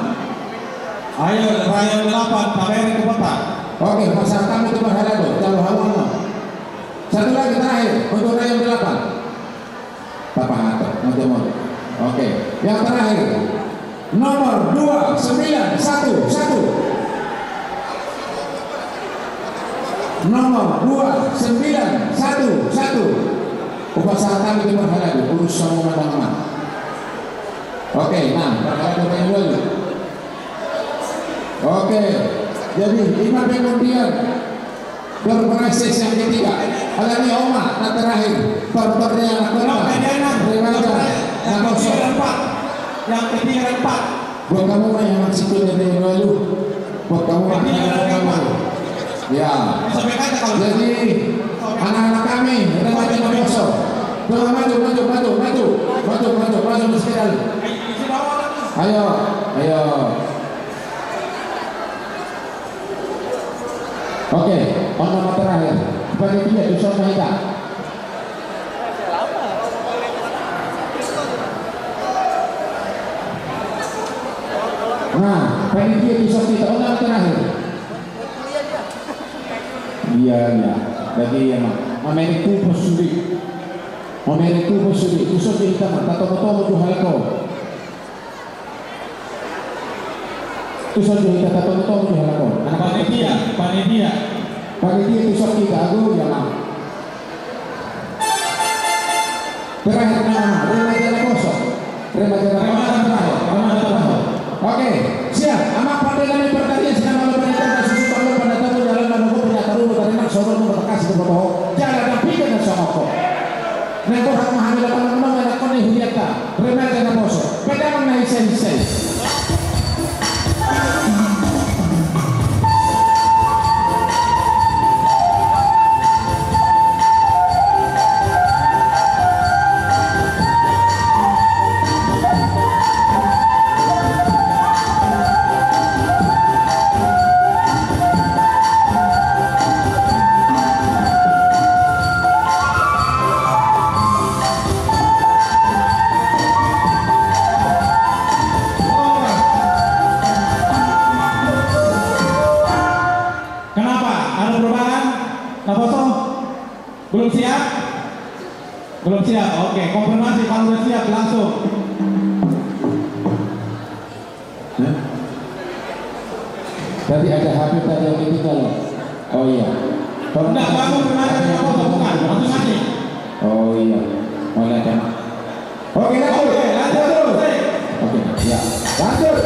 Ayo, rayon delapan, tabayar ke kota. Oke, pasal tamu tu berhala tu, jauh hawa no. Satu lagi terakhir untuk rayon delapan. Tapahato, macam mana? Oke, yang terakhir. Nomor dua sembilan satu satu. Nomor dua sembilan satu satu. Upasahat kami di berhala tu, urus sama teman-teman. Oke, nah, berhala tu yang dulu. Oke, jadi lima pengundian. Berproses yang ketiga. Alani oma, na terakhir. Tortor dia anak kota. Remaja. Yang ketiga dan empat. Yang ketiga dan empat. Buat kamu mah yang masih punya dari lalu. Buat kamu mah. Ketiga dan empat. Ya. Sampai kata kalau... Jadi anak-anak kami, remaja Naposo. Coba maju, maju, maju, maju. Maju, maju, maju, maju sekali. Ayo, ayo. Oke, on nama terakhir. Panitia, tuson ma hita. Nah, panitia, tuson hita, on nama terakhir. Iya, iya. Jadi iya, Mak. Mamereng tupus sude. Mamereng tupus sude. Tuson hita, Mak. Tatomo-tomo tu halak on. Tuson do hita, tatomo-tomo do halak on. Anak panitia, panitia. Panitia, tuson hita, ago, ya, Mak. Terakhir nama, remaja Naposo. Remaja Naposo. Remaja Naposo. Oke, siap. Amang pande nami partarian, sinamalo panitia, susu palo, pande tamu, jalan, nanogo, punya taruhu, tarimak, soro, nunggu, bekasi, keboto, jalan, dan pikir, dan songoko. Nang borhat ma hami lapan nama, nang koni huliata. Remaja Naposo, pedangan na ise-ise. Kenapa? Ada perubahan? Naposo? Belum siap? Belum siap. Oke, konfirmasi kalau udah siap langsung. Hah? Tadi ada H P tadi yang ditinggal. Oh iya. Enggak, kamu kemarin ada foto, bukan? Masing-masing. Oh iya. Mulai kan. Oke, lanjut. Oke, lanjut. Lanjut. Oke, ya. Lanjut.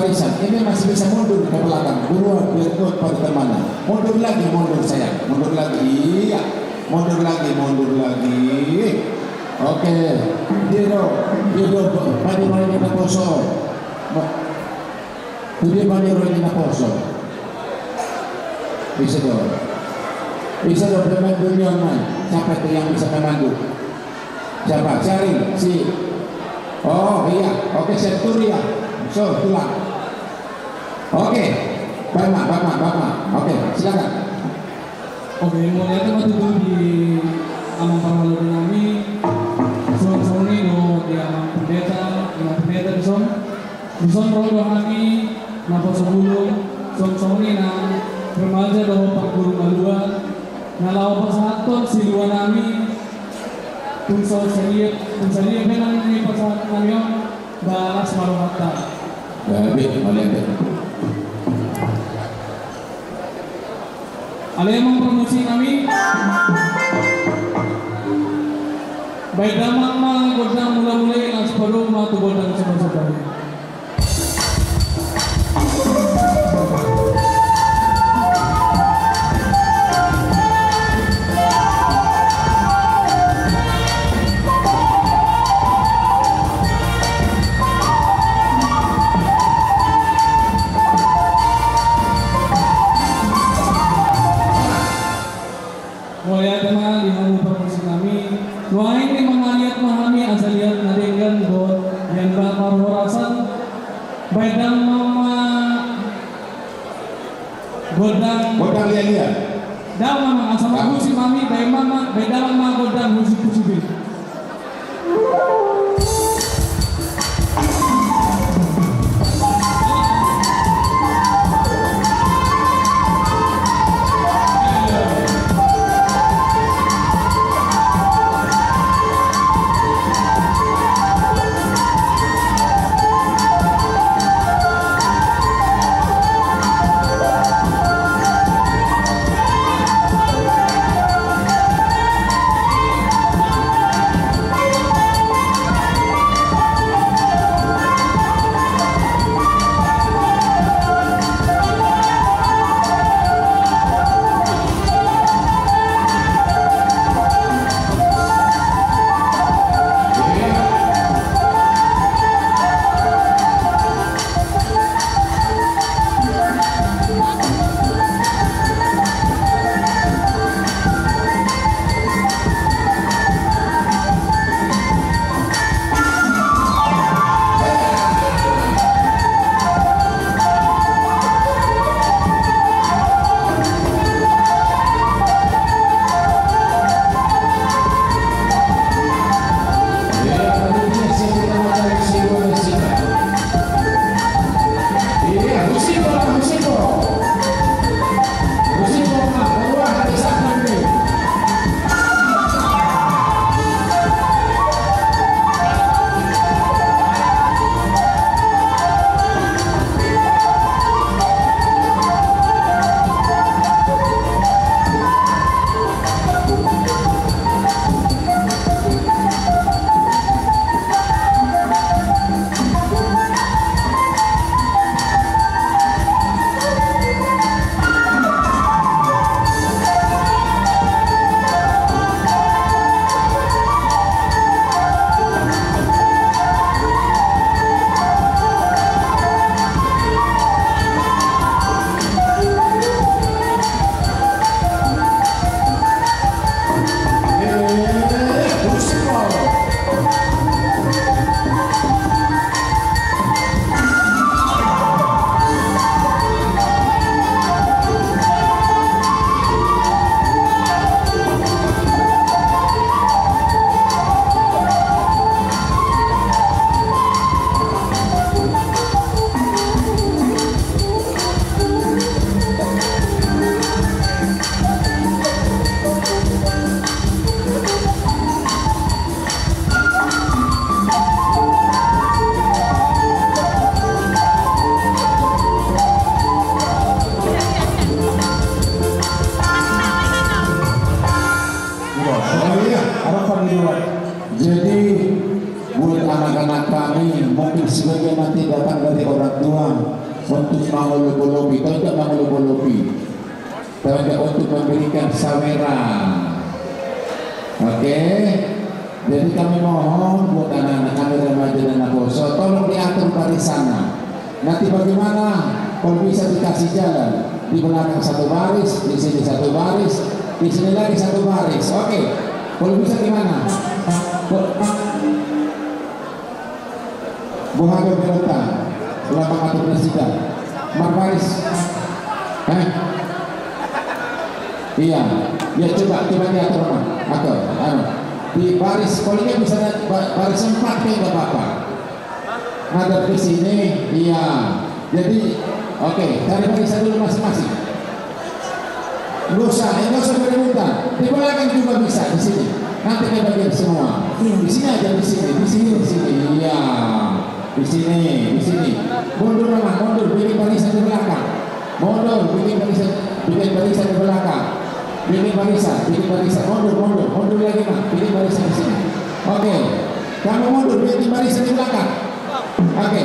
Barisan, ini masih bisa mundur ke belakang. Dua, biar kuat pada temannya. Mundur lagi, mundur sayang. Mundur lagi, iya. Mundur lagi, mundur lagi. Oke. Dia do, dia do, padi main di poso. Dia padi main di poso. Bisa do. Bisa do, pemain dunia main. Siapa itu yang bisa memandu? Siapa? Syaril, si. Oh iya, oke, Centuria. So, tulang. Oke, Bama, Bama, Bama. Oke, silakan. Oke, mauliate ma tutu di amang parhalado nami. Suang songon i do di amang pendeta, amang pendeta di son. Dison ro do hami naposo bulung, songon i nang remaja dohot parguru malua, na laho pasahathon silua nami, tung so saliep, tung saliep pe nang ni pasahat nami on, ba las ma rohanta. Gabe, mauliate. Ale amang parmusik nami. Baen damang ma gondang mula-mula i, laos padomu ma tu gondang soba-soba i. Mauliate ma di hamu parmusik nami. Nuaeng ni mangaliat ma hami asa liat na denggan dohot liat na parhorasan. Baen damang ma gondang. Gondang liat-liat. Damang ma asa marhusip hami, baen damang ma, baen damang ma gondang husip-husip i. sebagian nanti datang dari orang tua untuk mangolok-oloki, tahu tidak mangolok-oloki? Tahu tidak, untuk memberikan saweran. Oke. Jadi kami mohon buat anak-anak kami, remaja dan naposo, tolong diatur barisannya. Nanti bagaimana kalau bisa dikasih jalan, di belakang satu baris, di sini satu baris, di sini lagi satu baris. Oke. Kalau bisa gimana? Bo-, boha do, Beta? Ulang mengatur nasida. Marbaris. Eh? Iya. Ya, coba, coba diatur, Bang. Atur, anu. Di baris, kalau dia bisa ba-, baris empat, kayak nggak apa-apa. Ngadap ke sini, iya. Jadi, oke, cari barisan dulu masing-masing. Nggak usah, eh, nggak usah berebutan. Di belakang juga bisa, di sini. Nanti kita bagian semua. Di sini aja, di sini, di sini, di sini. Iya, di sini, di sini. Mundur, Mama, mundur. Bikin barisan di belakang. Mundur, bikin barisan, bikin barisan di belakang. Bikin barisan, bikin barisan. Mundur, mundur, mundur lagi, Mak. Bikin barisan di sini. Oke. Kamu mundur, bikin barisan di belakang. Oke.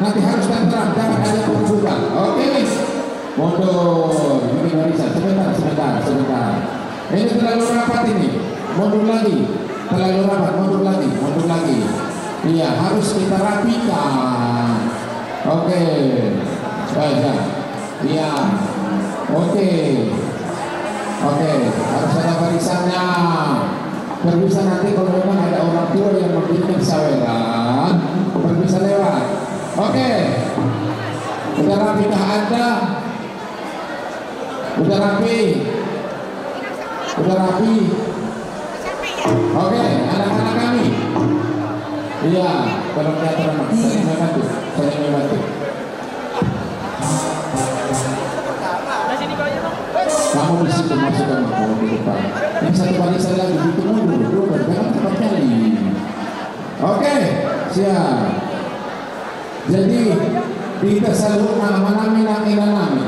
Nanti harus tenteram, jangan ada keributan. Oke. Mundur, bikin barisan. Sebentar, sebentar, sebentar. Ini terlalu rapat ini. Mundur lagi. Terlalu rapat, mundur lagi, mundur lagi. Iya, harus kita rapikan. Oke. Baik, ya. Iya. Oke. Oke, harus ada barisannya. Biar bisa nanti kalau memang ada orang tua yang memberikan saweran, biar bisa lewat. Oke. Udah rapi kah Anda? Udah rapi? Udah rapi? Oke, anak-anak kami. Iya, tolong diatur, Mak. Saya mau bantu. Saya mau bantu. Kamu di situ, masuk, kamu, kamu di depan. Ini satu barisan lagi, itu mundur, mundur, jangan cepat kali. Oke, siap. Jadi, di hita saluhutna, amanami nang inanami,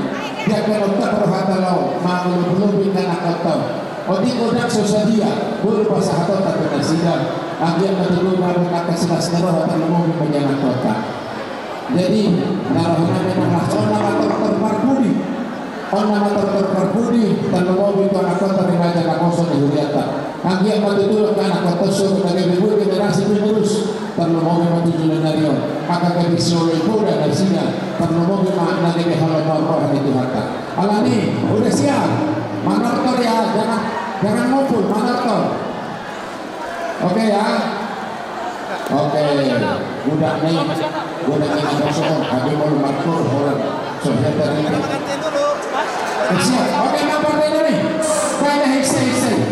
tiap pe nunga rohanta laho mangolok-oloki angka anakkonta. Otik godang so sadia, boi pasahatonta tu nasida. Anggiat ma tutu dapot angka silas ni roha, tarlumobi ma di anakkonta. Jadi, na rohanami nang las, on nama tortor parpudi. On nama tortor parpudi, tarlumobi tu anakkonta, remaja, naposo ni hurianta. Anggiat ma tutu angka anakkonta on na gabe boi generasi penerus, tarlumobi ma tu joloan ni ari on angka gabe sioloi poda nasida, tarlumobi ma na gabe holong ni roha ni Tuhanta. Alani, udah siap? Manortor ya, jangan, jangan ngumpul, manortor. Oke ya. Oke, udah nih. Udah nih, kosong. Tapi mau lu matur, orang. Sudah tadi. Eh, siap. Oke, manortor nih. Kayaknya headset, headset.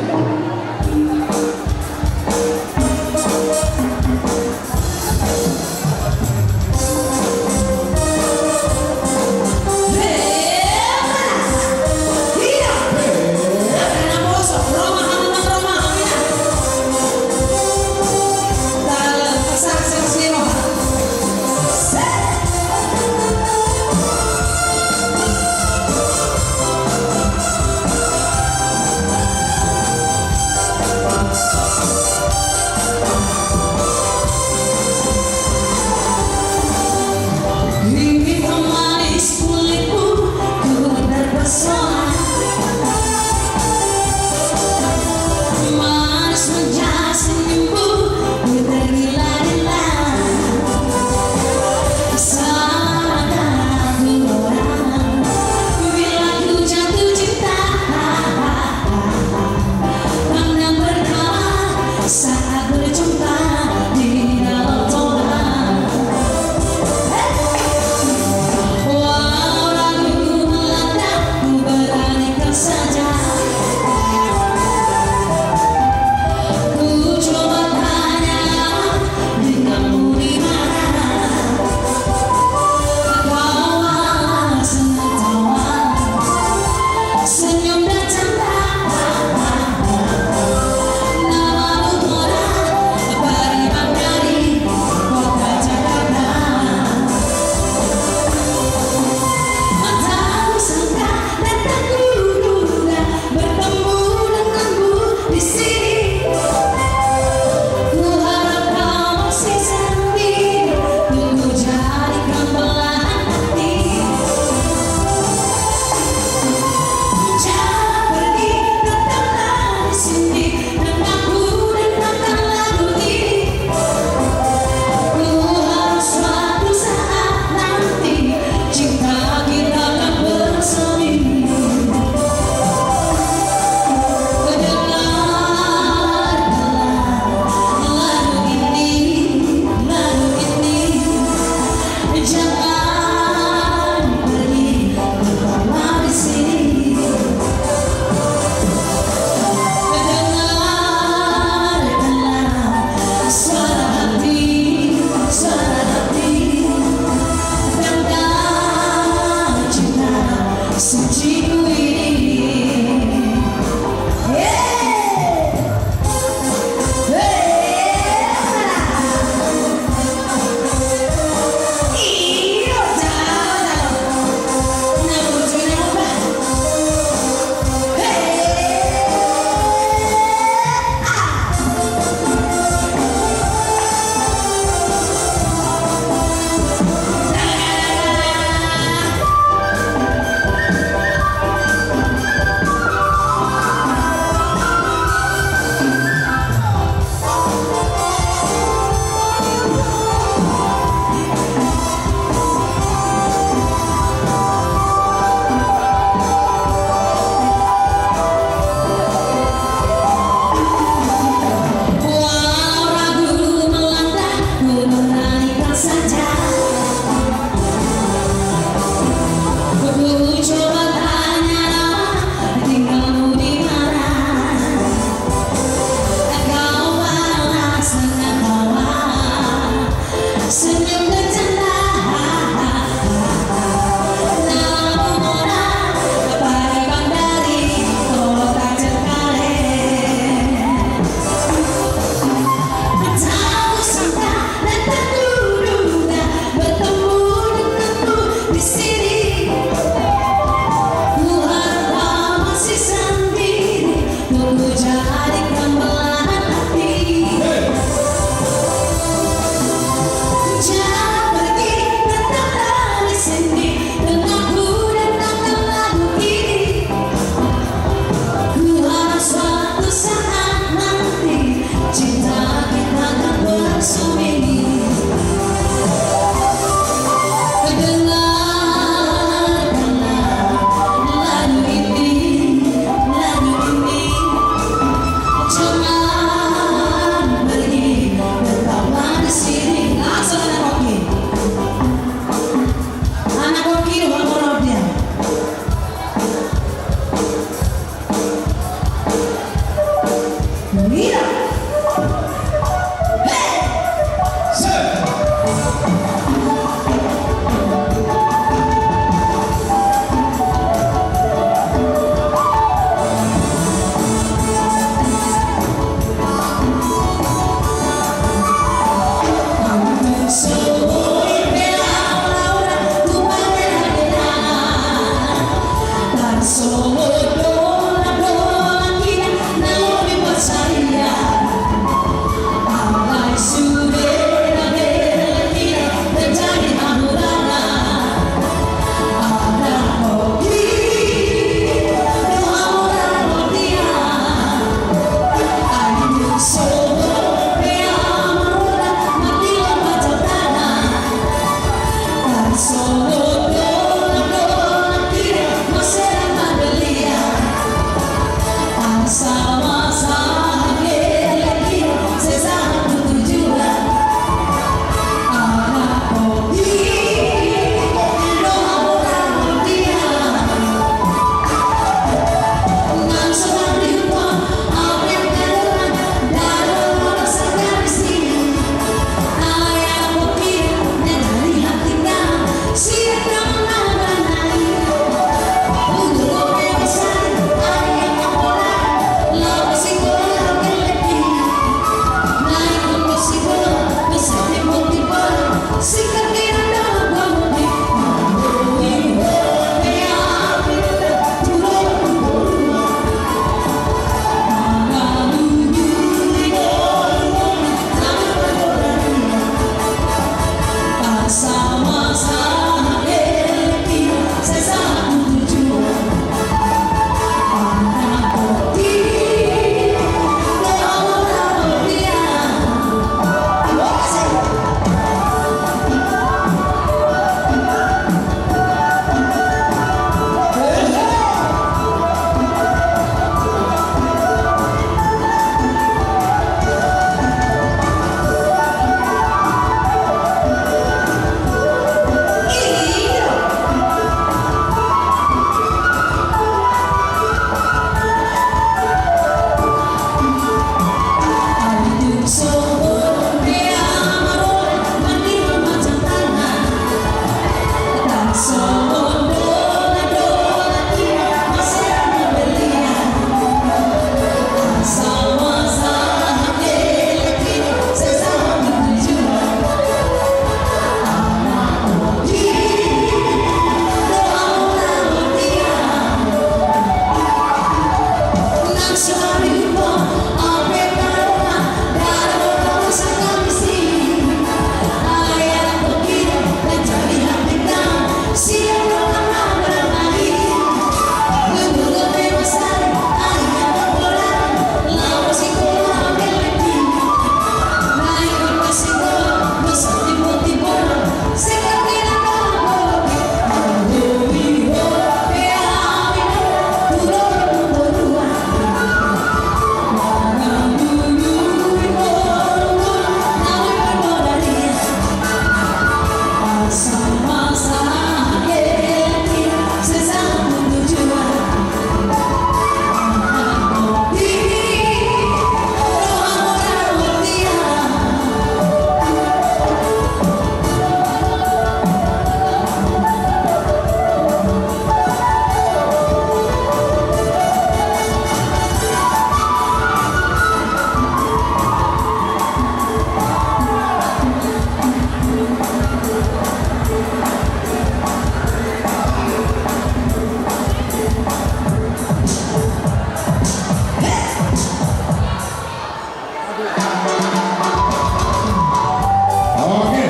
Oke,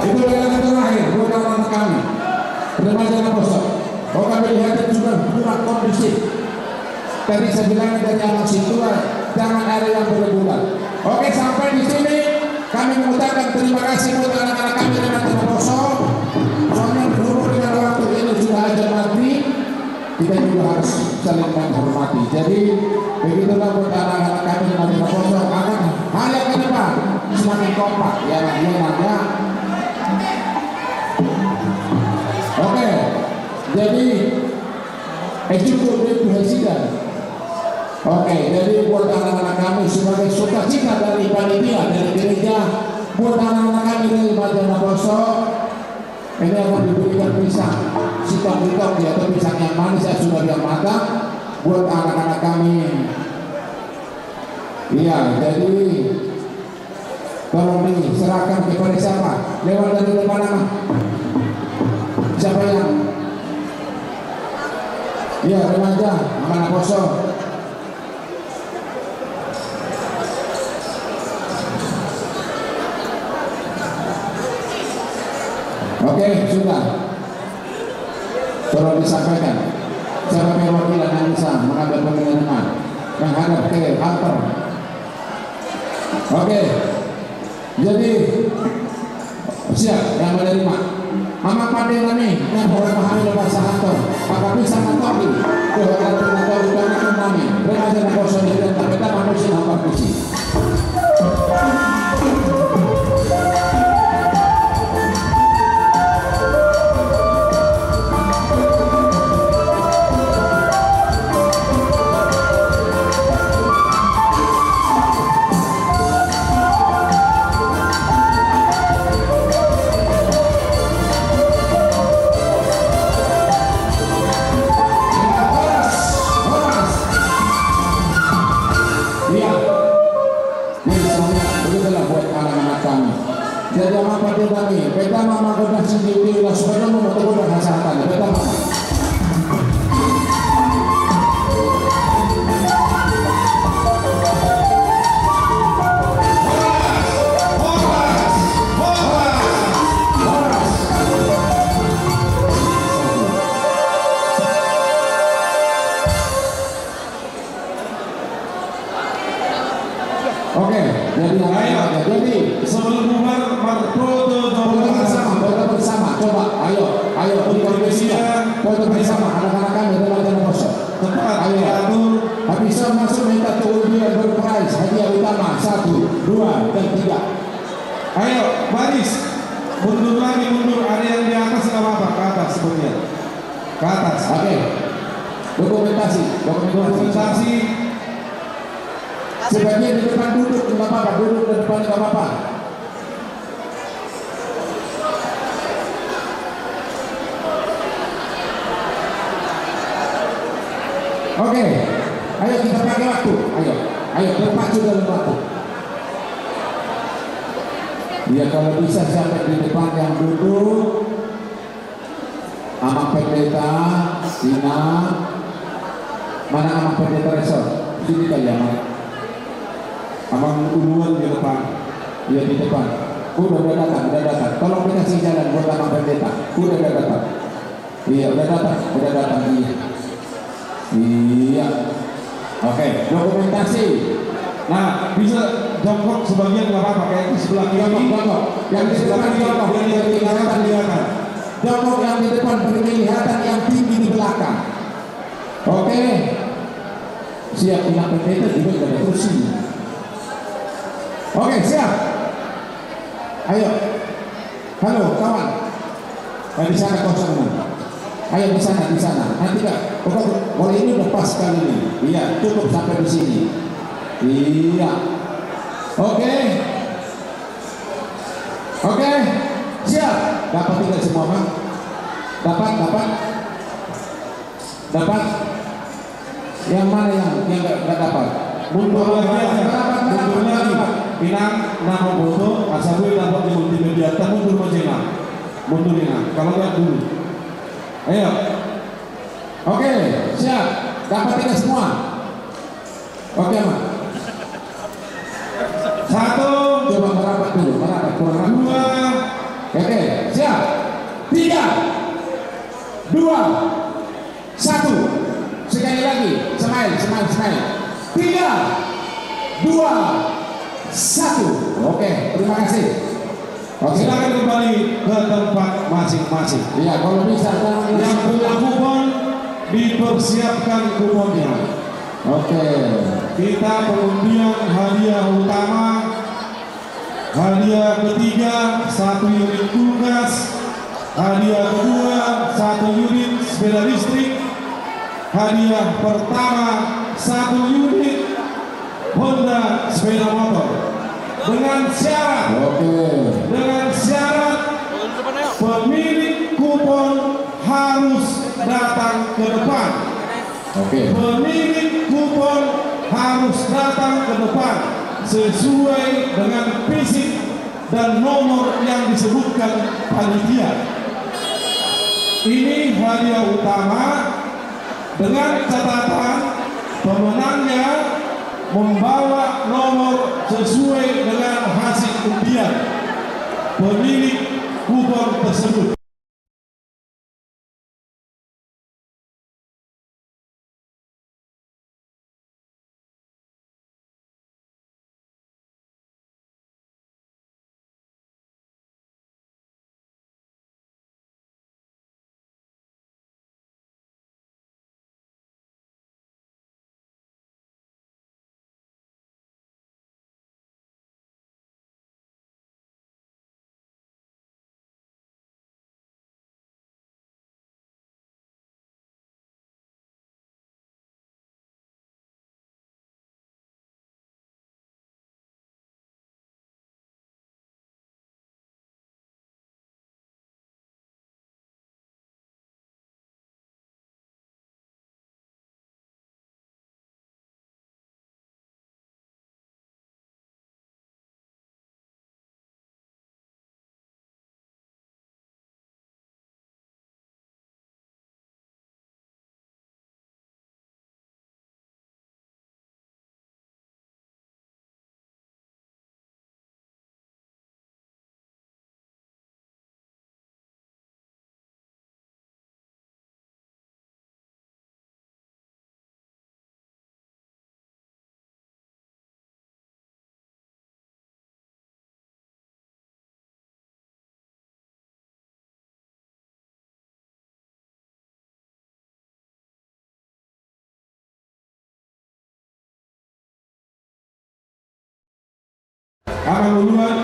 itu lagu terakhir buat anak-anak kami. Remaja Naposo. Oh, kami lihat juga kurang kondusif. Tadi saya bilang dari anak situ, jangan ada yang berebutan. Oke, sampai di sini kami mengucapkan terima kasih buat anak-anak kami Remaja Naposo. Soalnya berhubung dengan waktu ini sudah azan maghrib, kita juga harus saling menghormati. Jadi, begitulah buat anak-anak kami Remaja Naposo. Akan hal yang ke depan semakin kompak, ya, ya, ya. Oke, jadi, eh, cukup itu hasilan. Oke, jadi buat anak-anak kami sebagai sukacita dari panitia, dari gereja, buat anak-anak kami dari Remaja Naposo, ini akan diberikan pisang, si tongki-tongki atau pisang yang manis yang sudah dia makan, buat anak-anak kami. Iya, jadi tolong diserahkan kepada siapa? Lewat dari depan nama. Siapa yang? Iya, remaja, anak Naposo. Oke, sudah. Tolong disampaikan. Siapa perwakilan yang bisa mengambil pengumuman menghadap ke altar? Oke. Jadi, siap yang menerima. Amang pande nami, yang boleh pahami lo bahasa hantor. Maka bisa ngatong di. Tuh, ada ngatong di, tuh, ngatong nami. Remaja Naposo di, dan tak beda manusia nampak di sini. Iya. Jadi, semuanya begitulah buat anak-anak kami. Jadi, apa, apa dia tadi? Pertama, maka udah sendiri, langsung aja mau ketemu dengan kesehatan. Pertama. Oke, jadi, ayo, jadi sebelum bubar, mar-, foto, foto bersama, foto bersama. Coba, ayo, ayo, foto bersama, anak-anak kami, teman-teman kosong. Tepat, ayo. Diatur. Habis masuk minta tuh dia berprize, hadiah utama, satu, dua, dan tiga. Ayo, baris. Mundur lagi, mundur. Ada yang di atas, nggak apa-apa, ke atas, seperti itu. Ke atas. Oke. Dokumentasi, dokumentasi. Dokumentasi. Sebagian di depan duduk, nggak apa-apa, duduk di depan, nggak apa-apa. Oke, ayo kita pakai waktu. Ayo, ayo, terpacu dalam waktu. Ya, kalau bisa siapa di depan yang duduk. Amang Pendeta, Ina. Mana Amang Pendeta Resort? Sini kali, Amang. Amang Uluan di depan. Iya, di depan. Udah, udah datang, udah datang. Tolong dikasih jalan buat Amang Pendeta. Udah, udah datang. Iya, udah datang, udah datang, iya. Iya. Oke, dokumentasi. Nah, bisa jongkok sebagian, nggak apa-apa, kayak di sebelah kiri. Jongkok, jongkok. Yang di sebelah kiri, jongkok. Biar kelihatan, kelihatan. Jongkok yang di depan, biar kelihatan yang tinggi di belakang. Oke. Siap, Ina Pendeta juga nggak ada kursi. Oke, siap. Ayo. Halo, kawan. Eh, di sana kosong, no. Ayo, di sana, di sana. Nanti, Kak, pokok, kalau ini udah pas kali ini. Iya, cukup sampai di sini. Iya. Oke. Oke. Siap. Dapat tidak semua, Bang? Dapat, dapat. Dapat? Yang mana yang, yang nggak, nggak dapat? Mundur lagi, mundur lagi. Inang, nama foto, asa gue dapat di multimedia. Kita mundur aja, Inang. Mundur, Inang. Kalau nggak, dulu. Ayo. Oke, siap. Dapat kita semua. Oke, Mak. Satu. Coba merapat dulu, merapat, kurang rapat. Dua. Oke, siap. Tiga. Dua. Satu. Sekali lagi. Smile, smile, smile. Tiga, dua, satu. Oke, terima kasih. Oke. Silakan kembali ke tempat masing-masing. Iya, kalau bisa, jangan. Yang punya kupon, dipersiapkan kuponnya. Oke. Kita pengundian hadiah utama. Hadiah ketiga, satu unit kulkas. Hadiah kedua, satu unit sepeda listrik. Hadiah pertama, satu unit Honda sepeda motor. Dengan syarat, oke, dengan syarat pemilik kupon harus datang ke depan. Oke. Pemilik kupon harus datang ke depan sesuai dengan fisik dan nomor yang disebutkan panitia. Ini hadiah utama dengan catatan pemenangnya membawa nomor sesuai dengan hasil undian pemilik kupon tersebut. Amang Uluan.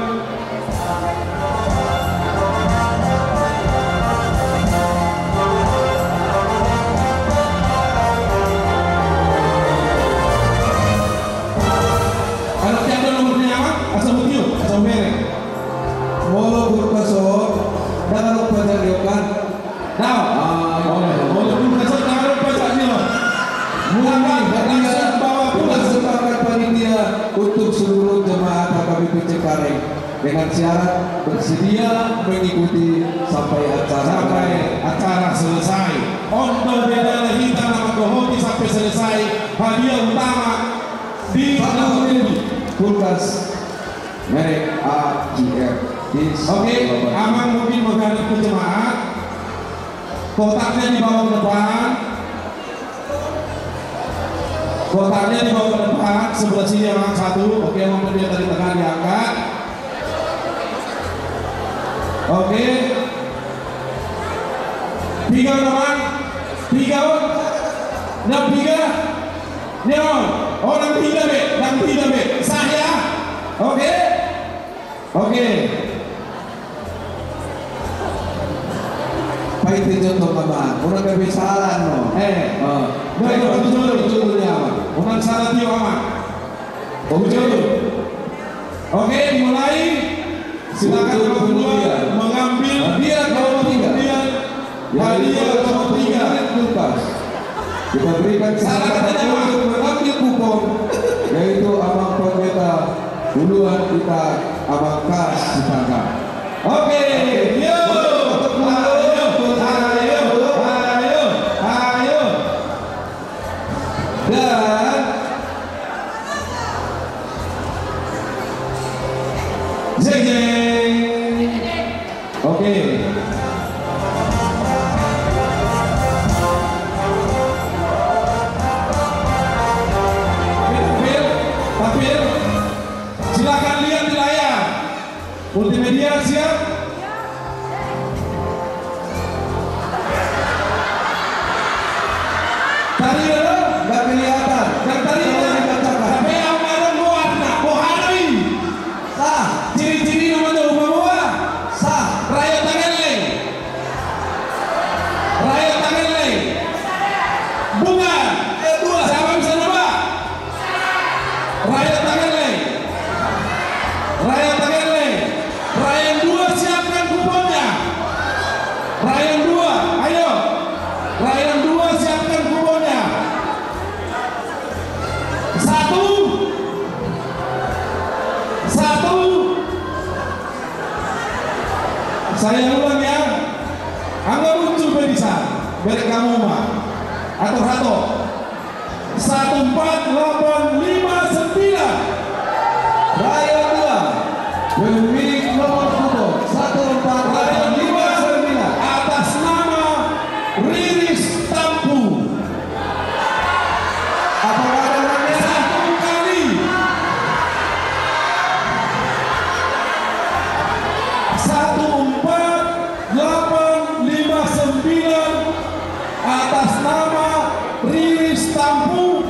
Anak janda nomor ni Amang, asa mutio, asa mubere. Molo guru paso, dang adong pajak ni okan. Dao. Ah, molo, molo guru paso, dang adong pajak ni okan. Cengkareng dengan syarat bersedia mengikuti sampai acara. Sampai acara selesai. On do beda hita na manggohoti sampai selesai hadiah utama di Satu unit kulkas merek A G R. Oke, Amang mungkin menghadap ke jemaat. Kotaknya dibawa ke depan. Kotaknya dibawa ke depan, sebelah sini, Amang, satu. Oke, Amang, pendeta di tengah diangkat. Oke. Piga on, Amang? Piga on? Ndang piga? Ndang on. Oh, ndang piga be, ndang piga be. Sah ya? Oke. Oke. Painte jo tong, Amang, unang gabe sala, no. Eh. Oh. Baik, baik, betul, betul, betul, ya, Amang. Unang sala tio, Amang. Oh, betul. Oke, dimulai. Silakan, untuk Bapak, kemudian mengambil hadiah nomor tiga. Hadiah nomor tiga. Kita berikan kesempatan untuk mengambil kupon, yaitu Amang Pendeta Uluan kita, Amang Kas Sitanggang. Oke, yo. Ayo, ayo, ayo, ayo. Dan jeng, jeng. Oke. Tampil, tampil. Silakan lihat di layar. Multimedia siap? Tadi ada, nggak kelihatan. Yang tadi ada. Tolong dibacakan. Tapi yang ada luar, nah, bohano i. Sah. Ciri-ciri nama tuh, Bapak? Sah. Rayo Tangerang. Rayo Tangerang. Bukan. Eh, dua. Siapa bisa nebak? Rayo Tangerang. Rayo Tangerang. Rayo yang dua siapkan kuponnya. Rayo yang dua, ayo. Rayo yang dua siapkan kuponnya. Satu. Satu. Saya ulang ya. Anggo muncul pe bisa. Berek kamu mah. Atur hato. Satu empat delapan lima sembilan. Rayo dua. Pemilik nomor kupon satu empat delapan lima sembilan. Atas nama Riris Tampu. Apa ada namanya? Satu kali. Satu empat delapan lima sembilan. Atas nama Riris Tampu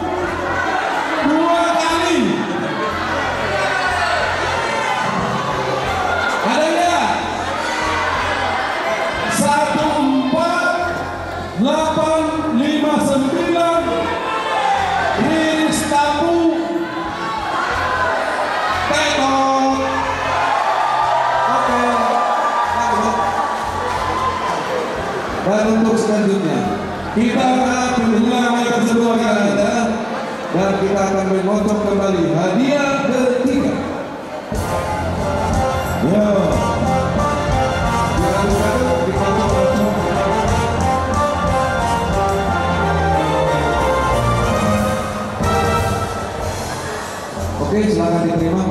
dua kali. Ada nggak? Satu empat delapan lima sembilan, Riris Tampu. Tetot. Oke. Dan untuk selanjutnya, kita akan mengulang yang kedua kali, dan kita akan mengontrol kembali hadiah ketiga. Ya. Kita buka dulu, kita buka dulu. Oke, silakan diterima.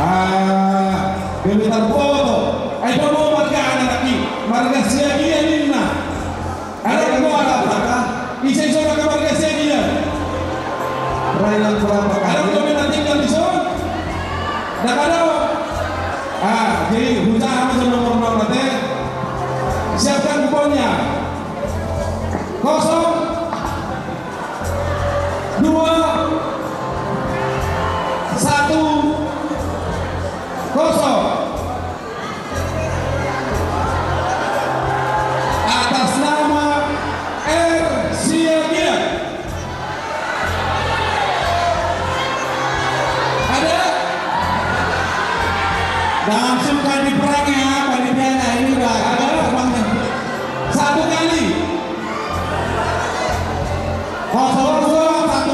Ah, gemetar foto. Ai, boha marga anak i? Marga Siagian ninna. Anak i boha? Ise ise marga Siagian? Rayo berapa kali? Anak i boha na tinggal di son? Nda ada. Ah, jadi hujaha ma jo nomor nomor te. Siapkan kuponnya. Kosong, dua, satu, kosong. Atas nama R Siagian. Ada? Langsung kan di prank ya, panitia, nah, ini udah ada terbangnya. Satu kali. Kosong, kosong, satu.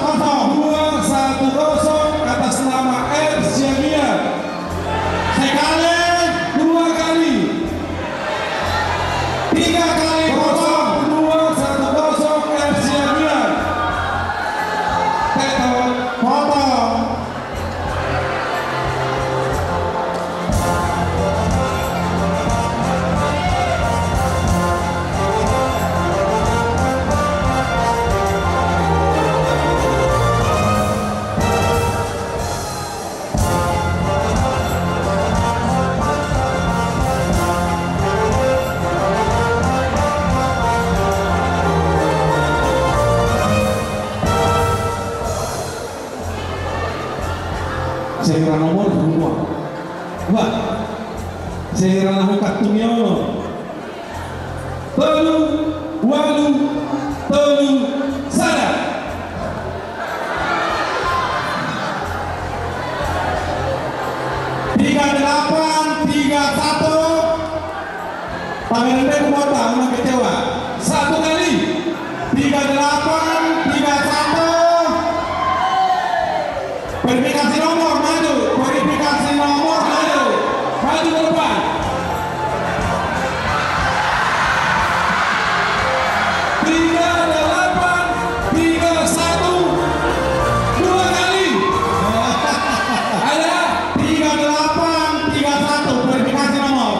Sehera na hukat tu miono. Tolu, ualu, tolu, sada. Tiga delapan, tiga satu. Pamerende kuota, unang kecewa. Satu kali. Tiga delapan, tiga satu. Verifikasi nomor, maju. Verifikasi nomor, maju. Maju ke depan. Tiga delapan, tiga satu. Dua kali. Ada tiga delapan, tiga satu. Verifikasi nomor.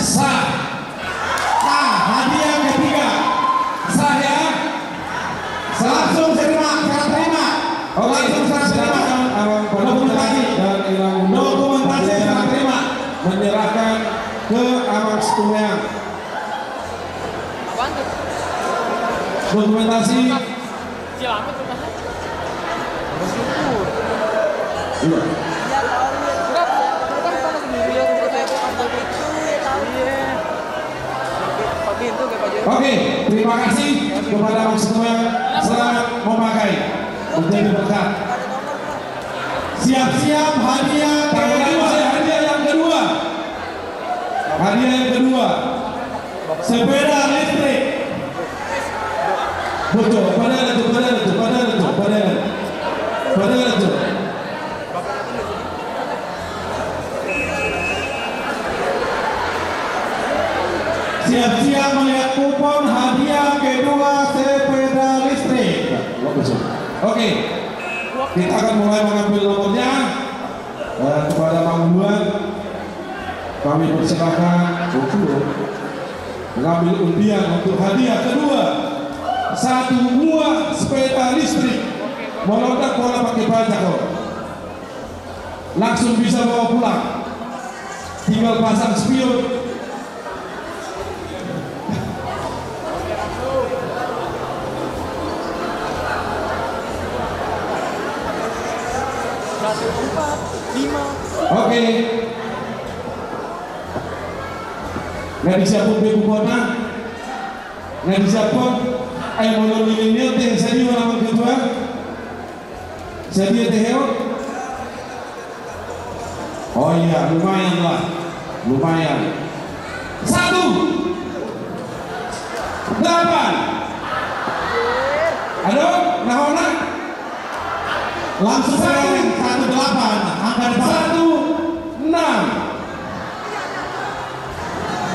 Sah. Sah, hadiah ketiga. Sah, ya. Langsung terima, serah terima. Oke, langsung serah terima. Silakan Amang Panitera. Dokumentasi. Dan Inang Gundul. Dokumentasi serah terima. Menyerahkan ke Amang Situmeang. Apaan tuh? Dokumentasi. Iya. Oke, terima kasih kepada Amang Situmeang. Selamat memakai, menjadi berkat. Siap-siap hadiah kedua. Hadiah yang kedua. Hadiah yang kedua. Sepeda listrik. Bocor, padahal itu, padahal itu, padahal itu, padahal. Padahal itu. Siap-siap melihat kupon hadiah kedua sepeda listrik. Oke. Kita akan mulai mengambil nomornya. Eh, kepada Mang Duan, kami persilakan untuk mengambil undian untuk hadiah kedua, satu buah sepeda listrik. Molo ndak, pola pakai baja kau. Langsung bisa bawa pulang. Tinggal pasang spion. Oke. Nga disiapon be kuponna? Nga disiapon? Ai molo nilai-nilai te, sadia ma, Amang Ketua? Sadia tehe on? Oh iya, lumayan lah. Lumayan. Satu delapan. Adong na hona? Langsung saja, satu delapan. Angka depan. Satu enam.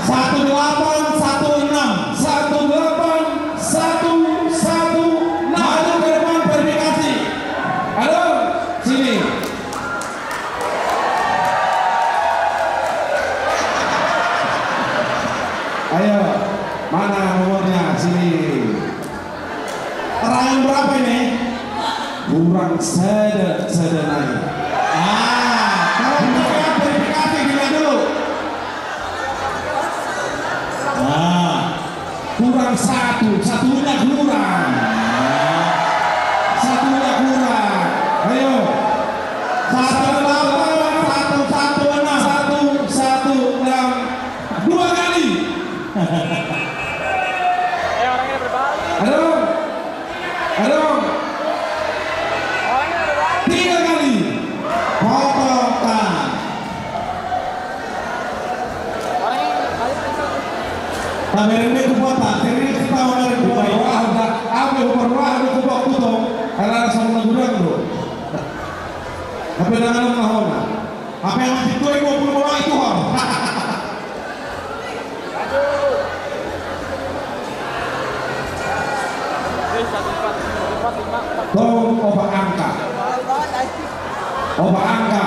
Satu delapan, satu enam. Satu delapan, satu, satu, enam. Maju ke depan, verifikasi. Halo, sini. Ayo, mana nomornya? Sini. Rank berapa ini? Kurang sada, sada nai. Ah, kalau kita verifikasi, dilihat dulu. Ah, kurang satu, satunya kurang. Satunya kurang. Ayo. Satu delapan, satu satu enam. Satu satu enam. Dua kali. Ayo, orangnya berbalik. Aduh. Aduh. Orangnya berbalik. Tiga kali. Potong tangan. Orangnya berbalik. Pamereng be kupon ta, sering kita orang kupon. Wah, udah, apa kupon, wah, ada kupon kutong. Karena sama gudang tuh. Apa dengan nama hona? Apa yang masih tua dua puluh orang itu, Hor? Tong opat angka. Opat angka.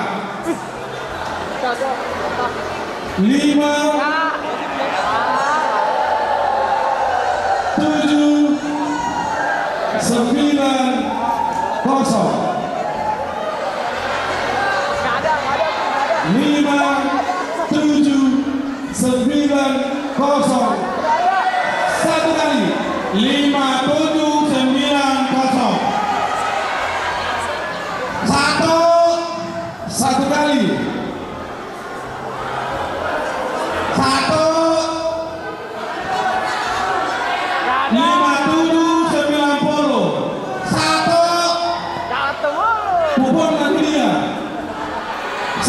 Lima, tujuh, sembilan, kosong. Lima, tujuh, sembilan, kosong. Satu kali. Lima, tujuh, sembilan, kosong.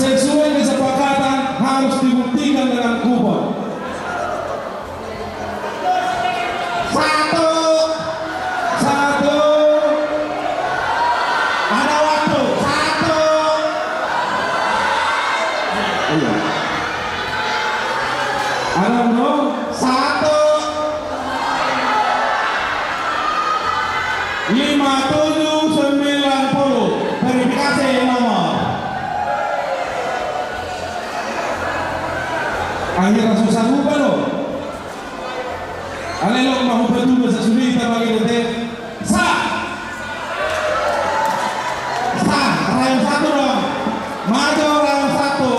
Sesuai kesepakatan harus dibuktikan dengan kupon. Satu. Satu. Ada waktu. Satu. Iya. Ada, bro? Satu. Lima tujuh sembilan puluh. Verifikasi nomor. Akhirna so sarupa do. Alai lo ma hupa tu bahasa Sunda, hita bagi do te. Sa. Sa. Rayon satu dong. Maju rayon satu.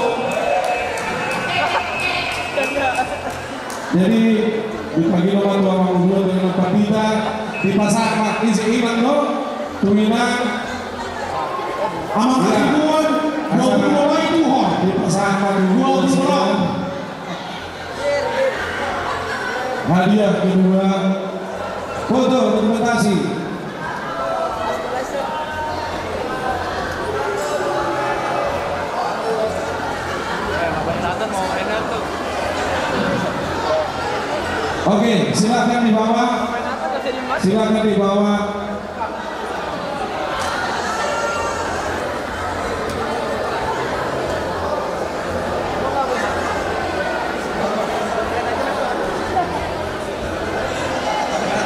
Jadi, dipangilo ma tu amang uluan dengan pandita, dipasahat ma, ise inang do, tu inang. Amang, iya, hasibuan, dua puluh lima itu, ho. Dipasahat ma tu dua puluh lima. Hadiah kedua. Foto dokumentasi. Oke, silakan dibawa. Silakan dibawa.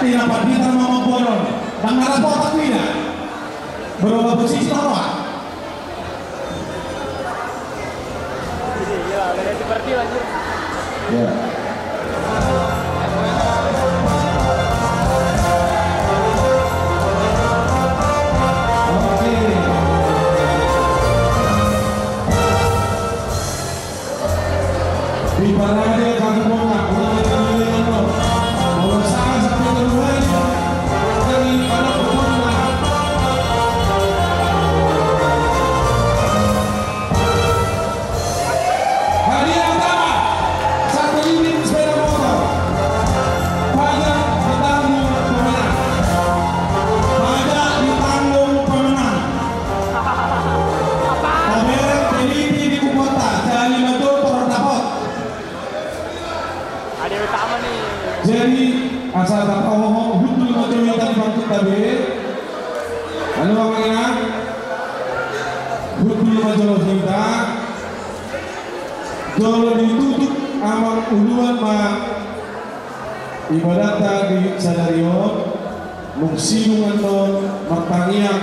Tina pandita ma mamboan on. Ndang na dapotan tu ina. Berapa posisi taruhan? Iya, ganti partai, anjir. Ya. Oke. Di parade kami buka, mulai dari lima nol. Nomor satu sampai kedua, dari anak buka. Hadiah utama, satu unit sepeda motor. Pajak ditanggung pemenang. Pajak ditanggung pemenang. Pameran teliti di Kubota, jadi betul terdapat. Hadiah utama nih. Jadi, asa tapahohom, hundul ma jolo hita di bangkuta be. Halo, amang inang. Hundul ma jolo hita. Jolo ditutup amang uluan ma ibadatta di sadari on. Molo sidung annon martangiang,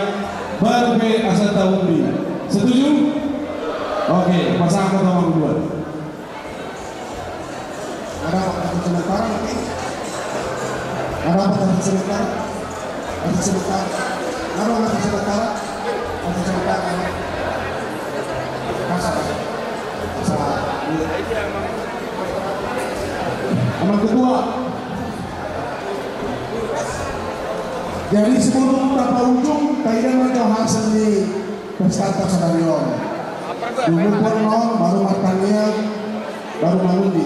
baru pe asa taundi. Setuju? Oke, pasahat ma tu amang uluan. Ada apa? Ada sementara mungkin? Ada apa? Ada sementara? Ada sementara? Ada apa? Ada sementara? Ada sementara? Masa? Masa? Amang Ketua. Jadi sebelum tapaujung, taida ma jo hasil ni pestanta sadari on. Dung umpuan on, baru martangiang, baru mangundi.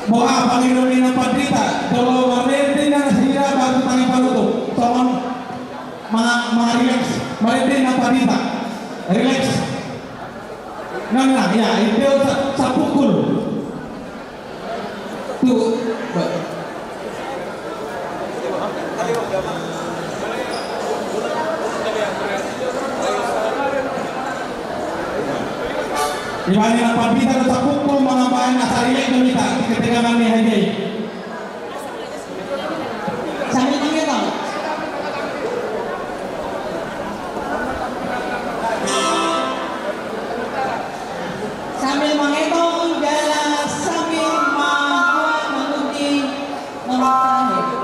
Boha, pangido ni na pandita, jolo marende na nasida, baru tangi panutup. Songon ma-, ma-relax, marende na pandita. Relax. Nang, nang, ya, itu sa-, sapukul. Tu, ba. Ibana na pandita do sapukul mangambahen asa rilek do hita di ketegangan ni hadiah i. Sambil mangetong. Sambil mangetong jala sambil ma-, mangundi nomor terakhir.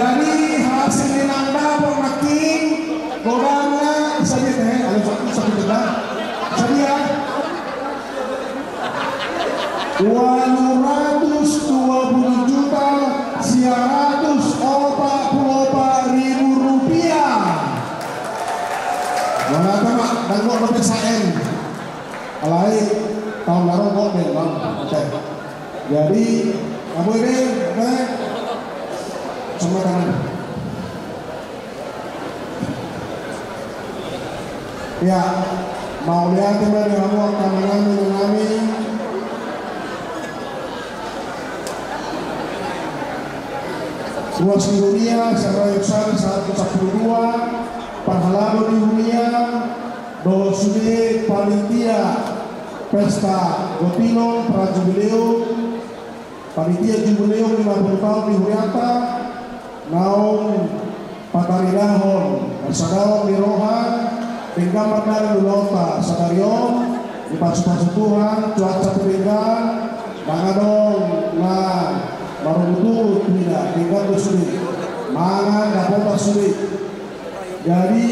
Jadi hasil ni na dapot nangkin, godangna sadia, eh, ada satu, satu juta. Sadia? Ualu ratus dua pulu juta sia ratus opat pulu opat ribu rupiah. Mana tama, danggo dope saen. Alai taon na ro godang, Bang. Oke. Jadi, abo ini, oke. Semua tangan. Ya, mauliate ma di hamu angka amanami, inanami. Ruas ni huria, saratus sampulu dua, parhalado ni huria, dohot sude panitia pesta gotilon prajubileum, panitia jubileum lima puluh taon ni hurianta, naung pataridahon hasadaon ni roha, denggan mardalan ulaonta sadari on, dipasupasu Tuhan, cuaca pe denggan, ndang adong na marungutungut tu ida, denggan do sude, mangan dapotan sude. Jadi,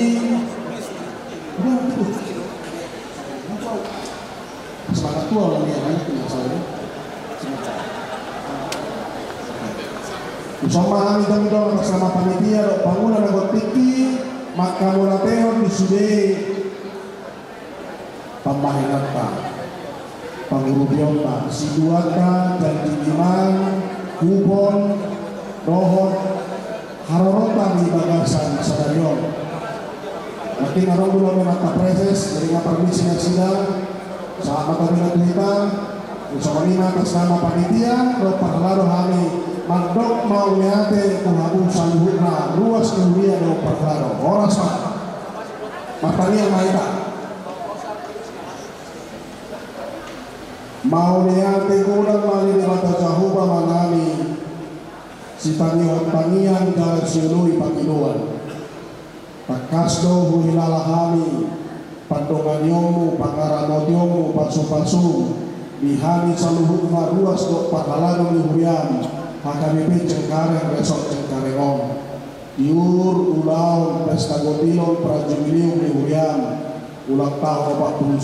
udah, udah. Semangat tua orang yang lain punya saya. Semangat. Usaha hami dong dong atas nama panitia dohot pangula na gontikki, manghamauliatehon di sude pambahenanta, pangurupionta, siduanta, janji ni man, kupon, dohot haroronta di bagasan sadari on. Nangkin adong do lomo mata preses, jadi nga permisi nasida, sahat ma hami tu hita, songon i ma atas nama panitia dohot parhalado hami mandok mauliate tu hamu saluhutna ruas ni huria dohot parhalado. Horas ma. Martangiang ma hita. Mauliate godang ma di Debata Jahowa Amanami, sitangihon tangiang jala sioloi pangidoan. Tangkas do huhilala hami pandonganionmu, pangaramotionmu, pasupasum di hami saluhutna ruas dohot parhalado ni huriam, H K B P Cengkareng, Resort Cengkareng on. Tiur ulaon pesta gotilon prajubileum ni huriam, ulang tahun opat puluh